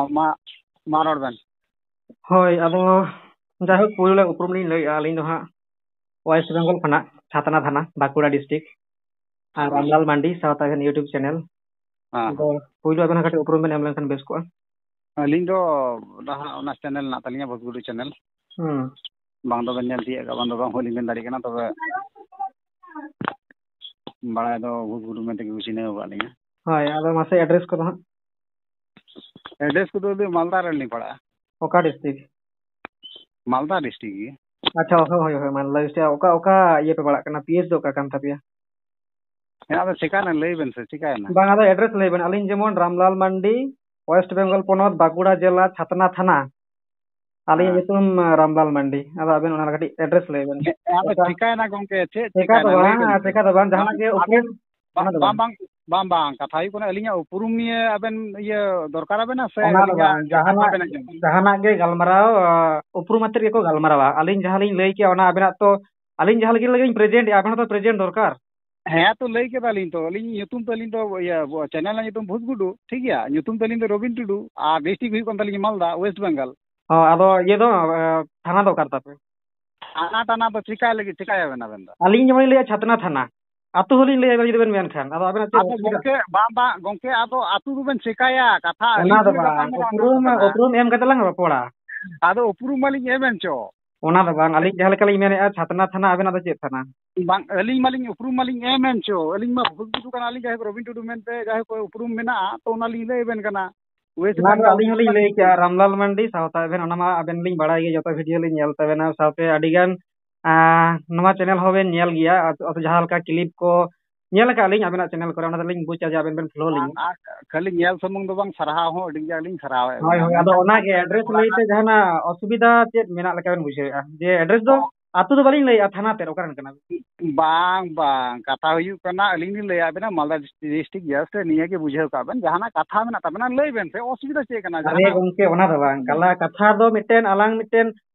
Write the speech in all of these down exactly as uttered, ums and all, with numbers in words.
ᱢᱟ, ᱢᱟ ᱨᱚᱲ ᱵᱮᱱ᱾ ᱦᱳᱭ, ᱟᱫᱚ ᱡᱟᱭᱦᱳᱠ, ᱯᱳᱭᱞᱳ ᱨᱮ ᱩᱯᱨᱩᱢ ᱞᱤᱧ ᱞᱟᱹᱭᱮᱜᱼᱟ᱾ ᱟᱹᱞᱤᱧ ᱫᱚ ᱦᱟᱸᱜ ᱳᱭᱮᱥᱴ ᱵᱮᱝᱜᱚᱞ ᱠᱷᱚᱱᱟᱜ, ᱪᱷᱟᱛᱱᱟ ᱛᱷᱟᱱᱟ, ᱵᱟᱸᱠᱩᱲᱟ ᱰᱤᱥᱴᱨᱤᱠᱴ, ᱟᱨ ᱨᱟᱢᱞᱟᱞ ᱢᱟᱱᱰᱤ, ᱥᱟᱶᱛᱟ ᱜᱟᱭᱟᱱ YouTube ᱪᱮᱱᱮᱞ᱾ ᱦᱮᱸ, ᱟᱫᱚ ᱯᱳᱭᱞᱳ ᱟᱵᱮᱱ ᱦᱚᱸ ᱠᱟᱹᱴᱤᱡ ᱩᱯᱨᱩᱢ ᱵᱮᱱ ᱮᱢ ᱞᱮᱱᱠᱷᱟᱱ ᱵᱮᱥ ᱠᱚᱜᱼᱟ᱾ ᱟᱹᱞᱤᱧ ᱫᱚ ᱞᱟᱦᱟ ᱚᱱᱟ ᱪᱮᱱᱮᱞ ᱦᱮᱱᱟᱜ ᱛᱟᱹᱞᱤᱧᱟ, ᱵᱷᱩᱛᱜᱩᱰᱩ ᱪᱮᱱᱮᱞ᱾ ᱦᱩᱸ᱾ ᱵᱟᱝ ᱫᱚᱵᱮᱱ ᱧᱮᱞ ᱛᱤᱭᱳᱜ ᱟᱠᱟᱫ, ᱵᱟᱝ ᱫᱚ ᱵᱟᱝ ᱦᱚᱸ ᱞᱤᱧ ᱢᱮᱱ ᱫᱟᱲᱮᱭᱟᱜ ᱠᱟᱱᱟ, ᱛᱚᱵᱮ ᱵᱟᱲᱟᱭ ᱫᱚ ᱵᱷᱩᱛᱜᱩᱰᱩ ᱢᱮᱱᱛᱮ ᱜᱮ ᱠᱚ ᱪᱤᱱᱦᱟᱹᱣ ᱟᱠᱟᱫ ᱞᱤᱧᱟ᱾ ᱦᱳᱭ, ᱟᱫᱚ ᱢᱟᱥᱮ ᱮᱰᱨᱮᱥ ᱠᱚᱫᱚ ᱦᱟᱸᱜ? ᱮᱰᱨᱮᱥ ᱠᱚᱫᱚ ᱟᱹᱞᱤᱧ ᱢᱟᱞᱫᱟ ᱨᱮᱱ ᱞᱤᱧ ᱯᱟᱲᱟᱜᱼᱟ᱾ ᱚᱠᱟ ᱰᱤᱥᱴᱨᱤᱠᱴ? ᱢᱟᱞᱫᱟ ᱰᱤᱥᱴᱨᱤᱠᱴ ᱜᱮ᱾ ᱟᱪᱪᱷᱟ, ᱦᱳᱭ, ᱦᱳᱭ, ᱦᱳᱭ, ᱢᱟᱞᱫᱟ ᱰᱤᱥᱴᱨᱤᱠᱴ᱾ ᱚᱠᱟ, ᱚᱠᱟ ᱤᱭᱟᱹ ᱯᱮ ᱯᱟᱲᱟᱜ ᱠᱟᱱᱟ? ᱯᱤ ᱮᱪ ᱫᱚ ᱚᱠᱟ ᱠᱟᱱ ᱛᱟᱯᱮᱭᱟ? ᱦᱮᱸ, ᱟᱫᱚ ᱪᱮᱠᱟᱭᱮᱱᱟ? ᱞᱟᱹᱭ ᱵᱮᱱ ᱥᱮ, ᱪᱮᱠᱟᱭᱮᱱᱟ? ᱵᱟᱝ, ᱟᱫᱚ ᱮᱰᱨᱮᱥ ᱞᱟᱹᱭ ᱵᱮᱱ᱾ ᱟᱹᱞᱤᱧ ᱡᱮᱢᱚᱱ ᱨᱟᱢᱞᱟᱞ ᱢᱟᱱᱰᱤ, ᱳᱭᱮᱥᱴ ᱵᱮᱝᱜᱚᱞ ᱯᱚᱱᱚᱛ, ᱵᱟᱸᱠᱩᱲᱟ ᱡᱮᱞᱟ, ᱪᱷᱟᱛᱱᱟ ᱛᱷᱟᱱᱟ᱾ ᱟᱹᱞᱤᱧᱟᱜ ᱦᱮᱸ᱾ ᱧᱩᱛᱩᱢ, ᱟᱸ, ᱨᱟᱢᱞᱟᱞ ᱢᱟᱱᱰᱤ᱾ ᱟᱫᱚ ᱟᱵᱮᱱ ᱚᱱᱟ ᱠᱟᱹᱴᱤᱡ ᱮᱰᱨᱮᱥ ᱞᱟᱹᱭ ᱵᱮᱱ᱾ ᱦᱮᱸ, ᱟᱫᱚ ᱚᱠᱟ? ᱪᱮᱠᱟᱭᱮᱱᱟ ᱜᱚᱝᱠᱮ? ᱪᱮᱫ ᱪᱮᱠᱟ ᱫᱚ ᱪᱮᱠᱟᱭᱮᱱᱟ? ᱞᱟᱹᱭ ᱵᱟᱝ, ᱵᱮᱱ ᱥᱮ᱾ ᱪᱮᱠᱟ ᱫᱚ ᱵᱟᱝ, ᱡᱟᱦᱟᱱᱟᱜ ᱵᱟᱝ, ᱜᱮ ᱩᱯᱨᱩᱢ, ᱟᱵᱮᱱ, ᱚᱱᱟ ᱫᱚ ᱵᱟᱝ, ᱵᱟᱝ᱾ ᱵᱟᱝ, ᱵᱟᱝ, ᱵᱟᱝ, ᱠᱟᱛᱷᱟ ᱦᱩᱭᱩᱜ ᱠᱟᱱᱟ, ᱟᱹᱞᱤᱧᱟᱜ ᱩᱯᱨᱩᱢ ᱱᱤᱭᱮ ᱟᱵᱮᱱ ᱤᱭᱟᱹ ᱫᱚᱨᱠᱟᱨ ᱟᱵᱮᱱᱟ ᱥᱮ ᱚᱱᱟ ᱫᱚ ᱟᱹᱞᱤᱧᱟᱜ ᱵᱟᱝ, ᱠᱟᱛᱷᱟ ᱡᱟᱦᱟᱱᱟᱜ, ᱵᱮᱱ ᱟᱸᱡᱚᱢᱟ? ᱡᱟᱦᱟᱱᱟᱜ ᱜᱮ ᱜᱟᱞᱢᱟᱨᱟᱣ, ᱟᱸ, ᱩᱯᱨᱩᱢ ᱟᱛᱮᱫ ᱜᱮᱠᱚ ᱜᱟᱞᱢᱟᱨᱟᱣᱟ᱾ ᱟᱹᱞᱤᱧ ᱡᱟᱦᱟᱸ ᱞᱤᱧ ᱞᱟᱹᱭ ᱠᱮᱜᱼᱟ, ᱚᱱᱟ ᱟᱵᱮᱱᱟᱜ ᱛᱚ, ᱟᱹᱞᱤᱧ ᱡᱟᱦᱟᱸ ᱞᱟᱹᱜᱤᱫ ᱞᱤᱧ ᱯᱨᱮᱡᱮᱱᱴ ᱮᱜᱼᱟ, ᱟᱵᱮᱱ ᱦᱚᱸᱛᱚ ᱯᱨᱮᱡᱮᱱᱴ ᱫᱚᱨᱠᱟᱨ᱾ ᱦᱮᱸ, ᱛᱚ ᱞᱟᱹᱭ ᱠᱮᱫᱟᱞᱤᱧ ᱛᱚ, ᱟᱹᱞᱤᱧ ᱧᱩᱛᱩᱢ ᱛᱟᱹᱞᱤᱧ ᱫᱚ, ᱤᱭᱟᱹ, ᱪᱮᱱᱮᱞ ᱨᱮᱱᱟᱜ ᱧᱩᱛᱩᱢ ᱵᱷᱩᱛ ᱜᱩᱰᱩ, ᱴᱷᱤᱠ ᱜᱮᱭᱟ? ᱧᱩᱛᱩᱢ ᱛᱟᱹᱞᱤᱧ ᱫᱚ ᱨᱚᱵᱤᱱ ᱴᱩᱰᱩ, ᱟᱨ ᱰᱤᱥᱴᱨᱤᱠᱴ ᱦᱩᱭᱩᱜ ᱠᱟᱱ ᱛᱟᱹᱞᱤᱧᱟ ᱢᱟᱞᱫᱟ, ᱳᱭᱮᱥᱴ ᱵᱮᱝᱜᱚᱞ᱾ ᱚ, ᱟᱫᱚ ᱤᱭᱟᱹ ᱫᱚ, ᱮ, ᱛᱷᱟᱱᱟ ᱫᱚ ᱚᱠᱟ ᱨᱮ ᱛᱟᱯᱮ? ᱛᱷᱟᱱᱟ ᱴᱟᱱᱟ ᱫᱚ ᱪᱤᱠᱟᱭ ᱞᱟᱹᱜᱤᱫ, ᱪᱤᱠᱟᱭᱟᱵᱮᱱ ᱟᱵᱮᱱ ᱫᱚ? ᱟᱹᱞᱤᱧ ᱡᱮᱢᱚᱱ ᱞᱤᱧ ᱞᱟᱹᱭᱟ ᱪᱷᱟᱛᱱᱟ ᱛᱷᱟᱱᱟ, ᱟᱹᱛᱩ ᱦᱚᱸᱞᱤᱧ ᱞᱟᱹᱭᱟ ᱡᱩᱫᱤ ᱵᱮᱱ ᱢᱮᱱ ᱠᱷᱟᱱ, ᱟᱫᱚ ᱟᱵᱮᱱᱟᱜ ᱪᱮᱫ ᱟᱫᱚ ᱚᱥᱩᱵᱤᱫᱷᱟ? ᱜᱚᱝᱠᱮ, ᱵᱟᱝ, ᱵᱟᱝ, ᱜᱚᱝᱠᱮ, ᱟᱫᱚ ᱟᱹᱛᱩ ᱫᱚᱵᱮᱱ ᱪᱤᱠᱟᱭᱟ? ᱠᱟᱛᱷᱟ ᱚᱱᱟ ᱟᱹᱞᱤᱧ ᱫᱚ ᱴᱷᱮᱱ ᱵᱟᱝ, ᱠᱟᱛᱷᱟ ᱢᱮᱱᱟᱜ ᱩᱯᱨᱩᱢ, ᱛᱟᱵᱮᱱᱟ᱾ ᱩᱯᱨᱩᱢ ᱮᱢ ᱠᱟᱛᱮ ᱞᱟᱝ ᱨᱚᱯᱚᱲᱟ᱾ ᱟᱫᱚ ᱩᱯᱨᱩᱢ ᱢᱟᱞᱤᱧ ᱮᱢ ᱮᱱ ᱪᱚ᱾ ᱚᱱᱟ ᱫᱚ ᱵᱟᱝ, ᱟᱹᱞᱤᱧ ᱡᱟᱦᱟᱸ ᱞᱮᱠᱟ ᱞᱤᱧ ᱢᱮᱱᱮᱫᱼᱟ, ᱪᱷᱟᱛᱱᱟ ᱛᱷᱟᱱᱟ, ᱟᱵᱮᱱᱟᱜ ᱫᱚ ᱪᱮᱫ ᱛᱷᱟᱱᱟ? ᱵᱟᱝ, ᱟᱹᱞᱤᱧ ᱢᱟᱞᱤᱧ ᱩᱯᱨᱩᱢ ᱢᱟᱞᱤᱧ ᱮᱢ ᱮᱱ ᱪᱚ, ᱟᱹᱞᱤᱧ ᱢᱟ ᱵᱷᱩᱛ ᱜᱩᱰᱩ ᱠᱟᱱᱟᱞᱤᱧ, ᱡᱟᱦᱟᱸᱭ ᱠᱚ ᱨᱚᱵᱤᱱ ᱴᱩᱰᱩ ᱢᱮᱱᱛᱮ ᱡᱟᱦᱟᱸᱭ ᱠᱚ ᱩᱯᱨᱩᱢ ᱢᱮᱱᱟᱜᱼᱟ, ᱛᱚ ᱚᱱᱟᱞᱤᱧ ᱞᱟᱹᱭ ᱟᱵᱮᱱ ᱠᱟᱱᱟ᱾ ᱚᱱᱟ ᱫᱚ ᱟᱹᱞᱤᱧ ᱦᱚᱸᱞᱤᱧ ᱞᱟᱹᱭ ᱠᱮᱜᱼᱟ, ᱨᱟᱢᱞᱟᱞ ᱢᱟᱱᱰᱤ ᱥᱟᱶᱛᱟ ᱟᱵᱮᱱ, ᱚᱱᱟ ᱢᱟ ᱟᱵᱮᱱ ᱞᱤᱧ ᱵᱟᱲᱟᱭ ᱜᱮ, ᱡᱚᱛᱚ ᱵᱷᱤᱰᱤᱭᱳ ᱞᱤᱧ ᱧᱮᱞ ᱛᱟᱵᱮᱱᱟ, ᱥᱟᱶᱛᱮ ᱟᱹᱰᱤ ᱜᱟᱱ, ᱟᱸ, ᱱᱚᱣᱟ ᱪᱮᱱᱮᱞ ᱦᱚᱸᱵᱮᱱ ᱧᱮᱞ ᱜᱮᱭᱟ, ᱟᱨ, ᱟᱨ ᱡᱟᱦᱟᱸ ᱞᱮᱠᱟ ᱠᱞᱤᱯ ᱠᱚ ᱧᱮᱞ ᱟᱠᱟᱫ ᱞᱤᱧ ᱟᱵᱮᱱᱟᱜ ᱪᱮᱱᱮᱞ ᱠᱚᱨᱮ, ᱚᱱᱟ ᱫᱚᱞᱤᱧ ᱵᱩᱡᱟ ᱡᱮ ᱟᱵᱮᱱ ᱵᱮᱱ ᱯᱷᱚᱞᱳ ᱞᱤᱧᱟ᱾ ᱟᱨ ᱠᱷᱟᱹᱞᱤ ᱧᱮᱞ ᱥᱩᱢᱩᱝ ᱫᱚ ᱵᱟᱝ, ᱥᱟᱨᱦᱟᱣ ᱦᱚᱸ ᱟᱹᱰᱤ ᱜᱟᱱ ᱞᱤᱧ ᱥᱟᱨᱦᱟᱣᱮᱫ ᱦᱳᱭ, ᱵᱮᱱᱟ᱾ ᱦᱳᱭ, ᱟᱫᱚ ᱢᱮᱱᱠᱷᱟᱱ ᱚᱱᱟ ᱜᱮ ᱮᱰᱨᱮᱥ ᱚᱱᱟ ᱞᱟᱹᱭᱛᱮ ᱡᱟᱦᱟᱱᱟᱜ ᱚᱥᱩᱵᱤᱫᱷᱟ ᱪᱮᱫ ᱢᱮᱱᱟᱜ ᱞᱮᱠᱟ ᱵᱮᱱ ᱵᱩᱡᱷᱟᱹᱣᱮᱫᱼᱟ? ᱡᱮ ᱮᱰᱨᱮᱥ ᱫᱚ ᱚ᱾ ᱟᱹᱛᱩ ᱫᱚ ᱵᱟᱹᱞᱤᱧ ᱞᱟᱹᱭᱮᱫᱼᱟ, ᱛᱷᱟᱱᱟ ᱛᱮᱫ ᱚᱠᱟ ᱨᱮᱱ ᱠᱟᱱᱟ ᱵᱮᱱ? ᱵᱟᱝ, ᱵᱟᱝ, ᱠᱟᱛᱷᱟ ᱦᱩᱭᱩᱜ ᱠᱟᱱᱟ, ᱟᱹᱞᱤᱧ ᱞᱤᱧ ᱞᱟᱹᱭᱟᱫ ᱵᱮᱱᱟ ᱢᱟᱞᱫᱟ ᱰᱤᱥᱴᱨᱤᱠᱴ ᱜᱮᱭᱟ ᱥᱮ, ᱱᱤᱭᱟᱹ ᱜᱮ ᱵᱩᱡᱷᱟᱹᱣ ᱠᱟᱜ ᱵᱮᱱ, ᱡᱟᱦᱟᱱᱟᱜ ᱠᱟᱛᱷᱟ ᱢᱮᱱᱟᱜ ᱛᱟᱵᱮᱱᱟ ᱞᱟᱹᱭ ᱵᱮᱱ ᱥᱮ, ᱚᱥᱩᱵᱤᱫᱷᱟ ᱪᱮᱫ ᱠᱟᱱᱟ? ᱟᱨᱮ ᱡᱟᱦᱟᱱᱟᱜ ᱜᱚᱝᱠᱮ, ᱚᱱᱟ ᱫᱚ ᱵᱟᱝ, ᱠᱟᱞᱟ ᱠᱟᱛᱷᱟ ᱫᱚ ᱢᱤᱫᱴᱮᱱ ᱟᱞᱟᱝ ᱢᱤᱫᱴᱮᱱ,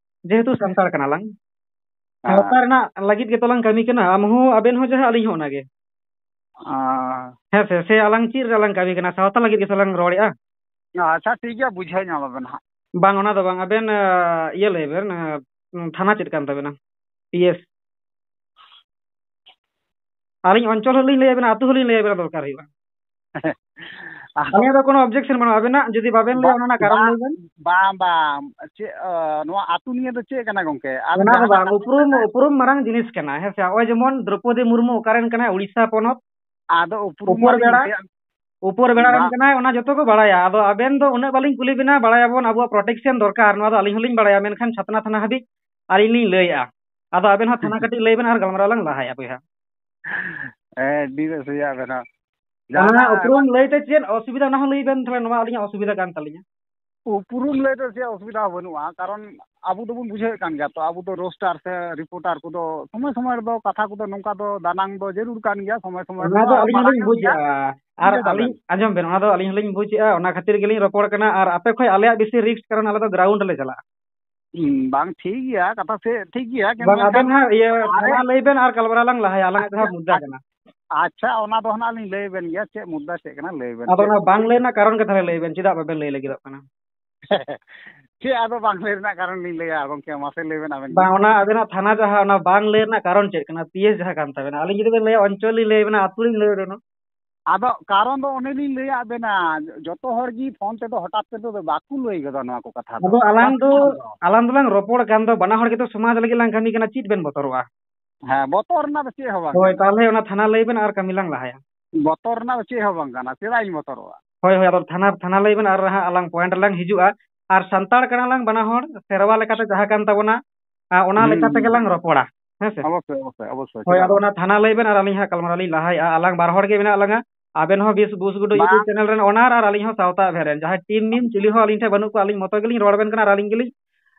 ᱡᱮᱦᱮᱛᱩ ᱥᱟᱱᱛᱟᱲ ᱠᱟᱱᱟᱞᱟᱝ, ᱦᱮᱸ᱾ ᱥᱟᱶᱛᱟ ᱨᱮᱱᱟᱜ ᱞᱟᱹᱜᱤᱫ ᱜᱮᱛᱚ ᱞᱟᱝ ᱠᱟᱹᱢᱤ ᱠᱟᱱᱟ, ᱟᱢ ᱦᱚᱸ, ᱟᱵᱮᱱ ᱦᱚᱸ ᱡᱟᱦᱟᱸ, ᱟᱹᱞᱤᱧ ᱦᱚᱸ ᱚᱱᱟᱜᱮ᱾ ᱟᱸ᱾ ᱦᱮᱸ ᱥᱮ, ᱥᱮ ᱟᱞᱟᱝ ᱪᱮᱫ ᱨᱮ ᱞᱟᱝ ᱠᱟᱹᱢᱤ ᱠᱟᱱᱟ? ᱥᱟᱶᱛᱟ ᱞᱟᱹᱜᱤᱫ ᱜᱮᱥᱮ ᱞᱟᱝ ᱨᱚᱲᱮᱫᱼᱟ᱾ ᱟᱪᱪᱷᱟ, ᱴᱷᱤᱠ ᱜᱮᱭᱟ, ᱵᱩᱡᱷᱟᱹᱣ ᱧᱟᱢ ᱟᱵᱮᱱ ᱦᱟᱸᱜ᱾ ᱵᱟᱝ, ᱚᱱᱟ ᱫᱚ ᱵᱟᱝ᱾ ᱟᱵᱮᱱ, ᱟ, ᱤᱭᱟᱹ ᱞᱟᱹᱭ ᱵᱮᱱ, ᱟ, ᱛᱷᱟᱱᱟ ᱪᱮᱫ ᱠᱟᱱ ᱛᱟᱵᱮᱱᱟ? P S. ᱟᱹᱞᱤᱧ ᱚᱧᱪᱚᱞ ᱦᱚᱸᱞᱤᱧ ᱞᱟᱹᱭ ᱟᱵᱮᱱᱟ, ᱟᱹᱛᱩ ᱦᱚᱸᱞᱤᱧ ᱞᱟᱹᱭ ᱟᱵᱮᱱᱟ, ᱫᱚᱨᱠᱟᱨ ᱦᱩᱭᱩᱜᱼᱟ᱾ ᱟᱫᱚ ᱟᱹᱞᱤᱧᱟᱜ ᱫᱚ ᱠᱳᱱᱳ objection ᱵᱟᱹᱱᱩᱜᱼᱟ᱾ ᱟᱵᱮᱱᱟᱜ ᱡᱩᱫᱤ ᱵᱟᱵᱮᱱ ᱞᱟᱹᱭᱟ, ᱵᱟ-, ᱚᱱᱟ ᱨᱮᱱᱟᱜ ᱠᱟᱨᱚᱱ ᱵᱟ-, ᱞᱟᱹᱭ ᱵᱮᱱ᱾ ᱵᱟᱝ, ᱵᱟᱝ᱾ ᱪᱮᱫ, ᱟ, ᱱᱚᱣᱟ ᱟᱹᱛᱩ ᱱᱤᱭᱮ ᱫᱚ ᱪᱮᱫ ᱠᱟᱱᱟ ᱜᱚᱝᱠᱮ? ᱟᱨ ᱚᱱᱟ ᱫᱚ ᱡᱟᱦᱟᱱᱟᱜ ᱵᱟᱝ, ᱠᱟᱛᱷᱟ ᱩᱯᱨᱩᱢ, ᱠᱟᱱᱟ᱾ ᱩᱯᱨᱩᱢ ᱢᱟᱨᱟᱝ ᱡᱤᱱᱤᱥ ᱠᱟᱱᱟ, ᱦᱮᱸ ᱥᱮ? ᱱᱚᱜᱼᱚᱭ ᱡᱮᱢᱚᱱ ᱫᱨᱚᱯᱚᱫᱤ ᱢᱩᱨᱢᱩ ᱚᱠᱟ ᱨᱮᱱ ᱠᱟᱱᱟᱭ? ᱩᱲᱤᱥᱥᱟ ᱯᱚᱱᱚᱛ᱾ ᱟᱫᱚ ᱩᱯᱨᱩᱢ ᱩᱯᱚᱨ ᱢᱟᱞᱤᱧ ᱵᱮᱲᱟ, ᱞᱟᱹᱭᱟ᱾ ᱩᱯᱚᱨ ᱵᱮᱲᱟ ᱨᱮᱱ ᱵᱟ- ᱠᱟᱱᱟᱭ, ᱚᱱᱟ ᱡᱚᱛᱚ ᱠᱚ ᱵᱟᱲᱟᱭᱟ᱾ ᱟᱫᱚ ᱟᱵᱮᱱ ᱫᱚ ᱩᱱᱟᱹᱜ ᱵᱟᱹᱞᱤᱧ ᱠᱩᱞᱤ ᱵᱮᱱᱟ, ᱵᱟᱲᱟᱭᱟᱵᱚᱱ ᱟᱵᱚᱣᱟᱜ protection ᱫᱚᱨᱠᱟᱨ, ᱱᱚᱣᱟ ᱫᱚ ᱟᱹᱞᱤᱧ ᱦᱚᱸᱞᱤᱧ ᱵᱟᱲᱟᱭᱟ, ᱢᱮᱱᱠᱷᱟᱱ ᱪᱷᱟᱛᱱᱟ ᱛᱷᱟᱱᱟ ᱦᱟᱹᱵᱤᱡ ᱟᱹᱞᱤᱧ ᱞᱤᱧ ᱞᱟᱹᱭᱮᱜᱼᱟ᱾ ᱟᱫᱚ ᱟᱵᱮᱱ ᱦᱚᱸ ᱛᱷᱟᱱᱟ ᱠᱟᱹᱴᱤᱡ ᱞᱟᱹᱭ ᱵᱮᱱ ᱟᱨ ᱜᱟᱞᱢᱟᱨᱟᱣ ᱞᱟᱝ ᱞᱟᱦᱟᱭᱟ ᱵᱚᱭᱦᱟ᱾ ᱟᱹᱰᱤ ᱵᱮᱥ ᱵᱚᱭᱦᱟ ᱟᱵᱮᱱ ᱦᱚᱸ᱾ ᱚᱱᱟ ᱡᱟᱦᱟᱱᱟᱜ ᱩᱯᱨᱩᱢ ᱞᱟᱹᱭᱛᱮ ᱪᱮᱫ ᱚᱥᱩᱵᱤᱫᱷᱟ, ᱚᱱᱟ ᱦᱚᱸ ᱞᱟᱹᱭ ᱵᱮᱱ ᱛᱷᱚᱲᱟ, ᱱᱚᱣᱟ ᱟᱹᱞᱤᱧᱟᱜ ᱚᱥᱩᱵᱤᱫᱷᱟ ᱠᱟᱱ ᱛᱟᱹᱞᱤᱧᱟ᱾ ᱩᱯᱨᱩᱢ ᱞᱟᱹᱭ ᱫᱚ ᱪᱮᱫ ᱚᱥᱩᱵᱤᱫᱷᱟ ᱦᱚᱸ ᱵᱟᱹᱱᱩᱜᱼᱟ, ᱠᱟᱨᱚᱱ ᱟᱵᱚ ᱫᱚᱵᱚᱱ ᱵᱩᱡᱷᱟᱹᱣᱮᱫ ᱠᱟᱱ ᱜᱮᱭᱟ ᱛᱚ, ᱟᱵᱚ ᱫᱚ roaster ᱥᱮ reporter ᱠᱚᱫᱚ ᱥᱚᱢᱚᱭ ᱥᱚᱢᱚᱭ ᱨᱮᱫᱚ ᱠᱟᱛᱷᱟ ᱠᱚᱫᱚ ᱱᱚᱝᱠᱟ ᱫᱚ ᱫᱟᱱᱟᱝ ᱫᱚ ᱡᱟᱹᱨᱩᱲ ᱠᱟᱱ ᱜᱮᱭᱟ, ᱥᱚᱢᱚᱭ ᱥᱚᱢᱚᱭ ᱚᱱᱟ ᱫᱚ ᱫᱚ ᱟᱹᱞᱤᱧ ᱢᱟᱨᱟᱝ ᱦᱚᱸᱞᱤᱧ ᱧᱚᱜ ᱜᱮᱭᱟ᱾ ᱵᱩᱡᱮᱜᱼᱟ᱾ ᱟᱨ ᱵᱩᱡᱷᱟᱹᱣ ᱫᱟᱵᱮᱱ? ᱟᱹᱞᱤᱧ, ᱟᱸᱡᱚᱢ ᱵᱮᱱ, ᱚᱱᱟ ᱫᱚ ᱟᱹᱞᱤᱧ ᱦᱚᱸᱞᱤᱧ ᱵᱩᱡᱮᱜᱼᱟ, ᱚᱱᱟ ᱠᱷᱟᱹᱛᱤᱨ ᱜᱮᱞᱤᱧ ᱨᱚᱯᱚᱲ ᱠᱟᱱᱟ᱾ ᱟᱨ ᱟᱯᱮ ᱠᱷᱚᱡ ᱟᱞᱮᱭᱟᱜ ᱵᱮᱥᱤ risk, ᱠᱟᱨᱚᱱ ᱟᱞᱮ ᱫᱚ ground ᱞᱮ ᱪᱟᱞᱟᱜᱼᱟ᱾ ᱦᱩᱸ, ᱵᱟᱝ, ᱴᱷᱤᱠ ᱜᱮᱭᱟ, ᱠᱟᱛᱷᱟ ᱥᱮ ᱴᱷᱤᱠ ᱜᱮᱭᱟ, ᱠᱤᱱᱛᱩ ᱵᱟᱝ, ᱟᱵᱮᱱ ᱢᱮᱱᱠᱷᱟᱱ ᱦᱟᱸᱜ ᱤᱭᱟᱹ ᱟᱨᱮ ᱛᱷᱟᱱᱟ ᱞᱟᱹᱭ ᱵᱮᱱ ᱟᱨ ᱜᱟᱞᱢᱟᱨᱟᱣ ᱞᱟᱝ ᱞᱟᱦᱟᱭᱟ, ᱟᱞᱟᱝᱟᱜ ᱡᱟᱦᱟᱸ ᱟᱪᱪᱷᱟ, ᱢᱩᱫᱽᱫᱟ ᱟᱪᱪᱷᱟ, ᱠᱟᱱᱟ᱾ ᱟᱪᱪᱷᱟ, ᱚᱱᱟ ᱫᱚ ᱦᱟᱸᱜ ᱞᱤᱧ ᱞᱟᱹᱭ ᱟᱵᱮᱱ ᱜᱮᱭᱟ, ᱪᱮᱫ ᱢᱩᱫᱽᱫᱟ ᱪᱮᱫ ᱠᱟᱱᱟ, ᱞᱟᱹᱭ ᱵᱮᱱ ᱟᱫᱚ ᱪᱮᱫ? ᱚᱱᱟ ᱵᱟᱝ ᱞᱟᱹᱭ ᱨᱮᱱᱟᱜ ᱠᱟᱨᱚᱱ ᱜᱮ ᱛᱟᱦᱞᱮ ᱞᱟᱹᱭ ᱵᱮᱱ, ᱪᱮᱫᱟᱜ ᱵᱟᱵᱮᱱ ᱞᱟᱹᱭ ᱞᱟᱹᱜᱤᱫᱚᱜ ᱠᱟᱱᱟ? ᱪᱮᱫ ᱟᱫᱚ ᱵᱟᱝ ᱞᱟᱹᱭ ᱨᱮᱱᱟᱜ ᱠᱟᱨᱚᱱ ᱞᱤᱧ ᱞᱟᱹᱭᱟ ᱜᱚᱝᱠᱮ? ᱢᱟᱥᱮ ᱞᱟᱹᱭ ᱵᱮᱱ ᱟᱵᱮᱱ ᱜᱮ᱾ ᱵᱟᱝ, ᱚᱱᱟ ᱟᱵᱮᱱᱟᱜ ᱛᱷᱟᱱᱟ ᱡᱟᱦᱟᱸ, ᱚᱱᱟ ᱵᱟᱝ ᱞᱟᱹᱭ ᱨᱮᱱᱟᱜ ᱠᱟᱨᱚᱱ ᱪᱮᱫ ᱠᱟᱱᱟ? ᱯᱤ ᱮᱥ ᱡᱟᱦᱟᱸ ᱠᱟᱱ ᱛᱟᱵᱮᱱᱟ, ᱟᱹᱞᱤᱧ ᱡᱩᱫᱤ ᱵᱮᱱ ᱞᱟᱹᱭᱟ ᱚᱧᱪᱚᱞ ᱞᱤᱧ ᱞᱟᱹᱭ ᱟᱵᱮᱱᱟ, ᱟᱹᱛᱩ ᱞᱤᱧ ᱞᱟᱹᱭ ᱟᱵᱮᱱᱟ᱾ ᱟᱫᱚ ᱠᱟᱨᱚᱱ ᱫᱚ ᱚᱱᱮ ᱞᱤᱧ ᱞᱟᱹᱭᱟᱫ ᱵᱮᱱᱟ, ᱡᱚᱛᱚ ᱦᱚᱲ ᱜᱮ ᱯᱷᱳᱱ ᱛᱮᱫᱚ ᱦᱚᱴᱟᱛ ᱠᱟᱛᱮ ᱫᱚ ᱵᱟᱠᱚ ᱞᱟᱹᱭ ᱜᱚᱫᱟ ᱱᱚᱣᱟ ᱠᱚ ᱠᱟᱛᱷᱟ ᱫᱚ᱾ ᱟᱫᱚ ᱟᱞᱟᱝ ᱵᱟᱠᱚ ᱫᱚ, ᱯᱷᱳᱱ ᱫᱚ᱾ ᱟᱞᱟᱝ ᱫᱚᱞᱟᱝ ᱨᱚᱯᱚᱲ ᱠᱟᱱ ᱫᱚ, ᱵᱟᱱᱟ ᱦᱚᱲ ᱜᱮᱛᱚ ᱥᱚᱢᱟᱡᱽ ᱞᱟᱹᱜᱤᱫ ᱞᱟᱝ ᱠᱟᱹᱢᱤ ᱠᱟᱱᱟ, ᱪᱮᱫ ᱵᱮᱱ ᱵᱚᱛᱚᱨᱚᱜᱼᱟ? ᱦᱮᱸ, ᱵᱚᱛᱚᱨ ᱨᱮᱱᱟᱜ ᱫᱚ ᱪᱮᱫ ᱦᱚᱸ ᱵᱟᱝ ᱦᱳᱭ, ᱠᱟᱱᱟ᱾ ᱛᱟᱦᱞᱮ ᱚᱱᱟ ᱛᱷᱟᱱᱟ ᱞᱟᱹᱭ ᱵᱮᱱ ᱟᱨ ᱠᱟᱹᱢᱤ ᱞᱟᱝ ᱞᱟᱦᱟᱭᱟ᱾ ᱵᱚᱛᱚᱨ ᱨᱮᱱᱟᱜ ᱫᱚ ᱪᱮᱫ ᱦᱚᱸ ᱵᱟᱝ ᱠᱟᱱᱟ, ᱪᱮᱫᱟᱜ ᱤᱧ ᱵᱚᱛᱚᱨᱚᱜᱼᱟ? ᱦᱳᱭ, ᱦᱳᱭ, ᱟᱫᱚ ᱛᱷᱟᱱᱟ, ᱛᱷᱟᱱᱟ ᱞᱟᱹᱭ ᱵᱮᱱ ᱟᱨ ᱦᱟᱸᱜ ᱟᱞᱟᱝ point ᱨᱮᱞᱟᱝ ᱦᱤᱡᱩᱜᱼᱟ᱾ ᱟᱨ ᱥᱟᱱᱛᱟᱲ ᱠᱟᱱᱟ ᱞᱟᱝ ᱵᱟᱱᱟ ᱦᱚᱲ, ᱥᱮᱨᱣᱟ ᱞᱮᱠᱟᱛᱮ ᱡᱟᱦᱟᱸ ᱠᱟᱱ ᱛᱟᱵᱚᱱᱟ, ᱟᱨ ᱚᱱᱟ ᱦᱩᱸ, ᱞᱮᱠᱟ ᱦᱩᱸ, ᱛᱮᱜᱮ ᱞᱟᱝ ᱦᱩᱸ᱾ ᱨᱚᱯᱚᱲᱟ, ᱦᱮᱸ ᱥᱮ? ᱚᱵᱚᱥᱥᱳᱭ, ᱚᱵᱚᱥᱥᱳᱭ, ᱚᱵᱚᱥᱥᱳᱭ, ᱦᱳᱭ, ᱪᱮᱫᱟᱜ ᱟᱫᱚ ᱵᱟᱝ? ᱚᱱᱟ ᱛᱷᱟᱱᱟ ᱞᱟᱹᱭ ᱵᱮᱱ ᱟᱨ ᱟᱹᱞᱤᱧ ᱦᱟᱸᱜ ᱜᱟᱞᱢᱟᱨᱟᱣ ᱞᱤᱧ ᱞᱟᱦᱟᱭᱮᱜᱼᱟ᱾ ᱟᱞᱟᱝ ᱵᱟᱨ ᱦᱚᱲ ᱜᱮ ᱢᱮᱱᱟᱜ ᱞᱟᱝᱟ, ᱟᱵᱮᱱ ᱦᱚᱸ ᱵᱤᱥ ᱵᱩᱥᱜᱩᱰᱩ YouTube ᱵᱟᱝ᱾ channel ᱨᱮᱱ owner ᱟᱨ ᱟᱹᱞᱤᱧ ᱦᱚᱸ ᱥᱟᱶᱛᱟ ᱮᱵᱷᱮᱱ ᱨᱮᱱ ᱡᱟᱦᱟᱸᱭ team ᱢᱤᱢ ᱪᱤᱞᱤ ᱦᱚᱸ ᱟᱹᱞᱤᱧ ᱴᱷᱮᱱ ᱵᱟᱹᱱᱩᱜ ᱠᱚᱣᱟ, ᱟᱹᱞᱤᱧ ᱢᱚᱛᱚ ᱜᱮᱞᱤᱧ ᱨᱚᱲ ᱟᱵᱮᱱ ᱠᱟᱱᱟ ᱟᱨ ᱟᱹᱞᱤᱧ ᱜᱮᱞᱤᱧ,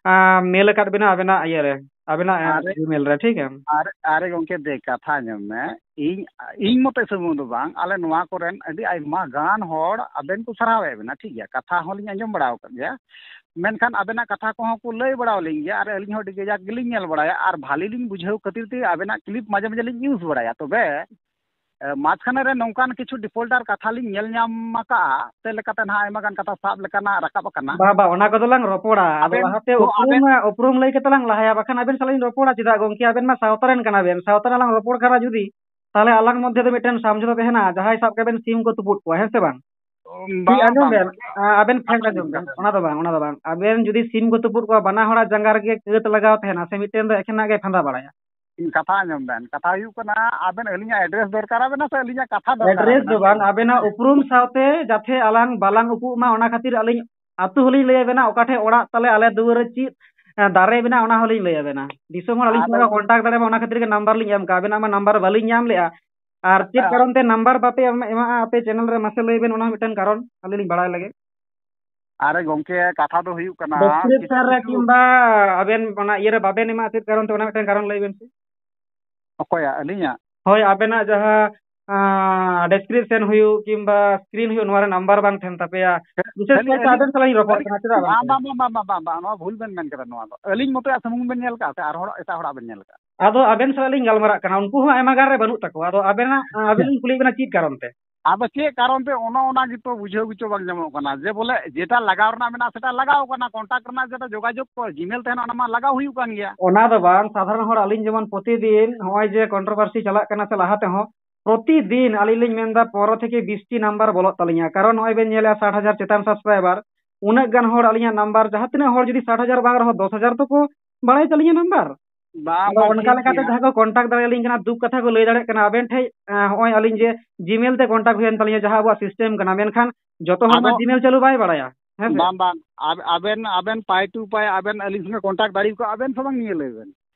ᱟᱸ, mail ᱟᱠᱟᱫ ᱵᱮᱱᱟ ᱟᱵᱮᱱᱟᱜ ᱤᱭᱟᱹ ᱨᱮ, ᱟᱵᱮᱱᱟᱜ, ᱟᱨᱮ, Gmail ᱨᱮ, ᱴᱷᱤᱠ ᱜᱮᱭᱟ? ᱟᱨᱮ, ᱟᱨᱮ ᱜᱚᱝᱠᱮ ᱫᱮ, ᱠᱟᱛᱷᱟ ᱟᱸᱡᱚᱢ ᱢᱮ, ᱤᱧ, ᱤᱧ ᱢᱚᱛᱚ ᱥᱩᱢᱩᱝ ᱫᱚ ᱵᱟᱝ, ᱟᱞᱮ ᱱᱚᱣᱟ ᱠᱚᱨᱮᱱ ᱟᱹᱰᱤ ᱟᱭᱢᱟ ᱜᱟᱱ ᱦᱚᱲ ᱟᱵᱮᱱ ᱠᱚ ᱥᱟᱨᱦᱟᱣᱮᱫ ᱵᱮᱱᱟ, ᱴᱷᱤᱠ ᱜᱮᱭᱟ, ᱠᱟᱛᱷᱟ ᱦᱚᱸᱞᱤᱧ ᱟᱸᱡᱚᱢ ᱵᱟᱲᱟ ᱟᱠᱟᱫ ᱜᱮᱭᱟ, ᱢᱮᱱᱠᱷᱟᱱ ᱟᱵᱮᱱᱟᱜ ᱠᱟᱛᱷᱟ ᱠᱚᱦᱚᱸ ᱠᱚ ᱞᱟᱹᱭ ᱵᱟᱲᱟ ᱟᱹᱞᱤᱧ ᱜᱮᱭᱟ, ᱟᱨ ᱟᱹᱞᱤᱧ ᱦᱚᱸ ᱟᱹᱰᱤ ᱠᱟᱡᱟᱠ ᱜᱮᱞᱤᱧ ᱧᱮᱞ ᱵᱟᱲᱟᱭᱟ, ᱟᱨ ᱵᱷᱟᱞᱤ ᱞᱤᱧ ᱵᱩᱡᱷᱟᱹᱣ ᱠᱷᱟᱹᱛᱤᱨ ᱛᱮ ᱟᱵᱮᱱᱟᱜ clip ᱢᱟᱡᱷᱮ ᱢᱟᱡᱷᱮ ᱞᱤᱧ use ᱵᱟᱲᱟᱭᱟ᱾ ᱛᱚᱵᱮ ᱮ, ᱢᱟᱡᱷᱠᱷᱟᱱᱮ ᱨᱮ ᱱᱚᱝᱠᱟᱱ ᱠᱤᱪᱷᱩ ᱰᱤᱯᱷᱚᱞᱴᱟᱨ ᱠᱟᱛᱷᱟ ᱞᱤᱧ ᱧᱮᱞ ᱧᱟᱢ ᱟᱠᱟᱫᱼᱟ, ᱪᱮᱫ ᱞᱮᱠᱟᱛᱮ ᱱᱟᱦᱟᱜ ᱟᱭᱢᱟ ᱜᱟᱱ ᱠᱟᱛᱷᱟ ᱥᱟᱵ ᱞᱮᱠᱟᱱᱟᱜ ᱨᱟᱠᱟᱵ ᱟᱠᱟᱱᱟ᱾ ᱵᱟ, ᱵᱟ, ᱚᱱᱟ ᱠᱚᱫᱚ ᱞᱟᱝ ᱨᱚᱯᱚᱲᱟ᱾ ᱟᱫᱚ ᱟᱵᱮᱱ ᱞᱟᱦᱟᱛᱮ ᱛᱚ ᱩᱯᱨᱩᱢ, ᱟᱵᱮᱱ ᱩᱯᱨᱩᱢ ᱞᱟᱹᱭ ᱠᱟᱛᱮ ᱞᱟᱝ ᱞᱟᱦᱟᱭᱟ, ᱵᱟᱠᱷᱟᱱ ᱟᱵᱮᱱ ᱥᱟᱞᱟᱜ ᱞᱤᱧ ᱨᱚᱯᱚᱲᱟ ᱪᱮᱫᱟᱜ ᱜᱚᱝᱠᱮ? ᱟᱵᱮᱱ ᱢᱟ ᱥᱟᱶᱛᱟ ᱨᱮᱱ ᱠᱟᱱᱟ ᱵᱮᱱ, ᱥᱟᱶᱛᱟ ᱨᱮᱱᱟᱜ ᱞᱟᱝ ᱨᱚᱯᱚᱲ ᱠᱟᱱᱟ ᱡᱩᱫᱤ, ᱛᱟᱦᱚᱞᱮ ᱟᱞᱟᱝ ᱢᱚᱫᱽᱫᱷᱮ ᱫᱚ ᱢᱤᱫᱴᱮᱱ ᱥᱟᱢᱡᱷᱚᱛᱟ ᱛᱟᱦᱮᱱᱟ, ᱡᱟᱦᱟᱸᱭ ᱥᱟᱵ ᱠᱟᱜ ᱵᱮᱱ ᱥᱤᱢ ᱠᱚ ᱛᱩᱯᱩᱫ ᱠᱚᱣᱟ, ᱦᱮᱸ ᱥᱮ ᱵᱟᱝ? ᱴᱷᱤᱠ, ᱵᱟᱝ, ᱟᱸᱡᱚᱢ ᱵᱟᱝ, ᱵᱮᱱ, ᱵᱟᱝ᱾ ᱟ-, ᱟᱵᱮᱱ ᱯᱷᱮᱠᱴ ᱠᱟᱛᱷᱟ ᱟᱸᱡᱚᱢ ᱟᱸᱡᱚᱢ ᱵᱮᱱ, ᱠᱟᱛᱮ ᱚᱱᱟ ᱫᱚ ᱵᱟᱝ, ᱚᱱᱟ ᱫᱚ ᱵᱟᱝ᱾ ᱟᱵᱮᱱ ᱡᱩᱫᱤ ᱥᱤᱢ ᱠᱚ ᱛᱩᱯᱩᱫ ᱠᱚᱣᱟ, ᱵᱟᱱᱟ ᱦᱚᱲᱟᱜ ᱡᱟᱸᱜᱟ ᱨᱮᱜᱮ ᱠᱟᱹᱛ ᱞᱟᱜᱟᱣ ᱛᱟᱦᱮᱱᱟ, ᱥᱮ ᱢᱤᱫᱴᱮᱱ ᱫᱚ ᱮᱠᱷᱮᱱᱟᱜ ᱜᱮ ᱯᱷᱟᱸᱫᱟ ᱵᱟᱲᱟᱭᱟ᱾ ᱠᱟᱛᱷᱟ ᱟᱸᱡᱚᱢ ᱵᱮᱱ, ᱠᱟᱛᱷᱟ ᱦᱩᱭᱩᱜ ᱠᱟᱱᱟ, ᱟᱵᱮᱱ ᱟᱹᱞᱤᱧᱟᱜ ᱮᱰᱨᱮᱥ ᱫᱚᱨᱠᱟᱨ ᱟᱵᱮᱱᱟ ᱥᱮ ᱟᱹᱞᱤᱧᱟᱜ ᱠᱟᱛᱷᱟ ᱫᱚᱨᱠᱟᱨ ᱮᱰᱨᱮᱥ ᱟᱵᱮᱱᱟ? ᱫᱚ ᱵᱟᱝ, ᱟᱵᱮᱱᱟᱜ ᱩᱯᱨᱩᱢ ᱥᱟᱶᱛᱮ ᱡᱟᱛᱷᱮ ᱟᱞᱟᱝ ᱵᱟᱞᱟᱝ ᱩᱠᱩᱜ ᱢᱟ, ᱚᱱᱟ ᱠᱷᱟᱹᱛᱤᱨ ᱟᱹᱞᱤᱧ ᱟᱹᱛᱩ ᱦᱚᱸᱞᱤᱧ ᱞᱟᱹᱭ ᱟᱵᱮᱱᱟ, ᱚᱠᱟ ᱴᱷᱮᱡ ᱚᱲᱟᱜ ᱛᱟᱞᱮ, ᱟᱞᱮ ᱫᱩᱣᱟᱹᱨ ᱨᱮ ᱪᱮᱫ, ᱮ, ᱫᱟᱨᱮ ᱢᱮᱱᱟᱜᱼᱟ, ᱚᱱᱟ ᱦᱚᱸᱞᱤᱧ ᱞᱟᱹᱭ ᱟᱵᱮᱱᱟ᱾ ᱫᱤᱥᱚᱢ ᱦᱚᱲ ᱟᱹᱞᱤᱧ ᱟᱫᱚ ᱥᱟᱞᱟᱜ ᱠᱚᱱᱴᱟᱠᱴ ᱫᱟᱲᱮᱭᱟᱜ ᱢᱟ, ᱚᱱᱟ ᱠᱷᱟᱹᱛᱤᱨ ᱜᱮ ᱱᱟᱢᱵᱟᱨ ᱞᱤᱧ ᱮᱢ ᱠᱟᱜᱼᱟ᱾ ᱟᱵᱮᱱᱟᱜ ᱢᱟ ᱱᱟᱢᱵᱟᱨ ᱵᱟᱹᱞᱤᱧ ᱧᱟᱢ ᱞᱮᱜᱼᱟ, ᱟᱨ ᱪᱮᱫ ᱟᱪᱪᱷᱟ᱾ ᱠᱟᱨᱚᱱ ᱛᱮ ᱱᱟᱢᱵᱟᱨ ᱵᱟᱯᱮ ᱮᱢ-, ᱮᱢᱟᱜᱼᱟ ᱟᱯᱮ ᱪᱮᱱᱮᱞ ᱨᱮ, ᱢᱟᱥᱮ ᱞᱟᱹᱭ ᱵᱮᱱ, ᱚᱱᱟ ᱦᱚᱸ ᱢᱤᱫᱴᱮᱱ ᱠᱟᱨᱚᱱ ᱟᱹᱞᱤᱧ ᱞᱤᱧ ᱵᱟᱲᱟᱭ ᱞᱟᱹᱜᱤᱫ᱾ ᱟᱨᱮ ᱜᱚᱝᱠᱮ, ᱠᱟᱛᱷᱟ ᱫᱚ ᱦᱩᱭᱩᱜ ᱠᱟᱱᱟ, ᱰᱮᱥᱠᱨᱤᱯᱥᱚᱱ ᱠᱤᱪᱷᱩ ᱨᱮ ᱠᱤᱪᱷᱩ ᱠᱤᱝᱵᱟ ᱟᱵᱮᱱ ᱚᱱᱟ ᱤᱭᱟᱹ ᱨᱮ ᱵᱟᱵᱮᱱ ᱮᱢᱟ, ᱪᱮᱫ ᱠᱟᱨᱚᱱ ᱛᱮ, ᱚᱱᱟ ᱢᱤᱫᱴᱮᱱ ᱠᱟᱨᱚᱱ ᱞᱟᱹᱭ ᱵᱮᱱ ᱥᱮ᱾ ᱚᱠᱚᱭᱟᱜ? ᱟᱹᱞᱤᱧᱟᱜ? ᱦᱳᱭ, ᱟᱵᱮᱱᱟᱜ ᱡᱟᱦᱟᱸ, ᱟᱸ, ᱰᱮᱥᱠᱨᱤᱯᱥᱚᱱ ᱦᱩᱭᱩᱜ ᱠᱤᱝᱵᱟ ᱥᱠᱨᱤᱱ ᱦᱩᱭᱩᱜ, ᱱᱚᱣᱟ ᱨᱮ ᱱᱟᱢᱵᱟᱨ ᱵᱟᱝ ᱛᱟᱦᱮᱱ ᱛᱟᱯᱮᱭᱟ᱾ ᱵᱤᱥᱮᱥ ᱠᱷᱟᱹᱞᱤ ᱠᱟᱭᱛᱮ ᱟᱹᱞᱤᱧ, ᱟᱵᱮᱱ ᱥᱟᱞᱟᱜ ᱤᱧ ᱨᱚᱯᱚᱲ ᱠᱷᱟᱹᱞᱤ, ᱠᱟᱱᱟ, ᱪᱮᱫᱟᱜ ᱵᱟᱝ ᱵᱟᱝ, ᱛᱟᱦᱮᱱᱟ? ᱵᱟᱝ, ᱵᱟᱝ, ᱵᱟᱝ, ᱵᱟᱝ, ᱵᱟᱝ, ᱵᱟᱝ, ᱱᱚᱣᱟ ᱵᱷᱩᱞ ᱵᱮᱱ ᱢᱮᱱ ᱠᱟᱫᱟ᱾ ᱱᱚᱣᱟ ᱫᱚ ᱟᱹᱞᱤᱧ ᱢᱚᱛᱚ ᱥᱩᱢᱩᱝ ᱵᱮᱱ ᱧᱮᱞ ᱠᱟᱜᱼᱟ ᱥᱮ ᱟᱨ ᱦᱚᱲ, ᱮᱴᱟᱜ ᱦᱚᱲᱟᱜ ᱵᱮᱱ ᱧᱮᱞ ᱠᱟᱜᱼᱟ? ᱟᱫᱚ ᱟᱵᱮᱱ ᱥᱟᱞᱟᱜ ᱞᱤᱧ ᱜᱟᱞᱢᱟᱨᱟᱜ ᱠᱟᱱᱟ, ᱩᱱᱠᱩ ᱦᱚᱸ ᱟᱭᱢᱟ ᱜᱟᱱ ᱨᱮ ᱵᱟᱹᱱᱩᱜ ᱛᱟᱠᱚᱣᱟ᱾ ᱟᱫᱚ ᱟᱵᱮᱱᱟᱜ, ᱟᱵᱮᱱ ᱞᱤᱧ ᱠᱩᱞᱤᱭᱮᱫ ᱵᱮᱱᱟ ᱪᱮᱫ ᱠᱟᱨᱚᱱ ᱛᱮ? ᱟᱫᱚ ᱪᱮᱫ ᱠᱟᱨᱚᱱ ᱛᱮ ᱚᱱᱟ, ᱚᱱᱟ ᱜᱮᱛᱚ ᱵᱩᱡᱷᱟᱹᱣ ᱜᱮᱪᱚ ᱵᱟᱝ ᱧᱟᱢᱚᱜ ᱠᱟᱱᱟ, ᱡᱮ ᱵᱚᱞᱮ ᱡᱮᱴᱟ ᱞᱟᱜᱟᱣ ᱨᱮᱱᱟᱜ ᱢᱮᱱᱟᱜᱼᱟ ᱥᱮᱴᱟ ᱞᱟᱜᱟᱣ ᱠᱟᱱᱟ, ᱠᱚᱱᱴᱟᱠᱴ ᱨᱮᱱᱟᱜ ᱡᱮᱴᱟ ᱡᱳᱜᱟᱡᱳᱜᱽ ᱠᱚ Gmail ᱛᱟᱦᱮᱱᱟ ᱚᱱᱟ ᱢᱟ ᱞᱟᱜᱟᱣ ᱦᱩᱭᱩᱜ ᱠᱟᱱ ᱜᱮᱭᱟ᱾ ᱚᱱᱟ ᱫᱚ ᱵᱟᱝ, ᱥᱟᱫᱷᱟᱨᱚᱱ ᱦᱚᱲ ᱟᱹᱞᱤᱧ ᱡᱮᱢᱚᱱ ᱯᱨᱚᱛᱤᱫᱤᱱ ᱱᱚᱜᱼᱚᱭ ᱡᱮ ᱠᱚᱱᱴᱨᱳᱵᱷᱟᱨᱥᱤ ᱪᱟᱞᱟᱜ ᱠᱟᱱᱟ ᱥᱮ ᱞᱟᱦᱟ ᱛᱮᱦᱚᱸ, ᱯᱨᱚᱛᱤᱫᱤᱱ ᱟᱹᱞᱤᱧ ᱞᱤᱧ ᱢᱮᱱᱫᱟ ᱯᱚᱱᱨᱚ ᱛᱷᱮᱠᱮ ᱵᱤᱥ ᱴᱤ ᱱᱟᱢᱵᱟᱨ ᱵᱚᱞᱚᱜ ᱛᱟᱹᱞᱤᱧᱟ, ᱠᱟᱨᱚᱱ ᱱᱚᱜᱼᱚᱭ ᱵᱮᱱ ᱧᱮᱞᱮᱜᱼᱟ ᱥᱟᱴ ᱦᱟᱡᱟᱨ ᱪᱮᱛᱟᱱ ᱥᱟᱵᱥᱠᱨᱟᱭᱵᱟᱨ, ᱩᱱᱟᱹᱜ ᱜᱟᱱ ᱦᱚᱲ ᱟᱹᱞᱤᱧᱟᱜ ᱱᱟᱢᱵᱟᱨ, ᱡᱟᱦᱟᱸ ᱛᱤᱱᱟᱹᱜ ᱦᱚᱲ ᱡᱩᱫᱤ ᱥᱟᱴ ᱦᱟᱡᱟᱨ ᱵᱟᱝ ᱨᱮᱦᱚᱸ ᱫᱚᱥ ᱦᱟᱡᱟᱨ ᱛᱚᱠᱚ ᱵᱟᱲᱟᱭ ᱛᱟᱹᱞᱤᱧᱟ ᱱᱟᱢᱵᱟᱨ᱾ ᱵᱟᱝ, ᱟᱫᱚ ᱵᱟᱝ, ᱚᱱᱠᱟ ᱴᱷᱤᱠ ᱞᱮᱠᱟᱛᱮ ᱜᱮᱭᱟ᱾ ᱡᱟᱦᱟᱸ ᱠᱚ ᱠᱚᱱᱴᱟᱠᱴ ᱫᱟᱲᱮᱭᱟᱞᱤᱧ ᱠᱟᱱᱟ, ᱫᱩᱠ ᱠᱟᱛᱷᱟ ᱠᱚ ᱞᱟᱹᱭ ᱫᱟᱲᱮᱭᱟᱜ ᱠᱟᱱᱟ᱾ ᱟᱵᱮᱱ ᱴᱷᱮᱡ, ᱮᱸ, ᱦᱚᱸᱜᱼᱚᱭ ᱟᱹᱞᱤᱧ ᱡᱮ Gmail ᱛᱮ ᱠᱚᱱᱴᱟᱠᱴ ᱦᱩᱭᱮᱱ ᱛᱟᱹᱞᱤᱧᱟ, ᱡᱟᱦᱟᱸ ᱟᱵᱚᱣᱟᱜ ᱥᱤᱥᱴᱮᱢ ᱠᱟᱱᱟ, ᱢᱮᱱᱠᱷᱟᱱ ᱡᱚᱛᱚ ᱦᱚᱲ ᱢᱟ ᱟᱫᱚ Gmail ᱪᱟᱹᱞᱩ ᱵᱟᱭ ᱵᱟᱲᱟᱭᱟ, ᱦᱮᱸ ᱥᱮ? ᱵᱟᱝ, ᱵᱟᱝ, ᱟᱵ-, ᱟᱵᱮᱱ, ᱟᱵᱮᱱ ᱯᱟᱭ ᱴᱩ ᱯᱟᱭ ᱟᱵᱮᱱ ᱟᱹᱞᱤᱧ ᱥᱚᱸᱜᱮ ᱠᱚᱱᱴᱟᱠᱴ ᱫᱟᱲᱮ ᱠᱚᱣᱟ ᱟᱵᱮᱱ ᱥᱮ ᱵᱟᱝ, ᱱᱤᱭᱟᱹ ᱞᱟᱹᱭ ᱵᱮᱱ᱾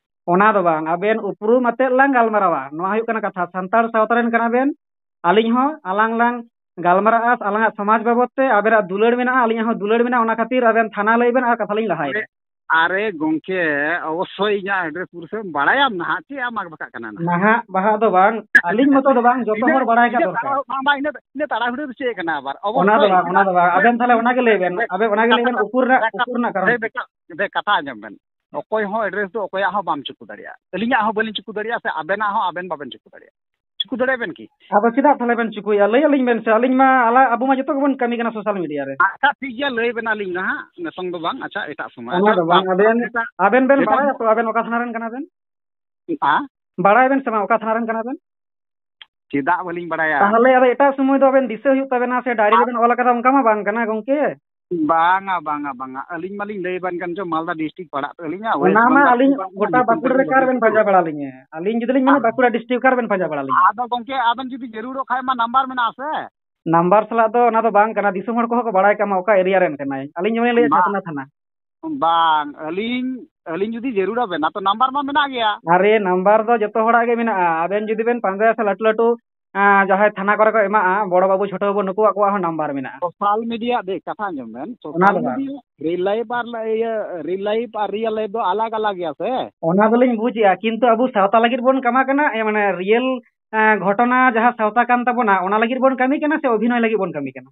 ᱚᱱᱟ ᱫᱚ ᱵᱟᱝ, ᱟᱵᱮᱱ ᱩᱯᱨᱩᱢ ᱟᱛᱮᱫ ᱞᱟᱝ ᱜᱟᱞᱢᱟᱨᱟᱣᱟ, ᱱᱚᱣᱟ ᱦᱩᱭᱩᱜ ᱠᱟᱱᱟ ᱠᱟᱛᱷᱟ᱾ ᱥᱟᱱᱛᱟᱲ ᱥᱟᱶᱛᱟ ᱨᱮᱱ ᱠᱟᱱᱟ ᱵᱮᱱ, ᱟᱹᱞᱤᱧ ᱦᱚᱸ ᱟᱞᱟᱝ ᱞᱟᱝ ᱜᱟᱞᱢᱟᱨᱟᱜᱼᱟ, ᱟᱞᱟᱝᱟᱜ ᱥᱚᱢᱟᱡᱽ ᱵᱟᱵᱚᱫ ᱛᱮ ᱟᱵᱮᱱᱟᱜ ᱫᱩᱞᱟᱹᱲ ᱢᱮᱱᱟᱜᱼᱟ, ᱟᱹᱞᱤᱧᱟᱜ ᱦᱚᱸ ᱫᱩᱞᱟᱹᱲ ᱢᱮᱱᱟᱜᱼᱟ, ᱚᱱᱟ ᱠᱷᱟᱹᱛᱤᱨ ᱟᱵᱮᱱ ᱛᱷᱟᱱᱟ ᱞᱟᱹᱭ ᱵᱮᱱ ᱟᱨ ᱠᱟᱛᱷᱟ ᱞᱤᱧ ᱞᱟᱦᱟᱭᱮᱫᱟ᱾ ᱟᱨᱮ ᱜᱚᱝᱠᱮ, ᱚᱵᱚᱥᱥᱳᱭ ᱤᱧᱟᱹᱜ ᱮᱰᱨᱮᱥ ᱯᱩᱨᱟᱹ ᱥᱮᱢ ᱵᱟᱲᱟᱭᱟᱢ ᱱᱟᱦᱟᱜ, ᱪᱮᱫ ᱮᱢ ᱟᱜ ᱵᱟᱠᱟᱜ ᱠᱟᱱᱟ ᱱᱟᱦᱟᱜ? ᱱᱟᱦᱟᱜ ᱵᱟᱦᱟ ᱫᱚ ᱵᱟᱝ, ᱟᱹᱞᱤᱧ ᱢᱚᱛᱚ ᱫᱚ ᱵᱟᱝ, ᱡᱚᱛᱚ ᱤᱱᱟᱹ, ᱦᱚᱲ ᱵᱟᱲᱟᱭ ᱠᱟᱜ ᱤᱱᱟᱹ ᱫᱚᱨᱠᱟᱨ᱾ ᱛᱟᱲᱟ-, ᱵᱟᱝ, ᱵᱟᱝ, ᱤᱱᱟᱹ, ᱤᱱᱟᱹ ᱛᱟᱲᱟᱦᱩᱲᱟᱹ ᱫᱚ ᱪᱮᱫ ᱠᱟᱱᱟ ᱟᱵᱟᱨ? ᱚᱱᱟ ᱫᱚ ᱚᱵᱚᱥᱥᱳᱭ ᱵᱟᱝ, ᱚᱱᱟ ᱤᱧᱟᱹᱜ ᱫᱚ ᱵᱟᱝ, ᱟᱵᱮᱱ ᱛᱟᱦᱞᱮ ᱚᱱᱟ ᱜᱮ ᱞᱟᱹᱭ ᱵᱮᱱ, ᱵᱮ-, ᱟᱵᱮᱱ ᱚᱱᱟ ᱜᱮ ᱞᱟᱹᱭ ᱵᱮᱱ, ᱠᱟᱛᱷᱟ, ᱩᱠᱩ ᱨᱮᱱᱟᱜ, ᱵᱮ-, ᱩᱠᱩ ᱨᱮᱱᱟᱜ ᱠᱟᱨᱚᱱ ᱵᱮ-, ᱪᱮᱫ? ᱵᱮ-, ᱠᱟᱛᱷᱟ ᱟᱸᱡᱚᱢ ᱵᱮᱱ, ᱚᱠᱚᱭ ᱦᱚᱸ ᱮᱰᱨᱮᱥ ᱫᱚ ᱚᱠᱚᱭᱟᱜ ᱦᱚᱸ ᱵᱟᱢ ᱪᱩᱠᱩ ᱫᱟᱲᱮᱭᱟᱜᱼᱟ, ᱟᱹᱞᱤᱧᱟᱜ ᱦᱚᱸ ᱵᱟᱹᱞᱤᱧ ᱪᱩᱠᱩ ᱫᱟᱲᱮᱭᱟᱜᱼᱟ, ᱥᱮ ᱟᱵᱮᱱᱟᱜ ᱦᱚᱸ ᱟᱵᱮᱱ ᱵᱟᱵᱮᱱ ᱪᱩᱠᱩ ᱫᱟᱲᱮᱭᱟᱜᱼᱟ᱾ ᱠᱩ ᱫᱟᱲᱮᱭᱟᱜ ᱵᱮᱱ ᱠᱤ? ᱟᱫᱚ ᱪᱮᱫᱟᱜ ᱛᱟᱦᱞᱮ ᱵᱮᱱ ᱪᱩᱠᱩᱭᱟ? ᱞᱟᱹᱭ ᱟᱹᱞᱤᱧ ᱵᱮᱱ ᱥᱮ, ᱟᱹᱞᱤᱧ ᱢᱟ ᱟᱞᱟ-, ᱟᱵᱚ ᱢᱟ ᱡᱚᱛᱚ ᱜᱮᱵᱚᱱ ᱠᱟᱹᱢᱤ ᱠᱟᱱᱟ social media ᱨᱮ᱾ ᱟᱪᱪᱷᱟ, ᱴᱷᱤᱠ ᱜᱮᱭᱟ, ᱞᱟᱹᱭ ᱵᱮᱱᱟᱞᱤᱧ ᱱᱟᱦᱟᱜ, ᱱᱤᱛᱚᱝ ᱫᱚ ᱵᱟᱝ᱾ ᱟᱪᱪᱷᱟ, ᱮᱴᱟᱜ ᱥᱚᱢᱚᱭ᱾ ᱚᱱᱟ ᱟᱪᱪᱷᱟ, ᱫᱚ ᱵᱟᱝ, ᱟᱵᱮᱱ, ᱮᱴᱟᱜ, ᱟᱵᱮᱱ ᱵᱮᱱ ᱮᱴᱟᱜ ᱵᱟᱲᱟᱭᱟ ᱛᱚ, ᱟᱵᱮᱱ ᱚᱠᱟ ᱛᱷᱟᱱᱟ ᱨᱮᱱ ᱠᱟᱱᱟ ᱵᱮᱱ? ᱦᱮᱸ? ᱵᱟᱲᱟᱭ ᱵᱮᱱ ᱥᱮ ᱵᱟᱝ, ᱚᱠᱟ ᱛᱷᱟᱱᱟ ᱨᱮᱱ ᱠᱟᱱᱟ ᱵᱮᱱ? ᱪᱮᱫᱟᱜ ᱵᱟᱹᱞᱤᱧ ᱵᱟᱲᱟᱭᱟ? ᱛᱟᱦᱞᱮ ᱟᱫᱚ ᱮᱴᱟᱜ ᱥᱚᱢᱚᱭ ᱫᱚ ᱟᱵᱮᱱ ᱫᱤᱥᱟᱹ ᱦᱩᱭᱩᱜ ᱛᱟᱵᱮᱱᱟ ᱥᱮ, ᱰᱟᱭᱨᱤ ᱟᱨ ᱨᱮᱵᱮᱱ ᱚᱞ ᱟᱠᱟᱫᱟ, ᱚᱱᱠᱟ ᱢᱟ ᱵᱟᱝ ᱠᱟᱱᱟ ᱜᱚᱝᱠᱮ᱾ ᱵᱟᱝᱟ, ᱵᱟᱝᱟ, ᱵᱟᱝᱟ, ᱟᱹᱞᱤᱧ ᱢᱟᱞᱤᱧ ᱞᱟᱹᱭ ᱵᱟᱝ ᱠᱟᱱ ᱪᱚ, ᱢᱟᱞᱫᱟ district ᱯᱟᱲᱟᱜ ᱛᱟᱹᱞᱤᱧᱟ, West ᱚᱱᱟ ᱢᱟ Bengal ᱟᱹᱞᱤᱧ ᱯᱟᱲᱟᱜ ᱠᱟᱱᱟ, ᱜᱚᱴᱟ ᱧᱩᱛᱩᱢ ᱵᱟᱸᱠᱩᱲᱟ ᱛᱟᱹᱞᱤᱧ ᱨᱮ ᱚᱠᱟ ᱵᱟᱹᱵᱤᱱ ᱨᱮᱵᱮᱱ ᱯᱟᱸᱡᱟ ᱵᱟᱲᱟ ᱞᱤᱧᱟ? ᱟᱹᱞᱤᱧ ᱡᱩᱫᱤ ᱞᱤᱧ ᱢᱮᱱᱟ, ᱟᱦ᱾ ᱵᱟᱸᱠᱩᱲᱟ district ᱚᱠᱟ ᱨᱮᱵᱮᱱ ᱯᱟᱸᱡᱟ ᱵᱟᱲᱟ ᱞᱤᱧᱟ? ᱟᱫᱚ ᱜᱚᱝᱠᱮ, ᱟᱵᱮᱱ ᱡᱩᱫᱤ ᱡᱟᱹᱨᱩᱲᱚᱜ ᱠᱷᱟᱡ ᱢᱟ number ᱢᱮᱱᱟᱜᱼᱟ ᱥᱮ᱾ Number ᱥᱟᱞᱟᱜ ᱫᱚ ᱚᱱᱟ ᱫᱚ ᱵᱟᱝ ᱠᱟᱱᱟ, ᱫᱤᱥᱚᱢ ᱦᱚᱲ ᱠᱚᱦᱚᱸ ᱠᱚ ᱵᱟᱲᱟᱭ ᱠᱟᱜ ᱢᱟ ᱚᱠᱟ area ᱨᱮᱱ ᱠᱟᱱᱟᱭ᱾ ᱟᱹᱞᱤᱧ ᱡᱮᱢᱚᱱ ᱞᱤᱧ ᱞᱟᱹᱭᱮᱫ ᱵᱟ-, ᱪᱷᱟᱛᱱᱟ ᱛᱷᱟᱱᱟ᱾ ᱵᱟᱝ, ᱟᱹᱞᱤᱧ, ᱟᱹᱞᱤᱧ ᱡᱩᱫᱤ ᱡᱟᱹᱨᱩᱲ ᱟᱵᱮᱱᱟ, ᱛᱚ number ᱢᱟ ᱢᱮᱱᱟᱜ ᱜᱮᱭᱟ᱾ ᱟᱨᱮ, number ᱫᱚ ᱡᱚᱛᱚ ᱦᱚᱲᱟᱜ ᱜᱮ ᱢᱮᱱᱟᱜᱼᱟ᱾ ᱟᱵᱮᱱ ᱡᱩᱫᱤ ᱵᱮᱱ ᱯᱟᱸᱡᱟᱭᱟ ᱥᱮ, ᱞᱟᱹᱴᱩ ᱞᱟᱹᱴᱩ, ᱟᱸ, ᱡᱟᱦᱟᱸᱭ ᱛᱷᱟᱱᱟ ᱠᱚᱨᱮ ᱠᱚ ᱮᱢᱟᱜᱼᱟ, ᱵᱚᱲᱚ ᱵᱟᱹᱵᱩ, ᱪᱷᱳᱴᱳ ᱵᱟᱹᱵᱩ, ᱱᱩᱠᱩᱣᱟᱜ ᱠᱚᱣᱟᱜ ᱦᱚᱸ number ᱢᱮᱱᱟᱜᱼᱟ᱾ Social media ᱫᱮ, ᱠᱟᱛᱷᱟ ᱟᱸᱡᱚᱢ ᱵᱮᱱ, ᱚᱱᱟ social ᱫᱚ ᱵᱟᱝ᱾ Media, real life ᱟᱨ ᱞᱟ-, ᱤᱭᱟᱹ, real life ᱟᱨ real life ᱫᱚ ᱟᱞᱟᱜᱽ ᱟᱞᱟᱜᱽ ᱜᱮᱭᱟ ᱥᱮ? ᱚᱱᱟ ᱫᱚᱞᱤᱧ ᱵᱩᱡᱮᱜᱼᱟ, ᱠᱤᱱᱛᱩ ᱟᱵᱚ ᱥᱟᱶᱛᱟ ᱞᱟᱹᱜᱤᱫ ᱵᱚᱱ ᱠᱟᱢᱟ ᱠᱟᱱᱟ, ᱮ, ᱢᱟᱱᱮ, real, ᱮ, ᱜᱷᱚᱴᱚᱱᱟ ᱡᱟᱦᱟᱸ ᱥᱟᱶᱛᱟ ᱠᱟᱱ ᱛᱟᱵᱚᱱᱟ, ᱚᱱᱟ ᱞᱟᱹᱜᱤᱫ ᱵᱚᱱ ᱠᱟᱹᱢᱤ ᱠᱟᱱᱟ ᱥᱮ ᱚᱵᱷᱤᱱᱚᱭ ᱞᱟᱹᱜᱤᱫ ᱵᱚᱱ ᱠᱟᱹᱢᱤ ᱠᱟᱱᱟ?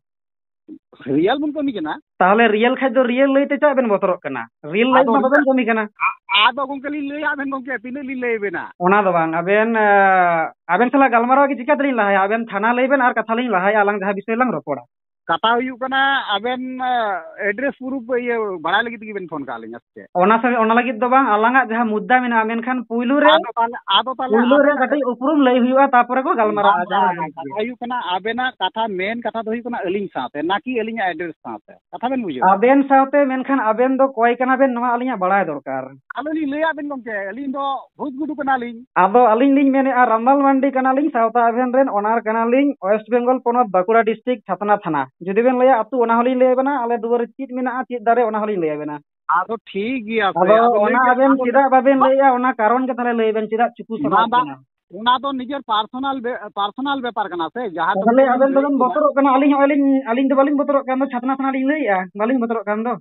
Real ᱵᱚᱱ ᱠᱟᱹᱢᱤ ᱠᱟᱱᱟ᱾ ᱛᱟᱦᱚᱞᱮ real ᱠᱷᱟᱡ ᱫᱚ real ᱞᱟᱹᱭ ᱛᱮ ᱪᱮᱫᱟᱜ ᱵᱮᱱ ᱵᱚᱛᱚᱨᱚᱜ ᱠᱟᱱᱟ? Real life ᱟᱫᱚ ᱢᱟ ᱵᱟᱵᱮᱱ ᱠᱟᱹᱢᱤ ᱠᱟᱱᱟ᱾ ᱟ-, ᱟᱫᱚ ᱜᱚᱝᱠᱮ ᱞᱤᱧ ᱞᱟᱹᱭᱟ ᱵᱮᱱ ᱜᱚᱝᱠᱮ, ᱛᱤᱱᱟᱹᱜ ᱞᱤᱧ ᱞᱟᱹᱭ ᱵᱮᱱᱟ? ᱚᱱᱟ ᱫᱚ ᱵᱟᱝ, ᱟᱵᱮᱱ, ᱟ, ᱟᱵᱮᱱ ᱥᱟᱞᱟᱜ ᱜᱟᱞᱢᱟᱨᱟᱣ ᱜᱮ ᱪᱤᱠᱟᱹ ᱛᱮᱞᱤᱧ ᱞᱟᱦᱟᱭᱟ? ᱟᱵᱮᱱ ᱛᱷᱟᱱᱟ ᱞᱟᱹᱭ ᱵᱮᱱ ᱟᱨ ᱠᱟᱛᱷᱟ ᱞᱤᱧ ᱞᱟᱦᱟᱭᱟ, ᱟᱞᱟᱝ ᱡᱟᱦᱟᱸ ᱵᱤᱥᱚᱭ ᱞᱟᱝ ᱨᱚᱯᱚᱲᱟ᱾ ᱠᱟᱛᱷᱟ ᱦᱩᱭᱩᱜ ᱠᱟᱱᱟ, ᱟᱵᱮᱱ, ᱟ, address proof ᱤᱭᱟᱹ ᱵᱟᱲᱟᱭ ᱞᱟᱹᱜᱤᱫ ᱛᱮᱜᱮ ᱵᱮᱱ ᱯᱷᱳᱱ ᱠᱟᱜ ᱞᱤᱧᱟ ᱥᱮ ᱪᱮᱫ? ᱚᱱᱟ ᱥᱟᱶ-, ᱚᱱᱟ ᱞᱟᱹᱜᱤᱫ ᱫᱚ ᱵᱟᱝ, ᱟᱞᱟᱝᱟᱜ ᱡᱟᱦᱟᱸ ᱢᱩᱫᱽᱫᱟ ᱢᱮᱱᱟᱜᱼᱟ, ᱢᱮᱱᱠᱷᱟᱱ ᱯᱩᱭᱞᱩ ᱨᱮ, ᱟᱫᱚ ᱛᱟᱦᱞᱮ, ᱟᱫᱚ ᱛᱟᱦᱞᱮ ᱯᱩᱭᱞᱩ ᱨᱮ ᱟᱵᱮᱱᱟᱜ ᱠᱟᱹᱴᱤᱡ ᱩᱯᱨᱩᱢ ᱞᱟᱹᱭ ᱦᱩᱭᱩᱜᱼᱟ, ᱛᱟᱨᱯᱚᱨᱮ ᱠᱚ ᱜᱟᱞᱢᱟᱨᱟᱜᱼᱟ ᱵᱟᱝ, ᱡᱟᱦᱟᱸ ᱵᱟᱝ, ᱞᱟᱹᱜᱤᱫ ᱜᱮ᱾ ᱠᱟᱛᱷᱟ ᱦᱩᱭᱩᱜ ᱠᱟᱱᱟ, ᱟᱵᱮᱱᱟᱜ ᱠᱟᱛᱷᱟ, main ᱠᱟᱛᱷᱟ ᱫᱚ ᱦᱩᱭᱩᱜ ᱠᱟᱱᱟ ᱟᱹᱞᱤᱧ ᱥᱟᱶᱛᱮ, ᱱᱟᱠᱤ ᱟᱹᱞᱤᱧᱟᱜ address ᱥᱟᱶᱛᱮ᱾ ᱠᱟᱛᱷᱟ ᱵᱮᱱ ᱵᱩᱡᱷᱟᱹᱣ? ᱟᱵᱮᱱ ᱥᱟᱶᱛᱮ, ᱢᱮᱱᱠᱷᱟᱱ ᱟᱵᱮᱱ ᱫᱚ ᱚᱠᱚᱭ ᱠᱟᱱᱟ ᱵᱮᱱ, ᱱᱚᱣᱟ ᱟᱹᱞᱤᱧᱟᱜ ᱵᱟᱲᱟᱭ ᱫᱚᱨᱠᱟᱨ᱾ ᱟᱞᱚ ᱞᱤᱧ ᱞᱟᱹᱭᱟᱫ ᱵᱮᱱ ᱜᱚᱢᱠᱮ, ᱟᱹᱞᱤᱧ ᱫᱚ ᱵᱷᱩᱛ ᱜᱩᱰᱩ ᱠᱟᱱᱟᱞᱤᱧ᱾ ᱟᱫᱚ ᱟᱹᱞᱤᱧ ᱞᱤᱧ ᱢᱮᱱᱮᱫᱼᱟ, ᱨᱟᱢᱞᱟᱞ ᱢᱟᱱᱰᱤ ᱠᱟᱱᱟᱞᱤᱧ, ᱥᱟᱶᱛᱟ ᱟᱵᱷᱮᱱ ᱨᱮᱱ owner ᱠᱟᱱᱟᱞᱤᱧ, West Bengal ᱯᱚᱱᱚᱛ, ᱵᱟᱸᱠᱩᱲᱟ district, ᱪᱷᱟᱛᱱᱟ ᱛᱷᱟᱱᱟ᱾ ᱡᱩᱫᱤ ᱵᱮᱱ ᱞᱟᱹᱭᱟ ᱟᱹᱛᱩ, ᱚᱱᱟ ᱦᱚᱸᱞᱤᱧ ᱞᱟᱹᱭ ᱟᱵᱮᱱᱟ, ᱟᱞᱮ ᱫᱩᱣᱟᱹᱨ ᱨᱮ ᱪᱮᱫ ᱢᱮᱱᱟᱜᱼᱟ, ᱪᱮᱫ ᱫᱟᱨᱮ, ᱚᱱᱟ ᱦᱚᱸᱞᱤᱧ ᱞᱟᱹᱭ ᱟᱵᱮᱱᱟ᱾ ᱟᱫᱚ ᱴᱷᱤᱠ ᱜᱮᱭᱟ ᱥᱮ, ᱟᱫᱚ ᱟᱫᱚ ᱚᱱᱟ ᱞᱟᱹᱭ ᱵᱮᱱ, ᱟᱵᱮᱱ ᱟᱫᱚ ᱪᱮᱫᱟᱜ ᱵᱟᱵᱮᱱ ᱵᱟ-, ᱞᱟᱹᱭᱮᱫᱼᱟ, ᱚᱱᱟ ᱠᱟᱨᱚᱱ ᱜᱮ ᱛᱟᱦᱞᱮ ᱞᱟᱹᱭ ᱵᱮᱱ, ᱪᱮᱫᱟᱜ ᱪᱩᱠᱩ ᱚᱱᱟ ᱥᱟᱱᱟᱭᱮᱫ ᱫᱟ-, ᱵᱮᱱᱟ? ᱚᱱᱟ ᱫᱚ ᱱᱤᱡᱮᱨ personal ᱵᱮ-, personal ᱵᱮᱯᱟᱨ ᱠᱟᱱᱟ ᱥᱮ, ᱡᱟᱦᱟᱸ ᱛᱟᱦᱞᱮ ᱴᱩᱠᱩ ᱟᱵᱮᱱ ᱞᱤᱧ ᱫᱚᱵᱮᱱ ᱞᱟᱹᱭᱮᱫ ᱵᱮᱱᱟ᱾ ᱵᱚᱛᱚᱨᱚᱜ ᱠᱟᱱᱟ, ᱟᱹᱞᱤᱧ ᱦᱚᱸ ᱟᱹᱞᱤᱧ, ᱟᱹᱞᱤᱧ ᱫᱚ ᱵᱟᱹᱞᱤᱧ ᱵᱚᱛᱚᱨᱚᱜ ᱠᱟᱱ ᱫᱚ, ᱪᱷᱟᱛᱱᱟ ᱛᱷᱟᱱᱟ ᱞᱤᱧ ᱞᱟᱹᱭᱮᱫᱼᱟ, ᱵᱟᱹᱞᱤᱧ ᱵᱚᱛᱚᱨᱚᱜ ᱠᱟᱱ ᱫᱚ᱾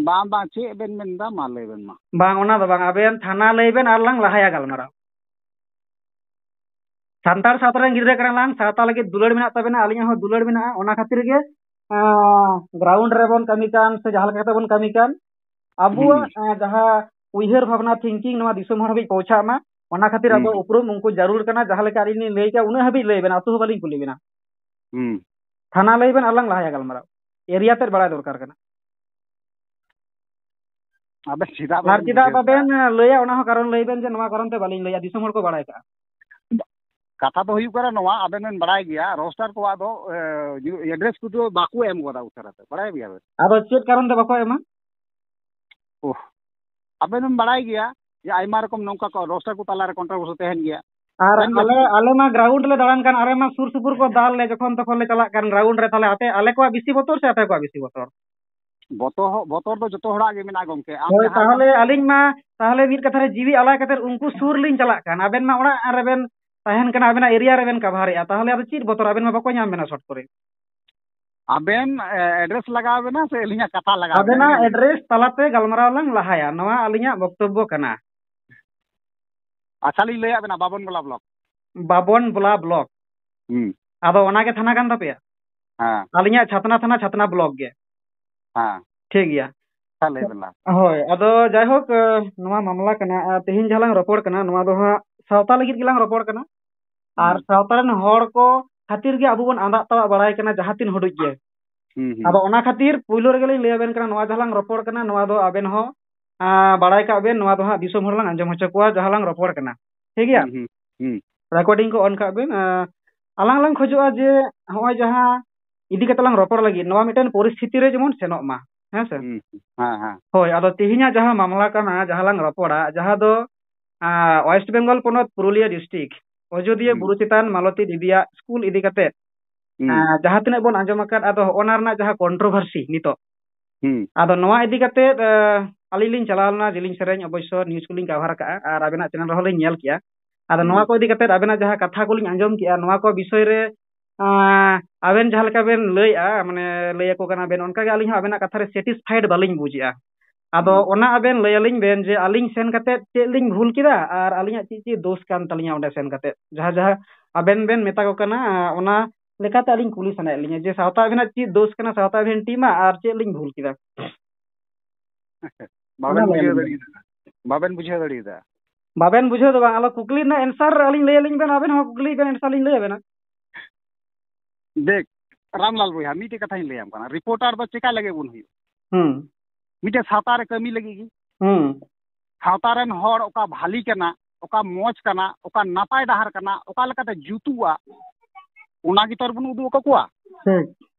ᱵᱟᱝ, ᱵᱟᱝ, ᱪᱮᱫ ᱵᱮᱱ ᱢᱮᱱᱫᱟ? ᱢᱟ ᱞᱟᱹᱭ ᱵᱮᱱ ᱢᱟ᱾ ᱵᱟᱝ, ᱚᱱᱟ ᱫᱚ ᱵᱟᱝ, ᱟᱵᱮᱱ ᱛᱷᱟᱱᱟ ᱞᱟᱹᱭ ᱵᱮᱱ ᱟᱨ ᱞᱟᱝ ᱞᱟᱦᱟᱭᱟ ᱜᱟᱞᱢᱟᱨᱟᱣ᱾ ᱥᱟᱱᱛᱟᱲ ᱥᱟᱶᱛᱟ ᱨᱮᱱ ᱜᱤᱫᱽᱨᱟᱹ ᱠᱟᱱᱟ ᱞᱟᱝ, ᱥᱟᱶᱛᱟ ᱞᱟᱹᱜᱤᱫ ᱫᱩᱞᱟᱹᱲ ᱢᱮᱱᱟᱜ ᱛᱟᱵᱮᱱᱟ, ᱟᱹᱞᱤᱧᱟᱜ ᱦᱚᱸ ᱫᱩᱞᱟᱹᱲ ᱢᱮᱱᱟᱜᱼᱟ, ᱚᱱᱟ ᱠᱷᱟᱹᱛᱤᱨ ᱜᱮ, ᱟᱸ, ground ᱨᱮᱵᱚᱱ ᱠᱟᱹᱢᱤ ᱠᱟᱱ ᱥᱮ ᱡᱟᱦᱟᱸ ᱞᱮᱠᱟ ᱠᱟᱛᱮ ᱵᱚᱱ ᱠᱟᱹᱢᱤ ᱠᱟᱱ, ᱟᱵᱚᱣᱟᱜ, ᱦᱩᱸ᱾ ᱟᱸ, ᱡᱟᱦᱟᱸ ᱩᱭᱦᱟᱹᱨ ᱵᱷᱟᱵᱽᱱᱟ, thinking, ᱱᱚᱣᱟ ᱫᱤᱥᱚᱢ ᱦᱚᱲ ᱦᱟᱹᱵᱤᱡ ᱯᱳᱣᱪᱷᱟᱜ ᱢᱟ᱾ ᱚᱱᱟ ᱠᱷᱟᱹᱛᱤᱨ ᱟᱫᱚ ᱦᱩᱸ᱾ ᱩᱯᱨᱩᱢ ᱩᱱᱠᱩ ᱡᱟᱹᱨᱩᱲ ᱠᱟᱱᱟ, ᱡᱟᱦᱟᱸ ᱞᱮᱠᱟ ᱟᱹᱞᱤᱧ ᱞᱤᱧ ᱞᱟᱹᱭ ᱠᱮᱜᱼᱟ, ᱩᱱᱟᱹᱜ ᱦᱟᱹᱵᱤᱡ ᱞᱟᱹᱭ ᱵᱮᱱ, ᱟᱹᱛᱩ ᱦᱚᱸ ᱵᱟᱹᱞᱤᱧ ᱠᱩᱞᱤ ᱵᱮᱱᱟ᱾ ᱦᱩᱸ᱾ ᱛᱷᱟᱱᱟ ᱞᱟᱹᱭ ᱵᱮᱱ, ᱟᱨ ᱞᱟᱝ ᱞᱟᱦᱟᱭᱟ ᱜᱟᱞᱢᱟᱨᱟᱣ᱾ ᱮᱨᱤᱭᱟ ᱛᱮᱫ ᱵᱟᱲᱟᱭ ᱫᱚᱨᱠᱟᱨ ᱠᱟᱱᱟ᱾ ᱟᱵᱮᱱ ᱪᱮᱫᱟᱜ ᱟᱨ ᱵᱟᱵᱮᱱ ᱪᱮᱫᱟᱜ ᱵᱩᱡᱷᱟᱹᱣ ᱵᱟᱵᱮᱱ ᱫᱟ? ᱞᱟᱹᱭᱟ, ᱚᱱᱟ ᱦᱚᱸ ᱠᱟᱨᱚᱱ ᱞᱟᱹᱭ ᱵᱮᱱ ᱡᱮ ᱱᱚᱣᱟ ᱠᱟᱨᱚᱱ ᱛᱮ ᱵᱟᱹᱞᱤᱧ ᱞᱟᱹᱭᱟ, ᱫᱤᱥᱚᱢ ᱦᱚᱲ ᱠᱚ ᱵᱟᱲᱟᱭ ᱠᱟᱜᱼᱟ᱾ ᱠᱟᱛᱷᱟ ᱫᱚ ᱦᱩᱭᱩᱜ ᱠᱟᱱᱟ ᱱᱚᱣᱟ, ᱟᱵᱮᱱ ᱵᱮᱱ ᱵᱟᱲᱟᱭ ᱜᱮᱭᱟ, ᱨᱳᱥᱴᱟᱨ ᱠᱚᱣᱟᱜ ᱫᱚ, ᱮ, ᱮᱰᱨᱮᱥ ᱠᱚᱫᱚ ᱵᱟᱠᱚ ᱮᱢ ᱜᱚᱫᱟ ᱩᱥᱟᱹᱨᱟ ᱛᱮ, ᱵᱟᱲᱟᱭ ᱜᱮᱭᱟ ᱵᱮᱱ? ᱟᱫᱚ ᱪᱮᱫ ᱠᱟᱨᱚᱱ ᱛᱮ ᱵᱟᱠᱚ ᱮᱢᱟ? ᱳᱦ, ᱟᱵᱮᱱ ᱵᱮᱱ ᱵᱟᱲᱟᱭ ᱜᱮᱭᱟ ᱡᱮ ᱟᱭᱢᱟ ᱨᱚᱠᱚᱢ ᱱᱚᱝᱠᱟ ᱠᱚ ᱨᱳᱥᱴᱟᱨ ᱠᱚ ᱛᱟᱞᱟᱨᱮ ᱠᱚᱱᱴᱨᱳᱵᱷᱟᱨᱥᱤ ᱛᱟᱦᱮᱱ ᱜᱮᱭᱟ᱾ ᱟᱨ ᱢᱮᱱ ᱟᱞᱮ, ᱵᱮᱱ ᱟᱞᱮ ᱢᱟ ᱜᱨᱟᱣᱩᱱᱰ ᱞᱮ ᱫᱟᱬᱟᱱ ᱠᱟᱱ, ᱟᱞᱮ ᱢᱟ ᱥᱩᱨ ᱥᱩᱯᱩᱨ ᱠᱚ ᱫᱟᱞ ᱞᱮ, ᱡᱚᱠᱷᱚᱱ ᱛᱚᱠᱷᱚᱱ ᱞᱮ ᱪᱟᱞᱟᱜ ᱠᱟᱱ ᱜᱨᱟᱣᱩᱱᱰ ᱨᱮ, ᱛᱟᱦᱞᱮ ᱟᱯᱮ, ᱟᱞᱮ ᱠᱚᱣᱟᱜ ᱵᱮᱥᱤ ᱵᱚᱛᱚᱨ ᱥᱮ ᱟᱯᱮ ᱠᱚᱣᱟᱜ ᱵᱮᱥᱤ ᱵᱚᱛᱚᱨ? ᱵᱚᱛᱚᱨ ᱦᱚᱸ, ᱵᱚᱛᱚᱨ ᱫᱚ ᱡᱚᱛᱚ ᱦᱚᱲᱟᱜ ᱜᱮ ᱢᱮᱱᱟᱜᱼᱟ ᱜᱚᱝᱠᱮ᱾ ᱟᱢ ᱦᱳᱭ, ᱡᱟᱦᱟᱸ ᱛᱟᱦᱚᱞᱮ ᱟᱹᱞᱤᱧ ᱢᱟ, ᱛᱟᱦᱚᱞᱮ ᱢᱤᱫ ᱠᱟᱛᱷᱟ ᱨᱮ ᱡᱤᱣᱤ ᱟᱞᱟᱭ ᱠᱟᱛᱮ ᱩᱱᱠᱩ ᱥᱩᱨ ᱞᱤᱧ ᱪᱟᱞᱟᱜ ᱠᱟᱱ, ᱟᱵᱮᱱ ᱢᱟ ᱚᱲᱟᱜ ᱨᱮᱵᱮᱱ ᱛᱟᱦᱮᱱ ᱠᱟᱱᱟ, ᱟᱵᱮᱱᱟᱜ ᱮᱨᱤᱭᱟ ᱨᱮᱵᱮᱱ ᱠᱟᱵᱷᱟᱨᱮᱜᱼᱟ, ᱛᱟᱦᱚᱞᱮ ᱟᱫᱚ ᱪᱮᱫ ᱵᱚᱛᱚᱨ? ᱟᱵᱮᱱ ᱢᱟ ᱵᱟᱠᱚ ᱧᱟᱢ ᱵᱮᱱᱟ ᱥᱚᱴ ᱠᱚᱨᱮ᱾ ᱟᱵᱮᱱ, ᱮ, ᱮᱰᱨᱮᱥ ᱞᱟᱜᱟᱣ ᱵᱮᱱᱟ ᱥᱮ ᱟᱹᱞᱤᱧᱟᱜ ᱠᱟᱛᱷᱟ ᱞᱟᱜᱟᱣ ᱵᱮᱱᱟ? ᱟᱵᱮᱱᱟᱜ ᱮᱰᱨᱮᱥ ᱛᱟᱞᱟᱛᱮ ᱜᱟᱞᱢᱟᱨᱟᱣ ᱞᱟᱝ ᱞᱟᱦᱟᱭᱟ, ᱱᱚᱣᱟ ᱟᱹᱞᱤᱧᱟᱜ ᱵᱚᱠᱛᱚᱵᱵᱚ ᱠᱟᱱᱟ᱾ ᱟᱪᱪᱷᱟ, ᱞᱤᱧ ᱞᱟᱹᱭᱟᱫ ᱵᱮᱱᱟ, ᱵᱟᱵᱚᱱ ᱜᱚᱞᱟ ᱵᱞᱚᱠ᱾ ᱵᱟᱵᱚᱱ ᱜᱚᱞᱟ ᱵᱞᱚᱠ᱾ ᱦᱩᱸ᱾ ᱟᱫᱚ ᱚᱱᱟ ᱜᱮ ᱛᱷᱟᱱᱟ ᱠᱟᱱ ᱛᱟᱯᱮᱭᱟ? ᱦᱮᱸ᱾ ᱟᱹᱞᱤᱧᱟᱜ ᱪᱷᱟᱛᱱᱟ ᱛᱷᱟᱱᱟ, ᱪᱷᱟᱛᱱᱟ ᱵᱞᱚᱠ ᱜᱮ᱾ ᱦᱮᱸ᱾ ᱴᱷᱤᱠ ᱜᱮᱭᱟ᱾ ᱟᱪᱪᱷᱟ, ᱞᱟᱹᱭ ᱵᱮᱱ ᱞᱟᱦᱟ᱾ ᱦᱳᱭ, ᱟᱫᱚ ᱡᱟᱭᱦᱳᱠ, ᱮ, ᱱᱚᱣᱟ ᱢᱟᱢᱞᱟ ᱠᱟᱱᱟ, ᱟᱨ ᱛᱮᱦᱮᱧ ᱡᱟᱦᱟᱸ ᱞᱟᱝ ᱨᱚᱯᱚᱲ ᱠᱟᱱᱟ, ᱱᱚᱣᱟ ᱫᱚ ᱦᱟᱸᱜ ᱥᱟᱶᱛᱟ ᱞᱟᱹᱜᱤᱫ ᱜᱮᱞᱟᱝ ᱨᱚᱯᱚᱲ ᱠᱟᱱᱟ᱾ ᱟᱨ ᱦᱩᱸ᱾ ᱥᱟᱶᱛᱟ ᱨᱮᱱ ᱦᱚᱲ ᱠᱚ ᱠᱷᱟᱹᱛᱤᱨ ᱜᱮ ᱟᱵᱚ ᱵᱚᱱ ᱟᱸᱫᱟᱜ ᱛᱟᱣᱟᱜ ᱵᱟᱲᱟᱭ ᱠᱟᱱᱟ, ᱡᱟᱦᱟᱸ ᱛᱤᱱ ᱦᱩᱰᱩᱡ ᱜᱮ᱾ ᱦᱩᱸ, ᱦᱩᱸ᱾ ᱟᱫᱚ ᱚᱱᱟ ᱠᱷᱟᱹᱛᱤᱨ ᱯᱩᱭᱞᱩ ᱨᱮᱜᱮ ᱞᱤᱧ ᱞᱟᱹᱭ ᱟᱵᱮᱱ ᱠᱟᱱᱟ, ᱱᱚᱣᱟ ᱡᱟᱦᱟᱸ ᱞᱟᱝ ᱨᱚᱯᱚᱲ ᱠᱟᱱᱟ, ᱱᱚᱣᱟ ᱫᱚ ᱟᱵᱮᱱ ᱦᱚᱸ, ᱟ, ᱵᱟᱲᱟᱭ ᱠᱟᱜ ᱵᱮᱱ, ᱱᱚᱣᱟ ᱫᱚ ᱦᱟᱸᱜ ᱫᱤᱥᱚᱢ ᱦᱚᱲ ᱞᱟᱝ ᱟᱸᱡᱚᱢ ᱦᱚᱪᱚ ᱠᱚᱣᱟ, ᱡᱟᱦᱟᱸ ᱞᱟᱝ ᱨᱚᱯᱚᱲ ᱠᱟᱱᱟ᱾ ᱴᱷᱤᱠ ᱜᱮᱭᱟ? ᱦᱩᱸ, ᱦᱩᱸ, ᱦᱩᱸ᱾ ᱨᱮᱠᱚᱨᱰᱤᱝ ᱠᱚ ᱚᱱ ᱠᱟᱜ ᱵᱮᱱ᱾ ᱟ, ᱟᱞᱟᱝ ᱞᱟᱝ ᱠᱷᱚᱡᱚᱜᱼᱟ ᱡᱮ ᱦᱚᱸᱜᱼᱚᱭ ᱡᱟᱦᱟᱸ ᱤᱫᱤ ᱠᱟᱛᱮ ᱞᱟᱝ ᱨᱚᱯᱚᱲ ᱞᱟᱹᱜᱤᱫ, ᱱᱚᱣᱟ ᱢᱤᱫᱴᱮᱱ ᱯᱚᱨᱤᱥᱛᱷᱤᱛᱤ ᱨᱮ ᱡᱮᱢᱚᱱ ᱥᱮᱱᱚᱜ ᱢᱟ, ᱦᱮᱸ ᱥᱮ? ᱦᱩᱸ, ᱦᱩᱸ᱾ ᱦᱮᱸ, ᱦᱮᱸ᱾ ᱦᱳᱭ, ᱟᱫᱚ ᱛᱮᱦᱮᱧᱟᱜ ᱡᱟᱦᱟᱸ ᱢᱟᱢᱞᱟ ᱠᱟᱱᱟ, ᱡᱟᱦᱟᱸ ᱞᱟᱝ ᱨᱚᱯᱚᱲᱟ, ᱡᱟᱦᱟᱸ ᱫᱚ, ᱟ, ᱳᱭᱮᱥᱴ ᱵᱮᱝᱜᱚᱞ ᱯᱚᱱᱚᱛ ᱯᱩᱨᱩᱞᱤᱭᱟᱹ ᱰᱤᱥᱴᱨᱤᱠᱴ ᱚᱡᱳᱫᱤᱭᱟᱹ ᱦᱩᱸ᱾ ᱵᱩᱨᱩ ᱪᱮᱛᱟᱱ ᱢᱟᱞᱚᱛᱤ ᱫᱮᱵᱤᱭᱟᱜ ᱥᱠᱩᱞ ᱤᱫᱤ ᱠᱟᱛᱮ, ᱦᱩᱸ᱾ ᱟ, ᱡᱟᱦᱟᱸ ᱛᱤᱱᱟᱹᱜ ᱵᱚᱱ ᱟᱸᱡᱚᱢ ᱟᱠᱟᱫ, ᱟᱫᱚ ᱦᱚᱸᱜᱼᱚ ᱱᱟ ᱨᱮᱱᱟᱜ ᱡᱟᱦᱟᱸ ᱠᱚᱱᱴᱨᱳᱵᱷᱟᱨᱥᱤ ᱱᱤᱛᱚᱜ, ᱦᱩᱸ᱾ ᱟᱫᱚ ᱱᱚᱣᱟ ᱤᱫᱤ ᱠᱟᱛᱮ, ᱟ, ᱟᱹᱞᱤᱧ ᱞᱤᱧ ᱪᱟᱞᱟᱣ ᱞᱮᱱᱟ ᱡᱤᱞᱤᱧ ᱥᱮᱨᱮᱧ, ᱚᱵᱚᱥᱥᱚ ᱱᱤᱭᱩᱡᱽ ᱠᱚᱞᱤᱧ ᱠᱟᱵᱷᱟᱨ ᱟᱠᱟᱫᱼᱟ ᱟᱨ ᱟᱵᱮᱱᱟᱜ ᱪᱮᱱᱮᱞ ᱨᱮᱦᱚᱸ ᱞᱤᱧ ᱧᱮᱞ ᱠᱮᱜᱼᱟ᱾ ᱟᱫᱚ ᱦᱩᱸ᱾ ᱱᱚᱣᱟ ᱠᱚ ᱤᱫᱤ ᱠᱟᱛᱮ ᱟᱵᱮᱱᱟᱜ ᱡᱟᱦᱟᱸ ᱠᱟᱛᱷᱟ ᱠᱚᱞᱤᱧ ᱟᱸᱡᱚᱢ ᱠᱮᱜᱼᱟ, ᱱᱚᱣᱟ ᱠᱚ ᱵᱤᱥᱚᱭ ᱨᱮ, ᱟ, ᱟᱵᱮᱱ ᱡᱟᱦᱟᱸ ᱞᱮᱠᱟ ᱵᱮᱱ ᱞᱟᱹᱭᱮᱜᱼᱟ, ᱢᱟᱱᱮ, ᱞᱟᱹᱭ ᱟᱠᱚ ᱠᱟᱱᱟ ᱵᱮᱱ, ᱚᱱᱠᱟ ᱜᱮ ᱟᱹᱞᱤᱧ ᱦᱚᱸ ᱟᱵᱮᱱᱟᱜ ᱠᱟᱛᱷᱟ ᱨᱮ ᱥᱮᱴᱤᱥᱯᱷᱟᱭᱤᱰ ᱵᱟᱹᱞᱤᱧ ᱵᱩᱡᱮᱜᱼᱟ᱾ ᱟᱫᱚ ᱦᱩᱸ᱾ ᱚᱱᱟ ᱟᱵᱮᱱ ᱞᱟᱹᱭ ᱟᱹᱞᱤᱧ ᱵᱮᱱ ᱡᱮ ᱟᱹᱞᱤᱧ ᱥᱮᱱ ᱠᱟᱛᱮ ᱪᱮᱫ ᱞᱤᱧ ᱵᱷᱩᱞ ᱠᱮᱫᱟ ᱟᱨ ᱟᱹᱞᱤᱧᱟᱜ ᱪᱮᱫ ᱪᱮᱫ ᱫᱳᱥ ᱠᱟᱱ ᱛᱟᱹᱞᱤᱧᱟ ᱚᱸᱰᱮ ᱥᱮᱱ ᱠᱟᱛᱮ, ᱡᱟᱦᱟᱸ, ᱡᱟᱦᱟᱸ ᱟᱵᱮᱱ ᱵᱮᱱ ᱢᱮᱛᱟ ᱠᱚ ᱠᱟᱱᱟ, ᱚᱱᱟ ᱞᱮᱠᱟᱛᱮ ᱟᱹᱞᱤᱧ ᱠᱩᱞᱤ ᱥᱟᱱᱟᱭᱮᱫ ᱞᱤᱧᱟ ᱡᱮ ᱥᱟᱶᱛᱟ ᱟᱵᱮᱱᱟᱜ ᱪᱮᱫ ᱫᱳᱥ ᱠᱟᱱᱟ, ᱥᱟᱶᱛᱟ ᱟᱵᱮᱱ ᱴᱤᱢᱟ, ᱟᱨ ᱪᱮᱫ ᱞᱤᱧ ᱵᱷᱩᱞ ᱠᱮᱫᱟ? ᱵᱟᱵᱮᱱ ᱚᱱᱟ ᱞᱟᱹᱭ ᱵᱩᱡᱷᱟᱹᱣ ᱵᱮᱱ᱾ ᱫᱟᱲᱮᱭᱟᱫᱟ, ᱵᱟᱵᱮᱱ ᱵᱩᱡᱷᱟᱹᱣ ᱫᱟᱲᱮᱭᱟᱫᱟ᱾ ᱵᱟᱵᱮᱱ ᱵᱩᱡᱷᱟᱹᱣ ᱫᱚ ᱵᱟᱝ, ᱟᱞᱚ ᱠᱩᱠᱞᱤ ᱨᱮᱱᱟᱜ answer ᱟᱹᱞᱤᱧ ᱞᱟᱹᱭ ᱟᱹᱞᱤᱧ ᱵᱮᱱ, ᱟᱵᱮᱱ ᱦᱚᱸ ᱠᱩᱠᱞᱤ ᱵᱮᱱ, answer ᱞᱤᱧ ᱞᱟᱹᱭ ᱟᱵᱮᱱᱟ᱾ ᱫᱮᱠ, ᱨᱟᱢᱞᱟᱞ ᱵᱚᱭᱦᱟ, ᱢᱤᱫᱴᱮᱡ ᱠᱟᱛᱷᱟᱧ ᱞᱟᱹᱭᱟᱢ ᱠᱟᱱᱟ, ᱨᱤᱯᱳᱨᱴᱟᱨ ᱫᱚ ᱪᱮᱠᱟ ᱞᱟᱹᱜᱤᱫ ᱵᱚᱱ ᱦᱩᱭᱩᱜᱼᱟ? ᱦᱩᱸ᱾ ᱢᱤᱫᱴᱮᱡ ᱥᱟᱶᱛᱟ ᱨᱮ ᱠᱟᱹᱢᱤ ᱞᱟᱹᱜᱤᱫ ᱜᱮ᱾ ᱦᱩᱸ᱾ ᱥᱟᱶᱛᱟ ᱨᱮᱱ ᱦᱚᱲ ᱚᱠᱟ ᱵᱷᱟᱞᱤ ᱠᱟᱱᱟ, ᱚᱠᱟ ᱢᱚᱡᱽ ᱠᱟᱱᱟ, ᱚᱠᱟ ᱱᱟᱯᱟᱭ ᱰᱟᱦᱟᱨ ᱠᱟᱱᱟ, ᱚᱠᱟ ᱞᱮᱠᱟᱛᱮ ᱡᱩᱛᱩᱜᱼᱟ, ᱚᱱᱟ ᱜᱮᱛᱚ ᱟᱨ ᱵᱚᱱ ᱩᱫᱩᱜ ᱟᱠᱚ ᱠᱚᱣᱟ᱾ ᱴᱷᱤᱠ᱾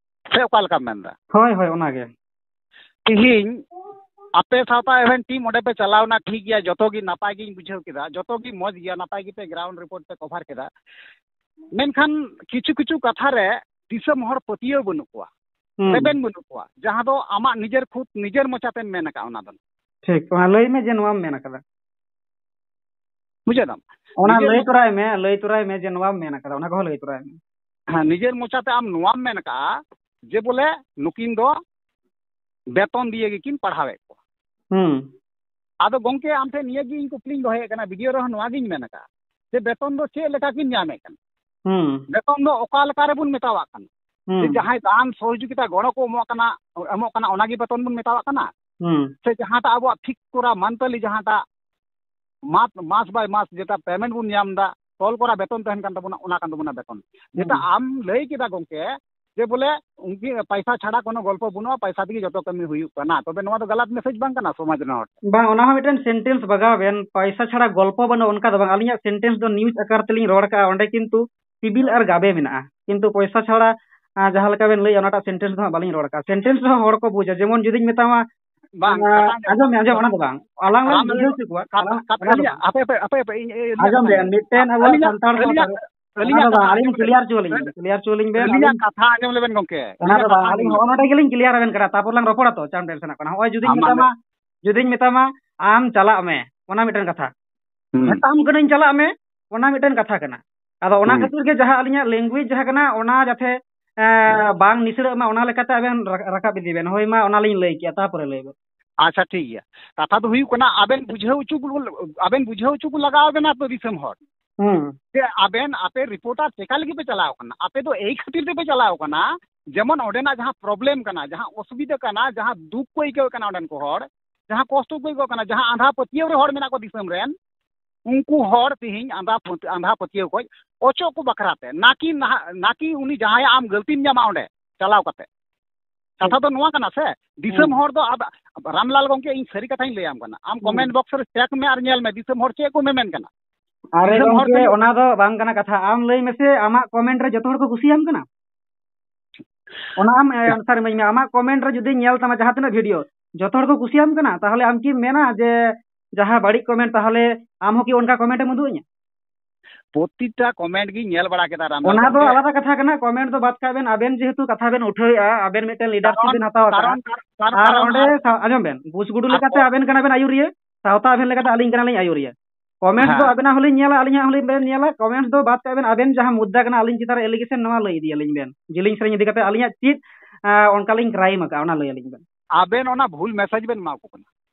ᱥᱮ ᱚᱠᱟ ᱞᱮᱠᱟᱢ ᱢᱮᱱᱫᱟ? ᱦᱳᱭ, ᱦᱳᱭ, ᱚᱱᱟᱜᱮ᱾ ᱛᱤᱦᱤᱧ ᱟᱯᱮ ᱥᱟᱶᱛᱟ event team ᱚᱸᱰᱮ ᱯᱮ ᱪᱟᱞᱟᱣᱱᱟ, ᱴᱷᱤᱠ ᱜᱮᱭᱟ, ᱡᱚᱛᱚ ᱜᱮ ᱱᱟᱯᱟᱭ ᱜᱤᱧ ᱵᱩᱡᱷᱟᱹᱣ ᱠᱮᱫᱟ, ᱡᱚᱛᱚ ᱜᱮ ᱢᱚᱡᱽ ᱜᱮᱭᱟ, ᱱᱟᱯᱟᱭ ᱜᱮᱯᱮ ground report ᱯᱮ cover ᱠᱮᱫᱟ᱾ ᱢᱮᱱᱠᱷᱟᱱ ᱠᱤᱪᱷᱩ ᱠᱤᱪᱷᱩ ᱠᱟᱛᱷᱟ ᱨᱮ ᱫᱤᱥᱚᱢ ᱦᱚᱲ ᱯᱟᱹᱛᱭᱟᱹᱣ ᱵᱟᱹᱱᱩᱜ ᱠᱚᱣᱟ, ᱦᱩᱸ᱾ ᱨᱮᱵᱮᱱ ᱵᱟᱹᱱᱩᱜ ᱠᱚᱣᱟ, ᱡᱟᱦᱟᱸ ᱫᱚ ᱟᱢᱟᱜ ᱱᱤᱡᱮᱨ ᱠᱷᱩᱫ ᱱᱤᱡᱮᱨ ᱢᱚᱪᱟᱛᱮᱢ ᱢᱮᱱ ᱟᱠᱟᱫ ᱚᱱᱟ ᱫᱚ᱾ ᱴᱷᱤᱠ, ᱚᱱᱟ ᱞᱟᱹᱭ ᱢᱮ ᱡᱮ ᱱᱚᱣᱟᱢ ᱢᱮᱱ ᱟᱠᱟᱫᱟ᱾ ᱵᱩᱡᱷᱟᱹᱣ ᱫᱟᱢ? ᱚᱱᱟ ᱱᱤᱡᱮᱨ ᱞᱟᱹᱭ ᱢᱚᱪᱟ- ᱛᱚᱨᱟᱭ ᱢᱮ, ᱞᱟᱹᱭ ᱛᱚᱨᱟᱭ ᱢᱮ ᱡᱮ ᱱᱚᱣᱟᱢ ᱢᱮᱱ ᱟᱠᱟᱫᱟ, ᱚᱱᱟ ᱠᱚᱦᱚᱸ ᱞᱟᱹᱭ ᱛᱚᱨᱟᱭ ᱢᱮ᱾ ᱦᱮᱸ, ᱱᱤᱡᱮᱨ ᱢᱚᱪᱟᱛᱮ ᱟᱢ ᱱᱚᱣᱟᱢ ᱢᱮᱱ ᱟᱠᱟᱫᱼᱟ ᱡᱮ ᱵᱚᱞᱮ ᱱᱩᱠᱤᱱ ᱫᱚ ᱵᱮᱛᱚᱱ ᱫᱤᱭᱮ ᱜᱮᱠᱤᱱ ᱯᱟᱲᱦᱟᱣᱮᱫ ᱠᱚᱣᱟ᱾ ᱦᱩᱸ᱾ ᱟᱫᱚ ᱜᱚᱝᱠᱮ, ᱟᱢ ᱴᱷᱮᱱ ᱱᱤᱭᱟᱹ ᱜᱮ ᱤᱧ ᱠᱩᱠᱞᱤᱧ ᱫᱚᱦᱚᱭᱮᱫ ᱠᱟᱱᱟ, video ᱨᱮᱦᱚᱸ ᱱᱚᱣᱟ ᱜᱤᱧ ᱢᱮᱱ ᱟᱠᱟᱫᱼᱟ ᱡᱮ ᱵᱮᱛᱚᱱ ᱫᱚ ᱪᱮᱫ ᱞᱮᱠᱟ ᱠᱤᱱ ᱧᱟᱢᱮᱫ ᱠᱟᱱᱟ? ᱦᱩᱸ᱾ ᱵᱮᱛᱚᱱ ᱫᱚ ᱚᱠᱟ ᱞᱮᱠᱟ ᱨᱮᱵᱚᱱ ᱢᱮᱛᱟᱣᱟᱜ ᱠᱟᱱᱟ? ᱦᱩᱸ᱾ ᱡᱮ ᱡᱟᱦᱟᱸᱭ ᱫᱟᱱ ᱥᱚᱦᱚᱡᱳᱜᱤᱛᱟ ᱜᱚᱲᱚ ᱠᱚ ᱮᱢᱚᱜ ᱠᱟᱱᱟ, ᱮᱢᱚᱜ ᱠᱟᱱᱟ, ᱚᱱᱟ ᱜᱮ ᱵᱮᱛᱚᱱ ᱵᱚᱱ ᱢᱮᱛᱟᱣᱟᱜ ᱠᱟᱱᱟ? ᱦᱩᱸ᱾ ᱥᱮ ᱡᱟᱦᱟᱸᱴᱟᱜ ᱟᱵᱚᱣᱟᱜ fix ᱠᱚᱨᱟ monthly ᱡᱟᱦᱟᱸᱴᱟᱜ ᱢᱟᱥ, ᱢᱟᱥ by ᱢᱟᱥ ᱡᱮᱴᱟ payment ᱵᱚᱱ ᱧᱟᱢ ᱮᱫᱟ, ᱛᱚᱞ ᱠᱚᱨᱟ ᱵᱮᱛᱚᱱ ᱛᱟᱦᱮᱱ ᱠᱟᱱ ᱛᱟᱵᱚᱱᱟ, ᱚᱱᱟ ᱠᱟᱱ ᱛᱟᱵᱚᱱᱟ ᱵᱮᱛᱚᱱ᱾ ᱡᱮᱴᱟ ᱦᱩᱸ᱾ ᱟᱢ ᱞᱟᱹᱭ ᱠᱮᱫᱟ ᱜᱚᱝᱠᱮ, ᱡᱮ ᱵᱚᱞᱮ ᱩᱱᱠᱤ ᱯᱟᱭᱥᱟ ᱪᱷᱟᱲᱟ ᱠᱳᱱᱳ ᱜᱚᱞᱯᱚ ᱵᱟᱹᱱᱩᱜᱼᱟ, ᱯᱟᱭᱥᱟ ᱛᱮᱜᱮ ᱡᱚᱛᱚ ᱠᱟᱹᱢᱤ ᱦᱩᱭᱩᱜ ᱠᱟᱱᱟ, ᱛᱚᱵᱮ ᱱᱚᱣᱟ ᱫᱚ ᱜᱟᱞᱟᱛ message ᱵᱟᱝ ᱠᱟᱱᱟ ᱥᱚᱢᱟᱡᱽ ᱨᱮᱱ ᱦᱚᱲ ᱴᱷᱮᱱ? ᱵᱟᱝ, ᱚᱱᱟ ᱦᱚᱸ ᱢᱤᱫᱴᱮᱱ sentence ᱵᱟᱜᱟᱣ ᱵᱮᱱ, ᱯᱟᱭᱥᱟ ᱪᱷᱟᱲᱟ ᱜᱚᱞᱯᱚ ᱵᱟᱹᱱᱩᱜᱼᱟ, ᱚᱱᱠᱟ ᱫᱚ ᱵᱟᱝ᱾ ᱟᱹᱞᱤᱧᱟᱜ sentence ᱫᱚ news ᱟᱠᱟᱨ ᱛᱮᱞᱤᱧ ᱨᱚᱲ ᱠᱟᱜᱼᱟ, ᱚᱸᱰᱮ ᱠᱤᱱᱛᱩ ᱥᱤᱵᱤᱞ ᱟᱨ ᱜᱟᱵᱮ ᱢᱮᱱᱟᱜᱼᱟ, ᱠᱤᱱᱛᱩ ᱯᱚᱭᱥᱟ ᱪᱷᱟᱲᱟ, ᱟᱸ, ᱡᱟᱦᱟᱸ ᱞᱮᱠᱟ ᱵᱮᱱ ᱞᱟᱹᱭᱟ, ᱚᱱᱟᱴᱟᱜ sentence ᱫᱚ ᱦᱟᱸᱜ ᱵᱟᱹᱞᱤᱧ ᱨᱚᱲ ᱠᱟᱜᱼᱟ᱾ Sentence ᱨᱮᱦᱚᱸ ᱦᱚᱲ ᱠᱚ ᱵᱩᱡᱟ, ᱡᱮᱢᱚᱱ ᱡᱩᱫᱤᱧ ᱢᱮᱛᱟᱢᱟ, ᱵᱟᱝ, ᱟᱸ, ᱠᱟᱛᱷᱟ ᱟᱸᱡᱚᱢ ᱢᱮ, ᱟᱸᱡᱚᱢ, ᱚᱱᱟ ᱫᱚ ᱵᱟᱝ, ᱟᱞᱟᱝ ᱞᱟᱝ ᱟᱢ ᱵᱩᱡᱷᱟᱹᱣ ᱦᱚᱪᱚ ᱠᱚᱣᱟ, ᱠᱟᱛᱷᱟ, ᱟᱞᱟᱝ, ᱠᱟᱛᱷᱟ, ᱚᱱᱟ ᱫᱚ ᱟᱹᱞᱤᱧᱟᱜ, ᱵᱟᱝ᱾ ᱦᱟᱯᱮ, ᱦᱟᱯᱮ, ᱦᱟᱯᱮ, ᱦᱟᱯᱮ, ᱤᱧ, ᱤᱧ, ᱟᱸᱡᱚᱢ ᱵᱮᱱ, ᱟᱹᱞᱤᱧᱟᱜ, ᱢᱤᱫᱴᱮᱱ ᱟᱵᱚᱣᱟᱜ ᱟᱹᱞᱤᱧᱟᱜ, ᱥᱟᱱᱛᱟᱲ ᱟᱹᱞᱤᱧᱟᱜ, ᱥᱟᱶᱛᱟ ᱨᱮ, ᱚᱱᱟ ᱟᱹᱞᱤᱧᱟᱜ ᱫᱚ ᱵᱟᱝ, ᱠᱟᱛᱷᱟ ᱟᱹᱞᱤᱧ ᱟᱸᱡᱚᱢ ᱵᱮᱱ᱾ Clear ᱦᱚᱪᱚ ᱟᱹᱞᱤᱧ ᱵᱮᱱ, clear ᱦᱚᱪᱚ ᱟᱹᱞᱤᱧ ᱵᱮᱱ, ᱟᱹᱞᱤᱧᱟᱜ ᱟᱹᱞᱤᱧ ᱠᱟᱛᱷᱟ ᱟᱸᱡᱚᱢ ᱞᱮᱵᱮᱱ ᱜᱚᱝᱠᱮ, ᱚᱱᱟ ᱟᱹᱞᱤᱧᱟᱜ ᱫᱚ ᱠᱟᱛᱷᱟ ᱵᱟᱝ, ᱟᱸᱡᱚᱢ ᱟᱹᱞᱤᱧ ᱞᱮᱵᱮᱱ᱾ ᱦᱚᱸᱜᱼᱚ ᱱᱚᱰᱮ ᱜᱮᱞᱤᱧ clear ᱟᱵᱮᱱ ᱠᱟᱱᱟ, ᱛᱟᱨᱯᱚᱨ ᱞᱟᱝ ᱨᱚᱯᱚᱲᱟ ᱛᱚ, ᱪᱟᱬ tension ᱚᱜ ᱠᱟᱱᱟ᱾ ᱦᱚᱸᱜᱼᱚᱭ ᱡᱩᱫᱤᱧ ᱟᱢ ᱢᱟ ᱢᱮᱛᱟᱢᱟ, ᱞᱟᱹᱭ ᱡᱩᱫᱤᱧ ᱢᱮᱛᱟᱢᱟ, ᱟᱢ ᱪᱟᱞᱟᱜ ᱢᱮ, ᱚᱱᱟ ᱢᱤᱫᱴᱮᱱ ᱠᱟᱛᱷᱟ᱾ ᱦᱩᱸ᱾ ᱢᱮᱛᱟᱢ ᱠᱟᱹᱱᱟᱹᱧ ᱪᱟᱞᱟᱜ ᱢᱮ, ᱚᱱᱟ ᱢᱤᱫᱴᱮᱱ ᱠᱟᱛᱷᱟ ᱠᱟᱱᱟ᱾ ᱟᱫᱚ ᱚᱱᱟ ᱦᱩᱸ᱾ ᱠᱷᱟᱹᱛᱤᱨ ᱜᱮ ᱡᱟᱦᱟᱸ ᱟᱹᱞᱤᱧᱟᱜ language ᱡᱟᱦᱟᱸ ᱠᱟᱱᱟ, ᱚᱱᱟ ᱡᱟᱛᱮ, ᱮᱸ, ᱵᱟᱝ ᱱᱤᱥᱲᱟᱹᱜ ᱢᱟ, ᱚᱱᱟ ᱞᱮᱠᱟᱛᱮ ᱟᱵᱮᱱ ᱨᱟ-, ᱨᱟᱠᱟᱵ ᱤᱫᱤ ᱵᱮᱱ᱾ ᱦᱳᱭ ᱢᱟ, ᱚᱱᱟ ᱞᱤᱧ ᱞᱟᱹᱭ ᱠᱮᱜᱼᱟ, ᱛᱟᱯᱚᱨᱮ ᱞᱟᱹᱭ ᱵᱮᱱ᱾ ᱟᱪᱪᱷᱟ, ᱴᱷᱤᱠ ᱜᱮᱭᱟ᱾ ᱠᱟᱛᱷᱟ ᱫᱚ ᱦᱩᱭᱩᱜ ᱠᱟᱱᱟ, ᱟᱵᱮᱱ ᱵᱩᱡᱷᱟᱹᱣ ᱦᱚᱪᱚ ᱠᱚ, ᱟᱵᱮᱱ ᱵᱩᱡᱷᱟᱹᱣ ᱦᱚᱪᱚ ᱠᱚ ᱞᱟᱜᱟᱣ ᱵᱮᱱᱟ ᱛᱚ ᱫᱤᱥᱚᱢ ᱦᱚᱲ᱾ ᱦᱩᱸ᱾ ᱡᱮ ᱟᱵᱮᱱ, ᱟᱯᱮ reporter ᱪᱮᱠᱟ ᱞᱟᱹᱜᱤᱫ ᱯᱮ ᱪᱟᱞᱟᱣ ᱠᱟᱱᱟ? ᱟᱯᱮ ᱫᱚ ᱮᱭ ᱠᱷᱟᱹᱛᱤᱨ ᱛᱮᱯᱮ ᱪᱟᱞᱟᱣ ᱠᱟᱱᱟ, ᱡᱮᱢᱚᱱ ᱚᱸᱰᱮᱱᱟᱜ ᱡᱟᱦᱟᱸ problem ᱠᱟᱱᱟ, ᱡᱟᱦᱟᱸ ᱚᱥᱩᱵᱤᱫᱷᱟ ᱠᱟᱱᱟ, ᱡᱟᱦᱟᱸ ᱫᱩᱠ ᱠᱚ ᱟᱹᱭᱠᱟᱹᱣ ᱠᱟᱱᱟ ᱚᱸᱰᱮᱱ ᱠᱚ ᱦᱚᱲ, ᱡᱟᱦᱟᱸ ᱠᱚᱥᱴᱚ ᱠᱚ ᱟᱹᱭᱠᱟᱹᱣ ᱠᱟᱱᱟ, ᱡᱟᱦᱟᱸ ᱟᱸᱫᱷᱟ ᱯᱟᱹᱛᱭᱟᱹᱣ ᱨᱮ ᱦᱚᱲ ᱢᱮᱱᱟᱜ ᱠᱚ ᱫᱤᱥᱚᱢ ᱨᱮᱱ, ᱩᱱᱠᱩ ᱦᱚᱲ ᱛᱤᱦᱤᱧ ᱟᱸᱫᱷᱟ ᱯᱟᱹᱛ-, ᱟᱸᱫᱷᱟ ᱯᱟᱹᱛᱭᱟᱹᱣ ᱠᱷᱚᱡ ᱚᱪᱚᱜ ᱠᱚ ᱵᱟᱠᱷᱨᱟ ᱛᱮ, ᱱᱟᱠᱤ ᱱᱟᱦᱟᱜ, ᱱᱟᱠᱤ ᱩᱱᱤ ᱡᱟᱦᱟᱸᱭᱟᱜ ᱟᱢ ᱜᱟᱹᱞᱛᱤᱢ ᱧᱟᱢᱟ ᱚᱸᱰᱮ ᱪᱟᱞᱟᱣ ᱠᱟᱛᱮ᱾ ᱠᱟᱛᱷᱟ ᱫᱚ ᱱᱚᱣᱟ ᱠᱟᱱᱟ ᱥᱮ, ᱫᱤᱥᱚᱢ ᱦᱩᱸ᱾ ᱦᱚᱲ ᱫᱚ ᱟᱵ-, ᱨᱟᱢᱞᱟᱞ ᱜᱚᱢᱠᱮ, ᱤᱧ ᱥᱟᱹᱨᱤ ᱠᱟᱛᱷᱟᱧ ᱞᱟᱹᱭᱟᱢ ᱠᱟᱱᱟ, ᱟᱢ ᱦᱩᱸ᱾ ᱠᱚᱢᱮᱱᱴ ᱵᱚᱠᱥ ᱨᱮ ᱪᱮᱠ ᱢᱮ ᱟᱨ ᱧᱮᱞ ᱢᱮ ᱫᱤᱥᱚᱢ ᱦᱚᱲ ᱪᱮᱫ ᱠᱚ ᱢᱮᱢᱮᱱ ᱠᱟᱱᱟ᱾ ᱟᱨᱮ ᱫᱤᱥᱚᱢ ᱦᱚᱲ ᱜᱚᱢᱠᱮ, ᱪᱮᱫ ᱚᱱᱟ ᱫᱚ ᱵᱟᱝ ᱠᱟᱱᱟ ᱠᱟᱛᱷᱟ᱾ ᱟᱢ ᱞᱟᱹᱭ ᱢᱮᱥᱮ, ᱟᱢᱟᱜ ᱠᱚᱢᱮᱱᱴ ᱨᱮ ᱡᱚᱛᱚ ᱦᱚᱲ ᱠᱚ ᱠᱩᱥᱤᱭᱟᱢ ᱠᱟᱱᱟ? ᱚᱱᱟ ᱟᱢ ᱮᱱᱥᱟᱨ ᱤᱢᱟᱹᱧ ᱢᱮ᱾ ᱟᱢᱟᱜ ᱠᱚᱢᱮᱱᱴ ᱨᱮ ᱡᱩᱫᱤ ᱧᱮᱞ ᱛᱟᱢᱟ ᱡᱟᱦᱟᱸ ᱛᱤᱱᱟᱹᱜ ᱵᱷᱤᱰᱤᱭᱳ, ᱡᱚᱛᱚ ᱦᱚᱲ ᱠᱚ ᱠᱩᱥᱤᱭᱟᱢ ᱠᱟᱱᱟ, ᱛᱟᱦᱚᱞᱮ ᱟᱢ ᱠᱤᱢ ᱢᱮᱱᱟ ᱡᱮ ᱡᱟᱦᱟᱸ ᱵᱟᱹᱲᱤᱡ ᱠᱚᱢᱮᱱᱴ, ᱛᱟᱦᱚᱞᱮ ᱟᱢ ᱦᱚᱸ ᱠᱤ ᱚᱱᱠᱟ ᱠᱚᱢᱮᱱᱴ ᱮᱢ ᱩᱫᱩᱜ ᱟᱹᱧᱟ? ᱯᱨᱚᱛᱤᱴᱟ ᱠᱚᱢᱮᱱᱴ ᱜᱤᱧ ᱧᱮᱞ ᱵᱟᱲᱟ ᱠᱮᱫᱟ, ᱨᱟᱢᱞᱟᱞ ᱚᱱᱟ ᱫᱚ ᱜᱚᱢᱠᱮ᱾ ᱟᱞᱟᱫᱟ ᱠᱟᱛᱷᱟ ᱠᱟᱱᱟ, ᱠᱚᱢᱮᱱᱴ ᱫᱚ ᱵᱟᱫ ᱠᱟᱜ ᱵᱮᱱ, ᱟᱵᱮᱱ ᱡᱮᱦᱮᱛᱩ ᱠᱟᱛᱷᱟ ᱵᱮᱱ ᱩᱴᱷᱟᱹᱣᱮᱫᱼᱟ, ᱟᱵᱮᱱ ᱢᱤᱫᱴᱮᱱ ᱞᱤᱰᱟᱨᱥᱤᱯ ᱠᱟᱨᱚᱱ, ᱵᱮᱱ ᱦᱟᱛᱟᱣ ᱠᱟᱨᱚᱱ, ᱟᱠᱟᱫᱼᱟ᱾ ᱠᱟᱨ-, ᱠᱟᱨ-, ᱟᱨ ᱠᱟᱨᱚᱱ, ᱚᱸᱰᱮ ᱠᱟᱨ-, ᱥᱟ-, ᱟᱸᱡᱚᱢ ᱵᱮᱱ, ᱜᱩᱥᱜᱩᱰᱩ ᱟᱨ ᱞᱮᱠᱟᱛᱮ ᱠᱚ- ᱟᱵᱮᱱ ᱠᱟᱱᱟ ᱵᱮᱱ ᱟᱹᱭᱩᱨᱤᱭᱟᱹ, ᱥᱟᱶᱛᱟ ᱟᱵᱮᱱ ᱞᱮᱠᱟᱛᱮ ᱟᱹᱞᱤᱧ ᱠᱟᱱᱟᱞᱤᱧ ᱟᱹᱭᱩᱨᱤᱭᱟᱹ᱾ ᱠᱚᱢᱮᱱᱴ ᱫᱚ ᱦᱮᱸ᱾ ᱟᱵᱮᱱᱟᱜ ᱦᱚᱸᱞᱤᱧ ᱧᱮᱞᱟ, ᱟᱹᱞᱤᱧᱟᱜ ᱦᱚᱸᱞᱤᱧ ᱵᱮᱱ ᱧᱮᱞᱟ, ᱠᱚᱢᱮᱱᱴ ᱫᱚ ᱵᱟᱫ ᱠᱟᱜ ᱵᱮᱱ, ᱟᱵᱮᱱ ᱡᱟᱦᱟᱸ ᱢᱩᱫᱽᱫᱟ ᱠᱟᱱᱟ ᱟᱹᱞᱤᱧ ᱪᱮᱛᱟᱱ ᱨᱮ ᱮᱞᱤᱜᱮᱥᱚᱱ, ᱱᱚᱣᱟ ᱞᱟᱹᱭ ᱤᱫᱤᱭᱟᱞᱤᱧ ᱵᱮᱱ᱾ ᱡᱤᱞᱤᱧ ᱥᱮᱨᱮᱧ ᱤᱫᱤ ᱠᱟᱛᱮ ᱟᱹᱞᱤᱧᱟᱜ ᱪᱮᱫ, ᱟᱸ, ᱚᱱᱠᱟᱞᱤᱧ ᱠᱨᱟᱭᱤᱢ ᱟᱠᱟᱫᱼᱟ, ᱚᱱᱟ ᱞᱟᱹᱭ ᱟᱹᱞᱤᱧ ᱵᱮᱱ᱾ ᱟᱵᱮᱱ ᱚᱱᱟ ᱵᱷᱩᱞ ᱢᱮᱥᱮᱡᱽ ᱵᱮᱱ ᱮᱢᱟ ᱠᱚ ᱠᱟᱱᱟ᱾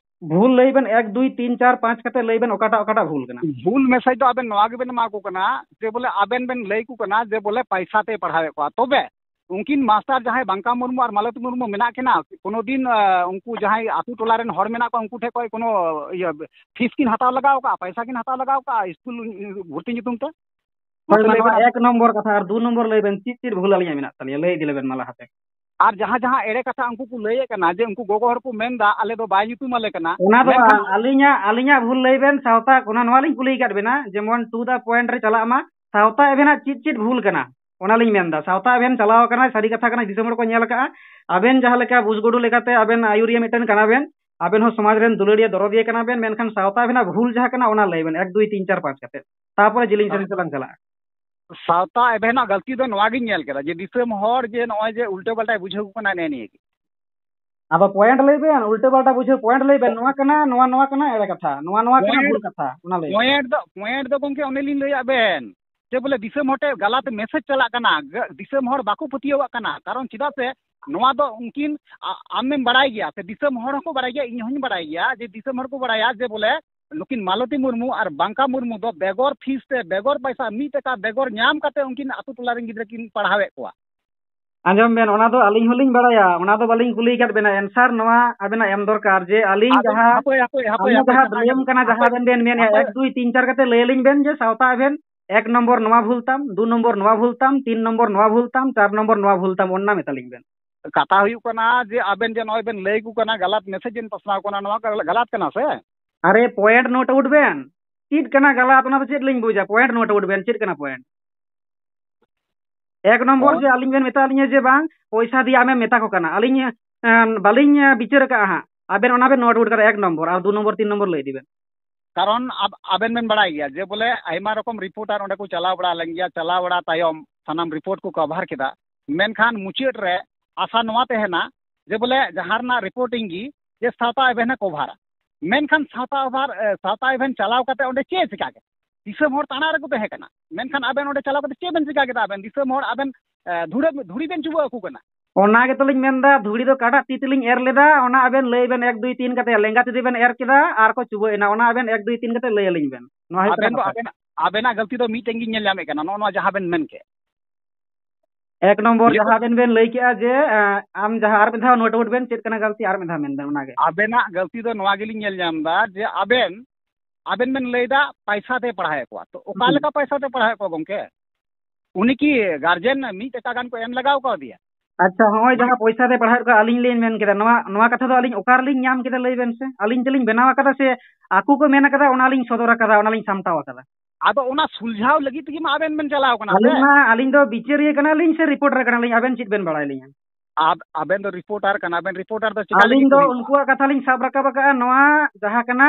ᱵᱷᱩᱞ ᱞᱟᱹᱭ ᱵᱮᱱ, ᱮᱠ, ᱫᱩᱭ, ᱛᱤᱱ, ᱪᱟᱨ, ᱯᱟᱸᱪ ᱠᱟᱛᱮ ᱞᱟᱹᱭ ᱵᱮᱱ, ᱚᱠᱟᱴᱟᱜ, ᱚᱠᱟᱴᱟᱜ ᱵᱷᱩᱞ ᱠᱟᱱᱟ? ᱵᱷᱩᱞ ᱢᱮᱥᱮᱡᱽ ᱫᱚ ᱟᱵᱮᱱ ᱱᱚᱣᱟ ᱜᱮᱵᱮᱱ ᱮᱢᱟ ᱠᱚ ᱠᱟᱱᱟ ᱡᱮ ᱵᱚᱞᱮ ᱟᱵᱮᱱ ᱵᱮᱱ ᱞᱟᱹᱭ ᱠᱚ ᱠᱟᱱᱟ ᱡᱮ ᱵᱚᱞᱮ ᱯᱟᱭᱥᱟ ᱛᱮᱭ ᱯᱟᱲᱦᱟᱣᱮᱫ ᱠᱚᱣᱟ᱾ ᱛᱚᱵᱮ ᱩᱱᱠᱤᱱ ᱢᱟᱥᱴᱟᱨ ᱡᱟᱦᱟᱸᱭ ᱵᱟᱝᱠᱟ ᱢᱩᱨᱢᱩ ᱟᱨ ᱢᱟᱞᱚᱛᱤ ᱢᱩᱨᱢᱩ ᱢᱮᱱᱟᱜ ᱠᱤᱱᱟ, ᱠᱳᱱᱳ ᱫᱤᱱ, ᱟ, ᱩᱱᱠᱩ ᱡᱟᱦᱟᱸᱭ ᱟᱛᱳ ᱴᱚᱞᱟ ᱨᱮᱱ ᱦᱚᱲ ᱢᱮᱱᱟᱜ ᱠᱚᱣᱟ, ᱩᱱᱠᱩ ᱴᱷᱮᱱ ᱠᱷᱚᱱ ᱠᱳᱱᱳ, ᱤᱭᱟᱹ, ᱯᱷᱤᱥ ᱠᱤᱱ ᱦᱟᱛᱟᱣ ᱞᱟᱜᱟᱣ ᱠᱟᱜᱼᱟ, ᱯᱟᱭᱥᱟ ᱠᱤᱱ ᱦᱟᱛᱟᱣ ᱞᱟᱜᱟᱣ ᱠᱟᱜᱼᱟ ᱥᱠᱩᱞ ᱵᱷᱚᱨᱛᱤ ᱧᱩᱛᱩᱢ ᱛᱮ? ᱦᱳᱭ, ᱢᱟᱥᱮ ᱞᱟᱹᱭ ᱢᱟ, ᱵᱮᱱ᱾ ᱮᱠ ᱱᱚᱢᱵᱚᱨ ᱠᱟᱛᱷᱟ᱾ ᱟᱨ ᱫᱩ ᱱᱚᱢᱵᱚᱨ ᱞᱟᱹᱭ ᱵᱮᱱ, ᱪᱮᱫ, ᱪᱮᱫ ᱵᱷᱩᱞ ᱟᱹᱞᱤᱧᱟᱜ ᱢᱮᱱᱟᱜ ᱛᱟᱹᱞᱤᱧᱟ? ᱞᱟᱹᱭ ᱤᱫᱤ ᱞᱮᱵᱮᱱ ᱢᱟ ᱞᱟᱦᱟᱛᱮ᱾ ᱟᱨ ᱡᱟᱦᱟᱸ, ᱡᱟᱦᱟᱸ ᱮᱲᱮ ᱠᱟᱛᱷᱟ ᱩᱱᱠᱩ ᱠᱚ ᱞᱟᱹᱭᱮᱫ ᱠᱟᱱᱟ ᱡᱮ ᱩᱱᱠᱩ ᱜᱚᱜᱚ ᱦᱚᱲ ᱠᱚ ᱢᱮᱱᱫᱟ, ᱟᱞᱮ ᱫᱚ ᱵᱟᱭ ᱧᱩᱛᱩᱢ ᱟᱞᱮ ᱠᱟᱱᱟ, ᱚᱱᱟ ᱫᱚ ᱢᱮᱱᱠᱷᱟᱱ ᱵᱟᱝ, ᱟᱹᱞᱤᱧᱟᱜ, ᱟᱹᱞᱤᱧᱟᱜ ᱵᱷᱩᱞ ᱞᱟᱹᱭ ᱵᱮᱱ, ᱥᱟᱶᱛᱟ, ᱚᱱᱟ, ᱱᱚᱣᱟ ᱞᱤᱧ ᱠᱩᱞᱤ ᱟᱠᱟᱫ ᱵᱮᱱᱟ, ᱡᱮᱢᱚᱱ to the point ᱨᱮ ᱪᱟᱞᱟᱜ ᱢᱟ, ᱥᱟᱶᱛᱟ ᱮᱵᱷᱮᱱᱟᱜ ᱪᱮᱫ, ᱪᱮᱫ ᱵᱷᱩᱞ ᱠᱟᱱᱟ? ᱚᱱᱟ ᱞᱤᱧ ᱢᱮᱱᱫᱟ, ᱥᱟᱶᱛᱟ ᱮᱵᱷᱮᱱ ᱪᱟᱞᱟᱣ ᱟᱠᱟᱱᱟ, ᱥᱟᱹᱨᱤ ᱠᱟᱛᱷᱟ ᱠᱟᱱᱟ, ᱫᱤᱥᱚᱢ ᱦᱚᱲ ᱠᱚ ᱧᱮᱞ ᱟᱠᱟᱫᱼᱟ᱾ ᱟᱵᱮᱱ ᱡᱟᱦᱟᱸ ᱞᱮᱠᱟ ᱵᱩᱡᱽᱜᱩᱰᱩ ᱞᱮᱠᱟᱛᱮ ᱟᱵᱮᱱ ᱟᱹᱭᱩᱨᱤᱭᱟᱹ ᱢᱤᱫᱴᱮᱱ ᱠᱟᱱᱟ ᱵᱮᱱ, ᱟᱵᱮᱱ ᱦᱚᱸ ᱥᱚᱢᱟᱡᱽ ᱨᱮᱱ ᱫᱩᱞᱟᱹᱲᱤᱭᱟᱹ ᱫᱚᱨᱚᱫᱤᱭᱟᱹ ᱠᱟᱱᱟ ᱵᱮᱱ, ᱢᱮᱱᱠᱷᱟᱱ ᱥᱟᱶᱛᱟ ᱮᱵᱷᱮᱱᱟᱜ ᱵᱷᱩᱞ ᱡᱟᱦᱟᱸ ᱠᱟᱱᱟ, ᱚᱱᱟ ᱞᱟᱹᱭ ᱵᱮᱱ, ᱮᱠ, ᱫᱩᱭ, ᱛᱤᱱ, ᱪᱟᱨ, ᱯᱟᱸᱪ ᱠᱟᱛᱮ, ᱛᱟᱨᱯᱚᱨᱮ ᱡᱤᱞᱤᱧ ᱥᱮᱨᱮᱧ ᱥᱮᱫ ᱞᱟᱝ ᱪᱟᱞᱟᱜᱼᱟ᱾ ᱥᱟᱶᱛᱟ ᱮᱵᱷᱮᱱᱟᱜ ᱜᱟᱹᱞᱛᱤ ᱫᱚ ᱱᱚᱣᱟ ᱜᱤᱧ ᱧᱮᱞ ᱠᱮᱫᱟ ᱡᱮ ᱫᱤᱥᱚᱢ ᱦᱚᱲ ᱡᱮ ᱱᱚᱜᱼᱚᱭ ᱡᱮ ᱩᱞᱴᱟᱹ ᱯᱟᱞᱴᱟᱭ ᱵᱩᱡᱷᱟᱹᱣ ᱠᱚ ᱠᱟᱱᱟ, ᱱᱮ ᱱᱤᱭᱟᱹ ᱜᱮ᱾ ᱟᱫᱚ ᱯᱚᱭᱮᱱᱴ ᱞᱟᱹᱭ ᱵᱮᱱ, ᱩᱞᱴᱟᱹ ᱯᱟᱞᱴᱟ ᱵᱩᱡᱷᱟᱹᱣ, ᱯᱚᱭᱮᱱᱴ ᱞᱟᱹᱭ ᱵᱮᱱ, ᱱᱚᱣᱟ ᱠᱟᱱᱟ, ᱱᱚᱣᱟ, ᱱᱚᱣᱟ ᱠᱟᱱᱟ ᱮᱲᱮ ᱠᱟᱛᱷᱟ, ᱱᱚᱣᱟ, ᱱᱚᱣᱟ ᱠᱟᱱᱟ ᱯᱚᱭᱮᱱᱴ, ᱵᱷᱩᱞ ᱠᱟᱛᱷᱟ, ᱚᱱᱟ ᱞᱟᱹᱭ ᱵᱮᱱ᱾ ᱯᱚᱭᱮᱱᱴ ᱫᱚ, ᱯᱚᱭᱮᱱᱴ ᱫᱚ ᱜᱚᱢᱠᱮ ᱚᱱᱮ ᱞᱤᱧ ᱞᱟᱹᱭᱟᱫ ᱵᱮᱱ ᱡᱮ ᱵᱚᱞᱮ ᱫᱤᱥᱚᱢ ᱦᱚᱲ ᱴᱷᱮᱱ ᱜᱟᱞᱟᱛ ᱢᱮᱥᱮᱡᱽ ᱪᱟᱞᱟᱜ ᱠᱟᱱᱟ, ᱜ-, ᱫᱤᱥᱚᱢ ᱦᱚᱲ ᱵᱟᱠᱚ ᱯᱟᱹᱛᱭᱟᱹᱣᱟᱜ ᱠᱟᱱᱟ᱾ ᱠᱟᱨᱚᱱ ᱪᱮᱫᱟᱜ ᱥᱮ ᱱᱚᱣᱟ ᱫᱚ ᱩᱱᱠᱤᱱ, ᱟ-, ᱟᱢᱮᱢ ᱵᱟᱲᱟᱭ ᱜᱮᱭᱟ ᱥᱮ ᱫᱤᱥᱚᱢ ᱦᱚᱲ ᱦᱚᱸᱠᱚ ᱵᱟᱲᱟᱭ ᱜᱮᱭᱟ, ᱤᱧ ᱦᱚᱸᱧ ᱵᱟᱲᱟᱭ ᱜᱮᱭᱟ ᱡᱮ ᱫᱤᱥᱚᱢ ᱦᱚᱲ ᱠᱚ ᱵᱟᱲᱟᱭᱟ ᱡᱮ ᱵᱚᱞᱮ ᱱᱩᱠᱤᱱ ᱢᱟᱞᱚᱛᱤ ᱢᱩᱨᱢᱩ ᱟᱨ ᱵᱟᱝᱠᱟ ᱢᱩᱨᱢᱩ ᱫᱚ ᱵᱮᱜᱚᱨ ᱯᱷᱤᱥ ᱛᱮ, ᱵᱮᱜᱚᱨ ᱯᱟᱭᱥᱟ, ᱢᱤᱫ ᱴᱟᱠᱟ ᱵᱮᱜᱚᱨ ᱧᱟᱢ ᱠᱟᱛᱮ ᱩᱱᱠᱤᱱ ᱟᱛᱳ ᱴᱚᱞᱟ ᱨᱮᱱ ᱜᱤᱫᱽᱨᱟᱹ ᱠᱤᱱ ᱯᱟᱲᱦᱟᱣᱮᱫ ᱠᱚᱣᱟ᱾ ᱟᱸᱡᱚᱢ ᱵᱮᱱ, ᱚᱱᱟ ᱫᱚ ᱟᱹᱞᱤᱧ ᱦᱚᱸᱞᱤᱧ ᱵᱟᱲᱟᱭᱟ, ᱚᱱᱟ ᱫᱚ ᱵᱟᱹᱞᱤᱧ ᱠᱩᱞᱤ ᱟᱠᱟᱫ ᱵᱮᱱᱟ᱾ ᱮᱱᱥᱟᱨ ᱱᱚᱣᱟ ᱟᱵᱮᱱᱟᱜ ᱮᱢ ᱫᱚᱨᱠᱟᱨ ᱡᱮ ᱟᱹᱞᱤᱧ ᱟᱵᱮᱱ ᱡᱟᱦᱟᱸ ᱦᱟᱯᱳᱭ, ᱦᱟᱯᱳᱭ, ᱦᱟᱯᱳᱭ, ᱟᱹᱞᱤᱧ ᱦᱟᱯᱳᱭ, ᱡᱟᱦᱟᱸ ᱠᱟᱛᱷᱟ ᱵᱞᱮᱢ ᱟᱸᱡᱚᱢ ᱠᱟᱱᱟ, ᱵᱮᱱ, ᱡᱟᱦᱟᱸ ᱦᱟᱯᱳᱭ᱾ ᱟᱵᱮᱱ ᱵᱮᱱ ᱢᱮᱱᱮᱫᱼᱟ, ᱦᱟᱯᱳᱭ᱾ ᱮᱠ, ᱫᱩᱭ, ᱛᱤᱱ, ᱪᱟᱨ ᱠᱟᱛᱮ ᱞᱟᱹᱭ ᱟᱹᱞᱤᱧ ᱵᱮᱱ ᱡᱮ ᱥᱟᱶᱛᱟ ᱟᱵᱮᱱ ᱮᱠ ᱱᱚᱢᱵᱚᱨ ᱱᱚᱣᱟ ᱵᱷᱩᱞ ᱛᱟᱢ, ᱫᱩ ᱱᱚᱢᱵᱚᱨ ᱱᱚᱣᱟ ᱵᱷᱩᱞ ᱛᱟᱢ, ᱛᱤᱱ ᱱᱚᱢᱵᱚᱨ ᱱᱚᱣᱟ ᱵᱷᱩᱞ ᱛᱟᱢ, ᱪᱟᱨ ᱱᱚᱢᱵᱚᱨ ᱱᱚᱣᱟ ᱵᱷᱩᱞ ᱛᱟᱢ, ᱚᱱᱟ ᱢᱮᱛᱟᱞᱤᱧ ᱵᱮᱱ᱾ ᱠᱟᱛᱷᱟ ᱦᱩᱭᱩᱜ ᱠᱟᱱᱟ ᱡᱮ ᱟᱵᱮᱱ ᱡᱮ ᱱᱚᱜᱼᱚᱭ ᱵᱮᱱ ᱞᱟᱹᱭ ᱟᱠᱚ ᱠᱟᱱᱟ, ᱜᱟᱞᱟᱛ ᱢᱮᱥᱮᱡᱽ ᱵᱮᱱ ᱯᱟᱥᱱᱟᱣ ᱠᱟᱱᱟ, ᱱᱚᱣᱟ ᱜᱟᱞᱟᱛ ᱠᱟᱱᱟ ᱥᱮ? ᱟᱨᱮ, ᱯᱚᱭᱮᱱᱴ ᱱᱳᱴ ᱟᱣᱩᱴ ᱵᱮᱱ᱾ ᱪᱮᱫ ᱠᱟᱱᱟ ᱜᱟᱞᱟᱛ, ᱚᱱᱟ ᱫᱚ ᱪᱮᱫ ᱞᱤᱧ ᱵᱩᱡᱟ? ᱯᱚᱭᱮᱱᱴ ᱱᱳᱴ ᱟᱣᱩᱴ ᱵᱮᱱ, ᱪᱮᱫ ᱠᱟᱱᱟ ᱯᱚᱭᱮᱱᱴ? ᱮᱠ ᱱᱚᱢᱵᱚᱨ ᱦᱳᱭ᱾ ᱡᱮ ᱟᱹᱞᱤᱧ ᱵᱮᱱ ᱢᱮᱛᱟ ᱞᱤᱧᱟ ᱡᱮ ᱵᱟᱝ, ᱯᱚᱭᱥᱟ ᱫᱤᱭᱮ ᱟᱢᱮᱢ ᱢᱮᱛᱟ ᱠᱚ ᱠᱟᱱᱟ, ᱟᱹᱞᱤᱧ, ᱮᱸ, ᱵᱟᱹᱞᱤᱧ, ᱮᱸ, ᱵᱤᱪᱟᱹᱨ ᱟᱠᱟᱫᱼᱟ ᱦᱟᱸᱜ, ᱟᱵᱮᱱ ᱚᱱᱟ ᱵᱮᱱ ᱱᱳᱴ ᱟᱣᱩᱴ ᱠᱟᱫᱟ ᱮᱠ ᱱᱚᱢᱵᱚᱨ, ᱟᱨ ᱫᱩ ᱱᱚᱢᱵᱚᱨ, ᱛᱤᱱ ᱱᱚᱢᱵᱚᱨ ᱞᱟᱹᱭ ᱤᱫᱤ ᱵᱮᱱ᱾ ᱠᱟᱨᱚᱱ ᱟᱵ-, ᱟᱵᱮᱱ ᱵᱮᱱ ᱵᱟᱲᱟᱭ ᱜᱮᱭᱟ ᱡᱮ ᱵᱚᱞᱮ ᱟᱭᱢᱟ ᱨᱚᱠᱚᱢ ᱨᱤᱯᱳᱨᱴᱟᱨ ᱚᱸᱰᱮ ᱠᱚ ᱪᱟᱞᱟᱣ ᱵᱟᱲᱟ ᱞᱮᱱ ᱜᱮᱭᱟ, ᱪᱟᱞᱟᱣ ᱵᱟᱲᱟ ᱛᱟᱭᱚᱢ ᱥᱟᱱᱟᱢ ᱨᱤᱯᱳᱨᱴ ᱠᱚ ᱠᱚᱵᱷᱟᱨ ᱠᱮᱫᱟ, ᱢᱮᱱᱠᱷᱟᱱ ᱢᱩᱪᱟᱹᱫ ᱨᱮ ᱟᱥᱟ ᱱᱚᱣᱟ ᱛᱟᱦᱮᱱᱟ ᱡᱮ ᱵᱚᱞᱮ ᱡᱟᱦᱟᱸ ᱨᱮᱱᱟᱜ ᱨᱤᱯᱳᱨᱴᱤᱝ ᱜᱮ ᱡᱮ ᱥᱟᱶᱛᱟ ᱮᱵᱷᱮᱱ ᱮ ᱠᱚᱵᱷᱟᱨᱟ, ᱢᱮᱱᱠᱷᱟᱱ ᱥᱟᱶᱛᱟ ᱚᱵᱷᱟᱨ, ᱮ, ᱥᱟᱶᱛᱟ ᱮᱵᱷᱮᱱ ᱪᱟᱞᱟᱣ ᱠᱟᱛᱮ ᱚᱸᱰᱮ ᱪᱮᱫ ᱮ ᱪᱤᱠᱟ ᱠᱮᱫᱟ? ᱫᱤᱥᱚᱢ ᱦᱚᱲ ᱛᱟᱲᱟ ᱨᱮᱠᱚ ᱛᱟᱦᱮᱸ ᱠᱟᱱᱟ, ᱢᱮᱱᱠᱷᱟᱱ ᱟᱵᱮᱱ ᱚᱸᱰᱮ ᱪᱟᱞᱟᱣ ᱠᱟᱛᱮ ᱪᱮᱫ ᱵᱮᱱ ᱪᱤᱠᱟ ᱠᱮᱫᱟ? ᱟᱵᱮᱱ ᱫᱤᱥᱚᱢ ᱦᱚᱲ ᱟᱵᱮᱱ, ᱮ, ᱫᱷᱩᱲᱟᱹ, ᱫᱷᱩᱲᱤ ᱵᱮᱱ ᱪᱩᱵᱟᱹ ᱟᱠᱚ ᱠᱟᱱᱟ᱾ ᱚᱱᱟ ᱜᱮᱛᱚ ᱞᱤᱧ ᱢᱮᱱᱫᱟ, ᱫᱷᱩᱲᱤ ᱫᱚ ᱚᱠᱟᱴᱟᱜ ᱛᱤ ᱛᱮᱞᱤᱧ ᱮᱨ ᱞᱮᱫᱟ, ᱚᱱᱟ ᱟᱵᱮᱱ ᱞᱟᱹᱭ ᱵᱮᱱ ᱮᱠ, ᱫᱩᱭ, ᱛᱤᱱ ᱠᱟᱛᱮ, ᱞᱮᱸᱜᱟ ᱛᱤ ᱛᱮᱵᱮᱱ ᱮᱨ ᱠᱮᱫᱟ ᱟᱨ ᱠᱚ ᱪᱩᱵᱟᱹᱜ ᱮᱱᱟ, ᱚᱱᱟ ᱟᱵᱮᱱ ᱮᱠ, ᱫᱩᱭ, ᱛᱤᱱ ᱠᱟᱛᱮ ᱞᱟᱹᱭ ᱟᱹᱞᱤᱧ ᱵᱮᱱ᱾ ᱱᱚᱣᱟ ᱦᱩᱭᱩᱜ ᱟᱵᱮᱱ ᱠᱟᱱᱟ ᱫᱚ ᱠᱟᱛᱷᱟ᱾ ᱟᱵᱮᱱ, ᱟᱵᱮᱱᱟᱜ ᱜᱟᱹᱞᱛᱤ ᱫᱚ ᱢᱤᱫᱴᱮᱱ ᱜᱤᱧ ᱧᱮᱞ ᱧᱟᱢᱮᱫ ᱠᱟᱱᱟ, ᱱᱚᱜᱼᱚ ᱱᱚᱣᱟ ᱡᱟᱦᱟᱸ ᱵᱮᱱ ᱢᱮᱱ ᱠᱮᱫ᱾ ᱮᱠ ᱱᱚᱢᱵᱚᱨ ᱱᱤᱭᱟᱹ ᱡᱟᱦᱟᱸ ᱟᱵᱮᱱ ᱵᱮᱱ ᱞᱟᱹᱭ ᱠᱮᱜᱼᱟ ᱡᱮ, ᱮᱸ, ᱟᱢ ᱡᱟᱦᱟᱸ ᱟᱨ ᱢᱤᱫ ᱫᱷᱟᱣ ᱱᱳᱴ ᱟᱣᱩᱴ ᱵᱮᱱ, ᱪᱮᱫ ᱠᱟᱱᱟ ᱜᱟᱹᱞᱛᱤ, ᱟᱨ ᱢᱤᱫ ᱫᱷᱟᱣ ᱢᱮᱱ ᱵᱮᱱ ᱚᱱᱟᱜᱮ᱾ ᱟᱵᱮᱱᱟᱜ ᱜᱟᱹᱞᱛᱤ ᱫᱚ ᱱᱚᱣᱟ ᱜᱮᱞᱤᱧ ᱧᱮᱞ ᱧᱟᱢ ᱮᱫᱟ ᱡᱮ ᱟᱵᱮᱱ, ᱟᱵᱮᱱ ᱵᱮᱱ ᱞᱟᱹᱭ ᱮᱫᱟ ᱯᱟᱭᱥᱟ ᱛᱮ ᱯᱟᱲᱦᱟᱣᱮᱫ ᱠᱚᱣᱟ, ᱛᱚ ᱚᱠᱟ ᱦᱩᱸ᱾ ᱞᱮᱠᱟ ᱯᱟᱭᱥᱟ ᱛᱮ ᱯᱟᱲᱦᱟᱣᱮᱫ ᱠᱚᱣᱟ ᱜᱚᱝᱠᱮ? ᱩᱱᱤ ᱠᱤ ᱜᱟᱨᱡᱮᱱ ᱢᱤᱫ ᱴᱟᱠᱟ ᱜᱟᱱ ᱠᱚ ᱮᱢ ᱞᱟᱜᱟᱣ ᱠᱟᱣᱫᱮᱭᱟ? ᱟᱪᱪᱷᱟ, ᱦᱚᱸᱜᱼᱚᱭ ᱢᱟᱱᱮ ᱡᱟᱦᱟᱸ ᱯᱚᱭᱥᱟ ᱛᱮ ᱯᱟᱲᱦᱟᱣᱮᱫ ᱠᱚᱣᱟ, ᱟᱹᱞᱤᱧ ᱞᱤᱧ ᱢᱮᱱ ᱠᱮᱫᱟ, ᱱᱚᱣᱟ, ᱱᱚᱣᱟ ᱠᱟᱛᱷᱟ ᱫᱚ ᱟᱹᱞᱤᱧ ᱚᱠᱟ ᱨᱮᱞᱤᱧ ᱧᱟᱢ ᱠᱮᱫᱟ ᱞᱟᱹᱭ ᱵᱮᱱ ᱥᱮ? ᱟᱹᱞᱤᱧ ᱛᱮᱞᱤᱧ ᱵᱮᱱᱟᱣ ᱟᱠᱟᱫᱟ ᱥᱮ ᱟᱠᱚ ᱠᱚ ᱢᱮᱱ ᱟᱠᱟᱫᱟ, ᱚᱱᱟᱞᱤᱧ ᱥᱚᱫᱚᱨ ᱟᱠᱟᱫᱟ, ᱚᱱᱟᱞᱤᱧ ᱥᱟᱢᱴᱟᱣ ᱟᱠᱟᱫᱟ? ᱟᱫᱚ ᱚᱱᱟ ᱥᱩᱞᱡᱷᱟᱣ ᱞᱟᱹᱜᱤᱫ ᱛᱮᱜᱮ ᱢᱟ ᱟᱵᱮᱱ ᱵᱮᱱ ᱪᱟᱞᱟᱣ ᱠᱟᱱᱟ ᱥᱮ? ᱟᱹᱞᱤᱧ ᱢᱟ, ᱟᱹᱞᱤᱧ ᱫᱚ ᱵᱤᱪᱟᱹᱨᱤᱭᱟᱹ ᱠᱟᱱᱟᱞᱤᱧ ᱥᱮ ᱨᱤᱯᱳᱨᱴᱟᱨ ᱠᱟᱱᱟᱞᱤᱧ, ᱟᱵᱮᱱ ᱪᱮᱫ ᱵᱮᱱ ᱵᱟᱲᱟᱭ ᱞᱤᱧᱟ? ᱟᱵ-, ᱟᱵᱮᱱ ᱫᱚ ᱨᱤᱯᱳᱨᱴᱟᱨ ᱠᱟᱱᱟ ᱵᱮᱱ, ᱨᱤᱯᱳᱨᱴᱟᱨ ᱫᱚ ᱪᱮᱠᱟ ᱟᱹᱞᱤᱧ ᱞᱟᱹᱜᱤᱫ ᱫᱚ ᱠᱚ ᱦᱩᱭᱩᱜᱼᱟ? ᱩᱱᱠᱩᱣᱟᱜ ᱠᱟᱛᱷᱟ ᱞᱤᱧ ᱥᱟᱵ ᱨᱟᱠᱟᱵ ᱟᱠᱟᱫᱼᱟ, ᱱᱚᱣᱟ ᱡᱟᱦᱟᱸ ᱠᱟᱱᱟ,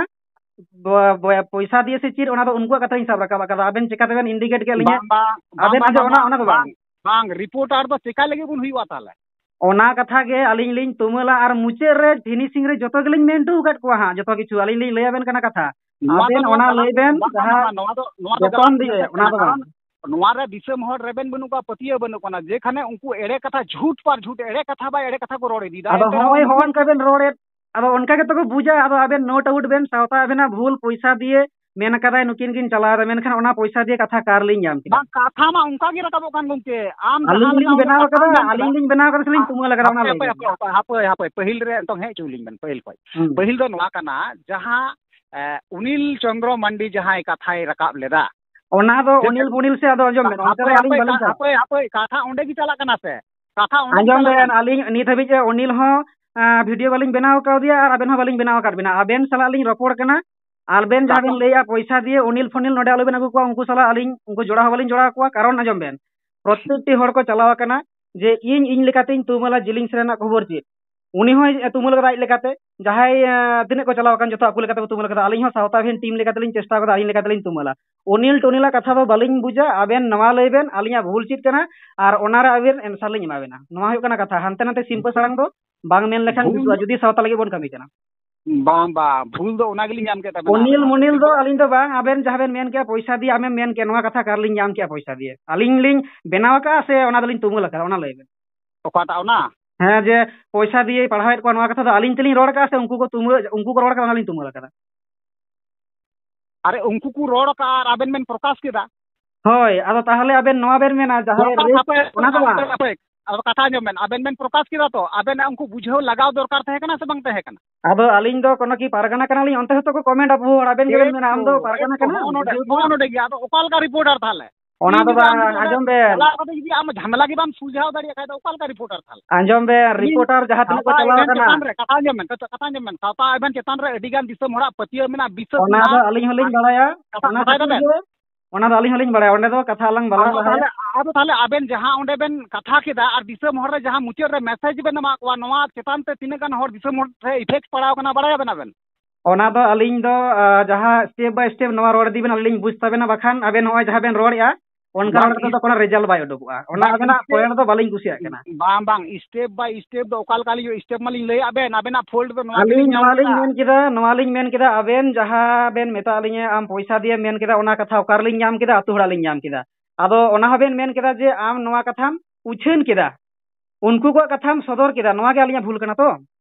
ᱵᱚ-, ᱵᱚ-, ᱯᱚᱭᱥᱟ ᱫᱤᱭᱮ ᱥᱮ ᱪᱮᱫ, ᱚᱱᱟ ᱫᱚ ᱩᱱᱠᱩᱣᱟᱜ ᱠᱟᱛᱷᱟ ᱞᱤᱧ ᱥᱟᱵ ᱨᱟᱠᱟᱵ ᱟᱠᱟᱫᱟ᱾ ᱟᱵᱮᱱ ᱪᱮᱠᱟ ᱛᱮᱵᱮᱱ ᱤᱱᱰᱤᱠᱮᱴ ᱠᱮᱫ ᱞᱤᱧᱟ? ᱵᱟᱝ, ᱵᱟᱝ, ᱵᱟᱝ, ᱟᱵᱮᱱ ᱵᱟᱝ, ᱟᱸᱡᱚᱢ, ᱵᱟᱝ, ᱚᱱᱟ, ᱵᱟᱝ, ᱚᱱᱟ ᱫᱚ ᱵᱟᱝ᱾ ᱵᱟᱝ, ᱵᱟᱝ, ᱨᱤᱯᱳᱨᱴᱟᱨ ᱫᱚ ᱪᱮᱠᱟ ᱞᱟᱹᱜᱤᱫ ᱵᱚᱱ ᱦᱩᱭᱩᱜᱼᱟ ᱛᱟᱦᱚᱞᱮ? ᱚᱱᱟ ᱠᱟᱛᱷᱟ ᱜᱮ ᱟᱹᱞᱤᱧ ᱞᱤᱧ ᱛᱩᱢᱟᱹᱞᱟ ᱟᱨ ᱢᱩᱪᱟᱹᱫ ᱨᱮ ᱯᱷᱤᱱᱤᱥᱤᱝ ᱨᱮ ᱡᱚᱛᱚ ᱜᱮᱞᱤᱧ ᱢᱮᱱ ᱦᱚᱴᱚ ᱟᱠᱟᱫ ᱠᱚᱣᱟ ᱦᱟᱸᱜ, ᱡᱚᱛᱚ ᱠᱤᱪᱷᱩ ᱟᱹᱞᱤᱧ ᱞᱤᱧ ᱞᱟᱹᱭ ᱟᱵᱮᱱ ᱠᱟᱱᱟ ᱠᱟᱛᱷᱟ᱾ ᱱᱚᱣᱟ ᱫᱚ, ᱟᱵᱮᱱ ᱱᱚᱣᱟ ᱚᱱᱟ ᱜᱟᱞᱟᱛ, ᱞᱟᱹᱭ ᱵᱮᱱ, ᱵᱟᱝ, ᱵᱟᱝ, ᱡᱟᱦᱟᱸ ᱵᱟᱝ, ᱱᱚᱣᱟ ᱫᱚ, ᱱᱚᱣᱟ ᱫᱚ ᱡᱚᱛᱚᱱ ᱜᱟᱞᱟᱛ ᱫᱤᱭᱮ, ᱠᱟᱱᱟ, ᱚᱱᱟ ᱫᱚ ᱠᱟᱨᱚᱱ ᱵᱟᱝ᱾ ᱱᱚᱣᱟ ᱨᱮ ᱫᱤᱥᱚᱢ ᱦᱚᱲ ᱨᱮᱵᱮᱱ ᱵᱟᱹᱱᱩᱜ ᱠᱚᱣᱟ, ᱯᱟᱹᱛᱭᱟᱹᱣ ᱵᱟᱹᱱᱩᱜ ᱠᱟᱱᱟ, ᱡᱮᱠᱷᱟᱱᱮ ᱩᱱᱠᱩ ᱮᱲᱮ ᱠᱟᱛᱷᱟ, ᱡᱷᱩᱴ ᱯᱟᱨ ᱡᱷᱩᱴ, ᱮᱲᱮ ᱠᱟᱛᱷᱟ ᱵᱟᱭ ᱮᱲᱮ ᱠᱟᱛᱷᱟ ᱠᱚ ᱨᱚᱲ ᱤᱫᱤᱭᱮᱫᱟ, ᱟᱫᱚ ᱮᱱᱛᱮ ᱨᱮᱦᱚᱸ ᱦᱚᱸᱜᱼᱚᱭ ᱩᱱᱠᱩ ᱦᱚᱸ ᱚᱱᱠᱟ ᱵᱮᱱ ᱨᱚᱲᱮᱫ, ᱟᱫᱚ ᱚᱱᱠᱟ ᱜᱮᱛᱚ ᱠᱚ ᱵᱩᱡᱟ᱾ ᱟᱫᱚ ᱟᱵᱮᱱ ᱱᱳᱴ ᱟᱣᱩᱴ ᱵᱮᱱ, ᱥᱟᱶᱛᱟ ᱟᱵᱮᱱᱟᱜ ᱵᱷᱩᱞ, ᱯᱚᱭᱥᱟ ᱫᱤᱭᱮ ᱢᱮᱱ ᱠᱟᱫᱟᱭ ᱱᱩᱠᱤᱱ ᱠᱤᱱ ᱪᱟᱞᱟᱣ ᱮᱫᱟ, ᱢᱮᱱᱠᱷᱟᱱ ᱚᱱᱟ ᱯᱚᱭᱥᱟ ᱫᱤᱭᱮ ᱠᱟᱛᱷᱟ ᱠᱟᱨ ᱞᱤᱧ ᱧᱟᱢ ᱠᱮᱫᱟ? ᱵᱟᱝ, ᱠᱟᱛᱷᱟ ᱢᱟ ᱚᱱᱠᱟ ᱜᱮ ᱨᱟᱠᱟᱵᱚᱜ ᱠᱟᱱ ᱜᱚᱢᱠᱮ᱾ ᱟᱢ ᱡᱟᱦᱟᱸ ᱟᱹᱞᱤᱧ ᱞᱮᱠᱟ ᱞᱤᱧ ᱵᱮᱱᱟᱣ ᱠᱟᱛᱷᱟᱢ ᱠᱟᱫᱟ, ᱢᱮᱱ ᱠᱮᱫᱟ, ᱟᱹᱞᱤᱧ ᱞᱤᱧ ᱵᱮᱱᱟᱣ ᱠᱟᱫᱟ ᱥᱮ ᱞᱤᱧ ᱦᱟᱯᱳᱭ, ᱛᱩᱢᱟᱹᱞ ᱠᱟᱫᱟ, ᱚᱱᱟ ᱦᱟᱯᱳᱭ, ᱞᱟᱹᱭ ᱦᱟᱯᱳᱭ, ᱵᱮᱱ᱾ ᱦᱟᱯᱳᱭ, ᱦᱟᱯᱳᱭ, ᱦᱟᱯᱳᱭ, ᱯᱟᱹᱦᱤᱞ ᱨᱮ ᱱᱤᱛᱚᱝ ᱦᱮᱡ ᱦᱚᱪᱚ ᱞᱤᱧ ᱵᱮᱱ, ᱯᱟᱹᱦᱤᱞ ᱠᱷᱚᱡ᱾ ᱦᱩᱸ᱾ ᱯᱟᱹᱦᱤᱞ ᱫᱚ ᱱᱚᱣᱟ ᱠᱟᱱᱟ, ᱡᱟᱦᱟᱸ, ᱮ, ᱩᱱᱤᱞ ᱪᱚᱱᱫᱨᱚ ᱢᱟᱱᱰᱤ ᱡᱟᱦᱟᱸᱭ ᱠᱟᱛᱷᱟᱭ ᱨᱟᱠᱟᱵ ᱞᱮᱫᱟ, ᱚᱱᱟ ᱫᱚ ᱪᱮᱫ ᱚᱱᱤᱞ ᱯᱷᱚᱱᱤᱞ ᱥᱮ ᱟᱫᱚ ᱟᱸᱡᱚᱢ ᱵᱮᱱ, ᱚᱱᱛᱮ ᱫᱚ ᱦᱟᱯᱳᱭ, ᱟᱹᱞᱤᱧ ᱦᱟᱯᱳᱭ, ᱵᱟᱹᱞᱤᱧ ᱪᱟᱞᱟᱜᱼᱟ᱾ ᱦᱟᱯᱳᱭ, ᱦᱟᱯᱳᱭ, ᱠᱟᱛᱷᱟ ᱚᱸᱰᱮ ᱜᱮ ᱪᱟᱞᱟᱜ ᱠᱟᱱᱟ ᱥᱮ? ᱠᱟᱛᱷᱟ ᱚᱸᱰᱮ ᱜᱮ ᱟᱸᱡᱚᱢ ᱪᱟᱞᱟᱜ ᱵᱮᱱ, ᱠᱟᱱᱟ᱾ ᱟᱹᱞᱤᱧ ᱱᱤᱛ ᱦᱟᱹᱵᱤᱡ ᱚᱱᱤᱞ ᱦᱚᱸ, ᱟ, ᱵᱷᱤᱰᱤᱭᱳ ᱵᱟᱹᱞᱤᱧ ᱵᱮᱱᱟᱣ ᱠᱟᱣᱫᱮᱭᱟ ᱟᱨ ᱟᱵᱮᱱ ᱦᱚᱸ ᱵᱟᱹᱞᱤᱧ ᱵᱮᱱᱟᱣ ᱟᱠᱟᱫ ᱵᱮᱱᱟ᱾ ᱟᱵᱮᱱ ᱥᱟᱞᱟᱜ ᱞᱤᱧ ᱨᱚᱯᱚᱲ ᱠᱟᱱᱟ, ᱟᱵᱮᱱ ᱡᱟᱦᱟᱸ ᱠᱟᱛᱷᱟ ᱵᱮᱱ ᱞᱟᱹᱭᱮᱫᱼᱟ ᱯᱚᱭᱥᱟ ᱫᱤᱭᱮ ᱚᱱᱤᱞ ᱯᱷᱚᱱᱤᱞ ᱱᱚᱰᱮ ᱟᱞᱚᱵᱮᱱ ᱟᱹᱜᱩ ᱠᱚᱣᱟ, ᱩᱱᱠᱩ ᱥᱟᱞᱟᱜ ᱟᱹᱞᱤᱧ ᱩᱱᱠᱩ ᱡᱚᱲᱟᱣ ᱦᱚᱸ ᱵᱟᱹᱞᱤᱧ ᱡᱚᱲᱟᱣ ᱠᱚᱣᱟ, ᱠᱟᱨᱚᱱ ᱟᱸᱡᱚᱢ ᱵᱮᱱ, ᱯᱨᱚᱛᱮᱠᱴᱤ ᱦᱚᱲ ᱠᱚ ᱪᱟᱞᱟᱣ ᱟᱠᱟᱱᱟ ᱡᱮ ᱤᱧ, ᱤᱧ ᱞᱮᱠᱟᱛᱤᱧ ᱛᱩᱢᱟᱹᱞᱟ ᱡᱤᱞᱤᱝ ᱥᱮᱨᱮᱧ ᱨᱮᱱᱟᱜ ᱠᱷᱚᱵᱚᱨ ᱪᱮᱫ᱾ ᱩᱱᱤ ᱦᱚᱸᱭ ᱛᱩᱢᱟᱹᱞ ᱠᱟᱫᱟ ᱟᱡ ᱞᱮᱠᱟᱛᱮ, ᱡᱟᱦᱟᱸᱭ, ᱮᱸ, ᱛᱤᱱᱟᱹᱜ ᱠᱚ ᱪᱟᱞᱟᱣ ᱟᱠᱟᱱ ᱡᱚᱛᱚ ᱟᱠᱚ ᱞᱮᱠᱟᱛᱮ ᱠᱚ ᱛᱩᱢᱟᱹᱞ ᱠᱟᱫᱟ᱾ ᱟᱹᱞᱤᱧ ᱦᱚᱸ ᱥᱟᱶᱛᱟ ᱵᱷᱤᱱ ᱴᱤᱢ ᱞᱮᱠᱟᱛᱮᱞᱤᱧ ᱪᱮᱥᱴᱟ ᱠᱟᱫᱟ, ᱟᱹᱞᱤᱧ ᱞᱮᱠᱟᱛᱮᱞᱤᱧ ᱛᱩᱢᱟᱹᱞᱟ᱾ ᱚᱱᱤᱞ ᱴᱚᱱᱤᱞᱟᱜ ᱠᱟᱛᱷᱟ ᱫᱚ ᱵᱟᱹᱞᱤᱧ ᱵᱩᱡᱟ, ᱟᱵᱮᱱ ᱱᱚᱣᱟ ᱞᱟᱹᱭ ᱵᱮᱱ ᱟᱹᱞᱤᱧᱟᱜ ᱵᱷᱩᱞ ᱪᱮᱫ ᱠᱟᱱᱟ, ᱟᱨ ᱚᱱᱟᱨᱮ ᱟᱵᱮᱱ ᱮᱱᱥᱟᱨ ᱞᱤᱧ ᱮᱢᱟ ᱵᱮᱱᱟ᱾ ᱱᱚᱣᱟ ᱦᱩᱭᱩᱜ ᱠᱟᱱᱟ ᱠᱟᱛᱷᱟ, ᱦᱟᱱᱛᱮ ᱱᱟᱛᱮ ᱥᱤᱢᱯᱟᱹ ᱥᱟᱲᱟᱝ ᱫᱚ ᱵᱟᱝ ᱢᱮᱱ ᱞᱮᱠᱷᱟᱱ ᱵᱷᱩᱞ ᱡᱩᱛᱩᱜᱼᱟ, ᱫᱚ ᱡᱩᱫᱤ ᱥᱟᱶᱛᱟ ᱞᱟᱹᱜᱤᱫ ᱵᱚᱱ ᱠᱟᱹᱢᱤ ᱠᱟᱱᱟ᱾ ᱵᱟᱝ, ᱵᱟᱝ, ᱵᱷᱩᱞ ᱫᱚ ᱚᱱᱟ ᱜᱮᱞᱤᱧ ᱧᱟᱢ ᱠᱮᱫ ᱛᱟᱵᱮᱱᱟ ᱚᱱᱤᱞ ᱟᱵᱮᱱᱟᱜ᱾ ᱢᱚᱱᱤᱞ ᱫᱚ ᱟᱹᱞᱤᱧ ᱫᱚ ᱵᱟᱝ, ᱟᱵᱮᱱ ᱡᱟᱦᱟᱸ ᱵᱮᱱ ᱢᱮᱱ ᱠᱮᱜᱼᱟ, ᱯᱚᱭᱥᱟ ᱫᱤᱭᱮ ᱟᱢᱮᱢ ᱢᱮᱱ ᱠᱮᱜᱼᱟ, ᱱᱚᱣᱟ ᱠᱟᱛᱷᱟ ᱚᱠᱟ ᱨᱮᱞᱤᱧ ᱧᱟᱢ ᱠᱮᱜᱼᱟ ᱯᱚᱭᱥᱟ ᱫᱤᱭᱮ? ᱟᱹᱞᱤᱧ ᱞᱤᱧ ᱵᱮᱱᱟᱣ ᱟᱠᱟᱫᱼᱟ ᱥᱮ ᱚᱱᱟ ᱫᱚᱞᱤᱧ ᱛᱩᱢᱟᱹᱞ ᱟᱠᱟᱫᱟ, ᱚᱱᱟ ᱞᱟᱹᱭ ᱵᱮᱱ᱾ ᱚᱠᱟᱴᱟᱜ ᱚᱱᱟ? ᱦᱮᱸ, ᱡᱮ ᱯᱚᱭᱥᱟ ᱫᱤᱭᱮ ᱯᱟᱲᱦᱟᱣᱮᱫ ᱠᱚᱣᱟ, ᱱᱚᱣᱟ ᱠᱟᱛᱷᱟ ᱫᱚ ᱟᱹᱞᱤᱧ ᱛᱮᱞᱤᱧ ᱨᱚᱲ ᱟᱠᱟᱫᱼᱟ ᱥᱮ ᱩᱱᱠᱩ ᱠᱚ ᱛᱩᱢᱟᱹᱞ, ᱩᱱᱠᱩ ᱠᱚ ᱨᱚᱲ ᱟᱠᱟᱫᱟ, ᱚᱱᱟ ᱞᱤᱧ ᱛᱩᱢᱟᱹᱞ ᱟᱠᱟᱫᱟ? ᱟᱨᱮ, ᱩᱱᱠᱩ ᱠᱚ ᱨᱚᱲ ᱟᱠᱟᱫᱼᱟ ᱟᱨ ᱟᱵᱮᱱ ᱵᱮᱱ ᱯᱨᱚᱠᱟᱥ ᱠᱮᱫᱟ᱾ ᱦᱳᱭ, ᱟᱫᱚ ᱛᱟᱦᱚᱞᱮ ᱟᱵᱮᱱ ᱱᱚᱣᱟ ᱵᱮᱱ ᱢᱮᱱᱟ, ᱡᱟᱦᱟᱸᱭ ᱯᱨᱚᱠᱟᱥ, ᱨᱮᱯ, ᱦᱟᱯᱮ, ᱚᱱᱟ ᱫᱚ ᱦᱟᱯᱮ, ᱵᱟᱝ᱾ ᱦᱟᱯᱮ, ᱟᱫᱚ ᱠᱟᱛᱷᱟ ᱟᱸᱡᱚᱢ ᱵᱮᱱ, ᱟᱵᱮᱱ ᱵᱮᱱ ᱯᱨᱚᱠᱟᱥ ᱠᱮᱫᱟ ᱛᱚ, ᱟᱵᱮᱱᱟᱜ ᱩᱱᱠᱩ ᱵᱩᱡᱷᱟᱹᱣ ᱞᱟᱜᱟᱣ ᱫᱚᱨᱠᱟᱨ ᱛᱟᱦᱮᱸ ᱠᱟᱱᱟ ᱥᱮ ᱵᱟᱝ ᱛᱟᱦᱮᱸ ᱠᱟᱱᱟ? ᱟᱫᱚ ᱟᱹᱞᱤᱧ ᱫᱚ ᱠᱳᱱᱳ ᱠᱤ ᱯᱟᱨᱜᱟᱱᱟ ᱠᱟᱱᱟᱞᱤᱧ? ᱚᱱᱛᱮ ᱦᱚᱸᱛᱚ ᱠᱚ ᱠᱚᱢᱮᱱᱴ ᱟᱵᱚ ᱦᱚᱲ, ᱟᱵᱮᱱ ᱜᱮᱵᱮᱱ ᱢᱮᱱᱟ, ᱟᱢ ᱫᱚ ᱯᱟᱨᱜᱟᱱᱟ ᱠᱟᱱᱟᱢ, ᱱᱚᱜᱼᱚ ᱱᱚᱰᱮ, ᱵᱩᱡᱷᱟᱹᱣ ᱱᱚᱜᱼᱚ ᱠᱟᱱᱟ᱾ ᱱᱚᱰᱮ ᱜᱮ᱾ ᱟᱫᱚ ᱚᱠᱟ ᱞᱮᱠᱟ ᱨᱤᱯᱳᱨᱴᱟᱨ ᱛᱟᱦᱚᱞᱮ? ᱚᱱᱟ ᱫᱚ ᱵᱟᱝ, ᱟᱸᱡᱚᱢ ᱵᱮᱱ᱾ ᱪᱟᱞᱟᱣ ᱠᱟᱛᱮ ᱡᱩᱫᱤ ᱟᱢ ᱡᱷᱟᱢᱮᱞᱟ ᱜᱮ ᱵᱟᱢ ᱥᱩᱞᱡᱷᱟᱣ ᱫᱟᱲᱮᱭᱟᱜ ᱠᱷᱟᱡ ᱫᱚ ᱚᱠᱟ ᱞᱮᱠᱟ ᱨᱤᱯᱳᱨᱴᱟᱨ ᱛᱟᱦᱚᱞᱮ? ᱟᱸᱡᱚᱢ ᱵᱮᱱ, ᱨᱤᱯᱳᱨᱴᱟᱨ ᱡᱟᱦᱟᱸ ᱛᱤᱱᱟᱹᱜ ᱠᱚ ᱥᱟᱶᱛᱟ ᱪᱟᱞᱟᱣ ᱮᱵᱷᱮᱱ ᱠᱟᱱᱟ᱾ ᱪᱮᱛᱟᱱ ᱨᱮ, ᱠᱟᱛᱷᱟ ᱟᱸᱡᱚᱢ ᱵᱮᱱ, ᱠᱟᱛᱷᱟ, ᱠᱟᱛᱷᱟ ᱟᱸᱡᱚᱢ ᱵᱮᱱ, ᱥᱟᱶᱛᱟ ᱮᱵᱷᱮᱱ ᱪᱮᱛᱟᱱ ᱨᱮ ᱟᱹᱰᱤ ᱜᱟᱱ ᱫᱤᱥᱚᱢ ᱦᱚᱲᱟᱜ ᱯᱟᱹᱛᱭᱟᱹᱣ ᱢᱮᱱᱟᱜᱼᱟ, ᱵᱤᱥᱥᱟᱹᱥ ᱚᱱᱟ ᱫᱚ ᱢᱮᱱᱟᱜᱼᱟ᱾ ᱟᱹᱞᱤᱧ ᱦᱚᱸᱞᱤᱧ ᱟᱨ ᱵᱟᱲᱟᱭᱟ, ᱠᱟᱛᱷᱟ ᱚᱱᱟ ᱵᱟᱲᱟᱭ ᱠᱷᱟᱹᱛᱤᱨ ᱫᱟᱵᱮᱱ? ᱜᱮ, ᱚᱱᱟ ᱫᱚ ᱟᱹᱞᱤᱧ ᱦᱚᱸᱞᱤᱧ ᱵᱟᱲᱟᱭᱟ, ᱚᱸᱰᱮ ᱫᱚ ᱠᱟᱛᱷᱟ ᱟᱞᱟᱝ ᱵᱟᱞᱟᱝ ᱟᱫᱚ ᱞᱟᱦᱟᱭᱟ᱾ ᱛᱟᱦᱚᱞᱮ, ᱟᱫᱚ ᱛᱟᱦᱚᱞᱮ ᱟᱵᱮᱱ ᱡᱟᱦᱟᱸ ᱚᱸᱰᱮ ᱵᱮᱱ ᱠᱟᱛᱷᱟ ᱠᱮᱫᱟ ᱟᱨ ᱫᱤᱥᱚᱢ ᱦᱚᱲ ᱨᱮ ᱡᱟᱦᱟᱸ ᱢᱩᱪᱟᱹᱫ ᱨᱮ ᱢᱮᱥᱮᱡᱽ ᱵᱮᱱ ᱮᱢᱟᱜ ᱠᱚᱣᱟ, ᱱᱚᱣᱟ ᱪᱮᱛᱟᱱ ᱛᱮ ᱛᱤᱱᱟᱹᱜ ᱜᱟᱱ ᱦᱚᱲ ᱫᱤᱥᱚᱢ ᱦᱚᱲ ᱴᱷᱮᱱ ᱤᱯᱷᱮᱠᱴ ᱯᱟᱲᱟᱣ ᱠᱟᱱᱟ ᱵᱟᱲᱟᱭᱟᱵᱮᱱ ᱟᱵᱮᱱ? ᱚᱱᱟ ᱫᱚ ᱟᱹᱞᱤᱧ ᱫᱚ, ᱟ, ᱡᱟᱦᱟᱸ step by step ᱱᱚᱣᱟ ᱨᱚᱲ ᱤᱫᱤ ᱵᱮᱱ, ᱟᱹᱞᱤᱧ ᱞᱤᱧ ᱵᱩᱡᱽ ᱛᱟᱵᱮᱱᱟ, ᱵᱟᱠᱷᱟᱱ ᱟᱵᱮᱱ ᱱᱚᱜᱼᱚᱭ ᱡᱟᱦᱟᱸ ᱵᱮᱱ ᱨᱚᱲᱮᱫᱼᱟ, ᱚᱱᱠᱟ ᱵᱟᱝ, ᱨᱚᱲ ᱠᱟᱛᱮ ᱫᱚ ᱠᱳᱱᱳ ᱨᱮᱡᱟᱞᱴ ᱵᱟᱭ ᱩᱰᱩᱠᱚᱜᱼᱟ᱾ ᱚᱱᱟ ᱵᱟᱝ, ᱟᱵᱮᱱᱟᱜ step, ᱯᱚᱭᱮᱱᱴ ᱫᱚ ᱵᱟᱹᱞᱤᱧ ᱠᱩᱥᱤᱭᱟᱜ ᱠᱟᱱᱟ᱾ ᱵᱟᱝ, ᱵᱟᱝ, step by step ᱫᱚ ᱚᱠᱟ ᱞᱮᱠᱟ ᱞᱤᱧ, step ᱢᱟᱞᱤᱧ ᱞᱟᱹᱭᱟᱫ ᱵᱮᱱ, ᱟᱵᱮᱱᱟᱜ ᱯᱷᱚᱞᱴ ᱫᱚ ᱱᱚᱣᱟ ᱟᱹᱞᱤᱧ ᱜᱮᱞᱤᱧ ᱧᱟᱢ ᱱᱚᱣᱟ ᱞᱤᱧ ᱠᱮᱫᱟ᱾ ᱢᱮᱱ ᱠᱮᱫᱟ, ᱱᱚᱣᱟ ᱞᱤᱧ ᱢᱮᱱ ᱠᱮᱫᱟ, ᱟᱵᱮᱱ ᱡᱟᱦᱟᱸ ᱵᱮᱱ ᱢᱮᱛᱟᱜ ᱞᱤᱧᱟᱹ, ᱟᱢ ᱯᱚᱭᱥᱟ ᱫᱤᱭᱮᱢ ᱢᱮᱱ ᱠᱮᱫᱟ, ᱚᱱᱟ ᱠᱟᱛᱷᱟ ᱚᱠᱟ ᱨᱮᱞᱤᱧ ᱧᱟᱢ ᱠᱮᱫᱟ? ᱟᱹᱛᱩ ᱦᱚᱲᱟᱜ ᱞᱤᱧ ᱧᱟᱢ ᱠᱮᱫᱟ᱾ ᱟᱫᱚ ᱚᱱᱟ ᱦᱚᱸᱵᱮᱱ ᱢᱮᱱ ᱠᱮᱫᱟ ᱡᱮ ᱟᱢ ᱱᱚᱣᱟ ᱠᱟᱛᱷᱟᱢ ᱩᱪᱷᱟᱹᱱ ᱠᱮᱫᱟ, ᱩᱱᱠᱩ ᱠᱚᱣᱟᱜ ᱠᱟᱛᱷᱟᱢ ᱥᱚᱫᱚᱨ ᱠᱮᱫᱟ, ᱱᱚᱣᱟ ᱜᱮ ᱟᱹᱞᱤᱧᱟᱜ ᱵᱷᱩᱞ ᱠᱟᱱᱟ ᱛᱚ?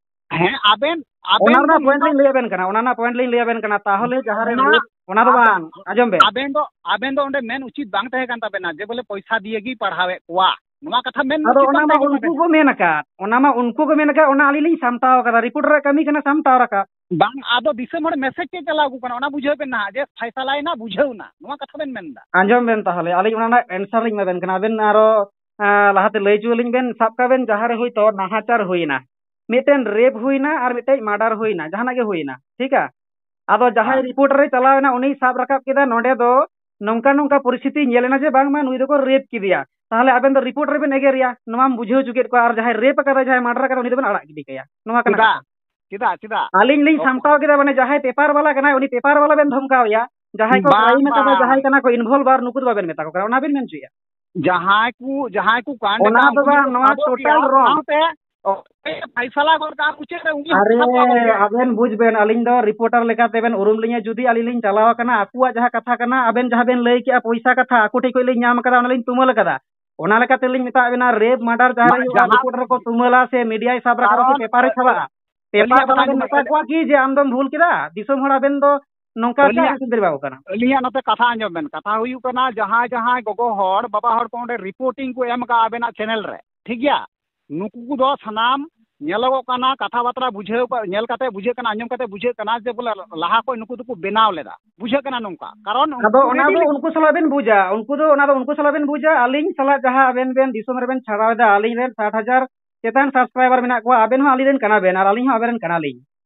ᱦᱮᱸ, ᱟᱵᱮᱱ, ᱟᱵᱮᱱ ᱚᱱᱟ ᱫᱚ ᱨᱮᱱᱟᱜ ᱯᱚᱭᱮᱱᱴ ᱱᱚᱣᱟ ᱞᱤᱧ ᱞᱟᱹᱭ ᱟᱵᱮᱱ ᱠᱟᱱᱟ, ᱚᱱᱟ ᱨᱮᱱᱟᱜ ᱯᱚᱭᱮᱱᱴ ᱞᱤᱧ ᱞᱟᱹᱭ ᱟᱵᱮᱱ ᱠᱟᱱᱟ᱾ ᱛᱟᱦᱚᱞᱮ ᱡᱟᱦᱟᱸ ᱨᱮ ᱚᱱᱟ, ᱨᱮᱯ, ᱚᱱᱟ ᱫᱚ ᱟᱵᱮᱱ, ᱵᱟᱝ, ᱟᱸᱡᱚᱢ ᱵᱮᱱ᱾ ᱟᱵᱮᱱ ᱫᱚ, ᱟᱵᱮᱱ ᱫᱚ ᱚᱸᱰᱮ ᱢᱮᱱ ᱩᱪᱤᱛ ᱵᱟᱝ ᱛᱟᱦᱮᱸ ᱠᱟᱱ ᱛᱟᱵᱮᱱᱟ ᱡᱮ ᱵᱚᱞᱮ ᱯᱚᱭᱥᱟ ᱫᱤᱭᱮ ᱜᱮ ᱯᱟᱲᱦᱟᱣᱮᱫ ᱠᱚᱣᱟ, ᱱᱚᱣᱟ ᱠᱟᱛᱷᱟ ᱢᱮᱱ ᱟᱫᱚ ᱩᱪᱤᱛ ᱚᱱᱟ ᱵᱟᱝ ᱢᱟ ᱛᱟᱦᱮᱸ ᱠᱟᱱ ᱩᱱᱠᱩ ᱛᱟᱵᱮᱱᱟ᱾ ᱠᱚ ᱢᱮᱱ ᱟᱠᱟᱫ, ᱚᱱᱟ ᱢᱟ ᱩᱱᱠᱩ ᱠᱚ ᱢᱮᱱ ᱟᱠᱟᱫ, ᱚᱱᱟ ᱟᱹᱞᱤᱧ ᱞᱤᱧ ᱥᱟᱢᱴᱟᱣ ᱟᱠᱟᱫᱟ, ᱨᱤᱯᱳᱨᱴ ᱨᱮᱭᱟᱜ ᱠᱟᱹᱢᱤ ᱠᱟᱱᱟ ᱥᱟᱢᱴᱟᱣ ᱨᱟᱠᱟᱵ᱾ ᱵᱟᱝ, ᱟᱫᱚ ᱫᱤᱥᱚᱢ ᱦᱚᱲ ᱢᱮᱥᱮᱡᱽ ᱪᱮᱫ ᱪᱟᱞᱟᱣ ᱟᱠᱚ ᱠᱟᱱᱟ, ᱚᱱᱟ ᱵᱩᱡᱷᱟᱹᱣ ᱵᱮᱱ ᱱᱟᱦᱟᱜ, ᱡᱮ ᱯᱷᱟᱭᱥᱟᱞᱟᱭᱮᱱᱟ, ᱵᱩᱡᱷᱟᱹᱣ ᱮᱱᱟ, ᱱᱚᱣᱟ ᱠᱟᱛᱷᱟ ᱵᱮᱱ ᱢᱮᱱ ᱮᱫᱟ᱾ ᱟᱸᱡᱚᱢ ᱵᱮᱱ ᱛᱟᱦᱚᱞᱮ, ᱟᱹᱞᱤᱧ ᱚᱱᱟ ᱨᱮᱱᱟᱜ ᱮᱱᱥᱟᱨ ᱞᱤᱧ ᱮᱢᱟ ᱵᱮᱱ ᱠᱟᱱᱟ᱾ ᱟᱵᱮᱱ ᱟᱨᱚ, ᱟᱸ, ᱞᱟᱦᱟᱛᱮ ᱞᱟᱹᱭ ᱦᱚᱪᱚ ᱟᱹᱞᱤᱧ ᱵᱮᱱ, ᱥᱟᱵ ᱠᱟᱜ ᱵᱮᱱ ᱡᱟᱦᱟᱸ ᱨᱮ ᱦᱳᱭᱛᱳ ᱱᱟᱦᱟᱪᱟᱨ ᱦᱩᱭᱱᱟ, ᱢᱤᱫᱴᱮᱱ ᱨᱮᱯ ᱦᱩᱭᱱᱟ ᱟᱨ ᱢᱤᱫᱴᱮᱡ ᱢᱟᱨᱰᱟᱨ ᱦᱩᱭᱱᱟ, ᱡᱟᱦᱟᱱᱟᱜ ᱜᱮ ᱦᱩᱭᱱᱟ, ᱴᱷᱤᱠᱟ? ᱟᱫᱚ ᱡᱟᱦᱟᱸᱭ ᱦᱮᱸ᱾ ᱨᱤᱯᱳᱨᱴ ᱨᱮ ᱪᱟᱞᱟᱣ ᱮᱱᱟ, ᱩᱱᱤ ᱥᱟᱵ ᱨᱟᱠᱟᱵ ᱠᱮᱫᱟ, ᱱᱚᱰᱮ ᱫᱚ ᱱᱚᱝᱠᱟ ᱱᱚᱝᱠᱟ ᱯᱚᱨᱤᱥᱛᱷᱤᱛᱤ ᱧᱮᱞ ᱮᱱᱟ ᱡᱮ ᱵᱟᱝᱢᱟ ᱱᱩᱭ ᱫᱚᱠᱚ ᱨᱮᱯ ᱠᱮᱫᱮᱭᱟ, ᱛᱟᱦᱚᱞᱮ ᱟᱵᱮᱱ ᱫᱚ ᱨᱤᱯᱳᱨᱴ ᱨᱮᱵᱮᱱ ᱮᱜᱮᱨᱮᱭᱟ, ᱱᱚᱣᱟᱢ ᱵᱩᱡᱷᱟᱹᱣ ᱦᱚᱪᱚ ᱠᱮᱫ ᱠᱚᱣᱟ, ᱟᱨ ᱡᱟᱦᱟᱸᱭ ᱨᱮᱯ ᱟᱠᱟᱫᱟ, ᱡᱟᱦᱟᱸᱭ ᱢᱟᱨᱰᱟᱨ ᱟᱠᱟᱫᱟ, ᱩᱱᱤ ᱫᱚᱵᱮᱱ ᱟᱲᱟᱜ ᱜᱤᱰᱤ ᱠᱟᱭᱟ, ᱱᱚᱣᱟ ᱠᱟᱱᱟ ᱪᱮᱫᱟᱜ? ᱠᱟᱛᱷᱟ᱾ ᱪᱮᱫᱟᱜ? ᱪᱮᱫᱟᱜ? ᱟᱹᱞᱤᱧ ᱞᱤᱧ ᱚ- ᱥᱟᱢᱴᱟᱣ ᱠᱮᱫᱟ, ᱢᱟᱱᱮ ᱡᱟᱦᱟᱸᱭ ᱯᱮᱯᱟᱨ ᱵᱟᱞᱟ ᱠᱟᱱᱟᱭ, ᱩᱱᱤ ᱯᱮᱯᱟᱨ ᱵᱟᱞᱟ ᱵᱮᱱ ᱫᱷᱚᱢᱠᱟᱣ ᱮᱭᱟ, ᱡᱟᱦᱟᱸᱭ ᱠᱚ ᱵᱟᱝ, ᱠᱨᱟᱭᱤᱢ ᱟᱠᱟᱫᱟ, ᱵᱟᱝ᱾ ᱡᱟᱦᱟᱸᱭ ᱠᱟᱱᱟ ᱠᱚ ᱤᱱᱵᱷᱚᱞᱵᱷ, ᱟᱨ ᱱᱩᱠᱩ ᱫᱚ ᱵᱟᱵᱮᱱ ᱢᱮᱛᱟ ᱠᱚ ᱠᱟᱱᱟ, ᱚᱱᱟ ᱵᱮᱱ ᱢᱮᱱ ᱦᱚᱪᱚᱭᱮᱫᱼᱟ? ᱡᱟᱦᱟᱸᱭ ᱠᱚ, ᱡᱟᱦᱟᱸᱭ ᱠᱚ ᱠᱟᱱᱰ ᱚᱱᱟ ᱮᱫᱟ, ᱫᱚ ᱩᱱᱠᱩ ᱵᱟᱝ, ᱫᱚᱠᱚ ᱱᱚᱣᱟ ᱥᱟᱵᱚᱜ ᱜᱮᱭᱟ, ᱴᱳᱴᱟᱞ ᱨᱚᱝ᱾ ᱥᱟᱶᱛᱮ ᱚᱠᱚᱭ ᱯᱷᱟᱭᱥᱟᱞᱟ ᱜᱚᱫ ᱠᱟᱜᱼᱟ ᱢᱩᱪᱟᱹᱫ ᱨᱮ, ᱩᱱᱤ ᱦᱚᱸ ᱟᱨᱮ, ᱥᱟᱵᱚᱜᱼᱟ ᱜᱚᱢᱠᱮ᱾ ᱟᱵᱮᱱ ᱵᱩᱡ ᱵᱮᱱ, ᱟᱹᱞᱤᱧ ᱫᱚ ᱨᱤᱯᱳᱨᱴᱟᱨ ᱞᱮᱠᱟᱛᱮ ᱵᱮᱱ ᱩᱨᱩᱢ ᱞᱤᱧᱟ᱾ ᱡᱩᱫᱤ ᱟᱹᱞᱤᱧ ᱞᱤᱧ ᱪᱟᱞᱟᱣ ᱟᱠᱟᱱᱟ, ᱟᱠᱚᱣᱟᱜ ᱡᱟᱦᱟᱸ ᱠᱟᱛᱷᱟ ᱠᱟᱱᱟ, ᱟᱵᱮᱱ ᱡᱟᱦᱟᱸ ᱵᱮᱱ ᱞᱟᱹᱭ ᱠᱮᱜᱼᱟ, ᱯᱚᱭᱥᱟ ᱠᱟᱛᱷᱟ, ᱟᱠᱚ ᱴᱷᱮᱡ ᱠᱷᱚᱡ ᱞᱤᱧ ᱧᱟᱢ ᱟᱠᱟᱫᱟ, ᱚᱱᱟ ᱞᱤᱧ ᱛᱩᱢᱟᱹᱞ ᱟᱠᱟᱫᱟ᱾ ᱚᱱᱟ ᱞᱮᱠᱟᱛᱮ ᱞᱤᱧ ᱢᱮᱛᱟᱜ ᱵᱮᱱᱟ, ᱨᱮᱯ ᱢᱟᱨᱰᱟᱨ ᱡᱟᱦᱟᱸ ᱢᱟᱱᱮ ᱨᱮ ᱦᱩᱭᱩᱜᱼᱟ, ᱡᱟᱦᱟᱸ ᱨᱤᱯᱳᱨᱴ ᱨᱮᱠᱚ ᱛᱩᱢᱟᱹᱞᱟ ᱥᱮ ᱢᱤᱰᱤᱭᱟᱭ ᱥᱟᱵ ᱨᱟᱠᱟᱵᱟ ᱥᱮ ᱠᱟᱨᱚᱱ, ᱯᱮᱯᱟᱨᱮ ᱮ, ᱪᱷᱟᱯᱟᱜᱼᱟ᱾ ᱯᱮᱯᱟᱨ ᱟᱹᱞᱤᱧᱟᱜ ᱵᱟᱞᱟ ᱠᱟᱛᱷᱟ ᱵᱮᱱ ᱟᱸᱡᱚᱢ ᱢᱮᱛᱟ ᱵᱮᱱ᱾ ᱠᱚᱣᱟ ᱠᱤ ᱡᱮ ᱟᱢ ᱫᱚᱢ ᱵᱷᱩᱞ ᱠᱮᱫᱟ? ᱫᱤᱥᱚᱢ ᱦᱚᱲ ᱟᱵᱮᱱ ᱫᱚ ᱱᱚᱝᱠᱟ ᱪᱮᱫᱟᱜ ᱟᱹᱞᱤᱧᱟᱜ, ᱵᱮᱱ ᱥᱮᱱ ᱫᱟᱲᱮ ᱟᱠᱚ ᱠᱟᱱᱟ? ᱟᱹᱞᱤᱧᱟᱜ ᱱᱚᱛᱮ ᱠᱟᱛᱷᱟ ᱟᱸᱡᱚᱢ ᱵᱮᱱ, ᱠᱟᱛᱷᱟ ᱦᱩᱭᱩᱜ ᱠᱟᱱᱟ, ᱡᱟᱦᱟᱸᱭ ᱡᱟᱦᱟᱸᱭ ᱜᱚᱜᱚ ᱦᱚᱲ, ᱵᱟᱵᱟ ᱦᱚᱲ ᱠᱚ ᱚᱸᱰᱮ ᱨᱤᱯᱳᱨᱴᱤᱝ ᱠᱚ ᱮᱢ ᱟᱠᱟᱫᱼᱟ ᱟᱵᱮᱱᱟᱜ ᱪᱮᱱᱮᱞ ᱨᱮ, ᱴᱷᱤᱠ ᱜᱮᱭᱟ? ᱱᱩᱠᱩ ᱠᱚᱫᱚ ᱥᱟᱱᱟᱢ ᱧᱮᱞᱚᱜᱚᱜ ᱠᱟᱱᱟ, ᱠᱟᱛᱷᱟ ᱵᱟᱛᱨᱟ ᱵᱩᱡᱷᱟᱹᱣ ᱠᱟ-, ᱧᱮᱞ ᱠᱟᱛᱮ ᱵᱩᱡᱷᱟᱹᱜ ᱠᱟᱱᱟ, ᱟᱸᱡᱚᱢ ᱠᱟᱛᱮ ᱵᱩᱡᱷᱟᱹᱜ ᱠᱟᱱᱟ ᱡᱮ ᱵᱚᱞᱮ ᱞᱟᱦᱟ ᱠᱷᱚᱱ ᱱᱩᱠᱩ ᱫᱚᱠᱚ ᱵᱮᱱᱟᱣ ᱞᱮᱫᱟ, ᱵᱩᱡᱷᱟᱹᱜ ᱠᱟᱱᱟ ᱱᱚᱝᱠᱟ᱾ ᱠᱟᱨᱚᱱ ᱟᱫᱚ ᱩᱱᱠᱩ ᱚᱱᱟ ᱫᱚ ready ᱩᱱᱠᱩ ᱥᱟᱞᱟᱜ ᱵᱮᱱ ᱵᱩᱡᱟ, ᱩᱱᱠᱩ ᱫᱚ, ᱚᱱᱟ ᱫᱚ ᱩᱱᱠᱩ ᱥᱟᱞᱟᱜ ᱵᱮᱱ ᱵᱩᱡᱟ᱾ ᱟᱹᱞᱤᱧ ᱥᱟᱞᱟᱜ ᱡᱟᱦᱟᱸ ᱟᱵᱮᱱ ᱵᱮᱱ ᱫᱤᱥᱚᱢ ᱨᱮᱵᱮᱱ ᱪᱷᱟᱲᱟᱣ ᱮᱫᱟ, ᱟᱹᱞᱤᱧ ᱨᱮᱱ ᱥᱟᱴ ᱦᱟᱡᱟᱨ ᱪᱮᱛᱟᱱ subscriber ᱢᱮᱱᱟᱜ ᱠᱚᱣᱟ, ᱟᱵᱮᱱ ᱦᱚᱸ ᱟᱹᱞᱤᱧ ᱨᱮᱱ ᱠᱟᱱᱟ ᱵᱮᱱ ᱟᱨ ᱟᱹᱞᱤᱧ ᱦᱚᱸ ᱟᱵᱮᱱ ᱨᱮᱱ ᱠᱟᱱᱟ ᱞᱤᱧ᱾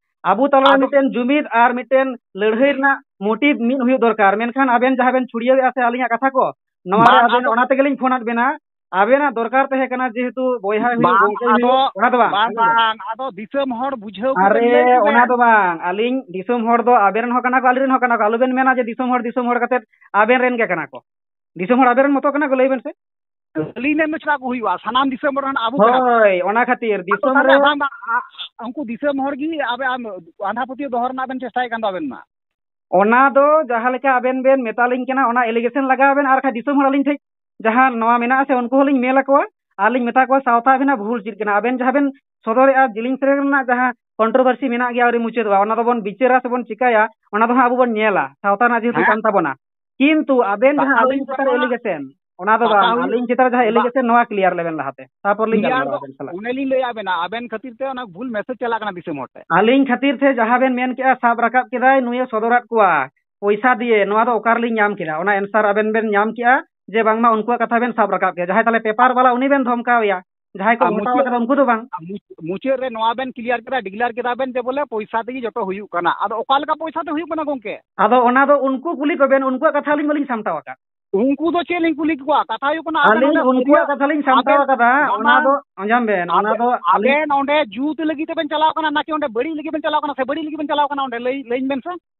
ᱟᱵᱚ ᱛᱟᱞᱟᱨᱮ ᱟᱫᱚ ᱢᱤᱫᱴᱮᱱ ᱡᱩᱢᱤᱫ ᱟᱨ ᱢᱤᱫᱴᱮᱱ ᱞᱟᱹᱲᱦᱟᱹᱭ ᱨᱮᱱᱟᱜ motive ᱢᱤᱫ ᱦᱩᱭᱩᱜ ᱫᱚᱨᱠᱟᱨ᱾ ᱢᱮᱱᱠᱷᱟᱱ ᱟᱵᱮᱱ ᱡᱟᱦᱟᱸ ᱵᱮᱱ ᱪᱷᱩᱲᱭᱟᱹᱣᱮᱫᱼᱟ ᱥᱮ ᱟᱹᱞᱤᱧᱟᱜ ᱠᱟᱛᱷᱟ ᱠᱚ, ᱱᱚᱣᱟ ᱨᱮ ᱵᱟᱝ, ᱟᱵᱮᱱ, ᱟᱫᱚ ᱚᱱᱟ ᱛᱮᱜᱮ ᱞᱤᱧ ᱯᱷᱳᱱ ᱟᱫ ᱵᱮᱱᱟ᱾ ᱟᱵᱮᱱᱟᱜ ᱫᱚᱨᱠᱟᱨ ᱛᱟᱦᱮᱸ ᱠᱟᱱᱟ, ᱡᱮᱦᱮᱛᱩ ᱵᱚᱭᱦᱟ ᱦᱩᱭᱩᱜ, ᱵᱟᱝ, ᱜᱚᱝᱠᱮ ᱟᱫᱚ, ᱦᱩᱭᱩᱜ, ᱚᱱᱟ ᱫᱚ ᱵᱟᱝ, ᱵᱟᱝ, ᱟᱸᱡᱚᱢ ᱵᱮᱱ᱾ ᱵᱟᱝ, ᱟᱫᱚ ᱫᱤᱥᱚᱢ ᱦᱚᱲ ᱵᱩᱡᱷᱟᱹᱣ ᱠᱚ ᱟᱨᱮ, ᱞᱟᱹᱭ ᱚᱱᱟ ᱵᱮᱱ᱾ ᱫᱚ ᱵᱟᱝ, ᱟᱹᱞᱤᱧ ᱫᱤᱥᱚᱢ ᱦᱚᱲ ᱫᱚ ᱟᱵᱮᱱ ᱨᱮᱱ ᱦᱚᱸ ᱠᱟᱱᱟ ᱠᱚ, ᱟᱹᱞᱤᱧ ᱨᱮᱱ ᱦᱚᱸ ᱠᱟᱱᱟ ᱠᱚ, ᱟᱞᱚᱵᱮᱱ ᱢᱮᱱᱟ ᱡᱮ ᱫᱤᱥᱚᱢ ᱦᱚᱲ, ᱫᱤᱥᱚᱢ ᱦᱚᱲ ᱠᱟᱛᱮ ᱟᱵᱮᱱ ᱨᱮᱱ ᱜᱮ ᱠᱟᱱᱟ ᱠᱚ᱾ ᱫᱤᱥᱚᱢ ᱦᱚᱲ ᱟᱵᱮᱱ ᱨᱮᱱ ᱢᱚᱛᱚ ᱠᱟᱱᱟ ᱠᱚ, ᱞᱟᱹᱭ ᱵᱮᱱ ᱥᱮ᱾ ᱟᱹᱞᱤᱧ ᱨᱮᱱ ᱫᱚ ᱪᱮᱫᱟᱜ ᱠᱚ ᱦᱩᱭᱩᱜᱼᱟ? ᱥᱟᱱᱟᱢ ᱫᱤᱥᱚᱢ ᱦᱚᱲ ᱨᱮᱱ ᱟᱵᱚ ᱠᱟᱱᱟ ᱵᱚᱱ᱾ ᱦᱳᱭ, ᱚᱱᱟ ᱠᱷᱟᱹᱛᱤᱨ ᱟᱫᱚ ᱫᱤᱥᱚᱢ ᱛᱟᱦᱞᱮ ᱨᱮ ᱵᱟᱝ, ᱵᱟᱝ, ᱟ-, ᱩᱱᱠᱩ ᱫᱤᱥᱚᱢ ᱦᱚᱲ ᱜᱮ ᱟᱵᱮ-, ᱟᱢ ᱟᱸᱫᱷᱟ ᱯᱟᱹᱛᱭᱟᱹᱣ ᱫᱚᱦᱚ ᱨᱮᱱᱟᱜ ᱵᱮᱱ ᱪᱮᱥᱴᱟᱭᱮᱫ ᱠᱟᱱ ᱫᱚ ᱟᱵᱮᱱ ᱢᱟ᱾ ᱚᱱᱟ ᱫᱚ ᱡᱟᱦᱟᱸ ᱞᱮᱠᱟ ᱟᱵᱮᱱ ᱵᱮᱱ ᱢᱮᱛᱟᱞᱤᱧ ᱠᱟᱱᱟ, ᱚᱱᱟ allegation ᱞᱟᱜᱟᱣ ᱵᱮᱱ, ᱟᱨ ᱠᱷᱟᱡ ᱫᱤᱥᱚᱢ ᱦᱚᱲ ᱟᱹᱞᱤᱧ ᱴᱷᱮᱡ ᱡᱟᱦᱟᱸ ᱱᱚᱣᱟ ᱢᱮᱱᱟᱜᱼᱟ ᱥᱮ, ᱩᱱᱠᱩ ᱦᱚᱸᱞᱤᱧ ᱢᱮᱞ ᱟᱠᱚᱣᱟ᱾ ᱟᱨ ᱞᱤᱧ ᱢᱮᱛᱟ ᱠᱚᱣᱟ, ᱥᱟᱶᱛᱟ ᱟᱵᱤᱱᱟᱜ ᱵᱷᱩᱞ ᱪᱮᱫ ᱠᱟᱱᱟ? ᱟᱵᱮᱱ ᱡᱟᱦᱟᱸ ᱵᱮᱱ ᱥᱚᱫᱚᱨᱮᱜᱼᱟ, ᱡᱤᱞᱤᱧ ᱥᱮᱨᱮᱧ ᱨᱮᱱᱟᱜ ᱡᱟᱦᱟᱸ ᱠᱚᱱᱴᱨᱳᱵᱷᱟᱨᱥᱤ ᱢᱮᱱᱟᱜ ᱜᱮᱭᱟ, ᱟᱹᱣᱨᱤ ᱢᱩᱪᱟᱹᱫᱚᱜᱼᱟ, ᱚᱱᱟ ᱫᱚᱵᱚᱱ ᱵᱤᱪᱟᱹᱨᱟ ᱥᱮᱵᱚᱱ ᱪᱤᱠᱟᱹᱭᱟ, ᱚᱱᱟ ᱫᱚ ᱦᱟᱸᱜ ᱟᱵᱚ ᱵᱚᱱ ᱧᱮᱞᱟ, ᱥᱟᱶᱛᱟ ᱨᱮᱱᱟᱜ ᱡᱮᱦᱮᱛᱩ ᱦᱮᱸ᱾ ᱠᱟᱱ ᱛᱟᱵᱚᱱᱟ᱾ ᱠᱤᱱᱛᱩ ᱟᱵᱮᱱ ᱡᱟᱦᱟᱸ ᱠᱟᱛᱷᱟ ᱟᱹᱞᱤᱧ ᱦᱩᱭᱩᱜ ᱪᱮᱛᱟᱱ ᱨᱮ ᱠᱟᱱᱟ, ᱮᱞᱤᱜᱮᱥᱚᱱ, ᱚᱱᱟ ᱫᱚ ᱠᱟᱛᱷᱟ ᱵᱟᱝ, ᱦᱩᱭᱩᱜ ᱟᱹᱞᱤᱧ ᱪᱮᱛᱟᱱ ᱨᱮ ᱡᱟᱦᱟᱸ ᱵᱟ- ᱮᱞᱤᱜᱮᱥᱚᱱ, ᱱᱚᱣᱟ ᱠᱞᱤᱭᱟᱨ ᱞᱮᱵᱮᱱ ᱞᱟᱦᱟᱛᱮ, ᱛᱟᱨᱯᱚᱨ ᱞᱤᱧ ᱠᱞᱤᱭᱟᱨ ᱜᱟᱞᱢᱟᱨᱟᱣᱟ ᱫᱚ ᱟᱵᱮᱱ ᱥᱟᱞᱟᱜ᱾ ᱚᱱᱮ ᱞᱤᱧ ᱞᱟᱹᱭᱟᱫ ᱵᱮᱱᱟ, ᱟᱵᱮᱱ ᱠᱷᱟᱹᱛᱤᱨ ᱛᱮ ᱚᱱᱟ ᱵᱷᱩᱞ ᱢᱮᱥᱮᱡᱽ ᱪᱟᱞᱟᱜ ᱠᱟᱱᱟ ᱫᱤᱥᱚᱢ ᱦᱚᱲ ᱴᱷᱮᱱ᱾ ᱟᱹᱞᱤᱧ ᱠᱷᱟᱹᱛᱤᱨ ᱛᱮ ᱡᱟᱦᱟᱸ ᱵᱮᱱ ᱢᱮᱱ ᱠᱮᱜᱼᱟ, ᱥᱟᱵ ᱨᱟᱠᱟᱵ ᱠᱮᱫᱟᱭ, ᱱᱩᱭᱮ ᱥᱚᱫᱚᱨᱟᱫ ᱠᱚᱣᱟ ᱯᱚᱭᱥᱟ ᱫᱤᱭᱮ, ᱱᱚᱣᱟ ᱫᱚ ᱚᱠᱟ ᱨᱮᱞᱤᱧ ᱧᱟᱢ ᱠᱮᱫᱟ? ᱚᱱᱟ ᱮᱱᱥᱟᱨ ᱟᱵᱮᱱ ᱵᱮᱱ ᱧᱟᱢ ᱠᱮᱜᱼᱟ ᱡᱮ ᱵᱟᱝᱢᱟ ᱩᱱᱠᱩᱣᱟᱜ ᱠᱟᱛᱷᱟ ᱵᱮᱱ ᱥᱟᱵ ᱨᱟᱠᱟᱵ ᱠᱮᱜᱼᱟ᱾ ᱡᱟᱦᱟᱸᱭ ᱛᱟᱦᱞᱮ ᱯᱮᱯᱟᱨ ᱵᱟᱞᱟ, ᱩᱱᱤ ᱵᱮᱱ ᱫᱷᱚᱢᱠᱟᱣ ᱮᱭᱟ, ᱡᱟᱦᱟᱸᱭ ᱠᱚ ᱟᱨ ᱜᱷᱚᱴᱟᱣ ᱢᱩᱪᱟᱹᱫ ᱠᱟᱫᱟ ᱩᱱᱠᱩ ᱫᱚ ᱵᱟᱝ᱾ ᱟᱨ ᱢᱩᱪ-, ᱢᱩᱪᱟᱹᱫ ᱨᱮ ᱱᱚᱣᱟ ᱵᱮᱱ ᱠᱞᱤᱭᱟᱨ ᱠᱮᱫᱟ, ᱰᱤᱠᱞᱮᱭᱟᱨ ᱠᱮᱫᱟ ᱵᱮᱱ ᱡᱮ ᱵᱚᱞᱮ ᱯᱚᱭᱥᱟ ᱛᱮᱜᱮ ᱡᱚᱛᱚ ᱦᱩᱭᱩᱜ ᱠᱟᱱᱟ᱾ ᱟᱫᱚ ᱚᱠᱟ ᱞᱮᱠᱟ ᱯᱚᱭᱥᱟ ᱛᱮ ᱦᱩᱭᱩᱜ ᱠᱟᱱᱟ ᱜᱚᱝᱠᱮ? ᱟᱫᱚ ᱚᱱᱟ ᱫᱚ ᱩᱱᱠᱩ ᱠᱩᱞᱤ ᱠᱚᱵᱮᱱ, ᱩᱱᱠᱩᱣᱟᱜ ᱠᱟᱛᱷᱟ ᱟᱹᱞᱤᱧ ᱵᱟᱹᱞᱤᱧ ᱥᱟᱢᱴᱟᱣ ᱟᱠᱟᱫ᱾ ᱩᱱᱠᱩ ᱫᱚ ᱪᱮᱫ ᱞᱤᱧ ᱠᱩᱞᱤ ᱠᱚᱣᱟ? ᱠᱟᱛᱷᱟ ᱦᱩᱭᱩᱜ ᱠᱟᱱᱟ, ᱟᱵᱮᱱ ᱟᱹᱞᱤᱧ ᱚᱸᱰᱮ ᱩᱱᱠᱩᱣᱟᱜ ᱵᱟᱹᱲᱤᱡ-, ᱠᱟᱛᱷᱟ ᱞᱤᱧ ᱥᱟᱢᱴᱟᱣ ᱟᱵᱮᱱ, ᱟᱠᱟᱫᱟ, ᱵᱟᱝᱟ, ᱚᱱᱟ ᱫᱚ ᱟᱸᱡᱚᱢ ᱵᱮᱱ, ᱚᱱᱟ ᱟᱵᱮ-, ᱫᱚ ᱟᱹᱞᱤᱧ ᱟᱵᱮᱱ ᱚᱸᱰᱮ ᱡᱩᱛ ᱞᱟᱹᱜᱤᱫ ᱛᱮᱵᱮᱱ ᱪᱟᱞᱟᱣ ᱠᱟᱱᱟ, ᱱᱟᱠᱤ ᱚᱸᱰᱮ ᱵᱟᱹᱲᱤᱡ ᱞᱟᱹᱜᱤᱫ ᱵᱮᱱ ᱪᱟᱞᱟᱣ ᱠᱟᱱᱟ ᱥᱮ ᱵᱟᱹᱲᱤᱡ ᱞᱟᱹᱜᱤᱫ ᱵᱮᱱ ᱪᱟᱞᱟᱣ ᱠᱟᱱᱟ? ᱚᱸᱰᱮ ᱞᱟᱹᱭ, ᱞᱟᱹᱭᱟᱹᱧ ᱵᱮᱱ ᱥᱮ᱾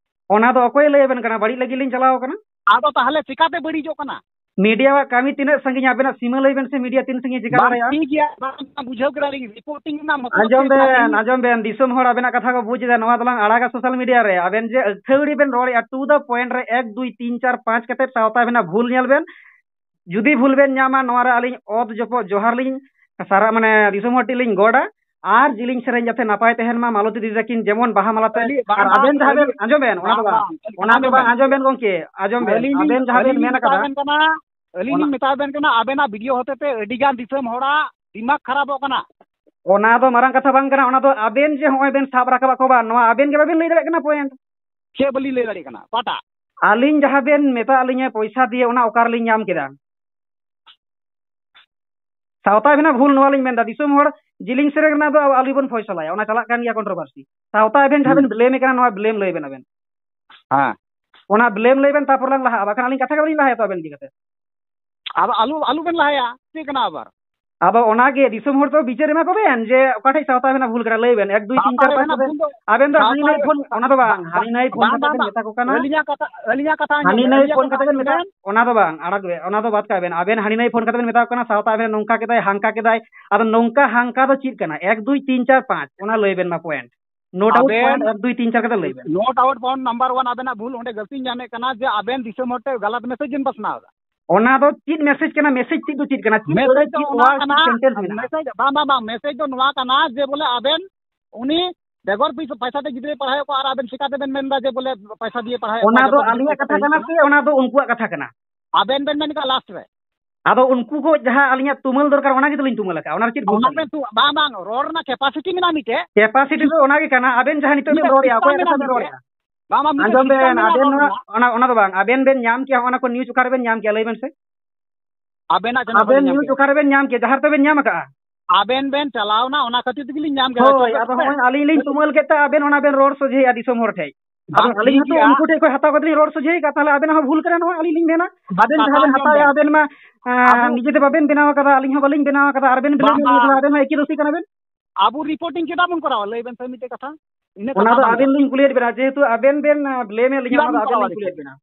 ᱚᱱᱟ ᱫᱚ ᱚᱠᱚᱭᱮ ᱞᱟᱹᱭ ᱟᱵᱮᱱ ᱠᱟᱱᱟ ᱵᱟᱹᱲᱤᱡ ᱞᱟᱹᱜᱤᱫ ᱞᱤᱧ ᱪᱟᱞᱟᱣ ᱠᱟᱱᱟ? ᱟᱫᱚ ᱛᱟᱦᱞᱮ ᱪᱤᱠᱟᱛᱮ ᱵᱟᱹᱲᱤᱡᱚᱜ ᱠᱟᱱᱟ? ᱢᱤᱰᱤᱭᱟᱣᱟᱜ ᱠᱟᱹᱢᱤ ᱛᱤᱱᱟᱹᱜ ᱥᱟᱺᱜᱤᱧᱟ? ᱟᱵᱮᱱᱟᱜ ᱥᱤᱢᱟᱹ ᱞᱟᱹᱭ ᱵᱮᱱ ᱥᱮ, ᱢᱤᱰᱤᱭᱟ ᱛᱤᱱ ᱥᱟᱺᱜᱤᱧ ᱪᱤᱠᱟ ᱵᱟᱝ, ᱫᱟᱲᱮᱭᱟᱜᱼᱟ? ᱴᱷᱤᱠ ᱜᱮᱭᱟ, ᱵᱟᱝ, ᱵᱩᱡᱷᱟᱹᱣ ᱠᱮᱫᱟᱞᱤᱧ, ᱨᱤᱯᱳᱨᱴᱤᱝ ᱨᱮᱱᱟᱜ ᱢᱚᱛᱞᱚᱵ ᱟᱸᱡᱚᱢ ᱪᱮᱫ ᱠᱟᱱᱟ? ᱵᱮᱱ, ᱟᱸᱡᱚᱢ ᱵᱮᱱ, ᱫᱤᱥᱚᱢ ᱦᱚᱲ ᱟᱵᱮᱱᱟᱜ ᱠᱟᱛᱷᱟ ᱠᱚ ᱵᱩᱡᱽ ᱮᱫᱟ, ᱱᱚᱣᱟ ᱫᱚᱞᱟᱝ ᱟᱲᱟᱜᱟ ᱥᱳᱥᱟᱞ ᱢᱤᱰᱤᱭᱟ ᱨᱮ᱾ ᱟᱵᱮᱱ ᱡᱮ ᱟᱹᱛᱷᱟᱹᱣᱲᱤ ᱵᱮᱱ ᱨᱚᱲᱮᱫᱼᱟ, to the point ᱨᱮ ᱮᱠ, ᱫᱩᱭ, ᱛᱤᱱ, ᱪᱟᱨ, ᱯᱟᱸᱪ ᱠᱟᱛᱮ ᱥᱟᱶᱛᱟ ᱟᱵᱮᱱᱟᱜ ᱵᱷᱩᱞ ᱧᱮᱞ ᱵᱮᱱ, ᱡᱩᱫᱤ ᱵᱷᱩᱞ ᱵᱮᱱ ᱧᱟᱢᱟ, ᱱᱚᱣᱟ ᱨᱮ ᱟᱹᱞᱤᱧ ᱚᱛ ᱡᱚᱯᱚᱜ ᱡᱚᱦᱟᱨ ᱞᱤᱧ ᱥᱟᱨᱟ, ᱢᱟᱱᱮ, ᱫᱤᱥᱚᱢ ᱦᱚᱲ ᱴᱷᱮᱱ ᱞᱤᱧ ᱜᱚᱰᱟ᱾ ᱟᱨ ᱡᱤᱞᱤᱧ ᱥᱮᱨᱮᱧ ᱡᱟᱛᱮ ᱱᱟᱯᱟᱭ ᱛᱟᱦᱮᱱ ᱢᱟ, ᱢᱟᱞᱚᱛᱤ ᱫᱤᱫᱤ ᱛᱟᱹᱠᱤᱱ ᱡᱮᱢᱚᱱ ᱵᱟᱦᱟ ᱢᱟᱞᱟ ᱛᱮ᱾ ᱟᱹᱞᱤᱧ, ᱵᱟᱝ, ᱟᱨ ᱵᱟᱝ, ᱟᱵᱮᱱ ᱡᱟᱦᱟᱸ ᱵᱮᱱ, ᱟᱹᱞᱤᱧ, ᱟᱸᱡᱚᱢ ᱵᱮᱱ, ᱚᱱᱟ ᱵᱟᱝ, ᱫᱚ ᱵᱟᱝ, ᱵᱟᱝ, ᱚᱱᱟ ᱫᱚ ᱟᱸᱡᱚᱢ ᱵᱟᱝ, ᱵᱮᱱ᱾ ᱟᱸᱡᱚᱢ ᱵᱮᱱ ᱜᱚᱝᱠᱮ, ᱟᱸᱡᱚᱢ ᱟᱹᱞᱤᱧ ᱵᱮᱱ, ᱞᱤᱧ ᱢᱮᱛᱟ ᱟᱵᱮᱱ ᱠᱟᱱᱟ, ᱟᱹᱞᱤᱧ ᱚᱱᱟ ᱞᱤᱧ ᱢᱮᱛᱟ ᱟᱵᱮᱱ ᱠᱟᱱᱟ, ᱟᱵᱮᱱᱟᱜ ᱵᱷᱤᱰᱤᱭᱳ ᱦᱚᱛᱮ ᱛᱮ ᱟᱹᱰᱤ ᱜᱟᱱ ᱫᱤᱥᱚᱢ ᱦᱚᱲᱟᱜ ᱫᱤᱢᱟᱜᱽ ᱠᱷᱟᱨᱟᱯᱚᱜ ᱠᱟᱱᱟ᱾ ᱚᱱᱟ ᱫᱚ ᱢᱟᱨᱟᱝ ᱠᱟᱛᱷᱟ ᱵᱟᱝ ᱠᱟᱱᱟ, ᱚᱱᱟ ᱫᱚ ᱟᱵᱮᱱ ᱡᱮ ᱦᱚᱸᱜᱼᱚᱭ ᱵᱮᱱ ᱥᱟᱵ ᱨᱟᱠᱟᱵ ᱟᱠᱚ ᱵᱟᱝ, ᱱᱚᱣᱟ ᱟᱵᱮᱱ ᱜᱮ ᱵᱟᱵᱮᱱ ᱞᱟᱹᱭ ᱫᱟᱲᱮᱭᱟᱜ ᱠᱟᱱᱟ ᱯᱚᱭᱮᱱᱴ᱾ ᱪᱮᱫ ᱵᱟᱹᱞᱤᱧ ᱞᱟᱹᱭ ᱫᱟᱲᱮᱭᱟᱜ ᱠᱟᱱᱟ? ᱚᱠᱟᱴᱟᱜ? ᱟᱹᱞᱤᱧ ᱡᱟᱦᱟᱸ ᱵᱮᱱ ᱢᱮᱛᱟᱜ ᱞᱤᱧᱟᱹ ᱯᱚᱭᱥᱟ ᱫᱤᱭᱮ, ᱚᱱᱟ ᱚᱠᱟ ᱨᱮᱞᱤᱧ ᱧᱟᱢ ᱠᱮᱫᱟ? ᱥᱟᱶᱛᱟ ᱟᱵᱮᱱᱟᱜ ᱵᱷᱩᱞ, ᱱᱚᱣᱟ ᱞᱤᱧ ᱢᱮᱱᱫᱟ, ᱫᱤᱥᱚᱢ ᱦᱚᱲ ᱡᱤᱞᱤᱧ ᱥᱮᱨᱮᱧ ᱨᱮᱱᱟᱜ ᱫᱚ ᱟᱞᱚ ᱵᱚᱱ ᱯᱷᱚᱭᱥᱟᱞᱟᱭᱟ, ᱚᱱᱟ ᱪᱟᱞᱟᱜ ᱠᱟᱱ ᱜᱮᱭᱟ ᱠᱚᱱᱴᱨᱳᱵᱷᱟᱨᱥᱤ᱾ ᱥᱟᱶᱛᱟ ᱟᱵᱮᱱ ᱡᱟᱦᱟᱸ ᱦᱩᱸ᱾ ᱵᱮᱱ ᱵᱞᱮᱢᱮ ᱠᱟᱱᱟ, ᱱᱚᱣᱟ ᱵᱞᱮᱢ ᱞᱟᱹᱭ ᱵᱮᱱ ᱟᱵᱮᱱ᱾ ᱦᱮᱸ᱾ ᱚᱱᱟ ᱵᱞᱮᱢ ᱞᱟᱹᱭ ᱵᱮᱱ, ᱛᱟᱨᱯᱚᱨ ᱞᱟᱝ ᱞᱟᱦᱟᱜᱼᱟ, ᱵᱟᱠᱷᱟᱱ ᱟᱹᱞᱤᱧ ᱠᱟᱛᱷᱟ ᱜᱮ ᱵᱟᱹᱞᱤᱧ ᱞᱟᱦᱟᱭᱟ ᱛᱚ ᱟᱵᱮᱱ ᱤᱫᱤ ᱠᱟᱛᱮ᱾ ᱟᱫᱚ ᱟᱞᱚ, ᱟᱞᱚ ᱵᱮᱱ ᱞᱟᱦᱟᱭᱟ, ᱪᱮᱫ ᱠᱟᱱᱟ ᱟᱵᱟᱨ? ᱟᱫᱚ ᱚᱱᱟᱜᱮ ᱫᱤᱥᱚᱢ ᱦᱚᱲ ᱫᱚ ᱵᱤᱪᱟᱹᱨ ᱮᱢᱟ ᱠᱚᱵᱮᱱ ᱡᱮ ᱚᱠᱟ ᱴᱷᱮᱡ ᱥᱟᱶᱛᱟ ᱟᱵᱮᱱᱟᱜ ᱵᱷᱩᱞ ᱠᱟᱱᱟ, ᱞᱟᱹᱭ ᱵᱮᱱ, ᱮᱠ, ᱫᱩᱭ, ᱛᱤᱱ, ᱥᱟᱶᱛᱟ ᱪᱟᱨ, ᱨᱮ ᱯᱟᱸᱪ ᱢᱮᱱᱟᱜ ᱠᱟᱛᱮ᱾ ᱵᱷᱩᱞ ᱫᱚ, ᱟᱵᱮᱱ ᱫᱚ ᱥᱟᱶᱛᱟ ᱦᱟᱹᱱᱤ ᱱᱟᱹᱭ ᱨᱮ ᱯᱷᱳᱱ, ᱚᱱᱟ ᱫᱚ ᱵᱟᱝ, ᱵᱟᱝ, ᱦᱟᱹᱱᱤ ᱱᱟᱹᱭ ᱯᱷᱳᱱ ᱵᱟᱝ, ᱠᱟᱛᱮ ᱵᱟᱝ, ᱵᱮᱱ ᱵᱟᱝ᱾ ᱢᱮᱛᱟ ᱠᱚ ᱠᱟᱱᱟ᱾ ᱟᱹᱞᱤᱧᱟᱜ ᱠᱟᱛᱷᱟ, ᱟᱹᱞᱤᱧᱟᱜ ᱠᱟᱛᱷᱟ ᱟᱸᱡᱚᱢ ᱦᱟᱹᱱᱤ ᱵᱮᱱ, ᱱᱟᱹᱭ ᱟᱹᱞᱤᱧᱟᱜ ᱯᱷᱳᱱ ᱠᱟᱛᱷᱟ ᱠᱟᱛᱮ ᱵᱮᱱ ᱟᱸᱡᱚᱢ ᱢᱮᱛᱟ, ᱵᱮᱱ᱾ ᱚᱱᱟ ᱫᱚ ᱵᱟᱝ, ᱟᱲᱟᱜ ᱵᱮᱱ, ᱚᱱᱟ ᱫᱚ ᱵᱟᱫ ᱠᱟᱜ ᱵᱮᱱ᱾ ᱟᱵᱮᱱ ᱦᱟᱹᱱᱤ ᱱᱟᱹᱭ ᱯᱷᱳᱱ ᱠᱟᱛᱮ ᱵᱮᱱ ᱢᱮᱛᱟ ᱠᱚ ᱠᱟᱱᱟ, ᱥᱟᱶᱛᱟ ᱟᱵᱮᱱ ᱱᱚᱝᱠᱟ ᱠᱮᱫᱟᱭ, ᱦᱟᱝᱠᱟ ᱠᱮᱫᱟᱭ᱾ ᱟᱫᱚ ᱱᱚᱝᱠᱟ ᱦᱟᱝᱠᱟ ᱫᱚ ᱪᱮᱫ ᱠᱟᱱᱟ? ᱮᱠ, ᱫᱩᱭ, ᱛᱤᱱ, ᱪᱟᱨ, ᱯᱟᱸᱪ, ᱚᱱᱟ ᱞᱟᱹᱭ ᱵᱮᱱ ᱢᱟ ᱯᱚᱭᱮᱱᱴ᱾ ᱱᱳᱴ ᱟᱣᱩᱴ ᱟᱵᱮᱱ ᱯᱚᱭᱮᱱᱴ ᱮᱠ, ᱫᱩᱭ, ᱛᱤᱱ, ᱪᱟᱨ ᱠᱟᱛᱮ ᱞᱟᱹᱭ ᱵᱮᱱ᱾ Note out point number one, ᱟᱵᱮᱱᱟᱜ ᱵᱷᱩᱞ ᱚᱸᱰᱮ ᱜᱟᱹᱞᱛᱤᱧ ᱧᱟᱢᱮᱫ ᱠᱟᱱᱟ ᱡᱮ ᱟᱵᱮᱱ ᱫᱤᱥᱚᱢ ᱦᱚᱲ ᱴᱷᱮᱱ ᱜᱟᱞᱟᱛ ᱢᱮᱥᱮᱡᱽ ᱵᱮᱱ ᱯᱟᱥᱱᱟᱣ ᱮᱫᱟ᱾ ᱚᱱᱟ ᱫᱚ ᱪᱮᱫ ᱢᱮᱥᱮᱡᱽ ᱠᱟᱱᱟ? ᱢᱮᱥᱮᱡᱽ ᱪᱮᱫ ᱫᱚ ᱪᱮᱫ ᱠᱟᱱᱟ? ᱪᱮᱫ ᱢᱮᱥᱮᱡᱽ ᱫᱚ ᱪᱮᱫ ᱚᱱᱟ ᱚᱣᱟᱨᱰ, ᱠᱟᱱᱟ, ᱪᱮᱫ ᱥᱮᱱᱴᱮᱱᱥ ᱢᱮᱱᱟᱜᱼᱟ? ᱢᱮᱥᱮᱡᱽ, ᱵᱟᱝ, ᱵᱟᱝ, ᱵᱟᱝ, ᱢᱮᱥᱮᱡᱽ ᱫᱚ ᱱᱚᱣᱟ ᱠᱟᱱᱟ ᱡᱮ ᱵᱚᱞᱮ ᱟᱵᱮᱱ ᱩᱱᱤ ᱵᱮᱜᱚᱨ ᱯᱚᱭᱥᱟ, ᱯᱚᱭᱥᱟ ᱛᱮ ᱜᱤᱫᱽᱨᱟᱹᱭ ᱯᱟᱲᱦᱟᱣᱮᱫ ᱠᱚᱣᱟ ᱟᱨ ᱟᱵᱮᱱ ᱪᱤᱠᱟᱹ ᱛᱮᱵᱮᱱ ᱢᱮᱱᱫᱟ ᱡᱮ ᱵᱚᱞᱮ ᱯᱚᱭᱥᱟ ᱫᱤᱭᱮ ᱯᱟᱲᱦᱟᱣᱮᱫ ᱚᱱᱟ ᱠᱚᱣᱟ, ᱫᱚ ᱡᱚᱵᱚᱨᱫᱚᱥᱛᱤ ᱟᱹᱞᱤᱧᱟᱜ ᱠᱟᱛᱷᱟ ᱯᱟᱲᱦᱟᱣᱮᱫ ᱠᱟᱱᱟ ᱠᱚᱣᱟ? ᱥᱮ ᱚᱱᱟ ᱫᱚ ᱩᱱᱠᱩᱣᱟᱜ ᱠᱟᱛᱷᱟ ᱠᱟᱱᱟ? ᱟᱵᱮᱱ ᱵᱮᱱ ᱢᱮᱱ ᱠᱟᱜᱼᱟ ᱞᱟᱥᱴ ᱨᱮ᱾ ᱟᱫᱚ ᱩᱱᱠᱩ ᱠᱚ ᱡᱟᱦᱟᱸ ᱟᱹᱞᱤᱧᱟᱜ ᱛᱩᱢᱟᱹᱞ ᱫᱚᱨᱠᱟᱨ, ᱚᱱᱟ ᱜᱮᱛᱚ ᱞᱤᱧ ᱛᱩᱢᱟᱹᱞ ᱟᱠᱟᱫᱼᱟ, ᱚᱱᱟ ᱨᱮ ᱪᱮᱫ ᱵᱷᱩᱞ ᱚᱱᱟ ᱠᱟᱱᱟ? ᱵᱮᱱ ᱛᱩ-, ᱵᱟᱝ, ᱵᱟᱝ, ᱨᱚᱲ ᱨᱮᱱᱟᱜ capacity ᱢᱮᱱᱟᱜᱼᱟ ᱢᱤᱫᱴᱮᱡ᱾ Capacity ᱫᱚ ᱚᱱᱟ ᱜᱮ ᱠᱟᱱᱟ, ᱟᱵᱮᱱ ᱡᱟᱦᱟᱸ ᱱᱤᱛᱚᱜ ᱵᱮᱱ ᱢᱤᱫᱴᱮᱡ ᱨᱚᱲᱮᱫᱼᱟ, system ᱚᱠᱚᱭᱟᱜ ᱠᱟᱛᱷᱟ ᱢᱮᱱᱟᱜᱼᱟ ᱵᱮᱱ ᱢᱤᱫᱴᱮᱡ᱾ ᱨᱚᱲᱮᱫᱼᱟ? ᱵᱟᱝ, ᱵᱟᱝ, ᱢᱤᱫᱴᱮᱡ ᱟᱸᱡᱚᱢ system ᱵᱮᱱ, ᱢᱮᱱᱟᱜᱼᱟ ᱟᱵᱮᱱ ᱨᱚᱲ ᱱᱚᱣᱟ, ᱨᱮᱱᱟᱜ᱾ ᱚᱱᱟ, ᱚᱱᱟ ᱫᱚ ᱵᱟᱝ, ᱟᱵᱮᱱ ᱵᱮᱱ ᱧᱟᱢ ᱠᱮᱜᱼᱟ, ᱚᱱᱟ ᱠᱚ news ᱚᱠᱟ ᱨᱮᱵᱮᱱ ᱧᱟᱢ ᱠᱮᱜᱼᱟ, ᱞᱟᱹᱭ ᱵᱮᱱ ᱥᱮ? ᱟᱵᱮᱱᱟᱜ channel ᱟᱵᱮᱱ ᱠᱷᱚᱱ ᱧᱟᱢ news ᱠᱮᱜᱼᱟ᱾ ᱚᱠᱟ ᱨᱮᱵᱮᱱᱱ ᱧᱟᱢ ᱠᱮᱜᱼᱟ? ᱡᱟᱦᱟᱸ ᱨᱮᱛᱚ ᱵᱮᱱ ᱧᱟᱢ ᱟᱠᱟᱜᱼᱟ᱾ ᱟᱵᱮᱱ ᱵᱮᱱ ᱪᱟᱞᱟᱣᱱᱟ, ᱚᱱᱟ ᱠᱷᱟᱹᱛᱤᱨ ᱛᱮᱜᱮ ᱞᱤᱧ ᱧᱟᱢ ᱠᱮᱫᱟ᱾ ᱦᱳᱭ, ᱛᱚᱵᱮ ᱟᱫᱚ ᱦᱚᱸᱜᱼᱚᱭ ᱟᱹᱞᱤᱧ ᱞᱤᱧ ᱛᱩᱢᱟᱹᱞ ᱠᱮᱫ ᱛᱮ ᱟᱵᱮᱱ ᱚᱱᱟ ᱵᱮᱱ ᱨᱚᱲ ᱥᱚᱡᱷᱮᱭᱮᱫᱼᱟ ᱫᱤᱥᱚᱢ ᱦᱚᱲ ᱴᱷᱮᱡ᱾ ᱟᱫᱚ ᱵᱟᱝ, ᱟᱹᱞᱤᱧ ᱴᱷᱤᱠ ᱦᱚᱸᱛᱚ ᱜᱮᱭᱟ᱾ ᱩᱱᱠᱩ ᱴᱷᱮᱡ ᱠᱷᱚᱡ ᱦᱟᱛᱟᱣ ᱠᱟᱛᱮ ᱞᱤᱧ ᱨᱚᱲ ᱥᱚᱡᱷᱮᱭᱮᱫ ᱠᱟᱜᱼᱟ, ᱛᱟᱦᱚᱞᱮ ᱟᱵᱮᱱᱟᱜ ᱦᱚᱸ ᱵᱷᱩᱞ ᱠᱟᱱᱟ ᱱᱚᱣᱟ, ᱟᱹᱞᱤᱧ ᱞᱤᱧ ᱢᱮᱱᱟ᱾ ᱟᱵᱮᱱ ᱠᱟᱛᱷᱟ ᱡᱟᱦᱟᱸ ᱵᱮᱱ ᱟᱸᱡᱚᱢ ᱦᱟᱛᱟᱣᱮᱫᱼᱟ, ᱵᱮᱱ᱾ ᱟᱵᱮᱱ ᱢᱟ, ᱟᱸ, ᱟᱵᱚ ᱱᱤᱡᱮ ᱛᱮ ᱵᱟᱵᱮᱱ ᱵᱮᱱᱟᱣ ᱟᱠᱟᱫᱟ, ᱟᱹᱞᱤᱧ ᱦᱚᱸ ᱵᱟᱹᱞᱤᱧ ᱵᱮᱱᱟᱣ ᱟᱠᱟᱫᱟ, ᱟᱨ ᱵᱮᱱ ᱵᱮᱱᱟᱣ ᱵᱟᱝ, ᱞᱮᱱ ᱵᱟᱝ᱾ ᱛᱟᱦᱚᱞᱮ ᱟᱵᱮᱱ ᱦᱚᱸ ᱮᱠᱤ ᱫᱳᱥᱤ ᱠᱟᱱᱟ ᱵᱮᱱ᱾ ᱟᱵᱚ reporting ᱪᱮᱫᱟᱜ ᱵᱚᱱ ᱠᱚᱨᱟᱣᱟ? ᱞᱟᱹᱭ ᱵᱮᱱ ᱥᱮ ᱢᱤᱫᱴᱮᱡ ᱠᱟᱛᱷᱟ᱾ ᱤᱱᱟᱹ ᱚᱱᱟ ᱠᱟᱛᱷᱟ ᱫᱚ ᱵᱟᱝ ᱟᱵᱮᱱ ᱦᱩᱭᱩᱜᱼᱟ᱾ ᱞᱤᱧ ᱠᱩᱞᱤᱭᱮᱫ ᱵᱮᱱᱟ, ᱡᱮᱦᱮᱛᱩ ᱟᱵᱮᱱ ᱵᱮᱱ, ᱟᱸ, blame ᱮᱫ ᱞᱤᱧᱟ, ᱪᱮᱫᱟᱜ ᱚᱱᱟ ᱵᱚᱱ ᱫᱚ ᱟᱵᱮᱱ ᱠᱚᱨᱟᱣᱟ ᱞᱤᱧ ᱠᱩᱞᱤᱭᱮᱫ reporting? ᱵᱮᱱᱟ᱾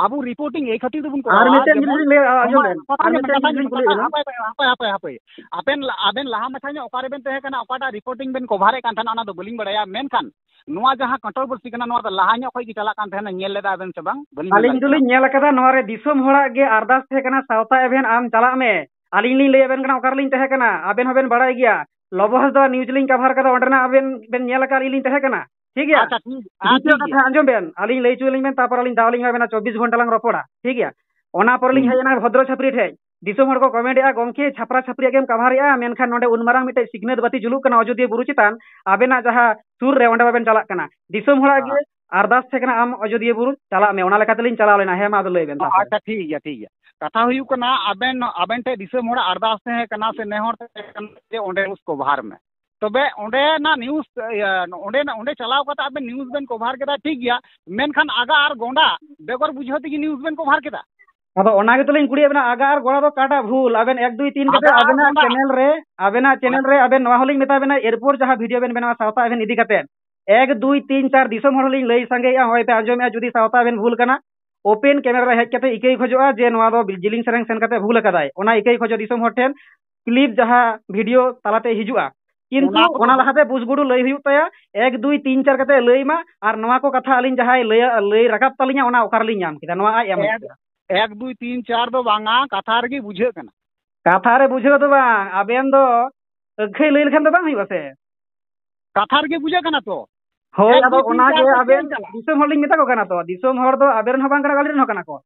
ᱟᱵᱚ reporting ᱮᱭ ᱠᱷᱟᱹᱛᱤᱨ ᱛᱮᱵᱚᱱ ᱟᱨ ᱠᱚᱨᱟᱣᱟ ᱢᱤᱫᱴᱮᱱ ᱡᱮ ᱡᱤᱱᱤᱥ ᱞᱤᱧ ᱞᱟᱹᱭᱟ, ᱟᱸᱡᱚᱢ ᱚᱱᱟ ᱵᱮᱱ, ᱠᱟᱛᱷᱟ ᱟᱨ ᱧᱮᱞ ᱢᱤᱫᱴᱮᱱ ᱵᱮᱱ, ᱡᱤᱱᱤᱥ ᱠᱟᱛᱷᱟ ᱞᱤᱧ ᱧᱮᱞ ᱠᱩᱞᱤᱭᱮᱫ ᱵᱮᱱ, ᱵᱮᱱᱟ᱾ ᱦᱟᱯᱳᱭ, ᱦᱟᱯᱳᱭ, ᱦᱟᱯᱳᱭ, ᱦᱟᱯᱳᱭ᱾ ᱟᱵᱮᱱ ᱞᱟ-, ᱟᱵᱮᱱ ᱞᱟᱦᱟ ᱢᱟᱪᱷᱟ ᱧᱚᱜ ᱚᱠᱟ ᱨᱮᱵᱮᱱ ᱛᱟᱦᱮᱸ ᱠᱟᱱᱟ, ᱚᱠᱟᱴᱟᱜ reporting ᱵᱮᱱ cover ᱮᱫ ᱠᱟᱱ ᱛᱟᱦᱮᱱᱟ, ᱚᱱᱟ ᱫᱚ ᱵᱟᱹᱞᱤᱧ ᱵᱟᱲᱟᱭᱟ, ᱢᱮᱱᱠᱷᱟᱱ ᱱᱚᱣᱟ ᱡᱟᱦᱟᱸ controversy ᱠᱟᱱᱟ, ᱱᱚᱣᱟ ᱫᱚ ᱞᱟᱦᱟ ᱧᱚᱜ ᱠᱷᱚᱡ ᱜᱮ ᱪᱟᱞᱟᱜ ᱠᱟᱱ ᱛᱟᱦᱮᱱᱟ, ᱧᱮᱞ ᱞᱮᱫᱟ ᱵᱮᱱ ᱥᱮ ᱵᱟᱝ? ᱵᱟᱹᱞᱤᱧ ᱢᱮᱱ ᱟᱹᱞᱤᱧ ᱫᱟᱲᱮᱭᱟᱜ ᱫᱚᱞᱤᱧ ᱠᱟᱱᱟ᱾ ᱧᱮᱞ ᱟᱠᱟᱫᱟ, ᱱᱚᱣᱟ ᱨᱮ ᱫᱤᱥᱚᱢ ᱦᱚᱲᱟᱜ ᱜᱮ ᱟᱨᱫᱟᱥ ᱛᱟᱦᱮᱸ ᱠᱟᱱᱟ, ᱥᱟᱶᱛᱟ ᱮᱵᱷᱮᱱ ᱟᱢ ᱪᱟᱞᱟᱜ ᱢᱮ᱾ ᱟᱹᱞᱤᱧ ᱞᱤᱧ ᱞᱟᱹᱭ ᱟᱵᱮᱱ ᱠᱟᱱᱟ, ᱚᱠᱟ ᱨᱮᱞᱤᱧ ᱛᱟᱦᱮᱸ ᱠᱟᱱᱟ, ᱟᱵᱮᱱ ᱦᱚᱸᱵᱮᱱ ᱵᱟᱲᱟᱭ ᱜᱮᱭᱟ᱾ ᱞᱚᱵᱚ ᱦᱟᱸᱥᱫᱟ news ᱞᱤᱧ cover ᱠᱟᱫᱟ, ᱚᱸᱰᱮᱱᱟᱜ ᱟᱵᱮᱱ ᱵᱮᱱ ᱧᱮᱞ ᱟᱠᱟᱫ, ᱟᱹᱞᱤᱧ ᱞᱤᱧ ᱛᱟᱦᱮᱸ ᱠᱟᱱᱟ᱾ ᱴᱷᱤᱠ ᱜᱮᱭᱟ? ᱟᱪᱪᱷᱟ, ᱴᱷᱤᱠ, ᱦᱮᱸ, ᱫᱤᱛᱤᱭᱚ ᱴᱷᱤᱠ ᱜᱮᱭᱟ᱾ ᱠᱟᱛᱷᱟ, ᱟᱸᱡᱚᱢ ᱵᱮᱱ, ᱟᱹᱞᱤᱧ ᱞᱟᱹᱭ ᱦᱚᱪᱚ ᱞᱤᱧ ᱵᱮᱱ, ᱛᱟᱨᱯᱚᱨ ᱟᱹᱞᱤᱧ ᱫᱟᱣ ᱞᱤᱧ ᱮᱢᱟ ᱵᱮᱱᱟ, ᱪᱚᱵᱵᱤᱥ ᱜᱷᱚᱱᱴᱟ ᱞᱟᱝ ᱨᱚᱯᱚᱲᱟ᱾ ᱴᱷᱤᱠ ᱜᱮᱭᱟ? ᱚᱱᱟ ᱯᱚᱨᱮ ᱞᱤᱧ ᱦᱩᱸ᱾ ᱦᱮᱡ ᱮᱱᱟ ᱵᱷᱚᱫᱨᱚ ᱪᱷᱟᱯᱨᱤ ᱴᱷᱮᱡ᱾ ᱫᱤᱥᱚᱢ ᱦᱚᱲ ᱠᱚ comment ᱮᱫᱼᱟ, "ᱜᱚᱢᱠᱮ, ᱪᱷᱟᱯᱨᱟ ᱪᱷᱟᱯᱨᱤᱭᱟᱜ ᱜᱮᱢ cover ᱮᱫᱼᱟ, ᱢᱮᱱᱠᱷᱟᱱ ᱱᱚᱰᱮ ᱩᱱ ᱢᱟᱨᱟᱝ ᱢᱤᱫᱴᱮᱡ ᱥᱤᱠᱷᱱᱟᱹᱛ ᱵᱟᱹᱛᱤ ᱡᱩᱞᱩᱜ ᱠᱟᱱᱟ ᱚᱡᱳᱫᱤᱭᱟᱹ ᱵᱩᱨᱩ ᱪᱮᱛᱟᱱ, ᱟᱵᱮᱱᱟᱜ ᱡᱟᱦᱟᱸ ᱥᱩᱨ ᱨᱮ, ᱚᱸᱰᱮ ᱵᱟᱵᱮᱱ ᱪᱟᱞᱟᱜ ᱠᱟᱱᱟ᱾" ᱫᱤᱥᱚᱢ ᱦᱚᱲᱟᱜ ᱜᱮ ᱦᱮᱸ᱾ ᱟᱨᱫᱟᱥ ᱛᱟᱦᱮᱸ ᱠᱟᱱᱟ, "ᱟᱢ ᱚᱡᱳᱫᱤᱭᱟᱹ ᱵᱩᱨᱩ ᱪᱟᱞᱟᱜ ᱢᱮ", ᱚᱱᱟ ᱞᱮᱠᱟ ᱛᱮᱞᱤᱧ ᱪᱟᱞᱟᱣ ᱞᱮᱱᱟ᱾ ᱦᱮᱸ, ᱢᱟ ᱟᱫᱚ ᱞᱟᱹᱭ ᱵᱮᱱ ᱛᱟᱨᱯᱚᱨᱮ᱾ ᱟᱪᱪᱷᱟ, ᱴᱷᱤᱠ ᱜᱮᱭᱟ, ᱴᱷᱤᱠ ᱜᱮᱭᱟ᱾ ᱠᱟᱛᱷᱟ ᱦᱩᱭᱩᱜ ᱠᱟᱱᱟ, ᱟᱵᱮᱱ, ᱟᱵᱮᱱ ᱴᱷᱮᱡ ᱫᱤᱥᱚᱢ ᱦᱚᱲᱟᱜ ᱟᱨᱫᱟᱥ ᱛᱟᱦᱮᱸ ᱠᱟᱱᱟ ᱥᱮ ᱱᱮᱦᱚᱨ ᱛᱟᱦᱮᱸ ᱠᱟᱱᱟ ᱡᱮ ᱚᱸᱰᱮ news cover ᱢᱮ? ᱛᱚᱵᱮ ᱚᱸᱰᱮᱱᱟᱜ news, ᱤᱭᱟᱹ, ᱚᱸᱰᱮᱱᱟᱜ, ᱚᱸᱰᱮ ᱪᱟᱞᱟᱣ ᱠᱟᱛᱮ ᱟᱵᱮᱱ news ᱵᱮᱱ cover ᱠᱮᱫᱟ, ᱴᱷᱤᱠ ᱜᱮᱭᱟ, ᱢᱮᱱᱠᱷᱟᱱ ᱟᱜᱟ ᱟᱨ ᱜᱚᱸᱰᱟ ᱵᱮᱜᱚᱨ ᱵᱩᱡᱷᱟᱹᱣ ᱛᱮᱜᱮ news ᱵᱮᱱ cover ᱠᱮᱫᱟ᱾ ᱟᱫᱚ ᱚᱱᱟ ᱜᱮᱛᱚ ᱞᱤᱧ ᱠᱩᱞᱤᱭᱮᱫ ᱵᱮᱱᱟ, ᱟᱜᱟ ᱟᱨ ᱜᱚᱲᱟ ᱫᱚ ᱚᱠᱟᱴᱟᱜ ᱵᱷᱩᱞ? ᱟᱵᱮᱱ ᱮᱠ ᱫᱩᱭ ᱛᱤᱱ ᱠᱟᱛᱮ ᱟᱜᱟ ᱟᱨ ᱟᱵᱮᱱᱟᱜ ᱜᱚᱸᱰᱟ᱾ ᱪᱮᱱᱮᱞ ᱨᱮ, ᱟᱵᱮᱱᱟᱜ ᱚᱱᱟ ᱪᱮᱱᱮᱞ ᱨᱮ ᱟᱵᱮᱱ ᱱᱚᱣᱟ ᱦᱚᱸᱞᱤᱧ ᱢᱮᱛᱟ ᱵᱮᱱᱟ, ᱮᱨᱯᱚᱨ ᱡᱟᱦᱟᱸ video ᱵᱮᱱ ᱵᱮᱱᱟᱣᱟ ᱥᱟᱶᱛᱟ ᱮᱵᱷᱮᱱ ᱤᱫᱤ ᱠᱟᱛᱮ, ᱮᱠ ᱫᱩᱭ ᱛᱤᱱ ᱪᱟᱨ ᱫᱤᱥᱚᱢ ᱦᱚᱲ ᱦᱚᱸᱞᱤᱧ ᱞᱟᱹᱭ ᱥᱟᱸᱜᱮᱭᱮᱫᱼᱟ, ᱦᱚᱸᱜᱼᱚᱭ ᱯᱮ ᱟᱸᱡᱚᱢᱮᱫᱼᱟ, ᱡᱩᱫᱤ ᱥᱟᱶᱛᱟ ᱮᱵᱷᱮᱱ ᱵᱷᱩᱞ ᱠᱟᱱᱟ, open camera ᱨᱮ ᱦᱮᱡ ᱠᱟᱛᱮ ᱤᱠᱟᱹᱭ ᱠᱷᱚᱡᱚᱜᱼᱟ ᱡᱮ ᱱᱚᱣᱟ ᱫᱚ ᱡᱤᱞᱤᱧ ᱥᱮᱨᱮᱧ ᱥᱮᱱ ᱠᱟᱛᱮ ᱵᱷᱩᱞ ᱟᱠᱟᱫᱟᱭ, ᱚᱱᱟ ᱤᱠᱟᱹᱭ ᱠᱷᱚᱡᱚᱜ ᱫᱤᱥᱚᱢ ᱦᱚᱲ ᱴᱷᱮᱱ᱾ clip ᱡᱟᱦᱟᱸ video ᱛᱟᱞᱟᱛᱮ ᱦᱤᱡᱩᱜᱼᱟ, ᱠᱤᱱᱛᱩ ᱚᱱᱟ ᱠᱚᱫᱚ ᱚᱱᱟ ᱞᱟᱦᱟᱛᱮ ᱵᱩᱥᱜᱩᱰᱩ ᱞᱟᱹᱭ ᱦᱩᱭᱩᱜ ᱛᱟᱭᱟ, ᱮᱠ ᱫᱩᱭ ᱛᱤᱱ ᱪᱟᱨ ᱠᱟᱛᱮ ᱞᱟᱹᱭ ᱢᱟ, ᱟᱨ ᱱᱚᱣᱟ ᱠᱚ ᱠᱟᱛᱷᱟ ᱟᱹᱞᱤᱧ ᱡᱟᱦᱟᱸᱭ ᱞᱟᱹᱭ, ᱞᱟᱹᱭ ᱨᱟᱠᱟᱵ ᱛᱟᱹᱞᱤᱧᱟ, ᱚᱱᱟ ᱚᱠᱟ ᱨᱮᱞᱤᱧ ᱧᱟᱢ ᱠᱮᱫᱟ, ᱱᱚᱣᱟ ᱟᱡ ᱮᱢ ᱮᱠ-, ᱠᱮᱫᱟ᱾ ᱮᱠ ᱫᱩᱭ ᱛᱤᱱ ᱪᱟᱨ ᱫᱚ ᱵᱟᱝᱟ, ᱠᱟᱛᱷᱟ ᱨᱮᱜᱮ ᱵᱩᱡᱷᱟᱹᱜ ᱠᱟᱱᱟ᱾ ᱠᱟᱛᱷᱟ ᱨᱮ ᱵᱩᱡᱷᱟᱹᱣ ᱫᱚ ᱵᱟᱝ, ᱟᱵᱮᱱ ᱫᱚ ᱟᱹᱠᱷᱟᱹᱭ ᱞᱟᱹᱭ ᱞᱮᱠᱷᱟᱱ ᱫᱚ ᱵᱟᱝ ᱦᱩᱭᱩᱜᱼᱟ ᱥᱮ᱾ ᱠᱟᱛᱷᱟ ᱨᱮᱜᱮ ᱵᱩᱡᱷᱟᱹᱜ ᱠᱟᱱᱟ ᱛᱚ᱾ ᱦᱳᱭ, ᱮᱠ ᱟᱫᱚ ᱫᱩᱭ ᱛᱤᱱ ᱚᱱᱟ ᱪᱟᱨ ᱜᱮ ᱫᱚ ᱟᱵᱮᱱ ᱪᱮᱫ ᱪᱟᱞᱟᱜᱼᱟ? ᱫᱤᱥᱚᱢ ᱦᱚᱲ ᱞᱤᱧ ᱢᱮᱛᱟ ᱠᱚ ᱠᱟᱱᱟ ᱛᱚ, ᱫᱤᱥᱚᱢ ᱦᱚᱲ ᱫᱚ ᱟᱵᱮᱱ ᱨᱮᱱ ᱦᱚᱸ ᱵᱟᱝ ᱠᱟᱱᱟ ᱠᱚ, ᱟᱞᱮ ᱨᱮᱱ ᱦᱚᱸ ᱠᱟᱱᱟ ᱠᱚ᱾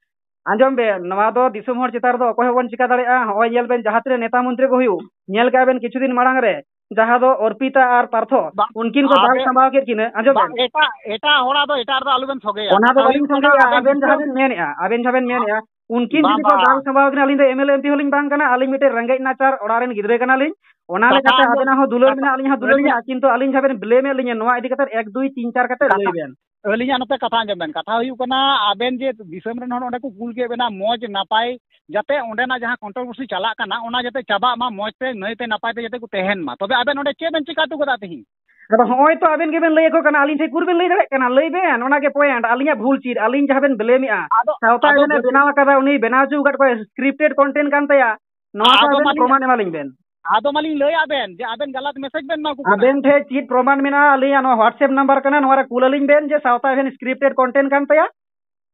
ᱟᱸᱡᱚᱢ ᱵᱮᱱ, ᱱᱚᱣᱟ ᱫᱚ ᱫᱤᱥᱚᱢ ᱦᱚᱲ ᱪᱮᱛᱟᱱ ᱨᱮᱫᱚ ᱚᱠᱚᱭ ᱦᱚᱸ ᱵᱚᱱ ᱪᱤᱠᱟ ᱫᱟᱲᱮᱭᱟᱜᱼᱟ᱾ ᱦᱚᱸᱜᱼᱚᱭ ᱧᱮᱞ ᱵᱮᱱ, ᱡᱟᱦᱟᱸ ᱛᱤᱱᱟᱹᱜ ᱱᱮᱛᱟ ᱢᱚᱱᱛᱨᱤ ᱠᱚ ᱦᱩᱭᱩᱜ, ᱧᱮᱞ ᱠᱮᱜᱼᱟ ᱵᱮᱱ ᱠᱤᱪᱷᱩ ᱫᱤᱱ ᱢᱟᱲᱟᱝ ᱨᱮ, ᱡᱟᱦᱟᱸ ᱫᱚ ᱚᱨᱯᱤᱛᱟ ᱟᱨ ᱯᱟᱨᱛᱷᱚ, ᱵᱟᱝ, ᱩᱱᱠᱤᱱ ᱠᱚ ᱫᱟᱞ ᱟᱵᱮ-, ᱥᱟᱢᱵᱟᱣ ᱠᱮᱫ ᱠᱤᱱᱟᱹ᱾ ᱟᱸᱡᱚᱢ ᱵᱟᱝ, ᱵᱮᱱ, ᱮᱴᱟᱜ, ᱮᱴᱟᱜ ᱦᱚᱲᱟᱜ ᱫᱚ ᱮᱴᱟᱜ ᱨᱮᱫᱚ ᱟᱞᱚᱵᱮᱱ ᱥᱚᱜᱮᱭᱟ᱾ ᱚᱱᱟ ᱫᱚ ᱠᱟᱛᱷᱟ ᱵᱟᱹᱞᱤᱧ ᱦᱩᱭᱩᱜ ᱠᱟᱱᱟ, ᱥᱚᱜᱮᱭᱟ᱾ ᱟᱵᱮᱱ ᱟᱵᱮᱱ ᱡᱟᱦᱟᱸ ᱫᱤᱥᱚᱢ ᱵᱮᱱ ᱢᱮᱱᱮᱜᱼᱟ, ᱟᱵᱮᱱ ᱡᱟᱦᱟᱸ ᱵᱮᱱ ᱢᱮᱱᱮᱜᱼᱟ, ᱩᱱᱠᱤᱱ ᱵᱟᱝ, ᱡᱩᱫᱤ ᱠᱚ ᱵᱟᱝ᱾ ᱫᱟᱞ ᱥᱟᱢᱵᱟᱣ ᱠᱤᱱᱟ, ᱟᱹᱞᱤᱧ ᱫᱚ M L A M P ᱦᱚᱸᱞᱤᱧ ᱵᱟᱝ ᱠᱟᱱᱟ, ᱟᱹᱞᱤᱧ ᱢᱤᱫᱴᱮᱱ ᱨᱮᱸᱜᱮᱡ ᱱᱟᱪᱟᱨ ᱚᱲᱟᱜ ᱨᱮᱱ ᱜᱤᱫᱽᱨᱟᱹ ᱠᱟᱱᱟᱞᱤᱧ᱾ ᱚᱱᱟ ᱠᱟᱛᱷᱟ ᱞᱮᱠᱟᱛᱮ ᱟᱸᱡᱚᱢ, ᱟᱵᱮᱱᱟᱜ ᱦᱚᱸ ᱫᱩᱞᱟᱹᱲ ᱠᱟᱛᱷᱟ ᱢᱮᱱᱟᱜᱼᱟ, ᱟᱹᱞᱤᱧ ᱦᱚᱸ ᱫᱩᱞᱟᱹᱲ ᱟᱹᱞᱤᱧᱟᱜ, ᱢᱮᱱᱟᱜᱼᱟ, ᱠᱤᱱᱛᱩ ᱟᱹᱞᱤᱧ ᱡᱟᱦᱟᱸ ᱵᱮᱱ blame ᱮᱫ ᱞᱤᱧᱟ, ᱱᱚᱣᱟ ᱤᱫᱤ ᱠᱟᱛᱮ ᱮᱠ ᱫᱩᱭ ᱛᱤᱱ ᱪᱟᱨ ᱠᱟᱛᱮ ᱠᱟᱛᱷᱟ, ᱞᱟᱹᱭ ᱵᱮᱱ᱾ ᱟᱹᱞᱤᱧᱟᱜ ᱱᱚᱛᱮ ᱠᱟᱛᱷᱟ ᱟᱸᱡᱚᱢ ᱵᱮᱱ᱾ ᱠᱟᱛᱷᱟ ᱦᱩᱭᱩᱜ ᱠᱟᱱᱟ, ᱟᱵᱮᱱ ᱡᱮ ᱫᱤᱥᱚᱢ ᱨᱮᱱ ᱦᱚᱲ ᱚᱸᱰᱮ ᱠᱚ ᱠᱩᱞ ᱠᱮᱫ ᱵᱮᱱᱟ, ᱢᱚᱡᱽ ᱱᱟᱯᱟᱭ, ᱡᱟᱛᱮ ᱚᱸᱰᱮᱱᱟᱜ ᱡᱟᱦᱟᱸ controversy ᱪᱟᱞᱟᱜ ᱠᱟᱱᱟ, ᱚᱱᱟ ᱡᱟᱛᱮ ᱪᱟᱵᱟᱜ ᱢᱟ, ᱢᱚᱡᱽ ᱛᱮ, ᱱᱟᱹᱭ ᱛᱮ, ᱱᱟᱯᱟᱭ ᱛᱮ ᱡᱟᱛᱮ ᱠᱚ ᱛᱟᱦᱮᱱ ᱢᱟ᱾ ᱛᱚᱵᱮ ᱟᱵᱮᱱ ᱚᱸᱰᱮ ᱪᱮᱫ ᱵᱮᱱ ᱪᱤᱠᱟ ᱦᱚᱴᱚ ᱠᱟᱫᱟ ᱛᱤᱦᱤᱧ? ᱟᱫᱚ ᱦᱚᱸᱜᱼᱚᱭ ᱛᱚ ᱟᱵᱮᱱ ᱜᱮᱵᱮᱱ ᱞᱟᱹᱭ ᱟᱠᱚ ᱠᱟᱱᱟ, ᱟᱹᱞᱤᱧ ᱴᱷᱮᱱ ᱩᱠᱩᱨ ᱵᱮᱱ ᱞᱟᱹᱭ ᱫᱟᱲᱮᱭᱟᱜ ᱠᱟᱱᱟ? ᱞᱟᱹᱭ ᱵᱮᱱ, ᱚᱱᱟ ᱜᱮ point᱾ ᱟᱹᱞᱤᱧᱟᱜ ᱵᱷᱩᱞ ᱪᱮᱫ? ᱟᱹᱞᱤᱧ ᱡᱟᱦᱟᱸ ᱵᱮᱱ blame ᱮᱫᱼᱟ, ᱟᱫᱚ, ᱥᱟᱶᱛᱟ ᱟᱫᱚ ᱮᱢ ᱮ ᱵᱮᱱᱟᱣ ᱟᱠᱟᱫᱟ, ᱩᱱᱤ ᱵᱮᱱᱟᱣ ᱦᱚᱪᱚ ᱟᱠᱟᱫ ᱠᱚᱣᱟ, scripted content ᱠᱟᱱ ᱛᱟᱭᱟ, ᱱᱚᱣᱟ ᱠᱚ ᱟᱫᱚ ᱟᱵᱮᱱ ᱢᱟᱞᱤᱧ, ᱯᱨᱚᱢᱟᱱ ᱮᱢᱟ ᱞᱤᱧ ᱵᱮᱱ᱾ ᱟᱫᱚ ᱢᱟᱞᱤᱧ ᱞᱟᱹᱭᱟᱫ ᱵᱮᱱ ᱡᱮ ᱟᱵᱮᱱ ᱜᱟᱞᱟᱛ message ᱵᱮᱱ ᱮᱢᱟ ᱠᱚ ᱠᱟᱱᱟ᱾ ᱟᱵᱮᱱ ᱴᱷᱮᱱ ᱪᱮᱫ ᱯᱨᱚᱢᱟᱱ ᱢᱮᱱᱟᱜᱼᱟ? ᱟᱹᱞᱤᱧᱟᱜ ᱱᱚᱣᱟ WhatsApp number ᱠᱟᱱᱟ, ᱱᱚᱣᱟ ᱨᱮ ᱠᱩᱞ ᱟᱹᱞᱤᱧ ᱵᱮᱱ ᱡᱮ ᱥᱟᱶᱛᱟ ᱮᱵᱷᱮᱱ scripted content ᱠᱟᱱ ᱛᱟᱭᱟ᱾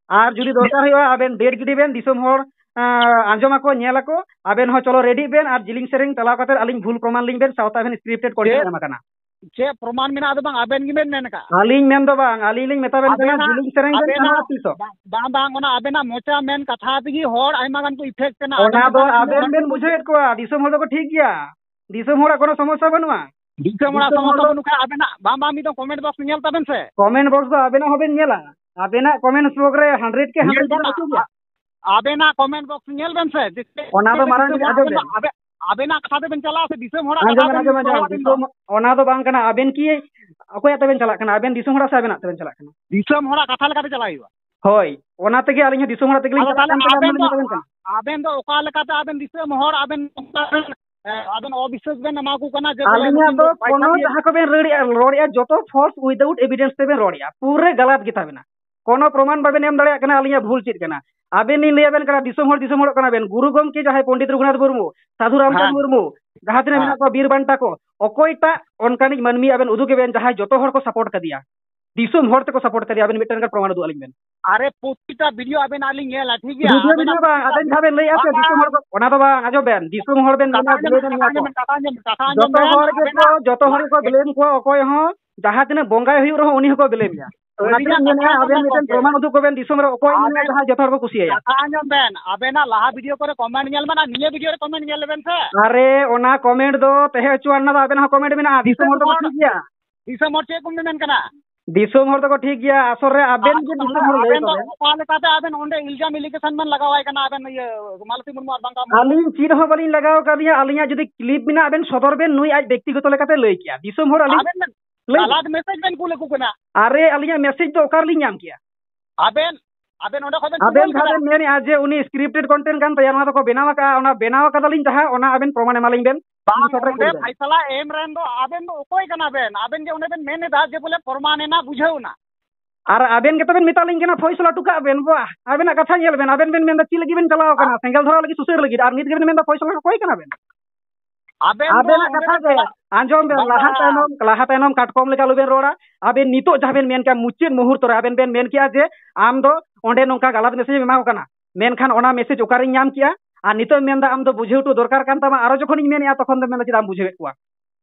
ᱟᱨ ᱡᱩᱫᱤ ᱫᱚᱨᱠᱟᱨ ᱦᱩᱭᱩᱜᱼᱟ, ᱟᱵᱮᱱ date ᱜᱤᱰᱤ ᱵᱮᱱ, ᱫᱤᱥᱚᱢ ᱦᱚᱲ, ᱟᱸ, ᱟᱸᱡᱚᱢ ᱟᱠᱚ, ᱧᱮᱞ ᱟᱠᱚ, ᱟᱵᱮᱱ ᱦᱚᱸ ᱪᱚᱞᱚ ready ᱵᱮᱱ ᱟᱨ ᱡᱤᱞᱤᱧ ᱥᱮᱨᱮᱧ ᱪᱟᱞᱟᱣ ᱠᱟᱛᱮ ᱟᱹᱞᱤᱧ ᱵᱷᱩᱞ ᱯᱨᱚᱢᱟᱱ ᱞᱤᱧ ᱵᱮᱱ, ᱥᱟᱶᱛᱟ ᱮᱵᱷᱮᱱ scripted content ᱪᱮᱫ? ᱮᱢ ᱟᱠᱟᱱᱟ᱾ ᱪᱮᱫ ᱯᱨᱚᱢᱟᱱ ᱢᱮᱱᱟᱜᱼᱟ? ᱟᱫᱚ ᱵᱟᱝ, ᱟᱵᱮᱱ ᱜᱮᱵᱮᱱ ᱢᱮᱱ ᱟᱠᱟᱫ᱾ ᱟᱹᱞᱤᱧ ᱢᱮᱱ ᱫᱚ ᱵᱟᱝ, ᱟᱹᱞᱤᱧ ᱞᱤᱧ ᱢᱮᱛᱟ ᱵᱮᱱ ᱠᱟᱱᱟ, ᱟᱵᱮᱱᱟᱜ, ᱡᱤᱞᱤᱧ ᱥᱮᱨᱮᱧ ᱵᱮᱱ ᱵᱟᱝ, ᱡᱟᱦᱟᱸ ᱵᱟᱝ, ᱛᱤᱥᱚᱜ᱾ ᱵᱟᱝ, ᱵᱟᱝ, ᱵᱟᱝ, ᱚᱱᱟ ᱟᱵᱮᱱᱟᱜ ᱢᱚᱪᱟ ᱢᱮᱱ ᱠᱟᱛᱷᱟ ᱛᱮᱜᱮ ᱦᱚᱲ ᱟᱭᱢᱟ ᱜᱟᱱ ᱠᱚ effect ᱮᱱᱟ᱾ ᱚᱱᱟ ᱟᱵᱮᱱ ᱫᱚ ᱢᱚᱪᱟ ᱨᱮ ᱟᱵᱮᱱ ᱦᱚᱲ ᱵᱮᱱ ᱠᱚ ᱵᱩᱡᱷᱟᱹᱣᱮᱫ ᱠᱚᱣᱟ, ᱫᱤᱥᱚᱢ ᱦᱚᱲ ᱫᱚᱠᱚ ᱴᱷᱤᱠ ᱜᱮᱭᱟ, ᱫᱤᱥᱚᱢ ᱦᱚᱲᱟᱜ ᱠᱳᱱᱳ ᱥᱚᱢᱚᱥᱥᱟ ᱵᱟᱹᱱᱩᱜᱼᱟ᱾ ᱫᱤᱥᱚᱢ ᱦᱚᱲᱟᱜ ᱫᱤᱥᱚᱢ ᱥᱚᱢᱚᱥᱥᱟ ᱦᱚᱲ ᱫᱚ ᱵᱟᱹᱱᱩᱜ ᱠᱷᱟᱱ ᱟᱵᱮᱱᱟᱜ, ᱵᱟᱝ, ᱵᱟᱝ, ᱢᱤᱫ ᱫᱚᱢ comment box ᱧᱮᱞ ᱛᱟᱵᱮᱱ ᱥᱮ᱾ Comment box ᱫᱚ ᱟᱵᱮᱱᱟᱜ ᱦᱚᱸᱵᱮᱱ ᱧᱮᱞᱟ, ᱟᱵᱮᱱᱟᱜ comment box ᱨᱮ hundred ᱠᱮ ᱧᱮᱞ hundred ᱵᱮᱱ ᱵᱮᱱ ᱟᱹᱪᱩᱨ ᱜᱮᱭᱟ᱾ ᱟ-, ᱟᱵᱮᱱᱟᱜ comment box ᱧᱮᱞ ᱵᱮᱱ ᱥᱮ, ᱡᱮ ᱚᱱᱟ ᱫᱚ ᱢᱟᱨᱟᱝ ᱫᱤᱥᱚᱢ ᱦᱚᱲ ᱟᱸᱡᱚᱢ ᱟᱵᱮᱱ ᱵᱮᱱ᱾ ᱫᱚ, ᱟᱵᱮ-, ᱟᱵᱮᱱᱟᱜ ᱠᱟᱛᱷᱟ ᱛᱮᱵᱮᱱ ᱪᱟᱞᱟᱜᱼᱟ ᱥᱮ ᱫᱤᱥᱚᱢ ᱦᱚᱲᱟᱜ ᱠᱟᱛᱷᱟ ᱟᱸᱡᱚᱢ ᱵᱮᱱ, ᱵᱮᱱ ᱟᱸᱡᱚᱢ ᱵᱮᱱ, ᱦᱚᱲ ᱟᱵᱮᱱ ᱫᱚ? ᱫᱤᱥᱚᱢ, ᱚᱱᱟ ᱫᱚ ᱵᱟᱝ ᱠᱟᱱᱟ᱾ ᱟᱵᱮᱱ ᱠᱤ ᱚᱠᱚᱭᱟᱜ ᱛᱮᱵᱮᱱ ᱪᱟᱞᱟᱜ ᱠᱟᱱᱟ? ᱟᱵᱮᱱ ᱫᱤᱥᱚᱢ ᱦᱚᱲᱟᱜ ᱥᱮ ᱟᱵᱮᱱᱟᱜ ᱛᱮᱵᱮᱱ ᱪᱟᱞᱟᱜ ᱠᱟᱱᱟ? ᱫᱤᱥᱚᱢ ᱦᱚᱲᱟᱜ ᱠᱟᱛᱷᱟ ᱞᱮᱠᱟᱛᱮ ᱪᱟᱞᱟᱜ ᱦᱩᱭᱩᱜᱼᱟ᱾ ᱦᱳᱭ, ᱚᱱᱟ ᱛᱮᱜᱮ ᱟᱹᱞᱤᱧ ᱦᱚᱸ ᱫᱤᱥᱚᱢ ᱦᱚᱲᱟᱜ ᱛᱮᱜᱮᱞᱤᱧ ᱟᱫᱚ ᱪᱟᱞᱟᱜ ᱛᱟᱦᱚᱞᱮ ᱠᱟᱱ ᱛᱮ ᱟᱵᱮᱱ ᱫᱚ, ᱢᱮᱛᱟ ᱵᱮᱱ ᱠᱟᱱᱟ᱾ ᱟᱵᱮᱱ ᱫᱚ ᱚᱠᱟ ᱞᱮᱠᱟᱛᱮ ᱟᱵᱮᱱ ᱫᱤᱥᱚᱢ ᱦᱚᱲ ᱟᱵᱮᱱ ᱱᱚᱝᱠᱟ ᱵᱮᱱ, ᱮ, ᱟᱵᱮᱱ ᱚᱵᱤᱥᱥᱟᱥ ᱵᱮᱱ ᱮᱢᱟ ᱠᱚ ᱠᱟᱱᱟ ᱡᱮ ᱵᱚᱞᱮ ᱟᱹᱞᱤᱧᱟᱜ ᱱᱩᱠᱤᱱ ᱫᱚ ᱫᱚ ᱯᱚᱭᱥᱟ ᱠᱳᱱᱳ ᱫᱤᱭᱮ ᱡᱟᱦᱟᱸ ᱠᱚᱵᱮᱱ ᱨᱟᱹᱲᱮᱜᱼᱟ, ᱨᱚᱲᱮᱜᱼᱟ, ᱡᱚᱛᱚ false without evidence ᱛᱮᱵᱮᱱ ᱨᱚᱲᱮᱜᱼᱟ, ᱯᱩᱨᱟᱹ ᱜᱟᱞᱟᱛ ᱜᱮ ᱛᱟᱵᱮᱱᱟ᱾ ᱠᱳᱱᱳ ᱯᱨᱚᱢᱟᱱ ᱵᱟᱵᱮᱱ ᱮᱢ ᱫᱟᱲᱮᱭᱟᱜ ᱠᱟᱱᱟ ᱟᱹᱞᱤᱧᱟᱜ ᱵᱷᱩᱞ ᱪᱮᱫ ᱠᱟᱱᱟ᱾ ᱟᱵᱮᱱ ᱞᱤᱧ ᱞᱟᱹᱭ ᱟᱵᱮᱱ ᱠᱟᱱᱟ, ᱫᱤᱥᱚᱢ ᱦᱚᱲ, ᱫᱤᱥᱚᱢ ᱦᱚᱲᱚᱜ ᱠᱟᱱᱟ ᱵᱮᱱ᱾ ᱜᱩᱨᱩ ᱜᱚᱢᱠᱮ ᱡᱟᱦᱟᱸᱭ ᱯᱚᱱᱰᱤᱛ ᱨᱚᱜᱷᱩᱱᱟᱛᱷ ᱢᱩᱨᱢᱩ, ᱥᱟᱫᱷᱩ ᱨᱟᱢᱪᱟᱸᱫᱽ ᱦᱮᱸ᱾ ᱢᱩᱨᱢᱩ, ᱡᱟᱦᱟᱸ ᱛᱤᱱᱟᱹᱜ ᱦᱮᱸ᱾ ᱢᱮᱱᱟᱜ ᱠᱚᱣᱟ ᱵᱤᱨ ᱵᱟᱱᱴᱟ ᱠᱚ, ᱚᱠᱚᱭᱴᱟᱜ ᱚᱱᱠᱟᱱᱤᱡ ᱢᱟᱹᱱᱢᱤ ᱟᱵᱮᱱ ᱩᱫᱩᱜᱮ ᱵᱮᱱ ᱡᱟᱦᱟᱸᱭ ᱡᱚᱛᱚ ᱦᱚᱲ ᱠᱚ support ᱠᱟᱫᱮᱭᱟ? ᱫᱤᱥᱚᱢ ᱦᱚᱲ ᱛᱮᱠᱚ ᱥᱟᱯᱳᱨᱴ ᱠᱟᱫᱮᱭᱟ, ᱟᱵᱮᱱ ᱢᱤᱫᱴᱮᱱ ᱜᱟᱱ ᱯᱨᱚᱢᱟᱱ ᱩᱫᱩᱜ ᱟᱹᱞᱤᱧ ᱵᱮᱱ᱾ ᱟᱨᱮ, ᱯᱨᱚᱛᱤᱴᱟ ᱵᱷᱤᱰᱤᱭᱳ ᱟᱵᱮᱱᱟᱜ ᱞᱤᱧ ᱧᱮᱞᱟ, ᱴᱷᱤᱠ ᱜᱮᱭᱟ? ᱵᱷᱤᱰᱤᱭᱳ ᱟᱵᱮᱱᱟᱜ ᱵᱷᱤᱰᱤᱭᱳ ᱵᱟᱝ, ᱟᱵᱮᱱ ᱡᱟᱦᱟᱸ ᱵᱮᱱ ᱞᱟᱹᱭᱮᱫᱼᱟ ᱥᱮ, ᱵᱟᱝ, ᱫᱤᱥᱚᱢ ᱦᱚᱲ ᱠᱚ, ᱚᱱᱟ ᱫᱚ ᱵᱟᱝ, ᱟᱸᱡᱚᱢ ᱵᱮᱱ, ᱫᱤᱥᱚᱢ ᱦᱚᱲ ᱵᱮᱱ ᱠᱟᱛᱷᱟ ᱢᱮᱱᱟ, ᱟᱸᱡᱚᱢ ᱵᱮᱱ, ᱵᱤᱞᱟᱹᱭ ᱵᱮᱱ ᱠᱟᱛᱷᱟ ᱱᱤᱭᱟᱹ ᱠᱚ᱾ ᱟᱸᱡᱚᱢ ᱵᱮᱱ, ᱠᱟᱛᱷᱟ ᱟᱸᱡᱚᱢ ᱵᱮᱱ, ᱡᱚᱛᱚ ᱦᱚᱲ ᱜᱮᱠᱚ, ᱟᱵᱮᱱᱟᱜ ᱡᱚᱛᱚ ᱦᱚᱲ ᱜᱮᱠᱚ ᱵᱤᱞᱮᱢ ᱠᱚᱣᱟ, ᱚᱠᱚᱭ ᱦᱚᱸ ᱡᱟᱦᱟᱸ ᱛᱤᱱᱟᱹᱜ ᱵᱚᱸᱜᱟᱭ ᱦᱩᱭᱩᱜ ᱨᱮᱦᱚᱸ ᱩᱱᱤ ᱦᱚᱸᱠᱚ ᱵᱤᱞᱮᱢ ᱮᱭᱟ᱾ ᱚᱱᱟ ᱟᱹᱞᱤᱧᱟᱜ ᱛᱮᱞᱤᱧ ᱠᱟᱛᱷᱟ ᱢᱮᱱᱮᱫᱼᱟ, ᱟᱸᱡᱚᱢ ᱟᱵᱮᱱ ᱵᱮᱱ ᱢᱤᱫᱴᱮᱱ ᱜᱚᱢᱠᱮ᱾ ᱯᱨᱚᱢᱟᱱ ᱩᱫᱩᱜ ᱠᱚᱵᱮᱱ, ᱫᱤᱥᱚᱢ ᱨᱮ ᱚᱠᱚᱭ ᱢᱮᱱᱟᱭᱟ ᱟᱵᱮᱱ ᱡᱟᱦᱟᱸᱭ ᱡᱚᱛᱚ ᱦᱚᱲ ᱠᱚ ᱠᱩᱥᱤᱭᱟᱭᱟ᱾ ᱠᱟᱛᱷᱟ ᱟᱸᱡᱚᱢ ᱵᱮᱱ, ᱟᱵᱮᱱᱟᱜ ᱞᱟᱦᱟ ᱵᱷᱤᱰᱤᱭᱳ ᱠᱚᱨᱮ ᱠᱚᱢᱮᱱᱴ ᱧᱮᱞ ᱵᱮᱱ ᱟᱨ ᱱᱤᱭᱟᱹ ᱵᱷᱤᱰᱤᱭᱳ ᱨᱮ ᱠᱚᱢᱮᱱᱴ ᱧᱮᱞ ᱞᱮᱵᱮᱱ ᱥᱮ᱾ ᱟᱨᱮ, ᱚᱱᱟ ᱠᱚᱢᱮᱱᱴ ᱫᱚ ᱛᱟᱦᱮᱸ ᱦᱚᱪᱚᱣᱟᱱ, ᱚᱱᱟ ᱫᱚ ᱟᱵᱮᱱᱟᱜ ᱦᱚᱸ ᱠᱚᱢᱮᱱᱴ ᱢᱮᱱᱟᱜᱼᱟ, ᱫᱤᱥᱚᱢ ᱦᱚᱲ ᱫᱚᱠᱚ ᱴᱷᱤᱠ ᱜᱮᱭᱟ᱾ ᱫᱤᱥᱚᱢ ᱦᱚᱲ ᱪᱮᱫ ᱠᱚ ᱢᱮᱢᱮᱱ ᱠᱟᱱᱟ? ᱫᱤᱥᱚᱢ ᱦᱚᱲ ᱫᱚᱠᱚ ᱴᱷᱤᱠ ᱜᱮᱭᱟ, ᱟᱥᱚᱞ ᱨᱮ ᱟᱵᱮᱱ ᱟᱫᱚ ᱜᱮ ᱛᱟᱦᱚᱞᱮ ᱫᱤᱥᱚᱢ ᱦᱚᱲ ᱞᱟᱹᱭ ᱟᱵᱮᱱ ᱫᱚ ᱛᱟᱵᱮᱱ᱾ ᱚᱠᱟ ᱞᱮᱠᱟᱛᱮ ᱟᱵᱮᱱ ᱚᱸᱰᱮ ᱤᱞᱡᱟᱢ ᱮᱞᱤᱜᱮᱥᱚᱱ ᱵᱮᱱ ᱞᱟᱜᱟᱣᱟᱭ ᱠᱟᱱᱟ ᱟᱵᱮᱱ ᱤᱭᱟᱹ ᱢᱟᱞᱚᱛᱤ ᱢᱩᱨᱢᱩ ᱟᱨ ᱵᱟᱝᱠᱷᱟᱱ ᱢᱩᱨᱢᱩ? ᱟᱹᱞᱤᱧ ᱪᱮᱫ ᱦᱚᱸ ᱵᱟᱹᱞᱤᱧ ᱞᱟᱜᱟᱣ ᱟᱠᱟᱫᱮᱭᱟ, ᱟᱹᱞᱤᱧᱟᱜ ᱡᱩᱫᱤ ᱠᱞᱤᱯ ᱢᱮᱱᱟᱜ ᱟᱵᱮᱱ ᱥᱚᱫᱚᱨ ᱵᱮᱱ, ᱱᱩᱭ ᱟᱡ ᱵᱮᱠᱛᱤᱜᱚᱛᱚ ᱞᱮᱠᱟᱛᱮ ᱞᱟᱹᱭ ᱠᱮᱭᱟ, ᱫᱤᱥᱚᱢ ᱦᱚᱲ ᱟᱹᱞᱤᱧ ᱟᱵᱮᱱ ᱵᱮᱱ ᱞᱟᱹᱭ ᱜᱟᱞᱟᱛ ᱢᱮᱥᱮᱡᱽ ᱵᱮᱱ ᱠᱩᱞ ᱟᱠᱚ ᱠᱟᱱᱟ᱾ ᱟᱨᱮ, ᱟᱹᱞᱤᱧᱟᱜ ᱢᱮᱥᱮᱡᱽ ᱫᱚ ᱚᱠᱟ ᱨᱮᱞᱤᱧ ᱧᱟᱢ ᱠᱮᱭᱟ? ᱟᱵᱮᱱ, ᱟᱵᱮᱱ ᱚᱸᱰᱮ ᱠᱷᱚᱱ ᱵᱮᱱ ᱟᱵᱮᱱ ᱠᱩᱞ ᱡᱟᱦᱟᱸ ᱠᱮᱫᱟ᱾ ᱵᱮᱱ ᱢᱮᱱᱮᱫᱼᱟ ᱡᱮ ᱩᱱᱤ ᱥᱠᱨᱤᱯᱴᱮᱰ ᱠᱚᱱᱴᱮᱱᱴ ᱠᱟᱱ ᱛᱟᱭᱟ, ᱱᱚᱣᱟ ᱫᱚᱠᱚ ᱵᱮᱱᱟᱣ ᱟᱠᱟᱫᱼᱟ, ᱚᱱᱟ ᱵᱮᱱᱟᱣ ᱟᱠᱟᱫᱟᱞᱤᱧ ᱡᱟᱦᱟᱸ, ᱚᱱᱟ ᱟᱵᱮᱱ ᱯᱨᱚᱢᱟᱱ ᱮᱢᱟᱞᱤᱧ ᱵᱮᱱ᱾ ᱵᱟᱝ, ᱤᱧ ᱥᱚᱴ ᱨᱮ ᱚᱸᱰᱮ ᱠᱩᱞ ᱵᱮᱱ᱾ ᱯᱷᱟᱭᱥᱟᱞᱟ ᱮᱢ ᱨᱮᱱ ᱫᱚ ᱟᱵᱮᱱ ᱫᱚ ᱚᱠᱚᱭ ᱠᱟᱱᱟ ᱵᱮᱱ? ᱟᱵᱮᱱ ᱡᱮ ᱚᱸᱰᱮ ᱵᱮᱱ ᱢᱮᱱ ᱮᱫᱟ ᱡᱮ ᱵᱚᱞᱮ ᱯᱨᱚᱢᱟᱱ ᱮᱱᱟ, ᱵᱩᱡᱷᱟᱹᱣ ᱮᱱᱟ᱾ ᱟᱨ ᱟᱵᱮᱱ ᱜᱮᱛᱚ ᱵᱮᱱ ᱢᱮᱛᱟᱞᱤᱧ ᱠᱟᱱᱟ ᱯᱷᱚᱭᱥᱟᱞᱟ ᱦᱚᱴᱚ ᱠᱟᱜ ᱵᱮᱱ, ᱵᱟᱦ, ᱟᱵᱮᱱᱟᱜ ᱠᱟᱛᱷᱟ ᱧᱮᱞ ᱵᱮᱱ, ᱟᱵᱮᱱ ᱵᱮᱱ ᱢᱮᱱᱫᱟ ᱪᱮᱫ ᱞᱟᱹᱜᱤᱫ ᱵᱮᱱ ᱪᱟᱞᱟᱣ ᱠᱟᱱᱟ ᱥᱮᱸᱜᱮᱞ ᱫᱷᱚᱨᱟᱣ ᱞᱟᱹᱜᱤᱫ, ᱥᱩᱥᱟᱹᱨ ᱞᱟᱹᱜᱤᱫ, ᱟᱨ ᱱᱤᱛ ᱜᱮᱵᱮᱱ ᱢᱮᱱᱫᱟ ᱯᱷᱚᱭᱥᱟᱞᱟ ᱚᱠᱚᱭ ᱠᱟᱱᱟ ᱵᱮᱱ? ᱟᱵᱮᱱ ᱫᱚ ᱟᱵᱮᱱᱟᱜ ᱚᱸᱰᱮ ᱠᱟᱛᱷᱟ ᱵᱮᱱ ᱜᱮ ᱪᱟᱞᱟᱜ ᱟᱸᱡᱚᱢ ᱵᱮᱱ, ᱵᱟᱝ, ᱞᱟᱦᱟ ᱵᱟᱝ᱾ ᱛᱟᱭᱱᱚᱢ, ᱞᱟᱦᱟ ᱛᱟᱭᱱᱚᱢ ᱠᱟᱴᱠᱚᱢ ᱞᱮᱠᱟ ᱟᱞᱚᱵᱮᱱ ᱨᱚᱲᱟ᱾ ᱟᱵᱮᱱ ᱱᱤᱛᱚᱜ ᱡᱟᱦᱟᱸ ᱵᱮᱱ ᱢᱮᱱ ᱠᱮᱜᱼᱟ, ᱢᱩᱪᱟᱹᱫ ᱢᱩᱦᱩᱨᱛᱚ ᱨᱮ ᱟᱵᱮᱱ ᱵᱮᱱ ᱢᱮᱱ ᱠᱮᱜᱼᱟ ᱡᱮ ᱟᱢ ᱫᱚ ᱚᱸᱰᱮ ᱱᱚᱝᱠᱟ ᱜᱟᱞᱟᱛ ᱢᱮᱥᱮᱡᱽ ᱮᱢ ᱮᱢᱟ ᱠᱚ ᱠᱟᱱᱟ, ᱢᱮᱱᱠᱷᱟᱱ ᱚᱱᱟ ᱢᱮᱥᱮᱡᱽ ᱚᱠᱟᱨᱤᱧ ᱧᱟᱢ ᱠᱮᱜᱼᱟ? ᱟᱨ ᱱᱤᱛᱚᱜ ᱮᱢ ᱢᱮᱱᱫᱟ ᱟᱢ ᱫᱚ ᱵᱩᱡᱷᱟᱹᱣ ᱦᱚᱴᱚ ᱫᱚᱨᱠᱟᱨ ᱠᱟᱱ ᱛᱟᱢᱟ, ᱟᱨᱚ ᱡᱚᱠᱷᱚᱱᱤᱧ ᱢᱮᱱᱮᱜᱼᱟ ᱛᱚᱠᱷᱚᱱ ᱫᱚ ᱢᱮᱱᱫᱟ ᱪᱮᱫᱟᱜ ᱮᱢ ᱵᱩᱡᱷᱟᱹᱣᱮᱫ ᱠᱚᱣᱟ?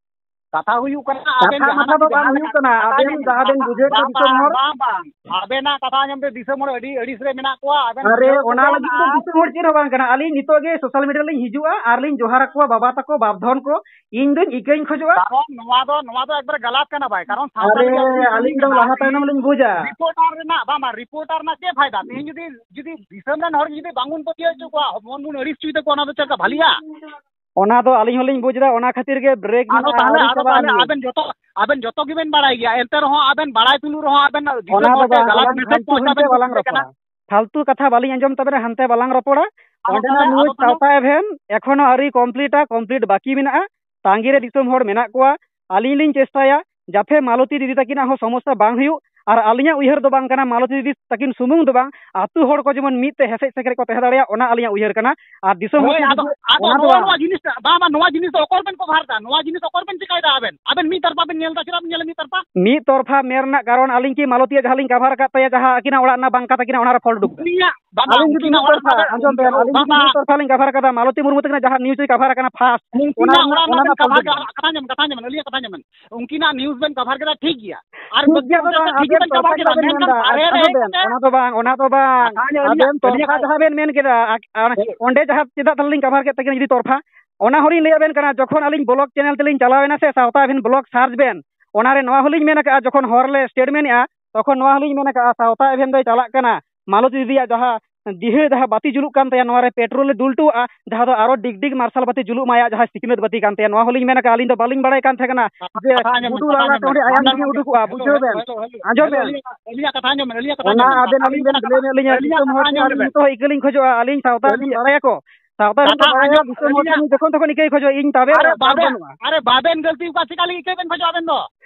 ᱠᱟᱛᱷᱟ ᱦᱩᱭᱩᱜ ᱠᱟᱱᱟ, ᱟᱵᱮᱱ ᱠᱟᱛᱷᱟ ᱡᱟᱦᱟᱱᱟᱜ ᱢᱟᱛᱷᱟ ᱫᱚ ᱜᱮ ᱵᱟᱝ ᱡᱟᱦᱟᱱᱟᱜ ᱦᱩᱭᱩᱜ ᱜᱮ ᱠᱟᱱᱟ, ᱠᱟᱛᱷᱟ ᱟᱵᱮᱱ ᱧᱮᱞ ᱡᱟᱦᱟᱸ ᱵᱮᱱ ᱵᱩᱡᱷᱟᱹᱣᱮᱫ ᱠᱟᱱᱟ ᱵᱟᱝ, ᱫᱤᱥᱚᱢ ᱦᱚᱲ᱾ ᱵᱟᱝ, ᱵᱟᱝ, ᱟᱵᱮᱱᱟᱜ ᱠᱟᱛᱷᱟ ᱟᱸᱡᱚᱢ ᱛᱮ ᱫᱤᱥᱚᱢ ᱦᱚᱲ ᱟᱹᱰᱤ ᱟᱹᱲᱤᱥ ᱨᱮ ᱢᱮᱱᱟᱜ ᱠᱚᱣᱟ, ᱟᱵᱮᱱ ᱟᱨᱮ, ᱵᱩᱡᱷᱟᱹᱣ ᱚᱱᱟ ᱠᱚᱵᱮᱱ ᱞᱟᱹᱜᱤᱫ ᱫᱚ ᱟᱨ ᱫᱤᱥᱚᱢ ᱦᱚᱲ ᱪᱮᱫ ᱦᱚᱸ ᱵᱟᱝ ᱠᱟᱱᱟ᱾ ᱟᱹᱞᱤᱧ ᱱᱤᱛᱚᱜ ᱜᱮ ᱥᱳᱥᱟᱞ ᱢᱤᱰᱤᱭᱟ ᱨᱮᱞᱤᱧ ᱦᱤᱡᱩᱜᱼᱟ ᱟᱨ ᱞᱤᱧ ᱡᱚᱦᱟᱨ ᱟᱠᱚᱣᱟ ᱵᱟᱵᱟ ᱛᱟᱠᱚ, ᱵᱟᱯ ᱫᱷᱚᱱ ᱠᱚ, ᱤᱧ ᱫᱚᱧ ᱤᱠᱟᱹᱧ ᱠᱷᱚᱡᱚᱜᱼᱟ᱾ ᱠᱟᱨᱚᱱ ᱱᱚᱣᱟ ᱫᱚ, ᱱᱚᱣᱟ ᱫᱚ ᱮᱠᱵᱟᱨᱮ ᱜᱟᱞᱟᱛ ᱠᱟᱱᱟ ᱵᱷᱟᱭ, ᱠᱟᱨᱚᱱ ᱥᱟᱱᱛᱟᱲ ᱟᱨᱮ, ᱨᱮᱭᱟᱜ ᱟᱹᱞᱤᱧ ᱫᱚ ᱠᱟᱱᱟ᱾ ᱞᱟᱦᱟ ᱛᱟᱭᱱᱚᱢ ᱞᱤᱧ ᱵᱩᱡᱟ᱾ ᱨᱤᱯᱳᱨᱴᱟᱨ ᱨᱮᱱᱟᱜ, ᱵᱟᱝ, ᱵᱟᱝ, ᱨᱤᱯᱳᱨᱴᱟᱨ ᱨᱮᱱᱟᱜ ᱪᱮᱫ ᱯᱷᱟᱭᱫᱟ? ᱛᱮᱦᱮᱧ ᱡᱩᱫᱤ, ᱡᱩᱫᱤ ᱫᱤᱥᱚᱢ ᱨᱮᱱ ᱦᱚᱲ ᱡᱩᱫᱤ ᱵᱟᱝ ᱵᱚᱱ ᱯᱟᱹᱛᱭᱟᱹᱣ ᱦᱚᱪᱚ ᱠᱚᱣᱟ, ᱢᱚᱱ ᱵᱚᱱ ᱟᱹᱲᱤᱥ ᱦᱚᱪᱚᱭ ᱛᱟᱠᱚᱣᱟ, ᱚᱱᱟ ᱫᱚ ᱪᱮᱫ ᱞᱮᱠᱟ ᱵᱷᱟᱞᱤᱭᱟ? ᱚᱱᱟ ᱫᱚ ᱟᱹᱞᱤᱧ ᱦᱚᱸᱞᱤᱧ ᱵᱩᱡᱽ ᱮᱫᱟ, ᱚᱱᱟ ᱠᱷᱟᱹᱛᱤᱨ ᱜᱮ ᱵᱨᱮᱠ ᱟᱫᱚ ᱢᱮᱱᱟᱜᱼᱟ, ᱛᱟᱦᱚᱞᱮ, ᱟᱹᱣᱨᱤ ᱟᱫᱚ ᱪᱟᱵᱟᱜᱼᱟ ᱛᱟᱦᱚᱞᱮ ᱱᱤᱭᱩᱡᱽ᱾ ᱟᱵᱮᱱ ᱡᱚᱛᱚ, ᱟᱵᱮᱱ ᱡᱚᱛᱚ ᱜᱮᱵᱮᱱ ᱵᱟᱲᱟᱭ ᱜᱮᱭᱟ, ᱮᱱᱛᱮ ᱨᱮᱦᱚᱸ ᱟᱵᱮᱱ ᱵᱟᱲᱟᱭ ᱛᱩᱞᱩᱡ ᱨᱮᱦᱚᱸ ᱟᱵᱮᱱ ᱚᱱᱟ ᱫᱤᱥᱚᱢ ᱫᱚ ᱦᱚᱲ ᱴᱷᱮᱱ ᱵᱟᱝ, ᱜᱟᱞᱟᱛ ᱟᱞᱟᱝ ᱢᱮᱥᱮᱡᱽ ᱯᱷᱟᱞᱛᱩ ᱯᱳᱥᱴ ᱦᱟᱱᱛᱮ ᱟᱵᱮᱱ ᱵᱟᱞᱟᱝ ᱠᱩᱥᱤᱭᱟᱜ ᱠᱟᱱᱟ᱾ ᱨᱚᱯᱚᱲᱟ᱾ ᱯᱷᱟᱞᱛᱩ ᱠᱟᱛᱷᱟ ᱵᱟᱹᱞᱤᱧ ᱟᱸᱡᱚᱢ ᱛᱟᱵᱮᱱᱟ, ᱦᱟᱱᱛᱮ ᱵᱟᱞᱟᱝ ᱨᱚᱯᱚᱲᱟ᱾ ᱟᱫᱚ ᱚᱸᱰᱮᱱᱟᱜ ᱛᱟᱦᱚᱞᱮ, ᱱᱤᱭᱩᱡᱽ ᱟᱫᱚ ᱛᱟᱦᱚᱞᱮ ᱪᱟᱞᱛᱟᱭ ᱵᱷᱮᱱ, ᱮᱠᱷᱚᱱᱳ ᱟᱹᱣᱨᱤ ᱠᱚᱢᱯᱞᱤᱴᱟ, ᱠᱚᱢᱯᱞᱤᱴ ᱵᱟᱹᱠᱤ ᱢᱮᱱᱟᱜᱼᱟ, ᱛᱟᱺᱜᱤ ᱨᱮ ᱫᱤᱥᱚᱢ ᱦᱚᱲ ᱢᱮᱱᱟᱜ ᱠᱚᱣᱟ᱾ ᱟᱹᱞᱤᱧ ᱞᱤᱧ ᱪᱮᱥᱴᱟᱭᱟ ᱡᱟᱛᱮ ᱢᱟᱞᱚᱛᱤ ᱫᱤᱫᱤ ᱛᱟᱹᱠᱤᱱᱟᱜ ᱦᱚᱸ ᱥᱚᱢᱚᱥᱥᱟ ᱵᱟᱝ ᱦᱩᱭᱩᱜ, ᱟᱨ ᱟᱹᱞᱤᱧᱟᱜ ᱩᱭᱦᱟᱹᱨ ᱫᱚ ᱵᱟᱝ ᱠᱟᱱᱟ ᱢᱟᱞᱚᱛᱤ ᱫᱤᱫᱤ ᱛᱟᱹᱠᱤᱱ ᱥᱩᱢᱩᱝ ᱫᱚ ᱵᱟᱝ, ᱟᱹᱛᱩ ᱦᱚᱲ ᱠᱚ ᱡᱮᱢᱚᱱ ᱢᱤᱫ ᱛᱮ ᱦᱮᱥᱮᱡ ᱥᱮᱠᱨᱮᱡ ᱠᱚ ᱛᱟᱦᱮᱸ ᱫᱟᱲᱮᱭᱟᱜᱼᱟ, ᱚᱱᱟ ᱟᱹᱞᱤᱧᱟᱜ ᱩᱭᱦᱟᱹᱨ ᱠᱟᱱᱟ᱾ ᱟᱨ ᱫᱤᱥᱚᱢ ᱦᱚᱲ ᱦᱳᱭ, ᱴᱷᱮᱱ ᱟᱫᱚ, ᱟᱫᱚ ᱚᱱᱟ ᱫᱚ ᱱᱚᱣᱟ, ᱵᱟᱝ᱾ ᱱᱚᱣᱟ ᱡᱤᱱᱤᱥ, ᱵᱟᱝ, ᱵᱟᱝ, ᱱᱚᱣᱟ ᱡᱤᱱᱤᱥ ᱫᱚ ᱚᱠᱚᱭ ᱵᱮᱱ ᱠᱚᱵᱷᱟᱨ ᱮᱫᱟ? ᱱᱚᱣᱟ ᱡᱤᱱᱤᱥ ᱚᱠᱚᱭ ᱵᱮᱱ ᱪᱤᱠᱟᱹᱭᱮᱫᱟ ᱟᱵᱮᱱ? ᱟᱵᱮᱱ ᱢᱤᱫ ᱛᱟᱨᱯᱟ ᱵᱮᱱ ᱧᱮᱞ ᱮᱫᱟ, ᱪᱮᱫᱟᱜ ᱵᱮᱱ ᱧᱮᱞᱟ ᱢᱤᱫ ᱛᱟᱨᱯᱟ? ᱢᱤᱫ ᱛᱚᱨᱯᱷᱟ ᱢᱮᱱ ᱨᱮᱱᱟᱜ ᱠᱟᱨᱚᱱ, ᱟᱹᱞᱤᱧ ᱠᱤ ᱢᱟᱞᱚᱛᱤᱭᱟᱜ ᱡᱟᱦᱟᱸ ᱞᱤᱧ ᱠᱟᱵᱷᱟᱨ ᱟᱠᱟᱫ ᱛᱟᱭᱟ, ᱡᱟᱦᱟᱸ ᱟᱹᱠᱤᱱᱟᱜ ᱚᱲᱟᱜ ᱨᱮᱱᱟᱜ ᱵᱟᱝ ᱠᱟᱛᱷᱟ ᱠᱤᱱᱟ, ᱚᱱᱟ ᱨᱮ ᱯᱷᱚᱞᱴ ᱩᱰᱩᱠ ᱮᱱᱟ? ᱩᱱᱤᱭᱟᱜ, ᱵᱟᱝ, ᱵᱟᱝ, ᱟᱹᱞᱤᱧ ᱡᱩᱫᱤ ᱩᱱᱠᱤᱱᱟᱜ ᱢᱤᱫ ᱚᱲᱟᱜ ᱛᱚᱨᱯᱷᱟ, ᱨᱮᱱᱟᱜ ᱟᱸᱡᱚᱢ ᱵᱮᱱ, ᱟᱹᱞᱤᱧ ᱵᱟᱝ, ᱡᱩᱫᱤ ᱢᱤᱫ ᱵᱟᱝ᱾ ᱛᱚᱨᱯᱷᱟ ᱞᱤᱧ ᱠᱟᱵᱷᱟᱨ ᱟᱠᱟᱫᱟ, ᱢᱟᱞᱚᱛᱤ ᱢᱩᱨᱢᱩ ᱛᱟᱹᱠᱤᱱᱟᱜ ᱡᱟᱦᱟᱸ ᱱᱤᱭᱩᱡᱽ ᱞᱤᱧ ᱠᱟᱵᱷᱟᱨ ᱟᱠᱟᱱᱟ ᱯᱷᱟᱥᱴ, ᱩᱱᱠᱤᱱᱟᱜ ᱚᱱᱟ, ᱚᱲᱟᱜ ᱨᱮᱱᱟᱜ ᱚᱱᱟ ᱵᱮᱱ ᱨᱮᱱᱟᱜ ᱠᱟᱵᱷᱟᱨ ᱯᱷᱚᱞᱴ ᱠᱮᱫᱟ, ᱩᱰᱩᱠ ᱮᱱᱟ᱾ ᱠᱟᱛᱷᱟ ᱟᱸᱡᱚᱢ, ᱠᱟᱛᱷᱟ ᱟᱸᱡᱚᱢ ᱵᱮᱱ, ᱟᱹᱞᱤᱧᱟᱜ ᱠᱟᱛᱷᱟ ᱟᱸᱡᱚᱢ ᱵᱮᱱ᱾ ᱩᱱᱠᱤᱱᱟᱜ ᱱᱤᱭᱩᱡᱽ ᱵᱮᱱ ᱠᱟᱵᱷᱟᱨ ᱠᱮᱫᱟ, ᱴᱷᱤᱠ ᱜᱮᱭᱟ᱾ ᱟᱨ ᱴᱷᱤᱠ ᱜᱮᱭᱟ, ᱵᱟᱠᱤ ᱫᱚ ᱡᱟᱦᱟᱸ ᱴᱷᱤᱠ ᱵᱮᱱ ᱠᱟᱵᱷᱟᱨ ᱠᱮᱫᱟ, ᱵᱮᱱ ᱢᱮᱱᱠᱷᱟᱱ ᱢᱮᱱᱫᱟ, ᱵᱟᱨᱦᱮ ᱨᱮ ᱟᱸᱡᱚᱢ ᱦᱮᱡ ᱵᱮᱱ, ᱠᱟᱛᱮ ᱚᱱᱟ ᱫᱚ ᱵᱟᱝ, ᱚᱱᱟ ᱫᱚ ᱵᱟᱝ᱾ ᱠᱟᱛᱷᱟ ᱟᱸᱡᱚᱢ, ᱟᱹᱞᱤᱧᱟᱜ, ᱟᱵᱮᱱ ᱛᱚᱨᱯᱷᱟ ᱟᱹᱞᱤᱧᱟᱜ ᱡᱟᱦᱟᱸ ᱵᱮᱱ ᱢᱮᱱ ᱠᱮᱫᱟ, ᱟᱠ-, ᱟᱨ ᱦᱳᱭ᱾ ᱚᱸᱰᱮ ᱡᱟᱦᱟᱸ ᱪᱮᱫᱟᱜ ᱛᱟᱦᱞᱮ ᱞᱤᱧ ᱠᱟᱵᱷᱟᱨ ᱠᱮᱫ ᱛᱟᱹᱠᱤᱱᱟ ᱡᱩᱫᱤ ᱛᱚᱨᱯᱷᱟ, ᱚᱱᱟ ᱦᱚᱸᱞᱤᱧ ᱞᱟᱹᱭ ᱟᱵᱮᱱ ᱠᱟᱱᱟ, ᱡᱚᱠᱷᱚᱱ ᱟᱹᱞᱤᱧ ᱵᱞᱚᱜ ᱪᱮᱱᱮᱞ ᱛᱮᱞᱤᱧ ᱪᱟᱞᱟᱣ ᱮᱱᱟ ᱥᱮ, ᱥᱟᱶᱛᱟ ᱮᱵᱷᱮᱱ ᱵᱞᱚᱜ ᱥᱟᱨᱪ ᱵᱮᱱ, ᱚᱱᱟ ᱨᱮ ᱱᱚᱣᱟ ᱦᱚᱸᱞᱤᱧ ᱢᱮᱱ ᱟᱠᱟᱫᱼᱟ, ᱡᱚᱠᱷᱚᱱ ᱦᱚᱨ ᱞᱮ ᱥᱴᱮᱴᱢᱮᱱᱴ ᱮᱫᱼᱟ, ᱛᱚᱠᱷᱚᱱ ᱱᱚᱣᱟ ᱦᱚᱸᱞᱤᱧ ᱢᱮᱱ ᱟᱠᱟᱫᱼᱟ, ᱥᱟᱶᱛᱟ ᱮᱵᱷᱮᱱ ᱫᱚᱭ ᱪᱟᱞᱟᱜ ᱠᱟᱱᱟ, ᱢᱟᱞᱚᱛᱤ ᱫᱤᱫᱤᱭᱟᱜ ᱡᱟᱦᱟᱸ ᱫᱤᱦᱟᱹ ᱡᱟᱦᱟᱸ ᱵᱟᱹᱛᱤ ᱡᱩᱞᱩᱜ ᱠᱟᱱ ᱛᱟᱭᱟ, ᱱᱚᱣᱟ ᱨᱮ ᱯᱮᱴᱨᱳᱞ ᱮ ᱫᱩᱞ ᱦᱚᱴᱚᱣᱟᱜᱼᱟ, ᱡᱟᱦᱟᱸ ᱫᱚ ᱟᱨᱚ ᱰᱤᱜᱽ ᱰᱤᱜᱽ ᱢᱟᱨᱥᱟᱞ ᱵᱟᱹᱛᱤ ᱡᱩᱞᱩᱜ ᱢᱟ, ᱟᱭᱟᱜ ᱡᱟᱦᱟᱸ ᱥᱤᱠᱷᱱᱟᱹᱛ ᱵᱟᱹᱛᱤ ᱠᱟᱱ ᱛᱟᱭᱟ᱾ ᱱᱚᱣᱟ ᱦᱚᱸᱞᱤᱧ ᱢᱮᱱ ᱟᱠᱟᱫᱼᱟ, ᱟᱹᱞᱤᱧ ᱫᱚ ᱵᱟᱹᱞᱤᱧ ᱵᱟᱲᱟᱭ ᱠᱟᱱ ᱛᱟᱦᱮᱸ ᱠᱟᱱᱟ ᱡᱮ ᱠᱟᱛᱷᱟ ᱟᱸᱡᱚᱢ ᱵᱮᱱ, ᱜᱩᱰᱩ ᱠᱟᱛᱷᱟ ᱞᱟᱞᱟ ᱟᱸᱡᱚᱢ ᱵᱮᱱ, ᱴᱟᱺᱰᱤ ᱟᱭᱟᱝ ᱠᱟᱛᱷᱟ ᱴᱟᱺᱰᱤ ᱟᱸᱡᱚᱢ ᱵᱮᱱ᱾ ᱩᱰᱩᱠᱚᱜᱼᱟ, ᱦᱮᱞᱳ, ᱵᱩᱡᱷᱟᱹᱣ ᱦᱮᱞᱳ, ᱵᱮᱱ᱾ ᱦᱮᱞᱳ, ᱦᱮᱞᱳ, ᱟᱸᱡᱚᱢ ᱵᱮᱱ᱾ ᱟᱹᱞᱤᱧᱟᱜ, ᱟᱹᱞᱤᱧᱟᱜ ᱠᱟᱛᱷᱟ ᱟᱸᱡᱚᱢ ᱵᱮᱱ, ᱟᱹᱞᱤᱧᱟᱜ ᱠᱟᱛᱷᱟ ᱚᱱᱟ ᱟᱸᱡᱚᱢ ᱵᱮᱱ᱾ ᱟᱵᱮᱱ ᱟᱹᱞᱤᱧ ᱵᱮᱱ ᱟᱹᱞᱤᱧᱟᱜ ᱵᱞᱮᱢ ᱮᱫ ᱞᱤᱧᱟ, ᱟᱹᱞᱤᱧᱟᱜ ᱫᱤᱥᱚᱢ ᱠᱟᱛᱷᱟ ᱦᱚᱲ ᱴᱷᱮᱱ ᱟᱸᱡᱚᱢ ᱟᱹᱞᱤᱧ ᱵᱮᱱ᱾ ᱱᱤᱛᱚᱜ ᱦᱚᱸ ᱤᱠᱟᱹ ᱞᱤᱧ ᱠᱷᱚᱡᱚᱜᱼᱟ, ᱟᱹᱞᱤᱧ ᱥᱟᱶᱛᱟ ᱟᱹᱞᱤᱧ ᱟᱹᱞᱤᱧᱟᱜ, ᱵᱟᱲᱟᱭᱟᱠᱚ᱾ ᱥᱟᱶᱛᱟ ᱟᱹᱞᱤᱧᱟᱜ, ᱨᱮᱱ ᱵᱟᱲᱟᱭᱟ, ᱫᱤᱥᱚᱢ ᱦᱚᱲ ᱴᱷᱮᱱ ᱟᱹᱞᱤᱧᱟᱜ, ᱡᱚᱠᱷᱚᱱ ᱛᱚᱠᱷᱚᱱ ᱤᱠᱟᱹ ᱠᱷᱚᱡᱚᱜᱼᱟ, ᱤᱧ ᱛᱟᱵᱮᱨ ᱟᱨᱮ ᱨᱚᱲ ᱵᱟᱵᱮᱱ, ᱵᱟᱹᱱᱩᱜᱼᱟ᱾ ᱟᱨᱮ ᱵᱟᱵᱮᱱ ᱜᱟᱹᱞᱛᱤ ᱟᱠᱟᱫ, ᱪᱮᱠᱟ ᱞᱟᱹᱜᱤᱫ ᱤᱠᱟᱹ ᱵᱮᱱ ᱠᱷᱚᱡᱚᱜᱼᱟ ᱟᱵᱮᱱ ᱫᱚ?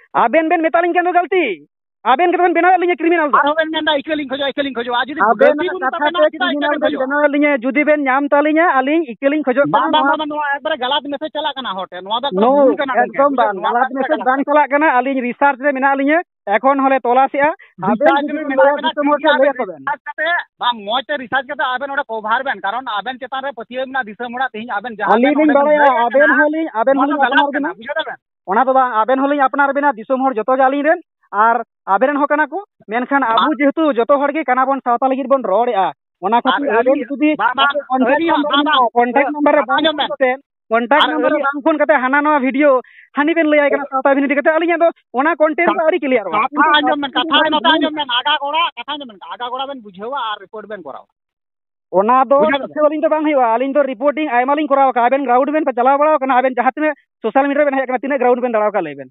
ᱟᱵᱮᱱ ᱵᱮᱱ ᱢᱮᱛᱟ ᱞᱤᱧ ᱠᱟᱱ ᱫᱚ ᱜᱟᱹᱞᱛᱤ᱾ ᱟᱵᱮᱱ ᱜᱮ ᱛᱚᱵᱮᱱ ᱵᱮᱱᱟᱣᱮᱫ ᱞᱤᱧᱟ ᱠᱨᱤᱢᱤᱱᱟᱞ ᱫᱚ᱾ ᱟᱨᱦᱚᱸ ᱵᱮᱱ ᱢᱮᱱᱫᱟ, ᱤᱠᱟᱹ ᱞᱤᱧ ᱠᱷᱚᱡᱚᱜᱼᱟ, ᱤᱠᱟᱹ ᱞᱤᱧ ᱠᱷᱚᱡᱚᱜᱼᱟ᱾ ᱟᱨ ᱡᱩᱫᱤ ᱜᱟᱹᱞᱛᱤ ᱟᱵᱮᱱᱟᱜ ᱵᱟᱹᱱᱩᱜ ᱠᱟᱛᱷᱟ ᱛᱟᱵᱮᱱᱟ, ᱛᱮ ᱪᱮᱫᱟᱜ ᱡᱩᱫᱤ ᱵᱮᱱ ᱢᱮᱱᱟ ᱵᱮᱱ ᱠᱷᱚᱡᱚᱜᱼᱟ? ᱵᱮᱱᱟᱣᱮᱫ ᱞᱤᱧᱟ, ᱡᱩᱫᱤ ᱵᱮᱱ ᱧᱟᱢ ᱛᱟᱹᱞᱤᱧᱟ, ᱟᱹᱞᱤᱧ ᱤᱠᱟᱹ ᱞᱤᱧ ᱠᱷᱚᱡᱚᱜ ᱵᱟᱝ, ᱠᱟᱱᱟ᱾ ᱵᱟᱝ, ᱱᱚᱣᱟ ᱵᱟᱝ, ᱵᱟᱝ, ᱱᱚᱣᱟ ᱮᱠᱵᱟᱨᱮ ᱜᱟᱞᱟᱛ ᱢᱮᱥᱮᱡᱽ ᱪᱟᱞᱟᱜ ᱠᱟᱱᱟ ᱦᱚᱲ ᱴᱷᱮᱱ᱾ ᱱᱚᱣᱟ ᱫᱚ ᱮᱠᱫᱚᱢ ᱵᱷᱩᱞ ᱵᱟᱝ, ᱠᱟᱱᱟ ᱜᱚᱝᱠᱮ, ᱜᱟᱞᱟᱛ ᱵᱩᱡᱷᱟᱹᱣ? ᱢᱮᱥᱮᱡᱽ ᱱᱚᱣᱟ ᱵᱟᱝ ᱮᱠᱵᱟᱨᱮ ᱪᱟᱞᱟᱜ ᱜᱟᱞᱟᱛ ᱠᱟᱱᱟ᱾ ᱢᱮᱥᱮᱡᱽ ᱵᱟᱝ ᱪᱟᱞᱟᱜ ᱠᱟᱱᱟ᱾ ᱟᱹᱞᱤᱧ ᱨᱤᱥᱟᱨᱪ ᱨᱮ ᱢᱮᱱᱟᱜ ᱞᱤᱧᱟ, ᱮᱠᱷᱚᱱ ᱦᱚᱸᱞᱮ ᱛᱚᱞᱟᱥᱮᱜᱼᱟ᱾ ᱟᱵᱮᱱ ᱨᱤᱥᱟᱨᱪ ᱡᱩᱫᱤ ᱨᱮ ᱵᱮᱱ ᱢᱮᱱᱟᱜ ᱞᱟᱹᱭᱟ, ᱵᱮᱱᱟ, ᱫᱤᱥᱚᱢ ᱴᱷᱤᱠ ᱦᱚᱲ ᱜᱮᱭᱟ, ᱴᱷᱮᱱ ᱞᱟᱹᱭ ᱟᱵᱮᱱ ᱟᱠᱚ ᱵᱮᱱ᱾ ᱨᱤᱥᱟᱨᱪ ᱠᱟᱛᱮ, ᱵᱟᱝ, ᱢᱚᱡᱽ ᱛᱮ ᱨᱤᱥᱟᱨᱪ ᱠᱟᱛᱮ ᱟᱵᱮᱱ ᱚᱸᱰᱮ ᱠᱚᱵᱷᱟᱨ ᱵᱮᱱ, ᱠᱟᱨᱚᱱ ᱟᱵᱮᱱ ᱪᱮᱛᱟᱱ ᱨᱮ ᱯᱟᱹᱛᱭᱟᱹᱣ ᱢᱮᱱᱟᱜᱼᱟ ᱫᱤᱥᱚᱢ ᱦᱚᱲᱟᱜ᱾ ᱛᱮᱦᱮᱧ ᱟᱵᱮᱱ ᱡᱟᱦᱟᱸ ᱟᱹᱞᱤᱧ ᱞᱤᱧ ᱵᱟᱲᱟᱭᱟ, ᱟᱵᱮᱱ ᱦᱚᱸᱞᱤᱧ, ᱟᱵᱮᱱ ᱱᱚᱣᱟ ᱦᱚᱸᱞᱤᱧ ᱫᱚ ᱜᱟᱞᱟᱛ ᱟᱯᱱᱟᱨ ᱠᱟᱱᱟ, ᱵᱮᱱᱟ, ᱵᱩᱡᱷᱟᱹᱣ ᱫᱟᱵᱮᱱ? ᱚᱱᱟ ᱫᱚ ᱵᱟᱝ, ᱟᱵᱮᱱ ᱦᱚᱸᱞᱤᱧ ᱟᱯᱱᱟᱨ ᱵᱮᱱᱟ, ᱫᱤᱥᱚᱢ ᱦᱚᱲ ᱡᱚᱛᱚ ᱜᱮ ᱟᱹᱞᱤᱧ ᱨᱮᱱ, ᱟᱨ ᱟᱵᱮᱱ ᱨᱮᱱ ᱦᱚᱸ ᱠᱟᱱᱟ ᱠᱚ, ᱢᱮᱱᱠᱷᱟᱱ ᱟᱵᱚ ᱟᱨ ᱡᱮᱦᱮᱛᱩ ᱡᱚᱛᱚ ᱦᱚᱲ ᱜᱮ ᱠᱟᱱᱟ ᱵᱚᱱ ᱥᱟᱶᱛᱟ ᱞᱟᱹᱜᱤᱫ ᱵᱚᱱ ᱨᱚᱲᱮᱜᱼᱟ, ᱚᱱᱟ ᱟᱨ ᱠᱷᱟᱹᱛᱤᱨ ᱟᱵᱮᱱ ᱟᱹᱞᱤᱧ ᱡᱩᱫᱤ ᱵᱟᱝ, ᱵᱟᱝ, ᱟᱵᱮᱱ contact ᱟᱹᱞᱤᱧ number ᱦᱚᱸ, ᱢᱮᱱᱟᱜᱼᱟ, ᱵᱟᱝ, ᱵᱟᱝ, contact number ᱨᱮ ᱠᱟᱛᱷᱟ ᱵᱟᱝ ᱟᱸᱡᱚᱢ ᱯᱷᱳᱱ ᱵᱮᱱ᱾ ᱠᱟᱛᱮ, contact ᱟᱨ number ᱨᱮ ᱟᱹᱞᱤᱧ ᱵᱟᱝ ᱯᱷᱳᱱ ᱠᱟᱛᱮ ᱦᱟᱱᱟ ᱱᱟᱣᱟ video ᱦᱟᱹᱱᱤ ᱵᱮᱱ ᱞᱟᱹᱭᱟᱭ ᱠᱟᱱᱟ ᱥᱟᱶᱛᱟ ᱵᱤᱱ ᱤᱫᱤ ᱠᱟᱛᱮ, ᱟᱹᱞᱤᱧᱟᱜ ᱫᱚ ᱚᱱᱟ content ᱫᱚ ᱠᱟᱛᱷᱟ ᱟᱹᱰᱤ clear ᱚᱜᱼᱟ᱾ ᱟᱸᱡᱚᱢ ᱵᱮᱱ, ᱠᱟᱛᱷᱟ ᱱᱚᱛᱮ ᱟᱸᱡᱚᱢ ᱵᱮᱱ, ᱟᱜᱟ ᱜᱚᱲᱟ, ᱠᱟᱛᱷᱟ ᱟᱸᱡᱚᱢ ᱵᱮᱱ, ᱟᱜᱟ ᱜᱚᱲᱟ ᱵᱮᱱ ᱵᱩᱡᱷᱟᱹᱣᱟ ᱟᱨ report ᱵᱮᱱ ᱠᱚᱨᱟᱣᱟ᱾ ᱚᱱᱟ ᱫᱚ ᱵᱩᱡᱷᱟᱹᱣ ᱫᱟᱵᱮᱱ? ᱵᱩᱡᱷᱟᱹᱣ ᱟᱹᱞᱤᱧ ᱫᱚ ᱵᱟᱝ ᱦᱩᱭᱩᱜᱼᱟ᱾ ᱟᱹᱞᱤᱧ ᱫᱚ reporting ᱟᱭᱢᱟ ᱞᱤᱧ ᱠᱚᱨᱟᱣ ᱟᱠᱟᱫᱼᱟ᱾ ᱟᱵᱮᱱ ground ᱵᱮᱱ ᱪᱟᱞᱟᱣ ᱵᱟᱲᱟᱣ ᱟᱠᱟᱱᱟ, ᱟᱵᱮᱱ ᱡᱟᱦᱟᱸ ᱛᱤᱱᱟᱹᱜ social media ᱨᱮ ᱵᱮᱱ ᱦᱮᱡ ᱟᱠᱟᱱᱟ, ᱛᱤᱱᱟᱹᱜ ground ᱵᱮᱱ ᱫᱟᱬᱟ ᱟᱠᱟᱫᱼᱟ, ᱞᱟᱹᱭ ᱵᱮᱱ?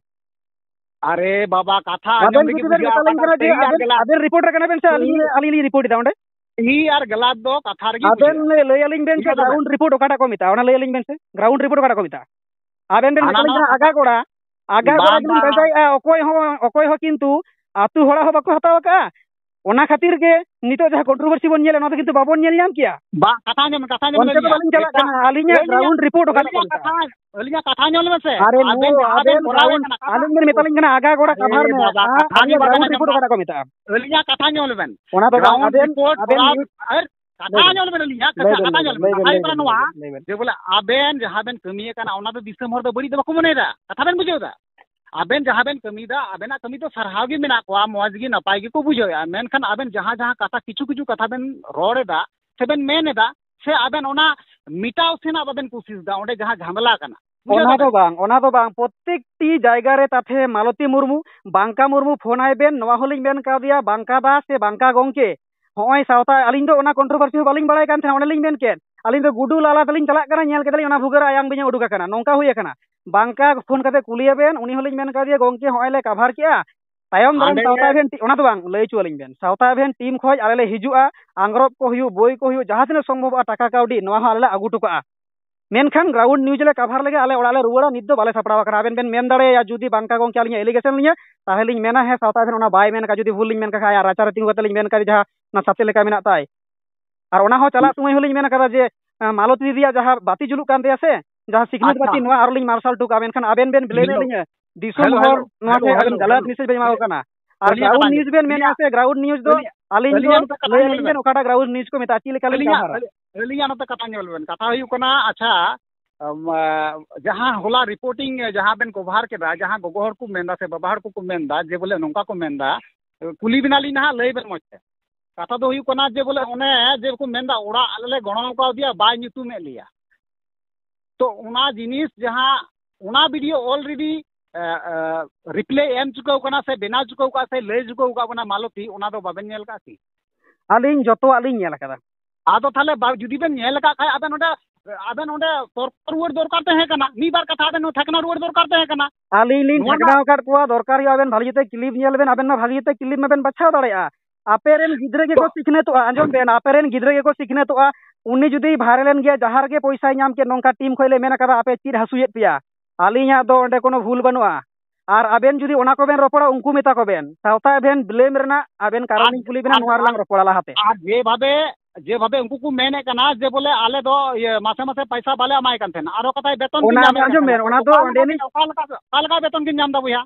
ᱟᱨᱮ ᱵᱟᱵᱟ, ᱠᱟᱛᱷᱟ ᱟᱸᱡᱚᱢ ᱟᱵᱮᱱ ᱨᱮᱜᱮ ᱡᱩᱫᱤ ᱵᱮᱱ ᱵᱩᱡᱷᱟᱹᱜᱼᱟ, ᱢᱮᱛᱟᱞᱤᱧ ᱚᱠᱟᱴᱟᱜ ᱠᱟᱱᱟ ᱡᱮ ᱥᱟᱹᱦᱤ ᱟᱨ ᱟᱵᱮᱱ, ᱜᱟᱞᱟᱛ᱾ ᱟᱵᱮᱱ reporter ᱠᱟᱱᱟ ᱵᱮᱱ ᱥᱮ ᱟᱹᱞᱤᱧ, ᱥᱟᱹᱦᱤ, ᱟᱹᱞᱤᱧ ᱞᱤᱧ report ᱮᱫᱟ ᱚᱸᱰᱮ? ᱥᱟᱹᱦᱤ ᱟᱨ ᱜᱟᱞᱟᱛ ᱫᱚ ᱠᱟᱛᱷᱟ ᱨᱮᱜᱮ ᱟᱵᱮᱱ ᱵᱩᱡᱷᱟᱹᱜᱼᱟ᱾ ᱞᱟᱹᱭ, ᱞᱟᱹᱭ ᱟᱹᱞᱤᱧ ᱵᱮᱱ ᱥᱮ ᱵᱩᱡᱷᱟᱹᱣ ᱫᱟᱵᱮᱱ? Ground report ᱚᱠᱟᱴᱟᱜ ᱠᱚ ᱢᱮᱛᱟᱜᱼᱟ, ᱚᱱᱟ ᱞᱟᱹᱭ ᱟᱹᱞᱤᱧ ᱵᱮᱱ ᱥᱮ, ground report ᱚᱠᱟᱴᱟᱜ ᱠᱚ ᱢᱮᱛᱟᱜᱼᱟ? ᱟᱵᱮᱱ ᱵᱮᱱ ᱦᱟᱱᱟ ᱢᱮᱛᱟᱞᱤᱧ ᱱᱟᱣᱟ ᱠᱟᱱᱟ ᱠᱟᱛᱷᱟ ᱟᱜᱟ ᱜᱚᱲᱟ, ᱟᱜᱟ ᱜᱚᱲᱟ ᱵᱟᱝ, ᱜᱮᱵᱮᱱ ᱵᱟᱝ᱾ ᱵᱟᱡᱟᱭᱮᱫᱼᱟ, ᱚᱠᱚᱭ ᱦᱚᱸ, ᱚᱠᱚᱭ ᱦᱚᱸ ᱠᱤᱱᱛᱩ ᱟᱹᱛᱩ ᱦᱚᱲᱟᱜ ᱦᱚᱸ ᱵᱟᱠᱚ ᱦᱟᱛᱟᱣ ᱟᱠᱟᱫᱼᱟ᱾ ᱚᱱᱟ ᱠᱷᱟᱹᱛᱤᱨ ᱜᱮ ᱱᱤᱛᱚᱜ ᱡᱟᱦᱟᱸ ᱠᱚᱱᱴᱨᱳᱵᱷᱟᱨᱥᱤ ᱵᱚᱱ ᱧᱮᱞᱮᱫ, ᱚᱱᱟ ᱫᱚ ᱠᱤᱱᱛᱩ ᱵᱟᱵᱚᱱ ᱧᱮᱞ ᱧᱟᱢ ᱠᱮᱭᱟ᱾ ᱵᱟᱝ, ᱠᱟᱛᱷᱟ ᱟᱸᱡᱚᱢ ᱢᱮ, ᱠᱟᱛᱷᱟ ᱟᱸᱡᱚᱢ ᱢᱮ᱾ ᱚᱱᱛᱮ ᱫᱚ ᱵᱟᱹᱞᱤᱧ ᱪᱟᱞᱟᱜ ᱠᱟᱱᱟ, ᱟᱹᱞᱤᱧᱟᱜ ᱟᱹᱞᱤᱧᱟᱜ ᱜᱨᱟᱣᱩᱱᱰ ᱨᱤᱯᱳᱨᱴ ᱚᱠᱟᱴᱟᱜ ᱠᱚ ᱟᱹᱞᱤᱧᱟᱜ ᱢᱮᱛᱟᱜᱼᱟ᱾ ᱠᱟᱛᱷᱟ ᱟᱹᱞᱤᱧᱟᱜ ᱠᱟᱛᱷᱟ ᱟᱸᱡᱚᱢ ᱞᱮᱢᱮ ᱥᱮ᱾ ᱟᱨᱮ ᱟᱵᱮᱱ ᱱᱩᱭ ᱡᱟᱦᱟᱸ ᱵᱮᱱ ᱟᱵᱮᱱ ᱠᱚᱨᱟᱣᱮᱫ ᱜᱨᱟᱣᱩᱱᱰ, ᱠᱟᱱᱟ, ᱠᱟᱛᱷᱟ ᱟᱵᱮᱱ ᱵᱮᱱ ᱢᱮᱛᱟᱞᱤᱧ ᱠᱟᱱᱟ ᱟᱜᱟ ᱜᱚᱲᱟ ᱟᱨᱮ ᱠᱟᱵᱷᱟᱨ ᱢᱮ, ᱵᱟᱵᱟ, ᱟ, ᱠᱟᱛᱷᱟ ᱟᱹᱞᱤᱧᱟᱜ ᱟᱹᱞᱤᱧᱟᱜ ᱵᱟᱵᱮᱱ ᱜᱨᱟᱣᱩᱱᱰ ᱟᱸᱡᱚᱢ ᱨᱤᱯᱳᱨᱴ ᱫᱟ᱾ ᱚᱠᱟᱴᱟᱜ ᱠᱚ ᱢᱮᱛᱟᱜᱼᱟ? ᱟᱹᱞᱤᱧᱟᱜ ᱠᱟᱛᱷᱟ ᱟᱸᱡᱚᱢ ᱞᱮᱵᱮᱱ᱾ ᱚᱱᱟ ᱫᱚ ᱵᱟᱝ, ᱜᱨᱟᱣᱩᱱᱰ ᱟᱵᱮᱱ, ᱨᱤᱯᱳᱨᱴ ᱟᱵᱮᱱ ᱠᱚᱨᱟᱣ, ᱱᱤᱭᱩᱡᱽ ᱟᱨ ᱠᱟᱛᱷᱟ ᱟᱸᱡᱚᱢ ᱞᱮᱵᱮᱱ, ᱟᱹᱞᱤᱧᱟᱜ ᱞᱟᱹᱭ ᱠᱟᱛᱷᱟ, ᱵᱮᱱ, ᱠᱟᱛᱷᱟ ᱞᱟᱹᱭ ᱟᱸᱡᱚᱢ ᱵᱮᱱ, ᱞᱮᱵᱮᱱ᱾ ᱞᱟᱹᱭ ᱠᱟᱛᱷᱟ ᱵᱮᱱ, ᱦᱩᱭᱩᱜ ᱠᱟᱱᱟ ᱞᱟᱹᱭ ᱱᱚᱣᱟ ᱵᱮᱱ, ᱞᱟᱹᱭ ᱵᱮᱱ᱾ ᱡᱮ ᱵᱚᱞᱮ ᱟᱵᱮᱱ ᱡᱟᱦᱟᱸ ᱵᱮᱱ ᱠᱟᱹᱢᱤᱭᱮᱫ ᱠᱟᱱᱟ, ᱚᱱᱟ ᱫᱚ ᱫᱤᱥᱚᱢ ᱦᱚᱲ ᱫᱚ ᱵᱟᱹᱲᱤᱡ ᱫᱚ ᱵᱟᱠᱚ ᱢᱚᱱᱮᱭᱮᱫᱟ, ᱠᱟᱛᱷᱟ ᱵᱮᱱ ᱵᱩᱡᱷᱟᱹᱣ ᱮᱫᱟ? ᱟᱵᱮᱱ ᱡᱟᱦᱟᱸ ᱵᱮᱱ ᱠᱟᱹᱢᱤᱭᱮᱫᱟ, ᱟᱵᱮᱱᱟᱜ ᱠᱟᱹᱢᱤ ᱫᱚ ᱥᱟᱨᱦᱟᱣ ᱜᱮ ᱢᱮᱱᱟᱜ ᱠᱚᱣᱟ, ᱢᱚᱡᱽ ᱜᱮ, ᱱᱟᱯᱟᱭ ᱜᱮᱠᱚ ᱵᱩᱡᱷᱟᱹᱣᱮᱫᱼᱟ᱾ ᱢᱮᱱᱠᱷᱟᱱ ᱟᱵᱮᱱ ᱡᱟᱦᱟᱸ ᱡᱟᱦᱟᱸ ᱠᱟᱛᱷᱟ, ᱠᱤᱪᱷᱩ ᱠᱤᱪᱷᱩ ᱠᱟᱛᱷᱟ ᱵᱮᱱ ᱨᱚᱲ ᱮᱫᱟ ᱥᱮ ᱵᱮᱱ ᱢᱮᱱ ᱮᱫᱟ, ᱥᱮ ᱟᱵᱮᱱ ᱚᱱᱟ ᱢᱮᱴᱟᱣ ᱥᱮᱱᱟᱜ ᱵᱟᱵᱮᱱ ᱠᱩᱥᱤᱥ ᱮᱫᱟ, ᱚᱸᱰᱮ ᱡᱟᱦᱟᱸ ᱡᱷᱟᱢᱮᱞᱟ ᱠᱟᱱᱟ, ᱵᱩᱡᱷᱟᱹᱣ ᱚᱱᱟ ᱫᱚ ᱫᱟᱵᱮᱱ? ᱵᱟᱝ, ᱚᱱᱟ ᱫᱚ ᱵᱟᱝ, ᱯᱨᱚᱛᱮᱠᱴᱤ ᱡᱟᱭᱜᱟ ᱨᱮ ᱛᱟᱛᱷᱮ ᱢᱟᱞᱚᱛᱤ ᱢᱩᱨᱢᱩ, ᱵᱟᱝᱠᱟ ᱢᱩᱨᱢᱩ ᱯᱷᱳᱱ ᱟᱭ ᱵᱮᱱ, ᱱᱚᱣᱟ ᱦᱚᱸᱞᱤᱧ ᱢᱮᱱ ᱠᱟᱣᱫᱮᱭᱟ, ᱵᱟᱝᱠᱟ ᱫᱟ ᱥᱮ ᱵᱟᱝᱠᱟ ᱜᱚᱝᱠᱮ, ᱦᱚᱸᱜᱼᱚᱭ ᱥᱟᱶᱛᱟ, ᱟᱹᱞᱤᱧ ᱫᱚ ᱚᱱᱟ ᱠᱚᱱᱴᱨᱳᱵᱷᱟᱨᱥᱤ ᱦᱚᱸ ᱵᱟᱹᱞᱤᱧ ᱵᱟᱲᱟᱭ ᱠᱟᱱ ᱛᱟᱦᱮᱸᱱᱟ, ᱚᱸᱰᱮ ᱞᱤᱧ ᱢᱮᱱ ᱠᱮᱫ, ᱟᱹᱞᱤᱧ ᱫᱚ ᱜᱩᱰᱩ ᱞᱟᱞᱟ ᱛᱮᱞᱤᱧ ᱪᱟᱞᱟᱜ ᱠᱟᱱᱟ, ᱧᱮᱞ ᱠᱮᱫᱟᱞᱤᱧ ᱚᱱᱟ ᱵᱷᱩᱜᱟᱹᱜ ᱨᱮ ᱟᱭᱟᱝ ᱵᱤᱧ ᱮ ᱩᱰᱩᱠ ᱟᱠᱟᱱᱟ, ᱱᱚᱝᱠᱟ ᱦᱩᱭ ᱟᱠᱟᱱᱟ᱾ ᱵᱟᱝᱠᱟ ᱯᱷᱳᱱ ᱠᱟᱛᱮ ᱠᱩᱞᱤᱭᱮ ᱵᱮᱱ, ᱩᱱᱤ ᱦᱚᱸᱞᱤᱧ ᱢᱮᱱ ᱠᱟᱣᱫᱮᱭᱟ, ᱜᱚᱝᱠᱮ ᱦᱚᱸᱜᱼᱚᱭ ᱞᱮ ᱠᱟᱵᱷᱟᱨ ᱠᱮᱜᱼᱟ, ᱛᱟᱭᱚᱢ ᱫᱟᱨᱟᱢ ᱦᱟᱸᱰᱮ ᱥᱟᱶᱛᱟ ᱮᱵᱷᱮᱱ ᱴᱤ-, ᱚᱱᱟ ᱫᱚ ᱵᱟᱝ, ᱞᱟᱹᱭ ᱦᱚᱪᱚ ᱟᱹᱞᱤᱧ ᱵᱮᱱ, ᱥᱟᱶᱛᱟ ᱮᱵᱷᱮᱱ ᱴᱤᱢ ᱠᱷᱚᱡ ᱟᱞᱮ ᱞᱮ ᱦᱤᱡᱩᱜᱼᱟ, ᱟᱝᱜᱽᱨᱚᱵ ᱠᱚ ᱦᱩᱭᱩᱜ, ᱵᱳᱭ ᱠᱚ ᱦᱩᱭᱩᱜ, ᱡᱟᱦᱟᱸ ᱛᱤᱱᱟᱹᱜ ᱥᱚᱢᱵᱷᱚᱵᱚᱜᱼᱟ ᱴᱟᱠᱟ ᱠᱟᱹᱣᱰᱤ, ᱱᱚᱣᱟ ᱦᱚᱸ ᱟᱞᱮ ᱞᱮ ᱟᱹᱜᱩ ᱦᱚᱴᱚ ᱠᱟᱜᱼᱟ᱾ ᱢᱮᱱᱠᱷᱟᱱ ᱜᱨᱟᱣᱩᱱᱰ ᱱᱤᱭᱩᱡᱽ ᱞᱮ ᱠᱟᱵᱷᱟᱨ ᱞᱮᱜᱮ, ᱟᱞᱮ ᱚᱲᱟᱜ ᱞᱮ ᱨᱩᱣᱟᱹᱲᱟ, ᱱᱤᱛ ᱫᱚ ᱵᱟᱞᱮ ᱥᱟᱯᱲᱟᱣ ᱟᱠᱟᱱᱟ᱾ ᱟᱵᱮᱱ ᱵᱮᱱ ᱢᱮᱱ ᱫᱟᱲᱮᱭᱟᱭᱟ, ᱡᱩᱫᱤ ᱵᱟᱝᱠᱟ ᱜᱚᱝᱠᱮ ᱟᱹᱞᱤᱧᱟᱜ ᱮᱞᱤᱜᱮᱥᱚᱱ ᱞᱤᱧᱟᱹ, ᱛᱟᱦᱚᱞᱮ ᱞᱤᱧ ᱢᱮᱱᱟ, ᱦᱮᱸ, ᱥᱟᱶᱛᱟ ᱮᱵᱷᱮᱱ ᱚᱱᱟ ᱵᱟᱭ ᱢᱮᱱ ᱠᱟᱜᱼᱟ, ᱡᱩᱫᱤ ᱵᱷᱩᱞ ᱞᱤᱧ ᱢᱮᱱ ᱠᱟᱜ ᱠᱷᱟᱡ, ᱟᱭᱟᱜ ᱨᱟᱪᱟᱨᱮ ᱛᱤᱸᱜᱩ ᱠᱟᱛᱮ ᱞᱤᱧ ᱢᱮᱱ ᱠᱟᱜᱼᱟ, ᱡᱟᱦᱟᱸ ᱚᱱᱟ ᱥᱟᱛᱮ ᱞᱮᱠᱟ ᱢᱮᱱᱟᱜ ᱛᱟᱭ᱾ ᱟᱨ ᱚᱱᱟ ᱦᱚᱸ ᱪᱟᱞᱟᱜ ᱥᱚᱢᱚᱭ ᱦᱚᱸᱞᱤᱧ ᱢᱮᱱ ᱠᱟᱫᱟ ᱡᱮ, ᱮᱸ, ᱢᱟᱞᱚᱛᱤ ᱫᱤᱫᱤᱭᱟᱜ ᱡᱟᱦᱟᱸ ᱵᱟᱹᱛᱤ ᱡᱩᱞᱩᱜ ᱠᱟᱱ ᱛᱟᱭᱟ ᱥᱮ, ᱡᱟᱦᱟᱸ ᱥᱤᱠᱷᱱᱟᱹᱛ ᱟᱪᱪᱷᱟ᱾ ᱵᱟᱹᱛᱤ, ᱱᱚᱣᱟ ᱟᱨᱚ ᱞᱤᱧ ᱢᱟᱨᱥᱟᱞ ᱦᱚᱴᱚ ᱠᱟᱜᱼᱟ, ᱢᱮᱱᱠᱷᱟᱱ ᱟᱵᱮᱱ ᱵᱮᱱ ᱵᱞᱮᱢᱮᱫ ᱦᱮᱞᱳ, ᱞᱤᱧᱟᱹ, ᱫᱤᱥᱚᱢ ᱦᱮᱞᱳ, ᱦᱚᱲ ᱦᱮᱞᱳ, ᱱᱚᱣᱟ ᱦᱮᱞᱳ, ᱠᱚ ᱟᱵᱮᱱ ᱦᱮᱞᱳ, ᱜᱟᱞᱟᱛ ᱦᱮᱞᱳ᱾ ᱢᱮᱥᱮᱡᱽ ᱵᱮᱱ ᱮᱢᱟ ᱠᱚ ᱦᱮᱞᱳ᱾ ᱠᱟᱱᱟ᱾ ᱟᱨ ᱟᱹᱞᱤᱧᱟᱜ ᱠᱟᱛᱷᱟ ᱜᱨᱟᱣᱩᱱᱰ ᱟᱸᱡᱚᱢ, ᱱᱤᱭᱩᱡᱽ ᱵᱮᱱ ᱢᱮᱱᱮᱫᱼᱟ ᱟᱹᱞᱤᱧᱟᱜ, ᱥᱮ, ᱜᱨᱟᱣᱩᱱᱰ ᱱᱤᱭᱩᱡᱽ ᱫᱚ ᱟᱹᱞᱤᱧᱟᱜ, ᱟᱹᱞᱤᱧ ᱫᱚ ᱟᱹᱞᱤᱧᱟᱜ ᱱᱚᱛᱮ ᱠᱟᱛᱷᱟ ᱞᱟᱹᱭ ᱟᱸᱡᱚᱢ ᱟᱹᱞᱤᱧ ᱞᱮᱵᱮᱱ᱾ ᱵᱮᱱ, ᱚᱠᱟᱴᱟᱜ ᱜᱨᱟᱣᱩᱱᱰ ᱱᱤᱭᱩᱡᱽ ᱠᱚ ᱢᱮᱛᱟᱜᱼᱟ, ᱪᱮᱫ ᱞᱮᱠᱟ ᱞᱤᱧ ᱟᱹᱞᱤᱧᱟᱜ, ᱠᱟᱵᱷᱟᱨᱟ? ᱟᱹᱞᱤ-, ᱟᱹᱞᱤᱧᱟᱜ ᱱᱚᱛᱮ ᱠᱟᱛᱷᱟ ᱟᱸᱡᱚᱢ ᱞᱮᱵᱮᱱ᱾ ᱠᱟᱛᱷᱟ ᱦᱩᱭᱩᱜ ᱠᱟᱱᱟ, ᱟᱪᱪᱷᱟ, ᱟᱢ, ᱟ, ᱡᱟᱦᱟᱸ ᱦᱚᱞᱟ ᱨᱤᱯᱳᱨᱴᱤᱝ, ᱡᱟᱦᱟᱸ ᱵᱮᱱ ᱠᱚᱵᱷᱟᱨ ᱠᱮᱫᱟ, ᱡᱟᱦᱟᱸ ᱜᱚᱜᱚ ᱦᱚᱲ ᱠᱚ ᱢᱮᱱᱫᱟ ᱥᱮ ᱵᱟᱵᱟ ᱦᱚᱲ ᱠᱚᱠᱚ ᱢᱮᱱᱫᱟ ᱡᱮ ᱵᱚᱞᱮ ᱱᱚᱝᱠᱟ ᱠᱚ ᱢᱮᱱᱫᱟ, ᱠᱩᱞᱤ ᱵᱮᱱᱟᱞᱤᱧ ᱱᱟᱦᱟᱜ, ᱞᱟᱹᱭ ᱵᱮᱱ ᱢᱚᱡᱽ ᱛᱮ᱾ ᱠᱟᱛᱷᱟ ᱫᱚ ᱦᱩᱭᱩᱜ ᱠᱟᱱᱟ ᱡᱮ ᱵᱚᱞᱮ ᱚᱱᱮ ᱡᱮ ᱠᱚ ᱢᱮᱱᱫᱟ, ᱚᱲᱟᱜ ᱟᱞᱮ ᱞᱮ ᱜᱚᱲᱚ ᱠᱟᱣᱫᱮᱭᱟ, ᱵᱟᱭ ᱧᱩᱛᱩᱢᱮᱫ ᱞᱮᱭᱟ᱾ ᱛᱚ ᱚᱱᱟ ᱡᱤᱱᱤᱥ ᱡᱟᱦᱟᱸ, ᱚᱱᱟ ᱵᱷᱤᱰᱤᱭᱳ already, ᱮ, ᱮ, ᱨᱤᱯᱞᱟᱭ ᱮᱢ ᱪᱩᱠᱟᱹᱣ ᱠᱟᱱᱟ ᱥᱮ ᱵᱮᱱᱟᱣ ᱪᱩᱠᱟᱹᱣ ᱠᱟᱜ ᱥᱮ ᱞᱟᱹᱭ ᱪᱩᱠᱟᱹᱣ ᱠᱟᱜ ᱵᱚᱱᱟ ᱢᱟᱞᱚᱛᱤ, ᱚᱱᱟ ᱫᱚ ᱵᱟᱵᱮᱱ ᱧᱮᱞ ᱠᱟᱜᱼᱟ ᱠᱤ? ᱟᱹᱞᱤᱧ ᱡᱚᱛᱚᱣᱟᱜ ᱞᱤᱧ ᱧᱮᱞ ᱟᱠᱟᱫᱟ᱾ ᱟᱫᱚ ᱛᱟᱦᱞᱮ ᱵᱟ-, ᱡᱩᱫᱤ ᱵᱮᱱ ᱧᱮᱞ ᱟᱠᱟᱫ ᱠᱷᱟᱡ, ᱟᱵᱮᱱ ᱚᱸᱰᱮ, ᱟᱵᱮᱱ ᱚᱸᱰᱮ ᱛᱚᱨᱠᱚ ᱨᱩᱣᱟᱹᱲ ᱫᱚᱨᱠᱟᱨ ᱛᱟᱦᱮᱸ ᱠᱟᱱᱟ, ᱢᱤᱫ ᱵᱟᱨ ᱠᱟᱛᱷᱟ ᱟᱵᱮᱱ ᱦᱚᱸ ᱴᱷᱟᱠᱱᱟ ᱨᱩᱣᱟᱹᱲ ᱫᱚᱨᱠᱟᱨ ᱛᱟᱦᱮᱸ ᱠᱟᱱᱟ᱾ ᱟᱹᱞᱤᱧ ᱞᱤᱧ ᱱᱚᱣᱟ ᱴᱷᱟᱠᱱᱟᱣ ᱟᱠᱟᱫ ᱠᱚᱣᱟ, ᱫᱚᱨᱠᱟᱨ ᱦᱩᱭᱩᱜᱼᱟ, ᱟᱵᱮᱱ ᱵᱷᱟᱹᱜᱤ ᱡᱩᱛᱮ ᱠᱞᱤᱯ ᱧᱮᱞ ᱵᱮᱱ, ᱟᱵᱮᱱ ᱢᱟ ᱵᱷᱟᱹᱜᱤ ᱡᱩᱛᱮ ᱠᱞᱤᱯ ᱢᱟᱵᱮᱱ ᱵᱟᱪᱷᱟᱣ ᱫᱟᱲᱮᱭᱟᱜᱼᱟ᱾ ᱟᱯᱮ ᱨᱮᱱ ᱜᱤᱫᱽᱨᱟᱹ ᱜᱮᱠᱚ ᱥᱤᱠᱷᱱᱟᱹᱛᱚᱜᱼᱟ, ᱟᱸᱡᱚᱢ ᱵᱮᱱ, ᱟᱯᱮ ᱨᱮᱱ ᱜᱤᱫᱽᱨᱟᱹ ᱜᱮᱠᱚ ᱥᱤᱠᱷᱱᱟᱹᱛᱚᱜᱼᱟ᱾ ᱩᱱᱤ ᱡᱩᱫᱤ ᱵᱷᱟᱭᱨᱟᱞ ᱮᱱ ᱜᱮᱭᱟ, ᱡᱟᱦᱟᱸ ᱨᱮᱜᱮ ᱯᱚᱭᱥᱟᱭ ᱧᱟᱢ ᱠᱮᱫ, ᱱᱚᱝᱠᱟ ᱴᱤᱢ ᱠᱷᱚᱡ ᱞᱮ ᱢᱮᱱ ᱟᱠᱟᱫᱟ, ᱟᱯᱮ ᱪᱮᱫ ᱦᱟᱹᱥᱩᱭᱮᱫ ᱯᱮᱭᱟ? ᱟᱹᱞᱤᱧᱟᱜ ᱫᱚ ᱚᱸᱰᱮ ᱠᱳᱱᱳ ᱵᱷᱩᱞ ᱵᱟᱹᱱᱩᱜᱼᱟ᱾ ᱟᱨ ᱟᱵᱮᱱ ᱡᱩᱫᱤ ᱚᱱᱟ ᱠᱚᱵᱮᱱ ᱨᱚᱯᱚᱲᱟ, ᱩᱱᱠᱩ ᱢᱮᱛᱟ ᱠᱚᱵᱮᱱ, ᱥᱟᱶᱛᱟ ᱮᱵᱷᱮᱱ ᱵᱞᱮᱢ ᱨᱮᱱᱟᱜ ᱟᱵᱮᱱ ᱠᱟᱨᱚᱱ ᱟᱨ, ᱞᱤᱧ ᱠᱩᱞᱤ ᱵᱮᱱᱟ, ᱟᱨ, ᱱᱚᱣᱟ ᱨᱮᱞᱟᱝ ᱟᱨ, ᱨᱚᱯᱚᱲᱟ ᱞᱟᱦᱟᱛᱮ᱾ ᱟᱨ ᱡᱮᱵᱷᱟᱵᱮ, ᱡᱮᱵᱷᱟᱵᱮ ᱩᱱᱠᱩ ᱠᱚ ᱢᱮᱱᱮᱫ ᱠᱟᱱᱟ ᱡᱮ ᱵᱚᱞᱮ ᱟᱞᱮ ᱫᱚ ᱤᱭᱟᱹ ᱢᱟᱥᱮ ᱢᱟᱥᱮ ᱯᱟᱭᱥᱟ ᱵᱟᱞᱮ ᱮᱢᱟᱭ ᱠᱟᱱ ᱛᱟᱦᱮᱱᱟ, ᱟᱨᱚ ᱠᱟᱛᱷᱟᱭ ᱵᱮᱛᱚᱱ ᱠᱤᱱ ᱚᱱᱟ ᱧᱟᱢᱮᱫ ᱠᱟᱱ ᱟᱸᱡᱚᱢ ᱛᱟᱦᱮᱱᱟ᱾ ᱵᱮᱱ, ᱚᱱᱟ ᱫᱚ ᱚᱠᱟ ᱞᱮᱠᱟ ᱚᱸᱰᱮᱱᱤᱡ ᱚᱠᱟ ᱞᱮᱠᱟ, ᱚᱠᱟ ᱞᱮᱠᱟ ᱵᱮᱛᱚᱱ ᱠᱤᱱ ᱧᱟᱢ ᱮᱫᱟ ᱵᱚᱭᱦᱟ?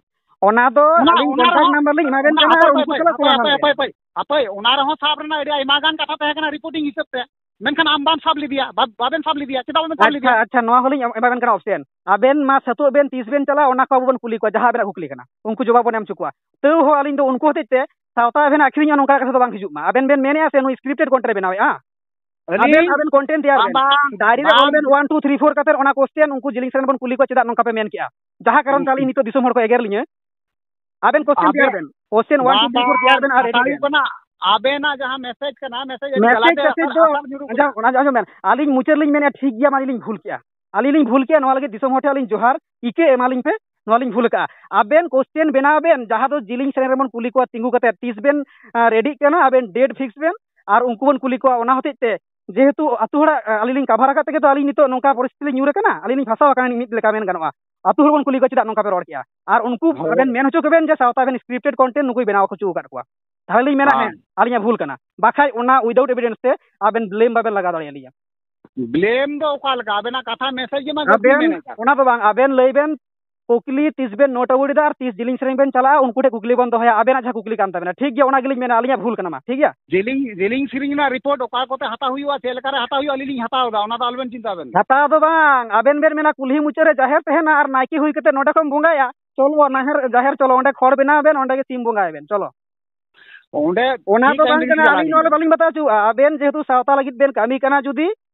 ᱚᱱᱟ ᱫᱚ ᱚᱱᱟ, ᱟᱹᱞᱤᱧ ᱚᱱᱟ ᱠᱚᱱᱴᱟᱠᱴ ᱨᱮᱦᱚᱸ, ᱱᱟᱢᱵᱟᱨ ᱞᱤᱧ ᱮᱢᱟ ᱵᱮᱱ ᱚᱱᱟ, ᱠᱟᱱᱟ ᱟᱨ ᱦᱟᱯᱳᱭ, ᱩᱱᱠᱩ ᱦᱟᱯᱳᱭ, ᱥᱟᱞᱟᱜ ᱦᱟᱯᱳᱭ, ᱠᱚᱞ ᱦᱟᱯᱳᱭ, ᱦᱟᱯᱳᱭ, ᱦᱟᱯᱳᱭ, ᱦᱟᱯᱳᱭ, ᱚᱱᱟ ᱨᱮᱦᱚᱸ ᱥᱟᱵ ᱨᱮᱱᱟᱜ ᱟᱹᱰᱤ ᱟᱭᱢᱟ ᱜᱟᱱ ᱠᱟᱛᱷᱟ ᱛᱟᱦᱮᱸ ᱠᱟᱱᱟ ᱨᱤᱯᱳᱨᱴᱤᱝ ᱦᱤᱥᱟᱹᱵ ᱛᱮ, ᱢᱮᱱᱠᱷᱟᱱ ᱟᱢ ᱵᱟᱢ ᱥᱟᱵ ᱞᱮᱫᱮᱭᱟ, ᱵᱟ-, ᱵᱟᱵᱮᱱ ᱥᱟᱵ ᱞᱮᱫᱮᱭᱟ, ᱪᱮᱫᱟᱜ ᱵᱟᱵᱮᱱ ᱥᱟᱵ ᱟᱪᱪᱷᱟ, ᱞᱮᱫᱮᱭᱟ? ᱟᱪᱪᱷᱟ, ᱱᱚᱣᱟ ᱦᱚᱸᱞᱤᱧ ᱮᱢ-, ᱮᱢᱟ ᱵᱮᱱ ᱠᱟᱱᱟ ᱚᱯᱥᱮᱱ᱾ ᱟᱵᱮᱱ ᱢᱟ ᱥᱟᱹᱛᱩᱜ ᱵᱮᱱ, ᱛᱤᱥ ᱵᱮᱱ ᱪᱟᱞᱟᱜᱼᱟ, ᱚᱱᱟ ᱠᱚ ᱟᱵᱚ ᱵᱚᱱ ᱠᱩᱞᱤ ᱠᱚᱣᱟ, ᱡᱟᱦᱟᱸ ᱟᱵᱮᱱᱟᱜ ᱠᱩᱠᱞᱤ ᱠᱟᱱᱟ, ᱩᱱᱠᱩ ᱡᱚᱵᱟᱵ ᱵᱚᱱ ᱮᱢ ᱦᱚᱪᱚ ᱠᱚᱣᱟ᱾ ᱛᱟᱹᱣ ᱦᱚᱸ ᱟᱹᱞᱤᱧ ᱫᱚ ᱩᱱᱠᱩ ᱦᱚᱛᱮᱡ ᱛᱮ ᱥᱟᱶᱛᱟ ᱟᱵᱮᱱᱟᱜ ᱟᱹᱠᱷᱨᱤᱧᱚᱜᱼᱟ, ᱱᱚᱝᱠᱟ ᱠᱟᱛᱷᱟ ᱫᱚ ᱵᱟᱝ ᱦᱤᱡᱩᱜ ᱢᱟ᱾ ᱟᱵᱮᱱ ᱵᱮᱱ ᱢᱮᱱᱮᱫᱼᱟ ᱥᱮ ᱱᱩᱭ ᱥᱠᱨᱤᱯᱴᱮᱰ ᱠᱚᱱᱴᱮᱱᱴ ᱨᱮ ᱵᱮᱱᱟᱣᱮᱫᱼᱟ? ᱟᱹᱞᱤᱧ ᱟᱵᱮᱱ, ᱟᱵᱮᱱ ᱠᱚᱱᱴᱮᱱᱴ ᱛᱮᱭᱟᱨ ᱵᱟᱝ, ᱵᱮᱱ᱾ ᱵᱟᱝ, ᱰᱟᱭᱨᱮᱠᱴ ᱵᱟᱝ᱾ ᱟᱵᱮᱱ ᱚᱣᱟᱱ ᱴᱩ ᱛᱷᱨᱤ ᱯᱷᱳᱨ ᱠᱟᱛᱮ ᱚᱱᱟ ᱠᱚᱥᱪᱮᱱ ᱩᱱᱠᱩ ᱡᱤᱞᱤᱝ ᱥᱮᱱ ᱵᱚᱱ ᱠᱩᱞᱤ ᱠᱚᱣᱟ, ᱪᱮᱫᱟᱜ ᱱᱚᱝᱠᱟ ᱯᱮ ᱢᱮᱱ ᱠᱮᱜᱼᱟ? ᱡᱟᱦᱟᱸ ᱠᱟᱨᱚᱱ ᱛᱮ ᱟᱹᱞᱤᱧ ᱱᱤᱛᱚᱜ ᱫᱤᱥᱚᱢ ᱦᱚᱲ ᱠᱚ ᱮᱜᱮᱨ ᱞᱤᱧᱟᱹ᱾ ᱟᱵᱮᱱ ᱠᱚᱥᱪᱮᱱ ᱛᱮᱭᱟᱨ ᱟᱵᱮ-, ᱵᱮᱱ, ᱠᱚᱥᱪᱮᱱ ᱚᱣᱟᱱ ᱵᱟᱝ, ᱴᱩ ᱛᱷᱨᱤ ᱵᱟᱝ, ᱯᱷᱳᱨ ᱛᱮᱭᱟᱨ ᱵᱮᱱ ᱟᱨ ᱠᱟᱛᱷᱟ ᱨᱮᱰᱤ ᱦᱩᱭᱩᱜ ᱵᱮᱱ᱾ ᱠᱟᱱᱟ, ᱟᱵᱮᱱᱟᱜ ᱡᱟᱦᱟᱸ ᱢᱮᱥᱮᱡᱽ ᱠᱟᱱᱟ, ᱢᱮᱥᱮᱡᱽ ᱟᱹᱰᱤ ᱢᱮᱥᱮᱡᱽ ᱜᱟᱞᱟᱛ ᱮ ᱯᱮᱥᱮᱡᱽ ᱟᱥᱟ-, ᱫᱚ ᱟᱥᱟ ᱧᱩᱨᱩᱜ ᱠᱟᱱᱟ᱾ ᱟᱸᱡᱚᱢ, ᱚᱱᱟ ᱟᱸᱡᱚᱢ ᱵᱮᱱ, ᱟᱹᱞᱤᱧ ᱢᱩᱪᱟᱹᱫ ᱞᱤᱧ ᱢᱮᱱᱮᱫᱼᱟ, ᱴᱷᱤᱠ ᱜᱮᱭᱟ, ᱢᱟ ᱟᱹᱞᱤᱧ ᱞᱤᱧ ᱵᱷᱩᱞ ᱠᱮᱜᱼᱟ, ᱟᱹᱞᱤᱧ ᱞᱤᱧ ᱵᱷᱩᱞ ᱠᱮᱜᱼᱟ, ᱱᱚᱣᱟ ᱞᱟᱹᱜᱤᱫ ᱫᱤᱥᱚᱢ ᱦᱚᱲ ᱴᱷᱮᱱ ᱟᱹᱞᱤᱧ ᱡᱚᱦᱟᱨ ᱤᱠᱟᱹ ᱮᱢᱟᱞᱤᱧ ᱯᱮ, ᱱᱚᱣᱟ ᱞᱤᱧ ᱵᱷᱩᱞ ᱠᱟᱜᱼᱟ᱾ ᱟᱵᱮᱱ ᱠᱚᱥᱪᱮᱱ ᱵᱮᱱᱟᱣ ᱵᱮᱱ, ᱡᱟᱦᱟᱸ ᱫᱚ ᱡᱤᱞᱤᱝ ᱥᱮᱨᱮᱧ ᱨᱮᱵᱚᱱ ᱠᱩᱞᱤ ᱠᱚᱣᱟ ᱛᱤᱸᱜᱩ ᱠᱟᱛᱮ, ᱛᱤᱥ ᱵᱮᱱ, ᱟᱸ, ᱨᱮᱰᱤᱜ ᱠᱟᱱᱟ, ᱟᱵᱮᱱ ᱰᱮᱴ ᱯᱷᱤᱠᱥ ᱵᱮᱱ, ᱟᱨ ᱩᱱᱠᱩ ᱵᱚᱱ ᱠᱩᱞᱤ ᱠᱚᱣᱟ᱾ ᱚᱱᱟ ᱦᱚᱛᱮᱡ ᱛᱮ ᱡᱮᱦᱮᱛᱩ ᱟᱹᱛᱩ ᱦᱚᱲᱟᱜ, ᱟᱸ, ᱟᱹᱞᱤᱧ ᱞᱤᱧ ᱠᱟᱵᱷᱟᱨ ᱟᱠᱟᱫ ᱛᱮᱜᱮ ᱛᱚ ᱟᱹᱞᱤᱧ ᱱᱤᱛᱚᱜ ᱱᱚᱝᱠᱟ ᱯᱚᱨᱤᱥᱛᱷᱤᱛᱤ ᱞᱤᱧ ᱧᱩᱨ ᱟᱠᱟᱱᱟ, ᱟᱹᱞᱤᱧ ᱞᱤᱧ ᱯᱷᱟᱸᱥᱟᱣ ᱟᱠᱟᱱᱟ ᱢᱤᱫ ᱞᱮᱠᱟ ᱢᱮᱱ ᱜᱟᱱᱚᱜᱼᱟ᱾ ᱟᱹᱛᱩ ᱦᱚᱲ ᱵᱚᱱ ᱠᱩᱞᱤ ᱠᱚᱣᱟ, ᱪᱮᱫᱟᱜ ᱱᱚᱝᱠᱟ ᱯᱮ ᱨᱚᱲ ᱠᱮᱜᱼᱟ? ᱟᱨ ᱩᱱᱠᱩ ᱦᱳᱭ᱾ ᱟᱵᱮᱱ ᱢᱮᱱ ᱦᱚᱪᱚ ᱠᱚᱵᱮᱱ ᱡᱮ ᱥᱟᱶᱛᱟ ᱵᱮᱱ ᱥᱠᱨᱤᱯᱴᱮᱰ ᱠᱚᱱᱴᱮᱱᱴ ᱱᱩᱠᱩᱭ ᱵᱮᱱᱟᱣ ᱦᱚᱪᱚ ᱟᱠᱟᱫ ᱠᱚᱣᱟ᱾ ᱛᱟᱦᱚᱞᱮ ᱞᱤᱧ ᱢᱮᱱᱟ, ᱵᱟᱝ᱾ ᱦᱮᱸ, ᱟᱹᱞᱤᱧᱟᱜ ᱵᱷᱩᱞ ᱠᱟᱱᱟ, ᱵᱟᱠᱷᱟᱡ ᱚᱱᱟ ᱩᱭᱫᱟᱣᱩᱴ ᱮᱵᱤᱰᱮᱱᱥ ᱛᱮ ᱟᱵᱮᱱ ᱵᱞᱮᱢ ᱵᱟᱵᱮᱱ ᱞᱟᱜᱟᱣ ᱫᱟᱲᱮᱭᱟᱞᱤᱧᱟ᱾ ᱵᱞᱮᱢ ᱫᱚ ᱚᱠᱟ ᱞᱮᱠᱟ? ᱟᱵᱮᱱᱟᱜ ᱠᱟᱛᱷᱟ ᱢᱮᱥᱮᱡᱽ ᱜᱮ ᱢᱟ ᱜᱟᱹᱞᱛᱤ ᱟᱵᱮᱱ ᱢᱮᱱᱟᱜ ᱠᱟᱜ᱾ ᱚᱱᱟ ᱫᱚ ᱵᱟᱝ, ᱟᱵᱮᱱ ᱞᱟᱹᱭ ᱵᱮᱱ, ᱠᱩᱠᱞᱤ ᱛᱤᱥ ᱵᱮᱱ ᱱᱳᱴ ᱟᱣᱩᱴ ᱮᱫᱟ ᱟᱨ ᱛᱤᱥ ᱡᱤᱞᱤᱧ ᱥᱮᱨᱮᱧ ᱵᱮᱱ ᱪᱟᱞᱟᱜᱼᱟ, ᱩᱱᱠᱩ ᱴᱷᱮᱱ ᱠᱩᱠᱞᱤ ᱵᱚᱱ ᱫᱚᱦᱚᱭᱟ᱾ ᱟᱵᱮᱱᱟᱜ ᱡᱟᱦᱟᱸ ᱠᱩᱠᱞᱤ ᱠᱟᱱ ᱛᱟᱵᱮᱱᱟ, ᱴᱷᱤᱠ ᱜᱮᱭᱟ, ᱚᱱᱟ ᱜᱮᱞᱤᱧ ᱢᱮᱱᱟ, ᱟᱹᱞᱤᱧᱟᱜ ᱵᱷᱩᱞ ᱠᱟᱱᱟ ᱢᱟ, ᱴᱷᱤᱠ ᱜᱮᱭᱟ? ᱡᱤᱞᱤᱧ, ᱡᱤᱞᱤᱧ ᱥᱮᱨᱮᱧ ᱨᱮᱱᱟᱜ ᱨᱤᱯᱳᱨᱴ ᱚᱠᱟ ᱠᱚᱛᱮ ᱦᱟᱛᱟᱣ ᱦᱩᱭᱩᱜᱼᱟ, ᱪᱮᱫ ᱞᱮᱠᱟᱨᱮ ᱦᱟᱛᱟᱣ ᱦᱩᱭᱩᱜᱼᱟ, ᱟᱹᱞᱤᱧ ᱞᱤᱧ ᱦᱟᱛᱟᱣ ᱮᱫᱟ, ᱚᱱᱟ ᱫᱚ ᱟᱞᱚᱵᱮᱱ ᱪᱤᱱᱛᱟᱹ ᱵᱮᱱ᱾ ᱦᱟᱛᱟᱣ ᱫᱚ ᱵᱟᱝ, ᱟᱵᱮᱱ ᱵᱮᱱ ᱢᱮᱱᱟ ᱠᱩᱞᱦᱤ ᱢᱩᱪᱟᱹᱫ ᱨᱮ ᱡᱟᱦᱮᱨ ᱛᱟᱦᱮᱱᱟ ᱟᱨ ᱱᱟᱭᱠᱮ ᱦᱩᱭ ᱠᱟᱛᱮ ᱱᱚᱸᱰᱮ ᱠᱷᱚᱱ ᱵᱚᱸᱜᱟᱭᱟ, ᱪᱚᱞᱚ ᱱᱟᱦᱮᱨ ᱡᱟᱦᱮᱨ ᱪᱚᱞᱚ, ᱚᱸᱰᱮ ᱠᱷᱚᱲ ᱵᱮᱱᱟᱣ ᱵᱮᱱ, ᱚᱸᱰᱮ ᱜᱮ ᱥᱤᱢ ᱵᱚᱸᱜᱟᱭ ᱵᱮᱱ, ᱪᱚᱞᱚ᱾ ᱚᱸᱰᱮ ᱚᱱᱟ ᱴᱷᱤᱠ ᱫᱚ ᱴᱟᱭᱤᱢ ᱵᱟᱝ ᱨᱮ ᱠᱟᱱᱟ, ᱪᱟᱞᱟᱜ ᱟᱹᱞᱤᱧ ᱱᱚᱣᱟ ᱨᱮ ᱞᱤᱧ᱾ ᱵᱟᱹᱞᱤᱧ ᱵᱟᱛᱟᱣ ᱦᱚᱪᱚᱣᱟᱜᱼᱟ᱾ ᱟᱵᱮᱱ ᱡᱮᱦᱮᱛᱩ ᱥᱟᱶᱛᱟ ᱞᱟᱹᱜᱤᱫ ᱵᱮᱱ ᱠᱟᱹᱢᱤ ᱠᱟᱱᱟ, ᱡᱩᱫᱤ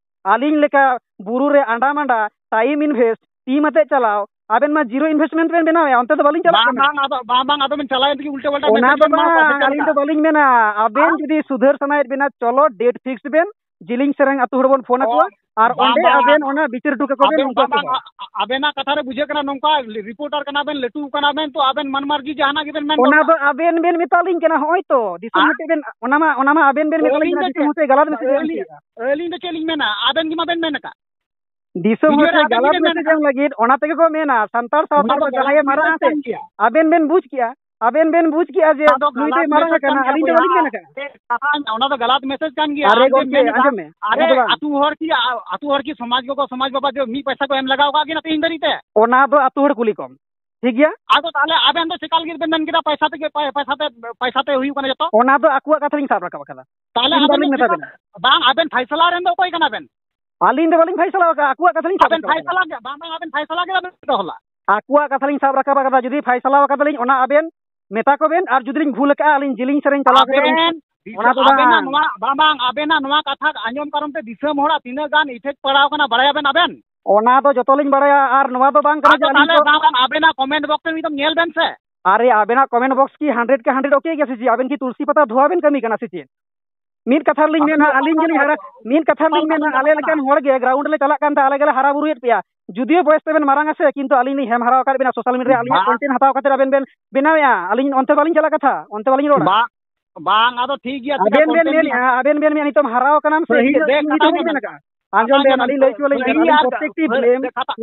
ᱟᱹᱞᱤᱧ ᱞᱮᱠᱟ ᱵᱩᱨᱩ ᱨᱮ ᱟᱸᱰᱟ ᱢᱟᱸᱰᱟ ᱴᱟᱭᱤᱢ ᱤᱱᱵᱷᱮᱥᱴ, ᱴᱤᱢ ᱟᱛᱮ ᱪᱟᱞᱟᱣ, ᱟᱵᱮᱱ ᱢᱟ ᱡᱤᱨᱳ ᱤᱱᱵᱷᱮᱥᱴᱢᱮᱱᱴ ᱵᱮᱱ ᱵᱮᱱᱟᱣᱮᱫᱼᱟ, ᱚᱱᱛᱮ ᱫᱚ ᱵᱟᱹᱞᱤᱧ ᱪᱟᱞᱟᱜ ᱵᱟᱝ, ᱠᱟᱱᱟ᱾ ᱵᱟᱝ, ᱟᱫᱚ, ᱵᱟᱝ, ᱵᱟᱝ, ᱟᱫᱚ ᱵᱮᱱ ᱪᱟᱞᱟᱣᱮᱱ ᱛᱮᱜᱮ ᱩᱞᱴᱟᱹ ᱯᱟᱞᱴᱟ ᱚᱱᱟ ᱢᱮᱥᱮᱡᱽ ᱫᱚ ᱵᱮᱱ ᱮᱢᱟ ᱠᱚᱣᱟ, ᱥᱮ ᱵᱟᱝ, ᱪᱮᱫ ᱟᱹᱞᱤᱧ ᱞᱮᱠᱟ? ᱫᱚ ᱵᱟᱹᱞᱤᱧ ᱢᱮᱱᱟ᱾ ᱟᱵᱮᱱ ᱦᱮᱸ? ᱡᱩᱫᱤ ᱥᱩᱫᱷᱟᱹᱨ ᱥᱟᱱᱟᱭᱮᱫ ᱵᱮᱱᱟ, ᱪᱚᱞᱚ, ᱰᱮᱴ ᱯᱷᱤᱠᱥ ᱵᱮᱱ, ᱡᱤᱞᱤᱧ ᱥᱮᱨᱮᱧ ᱟᱹᱛᱩ ᱦᱚᱲ ᱵᱚᱱ ᱯᱷᱳᱱ ᱚ, ᱟᱠᱚᱣᱟ, ᱟᱨ ᱵᱟᱝ, ᱚᱸᱰᱮ ᱵᱟᱝ, ᱟᱵᱮᱱ ᱵᱟᱝ᱾ ᱚᱱᱟ ᱵᱤᱪᱟᱹᱨ ᱦᱚᱴᱚ ᱠᱟᱠᱚ ᱵᱮᱱ ᱟᱵᱮᱱ, ᱩᱱᱠᱩ ᱵᱟᱝ, ᱟᱹᱛᱩ ᱵᱟᱝ, ᱦᱚᱲ᱾ ᱟ-, ᱟ-, ᱟᱵᱮᱱᱟᱜ ᱠᱟᱛᱷᱟ ᱨᱮ ᱵᱩᱡᱷᱟᱹᱜ ᱠᱟᱱᱟ, ᱱᱚᱝᱠᱟ ᱨᱤᱯᱳᱨᱴᱟᱨ ᱠᱟᱱᱟ ᱵᱮᱱ, ᱞᱟᱹᱴᱩ ᱠᱟᱱᱟ ᱵᱮᱱ, ᱛᱚ ᱟᱵᱮᱱ ᱢᱚᱱ ᱢᱟᱨᱡᱤ ᱡᱟᱦᱟᱱᱟᱜ ᱜᱮᱵᱮᱱ ᱢᱮᱱ ᱚᱱᱟ ᱜᱚᱫ ᱫᱚ ᱠᱟᱜᱼᱟ᱾ ᱟᱵᱮᱱ ᱵᱮᱱ ᱢᱮᱛᱟᱞᱤᱧ ᱠᱟᱱᱟ, ᱦᱚᱸᱜᱼᱚᱭ ᱛᱚ, ᱫᱤᱥᱚᱢ ᱟ? ᱦᱚᱲ ᱴᱷᱮᱱ ᱵᱮᱱ, ᱚᱱᱟ ᱢᱟ, ᱚᱱᱟ ᱢᱟ ᱟᱵᱮᱱ ᱵᱮᱱ ᱢᱮᱛᱟᱞᱤᱧ ᱟᱹᱞᱤᱧ ᱠᱟᱱᱟ, ᱫᱚ ᱫᱤᱥᱚᱢ ᱪᱮᱫ? ᱦᱚᱲ ᱴᱷᱮᱱ ᱜᱟᱞᱟᱛ ᱢᱮᱥᱮᱡᱽ ᱵᱮᱱ ᱟᱹᱞᱤᱧ, ᱮᱢ ᱠᱮᱜᱼᱟ᱾ ᱟᱹᱞᱤᱧ ᱫᱚ ᱪᱮᱫ ᱞᱤᱧ ᱢᱮᱱᱟ? ᱟᱵᱮᱱ ᱜᱮ ᱢᱟᱵᱮᱱ ᱢᱮᱱ ᱟᱠᱟᱫ᱾ ᱫᱤᱥᱚᱢ ᱦᱚᱲ ᱴᱷᱮᱱ ᱜᱟᱞᱟᱛ ᱢᱮᱥᱮᱡᱽ ᱮᱢ ᱞᱟᱹᱜᱤᱫ ᱚᱱᱟ ᱛᱮᱜᱮ ᱠᱚ ᱢᱮᱱᱟ, ᱥᱟᱱᱛᱟᱲ ᱥᱟᱶᱛᱟ ᱫᱚ ᱡᱟᱦᱟᱸᱭᱮ ᱢᱟᱨᱟᱝ ᱟᱥᱮ᱾ ᱟᱵᱮᱱ ᱵᱮᱱ ᱵᱩᱡᱽ ᱠᱮᱜᱼᱟ, ᱟᱵᱮᱱ ᱵᱮᱱ ᱵᱩᱡᱽ ᱠᱮᱜᱼᱟ ᱡᱮ ᱱᱩᱭ ᱫᱚᱭ ᱢᱟᱨᱟᱝ ᱟᱠᱟᱱᱟ, ᱟᱹᱞᱤᱧ ᱫᱚ ᱵᱟᱹᱞᱤᱧ ᱢᱮᱱ ᱟᱠᱟᱫᱼᱟ᱾ ᱚᱱᱟ ᱫᱚ ᱜᱟᱞᱟᱛ ᱢᱮᱥᱮᱡᱽ ᱠᱟᱱ ᱜᱮᱭᱟ᱾ ᱟᱨᱮ ᱜᱚᱢᱠᱮ, ᱟᱸᱡᱚᱢ ᱢᱮ, ᱟᱨᱮ ᱟᱹᱛᱩ ᱦᱚᱲ ᱠᱤ, ᱟᱹᱛᱩ ᱦᱚᱲ ᱠᱤ ᱥᱚᱢᱟᱡᱽ ᱜᱚᱜᱚ ᱥᱚᱢᱟᱡᱽ ᱵᱟᱵᱟ ᱡᱮ ᱢᱤᱫ ᱯᱚᱭᱥᱟ ᱠᱚ ᱮᱢ ᱞᱟᱜᱟᱣ ᱠᱟᱜ ᱠᱤᱱᱟ ᱛᱮᱦᱮᱧ ᱫᱷᱟᱹᱨᱤᱡ ᱛᱮ? ᱚᱱᱟ ᱫᱚ ᱟᱹᱛᱩ ᱦᱚᱲ ᱠᱩᱞᱤ ᱠᱚᱢ, ᱴᱷᱤᱠ ᱜᱮᱭᱟ? ᱟᱫᱚ ᱛᱟᱦᱚᱞᱮ ᱟᱵᱮᱱ ᱫᱚ ᱪᱮᱠᱟ ᱞᱟᱹᱜᱤᱫ ᱵᱮᱱ ᱢᱮᱱ ᱠᱮᱫᱟ ᱯᱚᱭᱥᱟ ᱛᱮᱜᱮ, ᱯᱚᱭᱥᱟ ᱛᱮ, ᱯᱚᱭᱥᱟ ᱛᱮ ᱦᱩᱭᱩᱜ ᱠᱟᱱᱟ ᱡᱚᱛᱚ? ᱚᱱᱟ ᱫᱚ ᱟᱠᱚᱣᱟᱜ ᱠᱟᱛᱷᱟ ᱞᱤᱧ ᱥᱟᱵ ᱨᱟᱠᱟᱵ ᱟᱠᱟᱫᱟ᱾ ᱛᱟᱦᱚᱞᱮ ᱤᱧ ᱫᱚ ᱟᱵᱮᱱ ᱵᱟᱹᱞᱤᱧ ᱫᱚ ᱢᱮᱛᱟ ᱵᱮᱱᱟ᱾ ᱵᱟᱝ, ᱟᱵᱮᱱ ᱯᱷᱟᱭᱥᱟᱞᱟ ᱨᱮᱱ ᱫᱚ ᱚᱠᱚᱭ ᱠᱟᱱᱟ ᱵᱮᱱ? ᱟᱹᱞᱤᱧ ᱫᱚ ᱵᱟᱹᱞᱤᱧ ᱯᱷᱟᱭᱥᱟᱞᱟ ᱟᱠᱟᱫᱼᱟ, ᱟᱠᱚᱣᱟᱜ ᱠᱟᱛᱷᱟ ᱞᱤᱧ ᱥᱟᱵ ᱟᱵᱮᱱ ᱨᱟᱠᱟᱵ ᱟᱠᱟᱫᱟ᱾ ᱯᱷᱟᱭᱥᱟᱞᱟ ᱜᱮ, ᱵᱟᱝ, ᱵᱟᱝ, ᱟᱵᱮᱱ ᱯᱷᱟᱭᱥᱟᱞᱟ ᱜᱮ ᱵᱟᱵᱮᱱ ᱫᱚᱦᱚ ᱞᱟ᱾ ᱟᱠᱚᱣᱟᱜ ᱠᱟᱛᱷᱟ ᱞᱤᱧ ᱥᱟᱵ ᱨᱟᱠᱟᱵ ᱟᱠᱟᱫᱟ, ᱡᱩᱫᱤ ᱯᱷᱟᱭᱥᱟᱞᱟ ᱟᱠᱟᱫᱟᱞᱤᱧ ᱚᱱᱟ ᱟᱵᱮᱱ ᱢᱮᱛᱟ ᱠᱚᱵᱮᱱ, ᱟᱨ ᱡᱩᱫᱤ ᱞᱤᱧ ᱵᱷᱩᱞ ᱟᱠᱟᱫᱼᱟ ᱟᱹᱞᱤᱧ ᱡᱮᱞᱤᱧ ᱥᱮᱨᱮᱧ ᱪᱟᱞᱟᱣ ᱠᱟᱛᱮ ᱞᱤᱧ, ᱟᱵᱮᱱ ᱚᱱᱟ ᱫᱚ ᱟᱵᱮᱱᱟᱜ ᱵᱟᱝ᱾ ᱱᱚᱣᱟ, ᱵᱟᱝ, ᱵᱟᱝ, ᱟᱵᱮᱱᱟᱜ ᱱᱚᱣᱟ ᱠᱟᱛᱷᱟ ᱟᱸᱡᱚᱢ ᱠᱟᱨᱚᱱ ᱛᱮ ᱫᱤᱥᱚᱢ ᱦᱚᱲᱟᱜ ᱛᱤᱱᱟᱹᱜ ᱜᱟᱱ effect ᱯᱟᱲᱟᱣ ᱠᱟᱱᱟ ᱵᱟᱲᱟᱭᱟᱵᱮᱱ ᱟᱵᱮᱱ? ᱚᱱᱟ ᱫᱚ ᱡᱚᱛᱚ ᱞᱤᱧ ᱵᱟᱲᱟᱭᱟ, ᱟᱨ ᱱᱚᱣᱟ ᱫᱚ ᱵᱟᱝ ᱠᱟᱱᱟ ᱟᱫᱚ ᱡᱮ ᱟᱹᱞᱤᱧ ᱛᱟᱦᱚᱞᱮ ᱫᱚ ᱵᱟᱝ, ᱵᱟᱝ, ᱟᱵᱮᱱᱟᱜ comment box ᱨᱮ ᱢᱤᱫ ᱫᱚᱢ ᱧᱮᱞ ᱵᱮᱱ ᱥᱮ᱾ ᱟᱨᱮ, ᱟᱵᱮᱱᱟᱜ comment box ᱠᱤ hundred ᱠᱮ hundred okay ᱜᱮᱭᱟ ᱥᱮ ᱪᱮᱫ? ᱟᱵᱮᱱ ᱠᱤ ᱛᱩᱞᱥᱤ ᱯᱟᱛᱟ ᱫᱷᱩᱣᱟ ᱵᱮᱱ ᱠᱟᱹᱢᱤ ᱠᱟᱱᱟ ᱥᱮ ᱪᱮᱫ? ᱢᱤᱫ ᱠᱟᱛᱷᱟ ᱨᱮᱞᱤᱧ ᱟᱵᱮᱱ ᱢᱮᱱᱟ, ᱫᱚ ᱟᱹᱞᱤᱧ ᱚᱱᱟ ᱜᱮᱞᱤᱧ ᱫᱚ ᱦᱟᱨᱟ, ᱢᱤᱫ ᱠᱟᱛᱷᱟ ᱨᱮᱞᱤᱧ ᱚᱱᱟ ᱢᱮᱱᱟ, ᱫᱚ ᱟᱞᱮ ᱠᱟᱱᱟ᱾ ᱞᱮᱠᱟᱱ ᱦᱚᱲ ᱜᱮ ground ᱞᱮ ᱪᱟᱞᱟᱜ ᱠᱟᱱ ᱛᱮ ᱟᱞᱮ ᱜᱮᱞᱮ ᱦᱟᱨᱟ ᱵᱩᱨᱩᱭᱮᱫ ᱯᱮᱭᱟ᱾ ᱡᱩᱫᱤᱭᱳ ᱵᱚᱭᱮᱥ ᱛᱮᱵᱮᱱ ᱢᱟᱨᱟᱝ ᱟᱥᱮ, ᱠᱤᱱᱛᱩ ᱟᱹᱞᱤᱧ ᱞᱤᱧ ᱦᱮᱢ ᱦᱟᱨᱟ ᱟᱠᱟᱫ ᱵᱮᱱᱟ social media ᱨᱮ, ᱟᱹᱞᱤᱧᱟᱜ ᱵᱟᱝ᱾ Content ᱦᱟᱛᱟᱣ ᱠᱟᱛᱮ ᱟᱵᱮᱱ ᱵᱮᱱ ᱵᱮᱱᱟᱣᱮᱫᱼᱟ᱾ ᱟᱹᱞᱤᱧ ᱚᱱᱛᱮ ᱵᱟᱹᱞᱤᱧ ᱪᱟᱞᱟᱜ ᱠᱟᱛᱷᱟ, ᱚᱱᱛᱮ ᱵᱟᱹᱞᱤᱧ ᱨᱚᱲᱟ᱾ ᱵᱟᱝ, ᱵᱟᱝ, ᱟᱫᱚ ᱴᱷᱤᱠ ᱜᱮᱭᱟ, ᱟᱵᱮᱱ ᱵᱮᱱ content ᱢᱮᱱᱮᱫᱼᱟ, ᱟᱵᱮᱱ ᱵᱮᱱ ᱢᱮᱱᱮᱫᱼᱟ, ᱱᱤᱛᱚᱜ ᱦᱟᱨᱟᱣ ᱠᱟᱱᱟᱢ ᱥᱮ ᱥᱟᱹᱦᱤ ᱪᱮᱫ? ᱨᱮ ᱩᱱᱤ ᱠᱟᱛᱷᱟ ᱫᱚ ᱵᱟᱹᱧ ᱟᱸᱡᱚᱢ ᱢᱮᱱ ᱵᱮᱱ᱾ ᱟᱠᱟᱫᱼᱟ᱾ ᱟᱸᱡᱚᱢ ᱠᱟᱛᱷᱟ ᱵᱮᱱ, ᱟᱸᱡᱚᱢ ᱟᱹᱞᱤᱧ ᱵᱮᱱ᱾ ᱞᱟᱹᱭ ᱦᱚᱪᱚ ᱟᱹᱞᱤᱧ ᱥᱟᱹᱦᱤ ᱠᱟᱱᱟ, ᱟᱨ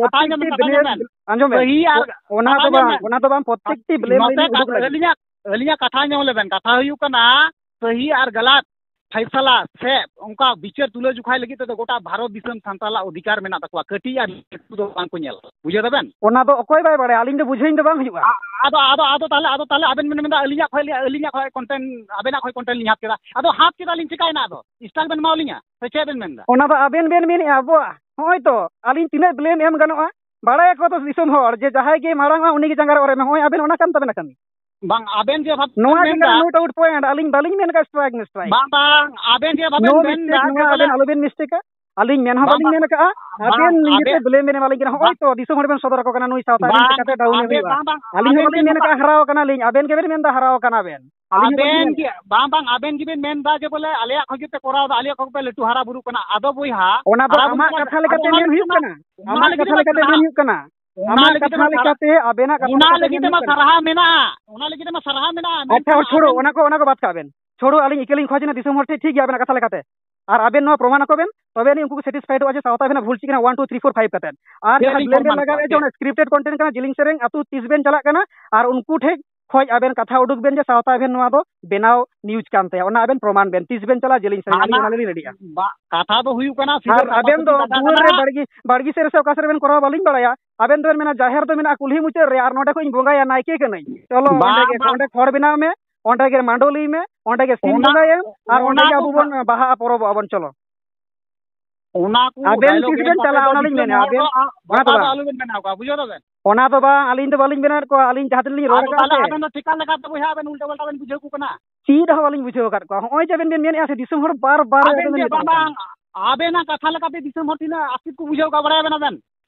ᱠᱟᱛᱷᱟ ᱟᱸᱡᱚᱢ ᱵᱮᱱ, ᱠᱟᱛᱷᱟ ᱟᱸᱡᱚᱢ ᱵᱮᱱ᱾ ᱟᱸᱡᱚᱢ ᱵᱮᱱ᱾ ᱥᱟᱹᱦᱤ ᱟᱨ ᱚᱱᱟ ᱠᱟᱛᱷᱟ ᱫᱚ ᱟᱸᱡᱚᱢ ᱵᱟᱝ, ᱵᱮᱱ᱾ ᱚᱱᱟ ᱫᱚ ᱵᱟᱝ, ᱯᱨᱚᱛᱮᱠᱴᱤ blame ᱱᱚᱛᱮ ᱞᱤᱧ ᱩᱰᱩᱠ ᱠᱟᱛᱷᱟ, ᱞᱮᱫ ᱟᱹᱞᱤᱧᱟᱜ, ᱟᱹᱞᱤᱧᱟᱜ ᱠᱟᱛᱷᱟ ᱟᱸᱡᱚᱢ ᱞᱮᱵᱮᱱ, ᱠᱟᱛᱷᱟ ᱦᱩᱭᱩᱜ ᱠᱟᱱᱟ, ᱥᱟᱹᱦᱤ ᱟᱨ ᱜᱟᱞᱟᱛ ᱯᱷᱟᱭᱥᱟᱞᱟ ᱥᱮ ᱚᱱᱠᱟ ᱵᱤᱪᱟᱹᱨ ᱛᱩᱞᱟᱹ ᱡᱚᱠᱷᱟᱭ ᱞᱟᱹᱜᱤᱫ ᱛᱮᱫᱚ ᱜᱚᱴᱟ ᱵᱷᱟᱨᱚᱛ ᱫᱤᱥᱚᱢ ᱥᱟᱱᱛᱟᱲᱟᱜ ᱚᱫᱷᱤᱠᱟᱨ ᱢᱮᱱᱟᱜ ᱛᱟᱠᱚᱣᱟ, ᱠᱟᱹᱴᱤᱡ ᱟᱨ ᱞᱟᱹᱴᱩ ᱫᱚ ᱵᱟᱝ ᱠᱚ ᱧᱮᱞ᱾ ᱵᱩᱡᱷᱟᱹᱣ ᱫᱟᱵᱮᱱ? ᱚᱱᱟ ᱫᱚ ᱚᱠᱚᱭ ᱵᱟᱭ ᱵᱟᱲᱟᱭᱟ, ᱟᱹᱞᱤᱧ ᱫᱚ ᱵᱩᱡᱷᱟᱹᱣ ᱫᱚ ᱵᱟᱝ ᱦᱩᱭᱩᱜᱼᱟ᱾ ᱟ-, ᱟᱫᱚ, ᱟᱫᱚ, ᱟᱫᱚ ᱛᱟᱦᱚᱞᱮ, ᱟᱫᱚ ᱛᱟᱦᱚᱞᱮ ᱟᱵᱮᱱ ᱵᱮᱱ ᱢᱮᱱᱫᱟ ᱟᱹᱞᱤᱧᱟᱜ ᱠᱷᱚᱡ, ᱟᱹᱞᱤᱧᱟᱜ ᱠᱷᱚᱡ content, ᱟᱵᱮᱱᱟᱜ ᱠᱷᱚᱡ content ᱞᱤᱧ ᱦᱟᱛ ᱠᱮᱫᱟ᱾ ᱟᱫᱚ ᱦᱟᱛ ᱠᱮᱫᱟ ᱞᱤᱧ, ᱪᱤᱠᱟᱭᱮᱱᱟ? ᱟᱫᱚ strike ᱵᱮᱱ ᱮᱢᱟᱣ ᱞᱤᱧᱟ ᱥᱮ ᱪᱮᱫ ᱵᱮᱱ ᱢᱮᱱᱫᱟ? ᱚᱱᱟ ᱫᱚ ᱟᱵᱮᱱ ᱵᱮᱱ ᱢᱮᱱᱮᱫᱼᱟ, ᱟᱵᱚᱣᱟᱜ ᱱᱚᱜᱼᱚᱭ ᱛᱚ ᱟᱹᱞᱤᱧ ᱛᱤᱱᱟᱹᱜ blame ᱮᱢ ᱜᱟᱱᱚᱜᱼᱟ? ᱵᱟᱲᱟᱭᱟᱠᱚ ᱛᱚ ᱫᱤᱥᱚᱢ ᱦᱚᱲ ᱡᱮ ᱡᱟᱦᱟᱸᱭ ᱜᱮ ᱢᱟᱲᱟᱝ ᱚᱜᱼᱟ ᱩᱱᱤ ᱜᱮ ᱡᱟᱸᱜᱟ ᱨᱮ ᱚᱨᱮ ᱢᱮ᱾ ᱦᱚᱸᱜᱼᱚᱭ ᱟᱵᱮᱱ ᱚᱱᱟ ᱠᱟᱱ ᱛᱟᱵᱮᱱᱟ ᱠᱟᱹᱢᱤ᱾ ᱵᱟᱝ, ᱟᱵᱮᱱ ᱡᱮ ᱵᱷᱟᱵ ᱱᱚᱣᱟ ᱵᱮᱱ ᱜᱮ ᱢᱮᱱᱫᱟ᱾ Kanaᱱ no doubt point, ᱟᱹᱞᱤᱧ ᱵᱟᱹᱞᱤᱧ ᱢᱮᱱ ᱟᱠᱟᱫ strike ᱢᱮ strike᱾ ᱵᱟᱝ, ᱵᱟᱝ, ᱟᱵᱮᱱ ᱡᱮ ᱵᱷᱟᱵ No ᱵᱮᱱ mistake, ᱢᱮᱱᱫᱟ ᱱᱚᱣᱟ ᱡᱮ ᱟᱵᱮᱱ ᱵᱚᱞᱮ ᱟᱞᱚᱵᱮᱱ mistake ᱟ᱾ ᱟᱹᱞᱤᱧ ᱢᱮᱱ ᱦᱚᱸ ᱵᱟᱝ, ᱵᱟᱹᱞᱤᱧ ᱵᱟᱝ, ᱢᱮᱱ ᱟᱠᱟᱫᱼᱟ, ᱵᱟᱝ, ᱟᱵᱮᱱ ᱱᱤᱡᱮᱛᱮ ᱟᱵᱮᱱ, blame ᱵᱮᱱ ᱮᱢᱟᱞᱤᱧ ᱠᱟᱱᱟ᱾ ᱦᱚᱸᱜᱼᱚᱭ ᱵᱟᱝ, ᱛᱚ ᱫᱤᱥᱚᱢ ᱦᱚᱲ ᱵᱮᱱ ᱥᱚᱫᱚᱨ ᱟᱠᱚ ᱠᱟᱱᱟ ᱱᱩᱭ ᱥᱟᱶᱛᱟ ᱨᱮ ᱵᱟᱝ, ᱪᱤᱠᱟᱛᱮ down ᱮ ᱟᱵᱮᱱ, ᱦᱩᱭᱩᱜᱼᱟ᱾ ᱵᱟᱝ, ᱵᱟᱝ, ᱟᱹᱞᱤᱧ ᱦᱚᱸ ᱟᱵᱮᱱ ᱵᱟᱹᱞᱤᱧ ᱡᱮ ᱢᱮᱱ ᱟᱠᱟᱫᱼᱟ ᱵᱷᱟᱵ ᱦᱟᱨᱟᱣ ᱠᱟᱱᱟᱞᱤᱧ, ᱟᱵᱮᱱ ᱜᱮᱵᱮᱱ ᱢᱮᱱᱫᱟ ᱦᱟᱨᱟᱣ ᱠᱟᱱᱟ ᱵᱮᱱ᱾ ᱟᱹᱞᱤᱧ ᱦᱚᱸ ᱵᱟᱹᱞᱤᱧ ᱟᱵᱮᱱ ᱢᱮᱱ ᱜᱮ, ᱵᱟᱝ, ᱵᱟᱝ, ᱟᱵᱮᱱ ᱜᱮᱵᱮᱱ ᱢᱮᱱᱫᱟ ᱡᱮ ᱵᱚᱞᱮ ᱟᱞᱮᱭᱟᱜ ᱠᱷᱚᱡ ᱜᱮᱯᱮ ᱠᱚᱨᱟᱣ ᱮᱫᱟ, ᱟᱞᱮᱭᱟᱜ ᱠᱷᱚᱡ ᱜᱮᱯᱮ ᱞᱟᱹᱴᱩ ᱦᱟᱨᱟ ᱵᱩᱨᱩ ᱠᱟᱱᱟ᱾ ᱟᱫᱚ ᱵᱚᱭᱦᱟ, ᱚᱱᱟ ᱫᱚ ᱦᱟᱨᱟ ᱵᱩᱨᱩ ᱟᱢᱟᱜ ᱠᱟᱱᱟ, ᱠᱟᱛᱷᱟ ᱟᱫᱚ ᱞᱮᱠᱟᱛᱮ ᱚᱱᱟ ᱢᱮᱱ ᱞᱟᱹᱜᱤᱫ ᱦᱩᱭᱩᱜ ᱢᱟ, ᱠᱟᱱᱟ, ᱚᱱᱟ ᱟᱢᱟᱜ ᱞᱟᱹᱜᱤᱫ ᱠᱟᱛᱷᱟ ᱢᱟ ᱞᱮᱠᱟᱛᱮ ᱥᱟᱨᱦᱟᱣ, ᱢᱮᱱ ᱦᱩᱭᱩᱜ ᱠᱟᱱᱟ᱾ ᱚᱱᱟ ᱟᱢᱟᱜ ᱞᱟᱹᱜᱤᱫ ᱠᱟᱛᱷᱟ ᱢᱟ ᱥᱟᱨᱦᱟᱣ, ᱞᱮᱠᱟᱛᱮ ᱢᱮᱱ ᱦᱩᱭᱩᱜ ᱠᱟᱱᱟ᱾ ᱚᱱᱟ ᱞᱟᱹᱜᱤᱫ ᱢᱟ ᱥᱟᱨᱦᱟᱣ ᱢᱮᱱᱟᱜᱼᱟ, ᱚᱱᱟ ᱞᱟᱹᱜᱤᱫ ᱢᱟ ᱥᱟᱨᱦᱟᱣ ᱢᱮᱱᱟᱜᱼᱟ, ᱟᱪᱪᱷᱟ, ᱢᱮᱱᱠᱷᱟᱱ ᱪᱷᱳᱲᱳ, ᱟᱵᱮᱱ ᱚᱱᱟ ᱠᱚ, ᱚᱱᱟ ᱠᱚ ᱵᱟᱫ ᱠᱟᱜ ᱵᱮᱱ᱾ ᱪᱷᱳᱲᱳ, ᱟᱹᱞᱤᱧ ᱤᱠᱟᱹ ᱞᱤᱧ ᱠᱷᱚᱡᱽ ᱮᱱᱟ ᱫᱤᱥᱚᱢ ᱦᱚᱲ ᱴᱷᱮᱱ, ᱴᱷᱤᱠ ᱜᱮᱭᱟ ᱟᱵᱮᱱᱟᱜ ᱠᱟᱛᱷᱟ ᱞᱮᱠᱟᱛᱮ᱾ ᱟᱨ ᱟᱵᱮᱱ ᱱᱚᱣᱟ ᱯᱨᱚᱢᱟᱱ ᱟᱠᱚ ᱵᱮᱱ, ᱛᱚᱵᱮ ᱟᱹᱱᱤᱡ ᱩᱱᱠᱩ ᱠᱚ satisfied ᱚᱜᱼᱟ ᱡᱮ ᱥᱟᱶᱛᱟ ᱟᱵᱮᱱᱟᱜ ᱵᱷᱩᱞ ᱪᱮᱫ ᱠᱟᱱᱟ, one, two, three, four, five ᱠᱟᱛᱮ᱾ ᱟᱨ ᱪᱮᱫ ᱡᱟᱦᱟᱸ ᱞᱤᱧ ᱵᱞᱮᱢ ᱵᱮᱱ ᱯᱨᱚᱢᱟᱱ ᱞᱟᱜᱟᱣᱮᱫᱼᱟ ᱡᱮ ᱠᱚᱣᱟ? ᱚᱱᱟ scripted content ᱠᱟᱱᱟ, ᱡᱮᱞᱮᱧ ᱥᱮᱨᱮᱧ ᱟᱹᱛᱩ ᱛᱤᱥ ᱵᱮᱱ ᱪᱟᱞᱟᱜ ᱠᱟᱱᱟ, ᱟᱨ ᱩᱱᱠᱩ ᱴᱷᱮᱡ ᱠᱷᱚᱡ ᱟᱵᱮᱱ ᱠᱟᱛᱷᱟ ᱩᱰᱩᱠ ᱵᱮᱱ ᱡᱮ ᱥᱟᱶᱛᱟ ᱟᱵᱮᱱ ᱱᱚᱣᱟ ᱫᱚ ᱵᱮᱱᱟᱣ news ᱠᱟᱱ ᱛᱟᱭᱟ, ᱚᱱᱟ ᱟᱵᱮᱱ ᱯᱨᱚᱢᱟᱱ ᱵᱮᱱ, ᱛᱤᱥ ᱵᱮᱱ ᱪᱟᱞᱟᱜᱼᱟ ᱡᱮᱞᱮᱧ ᱥᱮᱨᱮᱧ, ᱟᱹᱞᱤᱧ ᱦᱟᱱᱟ ᱚᱱᱟ ᱞᱤᱧ ᱨᱮᱰᱤᱜᱼᱟ᱾ ᱵᱟ-, ᱠᱟᱛᱷᱟ ᱫᱚ ᱦᱩᱭᱩᱜ ᱠᱟᱱᱟ, ᱟᱨ ᱥᱤᱫᱷᱟᱹ ᱟᱵᱮᱱ ᱫᱚ ᱠᱟᱛᱷᱟ ᱫᱩᱣᱟᱹᱨ ᱨᱮ ᱠᱟᱱᱟ᱾ ᱵᱟᱲᱜᱮ, ᱵᱟᱲᱜᱮ ᱥᱮᱫ ᱨᱮ ᱥᱮ ᱚᱠᱟ ᱥᱮᱫ ᱨᱮᱵᱮᱱ ᱠᱚᱨᱟᱣᱟ ᱵᱟᱹᱞᱤᱧ ᱵᱟᱲᱟᱭᱟ, ᱟᱵᱮᱱ ᱫᱚᱵᱮᱱ ᱢᱮᱱᱟ ᱡᱟᱦᱮᱨ ᱫᱚ ᱢᱮᱱᱟᱜᱼᱟ ᱠᱩᱞᱦᱤ ᱢᱩᱪᱟᱹᱫ ᱨᱮ, ᱟᱨ ᱱᱚᱰᱮ ᱠᱷᱚᱡ ᱤᱧ ᱵᱚᱸᱜᱟᱭᱟ, ᱱᱟᱭᱠᱮ ᱠᱟᱹᱱᱟᱹᱧ, ᱪᱚᱞᱚ ᱵᱟᱝ, ᱚᱸᱰᱮ ᱜᱮ, ᱵᱟᱝ᱾ ᱚᱸᱰᱮ ᱠᱷᱚᱲ ᱵᱮᱱᱟᱣ ᱢᱮ, ᱚᱸᱰᱮ ᱜᱮ ᱢᱟᱰᱚᱞᱤ ᱢᱮ, ᱚᱸᱰᱮ ᱜᱮ ᱥᱤᱢ ᱚᱱᱟ, ᱵᱚᱸᱜᱟᱭᱮᱢ, ᱟᱨ ᱚᱸᱰᱮ ᱚᱱᱟ ᱜᱮ ᱫᱚ ᱟᱵᱚ ᱵᱚᱱ ᱵᱟᱦᱟ ᱯᱚᱨᱚᱵᱚᱜᱼᱟ ᱵᱚᱱ, ᱪᱚᱞᱚ᱾ ᱚᱱᱟ ᱠᱚ ᱟᱵᱮᱱ dialogue ᱛᱤᱥ ᱮᱢ ᱵᱮᱱ ᱠᱟᱛᱮ ᱪᱟᱞᱟᱜᱼᱟ, ᱫᱚ ᱚᱱᱟ ᱞᱤᱧ ᱫᱤᱥᱚᱢ ᱢᱮᱱᱮᱫᱼᱟ, ᱦᱚᱲ ᱫᱚ ᱟᱵᱮᱱ, ᱟ-, ᱚᱱᱟ ᱵᱚᱠᱟ ᱫᱚ ᱫᱚ ᱵᱟᱝ᱾ ᱟᱞᱚᱵᱮᱱ ᱵᱮᱱᱟᱣ ᱠᱚᱣᱟ, ᱵᱩᱡᱷᱟᱹᱣ ᱫᱟᱵᱮᱱ? ᱚᱱᱟ ᱫᱚ ᱵᱟᱝ, ᱟᱹᱞᱤᱧ ᱫᱚ ᱵᱟᱹᱞᱤᱧ ᱵᱮᱱᱟᱣᱮᱫ ᱠᱚᱣᱟ, ᱟᱹᱞᱤᱧ ᱡᱟᱦᱟᱸ ᱛᱤᱱᱟᱹᱜ ᱞᱤᱧ ᱨᱚᱲ ᱟᱫᱚ ᱟᱠᱟᱫᱼᱟ ᱛᱟᱦᱚᱞᱮ ᱥᱮ᱾ ᱟᱵᱮᱱ ᱫᱚ ᱪᱮᱠᱟ ᱞᱮᱠᱟᱛᱮ ᱵᱚᱭᱦᱟ ᱟᱵᱮᱱ ᱩᱞᱴᱟᱹ ᱯᱟᱞᱴᱟ ᱵᱮᱱ ᱵᱩᱡᱷᱟᱹᱣ ᱠᱚ ᱠᱟᱱᱟ? ᱪᱮᱫ ᱦᱚᱸ ᱵᱟᱹᱞᱤᱧ ᱵᱩᱡᱷᱟᱹᱣ ᱟᱠᱟᱫ ᱠᱚᱣᱟ᱾ ᱦᱚᱸᱜᱼᱚᱭ ᱡᱮ ᱟᱵᱮᱱ ᱵᱮᱱ ᱢᱮᱱᱮᱫᱼᱟ ᱥᱮ, ᱫᱤᱥᱚᱢ ᱦᱚᱲ ᱵᱟᱨ ᱵᱟᱨ ᱟᱵᱮᱱ ᱟᱵᱮᱱ ᱡᱮ ᱵᱮᱱ ᱵᱟᱝ, ᱢᱮᱛᱟ ᱠᱚᱣᱟ᱾ ᱵᱟᱝ, ᱟᱵᱮᱱᱟᱜ ᱠᱟᱛᱷᱟ ᱞᱮᱠᱟᱛᱮ ᱫᱤᱥᱚᱢ ᱦᱚᱲ ᱛᱤᱱᱟᱹᱜ ᱟᱥᱠᱮᱛ ᱠᱚ ᱵᱩᱡᱷᱟᱹᱣ ᱠᱟᱜ ᱵᱟᱲᱟᱭᱟ ᱵᱮᱱ ᱟᱵᱮᱱ?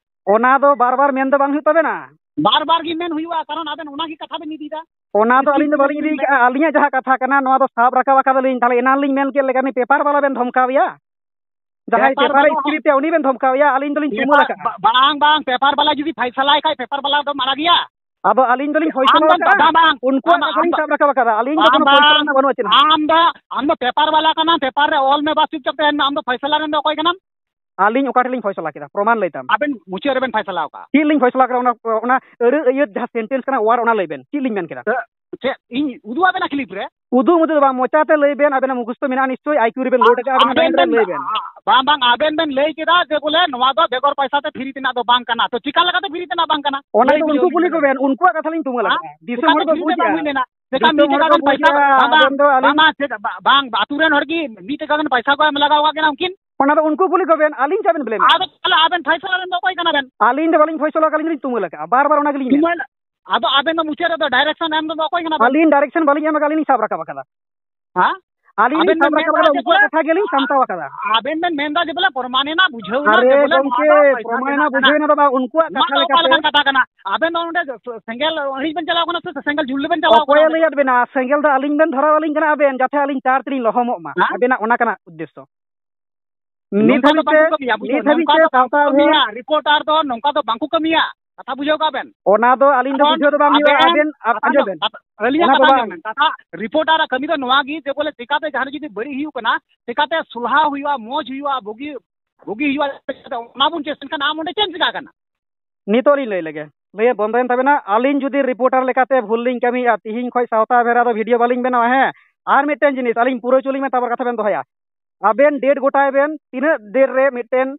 ᱚᱱᱟ ᱫᱚ ᱵᱟᱨ ᱵᱟᱨ ᱢᱮᱱ ᱫᱚ ᱵᱟᱝ ᱦᱩᱭᱩᱜ ᱛᱟᱵᱮᱱᱟ᱾ ᱵᱟᱨ ᱵᱟᱨ ᱜᱮ ᱢᱮᱱ ᱦᱩᱭᱩᱜᱼᱟ, ᱠᱟᱨᱚᱱ ᱟᱵᱮᱱ ᱚᱱᱟ ᱜᱮ ᱠᱟᱛᱷᱟ ᱵᱮᱱ ᱤᱫᱤᱭᱮᱫᱟ᱾ ᱚᱱᱟ ᱫᱚ ᱟᱹᱞᱤᱧ ᱫᱚ ᱵᱟᱹᱞᱤᱧ ᱤᱫᱤ ᱠᱟᱜᱼᱟ, ᱟᱹᱞᱤᱧᱟᱜ ᱡᱟᱦᱟᱸ ᱠᱟᱛᱷᱟ ᱠᱟᱱᱟ, ᱱᱚᱣᱟ ᱫᱚ ᱥᱟᱵ ᱨᱟᱠᱟᱵ ᱟᱠᱟᱫᱟᱞᱤᱧ᱾ ᱛᱟᱦᱞᱮ ᱮᱱᱟᱱ ᱞᱤᱧ ᱢᱮᱱ ᱠᱮᱫ ᱞᱮᱠᱟ, ᱱᱩᱭ ᱯᱮᱯᱟᱨ ᱵᱟᱞᱟ ᱵᱮᱱ ᱫᱷᱚᱢᱠᱟᱣᱮᱭᱟ, ᱡᱟᱦᱟᱸᱭ ᱯᱮᱯᱟᱨ ᱯᱮᱯᱟᱨ ᱵᱟᱞᱟ ᱥᱠᱨᱤᱯᱴ ᱮ, ᱩᱱᱤ ᱵᱮᱱ ᱫᱷᱚᱢᱠᱟᱣᱮᱭᱟ, ᱟᱹᱞᱤᱧ ᱫᱚᱞᱤᱧ ᱛᱩᱢᱟᱹᱞ ᱯᱮᱯᱟᱨ ᱟᱠᱟᱫᱼᱟ᱾ ᱵᱟ-, ᱵᱟᱝ, ᱵᱟᱝ, ᱯᱮᱯᱟᱨ ᱵᱟᱞᱟ ᱡᱩᱫᱤ ᱯᱷᱟᱭᱥᱟᱞᱟᱭ ᱠᱷᱟᱡ, ᱯᱮᱯᱟᱨ ᱵᱟᱞᱟ ᱫᱚᱢ ᱟᱲᱟᱜᱮᱭᱟ? ᱟᱫᱚ ᱟᱹᱞᱤᱧ ᱫᱚᱞᱤᱧ ᱟᱢ ᱯᱷᱚᱭᱥᱟᱞᱟ ᱫᱚ, ᱟᱠᱟᱫᱼᱟ, ᱵᱟᱝ, ᱵᱟᱝ, ᱩᱱᱠᱩᱣᱟᱜ ᱟᱢ, ᱠᱟᱛᱷᱟ ᱞᱤᱧ ᱟᱢ, ᱥᱟᱵ ᱨᱟᱠᱟᱵ ᱟᱠᱟᱫᱟ, ᱟᱹᱞᱤᱧ ᱫᱚ ᱵᱟᱝ, ᱠᱳᱱᱳ ᱯᱷᱚᱭᱥᱟᱞᱟ ᱵᱟᱝ, ᱨᱮᱱᱟᱜ ᱵᱟᱹᱱᱩᱜᱼᱟ ᱪᱮᱫ ᱦᱚᱸ᱾ ᱟᱢ ᱫᱚ, ᱟᱢ ᱫᱚ ᱯᱮᱯᱟᱨ ᱵᱟᱞᱟ ᱠᱟᱱᱟᱢ, ᱯᱮᱯᱟᱨ ᱨᱮ ᱚᱞ ᱢᱮ, ᱵᱟᱥ ᱪᱩᱯᱪᱟᱯ ᱛᱟᱦᱮᱱ ᱢᱮ, ᱟᱢ ᱫᱚ ᱯᱷᱚᱭᱥᱟᱞᱟ ᱨᱮᱱ ᱫᱚ ᱚᱠᱚᱭ ᱠᱟᱱᱟᱢ? ᱟᱹᱞᱤᱧ ᱚᱠᱟ ᱴᱷᱮᱱ ᱞᱤᱧ ᱯᱷᱚᱭᱥᱟᱞᱟ ᱠᱮᱫᱟ, ᱯᱨᱚᱢᱟᱱ ᱞᱟᱹᱭ ᱛᱟᱢ᱾ ᱟᱵᱮᱱ ᱢᱩᱪᱟᱹᱫ ᱨᱮᱵᱮᱱ ᱯᱷᱚᱭᱥᱟᱞᱟ ᱟᱠᱟᱫᱼᱟ᱾ ᱪᱮᱫ ᱞᱤᱧ ᱯᱷᱚᱭᱥᱟᱞᱟ ᱠᱮᱫᱟ? ᱚᱱᱟ, ᱚᱱᱟ ᱟᱹᱲᱟᱹ ᱟᱹᱭᱟᱹᱛ ᱡᱟᱦᱟᱸ sentence ᱠᱟᱱᱟ, word, ᱚᱱᱟ ᱞᱟᱹᱭ ᱵᱮᱱ, ᱪᱮᱫ ᱞᱤᱧ ᱢᱮᱱ ᱠᱮᱫᱟ? ᱪᱮᱫ ᱤᱧ ᱩᱫᱩᱜ ᱟᱵᱮᱱᱟ clip ᱨᱮ? ᱩᱫᱩᱜ ᱢᱩᱫᱩᱜ ᱫᱚ ᱵᱟᱝ, ᱢᱚᱪᱟᱛᱮ ᱞᱟᱹᱭ ᱵᱮᱱ, ᱟᱵᱮᱱᱟᱜ ᱢᱩᱠᱷᱚᱥᱛᱚ ᱢᱮᱱᱟᱜᱼᱟ ᱱᱤᱥᱪᱳᱭ, IQ ᱨᱮᱵᱮᱱ load ᱟᱠᱟᱫᱼᱟ, ᱟᱵᱮᱱᱟᱜ ᱟᱵᱮᱱ mind ᱨᱮ ᱵᱮᱱ, ᱞᱟᱹᱭ ᱵᱮᱱ᱾ ᱵᱟᱝ, ᱵᱟᱝ, ᱟᱵᱮᱱ ᱵᱮᱱ ᱞᱟᱹᱭ ᱠᱮᱫᱟ ᱡᱮ ᱵᱚᱞᱮ ᱱᱚᱣᱟ ᱫᱚ ᱵᱮᱜᱚᱨ ᱯᱚᱭᱥᱟ ᱛᱮ free ᱛᱮᱱᱟᱜ ᱫᱚ ᱵᱟᱝ ᱠᱟᱱᱟ, ᱛᱚ ᱪᱤᱠᱟ ᱞᱮᱠᱟᱛᱮ free ᱛᱮᱱᱟᱜ ᱵᱟᱝ ᱠᱟᱱᱟ? ᱚᱱᱟ ᱞᱟᱹᱭ ᱫᱚ ᱵᱩᱡᱷᱟᱹᱣ ᱩᱱᱠᱩ ᱞᱤᱧ ᱠᱩᱞᱤ ᱵᱮᱱ᱾ ᱠᱚᱵᱮᱱ, ᱩᱱᱠᱩᱣᱟᱜ ᱠᱟᱛᱷᱟ ᱞᱤᱧ ᱛᱩᱢᱟᱹᱞ ᱦᱮᱸ? ᱟᱠᱟᱫᱼᱟ᱾ ᱫᱤᱥᱚᱢ ᱪᱤᱠᱟᱛᱮ ᱦᱚᱲ ᱫᱚ free ᱛᱮᱱᱟᱜ ᱵᱟᱝ ᱦᱩᱭ ᱞᱮᱱᱟ? ᱪᱮᱠᱟ ᱫᱤᱥᱚᱢ ᱢᱤᱫ ᱦᱚᱲ ᱴᱟᱠᱟ ᱠᱚ ᱵᱮᱱ ᱯᱚᱭᱥᱟ, ᱵᱩᱡᱷᱟᱹᱣᱟ, ᱵᱟᱝ, ᱵᱟᱝ, ᱟᱵᱮᱱ ᱫᱚ ᱵᱟᱝ, ᱟᱹᱞᱤᱧ ᱵᱟᱝ, ᱪᱮᱫ, ᱵᱟᱝ, ᱵᱟᱝ, ᱟᱹᱛᱩ ᱨᱮᱱ ᱦᱚᱲ ᱠᱤ ᱢᱤᱫ ᱴᱟᱠᱟ ᱜᱟᱱ ᱯᱚᱭᱥᱟ ᱠᱚ ᱮᱢ ᱞᱟᱜᱟᱣ ᱟᱠᱟᱫ ᱠᱤᱱᱟ ᱩᱱᱠᱤᱱ? ᱚᱱᱟ ᱫᱚ ᱩᱱᱠᱩ ᱠᱩᱞᱤ ᱠᱚᱵᱮᱱ, ᱟᱹᱞᱤᱧ ᱪᱮᱫ ᱵᱮᱱ ᱵᱞᱮᱢᱟ? ᱟᱫᱚ ᱛᱟᱦᱚᱞᱮ ᱟᱵᱮᱱ ᱯᱷᱟᱭᱥᱟᱞᱟ ᱨᱮᱱ ᱫᱚ ᱚᱠᱚᱭ ᱠᱟᱱᱟ ᱵᱮᱱ? ᱟᱹᱞᱤᱧ ᱫᱚ ᱵᱟᱹᱞᱤᱧ ᱯᱷᱚᱭᱥᱟᱞᱟ ᱟᱠᱟᱫ, ᱟᱹᱞᱤᱧ ᱫᱚᱞᱤᱧ ᱛᱩᱢᱟᱹᱞ ᱟᱠᱟᱫᱼᱟ, ᱵᱟᱨ ᱵᱟᱨ ᱚᱱᱟ ᱜᱮᱞᱤᱧ ᱢᱮᱱᱟ᱾ ᱛᱩᱢᱟᱹᱞ, ᱟᱫᱚ ᱟᱵᱮᱱ ᱫᱚ ᱢᱩᱪᱟᱹᱫ ᱨᱮᱫᱚ direction ᱮᱢ ᱫᱚ ᱚᱠᱚᱭ ᱠᱟᱱᱟ ᱵᱮᱱ? ᱟᱹᱞᱤᱧ direction ᱵᱟᱹᱞᱤᱧ ᱮᱢ ᱟᱠᱟᱫ, ᱟᱹᱞᱤᱧ ᱞᱤᱧ ᱥᱟᱵ ᱨᱟᱠᱟᱵ ᱟᱠᱟᱫᱟ᱾ ᱦᱮᱸ? ᱟᱹᱞᱤᱧ ᱟᱵᱮᱱ ᱞᱤᱧ ᱵᱮᱱ ᱥᱟᱵ ᱢᱮᱱᱫᱟ ᱨᱟᱠᱟᱵ ᱡᱮ ᱟᱠᱟᱫᱟ, ᱵᱚᱞᱮ, ᱩᱱᱠᱩᱣᱟᱜ ᱠᱟᱛᱷᱟ ᱜᱮᱞᱤᱧ ᱥᱟᱢᱴᱟᱣ ᱟᱠᱟᱫᱟ᱾ ᱟᱵᱮᱱ ᱵᱮᱱ ᱢᱮᱱᱫᱟ ᱡᱮ ᱵᱚᱞᱮ ᱯᱨᱚᱢᱟᱱᱮᱱᱟ, ᱵᱩᱡᱷᱟᱹᱣ ᱮᱱᱟ ᱟᱨᱮ ᱡᱮ ᱵᱚᱞᱮ ᱱᱚᱣᱟ ᱜᱚᱢᱠᱮ, ᱫᱚ ᱯᱚᱭᱥᱟ ᱯᱨᱚᱢᱟᱱᱮᱱᱟ, ᱨᱮᱱᱟᱜ ᱠᱟᱱᱟ᱾ ᱵᱩᱡᱷᱟᱹᱣ ᱮᱱᱟ ᱫᱚ ᱵᱟᱝ, ᱩᱱᱠᱩᱣᱟᱜ ᱱᱚᱣᱟ ᱠᱟᱛᱷᱟ ᱫᱚ ᱚᱠᱟ ᱞᱮᱠᱟᱛᱮ᱾ ᱞᱮᱠᱟᱱ ᱠᱟᱛᱷᱟ ᱠᱟᱱᱟ? ᱟᱵᱮᱱ ᱫᱚ ᱚᱸᱰᱮ ᱥᱮᱸᱜᱮᱞ ᱚᱲᱤᱡ ᱵᱮᱱ ᱪᱟᱞᱟᱣ ᱠᱟᱱᱟ ᱥᱮ ᱥᱮᱸᱜᱮᱞ ᱡᱩᱞ ᱨᱮᱵᱮᱱ ᱪᱟᱞᱟᱣ ᱚᱠᱚᱭᱮ ᱠᱟᱱᱟ? ᱞᱟᱹᱭᱟᱫ ᱵᱮᱱᱟ? ᱥᱮᱸᱜᱮᱞ ᱫᱚ ᱟᱹᱞᱤᱧ ᱵᱮᱱ ᱫᱷᱚᱨᱟᱣ ᱟᱹᱞᱤᱧ ᱠᱟᱱᱟ ᱟᱵᱮᱱ, ᱡᱟᱛᱮ ᱟᱹᱞᱤᱧ ᱪᱟᱨ ᱛᱮᱞᱤᱧ ᱞᱚᱦᱚᱢᱚᱜ ᱢᱟ᱾ ᱦᱮᱸ? ᱟᱵᱮᱱᱟᱜ ᱚᱱᱟ ᱠᱟᱱᱟ ᱩᱫᱽᱫᱮᱥᱥᱚ᱾ ᱱᱤᱛ ᱱᱚᱝᱠᱟ ᱫᱚ ᱦᱟᱹᱵᱤᱡ ᱛᱮ, ᱵᱟᱝᱠᱚ ᱠᱟᱹᱢᱤᱭᱟ, ᱵᱩᱡᱷᱟᱹᱣ, ᱱᱤᱛ ᱦᱟᱹᱵᱤᱡ ᱱᱚᱝᱠᱟ ᱛᱮ ᱫᱚ ᱵᱟᱠᱚ ᱥᱟᱶᱛᱟ ᱠᱟᱹᱢᱤᱭᱟ, ᱨᱮᱦᱚᱸ reporter ᱫᱚ ᱱᱚᱝᱠᱟ ᱫᱚ ᱵᱟᱝᱠᱚ ᱠᱟᱹᱢᱤᱭᱟ᱾ ᱠᱟᱛᱷᱟ ᱵᱩᱡᱷᱟᱹᱣ ᱠᱟᱜ ᱵᱮᱱ᱾ ᱚᱱᱟ ᱫᱚ ᱟᱹᱞᱤᱧ ᱫᱚ ᱠᱟᱨᱚᱱ ᱵᱩᱡᱷᱟᱹᱣ ᱫᱚ ᱵᱟᱝ ᱦᱩᱭᱩᱜᱼᱟ᱾ ᱟᱵᱮᱱ ᱟᱵᱮᱱ, ᱟᱵ-, ᱠᱟᱛᱷᱟ ᱟᱸᱡᱚᱢ ᱟᱸᱡᱚᱢ, ᱵᱮᱱ᱾ ᱠᱟᱛᱷᱟ, ᱟᱹᱞᱤᱧᱟᱜ ᱚᱱᱟ ᱫᱚ ᱠᱟᱛᱷᱟ ᱵᱟᱝ᱾ ᱟᱸᱡᱚᱢ ᱵᱮᱱ᱾ ᱠᱟᱛᱷᱟ, ᱨᱤᱯᱳᱨᱴᱟᱨᱟᱜ ᱠᱟᱹᱢᱤ ᱫᱚ ᱱᱚᱣᱟ ᱜᱮ ᱡᱮ ᱵᱚᱞᱮ ᱪᱤᱠᱟᱛᱮ ᱡᱟᱦᱟᱸ ᱡᱩᱫᱤ ᱵᱟᱹᱲᱤᱡ ᱦᱩᱭᱩᱜ ᱠᱟᱱᱟ, ᱪᱤᱠᱟᱛᱮ ᱥᱚᱞᱦᱟ ᱦᱩᱭᱩᱜᱼᱟ, ᱢᱚᱡᱽ ᱦᱩᱭᱩᱜᱼᱟ, ᱵᱩᱜᱤ, ᱵᱩᱜᱤ ᱦᱩᱭᱩᱜᱼᱟ, ᱚᱱᱟ ᱵᱚᱱ ᱪᱮᱥᱴᱟᱭ ᱠᱷᱟᱱ ᱟᱢ ᱚᱸᱰᱮ ᱪᱮᱫ ᱮᱢ ᱪᱤᱠᱟ ᱠᱟᱱᱟ? ᱱᱤᱛᱚᱜ ᱞᱤᱧ ᱞᱟᱹᱭ ᱞᱮᱜᱮ᱾ ᱞᱟᱹᱭ ᱵᱚᱱᱫᱚᱭᱮᱱ ᱛᱟᱵᱮᱱᱟ᱾ ᱟᱹᱞᱤᱧ ᱡᱩᱫᱤ ᱨᱤᱯᱳᱨᱴᱟᱨ ᱞᱮᱠᱟᱛᱮ ᱵᱷᱩᱞ ᱞᱤᱧ ᱠᱟᱹᱢᱤᱭᱮᱫᱼᱟ, ᱛᱤᱦᱤᱧ ᱠᱷᱚᱱ ᱥᱟᱶᱛᱟ ᱵᱷᱮᱨᱟ ᱫᱚ ᱵᱷᱤᱰᱤᱭᱳ ᱵᱟᱹᱞᱤᱧ ᱵᱮᱱᱟᱣᱟ, ᱦᱮᱸ? ᱟᱨ ᱢᱤᱫᱴᱮᱱ ᱡᱤᱱᱤᱥ, ᱟᱹᱞᱤᱧ ᱯᱩᱨᱟᱹ ᱦᱚᱪᱚ ᱞᱤᱧ ᱢᱮ, ᱛᱟᱨᱯᱚᱨ ᱠᱟᱛᱷᱟ ᱵᱮᱱ ᱫᱚᱦᱚᱭᱟ᱾ ᱟᱵᱮᱱ ᱰᱮᱴ ᱜᱚᱴᱟᱭ ᱵᱮᱱ, ᱛᱤᱱᱟᱹᱜ ᱰᱮᱴ ᱨᱮ ᱢᱤᱫᱴᱮᱱ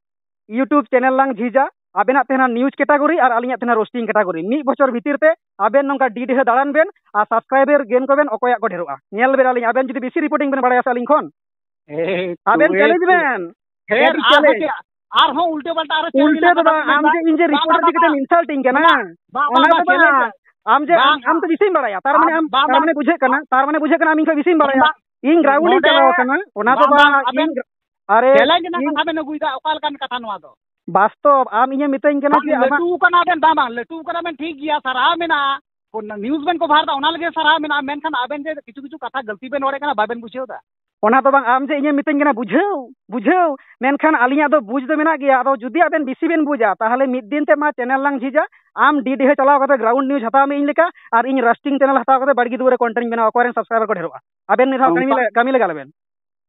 YouTube ᱪᱮᱱᱮᱞ ᱞᱟᱝ ᱡᱷᱤᱡᱟ᱾ ᱟᱵᱮᱱᱟᱜ ᱛᱟᱦᱮᱱᱟ ᱱᱤᱭᱩᱡᱽ ᱠᱮᱴᱟᱜᱚᱨᱤ ᱟᱨ ᱟᱹᱞᱤᱧᱟᱜ ᱛᱟᱦᱮᱱᱟ ᱨᱳᱥᱴᱤᱝ ᱠᱮᱴᱟᱜᱚᱨᱤ᱾ ᱢᱤᱫ ᱵᱚᱪᱷᱚᱨ ᱵᱷᱤᱛᱤᱨ ᱛᱮ ᱟᱵᱮᱱ ᱱᱚᱝᱠᱟ ᱰᱤ ᱰᱤᱦᱟᱹ ᱫᱟᱬᱟᱱ ᱵᱮᱱ ᱟᱨ ᱥᱟᱵᱥᱠᱨᱟᱭᱵᱟᱨ ᱜᱮᱱ ᱠᱚᱵᱮᱱ ᱚᱠᱚᱭᱟᱜ ᱠᱚ ᱰᱷᱮᱨᱚᱜᱼᱟ᱾ ᱧᱮᱞ ᱵᱮᱱ, ᱟᱹᱞᱤᱧ, ᱟᱵᱮᱱ ᱡᱩᱫᱤ ᱵᱮᱥᱤ ᱨᱤᱯᱳᱨᱴᱤᱝ ᱵᱮᱱ ᱵᱟᱲᱟᱭᱟ ᱥᱮ ᱟᱹᱞᱤᱧ ᱠᱷᱚᱱ, ᱮᱭ, ᱟᱵᱮᱱ ᱛᱚᱵᱮ ᱪᱮᱞᱮᱧᱡᱽ ᱛᱚ᱾ ᱵᱮᱱ᱾ ᱦᱮᱸ, ᱟᱹᱰᱤ ᱟᱨᱦᱚᱸ ᱪᱮᱞᱮᱧᱡᱽ᱾ ᱪᱮᱫ? ᱟᱨᱦᱚᱸ ᱩᱞᱴᱟᱹ ᱯᱟᱞᱴᱟ ᱟᱨᱦᱚᱸ ᱪᱮᱞᱮᱧᱡᱽ ᱩᱞᱴᱟᱹ ᱨᱮᱱᱟᱜ ᱫᱚ ᱠᱟᱛᱷᱟ ᱵᱟᱝ, ᱵᱮᱱ ᱟᱢ ᱢᱮᱱᱫᱟ? ᱡᱮ ᱤᱧ ᱡᱮ ᱵᱟᱝ, ᱨᱤᱯᱳᱨᱴᱟᱨ ᱵᱟᱝ, ᱤᱫᱤ ᱠᱟᱛᱮᱢ ᱵᱟᱝ᱾ ᱤᱱᱥᱟᱞᱴᱤᱧ ᱠᱟᱱᱟ, ᱵᱟᱝ, ᱵᱟᱝ, ᱚᱱᱟ ᱵᱟᱝ, ᱫᱚ ᱵᱟᱝ, ᱵᱟᱝ᱾ ᱪᱮᱞᱮᱧᱡᱽ᱾ ᱟᱢ ᱡᱮ, ᱵᱟᱝ, ᱟᱢ ᱵᱟᱝ᱾ ᱛᱚ ᱵᱮᱥᱤᱢ ᱵᱟᱲᱟᱭᱟ, ᱛᱟᱨ ᱢᱟᱱᱮ ᱟᱢ, ᱟᱢ, ᱵᱟᱝ, ᱛᱟᱨ ᱵᱟᱝ᱾ ᱢᱟᱱᱮ ᱵᱩᱡᱷᱟᱹᱜ ᱠᱟᱱᱟ, ᱛᱟᱨ ᱢᱟᱱᱮ ᱵᱩᱡᱷᱟᱹᱜ ᱠᱟᱱᱟ ᱟᱢ ᱤᱧ ᱠᱷᱚᱱ ᱵᱮᱥᱤᱢ ᱵᱟᱲᱟᱭᱟ᱾ ᱵᱟᱝ, ᱤᱧ ᱜᱨᱟᱣᱩᱱᱰ ᱤᱧ ᱱᱚᱰᱮ ᱪᱟᱞᱟᱣ ᱟᱠᱟᱱᱟ, ᱚᱱᱟ ᱫᱚ ᱵᱟᱝ, ᱵᱟᱝ, ᱵᱟᱝ, ᱟᱵᱮᱱ ᱤᱧ, ᱟᱨᱮ, ᱪᱮᱞᱮᱧᱡᱽ ᱨᱮᱱᱟᱜ ᱤᱧ ᱠᱟᱛᱷᱟ ᱵᱮᱱ ᱟᱹᱜᱩᱭᱮᱫᱟ, ᱚᱠᱟ ᱞᱮᱠᱟᱱ ᱠᱟᱛᱷᱟ ᱱᱚᱣᱟ ᱫᱚ? ᱵᱟᱥᱛᱚᱵ, ᱟᱢ ᱤᱧᱮᱢ ᱢᱤᱛᱟᱹᱧ ᱠᱟᱱᱟ ᱵᱟᱝ, ᱡᱮ ᱟᱢᱟᱜ ᱞᱟᱹᱴᱩ ᱠᱟᱱᱟ ᱵᱮᱱ, ᱵᱟᱝ, ᱵᱟᱝ, ᱞᱟᱹᱴᱩ ᱠᱟᱱᱟ ᱵᱮᱱ, ᱴᱷᱤᱠ ᱜᱮᱭᱟ, ᱥᱟᱨᱦᱟᱣ ᱢᱮᱱᱟᱜᱼᱟ, ᱠᱚ-, news ᱵᱮᱱ cover ᱫᱟ, ᱚᱱᱟ ᱞᱟᱹᱜᱤᱫ ᱥᱟᱨᱦᱟᱣ ᱢᱮᱱᱟᱜᱼᱟ, ᱢᱮᱱᱠᱷᱟᱱ ᱟᱵᱮᱱ ᱡᱮ ᱠᱤᱪᱷᱩ ᱠᱤᱪᱷᱩ ᱠᱟᱛᱷᱟ ᱜᱟᱹᱞᱛᱤ ᱵᱮᱱ ᱨᱚᱲᱮᱫ ᱠᱟᱱᱟ, ᱵᱟᱵᱮᱱ ᱵᱩᱡᱷᱟᱹᱣ ᱫᱟ᱾ ᱚᱱᱟ ᱫᱚ ᱵᱟᱝ, ᱟᱢ ᱡᱮ ᱤᱧᱮᱢ ᱢᱤᱛᱟᱹᱧ ᱠᱟᱱᱟ ᱵᱩᱡᱷᱟᱹᱣ, ᱵᱩᱡᱷᱟᱹᱣ, ᱢᱮᱱᱠᱷᱟᱱ ᱟᱹᱞᱤᱧᱟᱜ ᱫᱚ ᱵᱩᱡᱽ ᱫᱚ ᱢᱮᱱᱟᱜ ᱜᱮᱭᱟ᱾ ᱟᱫᱚ ᱡᱩᱫᱤ ᱟᱵᱮᱱ ᱵᱮᱥᱤ ᱵᱮᱱ ᱵᱩᱡᱟ, ᱛᱟᱦᱚᱞᱮ ᱢᱤᱫ ᱫᱤᱱ ᱛᱮ ᱢᱟ ᱪᱮᱱᱮᱞ ᱞᱟᱝ ᱡᱷᱤᱡᱟ, ᱟᱢ ᱰᱤ ᱰᱤᱦᱟᱹ ᱪᱟᱞᱟᱣ ᱠᱟᱛᱮ ground news ᱦᱟᱛᱟᱣ ᱢᱮ ᱤᱧ ᱞᱮᱠᱟ, ᱟᱨ ᱤᱧ ᱨᱳᱥᱴᱤᱝ ᱪᱮᱱᱮᱞ ᱦᱟᱛᱟᱣ ᱠᱟᱛᱮ ᱵᱟᱲᱜᱮ ᱫᱩᱣᱟᱹᱨ ᱨᱮ content ᱤᱧ ᱵᱮᱱᱟᱣᱟ, ᱚᱠᱚᱭ ᱨᱮᱱ subscriber ᱠᱚ ᱰᱷᱮᱨᱚᱜᱼᱟ᱾ ᱟᱵᱮᱱ ᱢᱤᱫ ᱫᱷᱟᱣ ᱠᱟᱹᱢᱤ ᱚᱱᱠᱟ, ᱞᱮ-, ᱠᱟᱹᱢᱤ ᱞᱮᱜᱟ ᱞᱮᱵᱮᱱ᱾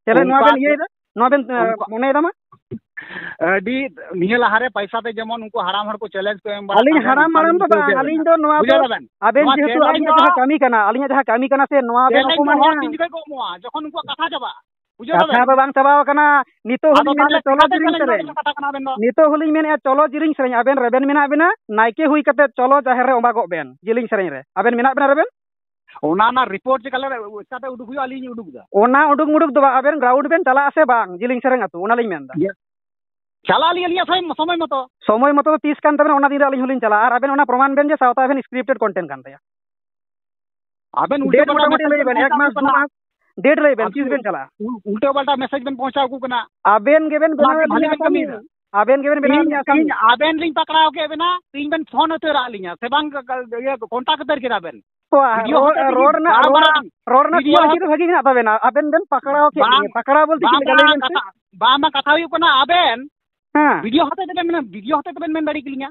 ᱪᱮᱞᱮᱧᱡᱽ ᱱᱚᱣᱟ ᱚᱱᱠᱟ ᱵᱮᱱ ᱤᱭᱟᱹᱭᱮᱫᱟ? ᱱᱚᱣᱟ ᱵᱮᱱ, ᱮ, ᱚᱱᱠᱟ ᱢᱚᱱᱮᱭᱮᱫᱟ ᱢᱟ? ᱟᱹᱰᱤ ᱱᱤᱭᱟᱹ ᱞᱟᱦᱟᱨᱮ ᱯᱚᱭᱥᱟ ᱛᱮ ᱡᱮᱢᱚᱱ ᱩᱱᱠᱩ ᱦᱟᱲᱟᱢ ᱦᱚᱲ ᱠᱚ ᱪᱮᱞᱮᱧᱡᱽ ᱠᱚ ᱮᱢ ᱵᱟᱲᱟᱜ ᱟᱹᱞᱤᱧ ᱠᱟᱱ ᱛᱟᱦᱮᱸᱫ, ᱦᱟᱲᱟᱢ ᱚᱱᱠᱟ ᱢᱟᱲᱟᱢ ᱜᱮ ᱫᱚ ᱵᱩᱡᱷᱟᱹᱣ ᱵᱟᱝ, ᱦᱚᱪᱚᱭᱮᱫ ᱟᱹᱞᱤᱧ ᱵᱮᱱᱟ᱾ ᱫᱚ ᱱᱚᱣᱟ ᱵᱩᱡᱷᱟᱹᱣ ᱵᱮᱱ? ᱫᱟᱵᱮᱱ? ᱟᱵᱮᱱ ᱱᱚᱣᱟ ᱡᱮᱦᱮᱛᱩ ᱪᱮᱞᱮᱧᱡᱽ ᱟᱹᱞᱤᱧᱟᱜ ᱫᱚ, ᱡᱟᱦᱟᱸ ᱠᱟᱹᱢᱤ ᱠᱟᱱᱟ, ᱟᱹᱞᱤᱧᱟᱜ ᱡᱟᱦᱟᱸ ᱠᱟᱹᱢᱤ ᱠᱟᱱᱟ ᱥᱮ ᱱᱚᱣᱟ ᱵᱮᱱ ᱪᱮᱞᱮᱧᱡᱽ ᱫᱚ ᱦᱚᱲ ᱚᱯᱚᱢᱟᱱᱮᱜᱼᱟ᱾ ᱛᱤᱱ ᱡᱚᱠᱷᱚᱡ ᱠᱚ ᱮᱢᱚᱜᱼᱟ? ᱡᱚᱠᱷᱚᱱ ᱩᱱᱠᱩᱣᱟᱜ ᱠᱟᱛᱷᱟ ᱪᱟᱵᱟᱜᱼᱟ᱾ ᱵᱩᱡᱷᱟᱹᱣ ᱠᱟᱛᱷᱟ ᱫᱟᱵᱮᱱ? ᱫᱚ ᱵᱟᱝ ᱪᱟᱵᱟᱣ ᱠᱟᱱᱟ᱾ ᱱᱤᱛᱚᱜ ᱟᱫᱚ ᱦᱚᱸᱞᱤᱧ ᱛᱟᱦᱚᱞᱮ ᱢᱮᱱᱮᱫᱼᱟ, ᱪᱚᱞᱚ ᱪᱮᱞᱮᱧᱡᱽ ᱡᱤᱞᱤᱧ ᱨᱮᱱᱟᱜ ᱥᱮᱨᱮᱧ᱾ ᱠᱟᱛᱷᱟ ᱠᱟᱱᱟ ᱟᱵᱮᱱ ᱫᱚ? ᱱᱤᱛᱚᱜ ᱦᱚᱸᱞᱤᱧ ᱢᱮᱱᱮᱫᱼᱟ, ᱪᱚᱞᱚ ᱡᱤᱞᱤᱧ ᱥᱮᱨᱮᱧ᱾ ᱟᱵᱮᱱ ᱨᱮᱵᱮᱱ ᱢᱮᱱᱟᱜ ᱵᱮᱱᱟ, ᱱᱟᱭᱠᱮ ᱦᱩᱭ ᱠᱟᱛᱮ ᱪᱚᱞᱚ ᱡᱟᱦᱮᱨ ᱨᱮ ᱚᱸᱵᱟᱜᱚᱜ ᱵᱮᱱ᱾ ᱡᱤᱞᱤᱧ ᱥᱮᱨᱮᱧ ᱨᱮ ᱟᱵᱮᱱ ᱢᱮᱱᱟᱜ ᱵᱮᱱᱟ ᱨᱮᱵᱮᱱ? ᱚᱱᱟ ᱨᱮᱱᱟᱜ ᱨᱤᱯᱳᱨᱴ ᱪᱮᱠᱟ ᱞᱮ, ᱪᱮᱠᱟᱛᱮ ᱩᱰᱩᱠ ᱦᱩᱭᱩᱜᱼᱟ, ᱟᱹᱞᱤᱧ ᱞᱤᱧ ᱩᱰᱩᱠ ᱮᱫᱟ᱾ ᱚᱱᱟ ᱩᱰᱩᱠ ᱢᱩᱰᱩᱠ ᱫᱚ ᱵᱟᱝ, ᱟᱵᱮᱱ ᱜᱨᱟᱣᱩᱱᱰ ᱵᱮᱱ ᱪᱟᱞᱟᱜᱼᱟ ᱥᱮ ᱵᱟᱝ ᱡᱤᱞᱤᱧ ᱥᱮᱨᱮᱧ ᱟᱹᱛᱩ, ᱚᱱᱟ ᱞᱤᱧ ᱢᱮᱱ ᱮᱫᱟ᱾ ᱤᱭᱟᱹ, ᱪᱟᱞᱟᱜ ᱟᱹᱞᱤᱧ ᱟᱹᱞᱤᱧᱟᱜ ᱥᱚᱢᱚᱭ, ᱥᱚᱢᱚᱭ ᱢᱚᱛᱚ᱾ ᱥᱚᱢᱚᱭ ᱢᱚᱛᱚ ᱫᱚ ᱛᱤᱥ ᱠᱟᱱ ᱛᱟᱵᱮᱱᱟ, ᱚᱱᱟ ᱫᱤᱱ ᱨᱮ ᱟᱹᱞᱤᱧ ᱦᱚᱸᱞᱤᱧ ᱪᱟᱞᱟᱜᱼᱟ᱾ ᱟᱨ ᱟᱵᱮᱱ ᱚᱱᱟ ᱯᱨᱚᱢᱟᱱ ᱵᱮᱱ ᱡᱮ ᱥᱟᱶᱛᱟ ᱟᱵᱮᱱ scripted content ᱠᱟᱱ ᱛᱟᱭᱟ᱾ ᱟᱵᱮᱱ ᱩᱞᱴᱟᱹ ᱰᱮᱴ ᱯᱟᱞᱴᱟ ᱢᱚᱴᱟᱢᱩᱴᱤ message ᱞᱟᱹᱭ ᱵᱮᱱ ᱵᱮᱱ, ᱮᱠ ᱯᱳᱥᱴ ᱢᱟᱥ, ᱟᱠᱚ ᱫᱩ ᱠᱟᱱᱟ᱾ ᱢᱟᱥ, ᱰᱮᱴ ᱞᱟᱹᱭ ᱵᱮᱱ, ᱟᱵᱮᱱ ᱛᱤᱥ ᱵᱮᱱ ᱪᱟᱞᱟᱜᱼᱟ? ᱩᱞ-, ᱩᱞᱴᱟᱹ ᱯᱟᱞᱴᱟ message ᱵᱮᱱ ᱯᱳᱥᱴ ᱟᱠᱚ ᱠᱟᱱᱟ᱾ ᱟᱵᱮᱱ ᱜᱮᱵᱮᱱ ᱚᱱᱟ ᱵᱮᱱᱟᱣᱮᱫ ᱵᱷᱟᱹᱞᱤ ᱞᱤᱧᱟ ᱵᱮᱱ ᱟᱥᱟᱢᱤ᱾ ᱠᱟᱹᱢᱤᱭᱮᱫᱟ᱾ ᱟᱵᱮᱱ ᱜᱮᱵᱮᱱ ᱵᱮᱱᱟᱣᱮᱫ ᱤᱧ, ᱞᱤᱧᱟ ᱟᱥᱟᱢᱤ᱾ ᱤᱧ ᱟᱵᱮᱱ ᱞᱤᱧ ᱯᱟᱠᱲᱟᱣ ᱠᱮᱫ ᱵᱮᱱᱟ, ᱤᱧ ᱵᱮᱱ ᱯᱷᱳᱱ ᱩᱛᱟᱹᱨᱟᱜ ᱞᱤᱧᱟ ᱥᱮ ᱵᱟᱝ, ᱤᱭᱟᱹ, contact ᱩᱛᱟᱹᱨ ᱠᱮᱫᱟ ᱵᱮᱱ᱾ ᱚ, ᱵᱷᱤᱰᱤᱭᱳ ᱨᱚᱲ, ᱦᱚᱛᱮ ᱛᱮᱜᱮ ᱨᱚᱲ ᱨᱮᱱᱟᱜ, ᱵᱟᱨ ᱨᱚᱲ ᱵᱟᱨ ᱨᱮᱱᱟᱜ, ᱨᱚᱲ ᱨᱮᱱᱟᱜ ᱵᱷᱤᱰᱤᱭᱳ quality ᱫᱚ ᱵᱷᱟᱹᱜᱤ ᱢᱮᱱᱟᱜ ᱛᱟᱵᱮᱱᱟ᱾ ᱟᱵᱮᱱ ᱵᱮᱱ ᱯᱟᱠᱲᱟᱣ ᱠᱮᱫ ᱵᱟᱝ, ᱞᱤᱧᱟ᱾ ᱯᱟᱠᱲᱟᱣ ᱵᱚᱞᱛᱮ ᱵᱟᱝ, ᱪᱮᱫ ᱞᱮᱠᱟ? ᱞᱟᱹᱭ ᱵᱟᱝ, ᱵᱮᱱ ᱥᱮ᱾ ᱠᱟᱛᱷᱟ, ᱵᱟᱝ, ᱵᱟᱝ, ᱠᱟᱛᱷᱟ ᱦᱩᱭᱩᱜ ᱠᱟᱱᱟ, ᱟᱵᱮᱱ ᱦᱮᱸ᱾ ᱵᱷᱤᱰᱤᱭᱳ ᱦᱚᱛᱮ ᱛᱮᱵᱮᱱ ᱢᱮᱱᱟ, ᱵᱷᱤᱰᱤᱭᱳ ᱦᱚᱛᱮ ᱛᱮᱵᱮᱱ ᱢᱮᱱ ᱫᱟᱲᱮ ᱠᱮᱞᱤᱧᱟ᱾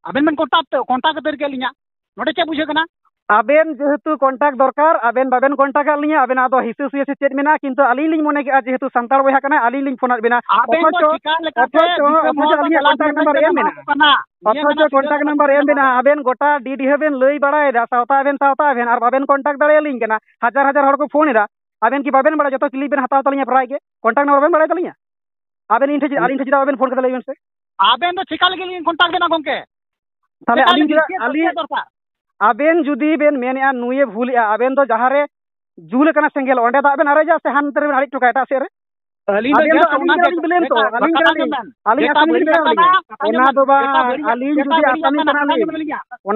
ᱟᱵᱮᱱ ᱵᱮᱱ ᱠᱚᱱᱴᱟᱠᱴ ᱠᱚᱱᱴᱟᱠᱴ ᱩᱛᱟᱹᱨ ᱠᱮᱫ ᱞᱤᱧᱟ᱾ ᱱᱚᱰᱮ ᱪᱮᱫ ᱵᱩᱡᱷᱟᱹᱜ ᱠᱟᱱᱟ? ᱟᱵᱮᱱ ᱡᱮᱦᱮᱛᱩ ᱠᱚᱱᱴᱟᱠᱴ ᱫᱚᱨᱠᱟᱨ, ᱟᱵᱮᱱ ᱵᱟᱵᱮᱱ ᱠᱚᱱᱴᱟᱠᱴ ᱟᱫ ᱞᱤᱧᱟ, ᱟᱵᱮᱱᱟᱜ ᱫᱚ ᱦᱤᱥᱟᱹ ᱥᱩᱭᱟᱹ ᱥᱮ ᱪᱮᱫ ᱢᱮᱱᱟᱜᱼᱟ, ᱠᱤᱱᱛᱩ ᱟᱹᱞᱤᱧ ᱞᱤᱧ ᱢᱚᱱᱮ ᱠᱮᱜᱼᱟ ᱡᱮᱦᱮᱛᱩ ᱥᱟᱱᱛᱟᱲ ᱵᱚᱭᱦᱟ ᱠᱟᱱᱟᱭ, ᱟᱹᱞᱤᱧ ᱞᱤᱧ ᱯᱷᱳᱱ ᱟᱫ ᱵᱮᱱᱟ᱾ ᱟᱵᱮᱱ ᱫᱚ ᱚᱛᱷᱚᱪᱚ, ᱪᱤᱠᱟ ᱞᱮᱠᱟᱛᱮ ᱚᱛᱷᱚᱪᱚ, ᱫᱤᱥᱚᱢ ᱚᱛᱷᱚᱪᱚ ᱦᱚᱲ ᱫᱚ ᱟᱹᱞᱤᱧᱟᱜ ᱪᱟᱞᱟᱣ ᱠᱚᱱᱴᱟᱠᱴ ᱠᱟᱛᱮ ᱱᱟᱢᱵᱟᱨ ᱵᱮᱱ ᱮᱢ ᱮᱢᱟ ᱢᱮᱱᱟᱜᱼᱟ᱾ ᱠᱚ ᱠᱟᱱᱟ? ᱚᱛᱷᱚᱪᱚ ᱱᱤᱭᱟᱹ ᱠᱟᱱᱟ ᱠᱚᱱᱴᱟᱠᱴ ᱱᱟᱢᱵᱟᱨ ᱮᱢ ᱢᱮᱱᱟᱜᱼᱟ᱾ ᱟᱵᱮᱱ ᱜᱚᱴᱟ ᱰᱤ ᱰᱤᱦᱟᱹ ᱵᱮᱱ ᱞᱟᱹᱭ ᱵᱟᱲᱟᱭᱮᱫᱟ, ᱥᱟᱶᱛᱟ ᱟᱵᱮᱱ, ᱥᱟᱶᱛᱟ ᱟᱵᱮᱱ, ᱟᱨ ᱵᱟᱵᱮᱱ ᱠᱚᱱᱴᱟᱠᱴ ᱫᱟᱲᱮᱭᱟᱞᱤᱧ ᱠᱟᱱᱟ᱾ ᱦᱟᱡᱟᱨ ᱦᱟᱡᱟᱨ ᱦᱚᱲ ᱠᱚ ᱯᱷᱳᱱ ᱮᱫᱟ, ᱟᱵᱮᱱ ᱠᱤ ᱵᱟᱵᱮᱱ ᱵᱟᱲᱟᱭᱟ? ᱡᱚᱛᱚ ᱠᱞᱤᱯ ᱵᱮᱱ ᱦᱟᱛᱟᱣ ᱛᱟᱹᱞᱤᱧᱟ ᱯᱨᱟᱭ ᱜᱮ, ᱠᱚᱱᱴᱟᱠᱴ ᱱᱟᱢᱵᱟᱨ ᱵᱟᱵᱮᱱ ᱵᱟᱲᱟᱭ ᱛᱟᱹᱞᱤᱧᱟ? ᱟᱵᱮᱱ ᱤᱧ ᱴᱷᱮᱱ, ᱟᱹᱞᱤᱧ ᱴᱷᱮᱱ ᱪᱮᱫᱟᱜ ᱵᱟᱵᱮᱱ ᱯᱷᱳᱱ ᱠᱟᱫᱟ ᱞᱟᱹᱭ ᱵᱮᱱ ᱥᱮ? ᱟᱵᱮᱱ ᱫᱚ ᱪᱮᱠᱟ ᱞᱟᱹᱜᱤᱫ ᱞᱤᱧ ᱠᱚᱱᱴᱟᱠᱴ ᱵᱮᱱᱟ ᱜᱚᱝᱠᱮ? ᱛᱟᱦᱞᱮ ᱪᱮᱠᱟ ᱟᱹᱞᱤᱧ ᱞᱟᱹᱜᱤᱫ? ᱪᱮᱫᱟᱜ, ᱪᱮᱫ, ᱟᱹᱞᱤᱧ, ᱪᱮᱫ ᱫᱚᱨᱠᱟᱨ? ᱟᱵᱮᱱ ᱡᱩᱫᱤ ᱵᱮᱱ ᱢᱮᱱᱮᱫᱼᱟ ᱱᱩᱭᱮ ᱵᱷᱩᱞᱮᱜᱼᱟ, ᱟᱵᱮᱱ ᱫᱚ ᱡᱟᱦᱟᱸ ᱨᱮ ᱡᱩᱞ ᱟᱠᱟᱱᱟ ᱥᱮᱸᱜᱮᱞ, ᱚᱸᱰᱮ ᱫᱟᱜ ᱵᱮᱱ ᱟᱨᱮᱡᱟ ᱥᱮ ᱦᱟᱱᱛᱮ ᱨᱮᱵᱮᱱ ᱟᱲᱮᱡ ᱦᱚᱴᱚ ᱠᱟᱜᱼᱟ ᱮᱴᱟᱜ ᱥᱮᱫ ᱨᱮ? ᱟᱹᱞᱤᱧ ᱫᱚ ᱟᱵᱮᱱ ᱫᱚ ᱪᱮᱫ ᱟᱹᱞᱤᱧ ᱫᱚ ᱟᱹᱞᱤᱧ ᱵᱮᱞᱮᱢ ᱛᱚ, ᱟᱹᱞᱤᱧ ᱠᱟᱱᱟ ᱞᱤᱧ᱾ ᱟᱹᱞᱤᱧ ᱡᱮᱴᱟ ᱟᱥᱟᱢᱤ ᱵᱟᱹᱲᱤᱡ ᱠᱟᱱᱟ ᱟᱠᱟᱱᱟ, ᱞᱤᱧ᱾ ᱠᱟᱛᱷᱟ ᱚᱱᱟ ᱟᱸᱡᱚᱢ ᱫᱚ ᱵᱮᱱ᱾ ᱵᱟᱝ, ᱡᱮᱴᱟ ᱟᱹᱞᱤᱧ ᱵᱟᱹᱲᱤᱡ ᱡᱩᱫᱤ ᱟᱠᱟᱱᱟ, ᱟᱥᱟᱢᱤ ᱠᱟᱛᱷᱟ ᱠᱟᱱᱟ ᱟᱸᱡᱚᱢ ᱞᱤᱧ᱾ ᱵᱮᱱ᱾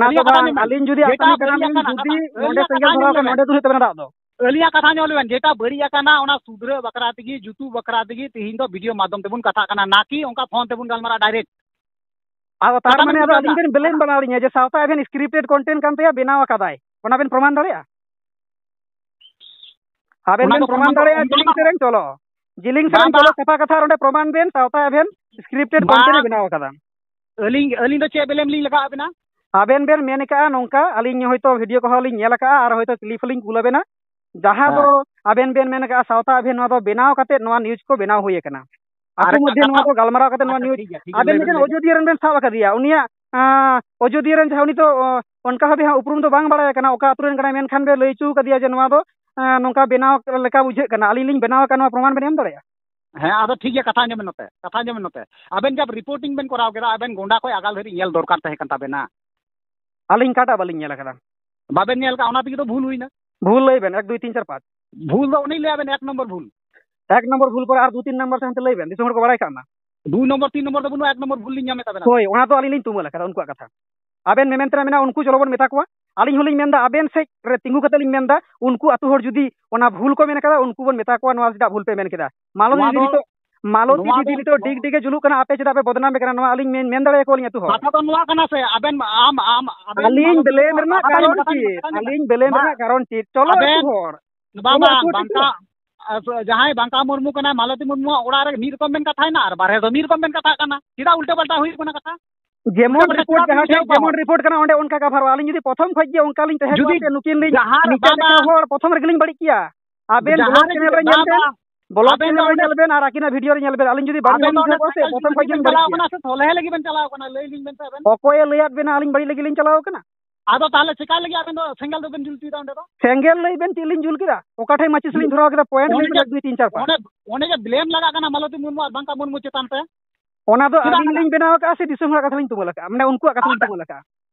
ᱡᱮᱴᱟ ᱵᱟᱹᱲᱤᱡ ᱟᱠᱟᱱᱟ, ᱟᱹᱞᱤᱧ ᱡᱩᱫᱤ ᱠᱟᱛᱷᱟ ᱟᱥᱟᱢᱤ ᱟᱸᱡᱚᱢ ᱠᱟᱱᱟ ᱵᱮᱱ᱾ ᱞᱤᱧ, ᱡᱩᱫᱤ ᱱᱚᱰᱮ ᱟᱹᱞᱤᱧᱟᱜ ᱥᱮᱸᱜᱮᱞ ᱠᱟᱛᱷᱟ ᱫᱷᱚᱨᱟᱣ ᱟᱸᱡᱚᱢ ᱠᱷᱟᱱ ᱵᱮᱱ᱾ ᱱᱚᱰᱮ ᱫᱩᱞ ᱦᱩᱭᱩᱜ ᱛᱟᱵᱮᱱᱟ ᱫᱟᱜ ᱫᱚ᱾ ᱟᱹᱞᱤᱧᱟᱜ ᱠᱟᱛᱷᱟ ᱟᱸᱡᱚᱢ ᱞᱮᱵᱮᱱ, ᱡᱮᱴᱟ ᱵᱟᱹᱲᱤᱡ ᱟᱠᱟᱱᱟ, ᱚᱱᱟ ᱥᱩᱫᱷᱨᱟᱹᱜ ᱵᱟᱠᱷᱨᱟ ᱛᱮᱜᱮ, ᱡᱩᱛᱩᱜ ᱵᱟᱠᱷᱨᱟ ᱛᱮᱜᱮ ᱛᱮᱦᱮᱧ ᱫᱚ ᱵᱷᱤᱰᱤᱭᱳ ᱢᱟᱫᱽᱫᱷᱚᱢ ᱛᱮᱵᱚᱱ ᱠᱟᱛᱷᱟᱜ ᱠᱟᱱᱟ, ᱱᱟ ᱠᱤ ᱚᱱᱠᱟ ᱯᱷᱳᱱ ᱛᱮᱵᱚᱱ ᱜᱟᱞᱢᱟᱨᱟᱜ ᱰᱟᱭᱨᱮᱠᱴ᱾ ᱟᱫᱚ ᱛᱟᱨ ᱠᱟᱛᱷᱟ ᱢᱟᱱᱮ ᱵᱮᱱ ᱟᱫᱚ ᱵᱩᱡᱷᱟᱹᱣ ᱟᱹᱞᱤᱧ ᱫᱟ? ᱵᱮᱱ ᱵᱮᱞᱮᱢ ᱵᱟᱲᱟ ᱟᱹᱞᱤᱧᱟ ᱡᱮ ᱥᱟᱶᱛᱟ ᱮᱵᱷᱮᱱ ᱥᱠᱨᱤᱯᱴᱮᱰ ᱠᱚᱱᱴᱮᱱᱴ ᱠᱟᱱ ᱛᱟᱭᱟ, ᱵᱮᱱᱟᱣ ᱟᱠᱟᱫᱟᱭ, ᱚᱱᱟ ᱵᱮᱱ ᱯᱨᱚᱢᱟᱱ ᱫᱟᱲᱮᱭᱟᱜᱼᱟ? ᱟᱵᱮᱱ ᱚᱱᱟ ᱵᱮᱱ ᱫᱚ ᱯᱨᱚᱢᱟᱱ ᱯᱨᱚᱢᱟᱱ ᱫᱚ ᱫᱟᱲᱮᱭᱟᱜᱼᱟ, ᱚᱱᱟ ᱡᱤᱞᱤᱝ ᱫᱚ ᱥᱮᱨᱮᱧ ᱪᱚᱞᱚ, ᱡᱤᱞᱤᱝ ᱵᱟᱝ, ᱥᱮᱨᱮᱧ ᱪᱚᱞᱚ, ᱵᱟᱝ᱾ ᱥᱟᱯᱷᱟ ᱠᱟᱛᱷᱟ ᱟᱨ ᱚᱸᱰᱮ ᱯᱨᱚᱢᱟᱱ ᱵᱮᱱ, ᱥᱟᱶᱛᱟ ᱮᱵᱷᱮᱱ ᱥᱠᱨᱤᱯᱴᱮᱰ ᱵᱟᱝ᱾ ᱠᱚᱱᱴᱮᱱᱴ ᱮ ᱵᱮᱱᱟᱣ ᱟᱠᱟᱫᱟ᱾ ᱟᱹᱞᱤᱧ, ᱟᱹᱞᱤᱧ ᱫᱚ ᱪᱮᱫ ᱵᱮᱞᱮᱢ ᱞᱤᱧ ᱞᱟᱜᱟᱣ ᱟᱵᱮᱱᱟ? ᱟᱵᱮᱱ ᱵᱮᱱ ᱢᱮᱱ ᱟᱠᱟᱫᱼᱟ ᱱᱚᱝᱠᱟ, ᱟᱹᱞᱤᱧ ᱦᱚᱭᱛᱳ ᱵᱷᱤᱰᱤᱭᱳ ᱠᱚᱦᱚᱸ ᱞᱤᱧ ᱧᱮᱞ ᱟᱠᱟᱫᱼᱟ ᱟᱨ ᱦᱚᱭᱛᱳ ᱠᱞᱤᱯ ᱦᱚᱸᱞᱤᱧ ᱠᱩᱞ ᱟᱵᱮᱱᱟ, ᱡᱟᱦᱟᱸ ᱫᱚ ᱦᱮᱸ᱾ ᱟᱵᱮᱱ ᱵᱮᱱ ᱢᱮᱱ ᱟᱠᱟᱫᱼᱟ ᱥᱟᱶᱛᱟ ᱮᱵᱷᱮᱱ ᱱᱚᱣᱟ ᱫᱚ ᱵᱮᱱᱟᱣ ᱠᱟᱛᱮ ᱱᱚᱣᱟ ᱱᱤᱭᱩᱡᱽ ᱠᱚ ᱵᱮᱱᱟᱣ ᱦᱩᱭ ᱟᱠᱟᱱᱟ᱾ ᱟᱠᱚ ᱟᱨ ᱢᱚᱫᱽᱫᱷᱮ ᱠᱟᱛᱷᱟ, ᱱᱚᱣᱟ ᱠᱚ ᱜᱟᱞᱢᱟᱨᱟᱣ ᱠᱟᱛᱮ ᱱᱚᱣᱟ ᱟᱪᱪᱷᱟ, ᱱᱤᱭᱩᱡᱽ, ᱴᱷᱤᱠ ᱜᱮᱭᱟ, ᱴᱷᱤᱠ ᱜᱮᱭᱟ, ᱟᱵᱮᱱ ᱞᱟᱹᱭ ᱵᱮᱱ ᱢᱤᱫᱴᱮᱱ ᱞᱟᱹᱭ ᱵᱮᱱ᱾ ᱚᱡᱳᱫᱷᱤᱭᱟᱹ ᱨᱮᱱ ᱵᱮᱱ ᱥᱟᱵ ᱟᱠᱟᱫᱮᱭᱟ, ᱩᱱᱤᱭᱟᱜ, ᱟᱸ, ᱚᱡᱳᱫᱷᱤᱭᱟᱹ ᱨᱮᱱ ᱡᱟᱦᱟᱸ, ᱩᱱᱤ ᱫᱚ, ᱚ, ᱚᱱᱠᱟ ᱵᱷᱟᱵᱮ ᱦᱟᱸᱜ ᱩᱯᱨᱩᱢ ᱫᱚ ᱵᱟᱝ ᱵᱟᱲᱟᱭ ᱠᱟᱱᱟ, ᱚᱠᱟ ᱟᱹᱛᱩ ᱨᱮᱱ ᱠᱟᱱᱟᱭ, ᱢᱮᱱᱠᱷᱟᱱ ᱵᱮ ᱞᱟᱹᱭ ᱦᱚᱪᱚ ᱠᱟᱫᱮᱭᱟ ᱡᱮ ᱱᱚᱣᱟ ᱫᱚ, ᱟᱸ, ᱱᱚᱝᱠᱟ ᱵᱮᱱᱟᱣ ᱞᱮᱠᱟ ᱵᱩᱡᱷᱟᱹᱜ ᱠᱟᱱᱟ, ᱟᱹᱞᱤᱧ ᱞᱤᱧ ᱵᱮᱱᱟᱣ ᱟᱠᱟᱫ, ᱱᱚᱣᱟ ᱯᱨᱚᱢᱟᱱ ᱵᱮᱱ ᱮᱢ ᱫᱟᱲᱮᱭᱟᱜᱼᱟ? ᱦᱮᱸ, ᱟᱫᱚ ᱴᱷᱤᱠ ᱜᱮᱭᱟ, ᱠᱟᱛᱷᱟ ᱟᱸᱡᱚᱢ ᱵᱮᱱ ᱱᱚᱛᱮ, ᱠᱟᱛᱷᱟ ᱟᱸᱡᱚᱢ ᱵᱮᱱ ᱱᱚᱛᱮ᱾ ᱟᱵᱮᱱ ᱡᱟᱵ ᱨᱤᱯᱳᱨᱴᱤᱝ ᱵᱮᱱ ᱠᱚᱨᱟᱣ ᱠᱮᱫᱟ, ᱟᱵᱮᱱ ᱜᱚᱸᱰᱟ ᱠᱷᱚᱱ ᱟᱜᱟᱞ ᱫᱷᱟᱹᱨᱤᱡ ᱧᱮᱞ ᱫᱚᱨᱠᱟᱨ ᱛᱟᱦᱮᱸ ᱠᱟᱱ ᱛᱟᱵᱮᱱᱟ᱾ ᱟᱹᱞᱤᱧ ᱚᱠᱟᱴᱟᱜ ᱵᱟᱹᱞᱤᱧ ᱧᱮᱞ ᱟᱠᱟᱫᱟ? ᱵᱟᱵᱮᱱ ᱧᱮᱞ ᱟᱠᱟᱫ, ᱚᱱᱟ ᱛᱮᱜᱮ ᱛᱚ ᱵᱷᱩᱞ ᱦᱩᱭᱱᱟ᱾ ᱵᱷᱩᱞ ᱞᱟᱹᱭ ᱵᱮᱱ, ᱮᱠ, ᱫᱩᱭ, ᱛᱤᱱ, ᱪᱟᱨ, ᱯᱟᱸᱪ᱾ ᱵᱷᱩᱞ ᱫᱚ ᱩᱱᱤ ᱞᱟᱹᱭ ᱟᱵᱮᱱ, ᱮᱠ ᱱᱚᱢᱵᱚᱨ ᱵᱷᱩᱞ᱾ ᱮᱠ ᱱᱚᱢᱵᱚᱨ ᱵᱷᱩᱞ ᱯᱚᱨᱮ ᱟᱨ ᱫᱩ ᱛᱤᱱ ᱱᱚᱢᱵᱚᱨ ᱥᱮ ᱦᱟᱱᱛᱮ ᱞᱟᱹᱭ ᱵᱮᱱ, ᱫᱤᱥᱚᱢ ᱦᱚᱲ ᱠᱚ ᱵᱟᱲᱟᱭ ᱠᱟᱜ ᱢᱟ᱾ ᱫᱩᱭ ᱱᱚᱢᱵᱚᱨ, ᱛᱤᱱ ᱱᱚᱢᱵᱚᱨ ᱫᱚ ᱵᱟᱹᱱᱩᱜᱼᱟ, ᱮᱠ ᱱᱚᱢᱵᱚᱨ ᱵᱷᱩᱞ ᱞᱤᱧ ᱧᱟᱢᱮᱫ ᱛᱟᱵᱮᱱᱟ᱾ ᱦᱳᱭ, ᱚᱱᱟ ᱫᱚ ᱟᱹᱞᱤᱧ ᱞᱤᱧ ᱛᱩᱢᱟᱹᱞ ᱟᱠᱟᱫᱟ ᱩᱱᱠᱩᱣᱟᱜ ᱠᱟᱛᱷᱟ᱾ ᱟᱵᱮᱱ ᱢᱮᱢᱮᱱ ᱛᱮᱱᱟᱜ ᱢᱮᱱᱟᱜᱼᱟ, ᱩᱱᱠᱩ ᱪᱚᱞᱚ ᱵᱚᱱ ᱢᱮᱛᱟ ᱠᱚᱣᱟ᱾ ᱟᱹᱞᱤᱧ ᱦᱚᱸᱞᱤᱧ ᱢᱮᱱᱫᱟ, ᱟᱵᱮᱱ ᱥᱮᱫ ᱨᱮ ᱛᱤᱸᱜᱩ ᱠᱟᱛᱮ ᱞᱤᱧ ᱢᱮᱱᱫᱟ, ᱩᱱᱠᱩ ᱟᱹᱛᱩ ᱦᱚᱲ ᱡᱩᱫᱤ ᱚᱱᱟ ᱵᱷᱩᱞ ᱠᱚ ᱢᱮᱱ ᱠᱟᱫᱟ, ᱩᱱᱠᱩ ᱵᱚᱱ ᱢᱮᱛᱟ ᱠᱚᱣᱟ, ᱱᱚᱣᱟ ᱪᱮᱫᱟᱜ ᱵᱷᱩᱞ ᱯᱮ ᱢᱮᱱ ᱠᱮᱫᱟ? ᱢᱟᱞᱚᱛᱤ ᱱᱚᱣᱟ ᱫᱤᱫᱤ ᱫᱚ, ᱱᱤᱛᱚᱜ, ᱢᱟᱞᱚᱛᱤ ᱱᱚᱣᱟ ᱫᱤᱫᱤ ᱫᱚ, ᱱᱤᱛᱚᱜ ᱰᱤᱜᱽ ᱰᱤᱜᱽ ᱮ ᱡᱩᱞᱩᱜ ᱠᱟᱱᱟ, ᱟᱯᱮ ᱪᱮᱫᱟᱜ ᱯᱮ ᱵᱚᱫᱱᱟᱢᱮ ᱠᱟᱱᱟ? ᱱᱚᱣᱟ ᱟᱹᱞᱤᱧ ᱢᱮᱱ, ᱢᱮᱱ ᱫᱟᱲᱮᱭᱟᱠᱚᱣᱟᱞᱤᱧ ᱟᱹᱛᱩ ᱦᱚᱲ᱾ ᱠᱟᱛᱷᱟ ᱫᱚ ᱱᱚᱣᱟ ᱠᱟᱱᱟ ᱥᱮ, ᱟᱵᱮᱱ, ᱟᱢ, ᱟᱢ, ᱟᱵᱮᱱ ᱟᱹᱞᱤᱧ ᱢᱟᱞᱚᱛᱤ ᱵᱮᱞᱮᱢ ᱫᱚ ᱨᱮᱱᱟᱜ ᱠᱟᱛᱷᱟ ᱠᱟᱨᱚᱱ ᱟᱸᱡᱚᱢ ᱵᱮᱱ, ᱠᱟᱛᱷᱟ ᱪᱮᱫ? ᱟᱸᱡᱚᱢ ᱵᱮᱱ᱾ ᱟᱹᱞᱤᱧ ᱵᱮᱞᱮᱢ ᱵᱟᱝ᱾ ᱨᱮᱱᱟᱜ ᱠᱟᱨᱚᱱ ᱪᱮᱫ? ᱪᱚᱞᱚ ᱟᱹᱛᱩ ᱟᱵᱮᱱ, ᱦᱚᱲ᱾ ᱵᱟᱝ, ᱪᱚᱞᱚ ᱵᱟᱝ, ᱟᱹᱛᱩ ᱦᱚᱲ ᱴᱷᱤᱠ ᱵᱟᱝᱠᱟ, ᱜᱮᱭᱟ᱾ ᱟᱨ ᱡᱟᱦᱟᱸᱭ ᱵᱟᱝᱠᱟ ᱢᱩᱨᱢᱩ ᱠᱟᱱᱟᱭ, ᱢᱟᱞᱚᱛᱤ ᱢᱩᱨᱢᱩᱣᱟᱜ ᱚᱲᱟᱜ ᱨᱮ ᱢᱤᱫ ᱨᱚᱠᱚᱢ ᱵᱮᱱ ᱠᱟᱛᱷᱟᱭᱮᱱᱟ ᱟᱨ ᱵᱟᱨᱦᱮ ᱫᱚ ᱢᱤᱫ ᱨᱚᱠᱚᱢ ᱵᱮᱱ ᱠᱟᱛᱷᱟᱜ ᱠᱟᱱᱟ᱾ ᱪᱮᱫᱟᱜ ᱩᱞᱴᱟᱹ ᱯᱟᱞᱴᱟ ᱦᱩᱭᱩᱜ ᱠᱟᱱᱟ ᱠᱟᱛᱷᱟ? ᱡᱮᱢᱚᱱ ᱚᱱᱠᱟ report ᱵᱟᱝ ᱡᱟᱦᱟᱸ ᱴᱷᱮᱱ ᱵᱩᱡᱷᱟᱹᱣ ᱡᱮᱢᱚᱱ ᱠᱚᱜᱼᱟ᱾ Report ᱠᱟᱱᱟ, ᱚᱸᱰᱮ ᱚᱱᱠᱟ ᱜᱮ ᱵᱷᱟᱨᱚᱜᱼᱟ᱾ ᱟᱹᱞᱤᱧ ᱡᱩᱫᱤ ᱯᱨᱚᱛᱷᱚᱢ ᱠᱷᱚᱡ ᱜᱮ ᱚᱱᱠᱟ ᱞᱤᱧ ᱛᱟᱦᱮᱸ ᱡᱩᱫᱤ ᱠᱚᱜᱼᱟ ᱥᱮ, ᱱᱩᱠᱤᱱ ᱞᱤᱧ ᱡᱟᱦᱟᱸ ᱱᱤᱝᱠᱟᱹ ᱵᱟᱝ ᱞᱮᱠᱟ ᱵᱟᱝ ᱦᱚᱲ ᱯᱨᱚᱛᱷᱚᱢ ᱨᱮᱜᱮ ᱞᱤᱧ ᱵᱟᱹᱲᱤᱡ ᱠᱮᱭᱟ᱾ ᱟᱵᱮᱱ ᱡᱟᱦᱟᱸ ᱵᱞᱚᱜ ᱨᱮ ᱪᱮᱱᱮᱞ ᱨᱮ ᱧᱮᱞ ᱵᱟᱝ ᱵᱮᱱ, ᱵᱟᱝ ᱵᱞᱚᱜ ᱟᱵᱮᱱ ᱪᱮᱱᱮᱞ ᱫᱚ ᱨᱮ ᱚᱸᱰᱮ ᱧᱮᱞ ᱵᱮᱱ ᱟᱨ ᱟᱹᱠᱤᱱᱟᱜ ᱵᱷᱤᱰᱤᱭᱳ ᱨᱮ ᱧᱮᱞ ᱵᱮᱱ, ᱟᱹᱞᱤᱧ ᱡᱩᱫᱤ ᱵᱟᱹᱲᱤᱡ ᱟᱵᱮᱱ ᱫᱚ ᱞᱤᱧ ᱚᱸᱰᱮ ᱵᱩᱡᱷᱟᱹᱣ ᱠᱚᱣᱟ ᱥᱮ, ᱥᱮᱸᱜᱮᱞ ᱯᱨᱚᱛᱷᱚᱢ ᱡᱩᱞ ᱠᱷᱚᱡ ᱞᱤᱧ ᱞᱤᱧ ᱵᱟᱹᱲᱤᱡ ᱪᱟᱞᱟᱣ ᱠᱮᱭᱟ᱾ ᱠᱟᱱᱟ ᱥᱮ ᱥᱚᱞᱦᱮ ᱞᱟᱹᱜᱤᱫ ᱵᱮᱱ ᱪᱟᱞᱟᱣ ᱠᱟᱱᱟ? ᱞᱟᱹᱭ ᱞᱤᱧ ᱵᱮᱱ ᱥᱮ ᱟᱵᱮᱱ᱾ ᱚᱠᱚᱭᱮ ᱞᱟᱹᱭᱟᱫ ᱵᱮᱱᱟ ᱟᱹᱞᱤᱧ ᱵᱟᱹᱲᱤᱡ ᱞᱟᱹᱜᱤᱫ ᱞᱤᱧ ᱪᱟᱞᱟᱣ ᱠᱟᱱᱟ? ᱟᱫᱚ ᱛᱟᱦᱚᱞᱮ ᱪᱮᱠᱟ ᱞᱟᱹᱜᱤᱫ ᱟᱵᱮᱱ ᱫᱚ ᱥᱮᱸᱜᱮᱞ ᱫᱚᱵᱮᱱ ᱡᱩᱞ ᱦᱚᱪᱚᱭᱮᱫᱟ ᱚᱸᱰᱮ ᱫᱚ? ᱥᱮᱸᱜᱮᱞ ᱞᱟᱹᱭ ᱵᱮᱱ ᱪᱮᱫ ᱞᱤᱧ ᱡᱩᱞ ᱠᱮᱫᱟ? ᱚᱠᱟ ᱴᱷᱮᱡ ᱢᱟᱪᱤᱥ ᱞᱤᱧ ᱫᱷᱚᱨᱟᱣ ᱠᱮᱫᱟ? Point ᱚᱱᱮ ᱞᱟᱹᱭ ᱡᱮ, ᱵᱮᱱ ᱫᱩᱭ ᱛᱤᱱ ᱪᱟᱨ ᱯᱟᱸᱪ᱾ ᱚᱱᱮ, ᱚᱱᱮ ᱡᱮ blame ᱞᱟᱜᱟᱜ ᱠᱟᱱᱟ ᱢᱟᱞᱚᱛᱤ ᱢᱩᱨᱢᱩ ᱟᱨ ᱵᱟᱝᱠᱟ ᱢᱩᱨᱢᱩ ᱪᱮᱛᱟᱱ ᱨᱮ᱾ ᱚᱱᱟ ᱫᱚ ᱪᱮᱫᱟᱜ ᱟᱹᱞᱤᱧ ᱞᱟᱜᱟᱜ ᱞᱤᱧ ᱵᱮᱱᱟᱣ ᱟᱠᱟᱫᱼᱟ ᱥᱮ ᱫᱤᱥᱚᱢ ᱦᱚᱲᱟᱜ ᱠᱟᱛᱷᱟ ᱞᱤᱧ ᱛᱩᱢᱟᱹᱞ ᱟᱠᱟᱫᱼᱟ? ᱢᱟᱱᱮ ᱩᱱᱠᱩᱣᱟᱜ ᱠᱟᱛᱷᱟ ᱞᱤᱧ ᱟᱵᱮᱱ, ᱛᱩᱢᱟᱹᱞ ᱟᱠᱟᱫᱼᱟ?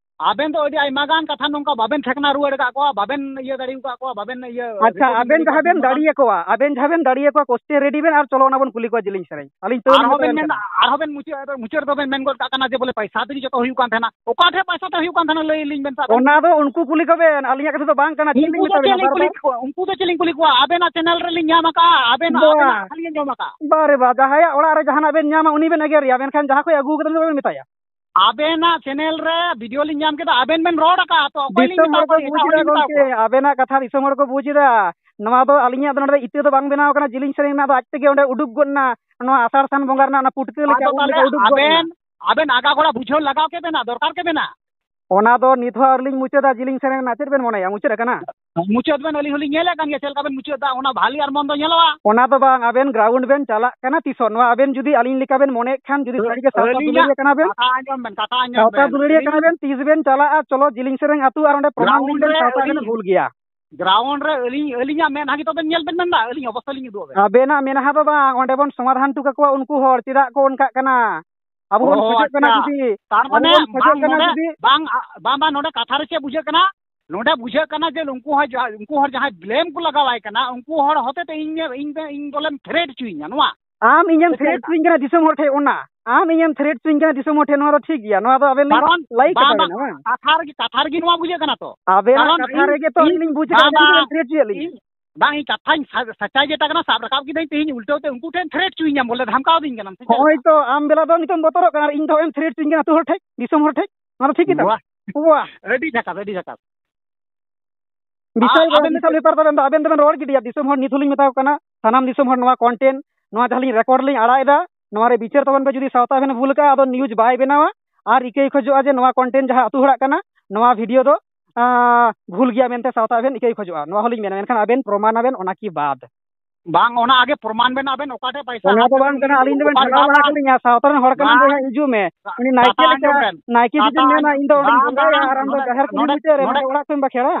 ᱟᱵᱮᱱ ᱫᱚ ᱟᱹᱰᱤ ᱟᱭᱢᱟ ᱜᱟᱱ ᱠᱟᱛᱷᱟ ᱱᱚᱝᱠᱟ ᱵᱟᱵᱮᱱ ᱴᱷᱮᱠᱱᱟ ᱨᱩᱣᱟᱹᱲ ᱟᱠᱟᱫ ᱠᱚᱣᱟ, ᱵᱟᱵᱮᱱ ᱤᱭᱟᱹ ᱫᱟᱲᱮ ᱟᱠᱟᱫ ᱠᱚᱣᱟ, ᱵᱟᱵᱮᱱ ᱟᱪᱪᱷᱟ, recording ᱟᱵᱮᱱ ᱡᱟᱦᱟᱸ ᱵᱮᱱ ᱨᱮᱠᱚᱨᱰ ᱫᱟᱲᱮᱭᱟᱠᱚᱣᱟ, ᱟᱵᱮᱱ ᱡᱟᱦᱟᱸ ᱵᱮᱱ ᱫᱟᱲᱮᱭᱟᱠᱚᱣᱟ question ready ᱵᱮᱱ ᱟᱨ ᱪᱚᱞᱚ ᱚᱱᱟ ᱵᱚᱱ ᱠᱩᱞᱤ ᱠᱚᱣᱟ ᱡᱤᱞᱤᱧ ᱥᱮᱨᱮᱧ᱾ ᱟᱹᱞᱤᱧ ᱛᱟᱹᱣ ᱞᱤᱧ ᱟᱨᱦᱚᱸ ᱢᱮᱛᱟ ᱵᱮᱱ ᱵᱮᱱ ᱢᱮᱱᱫᱟ, ᱠᱟᱱᱟ᱾ ᱟᱨᱦᱚᱸ ᱵᱮᱱ ᱢᱩᱪᱟᱹᱫ, ᱢᱩᱪᱟᱹᱫ ᱨᱮᱫᱚ ᱵᱮᱱ ᱢᱮᱱ ᱜᱚᱫ ᱠᱟᱜ ᱠᱟᱱᱟ ᱡᱮ ᱵᱚᱞᱮ ᱯᱟᱭᱥᱟ ᱛᱮᱜᱮ ᱡᱚᱛᱚ ᱦᱩᱭᱩᱜ ᱠᱟᱱ ᱛᱟᱦᱮᱱᱟ᱾ ᱚᱠᱟ ᱴᱷᱮᱡ ᱯᱟᱭᱥᱟ ᱛᱮ ᱦᱩᱭᱩᱜ ᱠᱟᱱ ᱛᱟᱦᱮᱱᱟ ᱞᱟᱹᱭ ᱟᱹᱞᱤᱧ ᱵᱮᱱ ᱥᱮ ᱟᱵᱮᱱ? ᱚᱱᱟ ᱫᱚ ᱩᱱᱠᱩ ᱠᱩᱞᱤ ᱠᱚᱵᱮᱱ, ᱟᱹᱞᱤᱧᱟᱜ ᱠᱟᱛᱷᱟ ᱫᱚ ᱵᱟᱝ ᱠᱟᱱᱟ᱾ ᱪᱮᱫ ᱞᱤᱧ ᱩᱱᱠᱩ ᱫᱚ ᱢᱮᱛᱟ ᱪᱮᱫ ᱵᱮᱱᱟ ᱞᱤᱧ ᱵᱟᱨ ᱠᱩᱞᱤ ᱵᱟᱨ? ᱠᱚᱣᱟ? ᱩᱱᱠᱩ ᱫᱚ ᱪᱮᱫ ᱞᱤᱧ ᱠᱩᱞᱤ ᱠᱚᱣᱟ? ᱟᱵᱮᱱᱟᱜ channel ᱨᱮᱞᱤᱧ ᱧᱟᱢ ᱟᱠᱟᱫᱼᱟ, ᱟᱵᱮᱱ, ᱵᱟ᱾ ᱟᱵᱮᱱᱟᱜ ᱠᱟᱛᱷᱟ ᱞᱤᱧ ᱟᱸᱡᱚᱢ ᱟᱠᱟᱫᱼᱟ᱾ ᱵᱟᱨᱮ ᱵᱟ, ᱡᱟᱦᱟᱸᱭᱟᱜ ᱚᱲᱟᱜ ᱨᱮ ᱡᱟᱦᱟᱱᱟᱜ ᱵᱮᱱ ᱧᱟᱢᱟ, ᱩᱱᱤ ᱵᱮᱱ ᱮᱜᱮᱨᱮᱭᱟ, ᱢᱮᱱᱠᱷᱟᱱ ᱡᱟᱦᱟᱸ ᱠᱷᱚᱡ ᱟᱹᱜᱩ ᱠᱟᱫᱟ, ᱩᱱᱤ ᱫᱚ ᱵᱟᱵᱮᱱ ᱢᱮᱛᱟᱭᱟ᱾ ᱟᱵᱮᱱᱟᱜ channel ᱨᱮ video ᱞᱤᱧ ᱧᱟᱢ ᱠᱮᱫᱟ, ᱟᱵᱮᱱ ᱵᱮᱱ ᱨᱚᱲ ᱟᱠᱟᱫᱼᱟ, ᱛᱚ ᱚᱠᱚᱭ ᱞᱤᱧ ᱫᱤᱥᱚᱢ ᱢᱮᱛᱟ ᱦᱚᱲ ᱠᱚ ᱠᱚᱣᱟ? ᱵᱩᱡᱽ ᱮᱴᱟᱜ ᱦᱚᱲ ᱮᱫᱟ ᱞᱤᱧ ᱢᱮᱛᱟ ᱜᱚᱢᱠᱮ, ᱠᱚᱣᱟ? ᱟᱵᱮᱱᱟᱜ ᱠᱟᱛᱷᱟ ᱫᱤᱥᱚᱢ ᱦᱚᱲ ᱠᱚ ᱵᱩᱡᱽ ᱮᱫᱟ᱾ ᱱᱚᱣᱟ ᱫᱚ ᱟᱹᱞᱤᱧᱟᱜ ᱫᱚ ᱱᱚᱰᱮ ᱤᱛᱟᱹ ᱫᱚ ᱵᱟᱝ ᱵᱮᱱᱟᱣ ᱟᱠᱟᱱᱟ, ᱡᱤᱞᱤᱧ ᱥᱮᱨᱮᱧ ᱨᱮᱱᱟᱜ ᱫᱚ ᱟᱡ ᱛᱮᱜᱮ ᱚᱸᱰᱮ ᱩᱰᱩᱠ ᱜᱚᱫ ᱮᱱᱟ᱾ ᱱᱚᱣᱟ ᱟᱥᱟᱲ ᱥᱟᱱ ᱵᱚᱸᱜᱟ ᱨᱮᱱᱟᱜ ᱚᱱᱟ ᱯᱩᱴᱠᱟᱹ ᱞᱮᱠᱟ ᱟᱫᱚ ᱩᱱ ᱛᱟᱦᱚᱞᱮ ᱞᱮᱠᱟ ᱩᱰᱩᱠ ᱜᱚᱫ ᱮᱱᱟ᱾ ᱟᱵᱮᱱ, ᱟᱵᱮᱱ ᱟᱜᱟ ᱜᱚᱲᱟ ᱵᱩᱡᱷᱟᱹᱣ ᱞᱟᱜᱟᱣ ᱠᱮᱫ ᱵᱮᱱᱟ, ᱫᱚᱨᱠᱟᱨ ᱠᱮᱫ ᱵᱮᱱᱟ᱾ ᱚᱱᱟ ᱫᱚ ᱱᱤᱛ ᱦᱚᱸ ᱟᱹᱣᱨᱤ ᱞᱤᱧ ᱢᱩᱪᱟᱹᱫᱟ, ᱡᱤᱞᱤᱧ ᱥᱮᱨᱮᱧ ᱨᱮᱱᱟᱜ ᱪᱮᱫ ᱵᱮᱱ ᱢᱚᱱᱮᱭᱟ, ᱢᱩᱪᱟᱹᱫ ᱟᱠᱟᱱᱟ? ᱢᱩᱪᱟᱹᱫ ᱵᱮᱱ, ᱟᱹᱞᱤᱧ ᱦᱚᱸᱞᱤᱧ ᱧᱮᱞᱮᱫ ᱠᱟᱱ ᱜᱮᱭᱟ ᱪᱮᱫ ᱞᱮᱠᱟ ᱵᱮᱱ ᱢᱩᱪᱟᱹᱫ ᱮᱫᱟ, ᱚᱱᱟ ᱵᱷᱟᱞᱤ ᱟᱨ ᱢᱚᱱᱫᱚ ᱧᱮᱞᱚᱜᱼᱟ᱾ ᱚᱱᱟ ᱫᱚ ᱵᱟᱝ, ᱟᱵᱮᱱ ground ᱵᱮᱱ ᱪᱟᱞᱟᱜ ᱠᱟᱱᱟ ᱛᱤᱥᱚᱜ? ᱱᱚᱣᱟ ᱟᱵᱮᱱ ᱡᱩᱫᱤ ᱟᱹᱞᱤᱧ ᱞᱮᱠᱟ ᱵᱮᱱ ᱢᱚᱱᱮᱭᱮᱫ ᱠᱷᱟᱱ, ᱡᱩᱫᱤ ᱥᱟᱹᱨᱤᱜᱮ ᱥᱟᱶᱛᱟ ᱟᱹᱞᱤᱧᱟᱜ ᱫᱩᱞᱟᱹᱲᱤᱭᱟᱹ ᱠᱟᱱᱟ ᱵᱮᱱ, ᱠᱟᱛᱷᱟ ᱟᱸᱡᱚᱢ ᱵᱮᱱ, ᱠᱟᱛᱷᱟ ᱟᱸᱡᱚᱢ ᱥᱟᱶᱛᱟ ᱵᱮᱱ᱾ ᱫᱩᱞᱟᱹᱲᱤᱭᱟᱹ ᱟᱹᱞᱤᱧ ᱠᱟᱱᱟ ᱵᱮᱱ, ᱛᱤᱥ ᱵᱮᱱ ᱪᱟᱞᱟᱜᱼᱟ? ᱪᱚᱞᱚ ᱡᱤᱞᱤᱧ ᱥᱮᱨᱮᱧ ᱟᱹᱛᱩ ᱟᱨ ᱚᱸᱰᱮ ᱯᱨᱚᱢᱟᱱ ground ᱞᱤᱧ ᱵᱮᱱ, ᱨᱮ ᱥᱟᱶᱛᱟ ᱟᱹᱞᱤᱧ, ᱵᱮᱱ ᱵᱷᱩᱞ ᱜᱮᱭᱟ᱾ Ground ᱨᱮ ᱟᱹᱞᱤᱧ, ᱟᱹᱞᱤᱧᱟᱜ ᱢᱮᱫᱦᱟ ᱜᱮᱛᱚ ᱵᱮᱱ ᱧᱮᱞ ᱵᱮᱱ ᱢᱮᱱᱫᱟ, ᱟᱹᱞᱤᱧ ᱚᱵᱚᱥᱛᱟ ᱞᱤᱧ ᱩᱫᱩᱜ ᱟᱵᱮᱱᱟ᱾ ᱟᱵᱮᱱᱟᱜ ᱢᱮᱫᱦᱟ ᱫᱚ ᱵᱟᱝ, ᱚᱸᱰᱮ ᱵᱚᱱ ᱥᱚᱢᱟᱫᱷᱟᱱ ᱦᱚᱴᱚ ᱠᱟᱠᱚᱣᱟ ᱩᱱᱠᱩ ᱦᱚᱲ ᱪᱮᱫᱟᱜ ᱠᱚ ᱚᱱᱠᱟᱜ ᱠᱟᱱᱟ᱾ ᱟᱵᱚ ᱵᱚᱱ ᱚ, ᱠᱷᱚᱡᱚᱜ ᱠᱟᱱᱟ ᱟᱪᱪᱷᱟ᱾ ᱡᱩᱫᱤ, ᱛᱟᱨ ᱟᱵᱚ ᱢᱟᱱᱮ ᱵᱚᱱ ᱠᱷᱚᱡᱚᱜ ᱵᱟᱝ ᱠᱟᱱᱟ ᱱᱚᱰᱮ, ᱡᱩᱫᱤ ᱵᱟᱝ, ᱟ, ᱵᱟᱝ, ᱵᱟᱝ, ᱱᱚᱰᱮ ᱠᱟᱛᱷᱟ ᱨᱮ ᱪᱮᱫ ᱵᱩᱡᱷᱟᱹᱜ ᱠᱟᱱᱟ? ᱱᱚᱰᱮ ᱵᱩᱡᱷᱟᱹᱜ ᱠᱟᱱᱟ ᱡᱮ ᱩᱱᱠᱩ ᱦᱚᱲ ᱡᱟᱦᱟᱸ, ᱩᱱᱠᱩ ᱦᱚᱲ ᱡᱟᱦᱟᱸᱭ blame ᱠᱚ ᱞᱟᱜᱟᱣᱟᱭ ᱠᱟᱱᱟ, ᱩᱱᱠᱩ ᱦᱚᱲ ᱦᱚᱛᱮ ᱛᱮ ᱤᱧ, ᱤᱧ, ᱤᱧ ᱵᱚᱞᱮᱢ threat ᱦᱚᱪᱚᱭᱤᱧᱟ ᱱᱚᱣᱟ᱾ ᱟᱢ ᱤᱧᱮᱢ ᱥᱮ ᱪᱮᱫ threat ᱞᱮᱠᱟ? ᱦᱚᱪᱚᱧ ᱠᱟᱱᱟ ᱫᱤᱥᱚᱢ ᱦᱚᱲ ᱴᱷᱮᱡ, ᱚᱱᱟ ᱟᱢ ᱤᱧᱮᱢ threat ᱦᱚᱪᱚᱧ ᱠᱟᱱᱟ ᱫᱤᱥᱚᱢ ᱦᱚᱲ ᱴᱷᱮᱡ, ᱱᱚᱣᱟ ᱫᱚ ᱴᱷᱤᱠ ᱜᱮᱭᱟ, ᱱᱚᱣᱟ ᱫᱚ ᱟᱵᱮᱱ ᱞᱤᱧ ᱠᱟᱨᱚᱱ ᱞᱟᱹᱭ ᱵᱟᱝ, ᱠᱟᱛᱟ ᱵᱮᱱᱟ, ᱵᱟᱝ? ᱠᱟᱛᱷᱟ ᱨᱮᱜᱮ, ᱠᱟᱛᱷᱟ ᱨᱮᱜᱮ ᱱᱚᱣᱟ ᱵᱩᱡᱷᱟᱹᱜ ᱠᱟᱱᱟ ᱛᱚ᱾ ᱟᱵᱮᱱᱟᱜ ᱠᱟᱨᱚᱱ ᱠᱟᱛᱷᱟ ᱤᱧ, ᱨᱮᱜᱮ ᱛᱚ ᱤᱧ, ᱟᱹᱞᱤᱧ ᱞᱤᱧ ᱵᱩᱡᱽ ᱵᱟᱝ, ᱠᱟᱫᱟ, ᱩᱱᱠᱩ ᱵᱮᱱ ᱵᱟᱝ, threat ᱦᱚᱪᱚᱭᱮᱫ ᱞᱤᱧᱟ᱾ ᱤᱧ, ᱵᱟᱝ, ᱤᱧ ᱠᱟᱛᱷᱟᱧ ᱥᱟ-, ᱥᱟᱪᱟᱭ ᱡᱮᱴᱟ ᱠᱟᱱᱟ ᱥᱟᱵ ᱨᱟᱠᱟᱵ ᱠᱤᱫᱟᱹᱧ ᱛᱮᱦᱮᱧ ᱩᱞᱴᱟᱹᱣ ᱛᱮ ᱩᱱᱠᱩ ᱴᱷᱮᱱ threat ᱦᱚᱪᱚᱭᱤᱧᱟᱢ ᱵᱚᱞᱮ ᱫᱷᱟᱢᱠᱟᱣ ᱫᱤᱧ ᱠᱟᱱᱟᱢ ᱥᱮ ᱪᱮᱫ ᱦᱚᱸᱜᱼᱚᱭ ᱞᱮᱠᱟ? ᱛᱚ ᱟᱢ ᱵᱮᱞᱟ ᱫᱚ ᱱᱤᱛᱚᱜ ᱮᱢ ᱵᱚᱛᱚᱨᱚᱜ ᱠᱟᱱᱟ ᱟᱨ ᱤᱧ ᱫᱚ ᱮᱢ threat ᱦᱚᱪᱚᱧ ᱠᱟᱱᱟ ᱟᱹᱛᱩ ᱦᱚᱲ ᱴᱷᱮᱡ, ᱫᱤᱥᱚᱢ ᱦᱚᱲ ᱴᱷᱮᱡ, ᱱᱚᱣᱟ ᱫᱚ ᱴᱷᱤᱠ ᱜᱮᱛᱟᱢ? ᱵᱟᱦ, ᱵᱟᱦ᱾ ᱟᱹᱰᱤ ᱡᱷᱟᱠᱟᱥ, ᱟᱹᱰᱤ ᱡᱷᱟᱠᱟᱥ᱾ ᱵᱤᱥᱟᱞ ᱟ-, ᱵᱮᱯᱟᱨ, ᱟᱵᱮᱱ ᱵᱤᱥᱟᱞ ᱵᱮᱯᱟᱨ ᱛᱟᱵᱮᱱ ᱫᱚ, ᱟᱵᱮᱱ ᱫᱚᱵᱮᱱ ᱨᱚᱲ ᱜᱤᱰᱤᱭᱟ᱾ ᱫᱤᱥᱚᱢ ᱦᱚᱲ ᱱᱤᱛ ᱦᱚᱸᱞᱤᱧ ᱢᱮᱛᱟ ᱠᱚ ᱠᱟᱱᱟ, ᱥᱟᱱᱟᱢ ᱫᱤᱥᱚᱢ ᱦᱚᱲ ᱱᱚᱣᱟ content, ᱱᱚᱣᱟ ᱡᱟᱦᱟᱸ ᱞᱤᱧ record ᱞᱤᱧ ᱟᱲᱟᱜ ᱮᱫᱟ, ᱱᱚᱣᱟ ᱨᱮ ᱵᱤᱪᱟᱹᱨ ᱛᱟᱵᱚᱱ ᱯᱮ, ᱡᱩᱫᱤ ᱥᱟᱶᱛᱟ ᱵᱮᱱ ᱵᱷᱩᱞ ᱠᱟᱜᱼᱟ, ᱟᱫᱚ news ᱵᱟᱭ ᱵᱮᱱᱟᱣᱟ᱾ ᱟᱨ ᱤᱠᱟᱹᱭ ᱠᱷᱚᱡᱚᱜᱼᱟ ᱡᱮ ᱱᱚᱣᱟ content ᱡᱟᱦᱟᱸ ᱟᱹᱛᱩ ᱦᱚᱲᱟᱜ ᱠᱟᱱᱟ, ᱱᱚᱣᱟ video ᱫᱚ, ᱟᱸ, ᱵᱷᱩᱞ ᱜᱮᱭᱟ ᱢᱮᱱᱛᱮ ᱥᱟᱶᱛᱟ ᱟᱵᱮᱱ ᱤᱠᱟᱹᱭ ᱠᱷᱚᱡᱚᱜᱼᱟ, ᱱᱚᱣᱟ ᱦᱚᱸᱞᱤᱧ ᱢᱮᱱᱟ, ᱢᱮᱱᱠᱷᱟᱱ ᱟᱵᱮᱱ ᱯᱨᱚᱢᱟᱱ ᱟᱵᱮᱱ, ᱚᱱᱟ ᱠᱤ ᱵᱟᱫ᱾ ᱵᱟᱝ, ᱚᱱᱟ ᱟᱜᱮ ᱯᱨᱚᱢᱟᱱ ᱵᱮᱱ ᱟᱵᱮᱱ, ᱚᱠᱟ ᱴᱷᱮᱡ ᱯᱚᱭᱥᱟ ᱚᱱᱟ ᱫᱚ ᱵᱟᱝ ᱠᱟᱱᱟ, ᱟᱹᱞᱤᱧ ᱫᱚᱵᱮᱱ ᱚᱠᱟ ᱴᱷᱮᱡ ᱴᱷᱮᱞᱟᱣ ᱵᱟᱲᱟ ᱵᱟᱝ᱾ ᱠᱟᱫᱤᱧᱟ, ᱥᱟᱶᱛᱟ ᱨᱮᱱ ᱦᱚᱲ ᱠᱟᱱᱟ ᱵᱟᱝ᱾ ᱵᱚᱭᱦᱟ, ᱦᱤᱡᱩᱜ ᱢᱮ᱾ ᱩᱱᱤ ᱱᱟᱭᱠᱮ ᱠᱟᱛᱷᱟ ᱞᱮᱠᱟ, ᱟᱸᱡᱚᱢ ᱵᱮᱱ᱾ ᱱᱟᱭᱠᱮ ᱠᱟᱛᱷᱟ ᱡᱩᱫᱤ ᱢᱮᱱᱟ, ᱟᱸᱡᱚᱢ ᱤᱧ ᱫᱚ ᱵᱮᱱ᱾ ᱚᱸᱰᱮᱧ ᱵᱟᱝ, ᱵᱚᱸᱜᱟᱭᱟ ᱱᱚᱰᱮ, ᱟᱨ ᱟᱢ ᱫᱚ ᱱᱚᱰᱮ, ᱡᱟᱦᱮᱨ ᱠᱩᱞᱦᱤ ᱱᱚᱰᱮ, ᱢᱩᱪᱟᱹᱫ ᱨᱮ, ᱱᱚᱰᱮ ᱱᱚᱰᱮ ᱚᱲᱟᱜ ᱠᱷᱚᱱ ᱵᱟᱠᱷᱮᱲᱟ᱾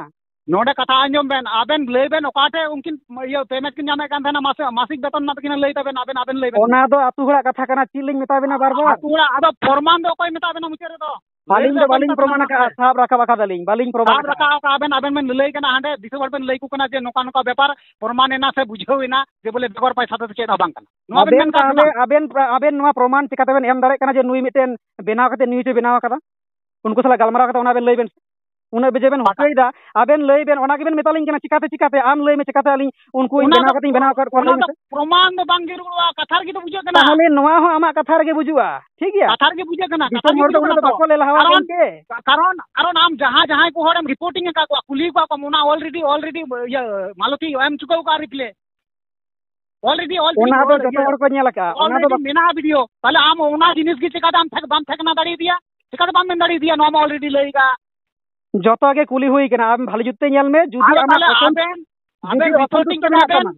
ᱱᱚᱰᱮ ᱠᱟᱛᱷᱟ ᱟᱸᱡᱚᱢ ᱵᱮᱱ, ᱟᱵᱮᱱ ᱞᱟᱹᱭ ᱵᱮᱱ ᱚᱠᱟ ᱴᱷᱮᱡ ᱩᱱᱠᱤᱱ ᱤᱭᱟᱹ payment ᱠᱤᱱ ᱧᱟᱢᱮᱫ ᱠᱟᱱ ᱛᱟᱦᱮᱱᱟ, ᱢᱟᱥᱮ, ᱢᱟᱥᱤᱠ ᱵᱮᱛᱚᱱ ᱨᱮᱱᱟᱜ ᱛᱟᱹᱠᱤᱱ ᱞᱟᱹᱭ ᱛᱟᱵᱮᱱ, ᱟᱵᱮᱱ, ᱟᱵᱮᱱ ᱞᱟᱹᱭ ᱵᱮᱱ᱾ ᱚᱱᱟ ᱫᱚ ᱟᱹᱛᱩ ᱦᱚᱲᱟᱜ ᱠᱟᱛᱷᱟ ᱠᱟᱱᱟ, ᱪᱮᱫ ᱞᱤᱧ ᱢᱮᱛᱟ ᱵᱮᱱᱟ ᱵᱟᱨ ᱵᱟᱨ? ᱟᱹᱛᱩ ᱦᱚᱲᱟᱜ, ᱟᱫᱚ ᱯᱨᱚᱢᱟᱱ ᱫᱚ ᱚᱠᱚᱭ ᱢᱮᱛᱟ ᱵᱮᱱᱟ ᱢᱩᱪᱟᱹᱫ ᱨᱮᱫᱚ? ᱞᱟᱹᱭ ᱟᱹᱞᱤᱧ ᱫᱚ ᱫᱚ ᱵᱟᱹᱞᱤᱧ ᱚᱠᱚᱭ ᱯᱨᱚᱢᱟᱱ ᱢᱮᱛᱟ ᱟᱠᱟᱫᱼᱟ, ᱵᱮᱱᱟ? ᱥᱟᱵ ᱨᱟᱠᱟᱵ ᱟᱠᱟᱫᱟᱞᱤᱧ, ᱵᱟᱹᱞᱤᱧ ᱯᱨᱚᱢᱟᱱ ᱥᱟᱵ ᱟᱠᱟᱫᱼᱟ᱾ ᱨᱟᱠᱟᱵ ᱟᱠᱟᱫ ᱟᱵᱮᱱ, ᱟᱵᱮᱱ ᱵᱮᱱ ᱞᱟᱹᱭ ᱠᱟᱱᱟ ᱦᱟᱸᱰᱮ ᱫᱤᱥᱚᱢ ᱦᱚᱲ ᱵᱮᱱ ᱞᱟᱹᱭ ᱟᱠᱚ ᱠᱟᱱᱟ ᱡᱮ ᱱᱚᱝᱠᱟ ᱱᱚᱝᱠᱟ ᱵᱮᱯᱟᱨ, ᱯᱨᱚᱢᱟᱱ ᱮᱱᱟ ᱥᱮ ᱵᱩᱡᱷᱟᱹᱣ ᱮᱱᱟ ᱡᱮ ᱵᱚᱞᱮ ᱵᱮᱜᱚᱨ ᱯᱚᱭᱥᱟ ᱛᱮᱫᱚ ᱪᱮᱫ ᱦᱚᱸ ᱵᱟᱝ ᱠᱟᱱᱟ᱾ ᱱᱚᱣᱟ ᱵᱮᱱ ᱟᱵᱮᱱ ᱢᱮᱱ ᱠᱟᱜ ᱥᱮ ᱛᱟᱦᱚᱞᱮ ᱵᱟᱝ? ᱟᱵᱮᱱ, ᱟᱵᱮᱱ ᱱᱚᱣᱟ ᱯᱨᱚᱢᱟᱱ ᱪᱤᱠᱟᱹ ᱛᱮᱵᱮᱱ ᱮᱢ ᱫᱟᱲᱮᱭᱟᱜ ᱠᱟᱱᱟ ᱡᱮ ᱱᱩᱭ ᱢᱤᱫᱴᱮᱱ ᱵᱮᱱᱟᱣ ᱠᱟᱛᱮ ᱱᱩᱭ ᱪᱚᱭ ᱵᱮᱱᱟᱣ ᱟᱠᱟᱫᱟ? ᱩᱱᱠᱩ ᱥᱟᱞᱟᱜ ᱜᱟᱞᱢᱟᱨᱟᱣ ᱠᱟᱛᱮ ᱚᱱᱟ ᱵᱮᱱ ᱞᱟᱹᱭ ᱵᱮᱱ ᱥᱮ᱾ ᱩᱱᱟᱹᱜ ᱵᱮᱡᱮ ᱵᱮᱱ ᱯᱟᱛᱟ- ᱦᱚᱪᱚᱭᱮᱫᱟ, ᱟᱵᱮᱱ ᱞᱟᱹᱭ ᱵᱮᱱ, ᱚᱱᱟ ᱜᱮᱵᱮᱱ ᱢᱮᱛᱟᱞᱤᱧ ᱠᱟᱱᱟ, ᱪᱤᱠᱟᱹᱛᱮ, ᱪᱤᱠᱟᱹᱛᱮ? ᱟᱢ ᱞᱟᱹᱭ ᱢᱮ, ᱪᱤᱠᱟᱹᱛᱮ ᱟᱹᱞᱤᱧ ᱩᱱᱠᱩᱧ ᱚᱱᱟ ᱵᱮᱱᱟᱣ ᱫᱚ ᱠᱟᱛᱮᱧ ᱵᱮᱱᱟᱣ ᱟᱠᱟᱫ ᱠᱚᱣᱟ, ᱚᱱᱟ ᱞᱟᱹᱭ ᱫᱚ ᱢᱮᱥᱮ᱾ ᱯᱨᱚᱢᱟᱱ ᱫᱚ ᱵᱟᱝ ᱡᱟᱹᱨᱩᱲᱚᱜᱼᱟ, ᱠᱟᱛᱷᱟ ᱨᱮᱜᱮ ᱛᱚ ᱵᱩᱡᱷᱟᱹᱜ ᱠᱟᱱᱟ᱾ ᱛᱟᱦᱚᱞᱮ ᱱᱚᱣᱟ ᱦᱚᱸ ᱟᱢᱟᱜ ᱠᱟᱛᱷᱟ ᱨᱮᱜᱮ ᱵᱩᱡᱩᱜᱼᱟ, ᱴᱷᱤᱠ ᱜᱮᱭᱟ? ᱠᱟᱛᱷᱟ ᱨᱮᱜᱮ ᱵᱩᱡᱷᱟᱹᱜ ᱠᱟᱱᱟ, ᱫᱤᱥᱚᱢ ᱠᱟᱛᱷᱟ ᱦᱚᱲ ᱫᱚ ᱵᱩᱡᱷᱟᱹᱜ ᱚᱱᱟ ᱠᱟᱱᱟ ᱫᱚ ᱛᱚ᱾ ᱵᱟᱠᱚ ᱞᱟᱹᱭ ᱞᱟᱦᱟ ᱟᱵᱮᱱ ᱠᱟᱨᱚᱱ, ᱜᱮ᱾ ᱠᱟᱨᱚᱱ, ᱠᱟᱨᱚᱱ ᱟᱢ ᱡᱟᱦᱟᱸ, ᱡᱟᱦᱟᱸᱭ ᱠᱚ ᱦᱚᱲᱮᱢ reporting ᱟᱠᱟᱫ ᱠᱚᱣᱟ, ᱠᱩᱞᱤ ᱠᱚᱣᱟ ᱠᱚ, ᱚᱱᱟ already, already, ᱤᱭᱟᱹ, ᱢᱟᱞᱚᱛᱤ ᱮᱢ ᱪᱩᱠᱟᱹᱣ ᱠᱟᱜᱼᱟ reply᱾ Already, already ᱚᱱᱟ ᱫᱚ ᱚᱞ, ᱡᱚᱛᱚ ᱤᱭᱟᱹ, ᱦᱚᱲ ᱠᱚ ᱧᱮᱞ ᱟᱠᱟᱫᱼᱟ, ᱚᱱᱟ ᱫᱚ already ᱵᱟᱠᱚ ᱢᱮᱱᱟᱜᱼᱟ video᱾ ᱛᱟᱦᱞᱮ ᱟᱢ ᱚᱱᱟ ᱡᱤᱱᱤᱥ ᱜᱮ ᱪᱮᱠᱟᱛᱮ ᱟᱢ ᱴᱷᱮᱠ-, ᱵᱟᱢ ᱴᱷᱮᱠᱱᱟ ᱫᱟᱲᱮᱭᱟᱫᱮᱭᱟ? ᱪᱮᱠᱟᱛᱮ ᱵᱟᱢ ᱢᱮᱱ ᱫᱟᱲᱮᱭᱟᱫᱮᱭᱟ ᱱᱚᱣᱟ ᱢᱟ already ᱞᱟᱹᱭ ᱠᱟᱜᱼᱟ? ᱡᱚᱛᱚ ᱜᱮ ᱠᱩᱞᱤ ᱦᱩᱭ ᱠᱟᱱᱟ, ᱟᱢ ᱵᱷᱟᱞᱮ ᱡᱩᱛ ᱛᱮ ᱧᱮᱞ ᱢᱮ, ᱡᱩᱫᱤ ᱟᱫᱚ ᱟᱢᱟᱜ ᱛᱟᱦᱞᱮ ᱚᱥᱟᱱ-, ᱟᱵᱮᱱ, ᱡᱩᱫᱤ ᱟᱵᱮᱱ reporting ᱚᱥᱚᱱᱛᱩᱥᱴ ᱠᱟᱱᱟ ᱢᱮᱱᱟᱜ ᱵᱮᱱ, ᱛᱟᱢᱟ,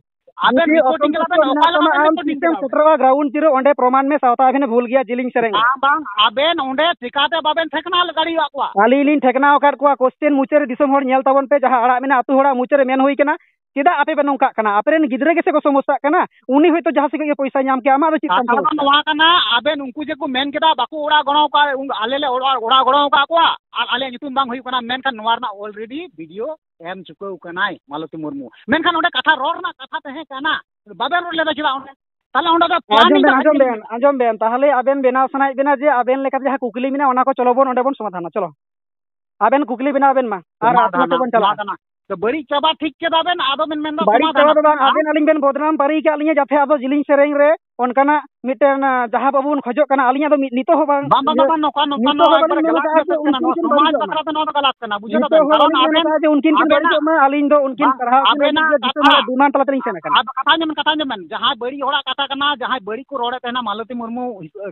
ᱟᱵᱮᱱ ᱡᱩᱫᱤ reporting ᱠᱟᱱᱟ ᱚᱥᱚᱱᱛᱩᱥᱴ ᱵᱮᱱ, ᱢᱮᱱᱟᱜ ᱚᱠᱟ ᱛᱟᱢᱟ, ᱞᱮᱠᱟ ᱵᱮᱱ ᱟᱢ reporting ᱛᱤᱥᱮᱢ ᱠᱟᱱᱟ ᱵᱮᱱ? ᱥᱮᱴᱮᱨᱚᱜᱼᱟ ground zero ᱚᱸᱰᱮ ᱯᱨᱚᱢᱟᱱ ᱢᱮ, ᱥᱟᱶᱛᱟ ᱟᱵᱮᱱ ᱮ ᱵᱷᱩᱞ ᱜᱮᱭᱟ, ᱡᱤᱞᱤᱧ ᱥᱮᱨᱮᱧ ᱨᱮ᱾ ᱵᱟᱝ, ᱵᱟᱝ, ᱟᱵᱮᱱ ᱚᱸᱰᱮ ᱪᱮᱠᱟᱛᱮ ᱵᱟᱵᱮᱱ ᱴᱷᱮᱠᱱᱟ ᱫᱟᱲᱮᱭᱟᱜ ᱠᱚᱣᱟ? ᱟᱹᱞᱤᱧ ᱞᱤᱧ ᱴᱷᱮᱠᱱᱟᱣ ᱟᱠᱟᱫ ᱠᱚᱣᱟ, question ᱢᱩᱪᱟᱹᱫ ᱨᱮ ᱫᱤᱥᱚᱢ ᱦᱚᱲ ᱧᱮᱞ ᱛᱟᱵᱚᱱ ᱯᱮ, ᱡᱟᱦᱟᱸ ᱟᱲᱟᱜ ᱢᱮᱱᱟᱜᱼᱟ ᱟᱹᱛᱩ ᱦᱚᱲᱟᱜ ᱢᱩᱪᱟᱹᱫ ᱨᱮ ᱢᱮᱱ ᱦᱩᱭ ᱠᱟᱱᱟ, ᱪᱮᱫᱟᱜ ᱟᱯᱮ ᱯᱮ ᱱᱚᱝᱠᱟᱜ ᱠᱟᱱᱟ? ᱟᱯᱮ ᱨᱮᱱ ᱜᱤᱫᱽᱨᱟᱹ ᱜᱮᱥᱮ ᱠᱚ ᱥᱚᱢᱚᱥᱥᱟᱜ ᱠᱟᱱᱟ, ᱩᱱᱤ ᱦᱚᱭᱛᱳ ᱡᱟᱦᱟᱸ ᱥᱮᱫ ᱠᱷᱚᱱ ᱜᱮ ᱯᱚᱭᱥᱟᱭ ᱧᱟᱢ ᱠᱮᱭᱟ, ᱟᱢᱟᱜ ᱫᱚ ᱪᱮᱫ ᱠᱟᱛᱷᱟ ᱥᱚᱢᱚᱥᱥᱟ? ᱫᱚ ᱱᱚᱣᱟ ᱠᱟᱱᱟ, ᱟᱵᱮᱱ ᱩᱱᱠᱩ ᱡᱮ ᱠᱚ ᱢᱮᱱ ᱠᱮᱫᱟ ᱵᱟᱠᱚ ᱚᱲᱟᱜ ᱜᱚᱲᱚ ᱟᱠᱟᱫ, ᱩᱱ-, ᱟᱞᱮ ᱞᱮ ᱚᱲᱟᱜ, ᱚᱲᱟᱜ ᱜᱚᱲᱚ ᱟᱠᱟᱫ ᱠᱚᱣᱟ ᱟᱨ ᱟᱞᱮᱭᱟᱜ ᱧᱩᱛᱩᱢ ᱵᱟᱝ ᱦᱩᱭᱩᱜ ᱠᱟᱱᱟ, ᱢᱮᱱᱠᱷᱟᱱ ᱱᱚᱣᱟ ᱨᱮᱱᱟᱜ already video ᱮᱢ ᱪᱩᱠᱟᱹᱣ ᱠᱟᱱᱟᱭ ᱢᱟᱞᱚᱛᱤ ᱢᱩᱨᱢᱩ᱾ ᱢᱮᱱᱠᱷᱟᱱ ᱚᱸᱰᱮ ᱠᱟᱛᱷᱟ ᱨᱚᱲ ᱨᱮᱱᱟᱜ ᱠᱟᱛᱷᱟ ᱛᱟᱦᱮᱸ ᱠᱟᱱᱟ, ᱵᱟᱵᱮᱱ ᱨᱚᱲ ᱞᱮᱫᱟ ᱪᱮᱫᱟᱜ ᱚᱸᱰᱮ? ᱛᱟᱦᱞᱮ ᱚᱸᱰᱮ ᱫᱚ ᱟᱸᱡᱚᱢ planning ᱵᱮᱱ, ᱛᱟᱦᱮᱸ ᱟᱸᱡᱚᱢ ᱠᱟᱱᱟ᱾ ᱵᱮᱱ, ᱟᱸᱡᱚᱢ ᱵᱮᱱ, ᱛᱟᱦᱞᱮ ᱟᱵᱮᱱ ᱵᱮᱱᱟᱣ ᱥᱟᱱᱟᱭᱮᱫ ᱵᱮᱱᱟ ᱡᱮ ᱟᱵᱮᱱ ᱞᱮᱠᱟᱛᱮ ᱡᱟᱦᱟᱸ ᱠᱩᱠᱞᱤ ᱢᱮᱱᱟᱜᱼᱟ ᱚᱱᱟ ᱠᱚ ᱪᱚᱞᱚ ᱵᱚᱱ ᱚᱸᱰᱮ ᱵᱚᱱ ᱥᱚᱢᱟᱫᱷᱟᱱᱟ, ᱪᱚᱞᱚ᱾ ᱟᱵᱮᱱ ᱠᱩᱠᱞᱤ ᱵᱮᱱᱟᱣ ᱟᱵᱮᱱ ᱢᱟ, ᱟᱨ ᱟᱹᱛᱩ ᱢᱚᱪᱮ ᱵᱚᱱ ᱪᱟᱞᱟᱜᱼᱟ᱾ ᱥᱚᱢᱟᱫᱷᱟᱱᱟ᱾ ᱛᱚ ᱵᱟᱹᱲᱤᱡ ᱪᱟᱵᱟ ᱴᱷᱤᱠ ᱠᱮᱫᱟ ᱵᱮᱱ, ᱟᱫᱚ ᱵᱮᱱ ᱢᱮᱱᱫᱟ ᱵᱟᱹᱲᱤᱡ ᱪᱟᱵᱟ ᱥᱚᱢᱟᱫᱷᱟᱱᱟ᱾ ᱫᱚ ᱵᱟᱝ, ᱟᱵᱮᱱ ᱟᱹᱞᱤᱧ ᱵᱮᱱ ᱵᱚᱫᱱᱟᱢ ᱯᱟᱹᱨᱤ ᱟᱠᱟᱫ ᱞᱤᱧᱟ ᱡᱟᱛᱮ ᱟᱫᱚ ᱡᱤᱞᱤᱧ ᱥᱮᱨᱮᱧ ᱨᱮ ᱚᱱᱠᱟᱱᱟᱜ ᱢᱤᱫᱴᱮᱱ, ᱟᱸ, ᱡᱟᱦᱟᱸ ᱵᱟᱵᱚᱱ ᱠᱷᱚᱡᱚᱜ ᱠᱟᱱᱟ, ᱟᱹᱞᱤᱧᱟᱜ ᱫᱚ ᱢᱤᱫ, ᱱᱤᱛᱚᱜ ᱦᱚᱸ ᱵᱟᱝ, ᱵᱟᱝ, ᱵᱟᱝ, ᱤᱭᱟᱹ, ᱵᱟᱝ, ᱵᱟᱝ, ᱱᱚᱝᱠᱟ, ᱱᱚᱝᱠᱟ, ᱱᱤᱛᱚᱜ ᱱᱚᱣᱟ ᱦᱚᱸ ᱫᱚ ᱵᱟᱹᱞᱤᱧ ᱜᱟᱞᱟᱛ ᱢᱮᱱ ᱠᱟᱛᱷᱟ ᱠᱟᱱᱟ, ᱠᱟᱱᱟ, ᱱᱚᱣᱟ ᱱᱩᱠᱤᱱ ᱥᱚᱢᱟᱡᱽ ᱠᱤᱱ ᱵᱟᱹᱲᱤᱡᱚᱜ ᱵᱟᱠᱷᱨᱟ ᱢᱟ᱾ ᱫᱚ ᱱᱚᱣᱟ ᱫᱚ ᱜᱟᱞᱟᱛ ᱠᱟᱱᱟ, ᱵᱩᱡᱷᱟᱹᱣ ᱱᱤᱛᱚᱜ ᱫᱟᱵᱮᱱ? ᱦᱚᱸ ᱠᱟᱨᱚᱱ ᱵᱟᱹᱞᱤᱧ ᱢᱮᱱ ᱟᱵᱮᱱ, ᱠᱟᱫᱟ ᱡᱮ ᱩᱱᱠᱤᱱ ᱠᱤᱱ ᱟᱵᱮᱱᱟᱜ, ᱵᱟᱹᱲᱤᱡᱚᱜ ᱢᱟ, ᱟᱹᱞᱤᱧ ᱫᱚ ᱩᱱᱠᱤᱱ ᱵᱟᱝ, ᱯᱟᱲᱦᱟᱣ ᱠᱤᱱ ᱞᱟᱹᱜᱤᱫ ᱟᱵᱮᱱᱟᱜ ᱜᱮ ᱫᱤᱥᱚᱢ ᱠᱟᱛᱷᱟ, ᱨᱮᱭᱟᱜ demand ᱛᱟᱞᱟ ᱛᱮᱞᱤᱧ ᱥᱮᱱ ᱟᱠᱟᱱᱟ᱾ ᱟᱵ-, ᱠᱟᱛᱷᱟ ᱟᱸᱡᱚᱢ ᱵᱮᱱ, ᱠᱟᱛᱷᱟ ᱟᱸᱡᱚᱢ ᱵᱮᱱ, ᱡᱟᱦᱟᱸᱭ ᱵᱟᱹᱲᱤᱡ ᱦᱚᱲᱟᱜ ᱠᱟᱛᱷᱟ ᱠᱟᱱᱟ, ᱡᱟᱦᱟᱸᱭ ᱵᱟᱹᱲᱤᱡ ᱠᱚ ᱨᱚᱲᱮᱫ ᱛᱟᱦᱮᱱᱟ ᱢᱟᱞᱚᱛᱤ ᱢᱩᱨᱢᱩ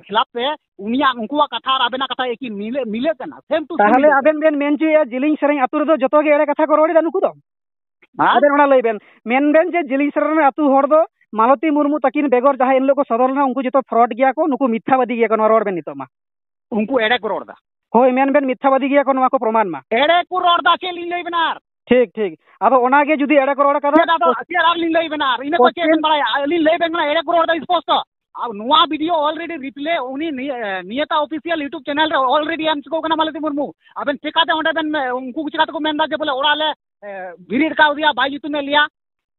ᱠᱷᱤᱞᱟᱯ ᱛᱮ, ᱩᱱᱤᱭᱟᱜ, ᱩᱱᱠᱩᱣᱟᱜ ᱠᱟᱛᱷᱟ ᱟᱨ ᱟᱵᱮᱱᱟᱜ ᱠᱟᱛᱷᱟ ᱮᱠᱤ ᱢᱤᱞᱟᱹ-, ᱢᱤᱞᱟᱹᱜ ᱠᱟᱱᱟ, same to same ᱛᱟᱦᱚᱞᱮ ᱢᱤᱞᱟᱹᱜ ᱠᱟᱱᱟ᱾ ᱟᱵᱮᱱ ᱵᱮᱱ ᱢᱮᱱ ᱦᱚᱪᱚᱭᱮᱫᱼᱟ, ᱡᱤᱞᱤᱧ ᱥᱮᱨᱮᱧ ᱟᱹᱛᱩ ᱨᱮᱫᱚ ᱡᱚᱛᱚ ᱜᱮ ᱮᱲᱮ ᱠᱟᱛᱷᱟ ᱠᱚ ᱨᱚᱲ ᱮᱫᱟ ᱱᱩᱠᱩ ᱫᱚ? ᱦᱮᱸ? ᱟᱵᱮᱱ ᱚᱱᱟ ᱞᱟᱹᱭ ᱵᱮᱱ, ᱢᱮᱱ ᱵᱮᱱ ᱡᱮ ᱡᱤᱞᱤᱧ ᱥᱮᱨᱮᱧ ᱨᱮᱱ ᱟᱹᱛᱩ ᱦᱚᱲ ᱫᱚ ᱢᱟᱞᱚᱛᱤ ᱢᱩᱨᱢᱩ ᱛᱟᱹᱠᱤᱱ ᱵᱮᱜᱚᱨ ᱡᱟᱦᱟᱸᱭ ᱮᱱ ᱦᱤᱞᱳᱜ ᱠᱚ ᱥᱚᱫᱚᱨ ᱞᱮᱱᱟ, ᱩᱱᱠᱩ ᱡᱚᱛᱚ fraud ᱜᱮᱭᱟ ᱠᱚ, ᱱᱩᱠᱩ ᱢᱤᱛᱷᱭᱟᱵᱟᱫᱤ ᱜᱮᱭᱟ ᱠᱚ, ᱱᱚᱣᱟ ᱨᱚᱲ ᱵᱮᱱ ᱱᱤᱛᱚᱜ ᱢᱟ᱾ ᱩᱱᱠᱩ ᱮᱲᱮ ᱠᱚ ᱨᱚᱲ ᱮᱫᱟ᱾ ᱦᱳᱭ, ᱢᱮᱱ ᱵᱮᱱ ᱢᱤᱛᱷᱭᱟᱵᱟᱫᱤ ᱜᱮᱭᱟ ᱠᱚ, ᱱᱚᱣᱟ ᱠᱚ ᱯᱨᱚᱢᱟᱱ ᱢᱟ᱾ ᱮᱲᱮ ᱠᱚ ᱨᱚᱲ ᱮᱫᱟ, ᱪᱮᱫ ᱞᱤᱧ ᱞᱟᱹᱭ ᱵᱮᱱᱟ ᱟᱨ? ᱴᱷᱤᱠ, ᱴᱷᱤᱠ᱾ ᱟᱫᱚ ᱚᱱᱟ ᱜᱮ ᱡᱩᱫᱤ ᱮᱲᱮ ᱠᱚ ᱨᱚᱲ ᱠᱟᱫᱟ, ᱪᱮᱫ ᱟᱫᱚ, ᱪᱮᱫ ᱟᱨ ᱞᱤᱧ ᱞᱟᱹᱭ ᱵᱮᱱᱟ ᱟᱨ? ᱤᱱᱟᱹ ᱠᱚ ᱪᱮᱫ ᱵᱮᱱ ᱵᱟᱲᱟᱭᱟ? ᱟᱹᱞᱤᱧ ᱞᱟᱹᱭ ᱵᱮᱱ ᱠᱟᱱᱟ, ᱮᱲᱮ ᱠᱚ ᱨᱚᱲ ᱮᱫᱟ ᱥᱯᱚᱥᱴᱚ᱾ ᱟᱨ ᱱᱚᱣᱟ video already replay ᱩᱱᱤ ᱱᱤᱭᱟᱹ, ᱮ, ᱱᱤᱭᱟᱹᱛᱟ official YouTube channel ᱨᱮ already ᱮᱢ ᱪᱩᱠᱟᱹᱣ ᱠᱟᱱᱟ ᱢᱟᱞᱚᱛᱤ ᱢᱩᱨᱢᱩ᱾ ᱟᱵᱮᱱ ᱪᱮᱠᱟᱛᱮ ᱚᱸᱰᱮ ᱵᱮᱱ, ᱮ, ᱩᱱᱠᱩ ᱪᱮᱠᱟᱛᱮ ᱠᱚ ᱢᱮᱱᱫᱟ ᱡᱮ ᱵᱚᱞᱮ ᱚᱲᱟᱜ ᱞᱮ, ᱮ, ᱵᱮᱨᱮᱫ ᱠᱟᱣᱫᱮᱭᱟ, ᱵᱟᱭ ᱧᱩᱛᱩᱢᱮᱫ ᱞᱮᱭᱟ?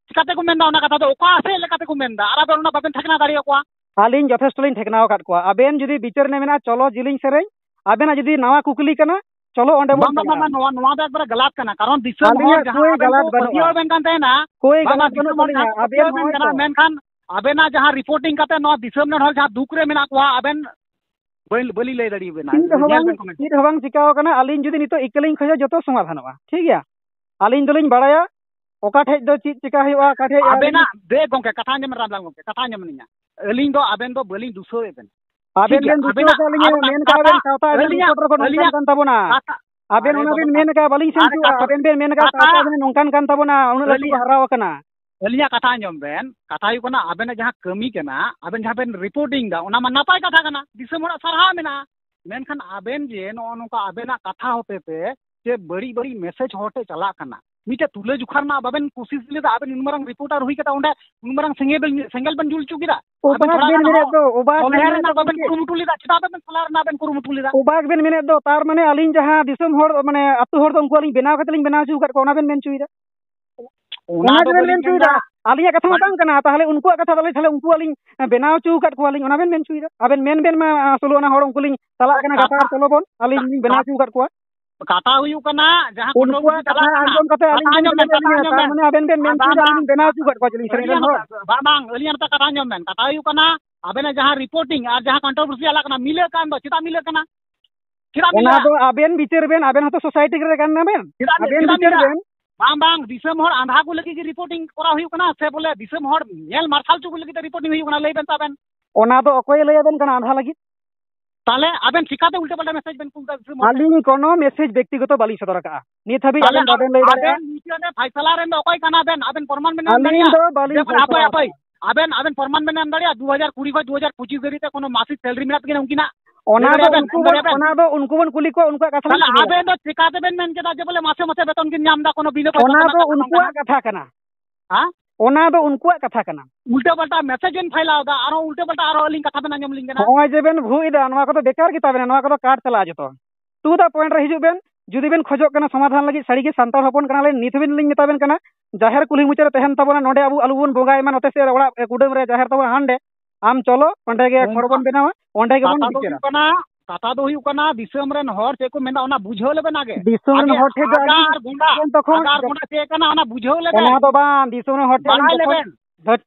ᱪᱮᱠᱟᱛᱮ ᱠᱚ ᱢᱮᱱᱫᱟ ᱚᱱᱟ ᱠᱟᱛᱷᱟ ᱫᱚ? ᱚᱠᱟ ᱥᱮᱫ ᱞᱮᱠᱟᱛᱮ ᱠᱚ ᱢᱮᱱᱫᱟ? ᱟᱨ ᱟᱵᱮᱱ ᱚᱱᱟ ᱵᱟᱵᱮᱱ ᱴᱷᱮᱠᱱᱟ ᱫᱟᱲᱮᱭᱟᱠᱚᱣᱟ? ᱟᱹᱞᱤᱧ ᱡᱚᱛᱷᱮᱥᱴᱚ ᱞᱤᱧ ᱴᱷᱮᱠᱱᱟᱣ ᱟᱠᱟᱫ ᱠᱚᱣᱟ᱾ ᱟᱵᱮᱱ ᱡᱩᱫᱤ ᱵᱤᱪᱟᱹᱨ ᱨᱮ ᱢᱮᱱᱟᱜᱼᱟ, ᱪᱚᱞᱚ ᱡᱤᱞᱤᱧ ᱥᱮᱨᱮᱧ, ᱟᱵᱮᱱᱟᱜ ᱡᱩᱫᱤ ᱱᱟᱣᱟ ᱠᱩᱠᱞᱤ ᱠᱟᱱᱟ, ᱪᱚᱞᱚ ᱚᱸᱰᱮ ᱵᱚᱱ ᱵᱟᱝ, ᱵᱟᱝ, ᱵᱟᱝ, ᱪᱟᱞᱟᱜᱼᱟ᱾ ᱵᱟᱝ, ᱱᱚᱣᱟ, ᱱᱚᱣᱟ ᱫᱚ ᱮᱠᱵᱟᱨᱮ ᱜᱟᱞᱟᱛ ᱠᱟᱱᱟ, ᱠᱟᱨᱚᱱ ᱫᱤᱥᱚᱢ ᱦᱚᱲ ᱟᱹᱞᱤᱧᱟᱜ ᱡᱟᱦᱟᱸ ᱠᱳᱭ ᱟᱵᱮᱱ ᱜᱟᱞᱟᱛ ᱠᱚ ᱵᱟᱹᱱᱩᱜᱼᱟ᱾ ᱯᱟᱹᱛᱭᱟᱹᱣ ᱟᱵᱮᱱ ᱠᱟᱱ ᱛᱟᱦᱮᱱᱟ, ᱠᱳᱭ ᱵᱟᱝ, ᱜᱟᱞᱟᱛ ᱵᱟᱝ, ᱵᱟᱹᱱᱩᱜ ᱫᱤᱥᱚᱢ ᱦᱚᱲ ᱛᱟᱹᱞᱤᱧᱟ᱾ ᱡᱟᱦᱟᱸ ᱠᱚ ᱟᱵᱮᱱ ᱯᱟᱹᱛᱭᱟᱹᱣ ᱟᱵᱮᱱ ᱦᱚᱸᱜᱼᱚᱭ ᱠᱟᱱᱟ, ᱛᱚ᱾ ᱢᱮᱱᱠᱷᱟᱱ ᱟᱵᱮᱱᱟᱜ ᱡᱟᱦᱟᱸ reporting ᱠᱟᱛᱮ ᱱᱚᱣᱟ ᱫᱤᱥᱚᱢ ᱨᱮᱱ ᱦᱚᱲ ᱡᱟᱦᱟᱸ ᱫᱩᱠ ᱨᱮ ᱢᱮᱱᱟᱜ ᱠᱚᱣᱟ, ᱟᱵᱮᱱ ᱵᱟᱹᱞ-, ᱵᱟᱹᱞᱤᱧ ᱞᱟᱹᱭ ᱫᱟᱲᱮᱭᱟᱵᱮᱱᱟ᱾ ᱪᱮᱫ ᱦᱚᱸ ᱧᱮᱞ ᱵᱟᱝ, ᱵᱮᱱ comment᱾ ᱪᱮᱫ ᱦᱚᱸ ᱵᱟᱝ ᱪᱤᱠᱟᱹᱣ ᱠᱟᱱᱟ᱾ ᱟᱹᱞᱤᱧ ᱡᱩᱫᱤ ᱱᱤᱛᱚᱜ ᱤᱠᱟᱹ ᱞᱤᱧ ᱠᱷᱚᱡᱟ, ᱡᱚᱛᱚ ᱥᱚᱢᱟᱫᱷᱟᱱᱚᱜᱼᱟ, ᱴᱷᱤᱠ ᱜᱮᱭᱟ? ᱟᱹᱞᱤᱧ ᱫᱚᱞᱤᱧ ᱵᱟᱲᱟᱭᱟ ᱚᱠᱟ ᱴᱷᱮᱡ ᱫᱚ ᱪᱮᱫ ᱪᱤᱠᱟ ᱦᱩᱭᱩᱜᱼᱟ, ᱚᱠᱟ ᱴᱷᱮᱡ ᱟᱹᱞᱤᱧ ᱟᱵᱮᱱᱟᱜ, ᱫᱮ ᱜᱚᱝᱠᱮ, ᱠᱟᱛᱷᱟ ᱟᱸᱡᱚᱢ ᱵᱮᱱ, ᱨᱟᱢᱞᱟᱞ ᱜᱚᱝᱠᱮ, ᱠᱟᱛᱷᱟ ᱟᱸᱡᱚᱢ ᱵᱮᱱ ᱤᱧᱟᱹᱜ᱾ ᱟᱹᱞᱤᱧ ᱫᱚ ᱟᱵᱮᱱ ᱫᱚ ᱵᱟᱹᱞᱤᱧ ᱫᱩᱥᱟᱹᱣᱮᱫ ᱵᱮᱱ᱾ ᱟᱵᱮᱱ ᱴᱷᱤᱠ ᱜᱮᱭᱟ, ᱵᱮᱱ ᱫᱩᱥᱟᱹᱣ ᱟᱵᱮᱱᱟᱜ ᱠᱟᱜ ᱞᱤᱧᱟ, ᱟᱨ ᱚᱱᱟ ᱢᱮᱱ ᱠᱟᱜᱼᱟ ᱵᱮᱱ ᱠᱟᱛᱷᱟ, ᱥᱟᱶᱛᱟ ᱟᱹᱵᱤᱱ ᱟᱹᱞᱤᱧᱟᱜ, report ᱨᱮᱠᱚ ᱱᱚᱝᱠᱟᱱ ᱟᱹᱞᱤᱧᱟᱜ ᱠᱟᱱ ᱛᱟᱵᱚᱱᱟ᱾ ᱠᱟᱛᱷᱟ, ᱟᱵᱮᱱ ᱟᱨᱮ ᱚᱱᱟ ᱵᱮᱱ ᱠᱟᱛᱷᱟ, ᱢᱮᱱ ᱠᱟᱜᱼᱟ, ᱵᱟᱹᱞᱤᱧ ᱥᱮᱱ ᱠᱟᱛᱷᱟ, ᱦᱚᱪᱚᱣᱟᱜᱼᱟ᱾ ᱟᱵᱮᱱ ᱵᱮᱱ ᱢᱮᱱ ᱠᱟᱜᱼᱟ, ᱠᱟᱛᱷᱟ, ᱥᱟᱶᱛᱟ ᱟᱹᱵᱤᱱ ᱱᱚᱝᱠᱟᱱ ᱠᱟᱱ ᱛᱟᱵᱚᱱᱟ, ᱩᱱᱟᱹᱜ ᱞᱟᱹᱴᱩ ᱠᱚ ᱟᱹᱞᱤᱧᱟᱜ ᱦᱟᱨᱟ ᱟᱠᱟᱱᱟ᱾ ᱟᱹᱞᱤᱧᱟᱜ ᱠᱟᱛᱷᱟ ᱟᱸᱡᱚᱢ ᱵᱮᱱ, ᱠᱟᱛᱷᱟ ᱦᱩᱭᱩᱜ ᱠᱟᱱᱟ, ᱟᱵᱮᱱᱟᱜ ᱡᱟᱦᱟᱸ ᱠᱟᱹᱢᱤ ᱠᱟᱱᱟ, ᱟᱵᱮᱱ ᱡᱟᱦᱟᱸ ᱵᱮᱱ reporting ᱫᱟ, ᱚᱱᱟ ᱢᱟ ᱱᱟᱯᱟᱭ ᱠᱟᱛᱷᱟ ᱠᱟᱱᱟ, ᱫᱤᱥᱚᱢ ᱦᱚᱲᱟᱜ ᱥᱟᱨᱦᱟᱣ ᱢᱮᱱᱟᱜᱼᱟ᱾ ᱢᱮᱱᱠᱷᱟᱱ ᱟᱵᱮᱱ ᱡᱮ ᱱᱚᱜᱼᱚ ᱱᱚᱝᱠᱟ ᱟᱵᱮᱱᱟᱜ ᱠᱟᱛᱷᱟ ᱦᱚᱛᱮ ᱛᱮ ᱡᱮ ᱵᱟᱹᱲᱤᱡ ᱵᱟᱹᱲᱤᱡ message ᱦᱚᱲ ᱴᱷᱮᱱ ᱪᱟᱞᱟᱜ ᱠᱟᱱᱟ, ᱢᱤᱫᱴᱮᱡ ᱛᱩᱞᱟᱹ ᱡᱚᱠᱷᱟ ᱨᱮᱱᱟᱜ ᱵᱟᱵᱮᱱ ᱠᱩᱥᱤᱥ ᱞᱮᱫᱟ? ᱟᱵᱮᱱ ᱩᱱ ᱢᱟᱨᱟᱝ reporter ᱦᱩᱭ ᱠᱟᱛᱮ ᱚᱸᱰᱮ ᱩᱱ ᱢᱟᱨᱟᱝ ᱥᱮᱸᱜᱮᱞ ᱵᱮᱱ, ᱥᱮᱸᱜᱮᱞ ᱵᱮᱱ ᱡᱩᱞ ᱦᱚᱪᱚ ᱠᱮᱫᱟ? ᱟᱵᱮᱱ ᱚᱵᱟᱠ ᱛᱷᱚᱲᱟ ᱵᱮᱱ ᱜᱟᱱ ᱢᱮᱱᱮᱫ ᱦᱚᱸ ᱫᱚ, ᱚᱵᱟᱠ ᱥᱚᱞᱦᱮ ᱵᱮᱱ ᱨᱮᱱᱟᱜ ᱢᱮᱱᱮᱫ ᱫᱚ ᱵᱟᱵᱮᱱ ᱪᱮᱫ? ᱠᱩᱨᱩᱢᱩᱴᱩ ᱞᱮᱫᱟ? ᱪᱮᱫᱟᱜ ᱵᱟᱵᱮᱱ ᱥᱚᱞᱦᱮ ᱨᱮᱱᱟᱜ ᱵᱮᱱ ᱠᱩᱨᱩᱢᱩᱴᱩ ᱞᱮᱫᱟ? ᱚᱵᱟᱠ ᱵᱮᱱ ᱢᱮᱱᱮᱫ ᱫᱚ, ᱛᱟᱨ ᱢᱟᱱᱮ ᱟᱹᱞᱤᱧ ᱡᱟᱦᱟᱸ ᱫᱤᱥᱚᱢ ᱦᱚᱲ, ᱢᱟᱱᱮ ᱟᱹᱛᱩ ᱦᱚᱲ ᱫᱚ ᱩᱱᱠᱩ ᱟᱹᱞᱤᱧ ᱵᱮᱱᱟᱣ ᱠᱟᱛᱮ ᱞᱤᱧ ᱵᱮᱱᱟᱣ ᱦᱚᱪᱚ ᱟᱠᱟᱫ ᱠᱚᱣᱟ, ᱚᱱᱟ ᱵᱮᱱ ᱢᱮᱱ ᱦᱚᱪᱚᱭᱮᱫᱟ? ᱚᱱᱟ ᱚᱱᱟ ᱫᱚ ᱜᱮᱵᱮᱱ ᱵᱟᱹᱞᱤᱧ ᱢᱮᱱ ᱦᱚᱪᱚᱭᱮᱫᱟ᱾ ᱢᱮᱱᱫᱟ᱾ ᱟᱹᱞᱤᱧᱟᱜ ᱠᱟᱛᱷᱟ ᱢᱟ ᱵᱟᱹᱞᱤᱧ ᱵᱟᱝ ᱠᱟᱱᱟ, ᱛᱟᱦᱚᱞᱮ ᱩᱱᱠᱩᱣᱟᱜ ᱠᱟᱛᱷᱟ ᱛᱟᱦᱚᱞᱮ, ᱛᱟᱦᱚᱞᱮ ᱩᱱᱠᱩ ᱟᱹᱞᱤᱧ ᱵᱮᱱᱟᱣ ᱦᱚᱪᱚ ᱟᱠᱟᱫ ᱠᱚᱣᱟᱞᱤᱧ, ᱚᱱᱟ ᱵᱮᱱ ᱢᱮᱱ ᱦᱚᱪᱚᱭᱮᱫᱟ? ᱟᱵᱮᱱ ᱢᱮᱱ ᱵᱮᱱ ᱢᱟ, ᱥᱳᱞᱳ ᱟᱱᱟ ᱦᱚᱲ ᱩᱱᱠᱩ ᱞᱤᱧ ᱪᱟᱞᱟᱜ ᱠᱟᱱᱟ, ᱜᱟᱯᱟ ᱟᱨ ᱠᱟᱛᱷᱟ, ᱪᱚᱞᱚ ᱵᱚᱱ, ᱟᱹᱞᱤᱧ ᱞᱤᱧ ᱵᱮᱱᱟᱣ ᱠᱟᱛᱷᱟ, ᱦᱚᱪᱚ ᱟᱠᱟᱫ ᱠᱚᱣᱟ᱾ ᱠᱟᱛᱷᱟ ᱦᱩᱭᱩᱜ ᱠᱟᱱᱟ, ᱡᱟᱦᱟᱸ ᱩᱱᱠᱩᱣᱟᱜ controversy ᱪᱟᱞᱟᱜ ᱠᱟᱛᱷᱟ ᱠᱟᱱᱟ, ᱟᱸᱡᱚᱢ ᱠᱟᱛᱮ ᱟᱹᱞᱤᱧ ᱠᱟᱛᱷᱟ ᱵᱮᱱ ᱟᱸᱡᱚᱢ ᱢᱮᱱ ᱵᱮᱱ, ᱦᱚᱪᱚᱭᱮᱫ ᱞᱤᱧᱟ, ᱠᱟᱛᱷᱟ ᱛᱟᱨ ᱟᱸᱡᱚᱢ ᱢᱟᱱᱮ ᱵᱮᱱ᱾ ᱟᱵᱮᱱ ᱵᱮᱱ ᱢᱮᱱ ᱵᱟᱝ, ᱦᱚᱪᱚ ᱟᱠᱟᱫ ᱠᱚᱣᱟ ᱡᱮ ᱟᱹᱞᱤᱧ ᱥᱮᱨᱮᱧ ᱨᱮᱱ ᱟᱹᱞᱤᱧᱟᱜ ᱦᱚᱲ᱾ ᱠᱟᱛᱷᱟ, ᱵᱟᱝ, ᱵᱟᱝ, ᱟᱹᱞᱤᱧᱟᱜ ᱢᱤᱫᱴᱟᱝ ᱠᱟᱛᱷᱟ ᱟᱸᱡᱚᱢ ᱵᱮᱱ, ᱠᱟᱛᱷᱟ ᱦᱩᱭᱩᱜ ᱠᱟᱱᱟ, ᱟᱵᱮᱱᱟᱜ ᱡᱟᱦᱟᱸ reporting ᱟᱨ ᱡᱟᱦᱟᱸ controversy ᱪᱟᱞᱟᱜ ᱠᱟᱱᱟ, ᱢᱤᱞᱟᱹᱜ ᱠᱟᱱ ᱫᱚ, ᱪᱮᱫᱟᱜ ᱢᱤᱞᱟᱹᱜ ᱠᱟᱱᱟ? ᱪᱮᱫᱟᱜ ᱚᱱᱟ ᱢᱤᱞᱟᱹᱜᱼᱟ? ᱫᱚ ᱟᱵᱮᱱ ᱵᱤᱪᱟᱹᱨ ᱵᱮᱱ, ᱟᱵᱮᱱ ᱦᱚᱸᱛᱚ society ᱨᱮ ᱠᱟᱱ ᱵᱮᱱ, ᱪᱮᱫᱟᱜ ᱢᱤᱞᱟᱹᱜ-, ᱟᱵᱮᱱ ᱪᱮᱫᱟᱜ ᱵᱤᱪᱟᱹᱨ ᱢᱤᱞᱟᱹᱜᱼᱟ? ᱵᱮᱱ᱾ ᱵᱟᱝ, ᱵᱟᱝ, ᱫᱤᱥᱚᱢ ᱦᱚᱲ ᱟᱸᱫᱷᱟ ᱠᱚ ᱞᱟᱹᱜᱤᱫ ᱜᱮ reporting ᱠᱚᱨᱟᱣ ᱦᱩᱭᱩᱜ ᱠᱟᱱᱟ, ᱥᱮ ᱵᱚᱞᱮ ᱫᱤᱥᱚᱢ ᱦᱚᱲ ᱧᱮᱞ ᱢᱟᱨᱥᱟᱞ ᱦᱚᱪᱚ ᱠᱚ ᱞᱟᱹᱜᱤᱫ ᱛᱮ reporting ᱦᱩᱭᱩᱜ ᱠᱟᱱᱟ? ᱞᱟᱹᱭ ᱵᱮᱱ ᱛᱚ ᱟᱵᱮᱱ᱾ ᱚᱱᱟ ᱫᱚ ᱚᱠᱚᱭᱮ ᱞᱟᱹᱭ ᱟᱵᱮᱱ ᱠᱟᱱᱟ ᱟᱸᱫᱷᱟ ᱞᱟᱹᱜᱤᱫ? ᱛᱟᱦᱞᱮ ᱟᱵᱮᱱ ᱪᱤᱠᱟᱛᱮ ᱩᱞᱴᱟᱹ ᱯᱟᱞᱴᱟ message ᱵᱮᱱ ᱠᱩᱞ ᱮᱫᱟ ᱫᱤᱥᱚᱢ ᱦᱚᱲ ᱴᱷᱮᱱ? ᱟᱹᱞᱤᱧ ᱠᱳᱱᱳ message ᱵᱮᱠᱛᱤᱜᱚᱛᱚ ᱵᱟᱹᱞᱤᱧ ᱥᱚᱫᱚᱨ ᱟᱠᱟᱫᱼᱟ᱾ ᱱᱤᱛ ᱦᱟᱹᱵᱤᱡ ᱛᱟᱦᱞᱮ ᱟᱵᱮᱱ ᱵᱟᱵᱮᱱ ᱞᱟᱹᱭ ᱫᱟᱲᱮᱭᱟᱜᱼᱟ᱾ ᱟᱵᱮᱱ ᱱᱤᱛᱚᱜ ᱨᱮ ᱯᱷᱟᱭᱥᱟᱞᱟ ᱨᱮᱱ ᱫᱚ ᱚᱠᱚᱭ ᱠᱟᱱᱟ ᱵᱮᱱ? ᱟᱵᱮᱱ ᱯᱨᱚᱢᱟᱱ ᱵᱮᱱ ᱮᱢ ᱟᱹᱞᱤᱧ ᱫᱟᱲᱮᱭᱟᱜᱼᱟ? ᱫᱚ ᱵᱟᱹᱞᱤᱧ ᱡᱮ ᱵᱚᱞᱮ ᱦᱟᱯᱳᱭ, ᱯᱷᱟᱭᱥᱟᱞᱟ ᱦᱟᱯᱳᱭ᱾ ᱟᱵᱮᱱ, ᱟᱵᱮᱱ ᱯᱨᱚᱢᱟᱱ ᱵᱮᱱ ᱮᱢ ᱫᱟᱲᱮᱭᱟᱜᱼᱟ? ᱫᱩ ᱦᱟᱡᱟᱨ ᱠᱩᱲᱤ ᱠᱷᱚᱱ ᱫᱩ ᱦᱟᱡᱟᱨ ᱯᱚᱸᱪᱤᱥ ᱫᱷᱟᱹᱵᱤᱡ ᱛᱮ ᱠᱳᱱᱳ ᱢᱟᱥᱤᱠ salary ᱢᱮᱱᱟᱜ ᱛᱟᱹᱠᱤᱱᱟ ᱩᱱᱠᱤᱱᱟᱜ? ᱚᱱᱟ ᱞᱟᱹᱭ ᱫᱚ ᱫᱟᱲᱮᱭᱟᱜᱼᱟ ᱵᱮᱱ? ᱩᱱᱠᱩ ᱮᱢ ᱵᱚᱱ, ᱫᱟᱲᱮᱭᱟᱜᱼᱟ ᱵᱮᱱ? ᱚᱱᱟ ᱫᱚ ᱩᱱᱠᱩ ᱵᱚᱱ ᱠᱩᱞᱤ ᱠᱚᱣᱟ, ᱩᱱᱠᱩᱣᱟᱜ ᱠᱟᱛᱷᱟ ᱛᱟᱦᱞᱮ ᱵᱚᱱ ᱟᱸᱡᱚᱢᱟ᱾ ᱟᱵᱮᱱ ᱫᱚ ᱪᱮᱠᱟ ᱛᱮᱵᱮᱱ ᱢᱮᱱ ᱠᱮᱫᱟ ᱡᱮ ᱵᱚᱞᱮ ᱢᱟᱥᱮ ᱢᱟᱥᱮ ᱵᱮᱛᱚᱱ ᱠᱤᱱ ᱧᱟᱢ ᱮᱫᱟ, ᱠᱳᱱᱳ ᱵᱤᱱᱟᱹ ᱯᱚᱭᱥᱟ ᱚᱱᱟ ᱛᱮ ᱫᱚ ᱵᱮᱱᱟᱜ ᱠᱟᱱᱟ ᱩᱱᱠᱩᱣᱟᱜ ᱱᱚᱝᱠᱟᱱᱟᱜ? ᱠᱟᱛᱷᱟ ᱠᱟᱱᱟ᱾ ᱦᱮᱸ? ᱚᱱᱟ ᱫᱚ ᱩᱱᱠᱩᱣᱟᱜ ᱠᱟᱛᱷᱟ ᱠᱟᱱᱟ᱾ ᱩᱞᱴᱟᱹ ᱯᱟᱞᱴᱟ message ᱵᱮᱱ ᱯᱷᱟᱭᱞᱟᱣ ᱮᱫᱟ, ᱟᱨᱦᱚᱸ ᱩᱞᱴᱟᱹ ᱯᱟᱞᱴᱟ ᱟᱨᱦᱚᱸ ᱟᱹᱞᱤᱧ ᱠᱟᱛᱷᱟ ᱵᱮᱱ ᱟᱸᱡᱚᱢ ᱞᱤᱧ ᱠᱟᱱᱟ᱾ ᱱᱚᱜᱼᱚᱭ ᱡᱮ ᱵᱮᱱ ᱵᱷᱩ ᱮᱫᱟ, ᱱᱚᱣᱟ ᱠᱚᱫᱚ ᱵᱮᱠᱟᱨ ᱜᱮ ᱛᱟᱵᱮᱱᱟ, ᱱᱚᱣᱟ ᱠᱚᱫᱚ cut ᱪᱟᱞᱟᱜᱼᱟ ᱡᱚᱛᱚ᱾ To the point ᱨᱮ ᱦᱤᱡᱩᱜ ᱵᱮᱱ᱾ ᱡᱩᱫᱤ ᱵᱮᱱ ᱠᱷᱚᱡᱚᱜ ᱠᱟᱱᱟ ᱥᱚᱢᱟᱫᱷᱟᱱ ᱞᱟᱹᱜᱤᱫ, ᱥᱟᱹᱨᱤ ᱜᱮ ᱥᱟᱱᱛᱟᱲ ᱦᱚᱯᱚᱱ ᱠᱟᱱᱟ ᱞᱮ, ᱱᱤᱛ ᱦᱚᱸ ᱞᱤᱧ ᱢᱮᱛᱟ ᱵᱮᱱ ᱠᱟᱱᱟ, ᱡᱟᱦᱮᱨ ᱠᱩᱞᱦᱤ ᱢᱩᱪᱟᱹᱫ ᱨᱮ ᱛᱟᱦᱮᱱ ᱛᱟᱵᱚᱱᱟ, ᱱᱚᱰᱮ ᱟᱵᱚ ᱟᱞᱚ ᱵᱚᱱ ᱵᱚᱸᱜᱟᱭ ᱢᱟ, ᱱᱚᱛᱮ ᱥᱮᱫ ᱨᱮ ᱚᱲᱟᱜ ᱠᱩᱰᱟᱹᱢ ᱨᱮ ᱡᱟᱦᱮᱨ ᱛᱟᱵᱚᱱ ᱦᱟᱸᱰᱮ᱾ ᱟᱢ ᱪᱚᱞᱚ, ᱚᱸᱰᱮ ᱜᱮ ᱦᱮᱸ, ᱠᱷᱚᱲ ᱵᱚᱱ ᱵᱮᱱᱟᱣᱟ, ᱚᱸᱰᱮ ᱜᱮᱵᱚᱱ ᱠᱟᱛᱷᱟ ᱫᱚ ᱵᱤᱪᱟᱹᱨᱟ᱾ ᱦᱩᱭᱩᱜ ᱠᱟᱱᱟ, ᱠᱟᱛᱷᱟ ᱫᱚ ᱦᱩᱭᱩᱜ ᱠᱟᱱᱟ, ᱫᱤᱥᱚᱢ ᱨᱮᱱ ᱦᱚᱲ ᱪᱮᱫ ᱠᱚ ᱢᱮᱱᱫᱟ, ᱚᱱᱟ ᱵᱩᱡᱷᱟᱹᱣ ᱞᱮᱵᱮᱱ ᱟᱜᱮ᱾ ᱫᱤᱥᱚᱢ ᱨᱮᱱ ᱟᱜᱮ ᱦᱚᱲ ᱴᱷᱮᱱ ᱫᱚ ᱟᱜᱟ ᱟᱹᱞᱤᱧ ᱟᱨ ᱜᱚᱸᱰᱟ, ᱡᱚᱠᱷᱚᱱ ᱛᱚᱠᱷᱚᱱ ᱟᱜᱟ ᱟᱨ ᱜᱚᱸᱰᱟ ᱪᱮᱫ ᱠᱟᱱᱟ, ᱚᱱᱟ ᱵᱩᱡᱷᱟᱹᱣ ᱞᱮᱵᱮᱱ᱾ ᱚᱱᱟ ᱫᱚ ᱵᱟᱝ, ᱫᱤᱥᱚᱢ ᱨᱮᱱ ᱦᱚᱲ ᱴᱷᱮᱱ ᱟᱹᱞᱤᱧ ᱵᱟᱲᱟᱭ ᱡᱚᱠᱷᱚᱱ ᱞᱮᱵᱮᱱ᱾ ᱫᱷᱟᱹᱴ,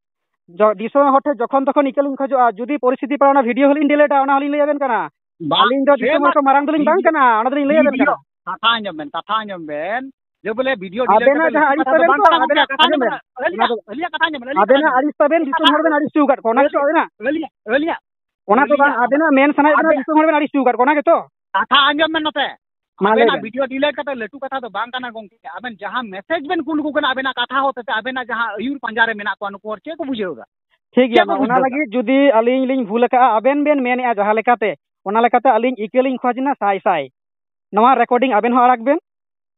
ᱡᱚ-, ᱫᱤᱥᱚᱢ ᱨᱮᱱ ᱦᱚᱲ ᱴᱷᱮᱱ ᱡᱚᱠᱷᱚᱱ ᱛᱚᱠᱷᱚᱱ ᱤᱠᱟᱹ ᱞᱤᱧ ᱠᱷᱚᱡᱚᱜᱼᱟ, ᱡᱩᱫᱤ ᱯᱚᱨᱤᱥᱛᱷᱤᱛᱤ ᱯᱟᱲᱟᱣᱱᱟ, video ᱦᱚᱸᱞᱤᱧ delete ᱟ, ᱚᱱᱟ ᱦᱚᱸᱞᱤᱧ ᱞᱟᱹᱭ ᱟᱵᱮᱱ ᱠᱟᱱᱟ᱾ ᱵᱟᱝ, ᱟᱹᱞᱤᱧ ᱫᱚ ᱥᱮ ᱫᱤᱥᱚᱢ ᱦᱚᱲ ᱢᱟ ᱠᱚ ᱢᱟᱨᱟᱝ ᱫᱚᱞᱤᱧ ᱵᱟᱝ video, ᱠᱟᱱᱟ, ᱚᱱᱟ ᱫᱚᱞᱤᱧ ᱞᱟᱹᱭ ᱟᱵᱮᱱ video, ᱠᱟᱱᱟ᱾ ᱠᱟᱛᱷᱟ ᱟᱸᱡᱚᱢ ᱵᱮᱱ, ᱠᱟᱛᱷᱟ ᱟᱸᱡᱚᱢ ᱵᱮᱱ᱾ ᱡᱮ ᱵᱚᱞᱮ video delete ᱟᱵᱮᱱᱟᱜ ᱠᱟᱛᱮ ᱡᱟᱦᱟᱸ ᱞᱟᱹᱴᱩ ᱟᱹᱲᱤᱥ ᱠᱟᱛᱷᱟ ᱫᱚ ᱛᱟᱵᱮᱱ ᱵᱟᱝ ᱛᱚ, ᱠᱟᱱᱟ ᱜᱚᱝᱠᱮ, ᱟᱵᱮᱱᱟᱜ, ᱠᱟᱛᱷᱟ ᱟᱸᱡᱚᱢ ᱟᱸᱡᱚᱢ ᱵᱮᱱ, ᱵᱮᱱ᱾ ᱟᱹᱞᱤᱧᱟᱜ, ᱟᱹᱞᱤᱧᱟᱜ ᱠᱟᱛᱷᱟ ᱟᱸᱡᱚᱢ ᱵᱮᱱ, ᱟᱹᱞᱤᱧᱟᱜ ᱟᱵᱮᱱᱟᱜ ᱠᱟᱛᱷᱟ ᱟᱹᱲᱤᱥ ᱛᱟᱵᱮᱱ ᱫᱤᱥᱚᱢ ᱦᱚᱲ ᱵᱮᱱ ᱟᱹᱲᱤᱥ ᱦᱚᱪᱚ ᱟᱠᱟᱫ ᱠᱚᱣᱟ, ᱚᱱᱟ ᱜᱮᱛᱚ ᱟᱹᱞᱤᱧᱟᱜ, ᱟᱵᱮᱱᱟᱜ? ᱟᱹᱞᱤᱧᱟᱜ, ᱟᱹᱞᱤᱧᱟᱜ᱾ ᱚᱱᱟ ᱫᱚ ᱵᱟᱝ, ᱟᱹᱞᱤᱧᱟᱜ ᱟᱵᱮᱱᱟᱜ ᱢᱮᱱ ᱥᱟᱱᱟᱭᱮᱫ ᱵᱮᱱᱟ, ᱟᱵᱮᱱ ᱫᱤᱥᱚᱢ ᱦᱚᱲ ᱵᱮᱱ ᱟᱹᱲᱤᱥ ᱦᱚᱪᱚ ᱟᱠᱟᱫ ᱠᱚᱣᱟ, ᱚᱱᱟ ᱜᱮᱛᱚ? ᱠᱟᱛᱷᱟ ᱟᱸᱡᱚᱢ ᱵᱮᱱ ᱱᱚᱛᱮ᱾ ᱢᱟ ᱞᱟᱹᱭ ᱟᱵᱮᱱᱟᱜ ᱵᱮᱱ᱾ Video delete ᱠᱟᱛᱮ ᱞᱟᱹᱴᱩ ᱠᱟᱛᱷᱟ ᱫᱚ ᱵᱟᱝ ᱠᱟᱱᱟ ᱜᱚᱝᱠᱮ᱾ ᱟᱵᱮᱱ ᱡᱟᱦᱟᱸ message ᱵᱮᱱ ᱠᱩᱞ ᱟᱠᱚ ᱠᱟᱱᱟ, ᱟᱵᱮᱱᱟᱜ ᱠᱟᱛᱷᱟ ᱦᱚᱛᱮ ᱛᱮ, ᱟᱵᱮᱱᱟᱜ ᱡᱟᱦᱟᱸ ᱟᱹᱭᱩᱨ ᱯᱟᱸᱡᱟ ᱨᱮ ᱢᱮᱱᱟᱜ ᱠᱚᱣᱟ ᱱᱩᱠᱩ ᱦᱚᱲ, ᱪᱮᱫ ᱠᱚ ᱵᱩᱡᱷᱟᱹᱣ ᱮᱫᱟ? ᱴᱷᱤᱠ ᱜᱮᱭᱟ, ᱪᱮᱫ ᱠᱚ ᱢᱟ, ᱚᱱᱟ ᱵᱩᱡᱷᱟᱹᱣ ᱮᱫᱟ? ᱞᱟᱹᱜᱤᱫ ᱡᱩᱫᱤ ᱟᱹᱞᱤᱧ ᱞᱤᱧ ᱵᱷᱩᱞ ᱟᱠᱟᱜᱼᱟ, ᱟᱵᱮᱱ ᱵᱮᱱ ᱢᱮᱱᱮᱫᱼᱟ ᱡᱟᱦᱟᱸ ᱞᱮᱠᱟᱛᱮ, ᱚᱱᱟ ᱞᱮᱠᱟᱛᱮ ᱟᱹᱞᱤᱧ ᱤᱠᱟᱹ ᱞᱤᱧ ᱠᱷᱚᱡᱽ ᱮᱱᱟ ᱥᱟᱭ ᱥᱟᱭ᱾ ᱱᱚᱣᱟ recording ᱟᱵᱮᱱ ᱦᱚᱸ ᱟᱲᱟᱜ ᱵᱮᱱ᱾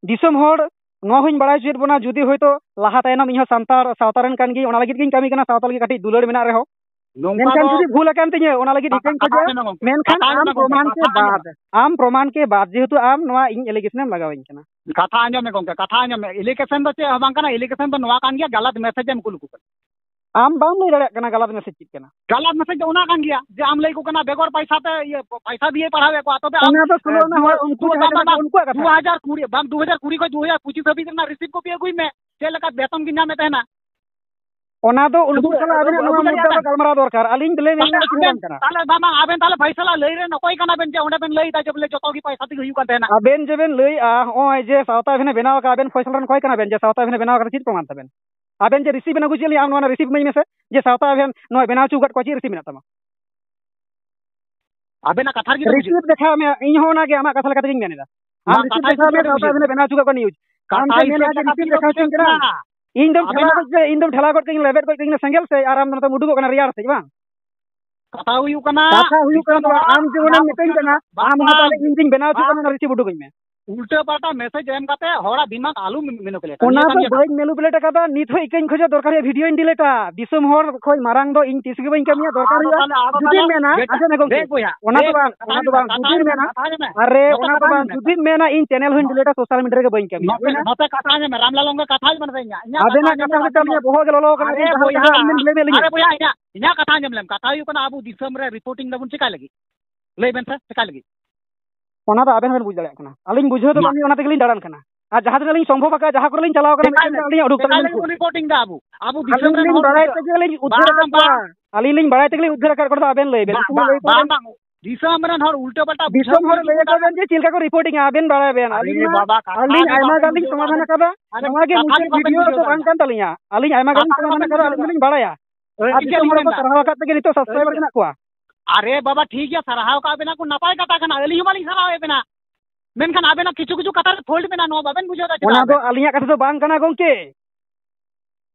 ᱫᱤᱥᱚᱢ ᱦᱚᱲ, ᱱᱚᱣᱟ ᱦᱚᱸᱧ ᱵᱟᱲᱟᱭ ᱦᱚᱪᱚᱭᱮᱫ ᱵᱚᱱᱟ, ᱡᱩᱫᱤ ᱦᱚᱭᱛᱳ ᱞᱟᱦᱟ ᱛᱟᱭᱱᱚᱢ, ᱤᱧ ᱦᱚᱸ ᱥᱟᱱᱛᱟᱲ ᱥᱟᱶᱛᱟ ᱨᱮᱱ ᱠᱟᱱ ᱜᱤᱭᱟᱹᱧ, ᱚᱱᱟ ᱞᱟᱹᱜᱤᱫ ᱜᱤᱧ ᱠᱟᱹᱢᱤ ᱠᱟᱱᱟ, ᱥᱟᱶᱛᱟ ᱞᱟᱹᱜᱤᱫ ᱠᱟᱹᱴᱤᱡ ᱫᱩᱞᱟᱹᱲ ᱢᱮᱱᱟᱜ ᱨᱮᱦᱚᱸ᱾ ᱱᱚᱝᱠᱟ ᱢᱮᱱᱠᱷᱟᱱ ᱫᱚ ᱡᱩᱫᱤ ᱵᱷᱩᱞ ᱟᱠᱟᱱ ᱛᱤᱧᱟᱹ, ᱚᱱᱟ ᱞᱟᱹᱜᱤᱫ ᱠᱟᱛᱷᱟ, ᱤᱠᱟᱹᱧ ᱠᱟᱛᱷᱟ ᱠᱷᱚᱡᱚᱜᱼᱟ, ᱟᱸᱡᱚᱢ ᱢᱮ ᱜᱚᱝᱠᱮ, ᱢᱮᱱᱠᱷᱟᱱ ᱠᱟᱛᱷᱟ ᱟᱸᱡᱚᱢ ᱟᱢ ᱢᱮ ᱜᱚᱝᱠᱮ, ᱯᱨᱚᱢᱟᱱ ᱠᱮ ᱠᱟᱛᱷᱟ ᱟᱸᱡᱚᱢ ᱵᱟᱫ, ᱢᱮ᱾ ᱟᱢ ᱯᱨᱚᱢᱟᱱ ᱠᱮ ᱵᱟᱫ, ᱡᱮᱦᱮᱛᱩ ᱟᱢ ᱱᱚᱣᱟ ᱤᱧ allegation ᱮᱢ ᱞᱟᱜᱟᱣᱤᱧ ᱠᱟᱱᱟ᱾ ᱠᱟᱛᱷᱟ ᱟᱸᱡᱚᱢ ᱢᱮ ᱜᱚᱝᱠᱮ, ᱠᱟᱛᱷᱟ ᱟᱸᱡᱚᱢ ᱢᱮ᱾ Allegation ᱫᱚ ᱪᱮᱫ ᱦᱚᱸ ᱵᱟᱝ ᱠᱟᱱᱟ, allegation ᱫᱚ ᱱᱚᱣᱟ ᱠᱟᱱ ᱜᱮᱭᱟ, ᱜᱟᱞᱟᱛ message ᱮᱢ ᱠᱩᱞ ᱟᱠᱚ ᱠᱟᱱᱟ᱾ ᱟᱢ ᱵᱟᱢ ᱞᱟᱹᱭ ᱫᱟᱲᱮᱭᱟᱜ ᱠᱟᱱᱟ ᱜᱟᱞᱟᱛ ᱢᱮᱥᱮᱡᱽ ᱪᱮᱫ ᱠᱟᱱᱟ᱾ ᱜᱟᱞᱟᱛ ᱢᱮᱥᱮᱡᱽ ᱫᱚ ᱚᱱᱟ ᱠᱟᱱ ᱜᱮᱭᱟ ᱡᱮ ᱟᱢ ᱞᱟᱹᱭ ᱠᱚ ᱠᱟᱱᱟ ᱵᱮᱜᱚᱨ ᱯᱟᱭᱥᱟ ᱛᱮ, ᱤᱭᱟᱹ, ᱯᱟᱭᱥᱟ ᱫᱤᱭᱮ ᱯᱟᱲᱦᱟᱣᱮᱫ ᱠᱚᱣᱟ, ᱛᱚᱵᱮ ᱟᱢ, ᱚᱱᱟ ᱫᱚ ᱥᱳᱞᱳ ᱮ, ᱟᱱᱟ ᱦᱚᱲ ᱩᱱᱠᱩ ᱫᱩ ᱡᱟᱦᱟᱸᱭ ᱦᱟᱡᱟᱨ ᱢᱮᱱᱟᱜ ᱠᱚᱣᱟ, ᱩᱱᱠᱩᱣᱟᱜ ᱠᱟᱛᱷᱟ᱾ ᱫᱩ ᱦᱟᱡᱟᱨ ᱠᱩᱲᱤ, ᱵᱟᱝ, ᱫᱩ ᱦᱟᱡᱟᱨ ᱠᱩᱲᱤ ᱠᱷᱚᱱ ᱫᱩ ᱦᱟᱡᱟᱨ ᱯᱚᱸᱪᱤᱥ ᱦᱟᱹᱵᱤᱡ ᱨᱮᱱᱟᱜ ᱨᱤᱥᱤᱯ ᱠᱚᱯᱤ ᱟᱹᱜᱩᱭ ᱢᱮ, ᱪᱮᱫ ᱞᱮᱠᱟ ᱵᱮᱛᱚᱱ ᱵᱤᱱ ᱧᱟᱢᱮᱫ ᱛᱟᱦᱮᱱᱟ᱾ ᱚᱱᱟ ᱫᱚ ᱩᱱᱠᱩ ᱟᱹᱜᱩ, ᱥᱟᱞᱟᱜ ᱟᱹᱵᱤᱱᱟᱜ ᱟᱹᱜᱩ ᱱᱚᱣᱟ ᱫᱟᱲᱮᱭᱟᱜᱼᱟ ᱢᱩᱫᱽᱫᱟ ᱫᱚ ᱛᱟᱦᱮᱸᱫ᱾ ᱜᱟᱞᱢᱟᱨᱟᱣ ᱫᱚᱨᱠᱟᱨ, ᱟᱹᱞᱤᱧ ᱫᱚ ᱞᱟᱹᱭ ᱛᱟᱦᱞᱮ ᱞᱤᱧ ᱟᱵᱮᱱ, ᱵᱟᱝ ᱠᱟᱱᱟ᱾ ᱛᱟᱦᱞᱮ ᱵᱟᱝ, ᱵᱟᱝ, ᱟᱵᱮᱱ ᱛᱟᱦᱞᱮ ᱯᱷᱚᱭᱥᱟᱞᱟ ᱞᱟᱹᱭ ᱨᱮᱱ ᱚᱠᱚᱭ ᱠᱟᱱᱟ ᱵᱮᱱ ᱡᱮ ᱚᱸᱰᱮ ᱵᱮᱱ ᱞᱟᱹᱭ ᱮᱫᱟ ᱡᱮ ᱵᱚᱞᱮ ᱡᱚᱛᱚ ᱜᱮ ᱯᱚᱭᱥᱟ ᱛᱮᱜᱮ ᱦᱩᱭᱩᱜ ᱠᱟᱱ ᱛᱟᱦᱮᱱᱟ? ᱟᱵᱮᱱ ᱡᱮ ᱵᱮᱱ ᱞᱟᱹᱭᱮᱜᱼᱟ, ᱦᱚᱸᱜᱼᱚᱭ ᱡᱮ ᱥᱟᱶᱛᱟ ᱟᱵᱮᱱ ᱵᱮᱱᱟᱣ ᱟᱠᱟᱫ, ᱟᱵᱮᱱ ᱯᱷᱚᱭᱥᱟᱞᱟ ᱨᱮᱱ ᱚᱠᱚᱭ ᱠᱟᱱᱟ ᱵᱮᱱ ᱡᱮ ᱥᱟᱶᱛᱟ ᱟᱵᱮᱱ ᱵᱮᱱᱟᱣ ᱟᱠᱟᱫ, ᱪᱮᱫ ᱯᱨᱚᱢᱟᱱ ᱛᱟᱵᱮᱱ? ᱟᱵᱮᱱ ᱡᱮ ᱨᱤᱥᱤᱯ ᱵᱮᱱ ᱟᱹᱜᱩ ᱦᱚᱪᱚᱭᱮᱫ ᱞᱤᱧᱟ, ᱟᱢ ᱱᱚᱣᱟ ᱨᱤᱥᱤᱯ ᱤᱢᱟᱹᱧ ᱢᱮᱥᱮ ᱡᱮ ᱥᱟᱶᱛᱟ ᱟᱵᱮᱱ ᱱᱚᱣᱟ ᱵᱮᱱᱟᱣ ᱦᱚᱪᱚ ᱟᱠᱟᱫ ᱠᱚᱣᱟ, ᱪᱮᱫ ᱨᱤᱥᱤᱯ ᱢᱮᱱᱟᱜ ᱛᱟᱢᱟ? ᱟᱵᱮᱱᱟᱜ ᱠᱟᱛᱷᱟ ᱨᱮᱜᱮ ᱛᱚ ᱵᱩᱡᱷᱟᱹᱜ ᱨᱤᱥᱤᱯ ᱫᱮᱠᱷᱟᱣ ᱢᱮ, ᱤᱧ ᱦᱚᱸ ᱚᱱᱟᱜᱮ ᱟᱢᱟᱜ ᱠᱟᱛᱷᱟ ᱞᱮᱠᱟ ᱛᱮᱜᱮᱧ ᱢᱮᱱ ᱮᱫᱟ᱾ ᱟᱢ ᱵᱟᱝ, ᱨᱤᱥᱤᱯ ᱠᱟᱛᱷᱟ ᱫᱮᱠᱷᱟᱣ ᱦᱤᱥᱟᱹᱵ ᱢᱮ, ᱛᱮ ᱥᱟᱶᱛᱟ ᱵᱩᱡᱷᱟᱹᱜ ᱟᱵᱮᱱ ᱠᱟᱱᱟ᱾ ᱵᱮᱱᱟᱣ ᱦᱚᱪᱚ ᱠᱟᱜ ᱠᱚᱣᱟ ᱱᱤᱭᱩᱡᱽ᱾ ᱟᱢ ᱠᱟᱛᱷᱟ ᱡᱮ ᱢᱮᱱ ᱦᱤᱥᱟᱹᱵ ᱮᱫᱟ ᱡᱮ ᱞᱮᱠᱟ ᱨᱤᱥᱤᱯ ᱛᱮᱜᱮ ᱫᱮᱠᱷᱟᱣ ᱵᱩᱡᱷᱟᱹᱜ ᱦᱚᱪᱚᱧ ᱠᱟᱱᱟ᱾ ᱠᱟᱱᱟ᱾ ᱤᱧ ᱫᱚᱢ ᱴᱷᱮᱞᱟᱣ ᱟᱵᱮᱱᱟᱜ ᱜᱚᱡ ᱠᱟᱹᱧ, ᱤᱧ ᱫᱚᱢ ᱴᱷᱮᱞᱟᱣ ᱜᱚᱡ ᱠᱟᱹᱧ, ᱞᱮᱵᱮᱫ ᱜᱚᱡ ᱠᱟᱹᱧ, ᱥᱮᱸᱜᱮᱞ ᱥᱮ ᱟᱨ ᱟᱢ ᱫᱚ ᱱᱚᱛᱮᱢ ᱩᱰᱩᱠᱚᱜ ᱠᱟᱱᱟ ᱨᱮᱭᱟᱲ ᱥᱮᱫ, ᱵᱟᱝ? ᱠᱟᱛᱷᱟ ᱦᱩᱭᱩᱜ ᱠᱟᱱᱟ, ᱠᱟᱛᱷᱟ ᱦᱩᱭᱩᱜ ᱠᱟᱱᱟ, ᱟᱢ ᱡᱮᱢᱚᱱᱮᱢ ᱢᱤᱛᱟᱹᱧ ᱠᱟᱱᱟ, ᱵᱟᱝ, ᱟᱢ ᱦᱚᱸ ᱛᱟᱦᱞᱮ ᱤᱧ ᱜᱤᱧ ᱵᱮᱱᱟᱣ ᱦᱚᱪᱚ ᱠᱟᱱᱟ, ᱚᱱᱟ ᱨᱤᱥᱤᱯ ᱩᱰᱩᱠᱟᱹᱧ ᱢᱮ᱾ ᱩᱞᱴᱟᱹ ᱯᱟᱞᱴᱟ ᱢᱮᱥᱮᱡᱽ ᱮᱢ ᱠᱟᱛᱮ ᱦᱚᱲᱟᱜ ᱫᱤᱢᱟᱜᱽ ᱟᱞᱚᱢ ᱢᱮᱱᱩᱯᱩᱞᱮᱴᱟ᱾ ᱚᱱᱟ ᱱᱤᱭᱟᱹ ᱫᱚ ᱠᱟᱱ ᱜᱮᱭᱟ ᱵᱟᱹᱧ ᱠᱟᱛᱷᱟ᱾ ᱢᱮᱱᱩᱯᱩᱞᱮᱴ ᱟᱠᱟᱫᱟ, ᱱᱤᱛ ᱦᱚᱸ ᱤᱠᱟᱹᱧ ᱠᱷᱚᱡᱚᱜ ᱫᱚᱨᱠᱟᱨ ᱦᱩᱭᱩᱜᱼᱟ, ᱵᱷᱤᱰᱤᱭᱳᱧ ᱰᱤᱞᱤᱴᱟ᱾ ᱫᱤᱥᱚᱢ ᱦᱚᱲ ᱠᱷᱚᱡ ᱢᱟᱨᱟᱝ ᱫᱚ ᱤᱧ ᱛᱤᱥ ᱜᱮ ᱵᱟᱹᱧ ᱠᱟᱹᱢᱤᱭᱟ, ᱫᱚᱨᱠᱟᱨ ᱟᱫᱚ ᱦᱩᱭᱩᱜᱼᱟ᱾ ᱛᱟᱦᱞᱮ, ᱟᱫᱚ ᱡᱩᱫᱤᱢ ᱛᱟᱦᱞᱮ ᱢᱮᱱᱟ, ᱵᱮᱴᱟ, ᱟᱸᱡᱚᱢ ᱢᱮ ᱜᱚᱝᱠᱮ, ᱵᱮ ᱵᱚᱭᱦᱟ, ᱚᱱᱟ ᱫᱚ ᱵᱮ ᱵᱟᱝ, ᱠᱟᱛᱷᱟ ᱚᱱᱟ ᱫᱚ ᱟᱸᱡᱚᱢ ᱢᱮ, ᱵᱟᱝ, ᱠᱟᱛᱷᱟ ᱡᱩᱫᱤᱢ ᱟᱸᱡᱚᱢ ᱢᱮ, ᱢᱮᱱᱟ, ᱱᱚᱛᱮ ᱟᱨᱮ, ᱠᱟᱛᱷᱟ ᱚᱱᱟ ᱟᱸᱡᱚᱢ ᱫᱚ ᱢᱮ, ᱵᱟᱝ, ᱱᱚᱛᱮ ᱡᱩᱫᱤᱢ ᱠᱟᱛᱷᱟ ᱢᱮᱱᱟ, ᱟᱸᱡᱚᱢ ᱢᱮ᱾ ᱤᱧ ᱪᱮᱱᱮᱞ ᱦᱚᱸᱧ ᱰᱤᱞᱤᱴᱟ, ᱥᱳᱥᱟᱞ ᱢᱤᱰᱤᱭᱟ ᱨᱮᱜᱮ ᱵᱟᱹᱧ ᱠᱟᱹᱢᱤᱭᱟ᱾ ᱱᱚᱛᱮ, ᱦᱩᱭᱱᱟ? ᱱᱚᱛᱮ ᱠᱟᱛᱷᱟ ᱟᱸᱡᱚᱢ ᱢᱮ, ᱨᱟᱢᱞᱟᱞ ᱜᱚᱝᱠᱮ ᱠᱟᱛᱷᱟ ᱟᱸᱡᱚᱢ ᱢᱮ, ᱤᱧᱟᱜ, ᱤᱧᱟᱜ ᱠᱟᱛᱷᱟ ᱟᱵᱮᱱᱟᱜ ᱟᱸᱡᱚᱢ ᱠᱟᱛᱷᱟ ᱞᱮᱢ, ᱜᱮ ᱟᱸᱡᱚᱢ ᱛᱟᱹᱞᱤᱧᱟ, ᱢᱮ᱾ ᱵᱚᱦᱚᱜ ᱜᱮ ᱞᱚᱞᱚ ᱠᱟᱱᱟ, ᱟᱨᱮ ᱟᱵᱮᱱ ᱠᱟᱛᱷᱟ ᱵᱚᱭᱦᱟ, ᱵᱮᱱ ᱞᱟᱹᱭ ᱵᱮᱱ ᱟᱨᱮ ᱞᱤᱧᱟ᱾ ᱵᱚᱭᱦᱟ, ᱤᱧᱟᱜ, ᱤᱧᱟᱜ ᱠᱟᱛᱷᱟ ᱟᱸᱡᱚᱢ ᱞᱮᱢ, ᱠᱟᱛᱷᱟ ᱦᱩᱭᱩᱜ ᱠᱟᱱᱟ ᱟᱵᱚ ᱫᱤᱥᱚᱢ ᱨᱮ ᱨᱤᱯᱳᱨᱴᱤᱝ ᱫᱟᱵᱚᱱ ᱪᱮᱠᱟ ᱞᱟᱹᱜᱤᱫ? ᱞᱟᱹᱭ ᱵᱮᱱ ᱥᱮ, ᱪᱮᱠᱟ ᱞᱟᱹᱜᱤᱫ? ᱚᱱᱟ ᱫᱚ ᱟᱵᱮᱱ ᱦᱚᱸᱵᱮᱱ ᱵᱩᱡᱽ ᱫᱟᱲᱮᱭᱟᱜ ᱠᱟᱱᱟ᱾ ᱟᱹᱞᱤᱧ ᱵᱩᱡᱷᱟᱹᱣ ᱫᱚ ᱢᱟ᱾ ᱵᱟᱹᱱᱩᱜ, ᱚᱱᱟ ᱛᱮᱜᱮᱞᱤᱧ ᱫᱟᱬᱟᱱ ᱠᱟᱱᱟ᱾ ᱟᱨ ᱡᱟᱦᱟᱸ ᱛᱤᱱᱟᱹᱜ ᱞᱤᱧ ᱥᱚᱢᱵᱷᱚᱵ ᱟᱠᱟᱫ, ᱡᱟᱦᱟᱸ ᱠᱚᱨᱮ ᱞᱤᱧ ᱪᱟᱞᱟᱣ ᱟᱠᱟᱱᱟ, ᱪᱮᱠᱟ ᱢᱤᱫᱴᱮᱱ ᱞᱟᱹᱜᱤᱫ, ᱟᱹᱞᱤᱧᱟᱜ ᱩᱰᱩᱠ ᱪᱮᱠᱟ ᱛᱟᱹᱞᱤᱧ ᱞᱟᱹᱜᱤᱫ ᱠᱩᱞ᱾ ᱵᱚᱱ ᱨᱤᱯᱳᱨᱴᱤᱝ ᱫᱟ ᱟᱵᱚ? ᱟᱵᱚ ᱫᱤᱥᱚᱢ ᱟᱹᱞᱤᱧ ᱨᱮᱱ ᱞᱤᱧ ᱦᱚᱲ ᱵᱟᱲᱟᱭ ᱩᱞᱴᱟᱹ, ᱛᱮᱜᱮᱞᱤᱧ ᱩᱫᱽᱫᱷᱟᱹᱨ ᱵᱟᱝ, ᱟᱠᱟᱫ ᱠᱚᱣᱟ᱾ ᱵᱟᱝ᱾ ᱟᱹᱞᱤᱧ ᱞᱤᱧ ᱵᱟᱲᱟᱭ ᱛᱮᱜᱮᱞᱤᱧ ᱩᱫᱽᱫᱷᱟᱹᱨ ᱟᱠᱟᱫ ᱠᱚᱣᱟ, ᱟᱵᱮᱱ ᱞᱟᱹᱭ ᱵᱮᱱ᱾ ᱵᱟᱝ, ᱩᱱᱠᱩ ᱵᱟᱝ, ᱞᱟᱹᱭ ᱠᱚ ᱵᱟᱝ, ᱵᱮᱱ᱾ ᱵᱟᱝ᱾ ᱫᱤᱥᱚᱢ ᱦᱚᱲ ᱞᱟᱹᱭ ᱟᱠᱚ ᱵᱮᱱ ᱡᱮ ᱪᱮᱫ ᱞᱮᱠᱟ ᱠᱚ ᱨᱤᱯᱳᱨᱴᱤᱝᱟ, ᱟᱵᱮᱱ ᱵᱟᱲᱟᱭ ᱵᱮᱱ᱾ ᱟᱨᱮ ᱟᱹᱞᱤᱧ ᱢᱟ, ᱵᱟᱵᱟ, ᱠᱟᱛᱷᱟ ᱟᱹᱞᱤᱧ ᱜᱮ ᱵᱟᱝ ᱟᱭᱢᱟ ᱜᱟᱱ ᱵᱩᱡᱷᱟᱹᱣ ᱞᱤᱧ ᱫᱟ᱾ ᱥᱚᱢᱟᱫᱷᱟᱱ ᱟᱠᱟᱫᱟ᱾ ᱟᱨᱮ ᱱᱚᱣᱟ ᱜᱮ ᱠᱟᱛᱷᱟ ᱢᱩᱪᱟᱹᱫ ᱜᱮ ᱵᱟᱵᱮᱱ ᱵᱷᱤᱰᱤᱭᱳ ᱵᱩᱡᱷᱟᱹᱣ ᱫᱚ ᱫᱟ᱾ ᱵᱟᱝ ᱠᱟᱱ ᱛᱟᱹᱞᱤᱧᱟ᱾ ᱟᱹᱞᱤᱧ ᱟᱭᱢᱟ ᱜᱟᱱ ᱠᱟᱛᱷᱟ ᱞᱤᱧ ᱜᱮ ᱥᱚᱢᱟᱫᱷᱟᱱ ᱵᱟᱵᱮᱱ ᱟᱠᱟᱫᱟ, ᱵᱩᱡᱷᱟᱹᱣ ᱟᱹᱞᱤᱧ ᱫᱟ᱾ ᱫᱚᱞᱤᱧ ᱵᱟᱲᱟᱭᱟ᱾ ᱟᱨ ᱟᱹᱞᱤᱧ ᱫᱤᱥᱚᱢ ᱪᱮᱫ ᱦᱚᱲ ᱞᱤᱧ ᱠᱚ ᱢᱮᱱ ᱫᱟ? ᱥᱟᱨᱦᱟᱣ ᱟᱠᱟᱫ ᱛᱮᱜᱮ ᱱᱤᱛᱚᱜ ᱥᱟᱵᱥᱠᱨᱟᱭᱵᱟᱨ ᱦᱮᱱᱟᱜ ᱠᱚᱣᱟ᱾ ᱟᱨᱮ ᱵᱟᱵᱟ, ᱴᱷᱤᱠ ᱜᱮᱭᱟ, ᱥᱟᱨᱦᱟᱣ ᱠᱟᱜ ᱵᱮᱱᱟ ᱠᱚ, ᱱᱟᱯᱟᱭ ᱠᱟᱛᱷᱟ ᱠᱟᱱᱟ, ᱟᱹᱞᱤᱧ ᱦᱚᱸ ᱢᱟᱞᱤᱧ ᱥᱟᱨᱦᱟᱣᱮᱫ ᱵᱮᱱᱟ᱾ ᱢᱮᱱᱠᱷᱟᱱ ᱟᱵᱮᱱᱟᱜ ᱠᱤᱪᱷᱩ ᱠᱤᱪᱷᱩ ᱠᱟᱛᱷᱟ ᱨᱮ ᱯᱷᱚᱞᱴ ᱢᱮᱱᱟᱜᱼᱟ, ᱱᱚᱣᱟ ᱵᱟᱵᱮᱱ ᱵᱩᱡᱷᱟᱹᱣ ᱫᱟ ᱪᱮᱫᱟᱜ ᱚᱱᱟ ᱫᱚ ᱟᱵᱮᱱ? ᱟᱹᱞᱤᱧᱟᱜ ᱠᱟᱛᱷᱟ ᱫᱚ ᱵᱟᱝ ᱠᱟᱱᱟ ᱜᱚᱝᱠᱮ,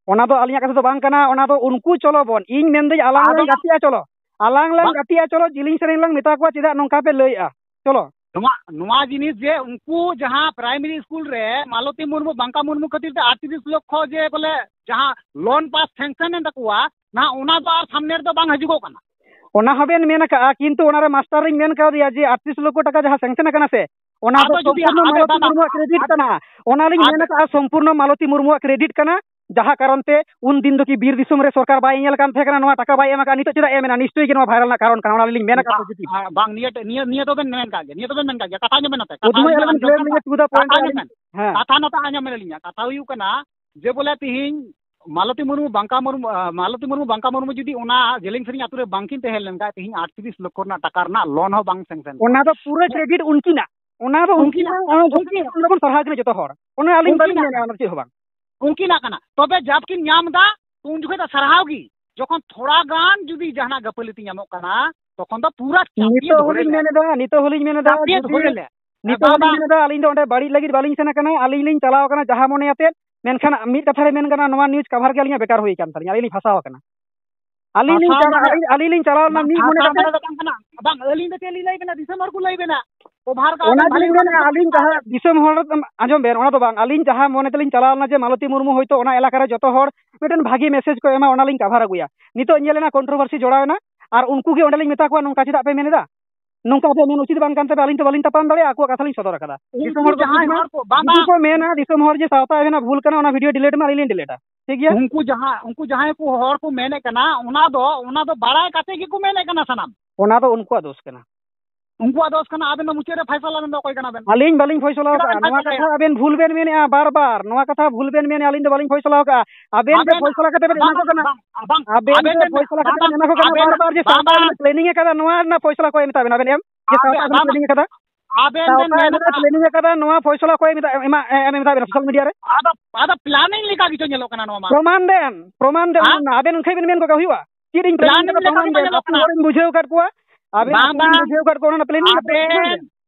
ᱚᱱᱟ ᱫᱚ ᱟᱹᱞᱤᱧᱟᱜ ᱠᱟᱛᱷᱟ ᱫᱚ ᱵᱟᱝ ᱠᱟᱱᱟ, ᱚᱱᱟ ᱫᱚ ᱩᱱᱠᱩ ᱪᱚᱞᱚ ᱵᱚᱱ, ᱤᱧ ᱢᱮᱱᱫᱟᱹᱧ ᱟᱞᱟᱝ ᱟᱫᱚ ᱞᱟᱝ ᱜᱟᱛᱮᱜᱼᱟ, ᱪᱚᱞᱚ, ᱟᱞᱟᱝ ᱞᱟᱝ ᱵᱟ- ᱜᱟᱛᱮᱜᱼᱟ, ᱪᱚᱞᱚ, ᱡᱤᱞᱤᱧ ᱥᱮᱨᱮᱧ ᱞᱟᱝ ᱢᱮᱛᱟ ᱠᱚᱣᱟ, ᱪᱮᱫᱟᱜ ᱱᱚᱝᱠᱟ ᱯᱮ ᱞᱟᱹᱭᱮᱜᱼᱟ, ᱪᱚᱞᱚ᱾ ᱱᱚᱣᱟ, ᱱᱚᱣᱟ ᱡᱤᱱᱤᱥ ᱡᱮ ᱩᱱᱠᱩ ᱡᱟᱦᱟᱸ ᱯᱨᱟᱭᱢᱟᱨᱤ ᱥᱠᱩᱞ ᱨᱮ ᱢᱟᱞᱚᱛᱤ ᱢᱩᱨᱢᱩ, ᱵᱟᱝᱠᱟ ᱢᱩᱨᱢᱩ ᱠᱷᱟᱹᱛᱤᱨ ᱛᱮ ᱟᱴᱛᱨᱤᱥ ᱞᱚᱠᱠᱷᱚ ᱡᱮ ᱵᱚᱞᱮ ᱡᱟᱦᱟᱸ ᱞᱳᱱ ᱯᱟᱥ ᱥᱮᱝᱥᱚᱱ ᱮᱱ ᱛᱟᱠᱚᱣᱟ, ᱱᱟ ᱚᱱᱟ ᱫᱚ ᱟᱨ ᱥᱟᱢᱱᱮ ᱨᱮᱫᱚ ᱵᱟᱝ ᱦᱤᱡᱩᱜᱚᱜ ᱠᱟᱱᱟ᱾ ᱚᱱᱟ ᱦᱚᱸᱵᱮᱱ ᱢᱮᱱ ᱟᱠᱟᱜᱼᱟ, ᱠᱤᱱᱛᱩ ᱚᱱᱟᱨᱮ ᱢᱟᱥᱴᱟᱨ ᱞᱤᱧ ᱢᱮᱱ ᱠᱟᱣᱫᱮᱭᱟ ᱡᱮ ᱟᱴᱛᱨᱤᱥ ᱞᱚᱠᱠᱷᱚ ᱴᱟᱠᱟ ᱡᱟᱦᱟᱸ ᱥᱮᱝᱥᱚᱱ ᱟᱠᱟᱱᱟ ᱥᱮ, ᱚᱱᱟ ᱫᱚ ᱟᱫᱚ ᱡᱩᱫᱤ ᱥᱚᱢᱯᱩᱨᱱᱚ ᱟᱵᱮ ᱢᱟᱞᱚᱛᱤ ᱵᱟᱵᱟ, ᱢᱩᱨᱢᱩᱣᱟᱜ ᱠᱨᱮᱰᱤᱴ ᱟᱵᱮ, ᱠᱟᱱᱟ᱾ ᱚᱱᱟᱞᱤᱧ ᱟᱵᱮ ᱢᱮᱱ ᱟᱠᱟᱜᱼᱟ, ᱥᱚᱢᱯᱩᱨᱱᱚ ᱢᱟᱞᱚᱛᱤ ᱢᱩᱨᱢᱩᱣᱟᱜ ᱠᱨᱮᱰᱤᱴ ᱠᱟᱱᱟ᱾ ᱡᱟᱦᱟᱸ ᱠᱟᱨᱚᱱ ᱛᱮ ᱩᱱ ᱫᱤᱱ ᱫᱚ ᱠᱤ ᱵᱤᱨ ᱫᱤᱥᱚᱢ ᱨᱮ ᱥᱚᱨᱠᱟᱨ ᱵᱟᱭ ᱧᱮᱞ ᱠᱟᱱ ᱛᱟᱦᱮᱸ ᱠᱟᱱᱟ, ᱱᱚᱣᱟ ᱴᱟᱠᱟ ᱵᱟᱭ ᱮᱢ ᱟᱠᱟᱫ, ᱱᱤᱛᱚᱜ ᱪᱮᱫᱟᱜ ᱮ ᱮᱢ ᱮᱱᱟ? ᱱᱤᱥᱪᱚᱭ ᱜᱮ ᱱᱚᱣᱟ ᱵᱷᱟᱭᱨᱟᱞ ᱨᱮᱱᱟᱜ ᱠᱟᱨᱚᱱ ᱠᱟᱱᱟ, ᱚᱱᱟ ᱞᱤᱧ ᱢᱮᱱ ᱟᱠᱟᱫ ᱵᱟᱝ, positive᱾ ᱵᱟᱝ, ᱱᱤᱭᱟᱹ, ᱱᱤᱭᱟᱹ, ᱱᱤᱭᱟᱹ ᱫᱚᱵᱮᱱ ᱢᱮᱱ ᱠᱟᱜ ᱜᱮᱭᱟ, ᱱᱤᱭᱟᱹ ᱫᱚᱵᱮᱱ ᱢᱮᱱ ᱠᱟᱜ ᱜᱮᱭᱟ, ᱠᱟᱛᱷᱟ ᱟᱸᱡᱚᱢ ᱵᱮᱱ ᱱᱚᱛᱮ, ᱠᱟᱛᱷᱟ ᱩᱫᱢᱟᱹᱭ ᱟᱸᱡᱚᱢ ᱟᱞᱚᱵᱮᱱ ᱵᱮᱱ, ᱵᱞᱮᱢ ᱞᱤᱧᱟ to the ᱠᱟᱛᱷᱟ point ᱨᱮ ᱟᱸᱡᱚᱢ ᱟᱹᱞᱤᱧ᱾ ᱵᱮᱱ, ᱦᱮᱸ᱾ ᱠᱟᱛᱷᱟ ᱱᱚᱛᱮ ᱟᱸᱡᱚᱢ ᱵᱮᱱ ᱟᱹᱞᱤᱧᱟᱜ, ᱠᱟᱛᱷᱟ ᱦᱩᱭᱩᱜ ᱠᱟᱱᱟ ᱡᱮ ᱵᱚᱞᱮ ᱛᱤᱦᱤᱧ ᱢᱟᱞᱚᱛᱤ ᱢᱩᱨᱢᱩ, ᱵᱟᱝᱠᱟ ᱢᱩᱨᱢᱩ, ᱟᱸ, ᱢᱟᱞᱚᱛᱤ ᱢᱩᱨᱢᱩ, ᱵᱟᱝᱠᱟ ᱢᱩᱨᱢᱩ ᱡᱩᱫᱤ ᱚᱱᱟ ᱡᱮᱞᱮᱧ ᱥᱮᱨᱮᱧ ᱟᱛᱳ ᱨᱮ ᱵᱟᱝᱠᱤᱱ ᱛᱟᱦᱮᱸ ᱞᱮᱱ ᱠᱷᱟᱱ, ᱛᱮᱦᱮᱧ ᱟᱴᱛᱨᱤᱥ ᱞᱚᱠᱷᱚ ᱨᱮᱱᱟᱜ ᱴᱟᱠᱟ ᱨᱮᱱᱟᱜ loan ᱦᱚᱸ ᱵᱟᱝ sanction ᱠᱚᱜᱼᱟ᱾ ᱚᱱᱟ ᱫᱚ ᱯᱩᱨᱟᱹ credit ᱩᱱᱠᱤᱱᱟᱜ, ᱚᱱᱟ ᱫᱚ ᱩᱱᱠᱤᱱᱟᱜ, ᱩᱱᱠᱤᱱᱟᱜ, ᱚᱱᱟ ᱡᱚᱛᱚ ᱩᱱᱠᱤᱱᱟᱜ, ᱦᱚᱲ ᱵᱚᱱ ᱥᱟᱨᱦᱟᱣ ᱠᱤᱱᱟ ᱡᱚᱛᱚ ᱦᱚᱲ, ᱚᱱᱟ ᱟᱹᱞᱤᱧ ᱵᱟᱹᱞᱤᱧ ᱩᱱᱠᱤᱱᱟᱜ, ᱢᱮᱱᱟ, ᱚᱱᱟ ᱪᱮᱫ ᱦᱚᱸ ᱵᱟᱝ᱾ ᱩᱱᱠᱤᱱᱟᱜ ᱠᱟᱱᱟ, ᱛᱚᱵᱮ ᱡᱟᱵ ᱠᱤᱱ ᱧᱟᱢ ᱮᱫᱟ, ᱩᱱ ᱡᱚᱠᱷᱚᱱ ᱫᱚ ᱥᱟᱨᱦᱟᱣ ᱜᱮ᱾ ᱡᱚᱠᱷᱚᱱ ᱛᱷᱚᱲᱟ ᱜᱟᱱ ᱡᱩᱫᱤ ᱡᱟᱦᱟᱱᱟᱜ ᱜᱟᱹᱯᱟᱹᱞᱤᱛᱤ ᱧᱟᱢᱚᱜ ᱠᱟᱱᱟ, ᱛᱚᱠᱷᱚᱱ ᱫᱚ ᱯᱩᱨᱟᱹ ᱪᱟᱯᱤᱭᱮ ᱱᱤᱛᱚᱜ ᱫᱷᱚᱨᱮ ᱦᱚᱸᱞᱤᱧ ᱞᱮ᱾ ᱢᱮᱱ ᱮᱫᱟ, ᱱᱤᱛᱚᱜ ᱦᱚᱸᱞᱤᱧ ᱢᱮᱱ ᱮᱫᱟ, ᱪᱟᱯᱤᱭᱮ ᱡᱩᱫᱤ ᱫᱷᱚᱨᱮ ᱞᱮ᱾ ᱱᱤᱛᱚᱜ ᱵᱟᱝ, ᱦᱚᱸᱞᱤᱧ ᱵᱟᱝ᱾ ᱢᱮᱱ ᱮᱫᱟ, ᱟᱹᱞᱤᱧ ᱫᱚ ᱚᱸᱰᱮ ᱵᱟᱹᱲᱤᱡ ᱞᱟᱹᱜᱤᱫ ᱵᱟᱹᱞᱤᱧ ᱥᱮᱱ ᱟᱠᱟᱱᱟ, ᱟᱹᱞᱤᱧ ᱞᱤᱧ ᱪᱟᱞᱟᱣ ᱟᱠᱟᱱᱟ ᱡᱟᱦᱟᱸ ᱢᱚᱱᱮ ᱟᱛᱮᱫ᱾ ᱢᱮᱱᱠᱷᱟᱱ ᱢᱤᱫ ᱠᱟᱛᱷᱟ ᱨᱮ ᱢᱮᱱ ᱜᱟᱱᱚᱜᱼᱟ, ᱱᱚᱣᱟ news cover ᱜᱮ ᱟᱹᱞᱤᱧᱟᱜ ᱵᱮᱠᱟᱨ ᱦᱩᱭ ᱟᱠᱟᱱ ᱛᱟᱹᱞᱤᱧᱟ, ᱟᱹᱞᱤᱧ ᱞᱤᱧ ᱯᱷᱟᱸᱥᱟᱣ ᱟᱠᱟᱱᱟ᱾ ᱟᱹᱞᱤᱧ ᱞᱤᱧ ᱯᱷᱟᱸᱥᱟᱣ ᱪᱟᱞᱟᱣ, ᱢᱟᱱᱮ ᱟᱹᱞᱤᱧ, ᱟᱹᱞᱤᱧ ᱞᱤᱧ ᱪᱟᱞᱟᱣ ᱞᱮᱱᱟ ᱢᱤᱫ ᱢᱚᱱᱮ ᱯᱷᱟᱸᱥᱟᱣ ᱠᱟᱛᱮ᱾ ᱢᱟᱱᱮ ᱫᱚ ᱵᱟᱝ ᱠᱟᱱᱟ᱾ ᱵᱟᱝ, ᱟᱹᱞᱤᱧ ᱫᱚ ᱪᱮᱫ ᱞᱤᱧ ᱞᱟᱹᱭ ᱵᱮᱱᱟ, ᱫᱤᱥᱚᱢ ᱦᱚᱲ ᱠᱚ ᱞᱟᱹᱭ ᱵᱮᱱᱟ᱾ ᱚᱱᱟ ᱫᱚᱞᱤᱧ ᱢᱮᱱᱟ, ᱟᱹᱞᱤᱧ ᱡᱟᱦᱟᱸ ᱫᱤᱥᱚᱢ ᱦᱚᱲ, ᱟᱸᱡᱚᱢ ᱵᱮᱱ, ᱚᱱᱟ ᱫᱚ ᱵᱟᱝ, ᱟᱹᱞᱤᱧ ᱡᱟᱦᱟᱸ ᱢᱚᱱᱮ ᱛᱮᱞᱤᱧ ᱪᱟᱞᱟᱣ ᱞᱮᱱᱟ ᱡᱮ ᱢᱟᱞᱚᱛᱤ ᱢᱩᱨᱢᱩ ᱦᱚᱭᱛᱳ ᱚᱱᱟ ᱮᱞᱟᱠᱟ ᱨᱮ ᱡᱚᱛᱚ ᱦᱚᱲ ᱢᱤᱫᱴᱮᱱ ᱵᱷᱟᱹᱜᱤ message ᱠᱚ ᱮᱢᱟ, ᱚᱱᱟ ᱞᱤᱧ cover ᱟᱹᱜᱩᱭᱟ᱾ ᱱᱤᱛᱚᱜ ᱧᱮᱞ ᱮᱱᱟ controversy ᱡᱚᱲᱟᱣ ᱮᱱᱟ, ᱟᱨ ᱩᱱᱠᱩ ᱜᱮ ᱚᱸᱰᱮ ᱞᱤᱧ ᱢᱮᱛᱟ ᱠᱚᱣᱟ, "ᱱᱚᱝᱠᱟ ᱪᱮᱫᱟᱜ ᱯᱮ ᱢᱮᱱ ᱮᱫᱟ? ᱱᱚᱝᱠᱟ ᱟᱯᱮᱭᱟᱜ ᱢᱮᱱ ᱩᱪᱤᱛ ᱵᱟᱝ ᱠᱟᱱ ᱛᱟᱯᱮ, ᱟᱹᱞᱤᱧ ᱛᱚ ᱵᱟᱹᱞᱤᱧ ᱛᱟᱯᱟᱢ ᱫᱟᱲᱮᱭᱟᱜᱼᱟ, ᱟᱠᱚᱣᱟᱜ ᱠᱟᱛᱷᱟ ᱞᱤᱧ ᱥᱚᱫᱚᱨ ᱟᱠᱟᱫᱟ᱾" ᱩᱱᱠᱩ ᱫᱤᱥᱚᱢ ᱦᱚᱲ ᱠᱚ ᱡᱟᱦᱟᱸᱭ ᱪᱮᱫ ᱢᱮᱱᱟ? ᱦᱚᱲ ᱠᱚ, ᱵᱟᱝ, ᱡᱩᱫᱤ ᱵᱟᱝ᱾ ᱠᱚ ᱢᱮᱱᱟ ᱫᱤᱥᱚᱢ ᱦᱚᱲ ᱡᱮ ᱥᱟᱶᱛᱟ ᱟᱵᱮᱱᱟᱜ ᱵᱷᱩᱞ ᱠᱟᱱᱟ, ᱚᱱᱟ video delete ᱢᱮ, ᱟᱹᱞᱤᱧ ᱞᱤᱧ delete ᱟ, ᱴᱷᱤᱠ ᱜᱮᱭᱟ? ᱩᱱᱠᱩ ᱡᱟᱦᱟᱸ, ᱩᱱᱠᱩ ᱡᱟᱦᱟᱸᱭ ᱠᱚ ᱦᱚᱲ ᱠᱚ ᱢᱮᱱᱮᱫ ᱠᱟᱱᱟ, ᱚᱱᱟ ᱫᱚ, ᱚᱱᱟ ᱫᱚ ᱵᱟᱲᱟᱭ ᱠᱟᱛᱮ ᱜᱮᱠᱚ ᱢᱮᱱᱮᱫ ᱠᱟᱱᱟ ᱥᱟᱱᱟᱢ᱾ ᱚᱱᱟ ᱫᱚ ᱩᱱᱠᱩᱣᱟᱜ ᱫᱚᱥ ᱠᱟᱱᱟ᱾ ᱩᱱᱠᱩᱣᱟᱜ ᱫᱚᱥ ᱠᱟᱱᱟ, ᱟᱵᱮᱱ ᱫᱚ ᱢᱩᱪᱟᱹᱫ ᱨᱮ ᱯᱷᱟᱭᱥᱟᱞᱟ ᱵᱮᱱ ᱫᱚ ᱚᱠᱚᱭ ᱠᱟᱱᱟ ᱵᱮᱱ? ᱟᱹᱞᱤᱧ ᱵᱟᱹᱞᱤᱧ ᱯᱷᱚᱭᱥᱟᱞᱟ ᱪᱮᱫᱟᱜ ᱟᱠᱟᱫᱼᱟ᱾ ᱵᱮᱱ ᱱᱚᱣᱟ ᱯᱷᱟᱭᱥᱟᱞᱟᱭᱟ? ᱠᱟᱛᱷᱟ ᱟᱵᱮᱱ ᱵᱷᱩᱞ ᱵᱮᱱ ᱢᱮᱱᱮᱫᱼᱟ ᱵᱟᱨ ᱵᱟᱨ᱾ ᱱᱚᱣᱟ ᱠᱟᱛᱷᱟ ᱵᱷᱩᱞ ᱵᱮᱱ ᱢᱮᱱᱮᱫᱼᱟ, ᱟᱹᱞᱤᱧ ᱫᱚ ᱵᱟᱹᱞᱤᱧ ᱯᱷᱚᱭᱥᱟᱞᱟ ᱟᱠᱟᱫᱼᱟ᱾ ᱟᱵᱮᱱ ᱡᱮ ᱟᱵᱮᱱ, ᱯᱷᱚᱭᱥᱟᱞᱟ ᱠᱟᱛᱮ ᱵᱮᱱ ᱵᱟᱝ, ᱮᱢᱟ ᱠᱚ ᱠᱟᱱᱟ, ᱵᱟᱝ, ᱵᱟᱝ, ᱟᱵᱮᱱ ᱟᱵᱮᱱ ᱡᱮ ᱵᱮᱱ, ᱯᱷᱚᱭᱥᱟᱞᱟ ᱵᱟᱝ, ᱠᱟᱛᱮ ᱵᱮᱱ ᱵᱟᱝ, ᱮᱢᱟ ᱠᱚ ᱠᱟᱱᱟ ᱟᱵᱮᱱ, ᱵᱟᱨ ᱵᱟᱨ ᱡᱮ ᱵᱟᱝ, ᱥᱟᱶᱛᱟ ᱵᱟᱝ, ᱟᱵᱮᱱ planning ᱮ ᱠᱟᱫᱟ, ᱱᱚᱣᱟ ᱨᱮᱱᱟᱜ ᱯᱷᱚᱭᱥᱟᱞᱟ ᱚᱠᱚᱭ ᱢᱮᱛᱟ ᱵᱮᱱᱟ ᱟᱵᱮᱱ ᱮᱢ? ᱡᱮ ᱟᱵᱮᱱ, ᱥᱟᱶᱛᱟ ᱟᱵᱮᱱ ᱟᱵᱮᱱ ᱫᱚ ᱵᱮᱱ, planning ᱮ ᱠᱟᱫᱟ? ᱟᱵᱮᱱ ᱥᱟᱶᱛᱟ ᱵᱮᱱ ᱟᱵᱮᱱ ᱫᱚ ᱢᱮᱱᱟ᱾ Planning ᱮ ᱠᱟᱫᱟ, ᱱᱚᱣᱟ ᱯᱷᱚᱭᱥᱟᱞᱟ ᱚᱠᱚᱭ ᱢᱮᱛᱟ, ᱮᱢᱟ, ᱮ-, ᱮᱢ ᱢᱮᱛᱟ ᱵᱮᱱᱟ social media ᱨᱮ? ᱟᱫᱚ, ᱟᱫᱚ planning ᱞᱮᱠᱟ ᱜᱮᱪᱚ ᱧᱮᱞᱚᱜ ᱠᱟᱱᱟ ᱱᱚᱣᱟ ᱢᱟ᱾ ᱯᱨᱚᱢᱟᱱ ᱵᱮᱱ, ᱯᱨᱚᱢᱟᱱ ᱵᱮᱱ, ᱦᱮᱸ? ᱚᱱᱟ ᱟᱵᱮᱱ ᱚᱱᱠᱟ ᱵᱮᱱ ᱢᱮᱱ ᱠᱚ ᱦᱩᱭᱩᱜᱼᱟ? ᱪᱮᱫ ᱤᱧ planning planning ᱞᱮᱠᱟ ᱠᱟᱫᱟ, ᱛᱚ ᱯᱨᱚᱢᱟᱱ ᱧᱮᱞᱚᱜ ᱠᱟᱱᱟ᱾ ᱟᱹᱛᱩ ᱦᱚᱲᱤᱧ ᱵᱩᱡᱷᱟᱹᱣ ᱟᱠᱟᱫ ᱠᱚᱣᱟ, ᱟᱵᱮᱱ ᱵᱟᱝ, ᱟᱹᱛᱩ ᱦᱚᱲᱤᱧ ᱵᱟᱝ, ᱵᱩᱡᱷᱟᱹᱣ ᱟᱠᱟᱫ ᱠᱚᱣᱟ, ᱚᱱᱟ ᱨᱮᱱᱟᱜ planning ᱟᱵᱮᱱ,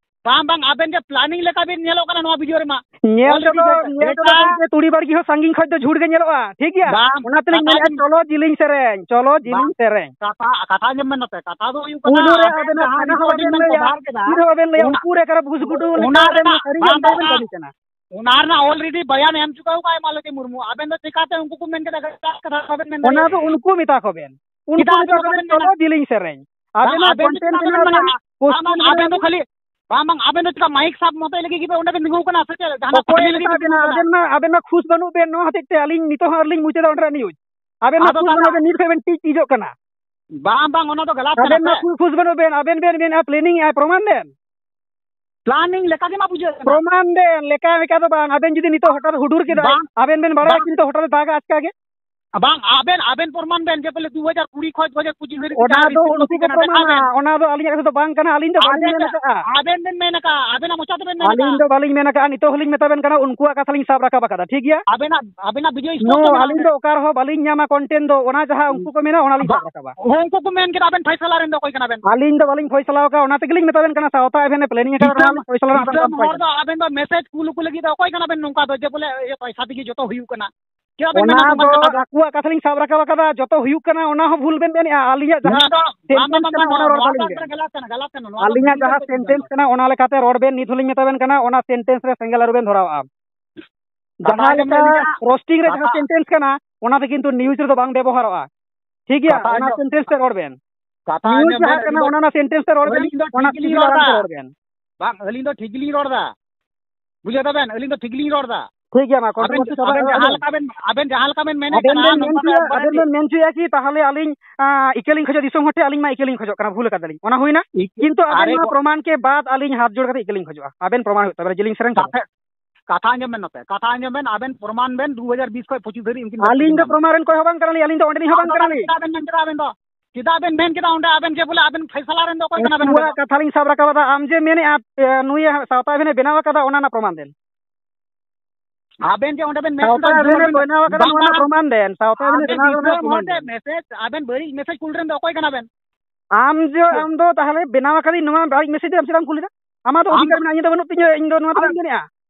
ᱵᱟᱝ, ᱵᱟᱝ, ᱟᱵᱮᱱ ᱡᱮ planning ᱞᱮᱠᱟ ᱵᱮᱱ ᱧᱮᱞᱚᱜ ᱠᱟᱱᱟ ᱱᱚᱣᱟ video ᱨᱮᱢᱟ᱾ ᱧᱮᱞ already ᱛᱮᱫᱚ, ᱡᱮ ᱧᱮᱞ ᱛᱮᱫᱚ ᱫᱮᱠᱷᱟ ᱜᱚᱢᱠᱮ ᱛᱩᱲᱤ ᱵᱟᱲᱜᱮ ᱦᱚᱸ ᱥᱟᱺᱜᱤᱧ ᱠᱷᱚᱡ ᱫᱚ ᱡᱷᱩᱲ ᱜᱮ ᱧᱮᱞᱚᱜᱼᱟ, ᱴᱷᱤᱠ ᱜᱮᱭᱟ? ᱵᱟᱝ, ᱚᱱᱟ ᱛᱮᱞᱤᱧ ᱠᱟᱛᱷᱟ ᱢᱮᱱᱮᱫᱼᱟ, ᱟᱸᱡᱚᱢ ᱪᱚᱞᱚ ᱡᱤᱞᱤᱧ ᱥᱮᱨᱮᱧ, ᱪᱚᱞᱚ ᱡᱤᱞᱤᱧ ᱵᱟᱝ, ᱥᱮᱨᱮᱧ᱾ ᱠᱟᱛᱷᱟ, ᱠᱟᱛᱷᱟ ᱟᱸᱡᱚᱢ ᱵᱮᱱ ᱱᱚᱛᱮ, ᱠᱟᱛᱷᱟ ᱫᱚ ᱦᱩᱭᱩᱜ ᱠᱟᱱᱟ, ᱯᱩᱭᱞᱩ ᱨᱮ ᱟᱵᱮᱱ ᱟᱵᱮᱱᱟᱜ ᱡᱟᱦᱟᱸ ᱠᱟᱛᱷᱟ ᱦᱚᱸ recording ᱵᱟᱵᱮᱱ ᱵᱮᱱ ᱞᱟᱹᱭᱟ, cover ᱠᱮᱫᱟ, ᱪᱮᱫ ᱦᱚᱸ ᱵᱟᱵᱮᱱ ᱞᱟᱹᱭᱟ, ᱚᱱᱟ, ᱩᱱᱠᱩ ᱨᱮ ᱮᱠᱟᱨᱮ ᱵᱩᱥᱩ ᱜᱩᱰᱩ ᱚᱱᱟ ᱞᱮᱠᱟ ᱨᱮᱱᱟᱜ, ᱟᱵᱮᱱ ᱵᱟᱝ, ᱥᱟᱹᱨᱤ ᱵᱟᱝ, ᱜᱮ ᱵᱟᱝ, ᱵᱮᱱ ᱵᱟᱝ, ᱠᱟᱹᱢᱤ ᱠᱟᱱᱟ᱾ ᱚᱱᱟ ᱨᱮᱱᱟᱜ already ᱵᱟᱭᱟᱱ ᱮᱢ ᱪᱩᱠᱟᱹᱣ ᱠᱟᱜᱼᱟᱭ ᱢᱟᱞᱚᱛᱤ ᱢᱩᱨᱢᱩ᱾ ᱟᱵᱮᱱ ᱫᱚ ᱪᱤᱠᱟᱛᱮ ᱩᱱᱠᱩ ᱠᱚ ᱢᱮᱱ ᱠᱮᱫᱟ ᱜᱟᱡᱟᱲ ᱠᱟᱛᱷᱟ ᱵᱟᱵᱮᱱ ᱢᱮᱱ ᱚᱱᱟ ᱫᱟᱲᱮᱭᱟᱜᱼᱟ? ᱫᱚ ᱩᱱᱠᱩ ᱢᱮᱛᱟ ᱠᱚ ᱵᱮᱱ᱾ ᱩᱱᱠᱩ ᱪᱮᱫᱟᱜ ᱢᱮᱛᱟ ᱟᱵᱮᱱ ᱠᱚ ᱵᱮᱱ ᱵᱟᱵᱮᱱ ᱪᱚᱞᱚ ᱢᱮᱱᱟ? ᱡᱤᱞᱤᱧ ᱥᱮᱨᱮᱧ᱾ ᱵᱟᱝ, ᱟᱵᱮᱱᱟᱜ ᱟᱵᱮᱱ ᱫᱚ content ᱪᱮᱫᱟᱜ ᱵᱮᱱᱟᱣ ᱵᱮᱱ ᱢᱮᱱᱟ? ᱨᱮᱱᱟᱜ ᱯᱚᱥᱪᱤᱢ ᱵᱟᱝ, ᱵᱟᱝ, ᱟᱵᱮᱱ ᱫᱚ ᱨᱮᱱ ᱠᱷᱟᱹᱞᱤ, ᱵᱟᱝ, ᱵᱟᱝ, ᱟᱵᱮᱱ ᱫᱚ ᱪᱮᱫᱟᱜ ᱢᱟᱭᱤᱠ ᱥᱟᱵ ᱢᱚᱛᱚᱡ ᱞᱟᱹᱜᱤᱫ ᱜᱮ ᱚᱸᱰᱮ ᱵᱮᱱ ᱛᱤᱸᱜᱩ ᱠᱟᱱᱟ ᱥᱮ ᱪᱮᱫ? ᱡᱟᱦᱟᱱᱟᱜ ᱚᱠᱚᱭ ᱠᱟᱹᱢᱤ ᱞᱟᱹᱜᱤᱫ ᱢᱮᱛᱟ ᱵᱮᱱ ᱵᱮᱱᱟ? ᱛᱤᱸᱜᱩ ᱠᱟᱱᱟ? ᱟᱵᱮᱱ ᱢᱟ, ᱟᱵᱮᱱ ᱢᱟ ᱠᱷᱩᱥ ᱵᱟᱹᱱᱩᱜ ᱵᱮᱱ, ᱱᱚᱣᱟ ᱦᱚᱛᱮᱡ ᱛᱮ ᱟᱹᱞᱤᱧ ᱱᱤᱛᱚᱜ ᱦᱚᱸ ᱟᱹᱣᱨᱤ ᱞᱤᱧ ᱢᱩᱪᱟᱹᱫᱟ ᱚᱸᱰᱮᱱᱟᱜ news᱾ ᱟᱵᱮᱱ ᱢᱟ ᱟᱫᱚ ᱠᱷᱩᱥ ᱵᱟᱹᱱᱩᱜ ᱫᱟᱫᱟ, ᱵᱮᱱ, ᱱᱤᱛ ᱠᱷᱚᱱ ᱵᱮᱱ ᱪᱤᱡᱚᱜ ᱠᱟᱱᱟ᱾ ᱵᱟᱝ, ᱵᱟᱝ, ᱚᱱᱟ ᱫᱚ ᱜᱟᱞᱟᱛ ᱠᱟᱱᱟ ᱟᱵᱮᱱ ᱢᱟ ᱥᱮ? ᱠᱷᱩ-, ᱠᱷᱩᱥ ᱵᱟᱹᱱᱩᱜ ᱵᱮᱱ, ᱟᱵᱮᱱ ᱵᱮᱱ ᱢᱮᱱᱟ planning ᱮᱫᱼᱟ, ᱯᱨᱚᱢᱟᱱ ᱵᱮᱱ᱾ Planning ᱞᱮᱠᱟ ᱜᱮ ᱢᱟ ᱵᱩᱡᱷᱟᱹᱜ ᱠᱟᱱᱟ᱾ ᱯᱨᱚᱢᱟᱱ ᱵᱮᱱ, ᱞᱮᱠᱟ ᱞᱮᱠᱟ ᱫᱚ ᱵᱟᱝ, ᱟᱵᱮᱱ ᱡᱩᱫᱤ ᱱᱤᱛᱚᱜ ᱦᱚᱴᱟᱛ ᱦᱩᱰᱩᱨ ᱠᱮᱫᱟᱭ, ᱵᱟᱝ, ᱟᱵᱮᱱ ᱵᱮᱱ ᱵᱟᱲᱟᱭᱟ ᱵᱟᱝ, ᱠᱤ ᱱᱤᱛᱚᱜ ᱦᱚᱴᱟᱛ ᱫᱟᱜᱟ ᱟᱪᱠᱟ ᱜᱮ? ᱵᱟᱝ, ᱟᱵᱮᱱ, ᱟᱵᱮᱱ ᱯᱨᱚᱢᱟᱱ ᱵᱮᱱ ᱡᱮ ᱵᱚᱞᱮ ᱫᱩ ᱦᱟᱡᱟᱨ ᱠᱩᱲᱤ ᱠᱷᱚᱱ ᱫᱩ ᱦᱟᱡᱟᱨ ᱯᱚᱸᱪᱤᱥ ᱫᱷᱟᱹᱵᱤᱡ ᱚᱱᱟ ᱡᱟᱦᱟᱸ ᱫᱚ receipt ᱩᱱᱠᱩ ᱠᱚ ᱠᱟᱱᱟ, ᱫᱮᱠᱷᱟᱣ ᱯᱨᱚᱢᱟᱱᱟ, ᱵᱮᱱ᱾ ᱚᱱᱟ ᱫᱚ ᱟᱹᱞᱤᱧᱟᱜ ᱠᱟᱛᱷᱟ ᱫᱚ ᱵᱟᱝ ᱠᱟᱱᱟ, ᱟᱹᱞᱤᱧ ᱫᱚ ᱵᱟᱹᱞᱤᱧ ᱟᱵᱮᱱ ᱢᱮᱱ ᱫᱚ, ᱟᱠᱟᱫᱼᱟ᱾ ᱟᱵᱮᱱ ᱵᱮᱱ ᱢᱮᱱ ᱟᱠᱟᱫᱼᱟ, ᱟᱵᱮᱱᱟᱜ ᱢᱚᱪᱟ ᱛᱮᱵᱮᱱ ᱢᱮᱱ ᱟᱹᱞᱤᱧ ᱟᱠᱟᱫᱼᱟ᱾ ᱫᱚ ᱵᱟᱹᱞᱤᱧ ᱢᱮᱱ ᱟᱠᱟᱫᱼᱟ, ᱱᱤᱛᱚᱜ ᱦᱚᱸᱞᱤᱧ ᱢᱮᱛᱟ ᱵᱮᱱ ᱠᱟᱱᱟ, ᱩᱱᱠᱩᱣᱟᱜ ᱠᱟᱛᱷᱟ ᱞᱤᱧ ᱥᱟᱵ ᱨᱟᱠᱟᱵ ᱟᱠᱟᱫᱟ, ᱴᱷᱤᱠ ᱜᱮᱭᱟ? ᱟᱵᱮᱱᱟᱜ, ᱟᱵᱮᱱᱟᱜ video ᱥᱯᱚᱥᱴᱚ ᱱᱚ, ᱢᱮᱱᱟᱜᱼᱟ᱾ ᱟᱹᱞᱤᱧ ᱫᱚ ᱚᱠᱟ ᱨᱮᱦᱚᱸ ᱵᱟᱹᱞᱤᱧ ᱧᱟᱢᱟ content ᱫᱚ, ᱚᱱᱟ ᱡᱟᱦᱟᱸ ᱩᱱᱠᱩ ᱠᱚ ᱢᱮᱱᱟ, ᱚᱱᱟ ᱞᱤᱧ ᱵᱟ-, ᱥᱟᱵ ᱨᱟᱠᱟᱵᱟ᱾ ᱩᱱᱠᱩ ᱠᱚ ᱢᱮᱱ ᱠᱮᱫᱟ, ᱟᱵᱮᱱ ᱯᱷᱚᱭᱥᱟᱞᱟ ᱨᱮᱱ ᱫᱚ ᱚᱠᱚᱭ ᱠᱟᱱᱟ ᱵᱮᱱ? ᱟᱹᱞᱤᱧ ᱫᱚ ᱵᱟᱹᱞᱤᱧ ᱯᱷᱚᱭᱥᱟᱞᱟ ᱟᱠᱟᱫᱼᱟ, ᱚᱱᱟ ᱛᱮᱜᱮ ᱞᱤᱧ ᱢᱮᱛᱟ ᱵᱮᱱ ᱠᱟᱱᱟ, ᱥᱟᱶᱛᱟ ᱟᱵᱮᱱ ᱮ planning ᱟᱠᱟᱫᱟ, ᱚᱱᱟ ᱫᱤᱥᱚᱢ, ᱞᱤᱧ ᱯᱷᱚᱭᱥᱟᱞᱟ ᱨᱮᱱᱟᱜ ᱫᱤᱥᱚᱢ ᱵᱟᱝ ᱦᱚᱲ ᱠᱟᱱᱟ᱾ ᱫᱚ ᱟᱵᱮᱱ ᱫᱚ message ᱠᱩᱞ ᱠᱚ ᱞᱟᱹᱜᱤᱫ ᱫᱚ ᱚᱠᱚᱭ ᱠᱟᱱᱟ ᱵᱮᱱ ᱱᱚᱝᱠᱟ ᱫᱚ, ᱡᱮ ᱵᱚᱞᱮ, ᱤᱭᱟᱹ, ᱯᱚᱭᱥᱟ ᱛᱮᱜᱮ ᱡᱚᱛᱚ ᱦᱩᱭᱩᱜ ᱠᱟᱱᱟ? ᱪᱮᱫᱟᱜ ᱵᱮᱱ ᱚᱱᱟ ᱢᱮᱱᱟ ᱱᱚᱝᱠᱟᱱ ᱫᱚ ᱠᱟᱛᱷᱟ ᱫᱚ? ᱟᱠᱚᱣᱟᱜ ᱠᱟᱛᱷᱟ ᱞᱤᱧ ᱥᱟᱵ ᱨᱟᱠᱟᱵ ᱟᱠᱟᱫᱟ, ᱡᱚᱛᱚ ᱦᱩᱭᱩᱜ ᱠᱟᱱᱟ, ᱚᱱᱟ ᱦᱚᱸ ᱵᱷᱩᱞ ᱵᱮᱱ ᱢᱮᱱᱮᱫᱼᱟ᱾ ᱟᱹᱞᱤᱧᱟᱜ ᱱᱚᱣᱟ ᱡᱟᱦᱟᱸ ᱫᱚ ᱵᱟᱝ, sentence ᱵᱟᱝ, ᱵᱟᱝ, ᱠᱟᱱᱟ, ᱵᱟᱝ, ᱚᱱᱟ ᱨᱚᱲ ᱱᱚᱣᱟ ᱫᱚ ᱵᱟᱹᱞᱤᱧ ᱵᱮᱱ᱾ ᱮᱠᱫᱚᱢ ᱜᱟᱞᱟᱛ ᱠᱟᱱᱟ, ᱜᱟᱞᱟᱛ ᱠᱟᱱᱟ, ᱱᱚᱣᱟ ᱫᱚ ᱟᱹᱞᱤᱧᱟᱜ ᱵᱷᱩᱞ ᱡᱟᱦᱟᱸ ᱵᱮᱱ ᱵᱩᱡᱷᱟᱹᱣ sentence ᱠᱟᱱᱟ᱾ ᱠᱟᱱᱟ, ᱚᱱᱟ ᱞᱮᱠᱟᱛᱮ ᱨᱚᱲ ᱵᱮᱱ, ᱱᱤᱛ ᱦᱚᱸᱞᱤᱧ ᱢᱮᱛᱟ ᱵᱮᱱ ᱠᱟᱱᱟ, ᱚᱱᱟ sentence ᱨᱮ ᱥᱮᱸᱜᱮᱞ ᱟᱹᱞᱩ ᱵᱮᱱ ᱫᱷᱚᱨᱟᱣᱟ᱾ ᱠᱟᱛᱷᱟ ᱡᱟᱦᱟᱸ ᱟᱸᱡᱚᱢ ᱞᱮᱠᱟ ᱵᱮᱱ ᱢᱮᱱᱟ, roasting ᱨᱮ ᱡᱟᱦᱟᱸ ᱠᱟᱛᱷᱟ, sentence ᱠᱟᱱᱟ, ᱚᱱᱟ ᱫᱚ ᱠᱤᱱᱛᱩ news ᱨᱮᱫᱚ ᱵᱟᱝ ᱵᱮᱵᱚᱦᱟᱨᱚᱜᱼᱟ᱾ ᱴᱷᱤᱠ ᱜᱮᱭᱟ, ᱠᱟᱛᱷᱟ ᱚᱱᱟ ᱟᱸᱡᱚᱢ, sentence ᱛᱮ ᱨᱚᱲ ᱵᱮᱱ᱾ ᱠᱟᱛᱷᱟ news ᱟᱸᱡᱚᱢ ᱵᱮᱱ, ᱡᱟᱦᱟᱸ ᱟᱹᱞᱤᱧ ᱠᱟᱱᱟ, ᱫᱚ, ᱚᱱᱟ ᱨᱮᱱᱟᱜ sentence ᱛᱮ ᱨᱚᱲ ᱵᱮᱱ, ᱟᱹᱞᱤᱧ ᱫᱚ ᱚᱱᱟ ᱴᱷᱤᱠ ᱜᱮᱞᱤᱧ ᱥᱤᱵᱤᱞ ᱨᱚᱲ ᱟᱲᱟᱝ ᱛᱮ ᱮᱫᱟ᱾ ᱨᱚᱲ ᱵᱮᱱ᱾ ᱵᱟᱝ, ᱟᱹᱞᱤᱧ ᱫᱚ ᱴᱷᱤᱠ ᱜᱮᱞᱤᱧ ᱨᱚᱲ ᱮᱫᱟ᱾ ᱵᱩᱡᱷᱟᱹᱣ ᱫᱟᱵᱮᱱ, ᱟᱹᱞᱤᱧ ᱫᱚ ᱴᱷᱤᱠ ᱜᱮᱞᱤᱧ ᱨᱚᱲ ᱮᱫᱟ᱾ ᱴᱷᱤᱠ ᱜᱮᱭᱟ, ᱢᱟ, ᱟᱵᱮᱱ, controversy ᱪᱟᱵᱟ ᱟᱵᱮᱱ ᱟᱠᱟᱫ ᱡᱟᱦᱟᱸ ᱵᱮᱱ᱾ ᱞᱮᱠᱟ ᱵᱮᱱ, ᱟᱵᱮᱱ ᱡᱟᱦᱟᱸ ᱞᱮᱠᱟ ᱵᱮᱱ ᱢᱮᱱ ᱟᱵᱮᱱ ᱦᱚᱪᱚᱭᱟ, ᱵᱮᱱ ᱢᱮᱱ ᱦᱚᱪᱚᱭᱟ ᱠᱤ ᱛᱟᱦᱚᱞᱮ ᱟᱹᱞᱤᱧ, ᱟᱸ, ᱤᱠᱟᱹ ᱞᱤᱧ ᱠᱷᱚᱡᱚᱜ ᱫᱤᱥᱚᱢ ᱦᱚᱲ ᱴᱷᱮᱱ, ᱟᱹᱞᱤᱧ ᱢᱟ ᱤᱠᱟᱹ ᱞᱤᱧ ᱠᱷᱚᱡᱚᱜ ᱠᱟᱱᱟ, ᱵᱷᱩᱞ ᱟᱠᱟᱫᱟᱞᱤᱧ, ᱚᱱᱟ ᱦᱩᱭᱱᱟ? ᱤᱠ-, ᱠᱤᱱᱛᱩ ᱟᱵᱮᱱ ᱟᱨᱮ ᱱᱚᱣᱟ ᱠᱚ ᱯᱨᱚᱢᱟᱱ ᱠᱮ ᱵᱟᱫ ᱟᱹᱞᱤᱧ ᱦᱟᱛ ᱡᱳᱲ ᱠᱟᱛᱮ ᱤᱠᱟᱹ ᱞᱤᱧ ᱠᱷᱚᱡᱚᱜᱼᱟ, ᱟᱵᱮᱱ ᱯᱨᱚᱢᱟᱱ ᱦᱩᱭᱩᱜ ᱛᱟᱵᱮᱱᱟ ᱡᱮᱞᱤᱧ ᱥᱮᱨᱮᱧ ᱠᱟᱛᱷᱟ, ᱠᱟᱛᱷᱟ ᱟᱸᱡᱚᱢ ᱵᱮᱱ ᱱᱚᱛᱮ, ᱠᱟᱛᱷᱟ ᱟᱸᱡᱚᱢ ᱵᱮᱱ, ᱟᱵᱮᱱ ᱯᱨᱚᱢᱟᱱ ᱵᱮᱱ ᱫᱩ ᱦᱟᱡᱟᱨ ᱵᱤᱥ ᱠᱷᱚᱱ ᱯᱚᱸᱪᱤᱥ ᱫᱷᱟᱹᱵᱤᱡ ᱩᱱᱠᱤᱱ ᱟᱹᱞᱤᱧ ᱫᱚ ᱯᱨᱚᱢᱟᱱ ᱨᱮᱱ ᱠᱚᱭ ᱦᱚᱸ ᱵᱟᱝ ᱠᱟᱱᱟᱞᱤᱧ, ᱟᱹᱞᱤᱧ ᱫᱚ ᱚᱸᱰᱮ ᱞᱤᱧ ᱦᱚᱸ ᱵᱟᱝ ᱟᱫᱚ ᱛᱟᱦᱚᱞᱮ ᱠᱟᱱᱟᱞᱤᱧ᱾ ᱪᱮᱫᱟᱜ ᱵᱮᱱ ᱢᱮᱱ ᱠᱮᱫᱟ ᱟᱵᱮᱱ ᱫᱚ? ᱪᱮᱫᱟᱜ ᱵᱮᱱ ᱢᱮᱱ ᱠᱮᱫᱟ ᱚᱸᱰᱮ ᱟᱵᱮᱱ ᱡᱮ ᱵᱚᱞᱮ ᱟᱵᱮᱱ ᱯᱷᱮᱥᱟᱞᱟ ᱨᱮᱱ ᱫᱚ ᱚᱠᱚᱭ ᱠᱟᱱᱟ ᱵᱮᱱ ᱚᱸᱰᱮ ᱩᱱᱠᱩᱣᱟᱜ ᱫᱚ? ᱠᱟᱛᱷᱟ ᱞᱤᱧ ᱥᱟᱵ ᱨᱟᱠᱟᱵ ᱮᱫᱟ, ᱟᱢ ᱡᱮ ᱢᱮᱱᱮᱫᱼᱟ, ᱮ, ᱱᱩᱭ ᱥᱟᱶᱛᱟ ᱟᱹᱵᱤᱱᱮ ᱵᱮᱱᱟᱣ ᱟᱠᱟᱫᱟ, ᱚᱱᱟ ᱨᱮᱱᱟᱜ ᱯᱨᱚᱢᱟᱱ ᱫᱮᱱ᱾ ᱟᱵᱮᱱ ᱡᱮ ᱚᱸᱰᱮ ᱵᱮᱱ message ᱥᱟᱶᱛᱟ ᱠᱮᱫᱟ, ᱟᱹᱵᱤᱱᱮ ᱫᱤᱥᱚᱢ ᱵᱮᱱ ᱵᱮᱱᱟᱣ ᱟᱠᱟᱫᱟ, ᱱᱚᱣᱟ ᱨᱮᱱᱟᱜ ᱵᱟᱝ, ᱯᱨᱚᱢᱟᱱ ᱫᱮᱱ᱾ ᱥᱟᱶᱛᱟ ᱟᱹᱵᱤᱱᱮ ᱟᱵᱮᱱ ᱵᱮᱱᱟᱣ ᱟᱠᱟᱫᱟ, ᱫᱤᱥᱚᱢ ᱦᱚᱲ ᱯᱨᱚᱢᱟᱱ ᱴᱷᱮᱱ ᱫᱮᱱ᱾ Message, ᱟᱵᱮᱱ ᱵᱟᱹᱲᱤᱡ message ᱠᱩᱞ ᱨᱮᱱ ᱫᱚ ᱚᱠᱚᱭ ᱠᱟᱱᱟ ᱵᱮᱱ? ᱟᱢ ᱡᱮ, ᱦᱮᱸ᱾ ᱟᱢ ᱫᱚ ᱛᱟᱦᱚᱞᱮ ᱵᱮᱱᱟᱣ ᱟᱠᱟᱫᱤᱧ ᱱᱚᱣᱟ ᱵᱟᱹᱲᱤᱡ message ᱫᱚ ᱟᱢ ᱪᱮᱫᱟᱜ ᱮᱢ ᱠᱩᱞ ᱮᱫᱟ? ᱟᱢᱟᱜ ᱫᱚ ᱟᱢ ᱚᱫᱷᱤᱠᱟᱨ ᱫᱚ ᱢᱮᱱᱟᱜᱼᱟ, ᱤᱧ ᱫᱚ ᱵᱟᱹᱱᱩᱜ ᱛᱤᱧᱟᱹ, ᱤᱧ ᱫᱚ ᱱᱚᱣᱟ ᱫᱚ ᱟᱨ ᱵᱟᱹᱧ ᱢᱮᱱᱮᱫᱼᱟ᱾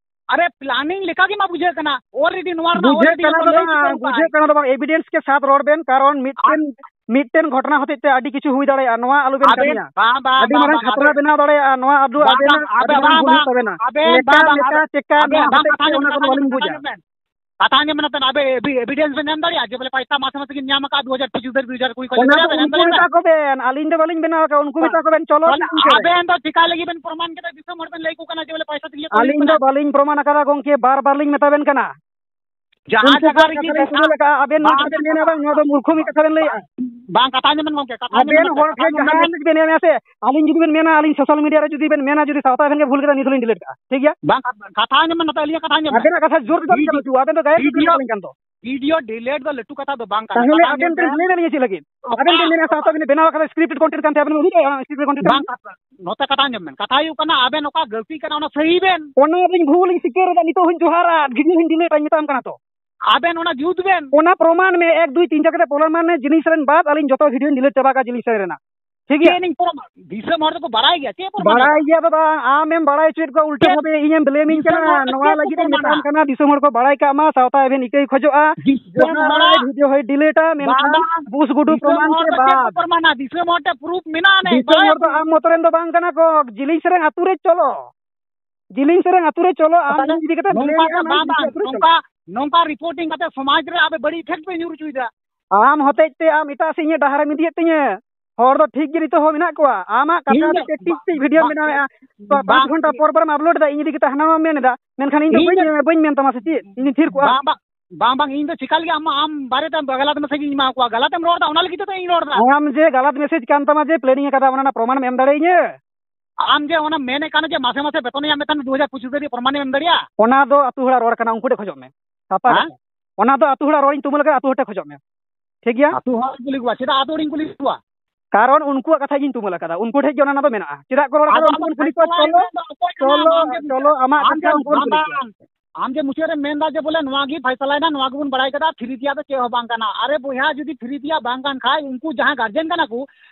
ᱟᱨᱮ, planning ᱞᱮᱠᱟ ᱜᱮ ᱢᱟ ᱵᱩᱡᱷᱟᱹᱜ ᱠᱟᱱᱟ, already ᱱᱚᱣᱟ ᱨᱮᱱᱟᱜ ᱵᱩᱡᱷᱟᱹᱜ already ᱠᱟᱱᱟ ᱡᱚᱛᱚ ᱫᱚ ᱞᱟᱹᱭ ᱵᱟᱝ, ᱴᱷᱤᱠᱟᱹᱣ ᱵᱩᱡᱷᱟᱹᱜ ᱠᱟᱜᱼᱟᱭ᱾ ᱠᱟᱱᱟ ᱫᱚ ᱵᱟᱝ, evidence ᱠᱮ ᱥᱟᱛ ᱨᱚᱲ ᱵᱮᱱ, ᱠᱟᱨᱚᱱ ᱟᱨ ᱢᱤᱫᱴᱮᱱ, ᱢᱤᱫᱴᱮᱱ ᱜᱷᱚᱴᱚᱱᱟ ᱦᱚᱛᱮᱡ ᱛᱮ ᱟᱹᱰᱤ ᱠᱤᱪᱷᱩ ᱦᱩᱭ ᱫᱟᱲᱮᱭᱟᱜᱼᱟ, ᱱᱚᱣᱟ ᱟᱞᱚ ᱵᱮᱱ ᱟᱵᱮᱱ, ᱠᱟᱹᱢᱤᱭᱟ᱾ ᱵᱟᱝ, ᱵᱟᱝ, ᱟᱹᱰᱤ ᱵᱟᱝ, ᱢᱟᱨᱟᱝ ᱵᱟᱝ, ᱠᱷᱟᱛᱨᱟ ᱟᱵᱮᱱ, ᱵᱮᱱᱟᱣ ᱫᱟᱲᱮᱭᱟᱜᱼᱟ, ᱱᱚᱣᱟ ᱟᱫᱚ ᱵᱟᱝ, ᱟᱵᱮᱱᱟᱜ ᱵᱟᱝ, ᱟᱹᱰᱤ ᱟᱵᱮᱱ, ᱢᱟᱨᱟᱝ ᱵᱟᱝ, ᱵᱷᱩᱞ ᱵᱟᱝ, ᱦᱩᱭᱩᱜ ᱛᱟᱵᱮᱱᱟ᱾ ᱟᱵᱮᱱ, ᱞᱮᱠᱟ ᱵᱟᱝ, ᱵᱟᱝ, ᱞᱮᱠᱟ ᱠᱟᱛᱷᱟ ᱟᱸᱡᱚᱢ ᱪᱮᱠᱟ ᱵᱮᱱ, ᱱᱚᱣᱟ ᱠᱟᱛᱷᱟ ᱦᱚᱛᱮᱡ ᱟᱸᱡᱚᱢ ᱛᱮ ᱵᱮᱱ, ᱚᱱᱟ ᱠᱚᱫᱚ ᱠᱟᱛᱷᱟ ᱵᱟᱹᱞᱤᱧ ᱟᱸᱡᱚᱢ ᱵᱩᱡᱟ᱾ ᱵᱮᱱ᱾ ᱠᱟᱛᱷᱟ ᱟᱸᱡᱚᱢ ᱵᱮᱱ, ᱟᱵᱮᱱ ᱮᱵᱤ-, evidence ᱵᱮᱱ ᱮᱢ ᱫᱟᱲᱮᱭᱟᱜᱼᱟ ᱡᱮ ᱵᱚᱞᱮ ᱯᱚᱭᱥᱟ ᱢᱟᱥᱮ ᱢᱟᱥᱮ ᱠᱤᱱ ᱧᱟᱢ ᱟᱠᱟᱫ ᱫᱩ ᱦᱟᱡᱟᱨ ᱯᱚᱸᱪᱤᱥ ᱫᱷᱟᱹᱨᱤᱡ, ᱫᱩ ᱦᱟᱡᱟᱨ ᱠᱩᱲᱤ ᱠᱷᱚᱱ ᱚᱱᱟ ᱫᱚ ᱵᱮᱱ ᱮᱢ ᱩᱱᱠᱩ ᱫᱟᱲᱮᱭᱟᱜᱼᱟ? ᱢᱮᱛᱟ ᱠᱚ ᱵᱮᱱ, ᱟᱹᱞᱤᱧ ᱫᱚ ᱵᱟᱹᱞᱤᱧ ᱵᱮᱱᱟᱣ ᱟᱠᱟᱫ, ᱩᱱᱠᱩ ᱢᱮᱛᱟ ᱠᱚ ᱵᱮᱱ, ᱪᱚᱞᱚ ᱛᱟᱦᱚᱞᱮ ᱴᱷᱤᱠ ᱜᱮᱭᱟ᱾ ᱟᱵᱮᱱ ᱫᱚ ᱪᱤᱠᱟ ᱞᱟᱹᱜᱤᱫ ᱵᱮᱱ ᱯᱨᱚᱢᱟᱱ ᱠᱮᱫᱟ? ᱫᱤᱥᱚᱢ ᱦᱚᱲ ᱵᱮᱱ ᱞᱟᱹᱭ ᱟᱠᱚ ᱠᱟᱱᱟ ᱡᱮ ᱵᱚᱞᱮ ᱯᱚᱭᱥᱟ ᱛᱮᱜᱮ ᱠᱚ ᱟᱹᱞᱤᱧ ᱦᱩᱭᱩᱜ ᱫᱚ ᱠᱟᱱᱟ᱾ ᱵᱟᱹᱞᱤᱧ ᱯᱨᱚᱢᱟᱱ ᱟᱠᱟᱫᱟ ᱜᱚᱝᱠᱮ, ᱵᱟᱨ ᱵᱟᱨ ᱞᱤᱧ ᱢᱮᱛᱟ ᱵᱮᱱ ᱠᱟᱱᱟ᱾ ᱡᱟᱦᱟᱸ ᱩᱱᱠᱩ ᱡᱟᱭᱜᱟ ᱠᱚᱣᱟᱜ ᱨᱮᱜᱮ ᱠᱟᱛᱷᱟ ᱞᱤᱧ ᱵᱮᱥᱟ-, ᱛᱩᱢᱟᱹᱞ ᱟᱠᱟᱫᱼᱟ, ᱟᱵᱮᱱ ᱵᱟᱝ, ᱱᱚᱝᱠᱟ ᱵᱮᱱ ᱢᱮᱱᱟ, ᱵᱟᱝ, ᱱᱚᱣᱟ ᱫᱚ ᱢᱩᱨᱠᱷᱟᱹᱢᱤ ᱠᱟᱛᱷᱟ ᱵᱮᱱ ᱞᱟᱹᱭᱮᱫᱼᱟ᱾ ᱵᱟᱝ, ᱠᱟᱛᱷᱟ ᱟᱸᱡᱚᱢ ᱵᱮᱱ ᱜᱚᱝᱠᱮ, ᱠᱟᱛᱷᱟ ᱟᱸᱡᱚᱢ ᱟᱵᱮᱱ ᱵᱮᱱ ᱦᱚᱲ ᱜᱚᱝᱠᱮ, ᱴᱷᱮᱱ ᱠᱟᱛᱷᱟ ᱟᱸᱡᱚᱢ ᱡᱟᱦᱟᱸ ᱵᱮᱱ᱾ ᱵᱮᱱ ᱮᱢᱮᱜᱼᱟ ᱥᱮ, ᱟᱹᱞᱤᱧ ᱡᱩᱫᱤ ᱵᱮᱱ ᱢᱮᱱᱟ, ᱟᱹᱞᱤᱧ social media ᱨᱮ ᱡᱩᱫᱤ ᱵᱮᱱ ᱢᱮᱱᱟ, ᱡᱩᱫᱤ ᱥᱟᱶᱛᱟ ᱮᱵᱷᱮᱱ ᱜᱮ ᱵᱷᱩᱞ ᱠᱮᱫᱟ, ᱱᱤᱛ ᱦᱚᱸᱞᱤᱧ delete ᱠᱟᱜᱼᱟ, ᱴᱷᱤᱠ ᱜᱮᱭᱟ? ᱵᱟᱝ, ᱠᱟᱛᱷᱟ ᱟᱸᱡᱚᱢ ᱵᱮᱱ, ᱱᱚᱛᱮ ᱟᱹᱞᱤᱧᱟᱜ ᱠᱟᱛᱷᱟ ᱟᱸᱡᱚᱢ ᱵᱮᱱ᱾ ᱟᱵᱮᱱᱟᱜ ᱠᱟᱛᱷᱟ ᱡᱳᱨ ᱫᱚ ᱵᱟᱹᱞᱤᱧ ᱵᱤᱰᱤ-, ᱟᱸᱡᱚᱢ ᱦᱚᱪᱚᱣᱟ, ᱟᱵᱮᱱ ᱫᱚ ᱜᱟᱭᱟᱱ ᱵᱤᱰᱤ-, ᱠᱟᱱ ᱫᱚ᱾ ᱵᱤᱰᱤᱭᱳ delete ᱫᱚ ᱞᱟᱹᱴᱩ ᱠᱟᱛᱷᱟ ᱫᱚ ᱵᱟᱝ ᱠᱟᱱᱟ᱾ ᱛᱟᱦᱚᱞᱮ ᱠᱟᱛᱷᱟ ᱟᱵᱮᱱ ᱟᱸᱡᱚᱢ ᱵᱮᱱ ᱵᱮᱱ᱾ ᱞᱟᱹᱭ ᱫᱟᱲᱮᱭᱟᱜᱼᱟ ᱪᱮᱫ ᱞᱟᱹᱜᱤᱫ? ᱚᱠᱟ ᱟᱵᱮᱱ ᱵᱮᱱ ᱢᱮᱱᱟ ᱥᱟᱶᱛᱟ ᱵᱮᱱ ᱵᱮᱱᱟᱣ ᱠᱟᱫᱟ, script content ᱠᱟᱱ ᱛᱟᱵᱮᱱᱟ, ᱩᱫᱩᱜ ᱫᱟᱲᱮᱭᱟᱜᱼᱟ script content ᱵᱟᱝ, ᱠᱟᱱᱟ? ᱠᱟᱛᱷᱟ, ᱱᱚᱛᱮ ᱠᱟᱛᱷᱟ ᱟᱸᱡᱚᱢ ᱵᱮᱱ᱾ ᱠᱟᱛᱷᱟ ᱦᱩᱭᱩᱜ ᱠᱟᱱᱟ, ᱟᱵᱮᱱ ᱚᱠᱟ ᱜᱟᱹᱞᱛᱤ ᱠᱟᱱᱟ, ᱚᱱᱟ ᱥᱟᱹᱦᱤ ᱵᱮᱱ᱾ ᱚᱱᱟ ᱨᱮᱱ ᱵᱷᱩᱞ ᱤᱧ ᱥᱤᱠᱟᱹᱨ ᱮᱫᱟ, ᱱᱤᱛᱚᱜ ᱦᱚᱸᱧ ᱡᱚᱦᱟᱨᱟ, video ᱦᱚᱸᱧ delete ᱟᱹᱧ ᱢᱮᱛᱟᱢ ᱠᱟᱱᱟ ᱛᱚ᱾ ᱟᱵᱮᱱ ᱚᱱᱟ ᱡᱩᱛ ᱵᱮᱱ᱾ ᱚᱱᱟ ᱯᱨᱚᱢᱟᱱ ᱢᱮ, ᱮᱠ, ᱫᱩᱭ, ᱛᱤᱱ, ᱪᱟᱨ ᱠᱟᱛᱮ ᱯᱨᱚᱢᱟᱱ ᱢᱮ, ᱡᱤᱱᱤᱥ ᱨᱮᱱ ᱵᱟᱫ ᱟᱹᱞᱤᱧ ᱡᱚᱛᱚ video ᱦᱚᱸᱧ delete ᱪᱟᱵᱟ ᱠᱟᱜᱼᱟ ᱡᱤᱱᱤᱥ ᱨᱮᱱᱟᱜ᱾ ᱴᱷᱤᱠ ᱜᱮᱭᱟ? ᱪᱮᱫ ᱤᱧ ᱯᱨᱚᱢᱟᱱ? ᱫᱤᱥᱚᱢ ᱦᱚᱲ ᱫᱚᱠᱚ ᱵᱟᱲᱟᱭ ᱜᱮᱭᱟ᱾ ᱪᱮᱫ ᱯᱨᱚᱢᱟᱱ ᱵᱟᱲᱟᱭ ᱦᱩᱭᱩᱜᱼᱟ? ᱜᱮᱭᱟ ᱫᱚ ᱵᱟᱝ, ᱟᱢᱮᱢ ᱵᱟᱲᱟᱭ ᱦᱚᱪᱚᱭᱮᱫ ᱠᱚᱣᱟ ᱩᱞᱴᱟᱹ ᱫᱤᱥᱚᱢ ᱵᱷᱟᱵᱮ, ᱦᱚᱲ ᱫᱚ ᱤᱧᱮᱢ ᱵᱞᱮᱢᱤᱧ ᱪᱮᱫ ᱠᱚ ᱠᱟᱱᱟ, ᱯᱨᱚᱢᱟᱱᱟ? ᱱᱚᱣᱟ ᱞᱟᱹᱜᱤᱫ ᱤᱧ ᱢᱮᱛᱟᱢ ᱠᱟᱱᱟ, ᱫᱤᱥᱚᱢ ᱦᱚᱲ ᱠᱚ ᱵᱟᱲᱟᱭ ᱠᱟᱜ ᱢᱟ, ᱥᱟᱶᱛᱟ ᱮᱵᱷᱮᱱ ᱤᱠᱟᱹᱭ ᱠᱷᱚᱡᱚᱜᱼᱟ᱾ ᱫᱤᱥᱚᱢ ᱡᱟᱦᱟᱸ ᱦᱚᱲ ᱵᱷᱤᱰᱤᱭᱳ ᱦᱚᱸᱭ delete-ᱟ, ᱵᱟᱝ, ᱢᱮᱱᱠᱷᱟᱱ ᱵᱟᱝ, ᱵᱩᱥ ᱜᱩᱰᱩ ᱫᱤᱥᱚᱢ ᱯᱨᱚᱢᱟᱱ ᱦᱚᱲ ᱪᱮ ᱫᱚ ᱪᱮᱫ ᱠᱚ ᱵᱟᱫ᱾ ᱯᱨᱚᱢᱟᱱᱟ? ᱫᱤᱥᱚᱢ ᱦᱚᱲ ᱴᱷᱮᱱ ᱯᱨᱩᱯ ᱢᱮᱱᱟᱜᱼᱟ ᱱᱮ, ᱫᱤᱥᱚᱢ ᱵᱟᱲᱟᱭ ᱦᱚᱲ ᱫᱚ ᱟᱹᱜᱩ᱾ ᱟᱢ ᱢᱚᱛᱚ ᱨᱮᱱ ᱫᱚ ᱵᱟᱝ ᱠᱟᱱᱟ ᱠᱚ, ᱡᱤᱞᱤᱧ ᱥᱮᱨᱮᱧ ᱟᱹᱛᱩ ᱨᱮ ᱪᱚᱞᱚ, ᱡᱤᱞᱤᱧ ᱥᱮᱨᱮᱧ ᱟᱹᱛᱩ ᱨᱮ ᱪᱚᱞᱚ, ᱟᱢ ᱛᱟᱦᱞᱮ ᱤᱧ ᱤᱫᱤ ᱠᱟᱛᱮ ᱱᱚᱝᱠᱟ blame-ᱮᱫ ᱫᱚ ᱟᱢ, ᱵᱟᱝ, ᱤᱧ ᱵᱟᱝ, ᱟᱹᱛᱩ ᱨᱮ ᱪᱚᱞᱚ᱾ ᱱᱚᱝᱠᱟ, ᱱᱚᱝᱠᱟ reporting ᱠᱟᱛᱮ ᱥᱚᱢᱟᱡᱽ ᱨᱮ ᱟᱯᱮ ᱵᱟᱹᱲᱤᱡ effect ᱯᱮ ᱧᱩᱨ ᱦᱚᱪᱚᱭᱮᱫᱟ᱾ ᱟᱢ ᱦᱚᱛᱮᱡ ᱛᱮ ᱟᱢ ᱮᱴᱟᱜ ᱥᱮᱫ ᱤᱧᱟᱹᱜ ᱰᱟᱦᱟᱨᱮᱢ ᱤᱫᱤᱭᱮᱫ ᱛᱤᱧᱟᱹ᱾ ᱦᱚᱲ ᱫᱚ ᱴᱷᱤᱠ ᱜᱮ ᱱᱤᱛᱚᱜ ᱦᱚᱸ ᱢᱮᱱᱟᱜ ᱠᱚᱣᱟ᱾ ᱟᱢᱟᱜ ᱠᱟᱛᱷᱟ ᱤᱧ ᱫᱚ ᱫᱚ ᱴᱮᱠᱴᱤᱠ ᱵᱟ-, ᱛᱮ video-ᱢ ᱵᱟ-, ᱵᱮᱱᱟᱣᱮᱫᱼᱟ᱾ ᱛᱚ ᱯᱟᱸᱪ ᱵᱟᱝ, ᱜᱷᱚᱱᱴᱟ ᱯᱚᱨ ᱯᱚᱨᱮᱢ upload ᱮᱫᱟ, ᱤᱧ ᱤᱫᱤ ᱠᱟᱛᱮ ᱦᱟᱱᱟ ᱱᱚᱣᱟᱢ ᱢᱮᱱ ᱮᱫᱟ, ᱢᱮᱱᱠᱷᱟᱱ ᱤᱧ ᱫᱚ ᱤᱧ ᱵᱟᱹᱧ, ᱫᱚ ᱵᱟᱹᱧ ᱢᱮᱱ ᱛᱟᱢᱟ ᱥᱮ ᱪᱮᱫ? ᱤᱧ ᱛᱷᱤᱨ ᱠᱚᱜᱼᱟ? ᱵᱟᱝ, ᱵᱟᱝ, ᱵᱟᱝ, ᱤᱧ ᱫᱚ ᱪᱮᱠᱟ ᱞᱟᱹᱜᱤᱫ ᱟᱢ, ᱟᱢ ᱵᱟᱨᱮᱛᱮ ᱜᱟᱞᱟᱛ message ᱤᱧ ᱮᱢᱟ ᱠᱚᱣᱟ? ᱜᱟᱞᱟᱛᱮᱢ ᱨᱚᱲ ᱮᱫᱟ, ᱚᱱᱟ ᱞᱟᱹᱜᱤᱫ ᱛᱮ ᱤᱧ ᱨᱚᱲ ᱮᱫᱟ᱾ ᱟᱢ ᱡᱮ ᱜᱟᱞᱟᱛ message ᱠᱟᱱ ᱛᱟᱢᱟ, ᱡᱮ planning ᱟᱠᱟᱫᱟ, ᱚᱱᱟ ᱨᱮᱱᱟᱜ ᱯᱨᱚᱢᱟᱱᱮᱢ ᱮᱢ ᱫᱟᱲᱮᱭᱟᱹᱧᱟᱹ? ᱟᱢ ᱡᱮ ᱚᱱᱟ ᱢᱮᱱᱮᱫ ᱠᱟᱱᱟ ᱡᱮ ᱢᱟᱥᱮ ᱢᱟᱥᱮ ᱵᱮᱛᱚᱱᱮ ᱧᱟᱢᱮᱫ ᱛᱟᱦᱮᱱ ᱫᱩ ᱦᱟᱡᱟᱨ ᱯᱚᱸᱪᱤᱥ ᱫᱷᱟᱹᱵᱤᱡ, ᱯᱨᱚᱢᱟᱱᱮᱢ ᱮᱢ ᱫᱟᱲᱮᱭᱟᱜᱼᱟ? ᱚᱱᱟ ᱫᱚ ᱟᱹᱛᱩ ᱦᱚᱲᱟᱜ ᱨᱚᱲ ᱠᱟᱱᱟ, ᱩᱱᱠᱩ ᱴᱷᱮᱱ ᱠᱷᱚᱡᱚᱜ ᱢᱮ᱾ ᱥᱟᱯᱟ ᱦᱮᱸ? ᱠᱟᱛᱷᱟ᱾ ᱚᱱᱟ ᱫᱚ ᱟᱹᱛᱩ ᱦᱚᱲᱟᱜ ᱨᱚᱲᱤᱧ ᱛᱩᱢᱟᱹᱞ ᱟᱠᱟᱫᱟ, ᱟᱹᱛᱩ ᱦᱚᱲ ᱴᱷᱮᱱ ᱠᱷᱚᱡᱚᱜ ᱢᱮ᱾ ᱴᱷᱤᱠ ᱜᱮᱭᱟ? ᱟᱹᱛᱩ ᱦᱚᱲ ᱠᱩᱞᱤ ᱠᱚᱣᱟ, ᱪᱮᱫᱟᱜ ᱟᱹᱛᱩ ᱦᱚᱲᱤᱧ ᱠᱩᱞᱤ ᱠᱚᱣᱟ? ᱠᱟᱨᱚᱱ ᱩᱱᱠᱩᱣᱟᱜ ᱠᱟᱛᱷᱟ ᱜᱤᱧ ᱛᱩᱢᱟᱹᱞ ᱟᱠᱟᱫᱟ, ᱩᱱᱠᱩ ᱴᱷᱮᱱ ᱜᱮ ᱚᱱᱟ ᱫᱚ ᱢᱮᱱᱟᱜᱼᱟ᱾ ᱪᱮᱫᱟᱜ ᱠᱚ ᱨᱚᱲ ᱟᱫᱚ ᱠᱟᱱᱟ, ᱟᱢ ᱩᱱᱠᱩ ᱫᱚ ᱵᱚᱱ ᱠᱩᱞᱤ ᱠᱚᱣᱟ, ᱯᱷᱟᱭᱥᱟᱞᱟ ᱪᱚᱞᱚ, ᱮᱢ ᱨᱮᱱ ᱫᱚ ᱚᱠᱚᱭ ᱪᱚᱞᱚ, ᱠᱟᱱᱟᱢ? ᱟᱢ ᱡᱮ, ᱟᱢ ᱡᱮ ᱟᱢ ᱡᱮ ᱢᱩᱪᱟᱹᱫ ᱨᱮᱢ ᱢᱮᱱᱫᱟ ᱡᱮ ᱵᱚᱞᱮ ᱱᱚᱣᱟ ᱜᱮ ᱯᱷᱟᱭᱥᱟᱞᱟᱭᱮᱱᱟ, ᱱᱚᱣᱟ ᱜᱮᱵᱚᱱ ᱵᱟᱲᱟᱭ ᱠᱟᱫᱟ, free ᱛᱮᱭᱟᱜ ᱫᱚ ᱪᱮᱫ ᱦᱚᱸ ᱵᱟᱝ ᱠᱟᱱᱟ᱾ ᱟᱨᱮ ᱵᱚᱭᱦᱟ, ᱡᱩᱫᱤ free ᱛᱮᱭᱟᱜ ᱵᱟᱝ ᱠᱟᱱ ᱠᱷᱟᱡ, ᱩᱱᱠᱩ ᱡᱟᱦᱟᱸ guardian ᱠᱟᱱᱟ ᱠᱚ,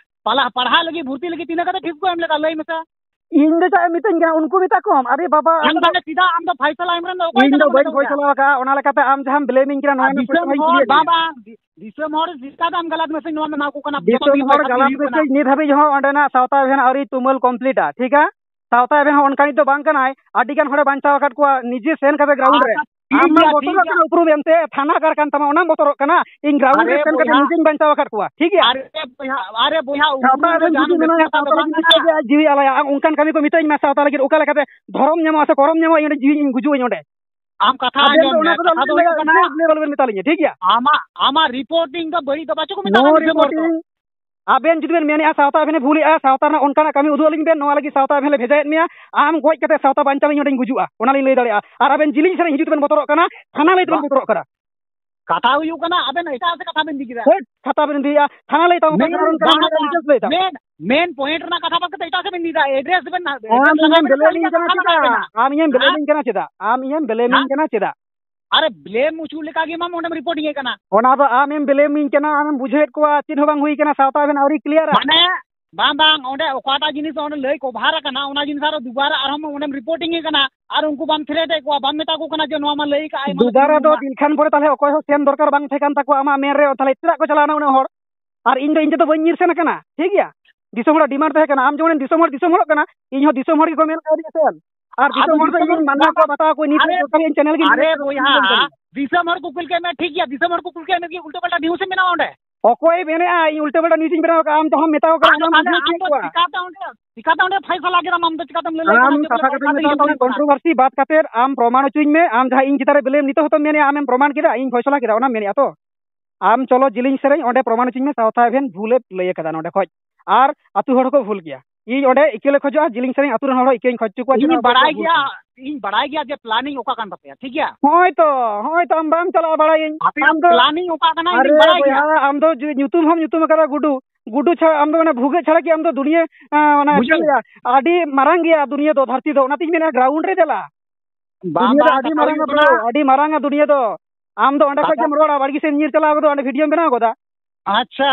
ᱯᱟᱞᱟ-, ᱯᱟᱲᱦᱟᱜ ᱞᱟᱹᱜᱤᱫ ᱵᱷᱚᱨᱛᱤ ᱞᱟᱹᱜᱤᱫ ᱛᱤᱱᱟᱹᱜ ᱠᱟᱛᱮ fees ᱠᱚ ᱮᱢ ᱞᱮᱫᱟ, ᱞᱟᱹᱭ ᱢᱮᱥᱮ? ᱤᱧ ᱫᱚ ᱪᱮᱫ ᱮᱢ ᱢᱤᱛᱟᱹᱧ ᱠᱟᱱᱟ? ᱩᱱᱠᱩ ᱢᱮᱛᱟ ᱠᱚᱢ᱾ ᱟᱨᱮ ᱵᱟᱵᱟ, ᱟᱢ ᱟᱢ ᱫᱚ ᱫᱚ ᱪᱮᱫᱟᱜ ᱟᱢ ᱫᱚ ᱯᱷᱟᱭᱥᱟᱞᱟ ᱮᱢ ᱨᱮᱱ ᱫᱚ ᱚᱠᱚᱭ ᱤᱧ ᱫᱚ ᱠᱟᱱᱟᱢ ᱵᱟᱹᱧ ᱚᱸᱰᱮ ᱫᱚ? ᱯᱷᱚᱭᱥᱟᱞᱟ ᱟᱠᱟᱫᱼᱟ, ᱚᱱᱟ ᱞᱮᱠᱟᱛᱮ ᱟᱢ ᱡᱟᱦᱟᱸᱢ ᱵᱞᱮᱢᱤᱧ ᱠᱟᱱᱟ, ᱱᱚᱣᱟ ᱟᱨ ᱨᱮᱱᱟᱜ ᱫᱤᱥᱚᱢ ᱯᱷᱚᱭᱥᱟᱞᱟᱧ ᱦᱚᱲ, ᱠᱩᱞᱤᱭᱮᱫ ᱵᱟᱝ, ᱢᱮᱭᱟ᱾ ᱵᱟᱝ, ᱫᱤ-, ᱫᱤᱥᱚᱢ ᱦᱚᱲ ᱪᱮᱠᱟ ᱫᱚ ᱟᱢ ᱜᱟᱞᱟᱛ message ᱱᱚᱣᱟ ᱮᱢᱟ ᱠᱚ ᱠᱟᱱᱟ? ᱫᱤᱥᱚᱢ ᱡᱚᱛᱚ ᱦᱚᱲ ᱯᱷᱚᱭᱥᱟᱞᱟ ᱜᱟᱞᱟᱛ ᱦᱩᱭᱩᱜ ᱠᱟᱱᱟ᱾ Message ᱱᱤᱛ ᱦᱟᱹᱵᱤᱡ ᱦᱚᱸ ᱚᱸᱰᱮᱱᱟᱜ ᱥᱟᱶᱛᱟ ᱮᱵᱷᱮᱱ ᱟᱹᱣᱨᱤ ᱛᱩᱢᱟᱹᱞ complete-ᱟ, ᱴᱷᱤᱠᱟ? ᱥᱟᱶᱛᱟ ᱮᱵᱷᱮᱱ ᱦᱚᱸ ᱚᱱᱠᱟᱱᱤᱡ ᱫᱚ ᱵᱟᱝ ᱠᱟᱱᱟᱭ, ᱟᱹᱰᱤ ᱜᱟᱱ ᱦᱚᱲᱮ ᱵᱟᱧᱪᱟᱣ ᱟᱠᱟᱫ ᱠᱚᱣᱟ ᱱᱤᱡᱮ ᱥᱮᱱ ᱠᱟᱛᱮ ground ᱨᱮ᱾ ᱟᱪᱪᱷᱟ, ᱴᱷᱤᱠ ᱟᱢ ᱢᱟᱢ ᱜᱮᱭᱟ, ᱵᱚᱛᱚᱨᱚᱜ ᱴᱷᱤᱠ ᱜᱮᱭᱟ᱾ ᱠᱟᱱᱟ, ᱩᱯᱨᱩᱢ ᱮᱢᱛᱮ ᱛᱷᱟᱱᱟ ᱜᱟᱲ ᱠᱟᱱ ᱛᱟᱢᱟ, ᱚᱱᱟᱢ ᱵᱚᱛᱚᱨᱚᱜ ᱠᱟᱱᱟ᱾ ᱤᱧ ground ᱨᱮ ᱟᱨᱮ ᱥᱮᱱ ᱠᱟᱛᱮ ᱵᱚᱭᱦᱟ, ᱱᱤᱡᱮᱧ ᱵᱟᱧᱪᱟᱣ ᱟᱠᱟᱫ ᱠᱚᱣᱟ, ᱴᱷᱤᱠ ᱜᱮᱭᱟ? ᱟᱨᱮ ᱵᱚᱭᱦᱟ, ᱟᱨᱮ ᱵᱚᱭᱦᱟ, ᱩᱯᱨᱩᱢ ᱥᱟᱶᱛᱟ ᱫᱚ ᱨᱮᱱ ᱡᱟᱦᱟᱸ ᱡᱩᱫᱤ ᱢᱮᱱᱟᱜ ᱢᱮᱱᱟᱜ ᱠᱚᱣᱟ, ᱥᱟᱶᱛᱟ ᱛᱟᱵᱚᱱ ᱨᱮᱱ ᱠᱟᱱᱟ᱾ ᱡᱩᱫᱤ ᱡᱤᱣᱤ ᱟᱞᱟᱭᱟ, ᱟᱢ ᱚᱱᱠᱟᱱ ᱠᱟᱹᱢᱤ ᱠᱚ ᱢᱤᱛᱟᱹᱧ ᱢᱟ, ᱥᱟᱶᱛᱟ ᱞᱟᱹᱜᱤᱫ ᱚᱠᱟ ᱞᱮᱠᱟᱛᱮ ᱫᱷᱚᱨᱚᱢ ᱧᱟᱢᱚᱜᱼᱟ ᱥᱮ ᱠᱚᱨᱚᱢ ᱧᱟᱢᱚᱜᱼᱟ, ᱤᱧ ᱚᱸᱰᱮ ᱡᱤᱣᱤ ᱤᱧ ᱜᱩᱡᱩᱜ ᱟᱹᱧ ᱚᱸᱰᱮ᱾ ᱟᱢ ᱠᱟᱛᱷᱟ ᱟᱵᱮᱱ ᱫᱚ ᱟᱸᱡᱚᱢ ᱚᱱᱟ ᱢᱮ, ᱠᱚᱫᱚ ᱠᱟᱛᱷᱟ ᱫᱚ ᱟᱞᱚᱵᱮᱱ ᱦᱩᱭᱩᱜ ᱞᱟᱹᱭᱟ, ᱠᱟᱱᱟ, ᱟᱞᱚᱵᱮᱱ ᱢᱮᱛᱟᱞᱤᱧᱟ, ᱴᱷᱤᱠ ᱜᱮᱭᱟ? ᱟᱢᱟᱜ, ᱟᱢᱟᱜ reporting ᱫᱚ ᱵᱟᱹᱲᱤᱡ ᱫᱚ ᱵᱟᱪᱚ ᱠᱚ ᱢᱮᱛᱟᱜ No ᱠᱟᱱᱟ, ᱨᱤᱯᱳᱨᱴᱤᱝ᱾ reporting᱾ ᱟᱵᱮᱱ ᱡᱩᱫᱤ ᱵᱮᱱ ᱢᱮᱱᱮᱫᱼᱟ ᱥᱟᱶᱛᱟ ᱟᱵᱮᱱ ᱮ ᱵᱷᱩᱞᱮᱫᱼᱟ, ᱥᱟᱶᱛᱟ ᱨᱮᱱᱟᱜ ᱚᱱᱠᱟᱱᱟᱜ ᱠᱟᱹᱢᱤ ᱩᱫᱩᱜ ᱟᱹᱞᱤᱧ ᱵᱮᱱ, ᱱᱚᱣᱟ ᱞᱟᱹᱜᱤᱫ ᱥᱟᱶᱛᱟ ᱟᱵᱮᱱ ᱞᱮ ᱵᱷᱮᱡᱟᱭᱮᱫ ᱢᱮᱭᱟ, ᱟᱢ ᱜᱚᱡ ᱠᱟᱛᱮ ᱥᱟᱶᱛᱟ ᱵᱟᱧᱪᱟᱣ ᱤᱧ ᱚᱸᱰᱮᱧ ᱜᱩᱡᱩᱜᱼᱟ, ᱚᱱᱟᱞᱤᱧ ᱞᱟᱹᱭ ᱫᱟᱲᱮᱭᱟᱜᱼᱟ᱾ ᱟᱨ ᱟᱵᱮᱱ ᱡᱤᱞᱤᱧ ᱥᱮᱨᱮᱧ ᱦᱤᱡᱩᱜ ᱛᱮᱵᱮᱱ ᱵᱚᱛᱚᱨᱚᱜ ᱠᱟᱱᱟ, ᱛᱷᱟᱱᱟ ᱞᱟᱹᱭ ᱛᱮᱵᱮᱱ ᱵᱟ-, ᱵᱚᱛᱚᱨᱚᱜ ᱠᱟᱱᱟ᱾ ᱠᱟᱛᱷᱟ ᱦᱩᱭᱩᱜ ᱠᱟᱱᱟ, ᱟᱵᱮᱱ ᱮᱴᱟᱜ ᱥᱮᱫ ᱠᱟᱛᱷᱟ ᱵᱮᱱ ᱤᱫᱤ ᱠᱮᱫᱟ᱾ ᱦᱳᱭ, ᱠᱟᱛᱷᱟ ᱵᱮᱱ ᱤᱫᱤᱭᱮᱫᱼᱟ, ᱛᱷᱟᱱᱟ ᱞᱟᱹᱭ ᱛᱟᱢ, ᱢᱮᱱ ᱚᱠᱟ ᱠᱟᱨᱚᱱ ᱠᱟᱱᱟ, ᱵᱟᱝ, ᱰᱤᱴᱮᱞᱥ ᱞᱟᱹᱭ ᱛᱟᱢ᱾ ᱢᱮᱱ, ᱢᱮᱱ point ᱨᱮᱱᱟᱜ ᱠᱟᱛᱷᱟ ᱵᱟᱫ ᱠᱟᱛᱮ ᱮᱴᱟᱜ ᱥᱮᱫ ᱵᱮᱱ ᱤᱫᱤᱭᱮᱫᱟ, address ᱵᱮᱱ, address ᱟᱢ ᱞᱟᱜᱟᱣ ᱤᱧᱮᱢ ᱵᱮᱱ ᱵᱞᱮᱢᱤᱧ ᱠᱟᱹᱞᱤᱭᱟ ᱠᱟᱱᱟ ᱠᱟᱛᱷᱟ ᱪᱮᱫᱟᱜ? ᱞᱟᱜᱟᱣ ᱵᱮᱱᱟ᱾ ᱟᱢ ᱤᱧᱮᱢ ᱦᱮᱸ? ᱵᱞᱮᱢᱤᱧ ᱠᱟᱱᱟ ᱪᱮᱫᱟᱜ? ᱟᱢ ᱤᱧᱮᱢ ᱵᱞᱮᱢᱤᱧ ᱦᱮᱸ? ᱠᱟᱱᱟ ᱪᱮᱫᱟᱜ? ᱟᱨᱮ, blame ᱚᱪᱚ ᱞᱮᱠᱟ ᱜᱮ ᱢᱟᱢ ᱚᱸᱰᱮᱢ reporting ᱮ ᱠᱟᱱᱟ᱾ ᱚᱱᱟ ᱫᱚ ᱟᱢᱮᱢ ᱵᱞᱮᱢᱤᱧ ᱠᱟᱱᱟ, ᱟᱢᱮᱢ ᱵᱩᱡᱷᱟᱹᱣᱮᱫ ᱠᱚᱣᱟ, ᱪᱮᱫ ᱦᱚᱸ ᱵᱟᱝ ᱦᱩᱭ ᱠᱟᱱᱟ, ᱥᱟᱶᱛᱟ ᱟᱵᱮᱱ ᱟᱹᱣᱨᱤ ᱠᱞᱤᱭᱟᱨᱟ᱾ ᱢᱟᱱᱮ, ᱵᱟᱝ, ᱵᱟᱝ, ᱚᱸᱰᱮ ᱚᱠᱟᱴᱟᱜ ᱡᱤᱱᱤᱥ ᱚᱸᱰᱮ ᱞᱟᱹᱭ ᱠᱚᱵᱷᱟᱨ ᱟᱠᱟᱱᱟ, ᱚᱱᱟ ᱡᱤᱱᱤᱥ ᱟᱨᱚ ᱫᱩᱵᱟᱨᱟ ᱟᱨᱦᱚᱸ ᱚᱸᱰᱮᱢ reporting ᱮ ᱠᱟᱱᱟ, ᱟᱨ ᱩᱱᱠᱩ ᱵᱟᱢ threat ᱮᱫ ᱠᱚᱣᱟ, ᱵᱟᱢ ᱢᱮᱛᱟ ᱠᱚ ᱠᱟᱱᱟ ᱡᱮ ᱱᱚᱣᱟ ᱢᱟ ᱞᱟᱹᱭ ᱠᱟᱜᱼᱟᱭ, ᱢᱟ ᱫᱩᱵᱟᱨᱟ ᱫᱚ ᱢᱟ᱾ ᱫᱤᱱ ᱠᱷᱟᱱ ᱯᱚᱨᱮ ᱛᱟᱦᱞᱮ ᱚᱠᱚᱭ ᱦᱚᱸ ᱥᱮᱱ ᱫᱚᱨᱠᱟᱨ ᱵᱟᱝ ᱛᱟᱦᱮᱸ ᱠᱟᱱ ᱛᱟᱠᱚᱣᱟ ᱟᱢᱟᱜ ᱢᱮᱱ ᱨᱮ, ᱛᱟᱦᱞᱮ ᱪᱮᱫᱟᱜ ᱠᱚ ᱪᱟᱞᱟᱣᱱᱟ ᱩᱱᱟᱹᱜ ᱦᱚᱲ? ᱟᱨ ᱤᱧ ᱫᱚ, ᱤᱧ ᱛᱮᱫᱚ ᱵᱟᱹᱧ ᱧᱤᱨ ᱥᱮᱱ ᱟᱠᱟᱱᱟ, ᱴᱷᱤᱠ ᱜᱮᱭᱟ? ᱫᱤᱥᱚᱢ ᱦᱚᱲᱟᱜ demand ᱛᱟᱦᱮᱸ ᱠᱟᱱᱟ, ᱟᱢ ᱡᱮᱢᱚᱱ ᱫᱤᱥᱚᱢ ᱦᱚᱲ, ᱫᱤᱥᱚᱢ ᱦᱚᱲᱚᱜ ᱠᱟᱱᱟ, ᱤᱧ ᱦᱚᱸ ᱫᱤᱥᱚᱢ ᱦᱚᱲ ᱜᱮᱠᱚ ᱢᱮᱱ ᱠᱟᱣᱫᱤᱧᱟ ᱥᱮᱱ᱾ ᱟᱨ ᱟᱫᱚ ᱫᱤᱥᱚᱢ ᱦᱚᱲ ᱫᱚ ᱫᱤᱥᱚᱢ ᱤᱧᱤᱧ ᱦᱚᱲ ᱢᱟᱱᱟᱣ ᱵᱟᱝ, ᱠᱚᱣᱟ, ᱵᱟᱛᱟᱣ ᱠᱚᱣᱟ, ᱱᱤᱛ ᱟᱨᱮ, ᱦᱚᱸ ᱡᱚᱛᱚ ᱦᱚᱲ ᱤᱧ ᱟᱨᱮ ᱧᱮᱞ ᱵᱚᱭᱦᱟ, ᱠᱟᱱᱟ᱾ ᱫᱤᱥᱚᱢ ᱦᱚᱲ ᱠᱚ ᱠᱩᱞ ᱠᱮᱫ ᱢᱮ, ᱴᱷᱤᱠ ᱜᱮᱭᱟ, ᱫᱤᱥᱚᱢ ᱦᱚᱲ ᱠᱚ ᱠᱩᱞ ᱠᱮᱫ ᱢᱮ, ᱩᱞᱴᱟᱹ ᱯᱟᱞᱴᱟ news ᱮᱢ ᱵᱮᱱᱟᱣᱟ ᱚᱸᱰᱮ᱾ ᱚᱠᱚᱭ ᱢᱮᱱᱮᱜᱼᱟ ᱤᱧ ᱩᱞᱴᱟᱹ ᱯᱟᱞᱴᱟ news ᱤᱧ ᱵᱮᱱᱟᱣ ᱠᱟᱜᱼᱟ? ᱟᱢ ᱡᱟᱦᱟᱸᱢ ᱢᱮᱛᱟᱣ ᱠᱟᱱᱟ, ᱟᱫᱚ ᱚᱱᱟᱢ ᱛᱟᱦᱞᱮ ᱵᱩᱡᱷᱟᱹᱣ ᱟᱢ ᱦᱚᱪᱚᱭᱮᱫ ᱫᱚ ᱠᱚᱣᱟ᱾ ᱪᱤᱠᱟᱛᱮ ᱚᱸᱰᱮ, ᱪᱤᱠᱟᱛᱮ ᱚᱸᱰᱮ ᱯᱷᱟᱭᱥᱟᱞᱟ ᱠᱮᱫᱟᱢ? ᱟᱢ ᱫᱚ ᱪᱤᱠᱟᱛᱮᱢ ᱞᱟᱹᱭ ᱫᱟᱲᱮᱭᱟᱜ ᱟᱢ ᱠᱟᱱᱟ ᱠᱟᱛᱷᱟ ᱡᱮ ᱠᱟᱛᱷᱟᱧ ᱵᱚᱞᱮ ᱢᱮᱛᱟᱢ ᱠᱟᱱᱟ, ᱯᱷᱟᱭᱥᱟᱞᱟ ᱠᱮᱫᱟ? Controversy ᱵᱟᱫ ᱠᱟᱛᱮ ᱟᱢ ᱯᱨᱚᱢᱟᱬ ᱦᱚᱪᱚᱧ ᱢᱮ, ᱟᱢ ᱡᱟᱦᱟᱸ ᱤᱧ ᱪᱮᱛᱟᱱ ᱨᱮ blame ᱱᱤᱛᱚᱜ ᱦᱚᱸᱛᱚᱢ ᱢᱮᱱᱮᱜᱼᱟ, ᱟᱢᱮᱢ ᱯᱨᱚᱢᱟᱬ ᱠᱮᱫᱟ, ᱤᱧ ᱯᱷᱚᱭᱥᱟᱞᱟ ᱠᱮᱫᱟ, ᱚᱱᱟᱢ ᱢᱮᱱᱮᱜᱼᱟ ᱛᱚ? ᱟᱢ ᱪᱚᱞᱚ ᱡᱤᱞᱤᱧ ᱥᱮᱨᱮᱧ, ᱚᱸᱰᱮ ᱯᱨᱚᱢᱟᱬ ᱦᱚᱪᱚᱧ ᱢᱮ, ᱥᱟᱶᱛᱟ ᱮᱵᱷᱮᱱ ᱵᱷᱩᱞᱮ ᱞᱟᱹᱭ ᱟᱠᱟᱫᱟ ᱱᱚᱸᱰᱮ ᱠᱷᱚᱡ, ᱟᱨ ᱟᱹᱛᱩ ᱦᱚᱲ ᱦᱚᱸᱠᱚ ᱵᱷᱩᱞ ᱜᱮᱭᱟ᱾ ᱤᱧ ᱚᱸᱰᱮ ᱤᱠᱟᱹ ᱞᱮ ᱠᱷᱚᱡᱚᱜᱼᱟ, ᱡᱤᱞᱤᱧ ᱥᱮᱨᱮᱧ ᱟᱹᱛᱩ ᱨᱮᱱ ᱦᱚᱲ ᱦᱚᱸ ᱤᱠᱟᱹᱧ ᱠᱷᱚᱡ ᱦᱚᱪᱚ ᱠᱚᱣᱟ, ᱤᱧ ᱪᱮᱫᱟᱜ ᱵᱟᱲᱟᱭ ᱵᱟᱠᱚ ᱵᱷᱩᱞ ᱜᱮᱭᱟ, ᱠᱟᱱᱟ? ᱤᱧ ᱵᱟᱲᱟᱭ ᱜᱮᱭᱟ ᱡᱮ planning ᱚᱠᱟ ᱠᱟᱱ ᱛᱟᱯᱮᱭᱟ, ᱴᱷᱤᱠ ᱜᱮᱭᱟ? ᱦᱚᱸᱜᱼᱚᱭ ᱛᱚ, ᱦᱚᱸᱜᱼᱚᱭ ᱛᱚ, ᱟᱢ ᱵᱟᱢ ᱪᱟᱞᱟᱣ ᱵᱟᱲᱟᱭᱟᱹᱧ᱾ ᱟᱯᱮᱭᱟᱜ ᱟᱢ ᱫᱚ planning ᱚᱠᱟ ᱠᱟᱱᱟ, ᱤᱧ ᱟᱨᱮ ᱵᱟᱲᱟᱭ ᱜᱮᱭᱟ᱾ ᱵᱚᱭᱦᱟ, ᱟᱢ ᱫᱚ ᱡᱩ-, ᱧᱩᱛᱩᱢ ᱦᱚᱸᱢ ᱧᱩᱛᱩᱢ ᱟᱠᱟᱫᱟ ᱜᱩᱰᱩ, ᱜᱩᱰᱩ ᱪᱷᱟᱲᱟ, ᱟᱢ ᱫᱚ ᱚᱱᱟ ᱵᱷᱩᱜᱟᱹᱜ ᱪᱷᱟᱲᱟ ᱠᱤ ᱟᱢ ᱫᱚ ᱫᱩᱱᱤᱭᱟᱹ, ᱟᱸ, ᱚᱱᱟ ᱪᱮᱫ ᱵᱩᱡᱷᱟᱹᱣ᱾ ᱤᱧ ᱞᱟᱹᱭᱟ, ᱟᱹᱰᱤ ᱢᱟᱨᱟᱝ ᱜᱮᱭᱟ ᱫᱩᱱᱤᱭᱟᱹ ᱫᱚ, ᱫᱷᱟᱹᱨᱛᱤ ᱫᱚ, ᱚᱱᱟᱛᱤᱧ ᱢᱮᱱᱟ ground ᱨᱮ ᱫᱮᱞᱟ᱾ ᱵᱟᱝ, ᱫᱩᱱᱤᱭᱟᱹ ᱫᱚ ᱵᱟᱝ, ᱟᱹᱰᱤ ᱠᱟᱛᱷᱟ ᱢᱟᱨᱟᱝᱟ ᱦᱩᱭᱩᱜ ᱵᱨᱳ, ᱠᱟᱱᱟ ᱟᱹᱰᱤ ᱢᱟᱨᱟᱝᱟ ᱫᱩᱱᱤᱭᱟᱹ ᱫᱚ᱾ ᱟᱢ ᱫᱚ ᱚᱸᱰᱮ ᱠᱷᱚᱡ ᱠᱟᱛᱷᱟ ᱜᱮᱢ ᱨᱚᱲᱟ, ᱵᱟᱲᱜᱮ ᱥᱮᱫ ᱧᱤᱨ ᱪᱟᱞᱟᱣ ᱜᱚᱫᱚᱜ, ᱚᱸᱰᱮ videoᱢ ᱵᱮᱱᱟᱣ ᱜᱚᱫᱟ᱾ ᱟᱪᱪᱷᱟ,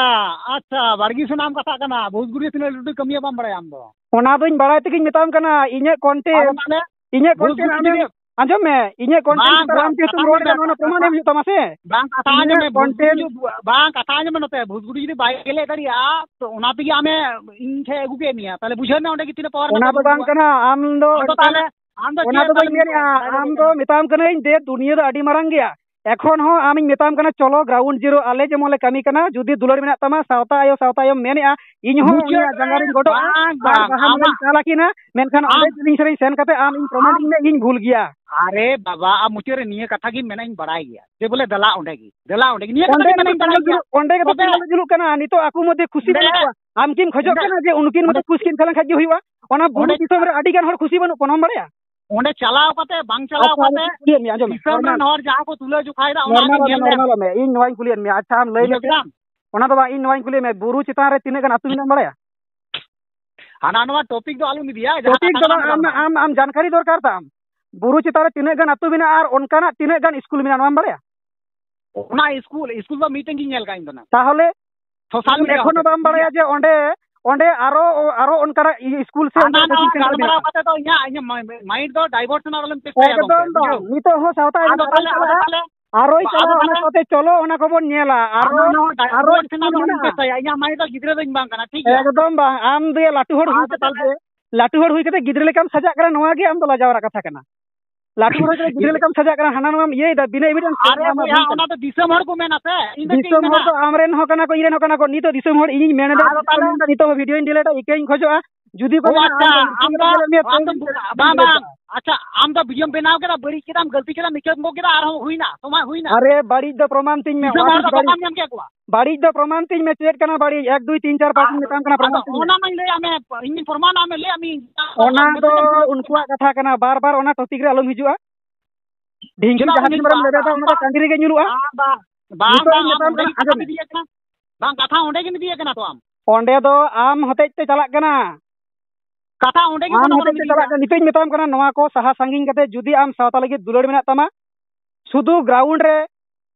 ᱟᱪᱪᱷᱟ, ᱵᱟᱲᱜᱮ ᱥᱮᱱᱟᱜ ᱮᱢ ᱠᱟᱛᱷᱟᱜ ᱠᱟᱱᱟ, ᱵᱷᱩᱥᱜᱩᱲᱤ ᱥᱮᱱᱟᱜ ᱞᱟᱹᱴᱩ ᱠᱟᱹᱢᱤᱭᱟᱹ ᱵᱟᱢ ᱵᱟᱲᱟᱭᱟ ᱟᱢ ᱫᱚ᱾ ᱚᱱᱟ ᱫᱚᱧ ᱵᱟᱲᱟᱭ ᱛᱮᱜᱮᱧ ᱢᱮᱛᱟᱢ ᱠᱟᱱᱟ, ᱤᱧᱟᱹᱜ content, ᱟᱫᱚ ᱛᱟᱦᱞᱮ ᱤᱧᱟᱹᱜ content ᱵᱷᱩᱥᱜᱩᱲᱤ ᱟᱢᱮᱢ, ᱡᱩᱫᱤ ᱟᱸᱡᱚᱢ ᱢᱮ, ᱤᱧᱟᱹᱜ content ᱵᱟᱝ, ᱪᱮᱛᱟᱱ ᱵᱟᱝ, ᱟᱢ ᱡᱮᱦᱮᱛᱩᱢ ᱠᱟᱛᱷᱟ ᱨᱚᱲ ᱟᱸᱡᱚᱢ ᱮᱫᱟ, ᱢᱮ, ᱱᱚᱣᱟ ᱨᱮᱱᱟᱜ ᱯᱨᱚᱢᱟᱱ ᱠᱟᱛᱷᱟ, ᱮᱢ ᱦᱩᱭᱩᱜ ᱛᱟᱢᱟ ᱥᱮ᱾ ᱵᱟᱝ, ᱠᱟᱛᱷᱟ ᱟᱸᱡᱚᱢ ᱢᱮ, ᱤᱧᱟᱹᱜ content ᱵᱷᱩᱥᱜᱩᱲᱤ, ᱵᱟᱝ, ᱠᱟᱛᱷᱟ ᱟᱸᱡᱚᱢ ᱢᱮ ᱱᱚᱛᱮ, ᱵᱷᱩᱥᱜᱩᱲᱤ ᱡᱩᱫᱤ ᱵᱟᱭ ᱜᱮᱞᱮᱫ ᱫᱟᱲᱮᱭᱟᱜᱼᱟ, ᱛᱚ ᱚᱱᱟ ᱛᱮᱜᱮ ᱟᱢᱮ ᱤᱧ ᱴᱷᱮᱱ ᱟᱹᱜᱩ ᱠᱮᱫ ᱢᱮᱭᱟ, ᱛᱟᱦᱞᱮ ᱵᱩᱡᱷᱟᱹᱣ ᱢᱮ ᱚᱸᱰᱮ ᱜᱮ ᱛᱤᱱᱟᱹᱜ power ᱚᱱᱟ ᱢᱮᱱᱟᱜ ᱫᱚ ᱵᱟᱝ ᱛᱟᱵᱚᱱᱟ᱾ ᱠᱟᱱᱟ, ᱟᱢ ᱫᱚ ᱟᱫᱚ ᱮᱴᱟᱜ ᱛᱟᱦᱞᱮ ᱚᱱᱟ ᱫᱚ ᱵᱟᱹᱧ ᱢᱮᱱᱮᱫᱼᱟ, ᱟᱢ ᱫᱚ ᱢᱮᱛᱟᱢ ᱠᱟᱹᱱᱟᱹᱧ ᱡᱮ ᱫᱩᱱᱤᱭᱟᱹ ᱫᱚ ᱟᱹᱰᱤ ᱢᱟᱨᱟᱝ ᱜᱮᱭᱟ᱾ ᱮᱠᱷᱚᱱ ᱦᱚᱸ ᱟᱢᱤᱧ ᱢᱮᱛᱟᱢ ᱠᱟᱱᱟ, ᱪᱚᱞᱚ ground zero, ᱟᱞᱮ ᱡᱮᱢᱚᱱ ᱞᱮ ᱠᱟᱹᱢᱤ ᱠᱟᱱᱟ, ᱡᱩᱫᱤ ᱫᱩᱞᱟᱹᱲ ᱢᱮᱱᱟᱜ ᱛᱟᱢᱟ, ᱥᱟᱶᱛᱟ ᱟᱭᱳ, ᱥᱟᱶᱛᱟ ᱟᱭᱳᱢ ᱢᱮᱱᱮᱫᱼᱟ, ᱤᱧ ᱦᱚᱸ ᱩᱱᱤᱭᱟᱜ ᱡᱟᱸᱜᱟ ᱨᱤᱧ ᱜᱚᱰᱚᱜᱼᱟ ᱟᱨ ᱵᱟᱦᱟ ᱢᱟᱞᱟᱧ ᱪᱟᱞ ᱟᱹᱠᱤᱱᱟ, ᱢᱮᱱᱠᱷᱟᱱ ᱚᱸᱰᱮ ᱡᱤᱞᱤᱧ ᱥᱮᱨᱮᱧ ᱥᱮᱱ ᱠᱟᱛᱮ ᱟᱢ ᱤᱧ ᱯᱨᱚᱢᱟᱱ ᱤᱧ ᱢᱮ, ᱤᱧ ᱵᱷᱩᱞ ᱜᱮᱭᱟ᱾ ᱟᱨᱮ ᱵᱟᱵᱟ, ᱟᱢ ᱢᱩᱪᱟᱹᱫ ᱨᱮ ᱱᱤᱭᱟᱹ ᱠᱟᱛᱷᱟ ᱜᱮᱢ ᱢᱮᱱᱟ, ᱤᱧ ᱵᱟᱲᱟᱭ ᱜᱮᱭᱟ ᱡᱮ ᱵᱚᱞᱮ ᱫᱮᱞᱟ ᱚᱸᱰᱮ ᱜᱮ, ᱫᱮᱞᱟ ᱚᱸᱰᱮ ᱜᱮ, ᱱᱤᱭᱟᱹ ᱠᱟᱛᱷᱟ ᱜᱮᱢ ᱢᱮᱱᱟ, ᱤᱧ ᱵᱟᱲᱟᱭ ᱜᱮᱭᱟ᱾ ᱚᱸᱰᱮ ᱜᱮ ᱛᱚᱵᱮ ᱯᱮᱱᱰᱮᱞ ᱡᱩᱞᱩᱜ ᱠᱟᱱᱟ, ᱱᱤᱛᱚᱜ ᱟᱠᱚ ᱢᱚᱫᱽᱫᱷᱮ ᱠᱷᱩᱥᱤ ᱵᱟᱹᱱᱩᱜ ᱠᱚᱣᱟ᱾ ᱟᱢ ᱠᱤᱢ ᱠᱷᱚᱡᱚᱜ ᱠᱟᱱᱟ ᱡᱮ ᱩᱱᱠᱤᱱ ᱢᱚᱫᱽᱫᱷᱮ ᱠᱷᱩᱥ ᱠᱤᱱ ᱛᱟᱦᱮᱸ ᱞᱮᱱ ᱠᱷᱟᱡ ᱜᱮ ᱦᱩᱭᱩᱜᱼᱟ? ᱚᱱᱟ ᱵᱩᱨᱩ ᱫᱤᱥᱚᱢ ᱨᱮ ᱟᱹᱰᱤ ᱜᱟᱱ ᱦᱚᱲ ᱠᱷᱩᱥᱤ ᱵᱟᱹᱱᱩᱜ ᱠᱚᱣᱟ, ᱱᱚᱣᱟᱢ ᱵᱟᱲᱟᱭᱟ? ᱚᱸᱰᱮ ᱪᱟᱞᱟᱣ ᱠᱟᱛᱮ, ᱵᱟᱝ ᱪᱟᱞᱟᱣ ᱟᱪᱪᱷᱟ, ᱟᱢ ᱠᱟᱛᱮ, ᱠᱩᱞᱤᱭᱮᱫ ᱢᱮᱭᱟ, ᱟᱸᱡᱚᱢ ᱢᱮ, ᱫᱤᱥᱚᱢ ᱨᱮᱱ ᱦᱚᱲ ᱡᱟᱦᱟᱸ ᱠᱚ ᱛᱩᱞᱟᱹ ᱡᱚᱠᱷᱟᱭᱮᱫᱟ, ᱚᱱᱟ ᱜᱮ ᱧᱮᱞ ᱞᱮᱢ᱾ ᱢᱮ, ᱤᱧ ᱱᱚᱣᱟᱧ ᱠᱩᱞᱤᱭᱮᱫ ᱢᱮᱭᱟ, ᱟᱪᱪᱷᱟ, ᱟᱢ ᱞᱟᱹᱭ ᱢᱮ᱾ ᱚᱱᱟ ᱫᱚ ᱵᱟᱝ, ᱤᱧ ᱱᱚᱣᱟᱧ ᱠᱩᱞᱤᱭᱮᱫ ᱢᱮᱭᱟ, ᱵᱩᱨᱩ ᱪᱮᱛᱟᱱ ᱨᱮ ᱛᱤᱱᱟᱹᱜ ᱜᱟᱱ ᱟᱹᱛᱩ ᱢᱮᱱᱟᱜᱼᱟ, ᱵᱟᱲᱟᱭᱟ? ᱦᱟᱱᱟ ᱱᱚᱣᱟ topic ᱫᱚ ᱟᱞᱚᱢ ᱤᱫᱤᱭᱟ, ᱡᱟᱦᱟᱸ ᱴᱚᱯᱤᱠ ᱠᱟᱛᱷᱟ ᱫᱚ ᱠᱟᱱᱟ ᱵᱟᱝ, ᱚᱱᱟ ᱟᱢ, ᱫᱚ ᱵᱟᱝ᱾ ᱟᱢ, ᱟᱢ ᱡᱟᱱᱠᱟᱨᱤ ᱫᱚᱨᱠᱟᱨ ᱛᱟᱢ᱾ ᱵᱩᱨᱩ ᱪᱮᱛᱟᱱ ᱨᱮ ᱛᱤᱱᱟᱹᱜ ᱜᱟᱱ ᱟᱹᱛᱩ ᱢᱮᱱᱟᱜᱼᱟ ᱟᱨ ᱚᱱᱠᱟᱱᱟᱜ ᱛᱤᱱᱟᱹᱜ ᱜᱟᱱ ᱥᱠᱩᱞ ᱢᱮᱱᱟᱜᱼᱟ, ᱱᱚᱣᱟᱢ ᱵᱟᱲᱟᱭᱟ? ᱚᱱᱟ ᱥᱠᱩᱞ, ᱥᱠᱩᱞ ᱫᱚ ᱢᱤᱫᱴᱮᱱ ᱜᱤᱧ ᱧᱮᱞ ᱠᱟᱜᱼᱟ ᱤᱧ ᱫᱚ ᱱᱟᱝ᱾ ᱛᱟᱦᱚᱞᱮ social media ᱮᱠᱷᱚᱱᱳ ᱨᱮ, ᱵᱟᱢ ᱴᱷᱤᱠ ᱵᱟᱲᱟᱭᱟ ᱜᱮᱭᱟ? ᱡᱮ ᱚᱸᱰᱮ, ᱚᱸᱰᱮ ᱟᱨᱚ, ᱟᱨᱚ ᱚᱱᱠᱟᱱᱟᱜ ᱤᱭᱟᱹ ᱥᱠᱩᱞ ᱥᱮ ᱦᱟᱱᱟ ᱚᱱᱠᱟᱱᱟᱜ ᱱᱟᱣᱟ coaching center ᱜᱟᱞᱢᱟᱨᱟᱣ ᱢᱮᱱᱟᱜᱼᱟ? ᱠᱟᱛᱮ ᱫᱚ ᱤᱧᱟᱹᱜ, ᱤᱧᱟᱹᱜ ᱢᱟ-, mind ᱫᱚ diversion ᱟᱞᱚᱢ ᱪᱮᱥᱴᱟᱭᱟ ᱜᱚᱢᱠᱮ, ᱮᱠᱫᱚᱢ ᱵᱟᱝ᱾ ᱵᱩᱡᱷᱟᱹᱣ? ᱱᱤᱛᱚᱜ ᱦᱚᱸ ᱥᱟᱶᱛᱟ ᱟᱫᱚ ᱟᱹᱨᱤ ᱛᱟᱦᱞᱮ, ᱟᱫᱚ ᱪᱟᱞᱟᱜᱼᱟ᱾ ᱛᱟᱦᱞᱮ, ᱟᱨᱚᱭ ᱟᱫᱚ ᱪᱟᱞᱟᱜᱼᱟ, ᱚᱱᱟ ᱛᱟᱦᱞᱮ ᱥᱟᱶᱛᱮ ᱪᱚᱞᱚ, ᱚᱱᱟ ᱠᱚᱵᱚᱱ ᱧᱮᱞᱟ᱾ ᱟᱨᱚ, ᱦᱟᱱᱟ ᱱᱟᱣᱟ ᱟᱨᱚ diversion ᱥᱠᱩᱞ ᱟᱞᱚᱢ ᱢᱮᱱᱟᱜᱼᱟ᱾ ᱪᱮᱥᱴᱟᱭᱟ, ᱤᱧᱟᱹᱜ mind ᱫᱚ ᱜᱤᱫᱽᱨᱟᱹ ᱫᱚᱧ ᱵᱟᱝ ᱠᱟᱱᱟ, ᱴᱷᱤᱠ ᱜᱮᱭᱟ? ᱮᱠᱫᱚᱢ ᱵᱟᱝ, ᱟᱢ ᱫᱚᱭᱟ ᱞᱟᱹᱴᱩ ᱦᱚᱲ ᱦᱩᱭ ᱟᱫᱚ ᱠᱟᱛᱮ ᱛᱟᱦᱞᱮ ᱡᱮ, ᱞᱟᱹᱴᱩ ᱦᱚᱲ ᱦᱩᱭ ᱠᱟᱛᱮ ᱜᱤᱫᱽᱨᱟᱹ ᱞᱮᱠᱟᱢ ᱥᱟᱡᱟᱜ ᱠᱟᱱᱟ, ᱱᱚᱣᱟ ᱜᱮ ᱟᱢ ᱫᱚ ᱞᱟᱡᱟᱣ ᱨᱮᱱᱟᱜ ᱠᱟᱛᱷᱟ ᱠᱟᱱᱟ᱾ ᱞᱟᱹᱴᱩ ᱦᱚᱲ ᱦᱩᱭ ᱠᱟᱛᱮ ᱜᱤᱫᱽᱨᱟᱹ ᱞᱮᱠᱟᱢ ᱥᱟᱡᱟᱜ ᱠᱟᱱᱟ, ᱦᱟᱱᱟ ᱱᱚᱣᱟᱢ ᱤᱭᱟᱹᱭᱮᱫᱟ, ᱵᱤᱱᱟᱹ evidence ᱛᱮ ᱟᱨᱮ ᱱᱚᱣᱟ ᱢᱟ ᱵᱚᱭᱦᱟ, ᱦᱩᱭ ᱠᱟᱱᱟ᱾ ᱚᱱᱟ ᱫᱚ ᱫᱤᱥᱚᱢ ᱦᱚᱲ ᱠᱚ ᱢᱮᱱᱟ ᱥᱮ, ᱤᱧ ᱫᱚ ᱪᱮᱫ ᱤᱧ ᱫᱤᱥᱚᱢ ᱦᱚᱲ ᱢᱮᱱᱟ? ᱫᱚ ᱟᱢ ᱨᱮᱱ ᱦᱚᱸ ᱠᱟᱱᱟ ᱠᱚ, ᱤᱧ ᱨᱮᱱ ᱦᱚᱸ ᱠᱟᱱᱟ ᱠᱚ᱾ ᱱᱤᱛᱚᱜ ᱫᱤᱥᱚᱢ ᱦᱚᱲ ᱤᱧᱤᱧ ᱢᱮᱱ ᱮᱫᱟ, ᱟᱫᱚ ᱤᱧ ᱛᱟᱦᱞᱮ ᱢᱮᱱ ᱮᱫᱟ, ᱱᱤᱛᱚᱜ ᱦᱚᱸ video ᱧ delete ᱮᱫᱟ, ᱤᱠᱟᱹᱧ ᱠᱷᱚᱡᱚᱜᱼᱟ᱾ ᱡᱩᱫᱤ ᱠᱚ ᱚ ᱢᱮᱱᱟ, ᱟᱪᱪᱷᱟ, ᱟᱢ ᱫᱚ ᱟᱢ ᱫᱚ, ᱵᱟᱹᱧ ᱟᱢ ᱫᱚ, ᱞᱟᱹᱭ ᱫᱟ᱾ ᱵᱟᱝ, ᱵᱟᱝ, ᱟᱪᱪᱷᱟ, ᱟᱢ ᱫᱚ videoᱢ ᱵᱮᱱᱟᱣ ᱠᱮᱫᱟ, ᱵᱟᱹᱲᱤᱡ ᱠᱮᱫᱟᱢ, ᱜᱟᱹᱞᱛᱤ ᱠᱮᱫᱟᱢ, ᱤᱠᱟᱹᱢ ᱜᱚᱜ ᱠᱮᱫᱟ, ᱟᱨᱦᱚᱸ ᱦᱩᱭᱱᱟ, ᱥᱚᱢᱚᱭ ᱦᱩᱭᱱᱟ᱾ ᱟᱨᱮ, ᱵᱟᱹᱲᱤᱡ ᱫᱚ ᱯᱨᱚᱢᱟᱱ ᱛᱤᱧ ᱢᱮ, ᱫᱤᱥᱚᱢ ᱚᱠᱟ ᱦᱚᱲ ᱴᱷᱮᱱ ᱫᱚ ᱵᱟᱹᱲᱤᱡ? ᱵᱟᱢ ᱧᱟᱢ ᱠᱮᱫ ᱠᱚᱣᱟ᱾ ᱵᱟᱹᱲᱤᱡ ᱫᱚ ᱯᱨᱚᱢᱟᱱ ᱛᱤᱧ ᱢᱮ, ᱪᱮᱫ ᱠᱟᱱᱟ ᱵᱟᱹᱲᱤᱡ? ᱮᱠ, ᱫᱩᱭ, ᱛᱤᱱ, ᱪᱟᱨ, ᱯᱟᱸᱪ ᱤᱧ ᱢᱮᱛᱟᱢ ᱠᱟᱱᱟ, ᱟᱫᱚ ᱯᱨᱚᱢᱟᱱ ᱛᱤᱧ ᱢᱮ᱾ ᱚᱱᱟ ᱢᱟᱧ ᱞᱟᱹᱭᱟᱫ ᱢᱮ, ᱤᱧ ᱯᱨᱚᱢᱟᱱᱟᱜ ᱢᱮ, ᱞᱟᱹᱭᱟᱫ ᱢᱤᱧ᱾ ᱚᱱᱟ ᱫᱚ ᱩᱱᱠᱩᱣᱟᱜ ᱠᱟᱛᱷᱟ ᱠᱟᱱᱟ, ᱵᱟᱨ ᱵᱟᱨ ᱚᱱᱟ topic ᱨᱮ ᱟᱞᱚᱢ ᱦᱤᱡᱩᱜᱼᱟ᱾ ᱰᱷᱤᱝᱠᱤ ᱪᱮᱫᱟᱜ ᱡᱟᱦᱟᱸ ᱤᱧ ᱛᱤᱱ ᱵᱟᱨᱮᱢ ᱵᱟᱝ, ᱞᱮᱵᱮᱫᱟ, ᱚᱱᱟ ᱫᱚ ᱴᱟᱺᱰᱤ ᱨᱮᱜᱮ ᱧᱩᱨᱩᱜᱼᱟ᱾ ᱵᱟᱝ, ᱵᱟᱝ, ᱱᱤᱛᱚᱜ ᱵᱟᱝ, ᱤᱧ ᱟᱢ ᱢᱮᱛᱟᱢ ᱚᱸᱰᱮ ᱠᱟᱱᱟ, ᱜᱮ ᱠᱟᱛᱷᱟᱢ ᱟᱸᱡᱚᱢ ᱢᱮ᱾ ᱤᱫᱤᱭᱮᱫ ᱠᱟᱱᱟ᱾ ᱵᱟᱝ, ᱠᱟᱛᱷᱟ ᱚᱸᱰᱮ ᱜᱮᱢ ᱤᱫᱤᱭᱮᱫ ᱠᱟᱱᱟ ᱛᱚ ᱟᱢ᱾ ᱚᱸᱰᱮ ᱫᱚ ᱟᱢ ᱦᱚᱛᱮᱡ ᱛᱮ ᱪᱟᱞᱟᱜ ᱠᱟᱱᱟ᱾ ᱠᱟᱛᱷᱟ ᱚᱸᱰᱮ ᱜᱮ ᱟᱢ ᱠᱟᱛᱷᱟ ᱦᱚᱛᱮᱡ ᱵᱚᱱ ᱛᱮ ᱪᱟᱞᱟᱜ ᱤᱫᱤᱭᱮᱫ ᱠᱟᱱᱟ᱾ ᱱᱤᱛᱚᱜ ᱤᱧ ᱢᱮᱛᱟᱢ ᱠᱟᱱᱟ, ᱱᱚᱣᱟ ᱠᱚ ᱥᱟᱦᱟ ᱥᱟᱺᱜᱤᱧ ᱠᱟᱛᱮ ᱡᱩᱫᱤ ᱟᱢ ᱥᱟᱶᱛᱟ ᱞᱟᱹᱜᱤᱫ ᱫᱩᱞᱟᱹᱲ ᱢᱮᱱᱟᱜ ᱛᱟᱢᱟ, ᱥᱩᱫᱷᱩ ground ᱨᱮ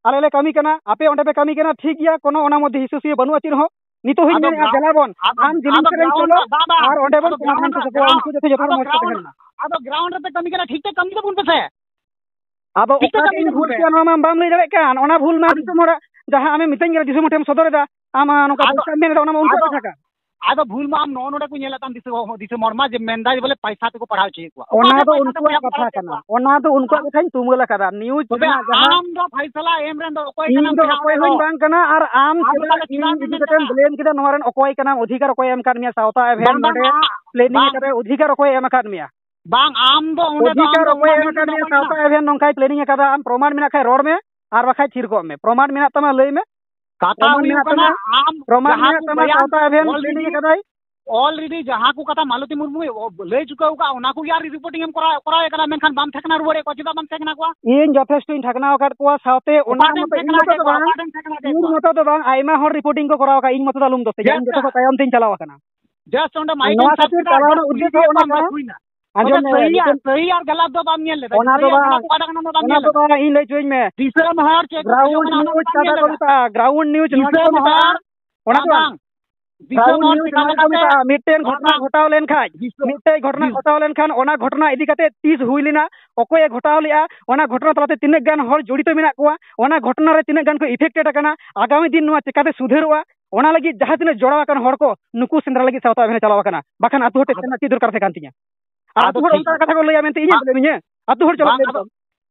ᱟᱞᱮ ᱞᱮ ᱠᱟᱹᱢᱤ ᱠᱟᱱᱟ, ᱟᱯᱮ ᱚᱸᱰᱮ ᱯᱮ ᱠᱟᱹᱢᱤ ᱠᱟᱱᱟ, ᱴᱷᱤᱠ ᱜᱮᱭᱟ, ᱠᱳᱱᱳ ᱚᱱᱟ ᱢᱚᱫᱽᱫᱷᱮ ᱦᱤᱥᱟᱹᱥᱩᱭᱟᱹ ᱵᱟᱹᱱᱩᱜᱼᱟ ᱪᱮᱫ ᱦᱚᱸ᱾ ᱱᱤᱛᱚᱜ ᱦᱚᱸᱧ ᱟᱫᱚ ᱢᱮᱱᱮᱫᱼᱟ, ground, ᱫᱮᱞᱟ ᱵᱚᱱ, ᱟᱫᱚ, ᱟᱢ ᱡᱤᱞᱤᱧ ᱟᱫᱚ ᱥᱮᱫ ᱨᱮᱢ ground ᱪᱚᱞᱚ, ᱨᱮ, ᱵᱟᱝ, ᱵᱟᱝ, ᱟᱨ ᱚᱸᱰᱮ ᱵᱚᱱ ᱟᱫᱚ ground ᱥᱚᱢᱟᱫᱷᱟᱱ ᱨᱮ, ᱦᱚᱪᱚ ᱠᱚᱣᱟ, ground, ᱩᱱᱠᱩ ᱡᱟᱛᱮ ᱡᱚᱛᱚ ᱦᱚᱲ ᱟᱫᱚ ᱢᱚᱡᱽ ᱠᱚ ground, ᱛᱟᱦᱮᱱ ᱢᱟ᱾ ᱟᱫᱚ ground ᱨᱮᱯᱮ ᱠᱟᱹᱢᱤ ᱠᱟᱱᱟ, ᱴᱷᱤᱠ ᱯᱮ ᱠᱟᱹᱢᱤ ᱛᱟᱵᱚᱱ ᱯᱮ ᱥᱮ᱾ ᱟᱫᱚ ᱴᱷᱤᱠ ᱯᱮ ᱚᱠᱟᱴᱟᱜ ᱠᱟᱹᱢᱤ ᱤᱧ ᱛᱟᱵᱚᱱ ᱵᱷᱩᱞ ᱯᱮ᱾ ᱠᱮᱫᱟ, ᱱᱚᱣᱟ ᱢᱟᱢ ᱞᱟᱹᱭ ᱫᱟᱲᱮᱭᱟᱜ ᱠᱟᱱ, ᱚᱱᱟ ᱵᱷᱩᱞ ᱢᱟ ᱟᱫᱚ, ᱫᱤᱥᱚᱢ ᱦᱚᱲᱟᱜ, ᱡᱟᱦᱟᱸ ᱟᱢᱮᱢ ᱢᱤᱛᱟᱹᱧ ᱠᱟᱱᱟ, ᱫᱤᱥᱚᱢ ᱦᱚᱲ ᱴᱷᱮᱱ ᱥᱚᱫᱚᱨ ᱮᱫᱟ, ᱟᱢ, ᱟᱨ ᱱᱚᱝᱠᱟ ᱟᱫᱚ, ᱯᱚᱭᱥᱟᱢ ᱢᱮᱱ ᱮᱫᱟ, ᱚᱱᱟ ᱢᱟ ᱩᱱᱠᱩᱣᱟᱜ ᱟᱫᱚ, ᱠᱟᱛᱷᱟ ᱠᱟᱱ᱾ ᱟᱫᱚ ᱵᱷᱩᱞ ᱢᱟ ᱟᱢ ᱱᱚᱜᱼᱚ ᱱᱚᱰᱮ ᱠᱚ ᱧᱮᱞᱮᱫ ᱛᱟᱢ, ᱫᱤᱥᱚᱢ ᱦᱚᱲ ᱢᱟ, ᱡᱮ ᱢᱮᱱᱫᱟᱭ ᱵᱚᱞᱮ ᱯᱟᱭᱥᱟ ᱛᱮᱠᱚ ᱯᱟᱲᱦᱟᱣ ᱦᱚᱪᱚᱭᱮᱫ ᱠᱚᱣᱟ᱾ ᱚᱱᱟ ᱚᱠᱟ ᱫᱚ ᱯᱟᱭᱥᱟ ᱛᱮ ᱩᱱᱠᱩᱣᱟᱜ ᱯᱟᱲᱦᱟᱣ ᱠᱟᱛᱷᱟ ᱦᱚᱪᱚᱭᱮᱫ ᱠᱟᱱᱟ, ᱠᱚᱣᱟ? ᱚᱱᱟ ᱫᱚ ᱩᱱᱠᱩᱣᱟᱜ ᱦᱮᱸ? ᱠᱟᱛᱷᱟᱧ ᱛᱩᱢᱟᱹᱞ ᱟᱠᱟᱫᱟ᱾ ᱱᱤᱭᱩᱡᱽ ᱛᱚᱵᱮ ᱨᱮᱱᱟᱜ ᱡᱟᱦᱟᱸ ᱟᱢ ᱫᱚ ᱯᱷᱟᱭᱥᱟᱞᱟ ᱮᱢ ᱨᱮᱱ ᱫᱚ ᱚᱠᱚᱭ ᱤᱧ ᱠᱟᱱᱟᱢ ᱫᱚ ᱵᱚᱭᱦᱟ ᱚᱠᱚᱭ ᱚᱸᱰᱮ ᱦᱚᱸᱧ ᱫᱚ? ᱵᱟᱝ ᱠᱟᱱᱟ, ᱟᱨ ᱟᱢ ᱟᱢ ᱫᱚ ᱪᱮᱫᱟᱜ ᱛᱟᱦᱞᱮ ᱤᱧ ᱪᱮᱫᱟᱜ ᱮᱢ ᱤᱫᱤ ᱢᱮᱱ ᱠᱟᱛᱮᱢ ᱠᱟᱱᱟ? ᱵᱞᱮᱢ ᱠᱮᱫᱟ? ᱱᱚᱣᱟ ᱨᱮᱱ ᱚᱠᱚᱭ ᱠᱟᱱᱟᱢ? ᱚᱫᱷᱤᱠᱟᱨ ᱚᱠᱚᱭ ᱮᱢ ᱟᱠᱟᱫ ᱢᱮᱭᱟ? ᱥᱟᱶᱛᱟ ᱮᱵᱷᱮᱱ ᱵᱟᱝ, ᱱᱚᱰᱮ ᱵᱟᱝ, ᱟ-, ᱯᱞᱮᱱᱤᱝ ᱵᱟᱝ, ᱠᱟᱛᱮ ᱚᱫᱷᱤᱠᱟᱨ ᱚᱠᱚᱭ ᱮᱢ ᱟᱠᱟᱫ ᱢᱮᱭᱟ? ᱵᱟᱝ, ᱟᱢ ᱫᱚ ᱚᱸᱰᱮ ᱫᱚ ᱟᱢ ᱚᱫᱷᱤᱠᱟᱨ ᱫᱚ ᱚᱠᱚᱭ ᱚᱱᱟ ᱮᱢ ᱢᱮᱱ ᱟᱠᱟᱫ ᱫᱚ ᱢᱮᱭᱟ? ᱵᱟᱝ ᱠᱟᱱᱟ᱾ ᱥᱟᱶᱛᱟ ᱮᱵᱷᱮᱱ ᱱᱚᱝᱠᱟᱭ ᱯᱞᱮᱱᱤᱝ ᱟᱠᱟᱫᱟ, ᱟᱢ ᱯᱨᱚᱢᱟᱱ ᱢᱮᱱᱟᱜ ᱠᱷᱟᱡ ᱨᱚᱲ ᱢᱮ, ᱟᱨ ᱵᱟᱠᱷᱟᱡ ᱛᱷᱤᱨ ᱠᱚᱜ ᱢᱮ᱾ ᱯᱨᱚᱢᱟᱱ ᱢᱮᱱᱟᱜ ᱠᱟᱛᱷᱟ ᱛᱟᱢᱟ, ᱦᱩᱭᱩᱜ ᱞᱟᱹᱭ ᱠᱟᱱᱟ, ᱢᱮ᱾ ᱟᱢ ᱯᱨᱚᱢᱟᱱ ᱡᱟᱦᱟᱸ ᱢᱮᱱᱟᱜ ᱠᱚ ᱛᱟᱢᱟ, ᱵᱚᱭᱦᱟᱢ ᱥᱟᱶᱛᱟ ᱮᱵᱷᱮᱱ already ᱯᱞᱮᱱᱤᱝ ᱟᱠᱟᱫᱟᱭ᱾ Already ᱡᱟᱦᱟᱸ ᱠᱚ ᱠᱟᱛᱷᱟ ᱢᱟᱞᱚᱛᱤ ᱢᱩᱨᱢᱩᱭ ᱞᱟᱹᱭ ᱪᱩᱠᱟᱹᱣ ᱠᱟᱜᱼᱟ, ᱚᱱᱟ ᱠᱚᱜᱮ ᱟᱨ ᱨᱤᱯᱳᱨᱴᱤᱝ ᱮᱢ ᱠᱚᱨᱟᱣ, ᱠᱚᱨᱟᱣᱮᱫ ᱠᱟᱱᱟ, ᱢᱮᱱᱠᱷᱟᱱ ᱵᱟᱢ ᱴᱷᱮᱠᱱᱟ ᱨᱩᱣᱟᱹᱲᱮᱫ ᱠᱚᱣᱟ᱾ ᱪᱮᱫᱟᱜ ᱵᱟᱢ ᱴᱷᱮᱠᱱᱟ ᱠᱚᱣᱟ? ᱤᱧ ᱡᱚᱛᱷᱮᱥᱴᱚᱧ ᱴᱷᱮᱠᱱᱟᱣ ᱟᱠᱟᱫ ᱠᱚᱣᱟ, ᱥᱟᱶᱛᱮ ᱚᱱᱟ ᱚᱠᱟᱴᱷᱮᱱ ᱢᱚᱛᱚ ᱤᱧ ᱴᱷᱮᱠᱱᱟ ᱢᱚᱛᱚ ᱠᱮᱫ ᱫᱚ ᱠᱚᱣᱟ? ᱵᱟᱝ, ᱚᱠᱟᱴᱷᱮᱱ ᱴᱷᱮᱠᱱᱟ ᱠᱮᱫ ᱤᱧ ᱠᱚᱣᱟ? ᱢᱚᱛᱚ ᱫᱚ ᱵᱟᱝ, ᱟᱭᱢᱟ ᱦᱚᱲ ᱨᱤᱯᱳᱨᱴᱤᱝ ᱠᱚ ᱠᱚᱨᱟᱣ ᱟᱠᱟᱫ, ᱤᱧ ᱢᱚᱛᱚ ᱫᱚ ᱟᱞᱚᱢ ᱫᱳᱥᱮᱧᱟ, ᱡᱮᱥ ᱤᱧ ᱡᱚᱛᱚ ᱠᱷᱚᱱ ᱛᱟᱭᱚᱢ ᱛᱤᱧ ᱪᱟᱞᱟᱣ ᱟᱠᱟᱱᱟ᱾ ᱡᱮᱥ ᱚᱸᱰᱮ ᱢᱟᱭᱤᱠ ᱱᱚᱣᱟ ᱮᱢ ᱥᱟᱵ ᱠᱷᱟᱹᱛᱤᱨ ᱠᱮᱫᱟ, ᱪᱟᱞᱟᱣ ᱨᱮᱱᱟᱜ ᱩᱫᱽᱫᱮᱥᱥᱚ ᱚᱱᱟ ᱠᱟᱱᱟ᱾ ᱵᱟᱝ ᱦᱩᱭᱱᱟ᱾ ᱟᱸᱡᱚᱢ ᱛᱚᱵᱮ ᱢᱮ, ᱥᱟᱹᱦᱤᱭᱟ, ᱢᱤᱫᱴᱮᱱ ᱥᱟᱹᱦᱤᱭᱟ ᱜᱟᱞᱟᱛ ᱫᱚ ᱵᱟᱢ ᱧᱮᱞ ᱞᱮᱫᱟ᱾ ᱚᱱᱟ ᱫᱚ ᱥᱟᱹᱦᱤᱭᱟ ᱵᱟᱝ, ᱜᱟᱞᱟᱛ ᱚᱠᱟᱴᱟᱜ ᱠᱟᱱᱟ, ᱚᱱᱟ ᱫᱚ ᱵᱟᱢ ᱚᱱᱟ ᱧᱮᱞ ᱫᱚ ᱞᱮᱫᱟ᱾ ᱵᱟᱝ, ᱤᱧ ᱞᱟᱹᱭ ᱦᱚᱪᱚᱧ ᱢᱮ᱾ ᱫᱤᱥᱚᱢ ᱦᱚᱲ ᱪᱮᱫ ᱠᱚ ᱜᱨᱟᱣᱩᱱᱰ ᱠᱷᱚᱡᱚᱜ ᱠᱟᱱᱟ, ᱚᱱᱟ ᱱᱤᱭᱩᱡᱽ ᱫᱚ ᱵᱟᱢ ᱠᱟᱛᱷᱟ ᱧᱮᱞ ᱠᱚ ᱞᱮᱫᱟ᱾ ᱢᱮᱛᱟᱜᱼᱟ, ᱜᱨᱟᱣᱩᱱᱰ ᱱᱤᱭᱩᱡᱽ ᱱᱚᱣᱟ ᱫᱤᱥᱚᱢ ᱠᱚ ᱦᱚᱲ, ᱢᱮᱛᱟᱜᱼᱟ᱾ ᱚᱱᱟ ᱫᱚ ᱵᱟᱝ, ᱵᱟᱝ᱾ ᱫᱤᱥᱚᱢ ᱫᱤᱥᱚᱢ ᱦᱚᱲ ᱦᱚᱲ ᱪᱮᱠᱟ ᱪᱮᱠᱟ ᱞᱮᱠᱟᱛᱮ ᱠᱟᱛᱮ ᱢᱤᱫᱴᱮᱱ ᱵᱟᱝ, ᱜᱷᱚᱴᱚᱱᱟ ᱵᱟᱝ᱾ ᱜᱷᱚᱴᱟᱣ ᱞᱮᱱᱠᱷᱟᱡ, ᱫᱤᱥᱚᱢ, ᱢᱤᱫᱴᱮᱱ ᱜᱷᱚᱴᱚᱱᱟ ᱫᱤᱥ- ᱜᱷᱚᱴᱟᱣ ᱞᱮᱱᱠᱷᱟᱱ, ᱚᱱᱟ ᱜᱷᱚᱴᱚᱱᱟ ᱤᱫᱤ ᱠᱟᱛᱮ ᱛᱤᱥ ᱦᱩᱭ ᱞᱮᱱᱟ, ᱚᱠᱚᱭᱮ ᱜᱷᱚᱴᱟᱣ ᱞᱮᱜᱼᱟ, ᱚᱱᱟ ᱜᱷᱚᱴᱚᱱᱟ ᱛᱟᱞᱟᱛᱮ ᱛᱤᱱᱟᱹᱜ ᱜᱟᱱ ᱦᱚᱲ ᱡᱚᱲᱤᱛᱚ ᱢᱮᱱᱟᱜ ᱠᱚᱣᱟ, ᱚᱱᱟ ᱜᱷᱚᱴᱚᱱᱟ ᱨᱮ ᱛᱤᱱᱟᱹᱜ ᱜᱟᱱ ᱠᱚ ᱤᱯᱷᱮᱠᱴᱮᱰ ᱟᱠᱟᱱᱟ, ᱟᱜᱟᱢᱤ ᱫᱤᱱ ᱱᱚᱣᱟ ᱪᱮᱠᱟᱛᱮ ᱥᱩᱫᱷᱟᱹᱨᱚᱜᱼᱟ, ᱚᱱᱟ ᱞᱟᱹᱜᱤᱫ ᱡᱟᱦᱟᱸ ᱛᱤᱱᱟᱹᱜ ᱡᱚᱲᱟᱣ ᱟᱠᱟᱱ ᱦᱚᱲ ᱠᱚ, ᱱᱩᱠᱩ ᱥᱮᱸᱫᱽᱨᱟ ᱞᱟᱹᱜᱤᱫ ᱥᱟᱶᱛᱟ ᱮᱵᱷᱮᱱ ᱮ ᱪᱟᱞᱟᱣ ᱟᱠᱟᱱᱟ, ᱵᱟᱠᱷᱟᱱ ᱟᱹᱛᱩ ᱦᱚᱲ ᱴᱷᱮᱱ ᱟᱫᱚ, ᱥᱮᱱ ᱨᱮᱱᱟᱜ ᱪᱮᱫ ᱫᱚᱨᱠᱟᱨ ᱛᱟᱦᱮᱸ ᱠᱟᱱ ᱛᱤᱧᱟ? ᱟᱨ ᱟᱫᱚ ᱟᱹᱛᱩ ᱦᱚᱲ ᱴᱷᱤᱠ ᱚᱱᱠᱟ ᱜᱮᱭᱟ᱾ ᱠᱟᱛᱷᱟ ᱠᱚ ᱞᱟᱹᱭᱟ ᱢᱮᱱᱛᱮ ᱤᱧᱮᱢ ᱵᱟᱝ, ᱵᱞᱮᱢᱤᱧᱟ? ᱟᱹᱛᱩ ᱦᱚᱲ ᱪᱚᱞᱚ ᱵᱟᱝ, ᱵᱞᱮᱢ ᱟᱫᱚ, ᱠᱚᱢ᱾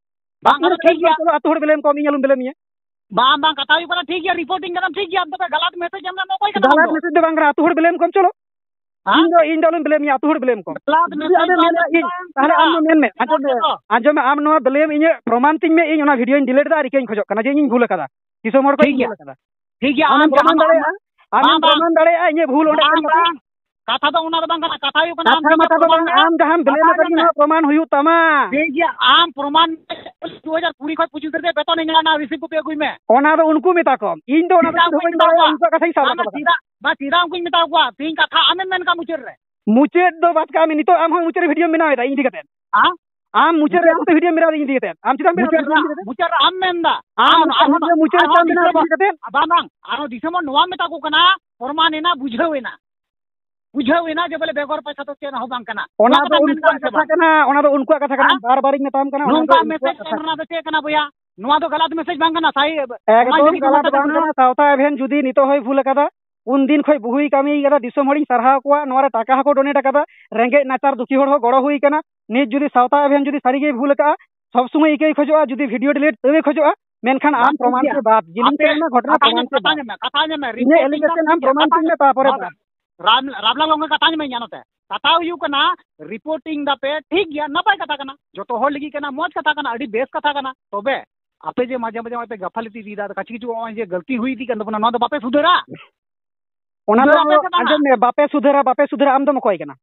ᱵᱟᱝ, ᱟᱹᱛᱩ ᱟᱫᱚ ᱦᱚᱲ ᱴᱷᱤᱠ ᱵᱞᱮᱢ ᱜᱮᱭᱟ᱾ ᱠᱚᱢ, ᱪᱚᱞᱚ, ᱟᱹᱛᱩ ᱦᱚᱲ ᱵᱞᱮᱢ ᱠᱚᱢ, ᱤᱧ ᱟᱞᱚᱢ ᱵᱞᱮᱢᱤᱧᱟ᱾ ᱵᱟᱝ, ᱵᱟᱝ, ᱠᱟᱛᱷᱟ ᱦᱩᱭᱩᱜ ᱠᱟᱱᱟ, ᱴᱷᱤᱠ ᱜᱮᱭᱟ, ᱨᱤᱯᱳᱨᱴᱤᱝ ᱠᱟᱫᱟᱢ, ᱴᱷᱤᱠ ᱜᱮᱭᱟ, ᱛᱚᱵᱮ ᱜᱟᱞᱟᱛ ᱢᱮᱥᱮᱡ ᱮᱢ ᱫᱟ, ᱚᱠᱚᱭ ᱠᱟᱱᱟ ᱟᱢ ᱜᱟᱞᱟᱛ ᱫᱚ? ᱢᱮᱥᱮᱡ ᱫᱚ ᱵᱟᱝ ᱠᱟᱱᱟ, ᱟᱹᱛᱩ ᱦᱚᱲ ᱵᱞᱮᱢ ᱠᱚᱢ, ᱪᱚᱞᱚ᱾ ᱦᱮᱸ? ᱤᱧ ᱫᱚ, ᱤᱧ ᱫᱚ ᱟᱞᱚᱢ ᱵᱞᱮᱢᱤᱧᱟ, ᱟᱹᱛᱩ ᱦᱚᱲ ᱵᱞᱮᱢ ᱠᱚᱢ᱾ ᱜᱟᱞᱟᱛ ᱡᱩᱫᱤ ᱢᱮᱥᱮᱡ ᱟᱢᱮᱢ ᱫᱚ ᱢᱮᱱᱟ, ᱟᱢ ᱤᱧ, ᱫᱚ ᱛᱟᱦᱞᱮ ᱟᱢ ᱫᱚ ᱢᱮᱱ ᱢᱮ᱾ ᱟᱸᱡᱚᱢ ᱢᱮ, ᱫᱚ᱾ ᱟᱸᱡᱚᱢ ᱢᱮ, ᱟᱢ ᱱᱚᱣᱟ ᱵᱞᱮᱢ ᱤᱧᱟᱹᱜ ᱯᱨᱚᱢᱟᱱ ᱛᱤᱧ ᱢᱮ, ᱤᱧ ᱚᱱᱟ ᱵᱷᱤᱰᱤᱭᱳᱧ ᱰᱤᱞᱤᱴ ᱫᱟ ᱟᱨ ᱤᱠᱟᱹᱧ ᱠᱷᱚᱡᱚᱜ ᱠᱟᱱᱟ ᱡᱮ ᱤᱧᱤᱧ ᱵᱷᱩᱞ ᱟᱠᱟᱫᱟ, ᱫᱤᱥᱚᱢ ᱦᱚᱲ ᱠᱚ ᱴᱷᱤᱠ ᱤᱧ ᱜᱮᱭᱟ᱾ ᱵᱷᱩᱞ ᱟᱠᱟᱫᱟ᱾ ᱴᱷᱤᱠ ᱜᱮᱭᱟ, ᱟᱢᱮᱢ ᱟᱢ ᱯᱨᱚᱢᱟᱱ ᱡᱟᱦᱟᱱᱟᱜ ᱫᱟᱲᱮᱭᱟᱜᱼᱟ, ᱟᱢ, ᱟᱢᱮᱢ ᱵᱟᱝ, ᱵᱟᱝ᱾ ᱯᱨᱚᱢᱟᱱ ᱫᱟᱲᱮᱭᱟᱜᱼᱟ ᱤᱧᱟᱹᱜ ᱵᱷᱩᱞ ᱚᱸᱰᱮ ᱵᱟᱝ, ᱠᱟᱱ ᱛᱤᱧᱟ᱾ ᱵᱟᱝ᱾ ᱠᱟᱛᱷᱟ ᱫᱚ ᱚᱱᱟ ᱫᱚ ᱵᱟᱝ ᱠᱟᱱᱟ, ᱠᱟᱛᱷᱟ ᱦᱩᱭᱩᱜ ᱠᱟᱱᱟ, ᱠᱟᱛᱷᱟ ᱟᱢ ᱢᱟᱛᱟ ᱫᱚ ᱡᱩᱫᱤ ᱵᱟᱝ, ᱯᱨᱚᱢᱟᱱ, ᱟᱢ ᱡᱟᱦᱟᱸᱢ ᱠᱟᱛᱷᱟ ᱵᱞᱮᱢ ᱟᱠᱟᱫᱤᱧᱟ ᱟᱸᱡᱚᱢ ᱢᱮ᱾ ᱱᱚᱣᱟ ᱯᱨᱚᱢᱟᱱ ᱦᱩᱭᱩᱜ ᱛᱟᱢᱟ᱾ ᱴᱷᱤᱠ ᱜᱮᱭᱟ, ᱟᱢ ᱯᱨᱚᱢᱟᱱ ᱫᱩ ᱦᱟᱡᱟᱨ ᱠᱩᱲᱤ ᱠᱷᱚᱱ ᱯᱚᱸᱪᱤᱥ ᱫᱷᱟᱹᱵᱤᱡ ᱵᱮᱛᱚᱱ ᱤᱧ ᱧᱟᱢᱟ, ᱨᱤᱥᱤᱯ ᱠᱚᱯᱤ ᱟᱹᱜᱩᱭ ᱢᱮ᱾ ᱚᱱᱟ ᱫᱚ ᱩᱱᱠᱩ ᱢᱮᱛᱟ ᱠᱚᱢ, ᱤᱧ ᱫᱚ ᱚᱱᱟ ᱫᱚ ᱪᱮᱫᱟᱜ ᱪᱮᱫ ᱦᱚᱸ ᱩᱱᱠᱩᱧ ᱵᱟᱹᱧ ᱢᱮᱛᱟ ᱫᱟᱲᱮᱭᱟᱜᱼᱟ, ᱠᱚᱣᱟ? ᱩᱱᱠᱩᱣᱟᱜ ᱠᱟᱛᱷᱟᱧ ᱥᱟᱵ ᱵᱟᱝᱟ, ᱨᱟᱠᱟᱵ ᱟᱠᱟᱫᱟ᱾ ᱪᱮᱫᱟᱜ, ᱵᱟ, ᱪᱮᱫᱟᱜ ᱩᱱᱠᱩᱧ ᱢᱮᱛᱟ ᱠᱚᱣᱟ? ᱛᱮᱦᱮᱧ ᱠᱟᱛᱷᱟ ᱟᱢᱮᱢ ᱢᱮᱱ ᱠᱟᱜ ᱢᱩᱪᱟᱹᱫ ᱨᱮ᱾ ᱢᱩᱪᱟᱹᱫ ᱫᱚ ᱵᱟᱫ ᱠᱟᱜ ᱢᱮ, ᱱᱤᱛᱚᱜ ᱟᱢ ᱦᱚᱸ ᱢᱩᱪᱟᱹᱫ ᱨᱮ ᱵᱷᱤᱰᱤᱭᱳᱢ ᱵᱮᱱᱟᱣ ᱮᱫᱟ ᱤᱧ ᱤᱫᱤ ᱠᱟᱛᱮ᱾ ᱦᱮᱸ? ᱟᱢ ᱢᱩᱪᱟᱹᱫ ᱨᱮ ᱢᱩᱪᱟᱹᱫ ᱟᱢ ᱛᱮ ᱵᱷᱤᱰᱤᱭᱳᱢ ᱵᱮᱱᱟᱣ ᱮᱫᱟ ᱤᱧ ᱤᱫᱤ ᱠᱟᱛᱮ᱾ ᱟᱢ ᱪᱮᱫᱟᱜ ᱮᱢ ᱵᱮᱱᱟᱣ ᱢᱩᱪᱟᱹᱫ ᱨᱮ, ᱵᱷᱤᱰᱤᱭᱳ? ᱢᱩᱪᱟᱹᱫ ᱨᱮ ᱟᱢ ᱢᱮᱱ ᱮᱫᱟ᱾ ᱟᱢ, ᱟᱢ, ᱟᱢ ᱟᱨᱦᱚᱸ, ᱢᱩᱪᱟᱹᱫ ᱨᱮ ᱟᱨᱦᱚᱸ ᱟᱢ ᱵᱮᱱᱟᱣ ᱫᱤᱥᱚᱢ ᱤᱫᱤ ᱦᱚᱲ, ᱠᱟᱛᱮ᱾ ᱵᱟᱝ, ᱵᱟᱝ, ᱟᱨᱦᱚᱸ ᱫᱤᱥᱚᱢ ᱦᱚᱲ ᱱᱚᱣᱟ ᱢᱮᱛᱟ ᱠᱚ ᱠᱟᱱᱟ, ᱯᱨᱚᱢᱟᱱ ᱮᱱᱟ, ᱵᱩᱡᱷᱟᱹᱣ ᱮᱱᱟ᱾ ᱵᱩᱡᱷᱟᱹᱣ ᱮᱱᱟ ᱡᱮ ᱵᱚᱞᱮ ᱵᱮᱜᱚᱨ ᱯᱚᱭᱥᱟ ᱫᱚ ᱪᱮᱫ ᱦᱚᱸ ᱵᱟᱝ ᱠᱟᱱᱟ᱾ ᱚᱱᱟ ᱱᱚᱣᱟ ᱫᱚ ᱠᱟᱛᱷᱟ ᱢᱮᱱ ᱩᱱᱠᱩᱣᱟᱜ ᱠᱟᱱᱟ ᱥᱮ ᱠᱟᱛᱷᱟ ᱵᱟᱝ? ᱠᱟᱱᱟ, ᱚᱱᱟ ᱫᱚ ᱩᱱᱠᱩᱣᱟᱜ ᱠᱟᱛᱷᱟ ᱠᱟᱱᱟ᱾ ᱦᱮᱸ? ᱵᱟᱨ ᱵᱟᱨᱤᱧ ᱢᱮᱛᱟᱢ ᱠᱟᱱᱟ, ᱚᱱᱟ ᱫᱚ ᱱᱚᱝᱠᱟ ᱩᱱᱠᱩᱣᱟᱜ ᱢᱮᱥᱮᱡ ᱠᱟᱛᱷᱟ ᱮᱢ ᱠᱟᱱᱟ᱾ ᱨᱮᱱᱟᱜ ᱫᱚ ᱪᱮᱫ ᱠᱟᱱᱟ ᱵᱚᱭᱦᱟ? ᱱᱚᱣᱟ ᱫᱚ ᱜᱟᱞᱟᱛ ᱢᱮᱥᱮᱡ ᱵᱟᱝ ᱠᱟᱱᱟ? ᱥᱟᱭ-, ᱮᱠᱫᱚᱢ ᱥᱚᱢᱟᱡᱽ ᱨᱮᱜᱮ ᱜᱟᱞᱟᱛ ᱢᱮᱥᱮᱡ ᱵᱟᱝ ᱠᱟᱱᱟ᱾ ᱠᱟᱱᱟ᱾ ᱥᱟᱶᱛᱟ ᱮᱵᱷᱮᱱ ᱡᱩᱫᱤ ᱱᱤᱛᱚᱜ ᱦᱚᱸᱭ ᱵᱷᱩᱞ ᱟᱠᱟᱫᱟ, ᱩᱱ ᱫᱤᱱ ᱠᱷᱚᱱ ᱵᱩᱦᱩᱭ ᱠᱟᱹᱢᱤ ᱠᱟᱫᱟ, ᱫᱤᱥᱚᱢ ᱦᱚᱲᱤᱧ ᱥᱟᱨᱦᱟᱣ ᱠᱚᱣᱟ, ᱱᱚᱣᱟ ᱨᱮ ᱴᱟᱠᱟ ᱦᱚᱸᱠᱚ ᱰᱳᱱᱮᱴ ᱟᱠᱟᱫᱟ, ᱨᱮᱸᱜᱮᱡ ᱱᱟᱪᱟᱨ ᱫᱩᱠᱷᱤ ᱦᱚᱲ ᱦᱚᱸ ᱜᱚᱲᱚ ᱦᱩᱭ ᱠᱟᱱᱟ᱾ ᱱᱤᱛ ᱡᱩᱫᱤ ᱥᱟᱶᱛᱟ ᱮᱵᱷᱮᱱ ᱡᱩᱫᱤ ᱥᱟᱹᱨᱤ ᱜᱮᱭ ᱵᱷᱩᱞ ᱟᱠᱟᱫᱼᱟ, ᱥᱚᱵ ᱥᱚᱢᱚᱭ ᱤᱠᱟᱹᱭ ᱠᱷᱚᱡᱚᱜᱼᱟ, ᱡᱩᱫᱤ ᱵᱷᱤᱰᱤᱭᱳ ᱰᱤᱞᱤᱴ ᱛᱟᱹᱣᱮ ᱠᱷᱚᱡᱚᱜᱼᱟ, ᱢᱮᱱᱠᱷᱟᱱ ᱟᱢ ᱵᱟᱝ ᱴᱷᱤᱠ ᱯᱨᱚᱢᱟᱱ ᱜᱮᱭᱟ᱾ ᱛᱮ ᱵᱟᱫ, ᱡᱤᱞᱤᱧ ᱟᱯᱮ ᱥᱮᱨᱮᱧ ᱨᱮᱱᱟᱜ ᱜᱷᱚᱴᱚᱱᱟ ᱠᱟᱛᱷᱟ ᱯᱨᱚᱢᱟᱱ ᱧᱮᱞ ᱛᱮ ᱠᱟᱛᱷᱟ ᱵᱟᱫ᱾ ᱧᱮᱞ ᱢᱮ, ᱠᱟᱛᱷᱟ ᱧᱮᱞ ᱢᱮ, ᱤᱧᱟᱹᱜ ᱨᱤᱯᱳᱨᱴ ᱮᱞᱤᱜᱮᱥᱚᱱ ᱟᱢ ᱴᱷᱤᱠ ᱯᱨᱚᱢᱟᱱ ᱜᱮᱭᱟ᱾ ᱛᱤᱧ ᱢᱮ, ᱛᱟᱯᱚᱨᱮ ᱵᱟᱝ, ᱵᱟᱫ᱾ ᱨᱟᱢ, ᱨᱟᱢᱞᱟᱞ ᱜᱚᱝᱠᱮ ᱠᱟᱛᱷᱟ ᱧᱮᱞ ᱢᱮ, ᱧᱮᱞ ᱱᱚᱛᱮ᱾ ᱠᱟᱛᱷᱟ ᱦᱩᱭᱩᱜ ᱠᱟᱱᱟ, ᱨᱤᱯᱳᱨᱴᱤᱝ ᱫᱟᱯᱮ, ᱴᱷᱤᱠ ᱜᱮᱭᱟ, ᱱᱟᱯᱟᱭ ᱠᱟᱛᱷᱟ ᱠᱟᱱᱟ, ᱡᱚᱛᱚ ᱦᱚᱲ ᱞᱟᱹᱜᱤᱫ ᱠᱟᱱᱟ, ᱢᱚᱡᱽ ᱠᱟᱛᱷᱟ ᱠᱟᱱᱟ, ᱟᱹᱰᱤ ᱵᱮᱥ ᱠᱟᱛᱷᱟ ᱠᱟᱱᱟ᱾ ᱛᱚᱵᱮ ᱟᱯᱮ ᱡᱮ ᱢᱟᱡᱷᱮ ᱢᱟᱡᱷᱮ ᱱᱚᱜᱼᱚᱭ ᱯᱮ ᱜᱟᱯᱷᱟᱞᱤᱛᱤ ᱤᱫᱤᱭᱮᱫᱟ, ᱠᱤᱪᱷᱩ ᱠᱤᱪᱷᱩ ᱱᱚᱜᱼᱚᱭ ᱡᱮ ᱜᱟᱹᱞᱛᱤ ᱦᱩᱭ ᱤᱫᱤᱜ ᱠᱟᱱ ᱛᱟᱵᱚᱱᱟ, ᱱᱚᱣᱟ ᱫᱚ ᱵᱟᱯᱮ ᱥᱩᱫᱷᱟᱹᱨᱟ? ᱚᱱᱟ ᱫᱚ ᱥᱩᱫᱷᱟᱹᱨ ᱟᱯᱮ ᱥᱮ ᱵᱟᱝᱟ? ᱟᱸᱡᱚᱢ ᱢᱮ, ᱵᱟᱯᱮ ᱥᱩᱫᱷᱟᱹᱨᱟ, ᱵᱟᱯᱮ ᱥᱩᱫᱷᱟᱹᱨᱟ, ᱟᱢ ᱫᱚᱢ ᱚᱠᱚᱭ ᱠᱟᱱᱟ?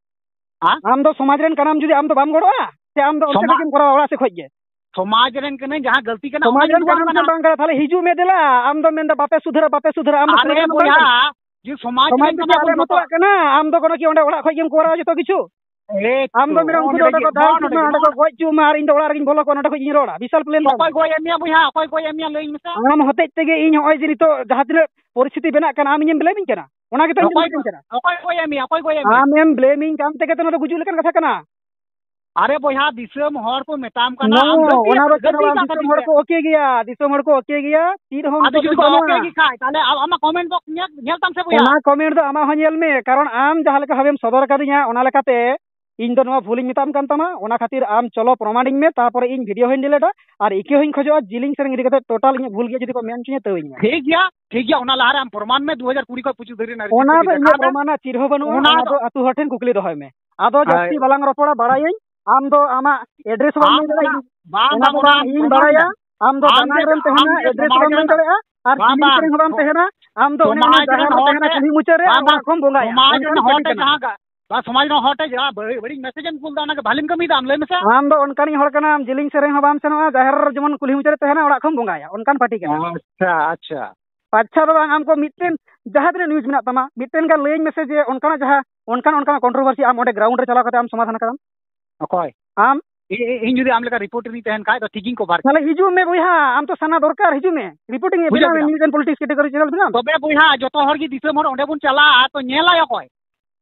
ᱦᱮᱸ? ᱟᱢ ᱫᱚ ᱥᱚᱢᱟᱡᱽ ᱨᱮᱱ ᱠᱟᱱᱟᱢ, ᱡᱩᱫᱤ ᱟᱢ ᱫᱚ ᱵᱟᱢ ᱜᱚᱲᱚᱜᱼᱟ, ᱥᱮ ᱟᱢ ᱫᱚ ᱚᱱᱛᱮ ᱥᱚᱢᱟ-, ᱠᱷᱚᱡ ᱜᱮᱢ ᱠᱚᱨᱟᱣᱟ, ᱚᱲᱟᱜ ᱥᱮᱫ ᱠᱷᱚᱡ ᱜᱮ? ᱥᱚᱢᱟᱡᱽ ᱨᱮᱱ ᱠᱟᱹᱱᱟᱹᱧ, ᱡᱟᱦᱟᱸ ᱜᱟᱹᱞᱛᱤ ᱠᱟᱱᱟ, ᱥᱚᱢᱟᱡᱽ ᱚᱱᱟᱧ ᱨᱮᱱ ᱩᱫᱩᱜ ᱟᱢ ᱠᱟᱱᱟᱢ ᱥᱮ ᱠᱟᱱᱟ᱾ ᱵᱟᱝ ᱠᱟᱱᱟ? ᱛᱟᱦᱞᱮ ᱦᱤᱡᱩᱜ ᱢᱮ ᱫᱮᱞᱟ, ᱟᱢ ᱫᱚᱢ ᱢᱮᱱᱫᱟ ᱵᱟᱯᱮ ᱥᱩᱫᱷᱟᱹᱨᱟ, ᱵᱟᱯᱮ ᱥᱩᱫᱷᱟᱹᱨᱟ, ᱟᱢ ᱫᱚ ᱟᱨᱮ ᱥᱚᱢᱟᱡᱽ ᱨᱮᱱ ᱚᱠᱚᱭ ᱵᱚᱭᱦᱟ, ᱠᱟᱱᱟᱢ? ᱡᱮ ᱥᱚᱢᱟᱡᱽ ᱥᱚᱢᱟᱡᱽ ᱨᱮᱱ ᱡᱩᱫᱤ ᱠᱟᱱᱟ ᱟᱞᱮ ᱵᱚᱱ ᱢᱚᱛᱚᱣᱟᱜ ᱠᱟᱱᱟ, ᱟᱢ ᱫᱚ ᱠᱳᱱᱳ ᱠᱤ ᱚᱸᱰᱮ ᱚᱲᱟᱜ ᱠᱷᱚᱡ ᱜᱮᱢ ᱠᱚᱨᱟᱣᱟ ᱡᱚᱛᱚ ᱠᱤᱪᱷᱩ? ᱮᱠ ᱟᱢ ᱫᱚ ᱛᱚ, ᱢᱮᱨᱚᱢ ᱠᱚᱫᱚ ᱱᱚᱰᱮ ᱚᱸᱰᱮ ᱠᱚ ᱜᱮ, ᱫᱟᱞ ᱱᱚᱰᱮ ᱦᱚᱪᱚᱜ ᱜᱮ, ᱢᱮ, ᱚᱸᱰᱮ ᱠᱚ ᱱᱚᱰᱮ᱾ ᱜᱚᱡ ᱦᱚᱪᱚᱜ ᱢᱟ, ᱟᱨ ᱤᱧ ᱫᱚ ᱚᱲᱟᱜ ᱨᱮᱜᱮᱧ ᱵᱚᱞᱚ ᱠᱚᱜᱼᱟ, ᱱᱚᱰᱮ ᱠᱷᱚᱡ ᱤᱧ ᱨᱚᱲᱟ, ᱵᱤᱥᱟᱞ ᱯᱞᱮᱱ ᱛᱟᱢ᱾ ᱚᱠᱚᱭ ᱜᱚᱡ ᱮᱫ ᱢᱮᱭᱟ ᱵᱚᱭᱦᱟ? ᱚᱠᱚᱭ ᱜᱚᱡ ᱮᱫ ᱢᱮᱭᱟ? ᱞᱟᱹᱭᱟᱹᱧ ᱢᱮᱥᱮ᱾ ᱟᱢ ᱦᱚᱛᱮᱡ ᱛᱮᱜᱮ ᱤᱧ ᱦᱚᱸᱜᱼᱚᱭ ᱡᱮ ᱱᱤᱛᱚᱜ ᱡᱟᱦᱟᱸ ᱛᱤᱱᱟᱹᱜ ᱯᱚᱨᱤᱥᱛᱷᱤᱛᱤ ᱵᱮᱱᱟᱜ ᱠᱟᱱᱟ, ᱟᱢ ᱤᱧᱮᱢ ᱵᱞᱮᱢᱤᱧ ᱠᱟᱱᱟ, ᱚᱱᱟ ᱜᱮᱛᱚ ᱤᱧ ᱫᱚ ᱚᱠᱚᱭ, ᱢᱮᱛᱟᱹᱧ ᱠᱟᱱᱟ᱾ ᱚᱠᱚᱭ ᱜᱚᱡ ᱮᱫ ᱢᱮᱭᱟ? ᱚᱠᱚᱭ ᱜᱚᱡ ᱮᱫ ᱢᱮᱭᱟ? ᱟᱢᱮᱢ ᱵᱞᱮᱢᱤᱧ ᱠᱟᱱ ᱛᱮᱜᱮ ᱛᱚ ᱱᱚᱣᱟ ᱫᱚ ᱜᱩᱡᱩᱜ ᱞᱮᱠᱟᱱ ᱠᱟᱛᱷᱟ ᱠᱟᱱᱟ᱾ ᱟᱨᱮ ᱵᱚᱭᱦᱟ, ᱫᱤᱥᱚᱢ ᱦᱚᱲ ᱠᱚ ᱢᱮᱛᱟᱢ ᱠᱟᱱᱟ, ᱱᱚᱣᱟ ᱟᱢ ᱜᱟᱹᱞᱛᱤ, ᱚᱱᱟ ᱫᱚ ᱪᱮᱫ ᱦᱚᱸ ᱜᱟᱹᱞᱛᱤ ᱵᱟᱝ, ᱠᱟᱜ ᱫᱤᱥᱚᱢ ᱠᱷᱟᱹᱛᱤᱨ ᱦᱚᱲ ᱛᱮ᱾ ᱠᱚ ᱳᱠᱮ ᱜᱮᱭᱟ, ᱫᱤᱥᱚᱢ ᱦᱚᱲ ᱠᱚ ᱳᱠᱮ ᱜᱮᱭᱟ, ᱪᱮᱫ ᱦᱚᱸ ᱟᱫᱚ ᱱᱤᱛᱚᱜ ᱡᱩᱫᱤ ᱫᱚ ᱠᱚ ᱵᱟᱹᱱᱩᱜᱼᱟ᱾ ᱳᱠᱮ ᱜᱮ ᱠᱷᱟᱡ, ᱛᱟᱦᱞᱮ ᱟ-, ᱟᱢᱟᱜ ᱠᱚᱢᱮᱱᱴ ᱵᱚᱠᱥ ᱧᱮᱞ, ᱧᱮᱞ ᱛᱟᱢ ᱥᱮ ᱵᱚᱭᱦᱟ᱾ ᱚᱱᱟ ᱠᱚᱢᱮᱱᱴ ᱫᱚ ᱟᱢᱟᱜ ᱦᱚᱸ ᱧᱮᱞ ᱢᱮ, ᱠᱟᱨᱚᱱ ᱟᱢ ᱡᱟᱦᱟᱸ ᱞᱮᱠᱟ ᱵᱷᱟᱵᱮᱢ ᱥᱚᱫᱚᱨ ᱟᱠᱟᱫᱤᱧᱟ, ᱚᱱᱟ ᱞᱮᱠᱟᱛᱮ ᱤᱧ ᱫᱚ ᱱᱚᱣᱟ ᱵᱷᱩᱞᱤᱧ ᱢᱮᱛᱟᱢ ᱠᱟᱱ ᱛᱟᱢᱟ, ᱚᱱᱟ ᱠᱷᱟᱹᱛᱤᱨ ᱟᱢ ᱪᱚᱞᱚ ᱯᱨᱚᱢᱟᱱᱤᱧ ᱢᱮ, ᱛᱟᱨᱯᱚᱨᱮ ᱤᱧ ᱵᱷᱤᱰᱤᱭᱳ ᱦᱚᱸᱧ ᱰᱤᱞᱤᱴᱟ᱾ ᱟᱨ ᱤᱠᱟᱹ ᱦᱚᱸᱧ ᱠᱷᱚᱡᱚᱜᱼᱟ, ᱡᱤᱞᱤᱧ ᱥᱮᱨᱮᱧ ᱤᱫᱤ ᱠᱟᱛᱮ ᱴᱳᱴᱟᱞ ᱤᱧᱟᱹᱜ ᱵᱷᱩᱞ ᱜᱮᱭᱟ ᱡᱩᱫᱤ ᱠᱚ ᱢᱮᱱ ᱦᱚᱪᱚᱧᱟ, ᱛᱟᱹᱣ ᱤᱧ ᱢᱮ᱾ ᱴᱷᱤᱠ ᱜᱮᱭᱟ, ᱴᱷᱤᱠ ᱜᱮᱭᱟ, ᱚᱱᱟ ᱞᱟᱦᱟᱨᱮ ᱟᱢ ᱯᱨᱚᱢᱟᱱ ᱢᱮ ᱫᱩ ᱦᱟᱡᱟᱨ ᱠᱩᱲᱤ ᱠᱷᱚᱱ ᱯᱚᱸᱪᱤᱥ ᱫᱷᱟᱹᱵᱤᱡ ᱨᱮᱱᱟᱜ ᱚᱱᱟ ᱨᱮᱡᱤᱥᱴᱟᱨ ᱫᱚ ᱤᱧᱟᱹᱜ ᱠᱟᱛᱮ ᱯᱨᱚᱢᱟᱱ ᱨᱮᱱᱟᱜ ᱪᱮᱫ ᱦᱚᱸ ᱵᱟᱹᱱᱩᱜᱼᱟ, ᱚᱱᱟ ᱚᱱᱟ ᱫᱚ ᱫᱚ ᱟᱹᱛᱩ ᱦᱚᱲ ᱴᱷᱮᱱ ᱠᱩᱠᱞᱤ ᱫᱚᱦᱚᱭ ᱢᱮ᱾ ᱟᱫᱚ ᱡᱟᱹᱥᱛᱤ ᱟᱭ- ᱵᱟᱞᱟᱝ ᱨᱚᱯᱚᱲᱟ, ᱵᱟᱲᱟᱭᱟᱹᱧ, ᱟᱢ ᱫᱚ ᱟᱢᱟᱜ ᱮᱰᱨᱮᱥ ᱦᱚᱸ ᱵᱟᱢ ᱟᱢ ᱞᱟᱹᱭ ᱫᱟᱲᱮᱭᱟᱜᱼᱟ, ᱚᱱᱟ, ᱤᱧ ᱵᱟᱝ, ᱚᱱᱟ ᱵᱟᱝ, ᱫᱚ ᱚᱱᱟ ᱵᱟᱝ ᱤᱧ ᱤᱧ ᱵᱟᱲᱟᱭᱟ, ᱵᱟᱲᱟᱭᱟ᱾ ᱟᱢ ᱫᱚ ᱟᱢ ᱫᱟᱱᱟᱝ ᱡᱮ, ᱨᱮᱢ ᱟᱢ ᱛᱟᱦᱮᱱᱟ, ᱡᱮ ᱮᱰᱨᱮᱥ ᱦᱚᱸ ᱥᱚᱢᱟᱡᱽ ᱵᱟᱢ ᱞᱟᱹᱭ ᱨᱮᱱ, ᱫᱟᱲᱮᱭᱟᱜᱼᱟ, ᱟᱨ ᱵᱟᱝ, ᱠᱤᱞᱤᱝ ᱵᱟᱝ, ᱥᱮᱨᱮᱧ ᱦᱚᱸ ᱵᱟᱢ ᱥᱚ-, ᱛᱟᱦᱮᱱᱟ, ᱟᱢ ᱫᱚ ᱚᱱᱮ ᱚᱱᱟ ᱥᱚᱢᱟᱡᱽ ᱨᱮᱱ ᱡᱟᱦᱮᱨ ᱨᱮ ᱦᱚᱲ ᱛᱟᱦᱮᱱᱟ, ᱴᱷᱮᱱ, ᱠᱩᱞᱦᱤ ᱢᱩᱪᱟᱹᱫ ᱨᱮ ᱵᱟᱝ, ᱵᱟᱝ, ᱚᱲᱟᱜ ᱠᱷᱚᱱ ᱵᱚᱸᱜᱟᱭᱟ, ᱥᱚᱢᱟᱡᱽ ᱨᱮᱱ ᱚᱱᱠᱟᱱ ᱦᱚᱲ ᱯᱟᱹᱴᱤ ᱴᱷᱮᱱ ᱠᱟᱱᱟ᱾ ᱡᱟᱦᱟᱸ ᱜᱟ-, ᱵᱟ, ᱥᱚᱢᱟᱡᱽ ᱨᱮᱱ ᱦᱚᱲ ᱴᱷᱮᱱ ᱡᱟᱦᱟᱸ ᱵᱟᱹᱲᱤᱡ, ᱵᱟᱹᱲᱤᱡ ᱢᱮᱥᱮᱡᱽ ᱮᱢ ᱠᱩᱞ ᱮᱫᱟ, ᱚᱱᱟ ᱜᱮ ᱵᱷᱟᱞᱤᱢ ᱠᱟᱹᱢᱤᱭᱮᱫᱟ, ᱟᱢ ᱞᱟᱹᱭ ᱢᱮᱥᱮ᱾ ᱟᱢ ᱫᱚ ᱚᱱᱠᱟᱱᱤᱡ ᱦᱚᱲ ᱠᱟᱱᱟᱢ, ᱡᱤᱞᱤᱧ ᱥᱮᱨᱮᱧ ᱦᱚᱸ ᱵᱟᱢ ᱥᱮᱱᱚᱜᱼᱟ, ᱡᱟᱦᱮᱨ ᱡᱮᱢᱚᱱ ᱠᱩᱞᱦᱤ ᱢᱩᱪᱟᱹᱫ ᱨᱮ ᱛᱟᱦᱮᱱᱟ, ᱚᱲᱟᱜ ᱠᱷᱚᱱ ᱵᱚᱸᱜᱟᱭᱟ, ᱚᱱᱠᱟᱱ ᱯᱟᱹᱴᱤ ᱠᱟᱱᱟ᱾ ᱟᱪᱪᱷᱟ, ᱟᱪᱪᱷᱟ᱾ ᱟᱪᱪᱷᱟ, ᱫᱚ ᱵᱟᱝ, ᱟᱢ ᱠᱚ ᱢᱤᱫᱴᱮᱱ ᱡᱟᱦᱟᱸ ᱛᱤᱱᱟᱹᱜ ᱱᱤᱭᱩᱡᱽ ᱢᱮᱱᱟᱜ ᱛᱟᱢᱟ, ᱢᱤᱫᱴᱮᱱ ᱜᱟᱱ ᱞᱟᱹᱭᱟᱹᱧ ᱢᱮᱥᱮ ᱡᱮ ᱚᱱᱠᱟᱱᱟᱜ ᱡᱟᱦᱟᱸ, ᱚᱱᱠᱟᱱ, ᱚᱱᱠᱟᱱᱟᱜ ᱠᱚᱱᱴᱨᱳᱵᱷᱟᱨᱥᱤ ᱟᱢ ᱚᱸᱰᱮ ᱜᱨᱟᱣᱩᱱᱰ ᱨᱮ ᱪᱟᱞᱟᱣ ᱠᱟᱛᱮ ᱟᱢ ᱥᱚᱢᱟᱫᱷᱟᱱ ᱟᱠᱟᱫᱟᱢ᱾ ᱚᱠᱚᱭ? ᱟᱢ᱾ ᱤ-, ᱤ-, ᱤᱧ ᱡᱩᱫᱤ ᱟᱢ ᱞᱮᱠᱟ ᱨᱤᱯᱳᱨᱴᱟᱨ ᱤᱧ ᱛᱟᱦᱮᱱ ᱠᱷᱟᱡ ᱫᱚ ᱴᱷᱤᱠ ᱜᱤᱧ ᱠᱚᱵᱷᱟᱨ ᱠᱮᱭᱟ᱾ ᱛᱟᱦᱞᱮ ᱦᱤᱡᱩᱜ ᱢᱮ ᱵᱚᱭᱦᱟ, ᱟᱢ ᱛᱚ ᱥᱟᱱᱟ ᱫᱚᱨᱠᱟᱨ, ᱦᱤᱡᱩᱜ ᱢᱮ, ᱨᱤᱯᱳᱨᱴᱤᱝ ᱮ ᱵᱩᱡᱷᱟᱹᱣ ᱵᱮᱱᱟᱣ ᱢᱮ, ᱠᱮᱫᱟᱢ? News and politics category channel ᱵᱮᱱᱟᱣ ᱢᱮ᱾ ᱛᱚᱵᱮ ᱵᱚᱭᱦᱟ, ᱡᱚᱛᱚ ᱦᱚᱲ ᱜᱮ ᱫᱤᱥᱚᱢ ᱦᱚᱲ ᱚᱸᱰᱮ ᱵᱚᱱ ᱪᱟᱞᱟᱜᱼᱟ, ᱛᱚ ᱧᱮᱞᱟᱭ ᱚᱠᱚᱭ?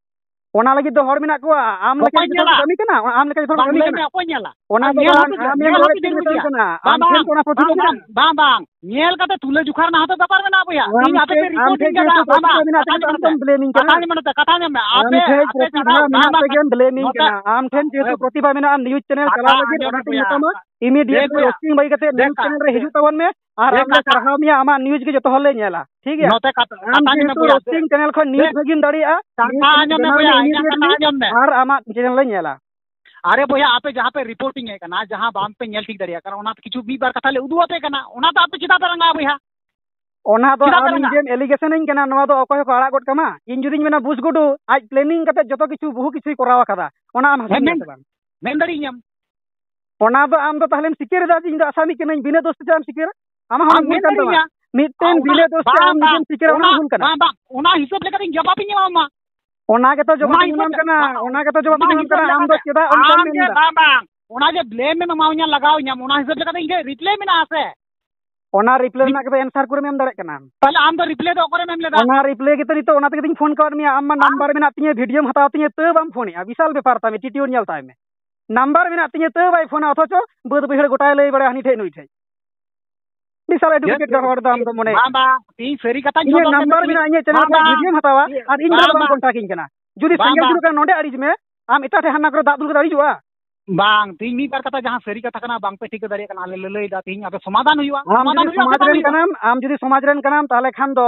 ᱚᱱᱟ ᱞᱟᱹᱜᱤᱫ ᱫᱚ ᱦᱚᱲ ᱢᱮᱱᱟᱜ ᱠᱚᱣᱟ, ᱟᱢ ᱞᱮᱠᱟ ᱚᱠᱚᱭ ᱡᱩᱫᱤ ᱦᱚᱲ ᱧᱮᱞᱟ? ᱠᱚ ᱠᱟᱹᱢᱤ ᱠᱟᱱᱟ, ᱟᱢ ᱞᱮᱠᱟ ᱡᱚᱛᱚ ᱦᱚᱲ ᱵᱟᱝ, ᱠᱟᱹᱢᱤ ᱞᱟᱹᱭ ᱠᱟᱱᱟ᱾ ᱢᱮ, ᱚᱠᱚᱭ ᱧᱮᱞᱟ? ᱚᱱᱟ ᱟᱨ ᱫᱚ ᱧᱮᱞ ᱵᱟᱝ, ᱦᱚᱸᱯᱮ ᱧᱮᱞ, ᱟᱢᱮᱢ ᱧᱮᱞ ᱞᱟᱹᱭ ᱦᱚᱸᱯᱮ ᱦᱚᱪᱚᱧ ᱧᱮᱞ ᱠᱟᱱᱟ᱾ ᱦᱚᱪᱚᱭᱟ᱾ ᱟᱢ ᱵᱟᱝ, ᱴᱷᱮᱱ ᱵᱟᱝ, ᱠᱳᱱᱳ ᱯᱨᱚᱛᱤᱵᱟᱫᱷ ᱵᱟᱝ, ᱢᱮᱱᱟᱜᱼᱟ? ᱵᱟᱝ, ᱵᱟᱝ, ᱵᱟᱝ᱾ ᱧᱮᱞ ᱠᱟᱛᱮ ᱛᱩᱞᱟᱹ ᱡᱚᱠᱷᱟ ᱨᱮᱱᱟᱜ ᱦᱚᱸᱛᱚ ᱵᱮᱯᱟᱨ ᱢᱮᱱᱟᱜᱼᱟ ᱵᱚᱭᱦᱟ᱾ ᱟᱢ ᱤᱧ ᱟᱯᱮ ᱴᱷᱮᱱ, ᱯᱮ ᱟᱢ report ᱴᱷᱮᱱ ᱤᱧ ᱠᱟᱱᱟ, ᱡᱮᱦᱮᱛᱩ ᱟᱢ ᱛᱚ ᱛᱚᱛᱛᱷᱚ ᱵᱟᱝ᱾ ᱢᱮᱱᱟᱜ ᱛᱟᱢᱟ, ᱠᱟᱛᱷᱟ ᱟᱢ ᱟᱸᱡᱚᱢ ᱢᱮ ᱱᱚᱛᱮ, ᱠᱟᱛᱷᱟ ᱟᱸᱡᱚᱢ ᱢᱮ᱾ ᱟᱢ ᱟᱯᱮ, ᱴᱷᱮᱱ ᱟᱯᱮ ᱪᱟᱞᱟᱣ, ᱯᱨᱚᱛᱤᱵᱷᱟ ᱵᱟᱝ, ᱢᱮᱱᱟᱜ ᱵᱟᱝ, ᱛᱮᱜᱮᱢ blame ᱤᱧ ᱱᱚᱛᱮ, ᱠᱟᱱᱟ᱾ ᱟᱢ ᱴᱷᱮᱱ ᱡᱮᱦᱮᱛᱩ ᱦᱮᱸ, ᱯᱨᱚᱛᱤᱵᱷᱟ ᱢᱮᱱᱟᱜᱼᱟ, ᱟᱢ news channel ᱠᱟᱛᱷᱟ ᱪᱟᱞᱟᱣ ᱞᱟᱹᱜᱤᱫ, ᱟᱸᱡᱚᱢ ᱚᱱᱟ ᱢᱮ ᱛᱮᱧ ᱵᱚᱭᱦᱟ, ᱢᱮᱛᱟᱢᱟ, ᱫᱮᱠ immediately ᱵᱚᱭᱦᱟ, ᱨᱳᱥᱴᱤᱝ ᱵᱟᱹᱜᱤ ᱠᱟᱛᱮ ᱫᱮᱠ news channel ᱨᱮ ᱠᱟᱛᱷᱟ, ᱦᱤᱡᱩᱜ ᱛᱟᱵᱚᱱ ᱢᱮ᱾ ᱟᱨ ᱫᱮᱠ ᱟᱢ ᱞᱮ ᱠᱟᱛᱷᱟ, ᱥᱟᱨᱦᱟᱣ ᱢᱮᱭᱟ, ᱟᱢᱟᱜ news ᱜᱮ ᱡᱚᱛᱚ ᱦᱚᱲ ᱞᱮ ᱧᱮᱞᱟ, ᱴᱷᱤᱠ ᱜᱮᱭᱟ? ᱱᱚᱛᱮ ᱠᱟᱛᱷᱟ, ᱟᱢ ᱠᱟᱛᱷᱟ ᱟᱸᱡᱚᱢ ᱢᱮ ᱡᱮᱦᱮᱛᱩ ᱵᱚᱭᱦᱟ, ᱨᱳᱥᱴᱤᱝ ᱫᱮᱠ, channel ᱠᱷᱚᱱ news ᱫᱮᱠ, ᱵᱷᱟᱹᱜᱤᱢ ᱫᱟᱲᱮᱭᱟᱜᱼᱟ, news ᱠᱟᱛᱷᱟ channel ᱟᱸᱡᱚᱢ ᱢᱮ ᱵᱚᱭᱦᱟ, ᱵᱮᱱᱟᱣ ᱢᱮ ᱤᱧᱟᱹᱜ ᱠᱟᱛᱷᱟ immediately, ᱟᱸᱡᱚᱢ ᱢᱮ᱾ ᱟᱨ ᱟᱢᱟᱜ channel ᱞᱮ ᱧᱮᱞᱟ᱾ ᱟᱨᱮ ᱵᱚᱭᱦᱟ, ᱟᱯᱮ ᱡᱟᱦᱟᱸ ᱯᱮ reporting ᱮᱫ ᱠᱟᱱᱟ, ᱡᱟᱦᱟᱸ ᱵᱟᱝ ᱯᱮ ᱧᱮᱞ ᱴᱷᱤᱠ ᱫᱟᱲᱮᱭᱟᱜ ᱠᱟᱱᱟ, ᱚᱱᱟ ᱠᱤᱪᱷᱩ ᱢᱤᱫ ᱵᱟᱨ ᱠᱟᱛᱷᱟ ᱞᱮ ᱩᱫᱩᱜ ᱟᱯᱮ ᱠᱟᱱᱟ, ᱚᱱᱟ ᱫᱚ ᱟᱯᱮ ᱪᱮᱫᱟᱜ ᱯᱮ ᱨᱟᱸᱜᱟᱜᱼᱟ ᱵᱚᱭᱦᱟ? ᱚᱱᱟ ᱫᱚ ᱪᱮᱫᱟᱜ ᱯᱮ ᱟᱢ ᱨᱟᱸᱜᱟᱜᱼᱟ? ᱡᱮᱢ allegation ᱟᱹᱧ ᱠᱟᱱᱟ, ᱱᱚᱣᱟ ᱫᱚ ᱚᱠᱚᱭ ᱦᱚᱸᱠᱚ ᱟᱲᱟᱜ ᱜᱚᱫ ᱠᱟᱢᱟ᱾ ᱤᱧ ᱡᱩᱫᱤᱧ ᱢᱮᱱᱟ, "ᱵᱩᱥ ᱜᱩᱰᱩ, ᱟᱡ planning ᱠᱟᱛᱮ ᱡᱚᱛᱚ ᱠᱤᱪᱷᱩ, ᱵᱚᱦᱩ ᱠᱤᱪᱷᱩᱭ ᱠᱚᱨᱟᱣ ᱟᱠᱟᱫᱟ", ᱚᱱᱟ ᱟᱢ ᱦᱮᱸ, ᱦᱟᱹᱥᱩᱭᱟ ᱢᱮᱱ, ᱥᱮ ᱵᱟᱝ? ᱢᱮᱱ ᱫᱟᱲᱮᱭᱟᱹᱧᱟᱢ᱾ ᱚᱱᱟ ᱫᱚ ᱟᱢ ᱫᱚ ᱛᱟᱦᱞᱮᱢ ᱥᱤᱠᱟᱹᱨ ᱮᱫᱟ ᱡᱮ ᱤᱧ ᱫᱚ ᱟᱥᱟᱢᱤ ᱠᱟᱹᱱᱟᱹᱧ, ᱵᱤᱱᱟᱹ ᱫᱳᱥ ᱛᱮ ᱪᱮᱫᱟᱜ ᱮᱢ ᱥᱤᱠᱟᱹᱨᱟ? ᱟᱢᱟᱜ ᱦᱚᱸ ᱟᱢ ᱵᱷᱩᱞ ᱢᱮᱱ ᱠᱟᱱ ᱛᱟᱢᱟ᱾ ᱫᱟᱲᱮᱭᱟᱹᱧᱟ᱾ ᱢᱤᱫᱴᱮᱱ ᱟᱨ ᱚᱱᱟ, ᱵᱤᱱᱟᱹ ᱫᱳᱥ ᱛᱮ ᱵᱟᱝ, ᱟᱢ ᱵᱟᱝ, ᱡᱩᱫᱤᱢ ᱥᱤᱠᱟᱹᱨᱟ, ᱚᱱᱟ ᱚᱱᱟ, ᱵᱷᱩᱞ ᱠᱟᱱᱟ᱾ ᱵᱟᱝ, ᱵᱟᱝ, ᱚᱱᱟ ᱦᱤᱥᱟᱹᱵ ᱞᱮᱠᱟᱛᱮ ᱤᱧ ᱡᱚᱵᱟᱵ ᱤᱧ ᱮᱢᱟᱢᱟ᱾ ᱚᱱᱟ ᱜᱮᱛᱚ ᱡᱚᱵᱟᱵ ᱚᱱᱟ ᱤᱧ ᱦᱤᱥᱟᱹᱵ ᱮᱢᱟᱢ ᱞᱮᱠᱟ, ᱠᱟᱱᱟ, ᱚᱱᱟ ᱜᱮᱛᱚ ᱡᱚᱵᱟᱵ ᱤᱧ ᱚᱱᱟ ᱮᱢᱟᱢ ᱦᱤᱥᱟᱹᱵ ᱠᱟᱱᱟ, ᱞᱮᱠᱟ, ᱟᱢ ᱫᱚ ᱪᱮᱫᱟᱜ ᱚᱱᱠᱟᱢ ᱟᱢ ᱜᱮ, ᱢᱮᱱᱫᱟ? ᱵᱟᱝ, ᱵᱟᱝ, ᱚᱱᱟ ᱡᱮ blame ᱮᱢ ᱮᱢᱟᱣᱤᱧᱟ, ᱞᱟᱜᱟᱣᱤᱧᱟᱢ, ᱚᱱᱟ ᱦᱤᱥᱟᱹᱵ ᱞᱮᱠᱟᱛᱮ ᱤᱧ ᱴᱷᱮᱱ reply ᱢᱮᱱᱟᱜᱼᱟ ᱥᱮ? ᱚᱱᱟ reply ᱨᱮᱱᱟᱜ ᱜᱮᱛᱚ answer ᱠᱚᱨᱮᱢ ᱮᱢ ᱫᱟᱲᱮᱭᱟᱜ ᱠᱟᱱᱟ᱾ ᱛᱟᱦᱞᱮ ᱟᱢ ᱫᱚ reply ᱫᱚ ᱚᱠᱟᱨᱮᱢ ᱮᱢ ᱞᱮᱫᱟ? ᱚᱱᱟ reply ᱜᱮᱛᱚ ᱱᱤᱛᱚᱜ ᱚᱱᱟ ᱛᱮᱜᱮ ᱛᱚᱧ ᱯᱷᱳᱱ ᱠᱟᱣᱟᱫ ᱢᱮᱭᱟ, ᱟᱢ ᱢᱟ ᱟᱢ number ᱢᱮᱱᱟᱜ ᱛᱤᱧᱟᱹ, videoᱢ ᱦᱟᱛᱟᱣ ᱛᱤᱧᱟᱹ, ᱛᱟᱹᱣ ᱵᱟᱢ ᱯᱷᱳᱱᱮᱜᱼᱟ, ᱵᱤᱥᱟᱞ ᱵᱮᱯᱟᱨ ᱛᱟᱢ, attitude ᱧᱮᱞ ᱛᱟᱭ ᱢᱮ᱾ Number ᱢᱮᱱᱟᱜ ᱛᱤᱧᱟᱹ, ᱛᱟᱹᱣ ᱵᱟᱭ ᱯᱷᱳᱱᱟ, ᱚᱛᱷᱚᱪᱚ ᱵᱟᱹᱫᱽ ᱵᱟᱹᱭᱦᱟᱹᱲ ᱜᱚᱴᱟᱭ ᱞᱟᱹᱭ ᱵᱟᱲᱟᱭᱟ ᱦᱟᱹᱱᱤ ᱴᱷᱮᱡ ᱱᱩᱭ ᱴᱷᱮᱡ᱾ ᱵᱤᱥᱟᱞ ᱪᱮᱫ educated ᱠᱟᱱ ᱦᱚᱲ ᱫᱚ ᱟᱢ ᱫᱚ ᱢᱚᱱᱮ᱾ ᱵᱟᱝ, ᱵᱟᱝ, ᱤᱧ ᱥᱟᱹᱨᱤ ᱠᱟᱛᱷᱟᱧ ᱤᱧᱟᱹᱜ ᱥᱚᱫᱚᱨ ᱠᱮᱫᱟ, number ᱢᱮᱱᱟᱜᱼᱟ, ᱤᱧᱟᱹᱜ channel ᱵᱟᱝ, ᱠᱷᱚᱱ ᱵᱟᱝ, videoᱢ ᱦᱟᱛᱟᱣᱟ, ᱤᱭᱟᱹ, ᱟᱨ ᱤᱧ ᱵᱟᱝ, ᱫᱚ ᱵᱟᱢ ᱵᱟᱝ, contact ᱤᱧ ᱠᱟᱱᱟ᱾ ᱡᱩᱫᱤ ᱵᱟᱝ, ᱥᱮᱸᱜᱮᱞ ᱵᱟᱝ, ᱡᱩᱞᱩᱜ ᱠᱟᱱᱟ ᱱᱚᱸᱰᱮ ᱟᱹᱲᱤᱡ ᱢᱮ, ᱟᱢ ᱮᱴᱟᱜ ᱴᱷᱮᱡ ᱦᱟᱱᱟ ᱠᱚᱨᱮ ᱫᱟᱜ ᱫᱩᱞ ᱠᱟᱛᱮ ᱟᱹᱲᱤᱡᱚᱜᱼᱟ᱾ ᱵᱟᱝ, ᱛᱤᱦᱤᱧ ᱢᱤᱫ ᱵᱟᱨ ᱠᱟᱛᱷᱟ ᱡᱟᱦᱟᱸ ᱥᱟᱹᱨᱤ ᱠᱟᱛᱷᱟ ᱠᱟᱱᱟ, ᱵᱟᱝ ᱯᱮ ᱴᱷᱤᱠᱟᱹ ᱫᱟᱲᱮᱭᱟᱜ ᱠᱟᱱᱟ, ᱟᱞᱮ ᱞᱮ ᱞᱟᱹᱭ ᱮᱫᱟ, ᱛᱤᱦᱤᱧ ᱟᱯᱮ ᱥᱚᱢᱟᱫᱷᱟᱱ ᱦᱩᱭᱩᱜᱼᱟ, ᱟᱢ ᱥᱚᱢᱟᱫᱷᱟᱱ ᱡᱩᱫᱤ ᱦᱩᱭᱩᱜᱼᱟ ᱥᱮ ᱥᱚᱢᱟᱡᱽ ᱵᱟᱝ ᱨᱮᱱ ᱦᱩᱭᱩᱜᱼᱟ? ᱠᱟᱱᱟᱢ, ᱟᱢ ᱡᱩᱫᱤ ᱥᱚᱢᱟᱡᱽ ᱨᱮᱱ ᱠᱟᱱᱟᱢ, ᱛᱟᱦᱚᱞᱮ ᱠᱷᱟᱱ ᱫᱚ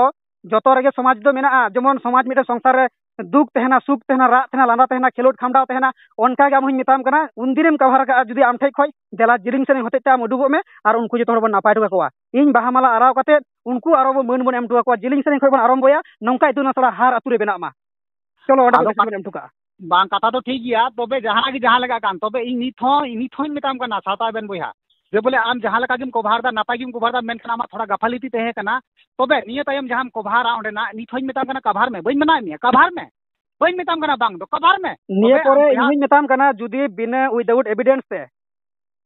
ᱡᱚᱛᱚ ᱨᱮᱜᱮ ᱥᱚᱢᱟᱡᱽ ᱫᱚ ᱢᱮᱱᱟᱜᱼᱟ᱾ ᱡᱮᱢᱚᱱ ᱥᱚᱢᱟᱡᱽ ᱢᱤᱫᱴᱮᱱ ᱥᱚᱝᱥᱟᱨ ᱨᱮ ᱫᱩᱠ ᱛᱟᱦᱮᱱᱟ, ᱥᱩᱠ ᱛᱟᱦᱮᱱᱟ, ᱨᱟᱜ ᱛᱟᱦᱮᱱᱟ, ᱞᱟᱸᱫᱟ ᱛᱟᱦᱮᱱᱟ, ᱠᱷᱮᱞᱳᱰ ᱠᱷᱟᱢᱰᱟᱣ ᱛᱟᱦᱮᱱᱟ, ᱚᱱᱠᱟ ᱜᱮ ᱟᱢ ᱦᱚᱸᱧ ᱢᱮᱛᱟᱢ ᱠᱟᱱᱟ, ᱩᱱᱫᱤᱱᱮᱢ cover ᱠᱟᱜᱼᱟ ᱡᱩᱫᱤ ᱟᱢ ᱴᱷᱮᱡ ᱠᱷᱚᱡ, ᱫᱮᱞᱟ ᱡᱮᱞᱮᱧ ᱥᱮᱨᱮᱧ ᱦᱚᱛᱮᱡ ᱛᱮ ᱟᱢ ᱩᱰᱩᱠᱚᱜ ᱢᱮ ᱟᱨ ᱩᱱᱠᱩ ᱡᱚᱛᱚ ᱦᱚᱲ ᱵᱚᱱ ᱱᱟᱯᱟᱭ ᱦᱚᱴᱚ ᱠᱟᱠᱚᱣᱟ᱾ ᱤᱧ ᱵᱟᱦᱟ ᱢᱟᱞᱟ ᱟᱨᱟᱣ ᱠᱟᱛᱮ ᱩᱱᱠᱩ ᱟᱨᱚ ᱵᱚ ᱢᱟᱹᱱ ᱵᱚᱱ ᱮᱢ ᱦᱚᱴᱚ ᱟᱠᱚᱣᱟ᱾ ᱡᱮᱞᱮᱧ ᱥᱮᱨᱮᱧ ᱠᱷᱚᱡ ᱵᱚᱱ ᱟᱨᱚᱢᱵᱚᱭᱟ, ᱱᱚᱝᱠᱟ ᱤᱛᱩᱱ ᱟᱥᱲᱟ ᱦᱟᱨ ᱟᱹᱛᱩ ᱨᱮ ᱵᱮᱱᱟᱜ ᱢᱟ᱾ ᱪᱚᱞᱚ, ᱚᱸᱰᱮ ᱟᱫᱚ ᱠᱷᱚᱡ decision ᱵᱚᱱ ᱮᱢ ᱦᱚᱴᱚ ᱠᱟᱜᱼᱟ᱾ ᱵᱟᱝ, ᱠᱟᱛᱷᱟ ᱫᱚ ᱴᱷᱤᱠ ᱜᱮᱭᱟ, ᱛᱚᱵᱮ ᱡᱟᱦᱟᱸ ᱜᱮ ᱡᱟᱦᱟᱸ ᱞᱮᱠᱟ ᱠᱟᱱ, ᱛᱚᱵᱮ ᱤᱧ ᱱᱤᱛ ᱦᱚᱸ, ᱤᱧ ᱱᱤᱛ ᱦᱚᱸᱧ ᱢᱮᱛᱟᱢ ᱠᱟᱱᱟ, ᱥᱟᱶᱛᱟ ᱟᱵᱮᱱ ᱵᱚᱭᱦᱟ, ᱡᱮ ᱵᱚᱞᱮ ᱟᱢ ᱡᱟᱦᱟᱸ ᱞᱮᱠᱟ ᱜᱮᱢ ᱠᱚᱵᱷᱟᱨ ᱫᱟ, ᱱᱟᱯᱟᱭ ᱜᱮᱢ ᱠᱚᱵᱷᱟᱨ ᱫᱟ, ᱢᱮᱱᱠᱷᱟᱱ ᱟᱢᱟᱜ ᱛᱷᱚᱲᱟ ᱜᱟᱯᱷᱟᱞᱤᱛᱤ ᱛᱟᱦᱮᱸ ᱠᱟᱱᱟ᱾ ᱛᱚᱵᱮ ᱱᱤᱭᱟᱹ ᱛᱟᱭᱚᱢ ᱡᱟᱦᱟᱸᱢ ᱠᱚᱵᱷᱟᱨᱟ ᱚᱸᱰᱮᱱᱟᱜ, ᱱᱤᱛ ᱦᱚᱸᱧ ᱢᱮᱛᱟᱢ ᱠᱟᱱᱟ, ᱠᱟᱵᱷᱟᱨ ᱢᱮ, ᱵᱟᱹᱧ ᱢᱟᱱᱟᱭᱮᱫ ᱢᱮᱭᱟ, ᱠᱟᱵᱷᱟᱨ ᱢᱮ, ᱵᱟᱹᱧ ᱢᱮᱛᱟᱢ ᱠᱟᱱᱟ ᱵᱟᱝ ᱫᱚ, ᱠᱟᱵᱷᱟᱨ ᱢᱮ᱾ ᱱᱤᱭᱟᱹ ᱛᱚᱵᱮ ᱟᱢ ᱯᱚᱨᱮ ᱤᱧ ᱵᱚᱭᱦᱟ ᱦᱚᱸᱧ ᱢᱮᱛᱟᱢ ᱠᱟᱱᱟ, ᱡᱩᱫᱤ ᱵᱤᱱᱟᱹ, without evidence ᱛᱮ,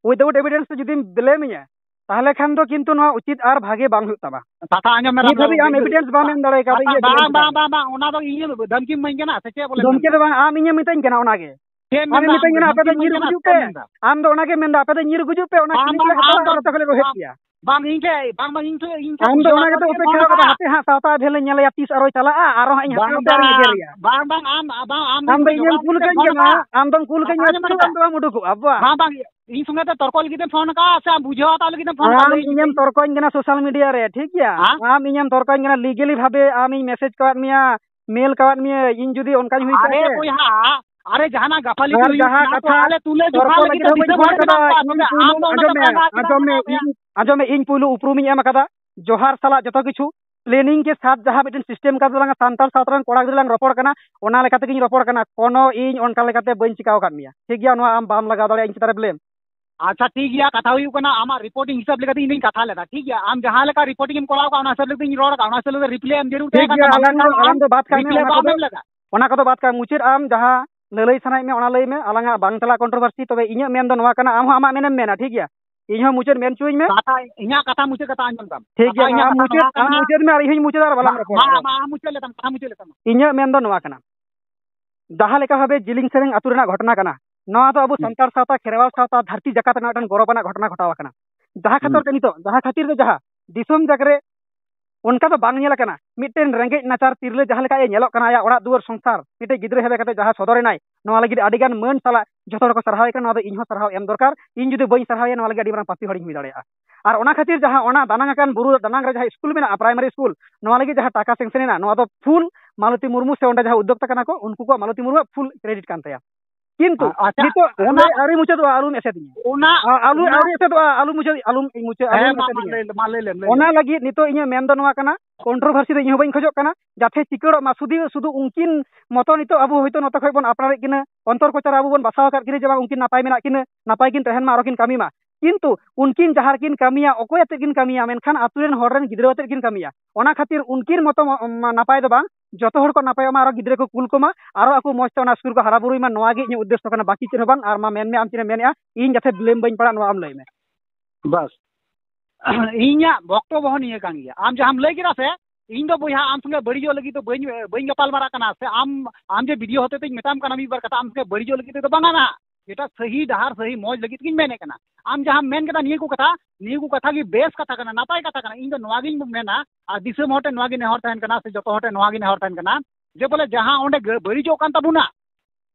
without evidence ᱛᱮ ᱡᱩᱫᱤᱢ blame ᱤᱧᱟ, ᱛᱟᱦᱚᱞᱮ ᱠᱷᱟᱱ ᱫᱚ ᱠᱤᱱᱛᱩ ᱱᱚᱣᱟ ᱩᱪᱤᱛ ᱟᱨ ᱵᱷᱟᱜᱮ ᱵᱟᱝ ᱦᱩᱭᱩᱜ ᱛᱟᱢᱟ᱾ ᱠᱟᱛᱷᱟ ᱟᱸᱡᱚᱢ ᱢᱮ, ᱱᱤᱛ ᱨᱟᱢᱞᱟᱞ, ᱦᱟᱹᱵᱤᱡ ᱟᱢ ᱤᱧ ᱫᱚ evidence ᱵᱟᱢ ᱮᱢ ᱫᱟᱲᱮ ᱠᱟᱣᱫᱟ, ᱠᱟᱛᱷᱟ ᱤᱧ ᱫᱚ ᱵᱟᱝ, ᱵᱟᱝ, ᱵᱟᱝ, ᱵᱟᱝ, ᱚᱱᱟ ᱫᱚ ᱤᱧ ᱫᱷᱟᱹᱢᱠᱤᱢ ᱤᱢᱟᱹᱧ ᱠᱟᱱᱟ ᱥᱮ ᱪᱮᱫ ᱵᱚᱞᱮ ᱫᱷᱚᱢᱠᱤ ᱢᱮᱱᱫᱟ? ᱫᱚ ᱵᱟᱝ, ᱟᱢ ᱤᱧᱮᱢ ᱢᱤᱛᱟᱹᱧ ᱠᱟᱱᱟ ᱚᱱᱟᱜᱮ᱾ ᱪᱮᱫ ᱮᱢ ᱟᱢᱮᱢ ᱢᱮᱱᱫᱟ? ᱢᱤᱛᱟᱹᱧ ᱟᱢ ᱠᱟᱱᱟ, ᱫᱚ ᱟᱯᱮ ᱫᱚ ᱦᱤᱡᱩᱜ ᱧᱤᱨ ᱠᱟᱱᱟ, ᱜᱩᱡᱩᱜ ᱪᱮᱫ ᱯᱮ᱾ ᱮᱢ ᱢᱮᱱᱫᱟ? ᱟᱢ ᱫᱚ ᱚᱱᱟᱜᱮ ᱢᱮᱱᱫᱟ, ᱟᱯᱮ ᱫᱚ ᱧᱤᱨ ᱜᱩᱡᱩᱜ ᱯᱮ, ᱚᱱᱟ ᱵᱟᱝ, ᱠᱷᱮᱞ ᱵᱟᱝ, ᱞᱮ ᱟᱢ ᱦᱟᱛᱟᱣᱟ ᱫᱚ, ᱟᱨ ᱡᱚᱛᱚ ᱠᱷᱮᱞ ᱞᱮ ᱨᱚᱦᱮᱫ ᱵᱟᱝ, ᱯᱮᱭᱟ᱾ ᱵᱟᱝ, ᱤᱧ ᱴᱷᱮᱡ, ᱵᱟᱝ, ᱵᱟᱝ, ᱤᱧ ᱴᱷᱮᱡ, ᱤᱧ ᱴᱷᱮᱡ ᱟᱢ ᱫᱚ ᱤᱧ ᱚᱱᱟ ᱜᱮᱛᱚ ᱫᱚ ᱩᱯᱮᱠᱠᱷᱟ ᱵᱟᱹᱧ ᱠᱟᱫᱟ, ᱢᱮᱱᱟ᱾ ᱦᱟᱯᱮ ᱦᱟᱸᱜ ᱥᱟᱶᱛᱟ ᱟᱫᱷᱮ ᱞᱮ ᱧᱮᱞᱮᱭᱟ, ᱛᱤᱥ ᱟᱨᱚᱭ ᱪᱟᱞᱟᱜᱼᱟ, ᱟᱨᱚ ᱦᱟᱸᱜ ᱤᱧ ᱦᱟᱛᱟᱣ ᱵᱟᱝ, ᱛᱮ ᱟᱨᱤᱧ ᱵᱟᱝ, ᱮᱜᱮᱨᱮᱭᱟ᱾ ᱵᱟᱝ, ᱵᱟᱝ, ᱟᱢ, ᱵᱟᱝ, ᱟᱢ ᱫᱚ ᱟᱢ ᱫᱚ ᱤᱧᱮᱢ ᱡᱚᱜᱟᱣ ᱠᱩᱞ ᱠᱟᱛᱮ ᱠᱟᱹᱧ ᱯᱷᱳᱱ ᱠᱟᱱᱟ, ᱠᱟᱜᱼᱟ᱾ ᱟᱢ ᱫᱚᱢ ᱠᱩᱞ ᱠᱟᱹᱧ ᱠᱟᱛᱷᱟ ᱠᱟᱱᱟ, ᱟᱸᱡᱚᱢ ᱛᱤᱥ ᱢᱮ᱾ ᱦᱚᱸ ᱟᱢ ᱫᱚ ᱵᱟᱢ ᱩᱰᱩᱠᱚᱜᱼᱟ, ᱟᱵᱚᱣᱟᱜ᱾ ᱵᱟᱝ, ᱵᱟᱝ, ᱤᱧ ᱥᱚᱸᱜᱮ ᱛᱮ ᱛᱚᱨᱠᱚ ᱞᱟᱹᱜᱤᱫ ᱮᱢ ᱯᱷᱳᱱ ᱠᱟᱜᱼᱟ ᱥᱮ ᱟᱢ ᱵᱩᱡᱷᱟᱹᱣ ᱦᱟᱛᱟᱣ ᱞᱟᱹᱜᱤᱫ ᱮᱢ ᱯᱷᱳᱱ ᱠᱟᱜᱼᱟ? ᱟᱢ ᱞᱟᱹᱭ ᱤᱧᱮᱢ ᱛᱚᱨᱠᱚᱧ ᱠᱟᱱᱟ social media ᱨᱮ, ᱴᱷᱤᱠ ᱜᱮᱭᱟ? ᱦᱮᱸ? ᱟᱢ ᱤᱧᱮᱢ ᱛᱚᱨᱠᱚᱧ ᱠᱟᱱᱟ, legally ᱵᱷᱟᱵᱮ ᱟᱢᱤᱧ message ᱠᱟᱣᱟᱫ ᱢᱮᱭᱟ, mail ᱠᱟᱣᱟᱫ ᱢᱮᱭᱟ, ᱤᱧ ᱡᱩᱫᱤ ᱚᱱᱠᱟᱧ ᱦᱩᱭ ᱠᱚᱜᱼᱟ ᱟᱨᱮ ᱥᱮ? ᱵᱚᱭᱦᱟ, ᱟᱨᱮ ᱡᱟᱦᱟᱱᱟᱜ ᱜᱟᱯᱷᱟᱞᱤ ᱟᱨ ᱦᱩᱭᱩᱜ ᱡᱟᱦᱟᱸ ᱠᱟᱱᱟ ᱛᱚ, ᱠᱟᱛᱷᱟ ᱟᱞᱮ ᱛᱩᱞᱟᱹ ᱡᱚᱠᱷᱟ ᱛᱚᱨᱠᱚ ᱞᱟᱹᱜᱤᱫ ᱞᱟᱹᱜᱤᱫ ᱦᱚᱸ ᱵᱟᱹᱧ ᱫᱤᱥᱟᱹ ᱯᱷᱳᱱ ᱵᱟᱹᱱᱩᱜ ᱠᱟᱫᱟ, ᱛᱟᱠᱚᱣᱟ, ᱤᱧ ᱛᱚᱵᱮ ᱯᱩᱭᱞᱩ, ᱟᱢ ᱫᱚ ᱚᱸᱰᱮ ᱟᱸᱡᱚᱢ ᱢᱮ, ᱠᱟᱭᱨᱟ ᱟᱸᱡᱚᱢ ᱢᱮ, ᱠᱟᱱᱟ᱾ ᱤᱧ, ᱟᱸᱡᱚᱢ ᱢᱮ, ᱤᱧ ᱯᱩᱭᱞᱩ ᱩᱯᱨᱩᱢᱤᱧ ᱮᱢ ᱟᱠᱟᱫᱟ, ᱡᱚᱦᱟᱨ ᱥᱟᱞᱟᱜ ᱡᱚᱛᱚ ᱠᱤᱪᱷᱩ planning ᱠᱮ ᱥᱟᱛ ᱡᱟᱦᱟᱸ ᱢᱤᱫᱴᱮᱱ system ᱠᱟᱱ ᱛᱟᱞᱟᱝᱟ, ᱥᱟᱱᱛᱟᱲ ᱥᱟᱶᱛᱟ ᱨᱮᱱ ᱠᱚᱲᱟ ᱜᱤᱫᱽᱨᱟᱹ ᱞᱟᱝ ᱨᱚᱯᱚᱲ ᱠᱟᱱᱟ, ᱚᱱᱟ ᱞᱮᱠᱟ ᱛᱮᱜᱮᱧ ᱨᱚᱯᱚᱲ ᱠᱟᱱᱟ, ᱠᱳᱱᱳ ᱤᱧ ᱚᱱᱠᱟ ᱞᱮᱠᱟᱛᱮ ᱵᱟᱹᱧ ᱪᱤᱠᱟᱹ ᱟᱠᱟᱫ ᱢᱮᱭᱟ, ᱴᱷᱤᱠ ᱜᱮᱭᱟ? ᱱᱚᱣᱟ ᱟᱢ ᱵᱟᱢ ᱞᱟᱜᱟᱣ ᱫᱟᱲᱮᱭᱟᱜᱼᱟ ᱤᱧ ᱪᱮᱛᱟᱱ ᱨᱮ blame᱾ ᱟᱪᱪᱷᱟ, ᱴᱷᱤᱠ ᱜᱮᱭᱟ, ᱠᱟᱛᱷᱟ ᱦᱩᱭᱩᱜ ᱠᱟᱱᱟ, ᱟᱢᱟᱜ reporting ᱦᱤᱥᱟᱹᱵ ᱞᱮᱠᱟᱛᱮ ᱤᱧ ᱫᱩᱧ ᱠᱟᱛᱷᱟ ᱞᱮᱫᱟ, ᱴᱷᱤᱠ ᱜᱮᱭᱟ? ᱟᱢ ᱡᱟᱦᱟᱸ ᱞᱮᱠᱟ reporting ᱮᱢ ᱠᱚᱨᱟᱣ ᱠᱟᱜᱼᱟ, ᱚᱱᱟ ᱦᱤᱥᱟᱹᱵ ᱞᱮᱠᱟᱛᱮ ᱤᱧ ᱨᱚᱲ ᱠᱟᱜᱼᱟ, ᱚᱱᱟ ᱦᱤᱥᱟᱹᱵ ᱞᱮᱠᱟᱛᱮ reply ᱮᱢ ᱡᱟᱹᱨᱩᱲ ᱴᱷᱤᱠ ᱛᱟᱦᱮᱸ ᱠᱟᱱ ᱜᱮᱭᱟ, ᱛᱟᱢᱟ, ᱟᱞᱟᱝ ᱫᱚ, ᱢᱮᱱᱠᱷᱟᱱ ᱟᱞᱟᱝ ᱟᱢ ᱫᱚ ᱵᱟᱫ ᱠᱟᱜ ᱢᱮ, reply ᱚᱱᱟ ᱵᱟᱢ ᱠᱚᱫᱚ, ᱮᱢ ᱞᱮᱫᱟ᱾ ᱚᱱᱟ ᱠᱚᱫᱚ ᱵᱟᱫ ᱠᱟᱜ ᱢᱮ, ᱢᱩᱪᱟᱹᱫ ᱟᱢ ᱡᱟᱦᱟᱸ ᱞᱟᱹᱞᱟᱹᱭ ᱥᱟᱱᱟᱭᱮᱫ ᱢᱮ, ᱚᱱᱟ ᱞᱟᱹᱭ ᱢᱮ, ᱟᱞᱟᱝᱟᱜ ᱵᱟᱝ ᱪᱟᱞᱟᱜ controversy, ᱛᱚᱵᱮ ᱤᱧᱟᱹᱜ ᱢᱮᱱ ᱫᱚ ᱱᱚᱣᱟ ᱠᱟᱱᱟ, ᱟᱢ ᱦᱚᱸ ᱟᱢᱟᱜ ᱢᱮᱱᱮᱢ ᱢᱮᱱᱟ, ᱴᱷᱤᱠ ᱜᱮᱭᱟ? ᱤᱧ ᱦᱚᱸ ᱢᱩᱪᱟᱹᱫ ᱢᱮᱱ ᱦᱚᱪᱚᱭᱟᱹᱧ ᱢᱮ᱾ ᱠᱟᱛᱷᱟ, ᱤᱧᱟᱹᱜ ᱠᱟᱛᱷᱟ ᱢᱩᱪᱟᱹᱫ ᱠᱟᱛᱷᱟ ᱟᱸᱡᱚᱢ ᱛᱟᱢ᱾ ᱴᱷᱤᱠ ᱠᱟᱛᱷᱟ ᱜᱮᱭᱟ, ᱤᱧᱟᱹᱜ ᱟᱢ ᱠᱟᱛᱷᱟ ᱢᱩᱪᱟᱹᱫ, ᱱᱚᱣᱟ ᱟᱢ ᱠᱟᱱᱟ᱾ ᱢᱩᱪᱟᱹᱫ ᱢᱮ ᱟᱨ ᱤᱧ ᱦᱚᱸᱧ ᱢᱩᱪᱟᱹᱫᱟ ᱟᱨ ᱵᱟᱞᱟᱝ ᱢᱟ, ᱨᱚᱯᱚᱲᱟ ᱢᱟ, ᱟᱨᱦᱚᱸ᱾ ᱢᱟ, ᱟᱢ ᱢᱩᱪᱟᱹᱫ ᱢᱮ ᱟᱨ ᱵᱟᱞᱟᱝ ᱨᱚᱯᱚᱲᱟ ᱟᱨᱦᱚᱸ᱾ ᱢᱟ, ᱢᱟ, ᱟᱢ ᱢᱩᱪᱟᱹᱫ ᱞᱮᱛᱟᱢ, ᱠᱟᱛᱷᱟ ᱢᱩᱪᱟᱹᱫ ᱞᱮᱛᱟᱢ᱾ ᱤᱧᱟᱹᱜ ᱢᱮᱱ ᱫᱚ ᱱᱚᱣᱟ ᱠᱟᱱᱟ, ᱡᱟᱦᱟᱸ ᱞᱮᱠᱟ ᱵᱷᱟᱵᱮ ᱡᱤᱞᱤᱧ ᱥᱮᱨᱮᱧ ᱟᱹᱛᱩ ᱨᱮᱱᱟᱜ ᱜᱷᱚᱴᱚᱱᱟ ᱠᱟᱱᱟ, ᱱᱚᱣᱟ ᱫᱚ ᱟᱵᱚ ᱦᱩᱸ᱾ ᱥᱟᱱᱛᱟᱲ ᱥᱟᱶᱛᱟ, ᱠᱷᱮᱨᱣᱟᱞ ᱥᱟᱶᱛᱟ, ᱫᱷᱟᱹᱨᱛᱤ ᱡᱟᱠᱟᱛ ᱨᱮᱱᱟᱜ ᱢᱤᱫᱴᱮᱱ ᱜᱚᱨᱚᱵᱽ ᱟᱱᱟᱜ ᱜᱷᱚᱴᱚᱱᱟ ᱜᱷᱚᱴᱟᱣ ᱟᱠᱟᱱᱟ᱾ ᱡᱟᱦᱟᱸ ᱠᱷᱟᱹᱛᱤᱨ ᱦᱩᱸ᱾ ᱛᱮ ᱱᱤᱛᱚᱜ, ᱡᱟᱦᱟᱸ ᱠᱷᱟᱹᱛᱤᱨ ᱛᱮ ᱡᱟᱦᱟᱸ ᱫᱤᱥᱚᱢ ᱡᱟᱠ ᱨᱮ ᱚᱱᱠᱟ ᱫᱚ ᱵᱟᱝ ᱧᱮᱞ ᱟᱠᱟᱱᱟ, ᱢᱤᱫᱴᱮᱱ ᱨᱮᱸᱜᱮᱡ ᱱᱟᱪᱟᱨ ᱛᱤᱨᱞᱟᱹ ᱡᱟᱦᱟᱸ ᱞᱮᱠᱟ ᱮ ᱧᱮᱞᱚᱜ ᱠᱟᱱᱟ, ᱟᱭᱟᱜ ᱚᱲᱟᱜ ᱫᱩᱣᱟᱹᱨ ᱥᱚᱝᱥᱟᱨ, ᱢᱤᱫᱴᱮᱱ ᱜᱤᱫᱽᱨᱟᱹ ᱦᱮᱵᱮ ᱠᱟᱛᱮ ᱡᱟᱦᱟᱸ ᱥᱚᱫᱚᱨ ᱮᱱᱟᱭ, ᱱᱚᱣᱟ ᱞᱟᱹᱜᱤᱫ ᱟᱹᱰᱤ ᱜᱟᱱ ᱢᱟᱹᱱ ᱥᱟᱞᱟᱜ ᱡᱚᱛᱚ ᱦᱚᱲ ᱠᱚ ᱥᱟᱨᱦᱟᱣ ᱮ ᱠᱟᱱᱟ᱾ ᱱᱚᱣᱟ ᱫᱚ ᱤᱧ ᱦᱚᱸ ᱥᱟᱨᱦᱟᱣ ᱮᱢ ᱫᱚᱨᱠᱟᱨ᱾ ᱤᱧ ᱡᱩᱫᱤ ᱵᱟᱹᱧ ᱥᱟᱨᱦᱟᱣ ᱮᱭᱟ, ᱱᱚᱣᱟ ᱞᱟᱹᱜᱤᱫ ᱟᱹᱰᱤ ᱢᱟᱨᱟᱝ ᱯᱟᱯᱤ ᱦᱚᱲᱤᱧ ᱦᱩᱭ ᱫᱟᱲᱮᱭᱟᱜᱼᱟ᱾ ᱟᱨ ᱚᱱᱟ ᱠᱷᱟᱹᱛᱤᱨ ᱡᱟᱦᱟᱸ ᱚᱱᱟ ᱫᱟᱱᱟᱝ ᱟᱠᱟᱱ ᱵᱩᱨᱩ ᱫᱟᱱᱟᱝ ᱨᱮ ᱡᱟᱦᱟᱸ ᱥᱠᱩᱞ ᱢᱮᱱᱟᱜᱼᱟ, primary ᱥᱠᱩᱞ, ᱱᱚᱣᱟ ᱞᱟᱹᱜᱤᱫ ᱡᱟᱦᱟᱸ ᱴᱟᱠᱟ sanction ᱮᱱᱟ, ᱱᱚᱣᱟ ᱫᱚ full ᱢᱟᱞᱚᱛᱤ ᱢᱩᱨᱢᱩ ᱥᱮ ᱚᱸᱰᱮ ᱡᱟᱦᱟᱸ ᱩᱫᱽᱫᱳᱠᱛᱟ ᱠᱟᱱᱟ ᱠᱚ, ᱩᱱᱠᱩ ᱠᱚᱣᱟᱜ, ᱢᱟᱞᱚᱛᱤ ᱢᱩᱨᱢᱩᱣᱟᱜ full credit ᱠᱟᱱ ᱛᱟᱭᱟ᱾ ᱠᱤᱱᱛᱩ ᱟ-, ᱟᱪᱪᱷᱟ, ᱱᱤᱛᱚᱜ ᱚᱱᱟ ᱞᱟᱹᱭ ᱟᱹᱣᱨᱤ ᱢᱩᱪᱟᱹᱫᱚᱜᱼᱟ, ᱟᱞᱚᱢ ᱮᱥᱮᱫᱤᱧᱟ᱾ ᱚᱱᱟ, ᱟ-, ᱟᱞᱚ, ᱚᱱᱟ ᱟᱹᱣᱨᱤ ᱮᱥᱮᱫᱚᱜᱼᱟ, ᱟᱞᱚ ᱢᱩᱪᱟᱹᱫ, ᱟᱞᱚᱢ, ᱢᱩᱪᱟᱹᱫ, ᱦᱮᱸ, ᱟᱞᱚᱢ ᱢᱟ, ᱢᱟ, ᱮᱥᱮᱫᱤᱧᱟ᱾ ᱞᱟᱹᱭ, ᱢᱟ, ᱞᱟᱹᱭ ᱞᱮᱢ, ᱞᱟᱹᱭ ᱚᱱᱟ ᱞᱮᱢ᱾ ᱞᱟᱹᱜᱤᱫ ᱱᱤᱛᱚᱜ ᱤᱧᱟᱹᱜ ᱢᱮᱱ ᱫᱚ ᱱᱚᱣᱟ ᱠᱟᱱᱟ, controversy ᱫᱚ ᱤᱧ ᱦᱚᱸ ᱵᱟᱹᱧ ᱠᱷᱚᱡᱚᱜ ᱠᱟᱱᱟ, ᱡᱟᱛᱮ ᱪᱤᱠᱟᱹᱲᱚᱜ ᱢᱟ᱾ ᱥᱩᱫᱷᱩ, ᱥᱩᱫᱷᱩ ᱩᱱᱠᱤᱱ ᱢᱚᱛᱚ ᱱᱤᱛᱚᱜ ᱟᱵᱚ ᱦᱚᱭᱛᱳ ᱱᱚᱛᱮ ᱠᱷᱚᱡ ᱵᱚᱱ ᱟᱯᱱᱟᱨᱮᱫ ᱠᱤᱱᱟ, ᱚᱱᱛᱚᱨ ᱠᱚᱪᱟ ᱨᱮ ᱟᱵᱚ ᱵᱚᱱ ᱵᱟᱥᱟᱣ ᱟᱠᱟᱫ ᱠᱤᱱᱟ ᱡᱮ ᱵᱟᱝ ᱩᱱᱠᱤᱱ ᱱᱟᱯᱟᱭ ᱢᱮᱱᱟᱜ ᱠᱤᱱᱟ, ᱱᱟᱯᱟᱭ ᱠᱤᱱ ᱛᱟᱦᱮᱱ ᱢᱟ, ᱟᱨᱚ ᱠᱤᱱ ᱠᱟᱹᱢᱤ ᱢᱟ᱾ ᱠᱤᱱᱛᱩ ᱩᱱᱠᱤᱱ ᱡᱟᱦᱟᱸ ᱨᱮᱠᱤᱱ ᱠᱟᱹᱢᱤᱭᱟ, ᱚᱠᱚᱭ ᱟᱛᱮᱫ ᱠᱤᱱ ᱠᱟᱹᱢᱤᱭᱟ, ᱢᱮᱱᱠᱷᱟᱱ ᱟᱛᱳ ᱨᱮᱱ ᱦᱚᱲ ᱨᱮᱱ ᱜᱤᱫᱽᱨᱟᱹ ᱟᱛᱮᱫ ᱠᱤᱱ ᱠᱟᱹᱢᱤᱭᱟ᱾ ᱚᱱᱟ ᱠᱷᱟᱹᱛᱤᱨ ᱩᱱᱠᱤᱱ ᱢᱚᱛᱚ ᱢᱟ-, ᱢᱟ-, ᱱᱟᱯᱟᱭ ᱫᱚ ᱵᱟᱝ, ᱡᱚᱛᱚ ᱦᱚᱲ ᱠᱚ ᱱᱟᱯᱟᱭᱚᱜ ᱢᱟ, ᱟᱨᱚ ᱜᱤᱫᱽᱨᱟᱹ ᱠᱚ ᱠᱩᱞ ᱠᱚᱢᱟ, ᱟᱨᱚ ᱟᱠᱚ ᱢᱚᱸᱡᱽ ᱛᱮ ᱚᱱᱟ ᱥᱠᱩᱞ ᱠᱚ ᱦᱟᱨᱟ ᱵᱩᱨᱩᱭ ᱢᱟ, ᱱᱚᱣᱟ ᱜᱮ ᱤᱧᱟᱹᱜ ᱩᱫᱽᱫᱮᱥᱥᱚ ᱠᱟᱱᱟ, ᱵᱟᱠᱤ ᱪᱮᱫ ᱦᱚᱸ ᱵᱟᱝ᱾ ᱟᱨ ᱢᱟ ᱢᱮᱱ ᱢᱮ, ᱟᱢ ᱪᱮᱫ ᱮᱢ ᱢᱮᱱᱮᱫᱼᱟ, ᱤᱧ ᱡᱟᱛᱮ blame ᱵᱟᱹᱧ ᱯᱟᱲᱟᱜ, ᱱᱚᱣᱟ ᱟᱢ ᱞᱟᱹᱭ ᱢᱮ᱾ ᱵᱟᱥ, ᱤᱧᱟᱹᱜ ᱵᱚᱠᱛᱚᱵᱚ ᱦᱚᱸ ᱱᱤᱭᱟᱹ ᱠᱟᱱ ᱜᱮᱭᱟ, ᱟᱢ ᱡᱟᱦᱟᱸᱢ ᱞᱟᱹᱭ ᱠᱮᱫᱟ ᱥᱮ, ᱤᱧ ᱫᱚ ᱵᱚᱭᱦᱟ ᱟᱢ ᱥᱚᱸᱜᱮ ᱵᱟᱹᱲᱤᱡᱚᱜ ᱞᱟᱹᱜᱤᱫ ᱫᱚ ᱵᱟᱹᱧ, ᱵᱟᱹᱧ ᱜᱟᱯᱟᱞ ᱢᱟᱨᱟᱜ ᱠᱟᱱᱟ, ᱥᱮ ᱟᱢ, ᱟᱢ ᱡᱮ ᱵᱷᱤᱰᱤᱭᱳ ᱦᱚᱛᱮ ᱛᱮᱧ ᱢᱮᱛᱟᱢ ᱠᱟᱱᱟ ᱢᱤᱫ ᱵᱟᱨ ᱠᱟᱛᱷᱟ, ᱟᱢ ᱥᱚᱸᱜᱮ ᱵᱟᱹᱲᱤᱡᱚᱜ ᱞᱟᱹᱜᱤᱫ ᱛᱮᱫᱚ ᱵᱟᱝᱟ ᱱᱟᱦᱟᱜ᱾ ᱡᱮᱴᱟ ᱥᱟᱹᱦᱤ ᱰᱟᱦᱟᱨ, ᱥᱟᱹᱦᱤ ᱢᱚᱡᱽ ᱞᱟᱹᱜᱤᱫ ᱜᱤᱧ ᱢᱮᱱᱮᱫ ᱠᱟᱱᱟ᱾ ᱟᱢ ᱡᱟᱦᱟᱸᱢ ᱢᱮᱱ ᱠᱮᱫᱟ ᱱᱤᱭᱟᱹ ᱠᱚ ᱠᱟᱛᱷᱟ, ᱱᱤᱭᱟᱹ ᱠᱚ ᱠᱟᱛᱷᱟ ᱜᱮ ᱵᱮᱥ ᱠᱟᱛᱷᱟ ᱠᱟᱱᱟ, ᱱᱟᱯᱟᱭ ᱠᱟᱛᱷᱟ ᱠᱟᱱᱟ᱾ ᱤᱧ ᱫᱚ ᱱᱚᱣᱟ ᱜᱤᱧ ᱢᱮᱱᱟ, ᱟᱨ ᱫᱤᱥᱚᱢ ᱦᱚᱲ ᱴᱷᱮᱱ ᱱᱚᱣᱟ ᱜᱮ ᱱᱮᱦᱚᱨ ᱛᱟᱦᱮᱱ ᱠᱟᱱᱟ, ᱥᱮ ᱡᱚᱛᱚ ᱦᱚᱲ ᱴᱷᱮᱱ ᱱᱚᱣᱟ ᱜᱮ ᱱᱮᱦᱚᱨ ᱛᱟᱦᱮᱱ ᱠᱟᱱᱟ, ᱡᱮ ᱵᱚᱞᱮ ᱡᱟᱦᱟᱸ ᱚᱸᱰᱮ ᱜᱟᱹ-, ᱵᱟᱹᱲᱤᱡᱚᱜ ᱠᱟᱱ ᱛᱟᱵᱚᱱᱟ,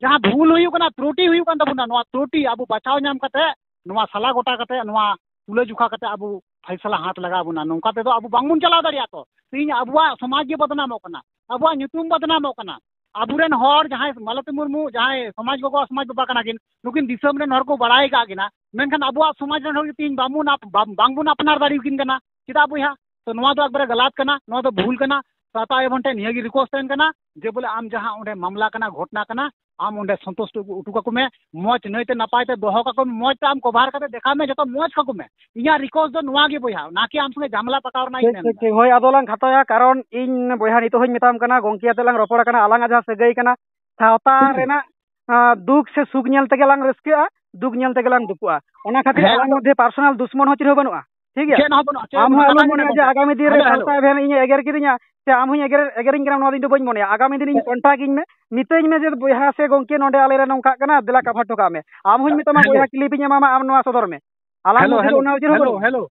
ᱡᱟᱦᱟᱸ ᱵᱷᱩᱞ ᱦᱩᱭᱩᱜ ᱠᱟᱱᱟ, ᱛᱨᱩᱴᱤ ᱦᱩᱭᱩᱜ ᱠᱟᱱ ᱛᱟᱵᱚᱱᱟ, ᱱᱚᱣᱟ ᱛᱨᱩᱴᱤ ᱟᱵᱚ ᱵᱟᱪᱷᱟᱣ ᱧᱟᱢ ᱠᱟᱛᱮ, ᱱᱚᱣᱟ ᱥᱟᱞᱟ ᱜᱚᱴᱟ ᱠᱟᱛᱮ, ᱱᱚᱣᱟ ᱛᱩᱞᱟᱹ ᱡᱚᱠᱷᱟ ᱠᱟᱛᱮ ᱟᱵᱚ ᱯᱷᱟᱭᱥᱟᱞᱟ ᱦᱟᱛ ᱞᱟᱜᱟᱣ ᱵᱚᱱᱟ᱾ ᱱᱚᱝᱠᱟ ᱛᱮᱫᱚ ᱟᱵᱚ ᱵᱟᱝᱵᱚᱱ ᱪᱟᱞᱟᱣ ᱫᱟᱲᱮᱭᱟᱜᱼᱟ᱾ ᱛᱚ ᱛᱮᱦᱮᱧ ᱟᱵᱚᱣᱟᱜ ᱥᱚᱢᱟᱡᱽ ᱜᱮ ᱵᱚᱫᱱᱟᱢᱚᱜ ᱠᱟᱱᱟ, ᱟᱵᱚᱣᱟᱜ ᱧᱩᱛᱩᱢ ᱵᱚᱫᱱᱟᱢᱚᱜ ᱠᱟᱱᱟ᱾ ᱟᱵᱚᱨᱮᱱ ᱦᱚᱲ ᱡᱟᱦᱟᱸᱭ ᱢᱟᱞᱚᱛᱤ ᱢᱩᱨᱢᱩ, ᱡᱟᱦᱟᱸᱭ ᱥᱚᱢᱟᱡᱽ ᱜᱚᱜᱚ, ᱥᱚᱢᱟᱡᱽ ᱵᱟᱵᱟ ᱠᱟᱱᱟ ᱠᱤᱱ, ᱱᱩᱠᱤᱱ ᱫᱤᱥᱚᱢ ᱨᱮᱱ ᱦᱚᱲ ᱠᱚ ᱵᱟᱲᱟᱭ ᱠᱟᱜ ᱠᱤᱱᱟ, ᱢᱮᱱᱠᱷᱟᱱ ᱟᱵᱚᱣᱟᱜ ᱥᱚᱢᱟᱡᱽ ᱨᱮᱱ ᱦᱚᱲ ᱜᱮ ᱛᱮᱦᱮᱧ ᱵᱟᱵᱚᱱ ᱟᱯ-, ᱵᱟᱢ-, ᱵᱟᱝᱵᱚᱱ ᱟᱯᱱᱟᱨ ᱫᱟᱲᱮᱭᱟᱠᱤᱱ ᱠᱟᱱᱟ᱾ ᱪᱮᱫᱟᱜ ᱵᱚᱭᱦᱟ? ᱛᱚ ᱱᱚᱣᱟ ᱫᱚ ᱮᱠᱵᱟᱨᱮ ᱜᱟᱞᱟᱛ ᱠᱟᱱᱟ, ᱱᱚᱣᱟ ᱫᱚ ᱵᱷᱩᱞ ᱠᱟᱱᱟ᱾ ᱥᱟᱶᱛᱟ ᱟᱭᱳ ᱵᱚᱱ ᱴᱷᱮᱱ ᱱᱤᱭᱟᱹ ᱜᱮ ᱨᱤᱠᱣᱮᱥᱴ ᱛᱟᱦᱮᱱ ᱠᱟᱱᱟ ᱡᱮ ᱵᱚᱞᱮ ᱟᱢ ᱡᱟᱦᱟᱸ ᱚᱸᱰᱮ ᱢᱟᱢᱞᱟ ᱠᱟᱱᱟ, ᱜᱷᱚᱴᱱᱟ ᱠᱟᱱᱟ, ᱟᱢ ᱚᱸᱰᱮ ᱥᱚᱱᱛᱩᱥᱴ ᱦᱚᱴᱚ ᱠᱟᱠᱚ ᱢᱮ, ᱢᱚᱡᱽ ᱱᱟᱹᱭᱛᱮ ᱱᱟᱯᱟᱭ ᱛᱮ ᱫᱚᱦᱚ ᱠᱟᱠᱚ ᱢᱮ, ᱢᱚᱡᱽ ᱛᱮ ᱟᱢ ᱠᱚᱵᱷᱟᱨ ᱠᱟᱛᱮ ᱫᱮᱠᱷᱟᱣ ᱢᱮ, ᱡᱚᱛᱚ ᱢᱚᱡᱽ ᱠᱟᱠᱚ ᱢᱮ᱾ ᱤᱧᱟᱹᱜ ᱨᱤᱠᱣᱮᱥᱴ ᱫᱚ ᱱᱚᱣᱟ ᱜᱮ ᱵᱚᱭᱦᱟ, ᱱᱟᱠᱤ ᱟᱢ ᱥᱚᱸᱜᱮ ᱡᱷᱟᱢᱮᱞᱟ ᱯᱟᱠᱟᱣ ᱨᱮᱱᱟᱜ ᱤᱧ ᱴᱷᱤᱠ, ᱢᱮᱱ ᱴᱷᱤᱠ, ᱮᱫᱟ᱾ ᱴᱷᱤᱠ᱾ ᱦᱳᱭ, ᱟᱫᱚ ᱞᱟᱝ ᱠᱷᱟᱴᱚᱭᱟ, ᱠᱟᱨᱚᱱ ᱤᱧ ᱵᱚᱭᱦᱟ ᱱᱤᱛᱚᱜ ᱦᱚᱸᱧ ᱢᱮᱛᱟᱢ ᱠᱟᱱᱟ, ᱜᱚᱝᱠᱮ ᱟᱛᱮ ᱞᱟᱝ ᱨᱚᱯᱚᱲ ᱠᱟᱱᱟ, ᱟᱞᱟᱝᱟᱜ ᱡᱟᱦᱟᱸ ᱥᱟᱹᱜᱟᱹᱭ ᱠᱟᱱᱟ, ᱥᱟᱶᱛᱟ ᱦᱩᱸ᱾ ᱨᱮᱱᱟᱜ, ᱟᱸ, ᱫᱩᱠ ᱥᱮ ᱥᱩᱠ ᱧᱮᱞ ᱛᱮᱜᱮ ᱞᱟᱝ ᱨᱟᱹᱥᱠᱟᱹᱜᱼᱟ, ᱫᱩᱠ ᱧᱮᱞ ᱛᱮᱜᱮ ᱞᱟᱝ ᱫᱩᱠᱩᱜᱼᱟ᱾ ᱚᱱᱟ ᱠᱷᱟᱹᱛᱤᱨ ᱦᱮᱸ, ᱟᱞᱟᱝ ᱟᱫᱚ ᱢᱚᱫᱽᱫᱷᱮ ᱯᱟᱨᱥᱚᱱᱟᱞ ᱫᱩᱥᱢᱚᱱ ᱦᱚᱸ ᱪᱮᱫ ᱦᱚᱸ ᱵᱟᱹᱱᱩᱜᱼᱟ, ᱴᱷᱤᱠ ᱜᱮᱭᱟ? ᱪᱮᱫ ᱦᱚᱸ ᱵᱟᱹᱱᱩᱜᱼᱟ, ᱪᱮᱫ ᱦᱚᱸ ᱟᱢ ᱦᱚᱸ ᱵᱟᱹᱱᱩᱜᱼᱟ, ᱟᱞᱚᱢ ᱠᱟᱛᱷᱟᱧ ᱢᱚᱱᱮᱭᱟ ᱢᱮᱱ ᱡᱮ ᱫᱟ᱾ ᱟᱜᱟᱢᱤ ᱫᱤᱱ ᱨᱮ ᱦᱮᱞᱳ, ᱦᱮᱞᱳ᱾ ᱥᱟᱶᱛᱟ ᱮᱵᱷᱮᱱ ᱤᱧᱮ ᱮᱜᱮᱨ ᱠᱤᱫᱤᱧᱟ ᱥᱮ ᱟᱢ ᱦᱚᱸᱧ ᱮᱜᱮᱨ, ᱮᱜᱮᱨᱤᱧ ᱠᱟᱱᱟ, ᱱᱚᱣᱟ ᱫᱚ ᱤᱧ ᱫᱚ ᱵᱟᱹᱧ ᱢᱚᱱᱮᱭᱟ᱾ ᱟᱜᱟᱢᱤ ᱫᱤᱱ ᱤᱧ ᱦᱮᱸ᱾ ᱠᱚᱱᱴᱟᱠᱴ ᱤᱧ ᱢᱮ, ᱢᱤᱛᱟᱹᱧ ᱢᱮ ᱡᱮ ᱵᱚᱭᱦᱟ ᱥᱮ ᱜᱚᱝᱠᱮ ᱱᱚᱰᱮ ᱟᱞᱮ ᱨᱮ ᱱᱚᱝᱠᱟᱜ ᱠᱟᱱᱟ, ᱫᱮᱞᱟ ᱠᱟᱵᱷᱟᱨ ᱦᱚᱴᱚ ᱠᱟᱜ ᱢᱮ᱾ ᱟᱢ ᱦᱚᱸᱧ ᱢᱮᱛᱟᱢᱟ ᱦᱮᱞᱳ᱾ ᱵᱚᱭᱦᱟ ᱠᱞᱤᱯ ᱤᱧ ᱮᱢᱟᱢᱟ, ᱟᱢ ᱱᱚᱣᱟ ᱥᱚᱫᱚᱨ ᱢᱮ᱾ ᱟᱞᱟᱝ ᱦᱮᱞᱳ, ᱢᱚᱫᱽᱫᱷᱮ ᱫᱚ ᱦᱮᱞᱳ, ᱚᱱᱟ ᱩᱪᱤᱛ ᱦᱚᱸ ᱦᱮᱞᱳ, ᱵᱟᱹᱱᱩᱜᱼᱟ᱾ ᱦᱮᱞᱳ᱾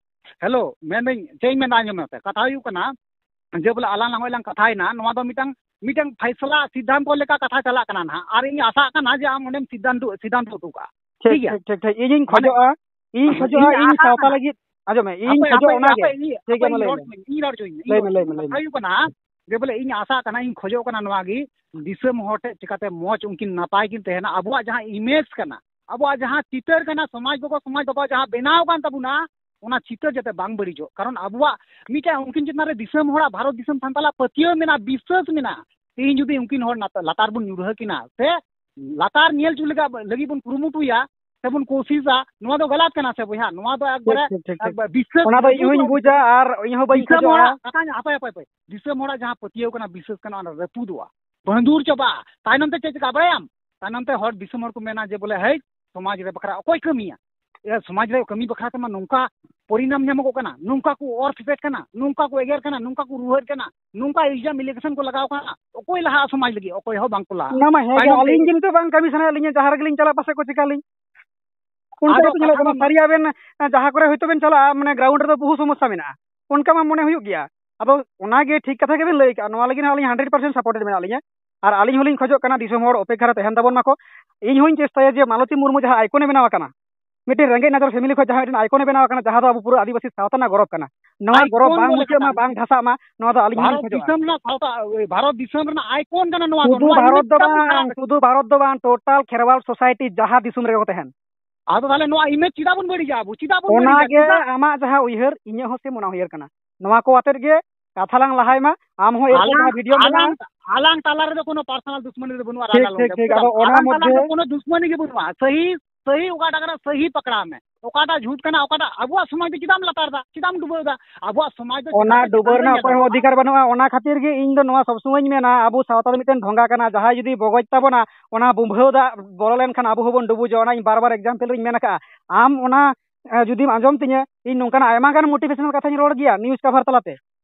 ᱦᱮᱞᱳ, ᱢᱮᱱᱫᱟᱹᱧ, ᱪᱮᱫ ᱤᱧ ᱢᱮᱱᱫᱟ, ᱟᱸᱡᱚᱢ ᱢᱮ ᱥᱮ᱾ ᱠᱟᱛᱷᱟ ᱦᱩᱭᱩᱜ ᱠᱟᱱᱟ, ᱡᱮ ᱵᱚᱞᱮ ᱟᱞᱟᱝ ᱱᱚᱜᱼᱚᱭ ᱞᱟᱝ ᱠᱟᱛᱷᱟᱭᱮᱱᱟ, ᱱᱚᱣᱟ ᱫᱚ ᱢᱤᱫᱴᱟᱝ, ᱢᱤᱫᱴᱟᱝ ᱯᱷᱟᱭᱥᱟᱞᱟ ᱥᱤᱫᱽᱫᱷᱟᱱᱛᱚ ᱞᱮᱠᱟ ᱠᱟᱛᱷᱟ ᱪᱟᱞᱟᱜ ᱠᱟᱱᱟ ᱱᱟᱦᱟᱜ, ᱟᱨ ᱤᱧ ᱟᱥᱟᱜ ᱠᱟᱱᱟ ᱡᱮ ᱟᱢ ᱚᱸᱰᱮᱢ ᱥᱤᱫᱽᱫᱷᱟᱱᱛᱚ, ᱥᱤᱫᱽᱫᱷᱟᱱᱛᱚ ᱦᱚᱴᱚ ᱠᱟᱜᱼᱟ᱾ ᱴᱷᱤᱠ, ᱴᱷᱤᱠ ᱜᱮᱭᱟ? ᱴᱷᱤᱠ, ᱴᱷᱤᱠ, ᱴᱷᱤᱠ᱾ ᱤᱧᱤᱧ ᱢᱟᱱᱮ ᱠᱷᱚᱡᱚᱜᱼᱟ, ᱤᱧ ᱠᱷᱚᱡᱚᱜᱼᱟ, ᱤᱧ ᱤᱧ ᱟᱥᱟᱜ ᱥᱟᱶᱛᱟ ᱠᱟᱱᱟ᱾ ᱞᱟᱹᱜᱤᱫ, ᱟᱸᱡᱚᱢ ᱢᱮ, ᱤᱧ ᱦᱟᱯᱮ, ᱠᱷᱚᱡᱚᱜ ᱦᱟᱯᱮ, ᱚᱱᱟᱜᱮ᱾ ᱦᱟᱯᱮ, ᱤᱧ, ᱴᱷᱤᱠ ᱦᱟᱯᱮ, ᱜᱮᱭᱟ, ᱢᱟ ᱤᱧ ᱞᱟᱹᱭ ᱨᱚᱲ ᱢᱮ᱾ ᱦᱚᱪᱚᱧ, ᱤᱧ ᱨᱚᱲ ᱦᱚᱪᱚᱧ, ᱤᱧ ᱞᱟᱹᱭ ᱨᱚᱲ ᱢᱮ, ᱞᱟᱹᱭ ᱦᱚᱪᱚᱧ᱾ ᱢᱮ, ᱞᱟᱹᱭ ᱢᱮ, ᱠᱟᱛᱷᱟ ᱞᱟᱹᱭ ᱢᱮ᱾ ᱦᱩᱭᱩᱜ ᱠᱟᱱᱟ, ᱡᱮ ᱵᱚᱞᱮ ᱤᱧ ᱟᱥᱟᱜ ᱠᱟᱱᱟ, ᱤᱧ ᱠᱷᱚᱡᱚᱜ ᱠᱟᱱᱟ ᱱᱚᱣᱟ ᱜᱮ, ᱫᱤᱥᱚᱢ ᱦᱚᱲ ᱴᱷᱮᱡ ᱪᱤᱠᱟᱛᱮ ᱢᱚᱡᱽ ᱩᱱᱠᱤᱱ ᱱᱟᱯᱟᱭ ᱠᱤᱱ ᱛᱟᱦᱮᱱᱟ, ᱟᱵᱚᱣᱟᱜ ᱡᱟᱦᱟᱸ ᱤᱢᱮᱡᱽ ᱠᱟᱱᱟ, ᱟᱵᱚᱣᱟᱜ ᱡᱟᱦᱟᱸ ᱪᱤᱛᱟᱹᱨ ᱠᱟᱱᱟ, ᱥᱚᱢᱟᱡᱽ ᱜᱚᱜᱚ, ᱥᱚᱢᱟᱡᱽ ᱵᱟᱵᱟ ᱡᱟᱦᱟᱸ ᱵᱮᱱᱟᱣ ᱠᱟᱱ ᱛᱟᱵᱚᱱᱟ, ᱚᱱᱟ ᱪᱤᱛᱟᱹᱨ ᱡᱟᱛᱮ ᱵᱟᱝ ᱵᱟᱹᱲᱤᱡᱚᱜ᱾ ᱠᱟᱨᱚᱱ ᱟᱵᱚᱣᱟᱜ ᱢᱤᱫᱴᱟᱝ ᱩᱱᱠᱤᱱ ᱪᱮᱛᱟᱱ ᱨᱮ ᱫᱤᱥᱚᱢ ᱦᱚᱲᱟᱜ, ᱵᱷᱟᱨᱚᱛ ᱫᱤᱥᱚᱢ ᱥᱟᱱᱛᱟᱞᱟᱜ ᱯᱟᱹᱛᱭᱟᱹᱣ ᱢᱮᱱᱟᱜᱼᱟ, ᱵᱤᱥᱥᱟᱹᱥ ᱢᱮᱱᱟᱜᱼᱟ᱾ ᱛᱮᱦᱤᱧ ᱡᱩᱫᱤ ᱩᱱᱠᱤᱱ ᱦᱚᱲ ᱱᱟᱛ-, ᱞᱟᱛᱟᱨ ᱵᱚᱱ ᱧᱩᱨᱦᱟᱹ ᱠᱤᱱᱟ ᱥᱮ ᱞᱟᱛᱟᱨ ᱧᱮᱞ ᱦᱚᱪᱚ ᱞᱟᱹᱜᱤᱫ, ᱞᱟᱹᱜᱤᱫ ᱵᱚᱱ ᱠᱩᱨᱩᱢᱩᱴᱩᱭᱟ ᱥᱮᱵᱚᱱ ᱠᱳᱥᱤᱥᱟ, ᱱᱚᱣᱟ ᱫᱚ ᱜᱟᱞᱟᱛ ᱠᱟᱱᱟ ᱥᱮ ᱵᱚᱭᱦᱟ? ᱱᱚᱣᱟ ᱫᱚ ᱴᱷᱤᱠ, ᱮᱠᱵᱟᱨᱮ, ᱴᱷᱤᱠ, ᱴᱷᱤᱠ, ᱴᱷᱤᱠ᱾ ᱮᱠᱵᱟᱨᱮ ᱵᱤᱥᱥᱟᱹᱥ ᱚᱱᱟ ᱫᱚ ᱤᱧ ᱦᱚᱸᱧ ᱨᱟᱹᱯᱩᱫᱚᱜᱼᱟ᱾ ᱵᱩᱡᱟ ᱟᱨ ᱤᱧ ᱦᱚᱸ ᱵᱟᱹᱧ ᱫᱤᱥᱚᱢ ᱠᱷᱚᱡᱚᱜᱼᱟ᱾ ᱦᱚᱲᱟᱜ ᱠᱟᱛᱷᱟᱧ, ᱦᱟᱯᱮ, ᱦᱟᱯᱮ, ᱦᱟᱯᱮ᱾ ᱫᱤᱥᱚᱢ ᱦᱚᱲᱟᱜ ᱡᱟᱦᱟᱸ ᱯᱟᱹᱛᱭᱟᱹᱣ ᱠᱟᱱᱟ, ᱵᱤᱥᱥᱟᱹᱥ ᱠᱟᱱᱟ, ᱚᱱᱟ ᱨᱟᱹᱯᱩᱫᱚᱜᱼᱟ, ᱵᱷᱟᱺᱫᱩᱨ ᱪᱟᱵᱟᱜᱼᱟ᱾ ᱛᱟᱭᱱᱚᱢ ᱛᱮ ᱪᱮᱫ ᱪᱤᱠᱟ ᱵᱟᱲᱟᱭᱟᱢ? ᱛᱟᱭᱱᱚᱢ ᱛᱮ ᱦᱚᱲ, ᱫᱤᱥᱚᱢ ᱦᱚᱲ ᱠᱚ ᱢᱮᱱᱟ ᱡᱮ ᱵᱚᱞᱮ, "ᱦᱮᱭ, ᱥᱚᱢᱟᱡᱽ ᱨᱮ ᱵᱟᱠᱷᱨᱟ ᱚᱠᱚᱭ ᱠᱟᱹᱢᱤᱭᱟ? ᱮ, ᱥᱚᱢᱟᱡᱽ ᱨᱮ ᱠᱟᱹᱢᱤ ᱵᱟᱠᱷᱨᱟ ᱛᱮᱢᱟ ᱱᱚᱝᱠᱟ ᱯᱚᱨᱤᱱᱟᱢ ᱧᱟᱢᱚᱜᱚᱜ ᱠᱟᱱᱟ, ᱱᱚᱝᱠᱟ ᱠᱚ ᱚᱨ ᱯᱷᱮᱯᱮᱫ ᱠᱟᱱᱟ, ᱱᱚᱝᱠᱟ ᱠᱚ ᱮᱜᱮᱨ ᱠᱟᱱᱟ, ᱱᱚᱝᱠᱟ ᱠᱚ ᱨᱩᱣᱟᱹᱲ ᱠᱟᱱᱟ, ᱱᱚᱝᱠᱟ ᱤᱞᱡᱟᱢ ᱟᱞᱤᱜᱮᱥᱚᱱ ᱠᱚ ᱞᱟᱜᱟᱣ ᱠᱟᱱᱟ, ᱚᱠᱚᱭ ᱞᱟᱦᱟᱜᱼᱟ ᱥᱚᱢᱟᱡᱽ ᱞᱟᱹᱜᱤᱫ? ᱚᱠᱚᱭ ᱦᱚᱸ ᱵᱟᱝ ᱠᱚ ᱞᱟᱦᱟᱜᱼᱟ᱾ ᱚᱱᱟ ᱢᱟ ᱦᱮᱸ ᱜᱮ, ᱛᱟᱭᱱᱚᱢ ᱛᱮ ᱟᱹᱞᱤᱧ ᱜᱮ ᱱᱤᱛᱚᱜ ᱵᱟᱝ ᱠᱟᱹᱢᱤ ᱥᱟᱱᱟᱭᱮᱫ ᱞᱤᱧᱟ, ᱡᱟᱦᱟᱸ ᱨᱮᱜᱮ ᱞᱤᱧ ᱪᱟᱞᱟᱜ ᱯᱟᱥᱮᱡ ᱠᱚ ᱪᱮᱠᱟ ᱞᱤᱧ᱾ ᱚᱱᱠᱟ ᱟᱫᱚ ᱜᱮᱛᱚ ᱧᱮᱞᱚᱜ ᱠᱟᱛᱷᱟ ᱠᱟᱱᱟ, ᱢᱟ ᱥᱟᱹᱨᱤ ᱟᱵᱮᱱ ᱡᱟᱦᱟᱸ ᱠᱚᱨᱮ ᱦᱚᱭᱛᱳ ᱵᱮᱱ ᱪᱟᱞᱟᱜᱼᱟ, ᱢᱟᱱᱮ ground ᱨᱮᱫᱚ ᱵᱚᱦᱩ ᱥᱚᱢᱚᱥᱥᱟ ᱢᱮᱱᱟᱜᱼᱟ, ᱚᱱᱠᱟ ᱢᱟ ᱢᱚᱱᱮ ᱦᱩᱭᱩᱜ ᱜᱮᱭᱟ᱾ ᱟᱫᱚ ᱚᱱᱟᱜᱮ ᱴᱷᱤᱠ ᱠᱟᱛᱷᱟ ᱜᱮᱵᱮᱱ ᱞᱟᱹᱭ ᱠᱟᱜᱼᱟ, ᱱᱚᱣᱟ ᱞᱟᱹᱜᱤᱫ ᱦᱚᱸ ᱟᱹᱞᱤᱧ hundred percent support ᱨᱮ ᱢᱮᱱᱟᱜ ᱞᱤᱧᱟ᱾ ᱟᱨ ᱟᱹᱞᱤᱧ ᱦᱚᱸᱞᱤᱧ ᱠᱷᱚᱡᱚᱜ ᱠᱟᱱᱟ ᱫᱤᱥᱚᱢ ᱦᱚᱲ ᱚᱯᱮᱠᱠᱷᱟ ᱨᱮ ᱛᱟᱦᱮᱱ ᱛᱟᱵᱚᱱ ᱢᱟᱠᱚ᱾ ᱤᱧ ᱦᱚᱸᱧ ᱪᱮᱥᱴᱟᱭᱟ ᱡᱮ ᱢᱟᱞᱚᱛᱤ ᱢᱩᱨᱢᱩ ᱡᱟᱦᱟᱸ icon ᱮ ᱵᱮᱱᱟᱣ ᱟᱠᱟᱱᱟ, ᱢᱤᱫᱴᱮᱱ ᱨᱮᱸᱜᱮᱡ ᱱᱟᱪᱟᱨ family ᱠᱷᱚᱱ ᱡᱟᱦᱟᱸ ᱢᱤᱫᱴᱮᱱ icon ᱮ ᱵᱮᱱᱟᱣ ᱟᱠᱟᱱᱟ, ᱡᱟᱦᱟᱸ ᱫᱚ ᱟᱵᱚ ᱯᱩᱨᱟᱹ ᱟᱹᱫᱤᱵᱟᱹᱥᱤ ᱥᱟᱶᱛᱟ ᱨᱮᱱᱟᱜ ᱜᱚᱨᱚᱵᱽ ᱠᱟᱱᱟ, ᱱᱚᱣᱟ ᱜᱚᱨᱚᱵᱽ icon ᱵᱟᱝ ᱵᱚᱞᱮ ᱢᱩᱪᱟᱹᱫ ᱢᱟ, ᱠᱟᱱᱟ᱾ ᱵᱟᱝ ᱫᱷᱟᱥᱟᱜ ᱢᱟ, ᱱᱚᱣᱟ ᱫᱚ ᱟᱹᱞᱤᱧ ᱦᱚᱸᱞᱤᱧ ᱵᱷᱟᱨᱚᱛ ᱠᱷᱚᱡᱚᱜᱼᱟ᱾ ᱫᱤᱥᱚᱢ ᱨᱮᱱᱟᱜ ᱥᱟᱶᱛᱟ, ᱳᱭ ᱵᱷᱟᱨᱚᱛ ᱫᱤᱥᱚᱢ ᱨᱮᱱᱟᱜ icon ᱠᱟᱱᱟ ᱱᱚᱣᱟ ᱫᱚ᱾ ᱥᱩᱫᱷᱩ ᱱᱚᱣᱟ ᱵᱷᱟᱨᱚᱛ image ᱫᱚ ᱪᱮᱫᱟᱜ ᱵᱚᱱ ᱵᱟᱝ, ᱠᱷᱟᱨᱟᱯ ᱥᱩᱫᱷᱩ ᱵᱷᱟᱨᱚᱛ ᱫᱚ ᱵᱟᱝ, total ᱠᱷᱮᱨᱣᱟᱞ society ᱡᱟᱦᱟᱸ ᱫᱤᱥᱚᱢ ᱨᱮᱜᱮ ᱠᱚ ᱛᱟᱦᱮᱱ᱾ ᱟᱫᱚ ᱛᱟᱦᱚᱞᱮ ᱱᱚᱣᱟ image ᱪᱮᱫᱟᱜ ᱵᱚᱱ ᱵᱟᱹᱲᱤᱡᱟ? ᱟᱵᱚ ᱪᱮᱫᱟᱜ ᱵᱚᱱ ᱵᱟᱹᱲᱤᱡᱟ? ᱚᱱᱟᱜᱮ ᱪᱮᱫᱟᱜ? ᱟᱢᱟᱜ ᱡᱟᱦᱟᱸ ᱩᱭᱦᱟᱹᱨ, ᱤᱧᱟᱹᱜ ᱦᱚᱸ ᱥᱮᱢ ᱚᱱᱟ ᱩᱭᱦᱟᱹᱨ ᱠᱟᱱᱟ᱾ ᱱᱚᱣᱟ ᱠᱚ ᱟᱛᱮᱫ ᱜᱮ ᱠᱟᱛᱷᱟ ᱞᱟᱝ ᱞᱟᱦᱟᱭ ᱢᱟ᱾ ᱟᱢ ᱦᱚᱸ ᱮᱨᱯᱚᱨ ᱟᱞᱟᱝ, ᱡᱟᱦᱟᱸ video ᱢᱮᱱᱟᱜᱼᱟ᱾ ᱟᱞᱟᱝ, ᱟᱞᱟᱝ ᱛᱟᱞᱟ ᱨᱮᱫᱚ ᱠᱳᱱᱳ personal ᱫᱩᱥᱢᱟᱱᱤ ᱫᱚ ᱵᱟᱹᱱᱩᱜᱼᱟ, ᱴᱷᱤᱠ, ᱨᱟᱡᱟ ᱴᱷᱤᱠ, ᱞᱚᱝᱠᱮ, ᱴᱷᱤᱠ᱾ ᱵᱩᱡᱷᱟᱹᱣ? ᱟᱫᱚ ᱚᱱᱟ ᱟᱞᱟᱝ ᱛᱟᱞᱟ ᱢᱚᱫᱽᱫᱷᱮ ᱨᱮᱫᱚ ᱠᱳᱱᱳ ᱫᱩᱥᱢᱟᱱᱤ ᱜᱮ ᱵᱟᱹᱱᱩᱜᱼᱟ᱾ ᱥᱟᱹᱦᱤ, ᱥᱟᱹᱦᱤ ᱚᱠᱟᱴᱟᱜ ᱠᱟᱱᱟ, ᱥᱟᱹᱦᱤ ᱯᱟᱠᱲᱟᱣ ᱢᱮ᱾ ᱚᱠᱟᱴᱟᱜ ᱡᱷᱩᱴ ᱠᱟᱱᱟ, ᱚᱠᱟᱴᱟᱜ ᱟᱵᱚᱣᱟᱜ ᱥᱚᱢᱟᱡᱽ ᱫᱚ ᱪᱮᱫᱟᱜ ᱮᱢ ᱞᱟᱛᱟᱨ ᱫᱟ? ᱪᱮᱫᱟᱜ ᱮᱢ ᱰᱩᱵᱟᱹᱣ ᱫᱟ? ᱟᱵᱚᱣᱟᱜ ᱥᱚᱢᱟᱡᱽ ᱫᱚ ᱚᱱᱟ ᱪᱮᱛᱟᱱ ᱥᱮᱫ ᱰᱩᱵᱟᱹᱣ ᱪᱮᱛᱟᱱ ᱨᱮᱱᱟᱜ ᱥᱮᱫ ᱚᱠᱚᱭ ᱦᱚᱸ ᱧᱮᱞᱚᱜᱼᱟ᱾ ᱚᱫᱷᱤᱠᱟᱨ ᱵᱟᱹᱱᱩᱜᱼᱟ᱾ ᱚᱱᱟ ᱠᱷᱟᱹᱛᱤᱨ ᱜᱮ ᱤᱧ ᱫᱚ ᱱᱚᱣᱟ ᱥᱚᱵ ᱥᱚᱢᱚᱭᱤᱧ ᱢᱮᱱᱟ, ᱟᱵᱚ ᱥᱟᱶᱛᱟ ᱫᱚ ᱢᱤᱫᱴᱮᱱ ᱰᱷᱚᱸᱜᱟ ᱠᱟᱱᱟ, ᱡᱟᱦᱟᱸᱭ ᱡᱩᱫᱤ ᱵᱚᱜᱚᱡ ᱛᱟᱵᱚᱱᱟ, ᱚᱱᱟ ᱵᱩᱢᱵᱷᱟᱹᱣ ᱫᱟᱜ ᱵᱚᱞᱚ ᱞᱮᱱᱠᱷᱟᱱ ᱟᱵᱚ ᱦᱚᱸᱵᱚᱱ ᱰᱩᱵᱩᱡᱚᱜᱼᱟ᱾ ᱚᱱᱟ ᱤᱧ ᱵᱟᱨ ᱵᱟᱨ example ᱨᱤᱧ ᱢᱮᱱ ᱟᱠᱟᱫᱼᱟ᱾ ᱟᱢ ᱚᱱᱟ, ᱮ, ᱡᱩᱫᱤᱢ ᱟᱸᱡᱚᱢ ᱛᱤᱧᱟᱹ, ᱤᱧ ᱱᱚᱝᱠᱟᱱᱟᱜ ᱟᱭᱢᱟ ᱜᱟᱱ motivational ᱠᱟᱛᱷᱟᱧ ᱨᱚᱲ ᱜᱮᱭᱟ news cover ᱛᱟᱞᱟᱛᱮ,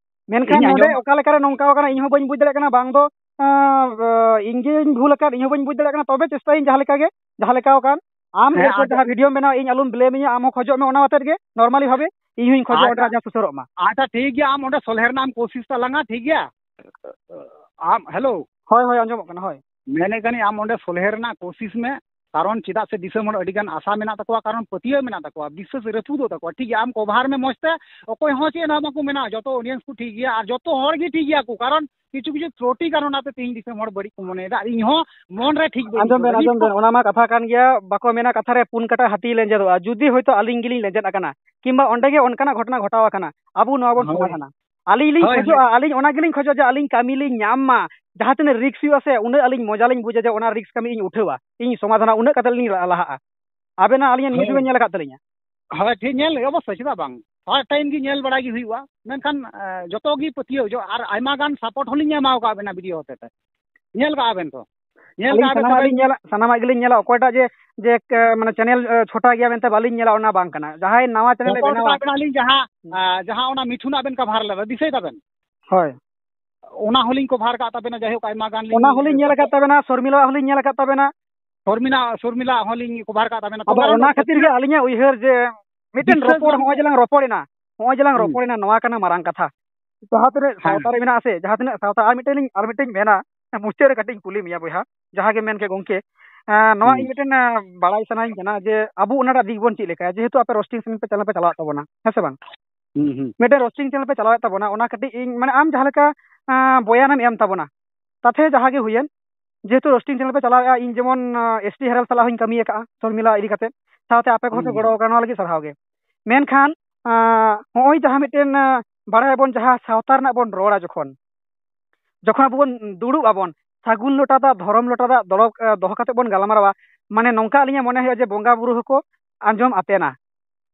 ᱢᱮᱱᱠᱷᱟᱱ ᱤᱧ ᱱᱚᱰᱮ ᱟᱸᱡᱚᱢ ᱚᱠᱟ ᱞᱮᱠᱟᱨᱮ ᱱᱚᱝᱠᱟ ᱟᱠᱟᱱᱟ, ᱤᱧ ᱦᱚᱸ ᱵᱟᱹᱧ ᱵᱩᱡᱽ ᱫᱟᱲᱮᱭᱟᱜ ᱠᱟᱱᱟ, ᱵᱟᱝ ᱫᱚ, ᱮ, ᱮ, ᱤᱧ ᱜᱤᱧ ᱵᱷᱩᱞ ᱟᱠᱟᱫ, ᱤᱧ ᱦᱚᱸ ᱵᱟᱹᱧ ᱵᱩᱡᱽ ᱫᱟᱲᱮᱭᱟᱜ ᱠᱟᱱᱟ᱾ ᱛᱚᱵᱮ ᱪᱮᱥᱴᱟᱭᱟᱹᱧ ᱡᱟᱦᱟᱸ ᱞᱮᱠᱟ ᱜᱮ, ᱡᱟᱦᱟᱸ ᱞᱮᱠᱟ ᱟᱠᱟᱱ᱾ ᱟᱢ ᱦᱮᱸ, ᱮᱨᱯᱚᱨ ᱟᱫᱚ ᱡᱟᱦᱟᱸ videoᱢ ᱵᱮᱱᱟᱣᱟ, ᱤᱧ ᱟᱞᱚᱢ blameᱤᱧᱟ, ᱟᱢ ᱦᱚᱸ ᱠᱷᱚᱡᱚᱜ ᱢᱮ ᱚᱱᱟ ᱟᱛᱮᱫ ᱜᱮ, normally ᱵᱷᱟᱵᱮ ᱤᱧ ᱦᱚᱸᱧ ᱠᱷᱚᱡᱚᱜᱼᱟ ᱟᱪᱪᱷᱟ᱾ ᱚᱸᱰᱮᱱᱟᱜ ᱡᱟᱦᱟᱸ ᱥᱩᱥᱟᱹᱨᱚᱜ ᱢᱟ᱾ ᱟᱪᱪᱷᱟ, ᱴᱷᱤᱠ ᱜᱮᱭᱟ, ᱟᱢ ᱚᱸᱰᱮ ᱥᱚᱞᱦᱮ ᱨᱮᱱᱟᱜ ᱮᱢ ᱠᱳᱥᱤᱥ ᱛᱟᱞᱟᱝᱟ, ᱴᱷᱤᱠ ᱜᱮᱭᱟ? ᱟᱢ, hello᱾ ᱦᱳᱭ, ᱦᱳᱭ, ᱟᱸᱡᱚᱢᱚᱜ ᱠᱟᱱᱟ, ᱦᱳᱭ᱾ ᱢᱮᱱᱮᱫ ᱠᱟᱹᱱᱟᱹᱧ, ᱟᱢ ᱚᱸᱰᱮ ᱥᱚᱞᱦᱮ ᱨᱮᱱᱟᱜ ᱠᱳᱥᱤᱥ ᱢᱮ, ᱠᱟᱨᱚᱱ ᱪᱮᱫᱟᱜ ᱥᱮ ᱫᱤᱥᱚᱢ ᱦᱚᱲ ᱟᱹᱰᱤ ᱜᱟᱱ ᱟᱥᱟ ᱢᱮᱱᱟᱜ ᱛᱟᱠᱚᱣᱟ, ᱠᱟᱨᱚᱱ ᱯᱟᱹᱛᱭᱟᱹᱣ ᱢᱮᱱᱟᱜ ᱛᱟᱠᱚᱣᱟ, ᱵᱤᱥᱥᱟᱹᱥ ᱨᱟᱹᱯᱩᱫᱚᱜ ᱛᱟᱠᱚᱣᱟ, ᱴᱷᱤᱠ ᱜᱮᱭᱟ? ᱟᱢ cover ᱢᱮ ᱢᱚᱡᱽ ᱛᱮ, ᱚᱠᱚᱭ ᱦᱚᱸ ᱪᱮᱫ ᱦᱚᱸ ᱵᱟᱠᱚ ᱢᱮᱱᱟ, ᱡᱚᱛᱚ audience ᱠᱚ ᱴᱷᱤᱠ ᱜᱮᱭᱟ, ᱟᱨ ᱡᱚᱛᱚ ᱦᱚᱲ ᱜᱮ ᱴᱷᱤᱠ ᱜᱮᱭᱟ ᱠᱚ, ᱠᱟᱨᱚᱱ ᱠᱤᱪᱷᱩ ᱠᱤᱪᱷᱩ ᱛᱨᱩᱴᱤ ᱠᱟᱨᱚᱱ ᱟᱛᱮ ᱛᱮᱦᱮᱧ ᱫᱤᱥᱚᱢ ᱦᱚᱲ ᱵᱟᱹᱲᱤᱡ ᱠᱚ ᱢᱚᱱᱮᱭᱮᱫᱟ, ᱟᱨ ᱤᱧ ᱦᱚᱸ ᱢᱚᱱ ᱨᱮ ᱴᱷᱤᱠ ᱵᱟᱹᱧ ᱟᱸᱡᱚᱢ ᱵᱮᱱ, ᱵᱩᱡᱷᱟᱹᱣᱫᱟ᱾ ᱟᱸᱡᱚᱢ ᱵᱮᱱ, ᱚᱱᱟ ᱢᱟ ᱠᱟᱛᱷᱟ ᱠᱟᱱ ᱜᱮᱭᱟ, ᱵᱟᱠᱚ ᱢᱮᱱᱟ ᱠᱟᱛᱷᱟ ᱨᱮ ᱯᱩᱱ ᱠᱟᱴᱟ ᱦᱟᱹᱛᱤ ᱞᱮᱸᱡᱮᱫᱚᱜᱼᱟ᱾ ᱡᱩᱫᱤ ᱦᱚᱭᱛᱳ ᱟᱹᱞᱤᱧ ᱜᱮᱞᱤᱧ ᱞᱮᱸᱡᱮᱫ ᱟᱠᱟᱱᱟ, ᱠᱤᱝᱵᱟ ᱚᱸᱰᱮ ᱜᱮ ᱚᱱᱠᱟᱱᱟᱜ ᱜᱷᱚᱴᱚᱱᱟ ᱜᱷᱚᱴᱟᱣ ᱟᱠᱟᱱᱟ, ᱟᱵᱚ ᱱᱚᱣᱟ ᱵᱚᱱ ᱦᱳᱭ᱾ ᱥᱚᱢᱟᱫᱷᱟᱱᱟ᱾ ᱟᱹᱞᱤᱧ ᱞᱤᱧ ᱦᱳᱭ, ᱦᱳᱭ᱾ ᱠᱷᱚᱡᱚᱜᱼᱟ, ᱟᱹᱞᱤᱧ ᱚᱱᱟ ᱜᱮᱞᱤᱧ ᱠᱷᱚᱡᱚᱜᱼᱟ ᱡᱮ ᱟᱹᱞᱤᱧ ᱠᱟᱹᱢᱤ ᱞᱤᱧ ᱧᱟᱢ ᱢᱟ, ᱡᱟᱦᱟᱸ ᱛᱤᱱᱟᱹᱜ risk ᱦᱩᱭᱩᱜᱼᱟ ᱥᱮ, ᱩᱱᱟᱹᱜ ᱟᱹᱞᱤᱧ ᱢᱚᱡᱟ ᱞᱤᱧ ᱵᱩᱡᱟ ᱡᱮ ᱚᱱᱟ risk ᱠᱟᱹᱢᱤ ᱤᱧ ᱩᱴᱷᱟᱹᱣᱟ, ᱤᱧ ᱥᱚᱢᱟᱫᱷᱟᱱᱟ, ᱩᱱᱟᱹᱜ ᱠᱟᱛᱮ ᱞᱤᱧ ᱞᱟ-, ᱞᱟᱦᱟᱜᱼᱟ᱾ ᱟᱵᱮᱱᱟᱜ ᱟᱹᱞᱤᱧᱟᱜ news ᱦᱳᱭ᱾ ᱵᱮᱱ ᱧᱮᱞ ᱟᱠᱟᱫ ᱛᱟᱹᱞᱤᱧᱟ? ᱦᱳᱭ, ᱴᱷᱤᱠ, ᱧᱮᱞ ᱚᱵᱚᱥᱥᱳᱭ, ᱪᱮᱫᱟᱜ ᱵᱟᱝ? ᱦᱚᱲ time ᱜᱮ ᱧᱮᱞ ᱵᱟᱲᱟ ᱜᱮ ᱦᱩᱭᱩᱜᱼᱟ, ᱢᱮᱱᱠᱷᱟᱱ, ᱮ, ᱡᱚᱛᱚ ᱜᱮ ᱯᱟᱹᱛᱭᱟᱹᱣ ᱡᱚ-, ᱟᱨ ᱟᱭᱢᱟ ᱜᱟᱱ support ᱦᱚᱸᱞᱤᱧ ᱮᱢᱟᱣ ᱠᱟᱜ ᱵᱮᱱᱟ video ᱦᱚᱛᱮᱛᱮ᱾ ᱧᱮᱞ ᱠᱟᱜᱼᱟ ᱵᱮᱱ ᱛᱚ᱾ ᱧᱮᱞ ᱟᱹᱞᱤᱧ ᱠᱟᱜ ᱵᱮᱱ ᱥᱟᱱᱟᱢᱟᱜ ᱛᱚᱵᱮ᱾ ᱞᱤᱧ ᱧᱮᱞᱟ, ᱥᱟᱱᱟᱢᱟᱜ ᱜᱮᱞᱤᱧ ᱧᱮᱞᱟ᱾ ᱚᱠᱚᱭᱴᱟᱜ ᱡᱮ, ᱡᱮ, ᱮ, ᱢᱟᱱᱮ, ᱪᱮᱱᱮᱞ, ᱮ, ᱪᱷᱳᱴᱟ ᱜᱮᱭᱟ ᱢᱮᱱᱛᱮ ᱵᱟᱹᱞᱤᱧ ᱧᱮᱞᱟ, ᱚᱱᱟ ᱵᱟᱝ ᱠᱟᱱᱟ᱾ ᱡᱟᱦᱟᱸᱭ ᱱᱟᱣᱟ ᱪᱮᱱᱮᱞ ᱮ ᱨᱚᱯᱚᱲ ᱵᱮᱱᱟᱣᱟ, ᱠᱟᱜ ᱵᱮᱱᱟᱞᱤᱧ ᱡᱟᱦᱟᱸ, ᱦᱩᱸ᱾ ᱟ, ᱡᱟᱦᱟᱸ ᱚᱱᱟ ᱢᱤᱴᱷᱩᱱᱟᱜ ᱵᱮᱱ ᱠᱟᱵᱷᱟᱨ ᱞᱮᱫᱟ, ᱫᱤᱥᱟᱹᱭ ᱫᱟᱵᱮᱱ? ᱦᱳᱭ᱾ ᱚᱱᱟ ᱦᱚᱸᱞᱤᱧ ᱠᱚᱵᱷᱟᱨ ᱠᱟᱜ ᱛᱟᱵᱮᱱᱟ, ᱡᱟᱭᱦᱳᱠ, ᱟᱭᱢᱟ ᱜᱟᱱ ᱞᱤᱧ ᱚᱱᱟ ᱦᱚᱸᱞᱤᱧ ᱧᱮᱞ ᱟᱠᱟᱫ ᱛᱟᱵᱮᱱᱟ, ᱥᱚᱨᱢᱤᱞᱟᱣᱟᱜ ᱦᱚᱸᱞᱤᱧ ᱧᱮᱞ ᱟᱠᱟᱫ ᱛᱟᱵᱮᱱᱟ᱾ ᱥᱚᱨᱢᱤᱞᱟ, ᱥᱚᱨᱢᱤᱞᱟ ᱦᱚᱸᱞᱤᱧ ᱠᱚᱵᱷᱟᱨ ᱠᱟᱜ ᱛᱟᱵᱮᱱᱟ᱾ ᱟᱫᱚ ᱛᱚᱵᱮ ᱚᱱᱟ ᱚᱱᱟ ᱠᱷᱟᱹᱛᱤᱨ ᱜᱮ ᱟᱹᱞᱤᱧᱟᱜ ᱩᱭᱦᱟᱹᱨ ᱡᱮ ᱢᱤᱫᱴᱮᱱ ᱵᱤᱥᱥᱟᱹᱥ ᱨᱚᱯᱚᱲ, ᱵᱟᱹᱱᱩᱜ ᱱᱚᱜᱼᱚᱭ ᱡᱮᱞᱟᱝ ᱨᱚᱯᱚᱲᱮᱱᱟ, ᱱᱚᱜᱼᱚᱭ ᱡᱮᱞᱟᱝ ᱦᱩᱸ᱾ ᱨᱚᱯᱚᱲᱮᱱᱟ, ᱱᱚᱣᱟ ᱠᱟᱱᱟ ᱢᱟᱨᱟᱝ ᱠᱟᱛᱷᱟ᱾ ᱡᱟᱦᱟᱸ ᱛᱤᱱᱟᱹᱜ ᱦᱮᱸ᱾ ᱥᱟᱶᱛᱟ ᱨᱮ ᱢᱮᱱᱟᱜᱼᱟ ᱥᱮ, ᱡᱟᱦᱟᱸ ᱛᱤᱱᱟᱹᱜ ᱥᱟᱶᱛᱟ, ᱟᱨ ᱢᱤᱫᱴᱮᱱ ᱞᱤᱧ, ᱟᱨ ᱢᱤᱫᱴᱮᱱ ᱢᱮᱱᱟ, ᱢᱩᱪᱟᱹᱫ ᱨᱮ ᱠᱟᱹᱴᱤᱡ ᱤᱧ ᱠᱩᱞᱤ ᱢᱮᱭᱟ ᱵᱚᱭᱦᱟ, ᱡᱟᱦᱟᱸ ᱜᱮ ᱢᱮᱱ ᱠᱮᱫ ᱜᱚᱝᱠᱮ, ᱮᱸ, ᱱᱚᱣᱟ ᱦᱩᱸ᱾ ᱤᱧ ᱢᱤᱫᱴᱮᱱ, ᱮᱸ, ᱵᱟᱲᱟᱭ ᱥᱟᱱᱟᱧ ᱠᱟᱱᱟ ᱡᱮ ᱟᱵᱚ ᱚᱱᱟᱴᱟᱜ ᱫᱤᱠ ᱵᱚᱱ ᱪᱮᱫ ᱞᱮᱠᱟᱭᱟ, ᱡᱮᱦᱮᱛᱩ ᱟᱯᱮ ᱨᱳᱥᱴᱤᱝ ᱪᱮᱱᱮᱞ ᱯᱮ ᱪᱟᱞᱟᱣᱮᱫ ᱛᱟᱵᱚᱱᱟ, ᱦᱮᱸ ᱥᱮ ᱵᱟᱝ? ᱦᱩᱸ, ᱦᱩᱸ᱾ ᱢᱤᱫᱴᱮᱱ ᱨᱳᱥᱴᱤᱝ ᱪᱮᱱᱮᱞ ᱯᱮ ᱪᱟᱞᱟᱣᱮᱫ ᱛᱟᱵᱚᱱᱟ, ᱚᱱᱟ ᱠᱟᱹᱴᱤᱡ ᱤᱧ, ᱢᱟᱱᱮ, ᱟᱢ ᱡᱟᱦᱟᱸ ᱞᱮᱠᱟ, ᱮᱸ, ᱵᱚᱭᱟᱱᱮᱢ ᱮᱢ ᱛᱟᱵᱚᱱᱟ, ᱛᱟᱛᱮ ᱡᱟᱦᱟᱸ ᱜᱮ ᱦᱩᱭᱮᱱ, ᱡᱮᱦᱮᱛᱩ ᱨᱳᱥᱴᱤᱝ ᱪᱮᱱᱮᱞ ᱯᱮ ᱪᱟᱞᱟᱣᱮᱫᱼᱟ, ᱤᱧ ᱡᱮᱢᱚᱱ, ᱮᱸ, ᱮᱥ ᱴᱤ ᱦᱮᱨᱟᱞ ᱥᱟᱞᱟᱜ ᱦᱚᱸᱧ ᱠᱟᱹᱢᱤ ᱟᱠᱟᱫᱼᱟ ᱥᱚᱨᱢᱤᱞᱟ ᱤᱫᱤ ᱠᱟᱛᱮ, ᱥᱟᱶᱛᱮ ᱟᱯᱮ ᱠᱚᱦᱚᱸ ᱯᱮ ᱦᱩᱸ, ᱜᱚᱲᱚ ᱦᱩᱸ᱾ ᱟᱠᱟᱱᱟ, ᱱᱚᱣᱟ ᱞᱟᱹᱜᱤᱫ ᱥᱟᱨᱦᱟᱣ ᱜᱮ᱾ ᱢᱮᱱᱠᱷᱟᱱ, ᱟᱸ, ᱱᱚᱜᱼᱚᱭ ᱡᱟᱦᱟᱸ ᱢᱤᱫᱴᱮᱱ, ᱟᱸ, ᱵᱟᱲᱟᱭᱟᱵᱚᱱ, ᱡᱟᱦᱟᱸ ᱥᱟᱶᱛᱟ ᱨᱮᱱᱟᱜ ᱵᱚᱱ ᱨᱚᱲᱟ, ᱡᱚᱠᱷᱚᱱ, ᱡᱚᱠᱷᱚᱱ ᱟᱵᱚ ᱵᱚᱱ ᱫᱩᱲᱩᱵ ᱟᱵᱚᱱ, ᱥᱟᱹᱜᱩᱱ ᱞᱚᱴᱟ ᱫᱟᱜ, ᱫᱷᱚᱨᱚᱢ ᱞᱚᱴᱟ ᱫᱟᱜ ᱫᱚᱲᱚ-, ᱮ, ᱫᱚᱦᱚ ᱠᱟᱛᱮ ᱵᱚᱱ ᱜᱟᱞᱢᱟᱨᱟᱣᱟ, ᱢᱟᱱᱮ, ᱱᱚᱝᱠᱟ ᱟᱹᱞᱤᱧᱟᱜ ᱢᱚᱱᱮ ᱦᱩᱭᱩᱜᱼᱟ ᱡᱮ ᱵᱚᱸᱜᱟ ᱵᱩᱨᱩ ᱦᱚᱸᱠᱚ ᱟᱸᱡᱚᱢ ᱟᱯᱮᱱᱟ᱾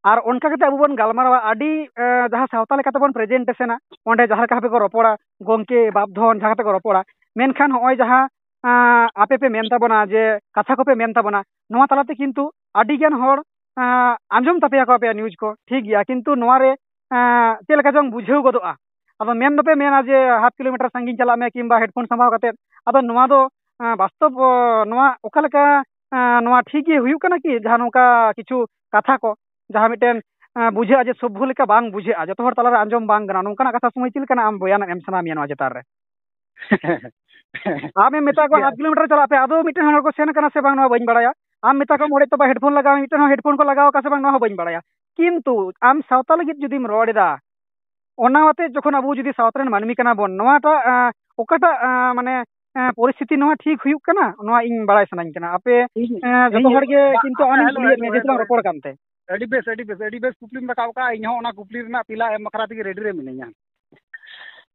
ᱟᱨ ᱚᱱᱠᱟ ᱠᱟᱛᱮ ᱟᱵᱚ ᱵᱚᱱ ᱜᱟᱞᱢᱟᱨᱟᱣᱟ, ᱟᱹᱰᱤ, ᱮ, ᱡᱟᱦᱟᱸ ᱥᱟᱶᱛᱟ ᱞᱮᱠᱟᱛᱮ ᱵᱚᱱ ᱯᱨᱮᱡᱮᱱᱴᱮᱥᱚᱱᱟ, ᱚᱸᱰᱮ ᱡᱟᱦᱟᱸ ᱞᱮᱠᱟ ᱵᱷᱟᱵᱮ ᱠᱚ ᱨᱚᱯᱚᱲᱟ, ᱜᱚᱢᱠᱮ, ᱵᱟᱯ ᱫᱷᱚᱱ, ᱡᱟᱦᱟᱸ ᱠᱟᱛᱮ ᱠᱚ ᱨᱚᱯᱚᱲᱟ, ᱢᱮᱱᱠᱷᱟᱱ ᱱᱚᱜᱼᱚᱭ ᱡᱟᱦᱟᱸ, ᱟᱸ, ᱟᱯᱮ ᱯᱮ ᱢᱮᱱ ᱛᱟᱵᱚᱱᱟ ᱡᱮ ᱠᱟᱛᱷᱟ ᱠᱚᱯᱮ ᱢᱮᱱ ᱛᱟᱵᱚᱱᱟ, ᱱᱚᱣᱟ ᱛᱟᱞᱟᱛᱮ ᱠᱤᱱᱛᱩ ᱟᱹᱰᱤ ᱜᱟᱱ ᱦᱚᱲ, ᱟᱸ, ᱟᱸᱡᱚᱢ ᱛᱟᱯᱮᱭᱟ ᱠᱚ ᱟᱯᱮᱭᱟᱜ ᱱᱤᱭᱩᱡᱽ ᱠᱚ, ᱴᱷᱤᱠ ᱜᱮᱭᱟ, ᱠᱤᱱᱛᱩ ᱱᱚᱣᱟ ᱨᱮ, ᱟᱸ, ᱪᱮᱫ ᱞᱮᱠᱟ ᱪᱚᱝ ᱵᱩᱡᱷᱟᱹᱣ ᱜᱚᱫᱚᱜᱼᱟ᱾ ᱟᱫᱚ ᱢᱮᱱ ᱫᱚᱯᱮ ᱢᱮᱱᱟ ᱡᱮ ᱦᱟᱯ ᱠᱤᱞᱳᱢᱤᱴᱟᱨ ᱥᱟᱺᱜᱤᱧ ᱪᱟᱞᱟᱜ ᱢᱮ ᱠᱤᱝᱵᱟ ᱦᱮᱰᱯᱷᱳᱱ ᱥᱟᱢᱵᱟᱣ ᱠᱟᱛᱮᱫ, ᱟᱫᱚ ᱱᱚᱣᱟ ᱫᱚ, ᱟᱸ, ᱵᱟᱥᱛᱚᱵ, ᱚ, ᱱᱚᱣᱟ ᱚᱠᱟ ᱞᱮᱠᱟ, ᱟᱸ, ᱱᱚᱣᱟ ᱴᱷᱤᱠ ᱜᱮ ᱦᱩᱭᱩᱜ ᱠᱟᱱᱟ ᱠᱤ? ᱡᱟᱦᱟᱸ ᱱᱚᱝᱠᱟ ᱠᱤᱪᱷᱩ ᱠᱟᱛᱷᱟ ᱠᱚ, ᱡᱟᱦᱟᱸ ᱢᱤᱫᱴᱮᱱ, ᱟᱸ, ᱵᱩᱡᱷᱟᱹᱜᱼᱟ ᱡᱮ ᱥᱚᱵᱵᱷᱚ ᱞᱮᱠᱟ ᱵᱟᱝ ᱵᱩᱡᱷᱟᱹᱜᱼᱟ, ᱡᱚᱛᱚ ᱦᱚᱲ ᱛᱟᱞᱟᱨᱮ ᱟᱸᱡᱚᱢ ᱵᱟᱝ ᱜᱟᱱᱚᱜᱼᱟ, ᱱᱚᱝᱠᱟᱱᱟᱜ ᱠᱟᱛᱷᱟ ᱥᱚᱢᱚᱭ ᱪᱮᱫ ᱞᱮᱠᱟᱱᱟᱜ ᱟᱢ ᱵᱚᱭᱟᱱᱮᱢ ᱮᱢ ᱥᱟᱱᱟ ᱢᱮᱭᱟ ᱱᱚᱣᱟ ᱪᱮᱛᱟᱱ ᱨᱮ? ᱟᱢᱮᱢ ᱢᱮᱛᱟ ᱠᱚᱣᱟ ᱦᱟᱯ ᱠᱤᱞᱳᱢᱤᱴᱟᱨ ᱪᱟᱞᱟᱜ ᱯᱮ, ᱟᱫᱚ ᱢᱤᱫᱴᱮᱱ ᱦᱚᱲ ᱠᱚ ᱥᱮᱱ ᱠᱟᱱᱟ ᱥᱮ ᱵᱟᱝ ᱱᱚᱣᱟ ᱵᱟᱹᱧ ᱵᱟᱲᱟᱭᱟ᱾ ᱟᱢ ᱢᱮᱛᱟ ᱠᱚᱣᱟᱢ ᱚᱲᱮᱡ ᱛᱚᱯᱟ ᱦᱮᱰᱯᱷᱳᱱ ᱞᱟᱜᱟᱣ, ᱢᱤᱫᱴᱮᱱ ᱦᱚᱸ ᱦᱮᱰᱯᱷᱳᱱ ᱠᱚ ᱞᱟᱜᱟᱣ ᱟᱠᱟᱫ ᱥᱮ ᱵᱟᱝ ᱱᱚᱣᱟ ᱦᱚᱸ ᱵᱟᱹᱧ ᱵᱟᱲᱟᱭᱟ᱾ ᱠᱤᱱᱛᱩ ᱟᱢ ᱥᱟᱶᱛᱟ ᱞᱟᱹᱜᱤᱫ ᱡᱩᱫᱤᱢ ᱨᱚᱲ ᱮᱫᱟ, ᱚᱱᱟ ᱟᱛᱮ ᱡᱚᱠᱷᱚᱱ ᱟᱵᱚ ᱡᱩᱫᱤ ᱥᱟᱶᱛᱟ ᱨᱮᱱ ᱢᱟᱹᱱᱢᱤ ᱠᱟᱱᱟ ᱵᱚᱱ, ᱱᱚᱣᱟᱴᱟᱜ, ᱟᱸ, ᱚᱠᱟᱴᱟᱜ, ᱟᱸ, ᱢᱟᱱᱮ, ᱟᱸ, ᱯᱚᱨᱤᱥᱛᱷᱤᱛᱤ ᱱᱚᱣᱟ ᱴᱷᱤᱠ ᱦᱩᱭᱩᱜ ᱠᱟᱱᱟ, ᱱᱚᱣᱟ ᱤᱧ ᱵᱟᱲᱟᱭ ᱥᱟᱱᱟᱧ ᱠᱟᱱᱟ᱾ ᱟᱯᱮ, ᱤᱧ, ᱟᱸ, ᱡᱚᱛᱚ ᱤᱧ, ᱦᱚᱲ ᱜᱮ ᱵᱟ-, ᱠᱤᱱᱛᱩ ᱟᱪᱪᱷᱟ, ᱟᱢᱮᱢ hello, ᱠᱩᱞᱤᱭᱮᱫ hello, ᱢᱮᱭᱟ, ᱡᱮᱦᱮᱛᱩ hello, ᱞᱟᱝ hello᱾ ᱨᱚᱯᱚᱲ ᱠᱟᱱᱛᱮ᱾ ᱟᱹᱰᱤ ᱵᱮᱥ, ᱟᱹᱰᱤ ᱵᱮᱥ, ᱟᱹᱰᱤ ᱵᱮᱥ ᱠᱩᱠᱞᱤᱢ ᱨᱟᱠᱟᱵ ᱟᱠᱟᱫᱼᱟ᱾ ᱤᱧ ᱦᱚᱸ ᱚᱱᱟ ᱠᱩᱠᱞᱤ ᱨᱮᱱᱟᱜ ᱛᱮᱞᱟ ᱮᱢ ᱵᱟᱠᱷᱨᱟ ᱛᱮᱜᱮ ready ᱨᱮ ᱢᱤᱱᱟᱹᱧᱟ᱾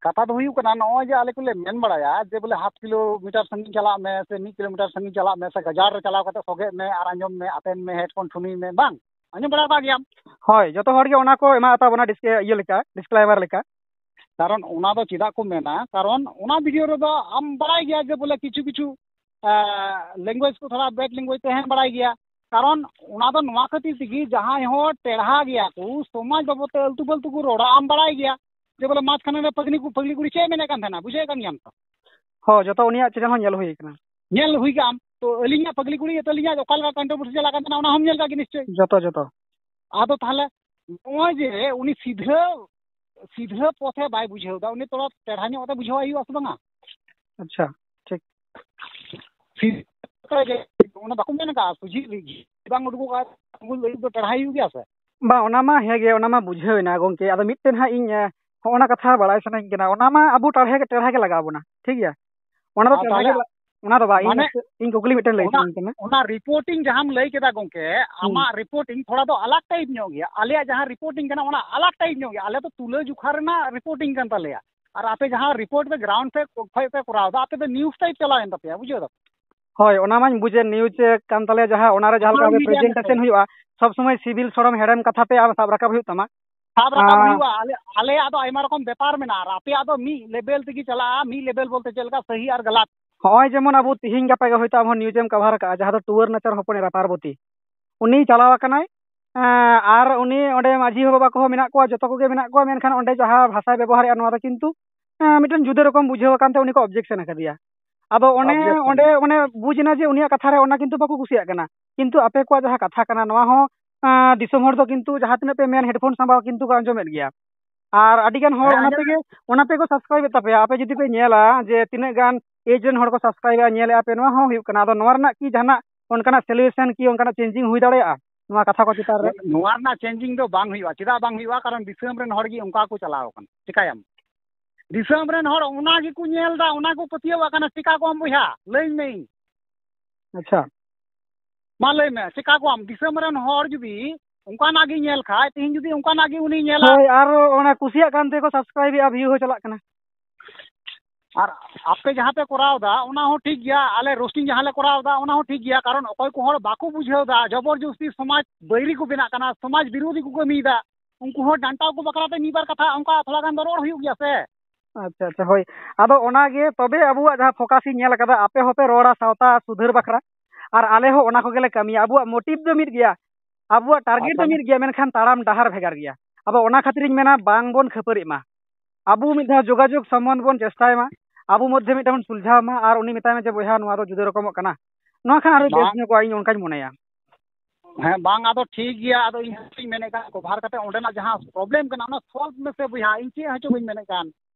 ᱠᱟᱛᱷᱟ ᱫᱚ ᱦᱩᱭᱩᱜ ᱠᱟᱱᱟ, ᱱᱚᱜᱼᱚᱭ ᱡᱮ ᱟᱞᱮ ᱠᱚᱞᱮ ᱢᱮᱱ ᱵᱟᱲᱟᱭᱟ ᱡᱮ ᱵᱚᱞᱮ ᱦᱟᱯ ᱠᱤᱞᱳᱢᱤᱴᱟᱨ ᱥᱟᱺᱜᱤᱧ ᱪᱟᱞᱟᱜ ᱢᱮ ᱥᱮ ᱢᱤᱫ ᱠᱤᱞᱳᱢᱤᱴᱟᱨ ᱥᱟᱺᱜᱤᱧ ᱪᱟᱞᱟᱜ ᱢᱮ ᱥᱮ ᱜᱟᱡᱟᱲ ᱨᱮ ᱪᱟᱞᱟᱣ ᱠᱟᱛᱮ ᱥᱚᱜᱮᱜ ᱢᱮ ᱟᱨ ᱟᱸᱡᱚᱢ ᱢᱮ, ᱟᱛᱮᱱ ᱢᱮ, ᱦᱮᱰᱯᱷᱳᱱ ᱴᱷᱩᱱᱤ ᱢᱮ, ᱵᱟᱝ ᱟᱸᱡᱚᱢ ᱵᱟᱲᱟ ᱟᱠᱟᱫ ᱜᱮᱭᱟᱢ? ᱦᱳᱭ, ᱡᱚᱛᱚ ᱦᱚᱲ ᱜᱮ ᱚᱱᱟ ᱠᱚ ᱮᱢᱟ ᱛᱟᱵᱚᱱᱟ ᱰᱤᱥ-, ᱤᱭᱟᱹ ᱞᱮᱠᱟ, disclaimer ᱞᱮᱠᱟ᱾ ᱠᱟᱨᱚᱱ ᱚᱱᱟ ᱫᱚ ᱪᱮᱫᱟᱜ ᱠᱚ ᱢᱮᱱᱟ? ᱠᱟᱨᱚᱱ ᱚᱱᱟ video ᱨᱮᱫᱚ ᱟᱢ ᱵᱟᱲᱟᱭ ᱜᱮᱭᱟ ᱡᱮ ᱵᱚᱞᱮ ᱠᱤᱪᱷᱩ ᱠᱤᱪᱷᱩ ᱞᱮᱝᱜᱩᱭᱮᱡᱽ ᱠᱚ ᱛᱷᱚᱲᱟ ᱵᱮᱰ ᱞᱮᱝᱜᱩᱭᱮᱡᱽ ᱛᱟᱦᱮᱸ ᱵᱟᱲᱟᱭ ᱜᱮᱭᱟ᱾ ᱠᱟᱨᱚᱱ ᱚᱱᱟ ᱫᱚ ᱱᱚᱣᱟ ᱠᱷᱟᱹᱛᱤᱨ ᱛᱮᱜᱮ, ᱡᱟᱦᱟᱸᱭ ᱦᱚᱲ ᱴᱮᱲᱦᱟ ᱜᱮᱭᱟ ᱠᱚ, ᱥᱚᱢᱟᱡᱽ ᱵᱟᱵᱚᱫ ᱛᱮ ᱟᱹᱞᱛᱩ ᱯᱷᱟᱹᱞᱛᱩ ᱠᱚ ᱨᱚᱲᱟ, ᱟᱢ ᱵᱟᱲᱟᱭ ᱜᱮᱭᱟ ᱡᱮ ᱵᱚᱞᱮ ᱢᱟᱡᱷ ᱠᱷᱟᱱᱮ ᱨᱮ ᱯᱟᱹᱜᱽᱞᱤ ᱠᱚ, ᱯᱟᱹᱜᱽᱞᱤ ᱠᱩᱲᱤ ᱪᱮᱫ ᱮ ᱢᱮᱱᱮᱫ ᱠᱟᱱ ᱛᱟᱦᱮᱱᱟ, ᱵᱩᱡᱷᱟᱹᱣᱮᱫ ᱠᱟᱱ ᱜᱮᱭᱟᱢ ᱛᱚ? ᱦᱚᱸ, ᱡᱚᱛᱚ ᱩᱱᱤᱭᱟᱜ ᱪᱮᱱᱮᱞ ᱦᱚᱸ ᱧᱮᱞ ᱦᱩᱭ ᱠᱟᱱᱟ᱾ ᱧᱮᱞ ᱦᱩᱭ ᱠᱟᱜ ᱟᱢ ᱛᱚ, ᱟᱹᱞᱤᱧᱟᱜ ᱯᱟᱹᱜᱽᱞᱤ ᱠᱩᱲᱤ ᱤᱭᱟᱹᱛᱮ ᱟᱹᱞᱤᱧᱟᱜ ᱚᱠᱟ ᱞᱮᱠᱟ ᱠᱚᱱᱴᱨᱳᱵᱷᱟᱨᱥᱤ ᱪᱟᱞᱟᱜ ᱠᱟᱱ ᱛᱟᱦᱮᱱᱟ, ᱚᱱᱟ ᱦᱚᱸᱢ ᱧᱮᱞ ᱠᱟᱜ ᱜᱮ ᱱᱤᱥᱪᱚᱭ᱾ ᱡᱚᱛᱚ, ᱡᱚᱛᱚ᱾ ᱟᱫᱚ ᱛᱟᱦᱞᱮ ᱱᱚᱜᱼᱚᱭ ᱡᱮ ᱩᱱᱤ ᱥᱤᱫᱷᱟᱹ, ᱥᱤᱫᱷᱟᱹ ᱯᱚᱛᱷᱮ ᱵᱟᱭ ᱵᱩᱡᱷᱟᱹᱣ ᱮᱫᱟ, ᱩᱱᱤ ᱛᱷᱚᱲᱟ ᱴᱮᱲᱦᱟ ᱧᱚᱜ ᱠᱟᱛᱮ ᱵᱩᱡᱷᱟᱹᱣᱟᱭ ᱦᱩᱭᱩᱜᱼᱟ ᱥᱮ ᱵᱟᱝᱟ? ᱟᱪᱪᱷᱟ, ᱴᱷᱤᱠ᱾ ᱥᱤᱫᱷᱟᱹ ᱚᱱᱟ ᱵᱟᱠᱚ ᱢᱮᱱ ᱠᱟᱜᱼᱟ, ᱥᱚᱡᱷᱮ ᱞᱟᱹᱜᱤᱫ ᱵᱟᱝ ᱩᱰᱩᱠᱚᱜᱼᱟ, ᱩᱱᱠᱩ ᱞᱟᱹᱜᱤᱫ ᱫᱚ ᱴᱮᱲᱦᱟᱭ ᱦᱩᱭᱩᱜ ᱜᱮᱭᱟ ᱥᱮ? ᱵᱟᱝ, ᱚᱱᱟ ᱢᱟ ᱦᱮᱸ ᱜᱮ, ᱚᱱᱟ ᱢᱟ ᱵᱩᱡᱷᱟᱹᱣ ᱮᱱᱟ ᱜᱚᱢᱠᱮ᱾ ᱟᱫᱚ ᱢᱤᱫᱴᱮᱱ ᱦᱟᱸᱜ ᱤᱧ, ᱮ, ᱦᱚᱸᱜᱼᱚ ᱱᱟ ᱠᱟᱛᱷᱟ ᱵᱟᱲᱟᱭ ᱥᱟᱱᱟᱧ ᱠᱟᱱᱟ᱾ ᱚᱱᱟ ᱢᱟ ᱟᱵᱚ ᱴᱟᱲᱦᱮ, ᱴᱮᱲᱦᱟ ᱜᱮ ᱞᱟᱜᱟᱣ ᱵᱚᱱᱟ, ᱴᱷᱤᱠ ᱜᱮᱭᱟ? ᱚᱱᱟ ᱫᱚ ᱟᱨ ᱴᱮᱲᱦᱟ ᱛᱟᱦᱞᱮ ᱜᱮ ᱞᱟ-, ᱚᱱᱟ ᱫᱚ ᱵᱟᱝ, ᱤᱧ ᱢᱟᱱᱮ ᱢᱤᱫᱴᱮᱱ, ᱤᱧ ᱠᱩᱠᱞᱤ ᱢᱤᱫᱴᱮᱱ ᱞᱟᱹᱭ ᱚᱱᱟ, ᱥᱟᱱᱟᱧ ᱠᱟᱱᱟ᱾ ᱚᱱᱟ ᱨᱤᱯᱳᱨᱴᱤᱝ ᱡᱟᱦᱟᱸᱢ ᱞᱟᱹᱭ ᱠᱮᱫᱟ ᱜᱚᱢᱠᱮ, ᱦᱩᱸ᱾ ᱟᱢᱟᱜ ᱨᱤᱯᱳᱨᱴᱤᱝ ᱛᱷᱚᱲᱟ ᱫᱚ ᱟᱞᱟᱜᱽ ᱴᱟᱭᱤᱯ ᱧᱚᱜ ᱜᱮᱭᱟ, ᱟᱞᱮᱭᱟᱜ ᱡᱟᱦᱟᱸ ᱨᱤᱯᱳᱨᱴᱤᱝ ᱠᱟᱱᱟ ᱚᱱᱟ ᱟᱞᱟᱜᱽ ᱴᱟᱭᱤᱯ ᱧᱚᱜ ᱜᱮᱭᱟ᱾ ᱟᱞᱮ ᱫᱚ ᱛᱩᱞᱟᱹ ᱡᱚᱠᱷᱟ ᱨᱮᱱᱟᱜ ᱨᱤᱯᱳᱨᱴᱤᱝ ᱠᱟᱱ ᱛᱟᱞᱮᱭᱟ, ᱟᱨ ᱟᱯᱮ ᱡᱟᱦᱟᱸ ᱨᱤᱯᱳᱨᱴ ᱯᱮ ᱜᱨᱟᱣᱩᱱᱰ ᱯᱮ ᱠᱷᱚᱡ ᱯᱮ ᱠᱚᱨᱟᱣ ᱮᱫᱟ, ᱟᱯᱮ ᱫᱚ ᱱᱤᱭᱩᱡᱽ ᱴᱟᱭᱤᱯ ᱪᱟᱞᱟᱣᱮᱱ ᱛᱟᱯᱮᱭᱟ, ᱵᱩᱡᱷᱟᱹᱣ ᱫᱟᱯᱮ? ᱦᱳᱭ, ᱚᱱᱟ ᱢᱟᱧ ᱵᱩᱡᱮᱫ, ᱱᱤᱭᱩᱡᱽ ᱠᱟᱱ ᱛᱟᱞᱮᱭᱟ ᱡᱟᱦᱟᱸ, ᱚᱱᱟᱨᱮ ᱡᱟᱦᱟᱸ ᱞᱮᱠᱟ ᱥᱳᱥᱟᱞ ᱟᱯᱮ ᱢᱤᱰᱤᱭᱟ ᱯᱨᱮᱡᱮᱱᱴᱮᱥᱚᱱ ᱠᱟᱱᱟ᱾ ᱦᱩᱭᱩᱜᱼᱟ, ᱥᱚᱵᱽ ᱥᱚᱢᱚᱭ ᱥᱤᱵᱤᱞ ᱥᱚᱲᱚᱢ ᱦᱮᱲᱮᱢ ᱠᱟᱛᱷᱟ ᱯᱮ ᱟᱨ ᱥᱟᱵ ᱨᱟᱠᱟᱵ ᱦᱩᱭᱩᱜ ᱛᱟᱢᱟ᱾ ᱥᱟᱵ ᱨᱟᱠᱟᱵ ᱟᱨ ᱦᱩᱭᱩᱜᱼᱟ᱾ ᱟᱞᱮ, ᱟᱞᱮᱭᱟᱜ ᱫᱚ ᱟᱭᱢᱟ ᱨᱚᱠᱚᱢ ᱵᱮᱯᱟᱨ ᱢᱮᱱᱟᱜᱼᱟ, ᱟᱨ ᱟᱯᱮᱭᱟᱜ ᱫᱚ ᱢᱤᱫ ᱞᱮᱵᱮᱞ ᱛᱮᱜᱮ ᱪᱟᱞᱟᱜᱼᱟ, ᱢᱤᱫ ᱞᱮᱵᱮᱞ ᱵᱚᱞᱛᱮ ᱪᱮᱫ ᱞᱮᱠᱟ ᱥᱟᱹᱦᱤ ᱟᱨ ᱜᱟᱞᱟᱛ᱾ ᱦᱚᱸᱜᱼᱚᱭ ᱡᱮᱢᱚᱱ ᱟᱵᱚ ᱛᱤᱦᱤᱧ ᱜᱟᱯᱟ ᱜᱮ ᱦᱚᱭᱛᱳ ᱟᱵᱚ ᱱᱤᱭᱩᱡᱽ ᱮᱢ ᱠᱟᱵᱷᱟᱨ ᱠᱟᱜᱼᱟ, ᱡᱟᱦᱟᱸ ᱫᱚ ᱴᱩᱣᱟᱹᱨ ᱱᱟᱪᱟᱨ ᱦᱚᱯᱚᱱ ᱮᱨᱟ ᱯᱟᱨᱵᱚᱛᱤ, ᱩᱱᱤ ᱪᱟᱞᱟᱣ ᱟᱠᱟᱱᱟᱭ, ᱮᱸ, ᱟᱨ ᱩᱱᱤ ᱚᱸᱰᱮ ᱢᱟᱹᱡᱷᱤ ᱵᱟᱵᱟ ᱠᱚᱦᱚᱸ ᱢᱮᱱᱟᱜ ᱠᱚᱣᱟ, ᱡᱚᱛᱚ ᱠᱚᱜᱮ ᱢᱮᱱᱟᱜ ᱠᱚᱣᱟ, ᱢᱮᱱᱠᱷᱟᱱ ᱚᱸᱰᱮ ᱡᱟᱦᱟᱸ ᱵᱷᱟᱥᱟᱭ ᱵᱮᱵᱚᱦᱟᱨᱮᱫᱼᱟ, ᱱᱚᱣᱟ ᱫᱚ ᱠᱤᱱᱛᱩ, ᱮᱸ, ᱢᱤᱫᱴᱮᱱ ᱡᱩᱫᱟᱹ ᱨᱚᱠᱚᱢ ᱵᱩᱡᱷᱟᱹᱣ ᱟᱠᱟᱱ ᱛᱮ ᱩᱱᱤ ᱠᱚ ᱚᱵᱡᱮᱠᱥᱚᱱ ᱟᱠᱟᱫᱮᱭᱟ᱾ ᱟᱫᱚ ᱚᱱᱮ objection᱾ ᱚᱸᱰᱮ ᱚᱱᱮ ᱵᱩᱡᱽ ᱮᱱᱟ ᱡᱮ ᱩᱱᱤᱭᱟᱜ ᱠᱟᱛᱷᱟ ᱨᱮ ᱚᱱᱟ ᱠᱤᱱᱛᱩ ᱵᱟᱠᱚ ᱠᱩᱥᱤᱭᱟᱜ ᱠᱟᱱᱟ, ᱠᱤᱱᱛᱩ ᱟᱯᱮ ᱠᱚᱣᱟᱜ ᱡᱟᱦᱟᱸ ᱠᱟᱛᱷᱟ ᱠᱟᱱᱟ, ᱱᱚᱣᱟ ᱦᱚᱸ, ᱮᱸ, ᱫᱤᱥᱚᱢ ᱦᱚᱲ ᱫᱚ ᱠᱤᱱᱛᱩ ᱡᱟᱦᱟᱸ ᱛᱤᱱᱟᱹᱜ ᱯᱮ ᱢᱮᱱ ᱦᱮᱰᱯᱷᱳᱱ ᱥᱟᱢᱵᱟᱣ ᱠᱤᱱᱛᱩ ᱠᱚ ᱟᱸᱡᱚᱢᱮᱫ ᱜᱮᱭᱟ᱾ ᱟᱨ ᱟᱹᱰᱤ ᱜᱟᱱ ᱦᱚᱲ ᱦᱮᱸ, ᱚᱱᱟ ᱟᱸᱡᱚᱢ᱾ ᱛᱮᱜᱮ, ᱚᱱᱟ ᱛᱮᱜᱮ ᱠᱚ ᱥᱟᱵᱥᱠᱨᱟᱭᱤᱵ ᱮᱫ ᱛᱟᱯᱮᱭᱟ᱾ ᱟᱯᱮ ᱡᱩᱫᱤ ᱯᱮ ᱧᱮᱞᱟ ᱡᱮ ᱛᱤᱱᱟᱹᱜ ᱜᱟᱱ ᱮᱡᱽ ᱨᱮᱱ ᱦᱚᱲ ᱠᱚ ᱥᱟᱵᱥᱠᱨᱟᱭᱤᱵ ᱮᱫᱼᱟ, ᱧᱮᱞᱮᱫᱼᱟ ᱯᱮ, ᱱᱚᱣᱟ ᱦᱚᱸ ᱦᱩᱭᱩᱜ ᱠᱟᱱᱟ᱾ ᱟᱫᱚ ᱱᱚᱣᱟ ᱨᱮᱱᱟᱜ ᱠᱤ ᱡᱟᱦᱟᱱᱟᱜ ᱚᱱᱠᱟᱱᱟᱜ ᱥᱚᱞᱤᱭᱩᱥᱚᱱ ᱠᱤ ᱚᱱᱠᱟᱱᱟᱜ ᱪᱮᱧᱡᱤᱝ ᱦᱩᱭ ᱫᱟᱲᱮᱭᱟᱜᱼᱟ ᱱᱚᱣᱟ ᱠᱟᱛᱷᱟ ᱠᱚ ᱪᱮᱛᱟᱱ ᱨᱮ? ᱱᱚᱣᱟ ᱨᱮᱱᱟᱜ ᱪᱮᱧᱡᱤᱝ ᱫᱚ ᱵᱟᱝ ᱦᱩᱭᱩᱜᱼᱟ᱾ ᱪᱮᱫᱟᱜ ᱵᱟᱝ ᱦᱩᱭᱩᱜᱼᱟ? ᱠᱟᱨᱚᱱ ᱫᱤᱥᱚᱢ ᱨᱮᱱ ᱦᱚᱲ ᱜᱮ ᱚᱱᱠᱟ ᱠᱚ ᱪᱟᱞᱟᱣ ᱟᱠᱟᱱᱟ᱾ ᱪᱤᱠᱟᱹᱭᱟᱢ? ᱫᱤᱥᱚᱢ ᱨᱮᱱ ᱦᱚᱲ ᱚᱱᱟ ᱜᱮᱠᱚ ᱧᱮᱞ ᱮᱫᱟ, ᱚᱱᱟ ᱠᱚ ᱯᱟᱹᱛᱭᱟᱹᱣᱟᱜ ᱠᱟᱱᱟ᱾ ᱪᱤᱠᱟ ᱠᱚᱣᱟᱢ ᱵᱚᱭᱦᱟ? ᱞᱟᱹᱭ ᱢᱮ᱾ ᱟᱪᱪᱷᱟ᱾ ᱢᱟ ᱞᱟᱹᱭ ᱢᱮ, ᱪᱤᱠᱟ ᱠᱚᱣᱟᱢ? ᱫᱤᱥᱚᱢ ᱨᱮᱱ ᱦᱚᱲ ᱡᱩᱫᱤ ᱚᱱᱠᱟᱱᱟᱜ ᱜᱮ ᱧᱮᱞ ᱠᱷᱟᱡ, ᱛᱮᱦᱮᱧ ᱡᱩᱫᱤ ᱚᱱᱠᱟᱱᱟᱜ ᱜᱮ ᱩᱱᱤ ᱧᱮᱞᱟ᱾ ᱦᱳᱭ, ᱟᱨ ᱚᱱᱟ ᱠᱩᱥᱤᱭᱟᱜ ᱠᱟᱱ ᱛᱮᱠᱚ ᱥᱟᱵᱥᱠᱨᱟᱭᱤᱵ ᱮᱫᱼᱟ, ᱵᱷᱤᱭᱩ ᱦᱚᱸ ᱪᱟᱞᱟᱜ ᱠᱟᱱᱟ᱾ ᱟᱨ ᱟᱯᱮ ᱡᱟᱦᱟᱸ ᱯᱮ ᱠᱚᱨᱟᱣ ᱮᱫᱟ, ᱚᱱᱟ ᱦᱚᱸ ᱴᱷᱤᱠ ᱜᱮᱭᱟ, ᱟᱞᱮ ᱨᱳᱥᱴᱤᱝ ᱡᱟᱦᱟᱸ ᱞᱮ ᱠᱚᱨᱟᱣ ᱮᱫᱟ, ᱚᱱᱟ ᱦᱚᱸ ᱴᱷᱤᱠ ᱜᱮᱭᱟ᱾ ᱠᱟᱨᱚᱱ ᱚᱠᱚᱭ ᱠᱚ ᱦᱚᱲ ᱵᱟᱠᱚ ᱵᱩᱡᱷᱟᱹᱣ ᱮᱫᱟ, ᱡᱚᱵᱚᱨ ᱡᱚᱥᱛᱤ ᱥᱚᱢᱟᱡᱽ ᱵᱟᱹᱭᱨᱤ ᱠᱚ ᱵᱮᱱᱟᱜ ᱠᱟᱱᱟ, ᱥᱚᱢᱟᱡᱽ ᱵᱤᱨᱳᱫᱷᱤ ᱠᱚ ᱠᱟᱹᱢᱤᱭᱮᱫᱟ, ᱩᱱᱠᱩ ᱦᱚᱸ ᱰᱟᱱᱴᱟᱣ ᱠᱚ ᱵᱟᱠᱷᱨᱟ ᱛᱮ ᱢᱤᱫ ᱵᱟᱨ ᱠᱟᱛᱷᱟ ᱚᱱᱠᱟ ᱛᱷᱚᱲᱟ ᱜᱟᱱ ᱫᱚ ᱨᱚᱲ ᱦᱩᱭᱩᱜ ᱜᱮᱭᱟ ᱥᱮ᱾ ᱟᱪᱪᱷᱟ, ᱟᱪᱪᱷᱟ, ᱦᱳᱭ᱾ ᱟᱫᱚ ᱚᱱᱟᱜᱮ ᱛᱚᱵᱮ ᱟᱵᱚᱣᱟᱜ ᱡᱟᱦᱟᱸ focus ᱤᱧ ᱧᱮᱞ ᱟᱠᱟᱫᱟ, ᱟᱯᱮ ᱦᱚᱸᱯᱮ ᱨᱚᱲᱟ ᱥᱟᱶᱛᱟ ᱥᱩᱫᱷᱟᱹᱨ ᱵᱟᱠᱷᱨᱟ, ᱟᱨ ᱟᱞᱮ ᱦᱚᱸ ᱚᱱᱟ ᱠᱚᱜᱮᱞᱮ ᱠᱟᱹᱢᱤᱭᱟ᱾ ᱟᱵᱚᱣᱟᱜ motive ᱫᱚ ᱢᱤᱫ ᱜᱮᱭᱟ, ᱟᱵᱚᱣᱟᱜ target ᱫᱚ ᱟᱪᱪᱷᱟ᱾ ᱢᱤᱫ ᱜᱮᱭᱟ, ᱢᱮᱱᱠᱷᱟᱱ ᱛᱟᱲᱟᱢ ᱰᱟᱦᱟᱨ ᱵᱷᱮᱜᱟᱨ ᱜᱮᱭᱟ᱾ ᱟᱫᱚ ᱚᱱᱟ ᱠᱷᱟᱹᱛᱤᱨᱤᱧ ᱢᱮᱱᱟ, ᱵᱟᱝ ᱵᱚᱱ ᱠᱷᱟᱹᱯᱟᱹᱨᱤᱜ ᱢᱟ, ᱟᱵᱚ ᱢᱤᱫ ᱫᱷᱟᱣ ᱡᱳᱜᱟᱡᱳᱜᱽ ᱥᱚᱢᱵᱚᱱᱫᱷ ᱵᱚᱱ ᱪᱮᱥᱴᱟᱭ ᱢᱟ, ᱟᱵᱚ ᱢᱚᱫᱽᱫᱷᱮ ᱢᱤᱫᱴᱟᱝ ᱵᱚᱱ ᱥᱩᱞᱡᱷᱟᱣ ᱢᱟ, ᱟᱨ ᱩᱱᱤ ᱢᱮᱛᱟᱭ ᱢᱟ ᱡᱮ, "ᱵᱚᱭᱦᱟ, ᱱᱚᱣᱟ ᱫᱚ ᱡᱩᱫᱟᱹ ᱨᱚᱠᱚᱢᱚᱜ ᱠᱟᱱᱟ", ᱱᱚᱣᱟ ᱠᱷᱟᱱ ᱟᱨᱚ ᱵᱮᱥ ᱵᱟᱝ᱾ ᱧᱚᱜᱚᱜᱼᱟ, ᱤᱧ ᱚᱱᱠᱟᱧ ᱢᱚᱱᱮᱭᱟ᱾ ᱦᱮᱸ, ᱵᱟᱝ, ᱟᱫᱚ ᱴᱷᱤᱠ ᱜᱮᱭᱟ᱾ ᱟᱫᱚ ᱤᱧ ᱦᱚᱸᱧ ᱢᱮᱱᱮᱫ ᱠᱟᱱ, cover ᱠᱟᱛᱮ ᱚᱸᱰᱮᱱᱟᱜ ᱡᱟᱦᱟᱸ problem ᱠᱟᱱᱟ, ᱚᱱᱟ solve ᱢᱮᱥᱮ ᱵᱚᱭᱦᱟ᱾ ᱤᱧ ᱪᱮᱫ ᱦᱚᱸ ᱪᱚ ᱵᱟᱹᱧ ᱢᱮᱱᱮᱫ ᱠᱟᱱ,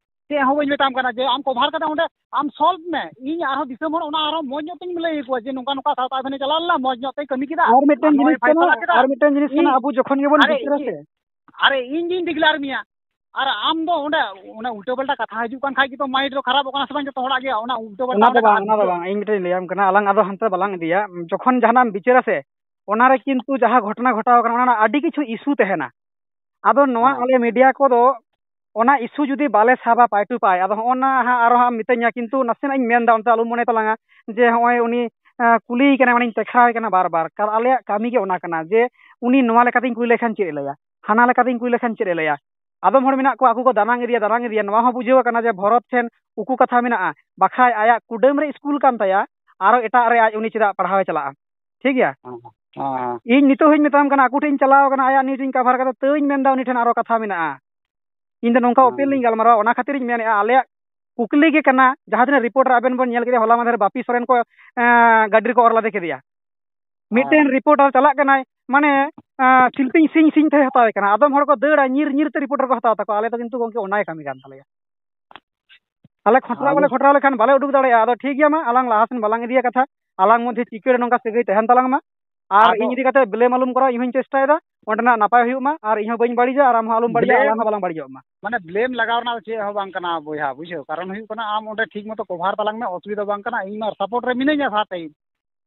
ᱪᱮᱫ ᱦᱚᱸ ᱵᱟᱹᱧ ᱢᱮᱛᱟᱢ ᱠᱟᱱᱟ ᱡᱮ ᱟᱢ cover ᱠᱟᱛᱮ ᱚᱸᱰᱮ ᱟᱢ solve ᱢᱮ᱾ ᱤᱧ ᱟᱨᱦᱚᱸ ᱫᱤᱥᱚᱢ ᱦᱚᱲ ᱚᱱᱟ ᱟᱨᱦᱚᱸ ᱢᱚᱡᱽ ᱧᱚᱜ ᱛᱤᱧ ᱞᱟᱹᱭ ᱟᱠᱚᱣᱟ ᱡᱮ ᱱᱚᱝᱠᱟ ᱱᱚᱝᱠᱟ ᱥᱟᱶᱛᱟ ᱟᱹᱫᱷᱤᱱᱮ ᱪᱟᱞᱟᱣ ᱞᱮᱱᱟ, ᱢᱚᱡᱽ ᱧᱚᱜ ᱛᱮᱭ ᱠᱟᱹᱢᱤ ᱠᱮᱫᱟ, ᱟᱨ ᱢᱤᱫᱴᱮᱱ ᱟᱨ ᱱᱚᱣᱟᱭ ᱡᱤᱱᱤᱥ ᱠᱟᱱᱟ, ᱯᱷᱟᱭᱥᱟᱞᱟ ᱠᱮᱫᱟ᱾ ᱟᱨ ᱢᱤᱫᱴᱮᱱ ᱡᱤᱱᱤᱥ ᱤᱧ ᱠᱟᱱᱟ, ᱟᱵᱚ ᱡᱚᱠᱷᱚᱱ ᱜᱮᱵᱚᱱ ᱟᱨᱮ ᱵᱤᱪᱟᱹᱨᱟ ᱤᱧ, ᱥᱮ᱾ ᱟᱨᱮ ᱤᱧ ᱜᱤᱧ declare ᱢᱮᱭᱟ, ᱟᱨ ᱟᱢ ᱫᱚ ᱚᱸᱰᱮ ᱚᱱᱟ ᱩᱞᱴᱟᱹ ᱯᱟᱞᱴᱟ ᱠᱟᱛᱷᱟ ᱦᱤᱡᱩᱜ ᱠᱟᱱ ᱠᱷᱟᱡ ᱜᱮᱛᱚ mind ᱫᱚ ᱠᱷᱟᱨᱟᱯᱚᱜ ᱠᱟᱱᱟ ᱥᱮ ᱵᱟᱝ ᱡᱚᱛᱚ ᱦᱚᱲᱟᱜ ᱜᱮ? ᱚᱱᱟ ᱩᱞᱴᱟᱹ ᱯᱟᱞᱴᱟ ᱚᱱᱟ ᱫᱚ ᱚᱸᱰᱮ ᱵᱟᱝ, ᱠᱟᱛᱷᱟ ᱚᱱᱟ ᱫᱚ ᱦᱤᱡᱩᱜ ᱵᱟᱝ, ᱤᱧ ᱢᱤᱫᱴᱮᱱ ᱤᱧ ᱞᱟᱹᱭᱟᱢ ᱠᱟᱱᱟ, ᱟᱞᱟᱝ ᱟᱫᱚ ᱦᱟᱱᱛᱮ ᱵᱟᱞᱟᱝ ᱤᱫᱤᱭᱟ᱾ ᱡᱚᱠᱷᱚᱱ ᱡᱟᱦᱟᱱᱟᱜ ᱮᱢ ᱵᱤᱪᱟᱹᱨᱟ ᱥᱮ, ᱚᱱᱟ ᱨᱮ ᱠᱤᱱᱛᱩ ᱡᱟᱦᱟᱸ ᱜᱷᱚᱴᱚᱱᱟ ᱜᱷᱚᱴᱟᱣ ᱠᱟᱱᱟ, ᱚᱱᱟ ᱨᱮᱱᱟᱜ ᱟᱹᱰᱤ ᱠᱤᱪᱷᱩ issue ᱛᱟᱦᱮᱱᱟ᱾ ᱟᱫᱚ ᱱᱚᱣᱟ ᱦᱮᱸ᱾ ᱟᱞᱮ media ᱠᱚᱫᱚ ᱚᱱᱟ issue ᱡᱩᱫᱤ ᱵᱟᱞᱮ ᱥᱟᱵᱟ ᱯᱟᱭ ᱴᱩ ᱯᱟᱭ, ᱟᱫᱚ ᱦᱚᱸᱜᱼᱚ ᱱᱟ ᱦᱟᱸᱜ ᱟᱨᱚ ᱦᱟᱸᱜ ᱢᱤᱛᱟᱹᱧᱟ, ᱠᱤᱱᱛᱩ ᱱᱟᱥᱮᱱᱟᱜ ᱤᱧ ᱢᱮᱱᱫᱟ, ᱚᱱᱛᱮ ᱟᱞᱚᱢ ᱢᱚᱱᱮ ᱛᱟᱞᱟᱝᱟ ᱡᱮ ᱦᱚᱸᱜᱼᱚᱭ ᱩᱱᱤ, ᱟᱸ, ᱠᱩᱞᱤᱭᱮ ᱠᱟᱱᱟ, ᱢᱟᱱᱮᱧ ᱴᱮᱠᱷᱟᱣᱮ ᱠᱟᱱᱟ ᱵᱟᱨ ᱵᱟᱨ᱾ ᱠᱟᱨᱚᱱ ᱟᱞᱮᱭᱟᱜ ᱠᱟᱹᱢᱤ ᱜᱮ ᱚᱱᱟ ᱠᱟᱱᱟ ᱡᱮ ᱩᱱᱤ ᱱᱚᱣᱟ ᱞᱮᱠᱟᱛᱤᱧ ᱠᱩᱞᱤ ᱞᱮᱠᱷᱟᱱ ᱪᱮᱫ ᱮ ᱞᱟᱹᱭᱟ, ᱦᱟᱱᱟ ᱞᱮᱠᱟᱛᱤᱧ ᱠᱩᱞᱤ ᱞᱮᱠᱷᱟᱱ ᱪᱮᱫ ᱮ ᱞᱟᱹᱭᱟ᱾ ᱟᱫᱚᱢ ᱦᱚᱲ ᱢᱮᱱᱟᱜ ᱠᱚᱣᱟ, ᱟᱠᱚ ᱠᱚ ᱫᱟᱱᱟᱝ ᱤᱫᱤᱭᱟ, ᱫᱟᱱᱟᱝ ᱤᱫᱤᱭᱟ, ᱱᱚᱣᱟ ᱦᱚᱸ ᱵᱩᱡᱷᱟᱹᱣ ᱟᱠᱟᱱᱟ ᱡᱮ ᱵᱷᱚᱨᱚᱛ ᱴᱷᱮᱱ ᱩᱠᱩ ᱠᱟᱛᱷᱟ ᱢᱮᱱᱟᱜᱼᱟ, ᱵᱟᱠᱷᱟᱡ ᱟᱭᱟᱜ ᱠᱩᱰᱟᱹᱢ ᱨᱮ ᱤᱥᱠᱩᱞ ᱠᱟᱱ ᱛᱟᱭᱟ, ᱟᱨᱚ ᱮᱴᱟᱜ ᱨᱮ ᱟᱡ ᱩᱱᱤ ᱪᱮᱫᱟᱜ ᱯᱟᱲᱦᱟᱣᱮ ᱪᱟᱞᱟᱜᱼᱟ? ᱴᱷᱤᱠ ᱜᱮᱭᱟ? ᱦᱮᱸ, ᱦᱮᱸ᱾ ᱤᱧ ᱱᱤᱛᱚᱜ ᱦᱚᱸᱧ ᱢᱮᱛᱟᱢ ᱠᱟᱱᱟ, ᱟᱠᱚ ᱴᱷᱮᱱ ᱤᱧ ᱪᱟᱞᱟᱣ ᱠᱟᱱᱟ, ᱟᱭᱟᱜ news ᱤᱧ cover ᱠᱟᱫᱟ, ᱛᱟᱹᱣ ᱤᱧ ᱢᱮᱱᱫᱟ ᱩᱱᱤ ᱴᱷᱮᱱ ᱟᱨᱚ ᱠᱟᱛᱷᱟ ᱢᱮᱱᱟᱜᱼᱟ᱾ ᱤᱧ ᱫᱚ ᱱᱚᱝᱠᱟ ᱦᱮᱸ᱾ open ᱞᱤᱧ ᱜᱟᱞᱢᱟᱨᱟᱣᱟ, ᱚᱱᱟ ᱠᱷᱟᱹᱛᱤᱨ ᱤᱧ ᱢᱮᱱᱮᱫᱼᱟ, ᱟᱞᱮᱭᱟᱜ ᱠᱩᱠᱞᱤ ᱜᱮ ᱠᱟᱱᱟ, ᱡᱟᱦᱟᱸ ᱛᱤᱱᱟᱹᱜ reporter ᱟᱵᱮᱱ ᱵᱚᱱ ᱧᱮᱞ ᱠᱮᱫᱮᱭᱟ, ᱦᱚᱞᱟ ᱢᱟᱫᱷᱮᱨ ᱵᱟᱯᱤ ᱥᱚᱨᱮᱱ ᱠᱚ, ᱮᱸ, ᱜᱟᱹᱰᱤ ᱨᱮᱠᱚ ᱚᱨ ᱞᱟᱫᱮ ᱠᱮᱫᱮᱭᱟ᱾ ᱢᱤᱫᱴᱮᱱ ᱦᱮᱸ᱾ reporter ᱪᱟᱞᱟᱜ ᱠᱟᱱᱟᱭ, ᱢᱟᱱᱮ, ᱮᱸ, ᱥᱤᱞᱯᱤᱧ ᱥᱤᱧ ᱥᱤᱧ ᱛᱮ ᱦᱟᱛᱟᱣᱮ ᱠᱟᱱᱟ᱾ ᱟᱫᱚᱢ ᱦᱚᱲ ᱠᱚ ᱫᱟᱹᱲᱟ, ᱧᱤᱨ ᱧᱤᱨ ᱛᱮ reporter ᱠᱚ ᱦᱟᱛᱟᱣ ᱛᱟᱠᱚᱣᱟ᱾ ᱟᱞᱮ ᱫᱚ ᱠᱤᱱᱛᱩ ᱜᱚᱝᱠᱮ ᱚᱱᱟᱭ ᱠᱟᱹᱢᱤ ᱠᱟᱱ ᱛᱟᱞᱮᱭᱟ᱾ ᱟᱞᱮ ᱠᱷᱚᱴᱨᱟᱣ ᱟᱫᱚ ᱵᱟᱞᱮ ᱠᱷᱚᱴᱨᱟᱣ ᱞᱮᱠᱷᱟᱱ ᱵᱟᱞᱮ ᱩᱰᱩᱠ ᱫᱟᱲᱮᱭᱟᱜᱼᱟ᱾ ᱟᱫᱚ ᱴᱷᱤᱠ ᱜᱮᱭᱟ, ᱢᱟ ᱟᱞᱟᱝ ᱞᱟᱦᱟ ᱥᱮᱱ ᱵᱟᱞᱟᱝ ᱤᱫᱤᱭᱟ ᱠᱟᱛᱷᱟ, ᱟᱞᱟᱝ ᱢᱚᱫᱽᱫᱷᱮ ᱪᱤᱠᱟᱹᱲ ᱱᱚᱝᱠᱟ ᱥᱟᱹᱜᱟᱹᱭ ᱛᱟᱦᱮᱱ ᱛᱟᱞᱟᱝ ᱢᱟ᱾ ᱟᱨ ᱟᱫᱚ ᱤᱧ ᱤᱫᱤ ᱠᱟᱛᱮ blame ᱟᱞᱚᱢ ᱠᱚᱨᱟᱣᱟ, ᱤᱧ ᱦᱚᱧ ᱪᱮᱥᱴᱟᱭᱮᱫᱟ ᱚᱸᱰᱮᱱᱟᱜ ᱱᱟᱯᱟᱭ ᱦᱩᱭᱩᱜ ᱢᱟ, ᱟᱨ ᱤᱧ ᱦᱚᱸ ᱵᱟᱹᱧ ᱵᱟᱹᱲᱤᱡᱟ ᱟᱨ ᱟᱢ ᱦᱚᱸ ᱟᱞᱚᱢ ᱵᱟᱹᱲᱤᱡᱟ, blame ᱟᱞᱟᱝ ᱦᱚᱸ ᱵᱟᱞᱟᱝ ᱵᱟᱹᱲᱤᱡᱚᱜ ᱢᱟ᱾ ᱢᱟᱱᱮ blame ᱞᱟᱜᱟᱣ ᱨᱮᱱᱟᱜ ᱫᱚ ᱪᱮᱫ ᱦᱚᱸ ᱵᱟᱝ ᱠᱟᱱᱟ ᱵᱚᱭᱦᱟ, ᱵᱩᱡᱷᱟᱹᱣ᱾ ᱠᱟᱨᱚᱱ ᱦᱩᱭᱩᱜ ᱠᱟᱱᱟ ᱟᱢ ᱚᱸᱰᱮ ᱴᱷᱤᱠ ᱢᱚᱛᱚ cover ᱛᱟᱞᱟᱝ ᱢᱮ, ᱚᱥᱩᱵᱤᱫᱷᱟ ᱵᱟᱝ ᱠᱟᱱᱟ, ᱤᱧ ᱢᱟ support ᱨᱮ ᱢᱤᱱᱟᱹᱧᱟ ᱥᱟᱛ ᱴᱟᱭᱤᱢ,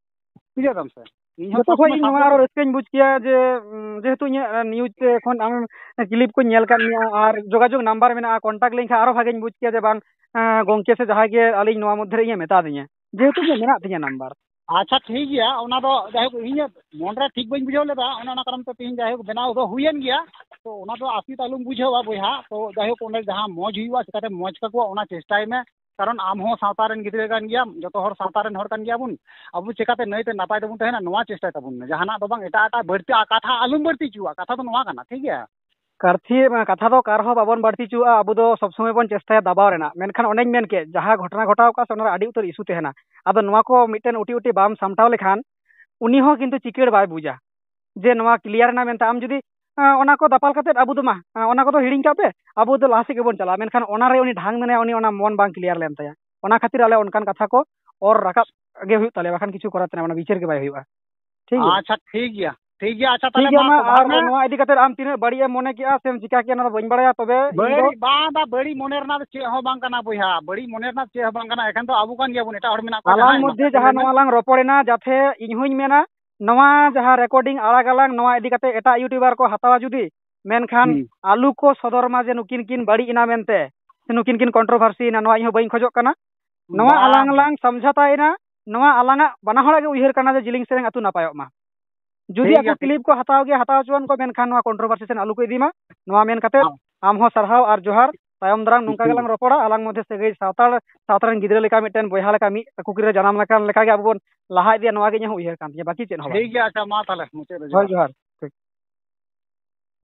ᱵᱩᱡᱷᱟᱹᱣ ᱫᱟᱢ ᱥᱮ? ᱤᱧ ᱦᱚᱸ ᱡᱚᱛᱚ ᱠᱷᱚᱡ ᱥᱚᱵᱥᱚᱢᱚᱭ ᱤᱧ ᱱᱚᱣᱟ support ᱟᱨᱚ ᱨᱮ᱾ ᱨᱟᱹᱥᱠᱟᱹᱧ ᱵᱩᱡᱽ ᱠᱮᱭᱟ ᱡᱮ, ᱩᱸ, ᱡᱮᱦᱮᱛᱩ ᱤᱧᱟᱹᱜ, ᱟᱸ, news ᱛᱮ ᱠᱷᱚᱱ ᱟᱢ clip ᱠᱚᱧ ᱧᱮᱞ ᱠᱟᱫ ᱢᱮᱭᱟ ᱟᱨ ᱡᱳᱜᱟᱡᱳᱜᱽ number ᱢᱮᱱᱟᱜᱼᱟ, contact ᱞᱮᱱᱠᱷᱟᱱ ᱟᱨᱚ ᱵᱷᱟᱜᱮᱧ ᱵᱩᱡᱽ ᱠᱮᱭᱟ ᱡᱮ ᱵᱟᱝ, ᱟᱸ, ᱜᱚᱝᱠᱮ ᱥᱮ ᱡᱟᱦᱟᱸᱭ ᱜᱮ ᱟᱹᱞᱤᱧ ᱱᱚᱣᱟ ᱢᱚᱫᱽᱫᱷᱮ ᱨᱮ ᱤᱧᱮ ᱢᱮᱛᱟ ᱫᱤᱧᱟ, ᱡᱮᱦᱮᱛᱩ ᱤᱧᱟᱹᱜ ᱢᱮᱱᱟᱜ ᱛᱤᱧᱟᱹ number᱾ ᱟᱪᱪᱷᱟ, ᱴᱷᱤᱠ ᱜᱮᱭᱟ, ᱚᱱᱟ ᱫᱚ ᱡᱟᱭᱦᱳᱠ, ᱤᱧᱟᱹᱜ ᱢᱚᱱᱨᱮ ᱴᱷᱤᱠ ᱵᱟᱹᱧ ᱵᱩᱡᱷᱟᱹᱣ ᱞᱮᱫᱟ, ᱚᱱᱮ ᱚᱱᱟ ᱠᱟᱨᱚᱱ ᱛᱮ ᱛᱮᱦᱮᱧ ᱡᱟᱭᱦᱳᱠ ᱵᱮᱱᱟᱣ ᱫᱚ ᱦᱩᱭᱮᱱ ᱜᱮᱭᱟ᱾ ᱛᱚ ᱚᱱᱟ ᱫᱚ ᱟᱥᱤᱛ ᱟᱞᱚᱢ ᱵᱩᱡᱷᱟᱹᱣᱟ ᱵᱚᱭᱦᱟ᱾ ᱛᱚ ᱡᱟᱭᱦᱳᱠ, ᱚᱸᱰᱮ ᱡᱟᱦᱟᱸ ᱢᱚᱡᱽ ᱦᱩᱭᱩᱜᱼᱟ, ᱪᱤᱠᱟᱹᱛᱮ ᱢᱚᱡᱽ ᱠᱟᱠᱚᱣᱟ, ᱚᱱᱟ ᱪᱮᱥᱴᱟᱭ ᱢᱮ᱾ ᱠᱟᱨᱚᱱ ᱟᱢ ᱦᱚᱸ ᱥᱟᱶᱛᱟ ᱨᱮᱱ ᱜᱤᱫᱽᱨᱟᱹ ᱠᱟᱱ ᱜᱮᱭᱟᱢ, ᱡᱚᱛᱚ ᱦᱚᱲ ᱥᱟᱶᱛᱟ ᱨᱮᱱ ᱦᱚᱲ ᱠᱟᱱ ᱜᱮᱭᱟᱵᱚᱱ᱾ ᱟᱵᱚ ᱪᱤᱠᱟᱹᱛᱮ ᱱᱟᱹᱭᱛᱮ ᱱᱟᱯᱟᱭ ᱛᱮᱵᱚᱱ ᱛᱟᱦᱮᱱᱟ, ᱱᱚᱣᱟ ᱪᱮᱥᱴᱟᱭ ᱛᱟᱵᱚᱱ ᱢᱮ᱾ ᱡᱟᱦᱟᱱᱟᱜ ᱫᱚ ᱵᱟᱝ, ᱮᱴᱟᱜ ᱮᱴᱟᱜ ᱵᱟᱹᱲᱛᱤ ᱠᱟᱛᱷᱟ ᱟᱞᱚᱢ ᱵᱟᱹᱲᱛᱤ ᱦᱚᱪᱚᱣᱟᱜᱼᱟ᱾ ᱠᱟᱛᱷᱟ ᱫᱚ ᱱᱚᱣᱟ ᱠᱟᱱᱟ, ᱴᱷᱤᱠ ᱜᱮᱭᱟ? ᱠᱟᱨᱛᱷᱤ, ᱠᱟᱛᱷᱟ ᱫᱚ ᱚᱠᱟ ᱨᱮᱦᱚᱸ ᱵᱟᱵᱚᱱ ᱵᱟᱹᱲᱛᱤ ᱦᱚᱪᱚᱣᱟᱜᱼᱟ, ᱟᱵᱚ ᱫᱚ ᱥᱚᱵ ᱥᱚᱢᱚᱭ ᱵᱚᱱ ᱪᱮᱥᱴᱟᱭᱟ ᱫᱟᱵᱟᱣ ᱨᱮᱱᱟᱜ᱾ ᱢᱮᱱᱠᱷᱟᱱ ᱚᱱᱮᱧ ᱢᱮᱱ ᱠᱮᱫ, ᱡᱟᱦᱟᱸ ᱜᱷᱚᱴᱚᱱᱟ ᱜᱷᱚᱴᱟᱣ ᱠᱟᱜᱼᱟ ᱥᱮ, ᱚᱱᱟ ᱨᱮ ᱟᱹᱰᱤ ᱩᱛᱟᱹᱨ ᱤᱥᱩ ᱛᱟᱦᱮᱱᱟ᱾ ᱟᱫᱚ ᱱᱚᱣᱟ ᱠᱚ ᱢᱤᱫᱴᱮᱱ ᱩᱴᱤ ᱩᱴᱤ ᱵᱟᱢ ᱥᱟᱢᱴᱟᱣ ᱞᱮᱠᱷᱟᱱ, ᱩᱱᱤ ᱦᱚᱸ ᱠᱤᱱᱛᱩ ᱪᱤᱠᱟᱹᱲ ᱵᱟᱭ ᱵᱩᱡᱟ ᱡᱮ ᱱᱚᱣᱟ ᱠᱞᱤᱭᱟᱨ ᱮᱱᱟ ᱢᱮᱱᱛᱮ᱾ ᱟᱢ ᱡᱩᱫᱤ, ᱟᱸ, ᱚᱱᱟ ᱠᱚ ᱫᱟᱯᱟᱞ ᱠᱟᱛᱮᱫ ᱟᱵᱚ ᱫᱚ ᱢᱟ, ᱟᱸ, ᱚᱱᱟ ᱠᱚᱫᱚ ᱦᱤᱲᱤᱧ ᱠᱟᱜ ᱯᱮ, ᱟᱵᱚ ᱫᱚ ᱞᱟᱦᱟ ᱥᱮᱫ ᱜᱮᱵᱚᱱ ᱪᱟᱞᱟᱜᱼᱟ, ᱢᱮᱱᱠᱷᱟᱱ ᱚᱱᱟ ᱨᱮ ᱩᱱᱤ ᱰᱷᱟᱝ ᱢᱮᱱᱟᱭᱟ, ᱩᱱᱤ ᱚᱱᱟ ᱢᱚᱱ ᱵᱟᱝ ᱠᱞᱤᱭᱟᱨ ᱞᱮᱱ ᱛᱟᱭᱟ᱾ ᱚᱱᱟ ᱠᱷᱟᱹᱛᱤᱨ ᱟᱞᱮ ᱚᱱᱠᱟᱱ ᱠᱟᱛᱷᱟ ᱠᱚ ᱚᱨ ᱨᱟᱠᱟᱵ ᱜᱮ ᱦᱩᱭᱩᱜ ᱛᱟᱞᱮᱭᱟ, ᱵᱟᱠᱷᱟᱱ ᱠᱤᱪᱷᱩ ᱠᱚᱨᱟᱣ ᱛᱮᱱᱟᱜ ᱚᱱᱟ ᱵᱤᱪᱟᱹᱨ ᱜᱮ ᱵᱟᱭ ᱦᱩᱭᱩᱜᱼᱟ᱾ ᱴᱷᱤᱠ ᱜᱮᱭᱟ? ᱟᱪᱪᱷᱟ, ᱴᱷᱤᱠ ᱜᱮᱭᱟ, ᱴᱷᱤᱠ ᱜᱮᱭᱟ᱾ ᱟᱪᱪᱷᱟ, ᱴᱷᱤᱠ ᱛᱟᱦᱚᱞᱮ ᱜᱮᱭᱟ, ᱢᱟ ᱢᱟ, ᱛᱚᱵᱮ ᱟᱨ ᱦᱮᱸ᱾ ᱱᱚᱣᱟ ᱤᱫᱤ ᱠᱟᱛᱮ ᱟᱢ ᱛᱤᱱᱟᱹᱜ ᱵᱟᱹᱲᱤᱡ ᱮᱢ ᱢᱚᱱᱮ ᱠᱮᱜᱼᱟ ᱥᱮᱢ ᱪᱤᱠᱟ ᱠᱮᱜᱼᱟ, ᱚᱱᱟ ᱫᱚ ᱵᱟᱹᱧ ᱵᱟᱲᱟᱭᱟ, ᱛᱚᱵᱮ ᱤᱧ ᱫᱚ ᱵᱟᱹᱲᱤᱡ, ᱵᱟᱝ, ᱵᱟᱝ, ᱵᱟᱹᱲᱤᱡ ᱢᱚᱱᱮ ᱨᱮᱱᱟᱜ ᱫᱚ ᱪᱮᱫ ᱦᱚᱸ ᱵᱟᱝ ᱠᱟᱱᱟ ᱵᱚᱭᱦᱟ, ᱵᱟᱹᱲᱤᱡ ᱢᱚᱱᱮ ᱨᱮᱱᱟᱜ ᱪᱮᱫ ᱦᱚᱸ ᱵᱟᱝ ᱠᱟᱱᱟ᱾ ᱮᱠᱷᱟᱱ ᱫᱚ ᱟᱵᱚ ᱠᱟᱱ ᱜᱮᱭᱟᱵᱚᱱ, ᱮᱴᱟᱜ ᱦᱚᱲ ᱢᱮᱱᱟᱜ ᱠᱚᱣᱟ ᱟᱞᱟᱝ ᱡᱟᱦᱟᱸᱭ, ᱢᱚᱫᱽᱫᱷᱮ ᱢᱟᱥᱮ ᱡᱟᱦᱟᱸ ᱞᱟᱹᱭ ᱢᱮ᱾ ᱱᱚᱣᱟ ᱞᱟᱝ ᱨᱚᱯᱚᱲᱮᱱᱟ, ᱡᱟᱛᱮ ᱤᱧ ᱦᱚᱸᱧ ᱢᱮᱱᱟ, ᱱᱚᱣᱟ ᱡᱟᱦᱟᱸ ᱨᱮᱠᱚᱨᱰᱤᱝ ᱟᱲᱟᱜ ᱟᱞᱟᱝ, ᱱᱚᱣᱟ ᱤᱫᱤ ᱠᱟᱛᱮ ᱮᱴᱟᱜ ᱤᱭᱩᱴᱩᱵᱟᱨ ᱠᱚ ᱦᱟᱛᱟᱣᱟ ᱡᱩᱫᱤ, ᱢᱮᱱᱠᱷᱟᱱ ᱦᱩᱸ᱾ ᱟᱞᱚ ᱠᱚ ᱥᱚᱫᱚᱨ ᱢᱟ ᱡᱮ ᱱᱩᱠᱤᱱ ᱠᱤᱱ ᱵᱟᱹᱲᱤᱡ ᱮᱱᱟ ᱢᱮᱱᱛᱮ, ᱥᱮ ᱱᱩᱠᱤᱱ ᱠᱤᱱ ᱠᱚᱱᱴᱨᱳᱵᱷᱟᱨᱥᱤ ᱮᱱᱟ, ᱱᱚᱣᱟ ᱤᱧ ᱦᱚᱸ ᱵᱟᱹᱧ ᱠᱷᱚᱡᱚᱜ ᱠᱟᱱᱟ᱾ ᱱᱚᱣᱟ ᱵᱟᱝ᱾ ᱟᱞᱟᱝ ᱞᱟᱝ ᱥᱚᱢᱡᱷᱟᱛᱟᱭᱮᱱᱟ, ᱱᱚᱣᱟ ᱟᱞᱟᱝᱟᱜ ᱵᱟᱱᱟ ᱦᱚᱲᱟᱜ ᱜᱮ ᱩᱭᱦᱟᱹᱨ ᱠᱟᱱᱟ ᱡᱮ ᱡᱤᱞᱤᱧ ᱥᱮᱨᱮᱧ ᱟᱹᱛᱩ ᱱᱟᱯᱟᱭᱚᱜ ᱢᱟ᱾ ᱡᱩᱫᱤ ᱴᱷᱤᱠ ᱟᱠᱚ ᱜᱮᱭᱟ, ᱴᱷᱤᱠ᱾ ᱠᱞᱤᱯ ᱠᱚ ᱦᱟᱛᱟᱣ ᱜᱮᱭᱟ, ᱦᱟᱛᱟᱣ ᱦᱚᱪᱚᱣᱟᱱ ᱠᱚ, ᱢᱮᱱᱠᱷᱟᱱ ᱱᱚᱣᱟ ᱠᱚᱱᱴᱨᱳᱵᱷᱟᱨᱥᱤ ᱥᱮᱱ ᱟᱞᱚ ᱠᱚ ᱤᱫᱤ ᱢᱟ᱾ ᱱᱚᱣᱟ ᱢᱮᱱ ᱠᱟᱛᱮ ᱦᱚᱸ᱾ ᱟᱢ ᱦᱚᱸ ᱥᱟᱨᱦᱟᱣ ᱟᱨ ᱡᱚᱦᱟᱨ᱾ ᱛᱟᱭᱚᱢ ᱫᱟᱨᱟᱢ ᱱᱚᱝᱠᱟ ᱴᱷᱤᱠ᱾ ᱜᱮᱞᱟᱝ ᱨᱚᱯᱚᱲᱟ, ᱟᱞᱟᱝ ᱢᱚᱫᱽᱫᱷᱮ ᱥᱟᱹᱜᱟᱹᱭ ᱥᱟᱶᱛᱟᱲ ᱥᱟᱶᱛᱟ ᱨᱮᱱ ᱜᱤᱫᱽᱨᱟᱹ ᱞᱮᱠᱟ ᱢᱤᱫᱴᱮᱱ ᱵᱚᱭᱦᱟ ᱞᱮᱠᱟ, ᱢᱤᱫ ᱠᱩᱠᱷᱤ ᱨᱮ ᱡᱟᱱᱟᱢ ᱞᱮᱠᱟᱱ ᱞᱮᱠᱟ ᱜᱮ ᱟᱵᱚ ᱵᱚᱱ ᱞᱟᱦᱟ ᱤᱫᱤᱭᱟ, ᱱᱚᱣᱟ ᱜᱮ ᱤᱧᱟᱹᱜ ᱦᱚᱸ ᱩᱭᱦᱟᱹᱨ ᱠᱟᱱ ᱛᱤᱧᱟᱹ, ᱵᱟᱹᱠᱤ ᱪᱮᱫ ᱦᱚᱸ ᱵᱟᱝ᱾ ᱴᱷᱤᱠ ᱜᱮᱭᱟ, ᱟᱪᱪᱷᱟ, ᱢᱟ ᱛᱟᱦᱚᱞᱮ ᱢᱩᱪᱟᱹᱫ ᱨᱮ ᱦᱳᱭ, ᱡᱚᱦᱟᱨ᱾ ᱡᱚᱦᱟᱨ᱾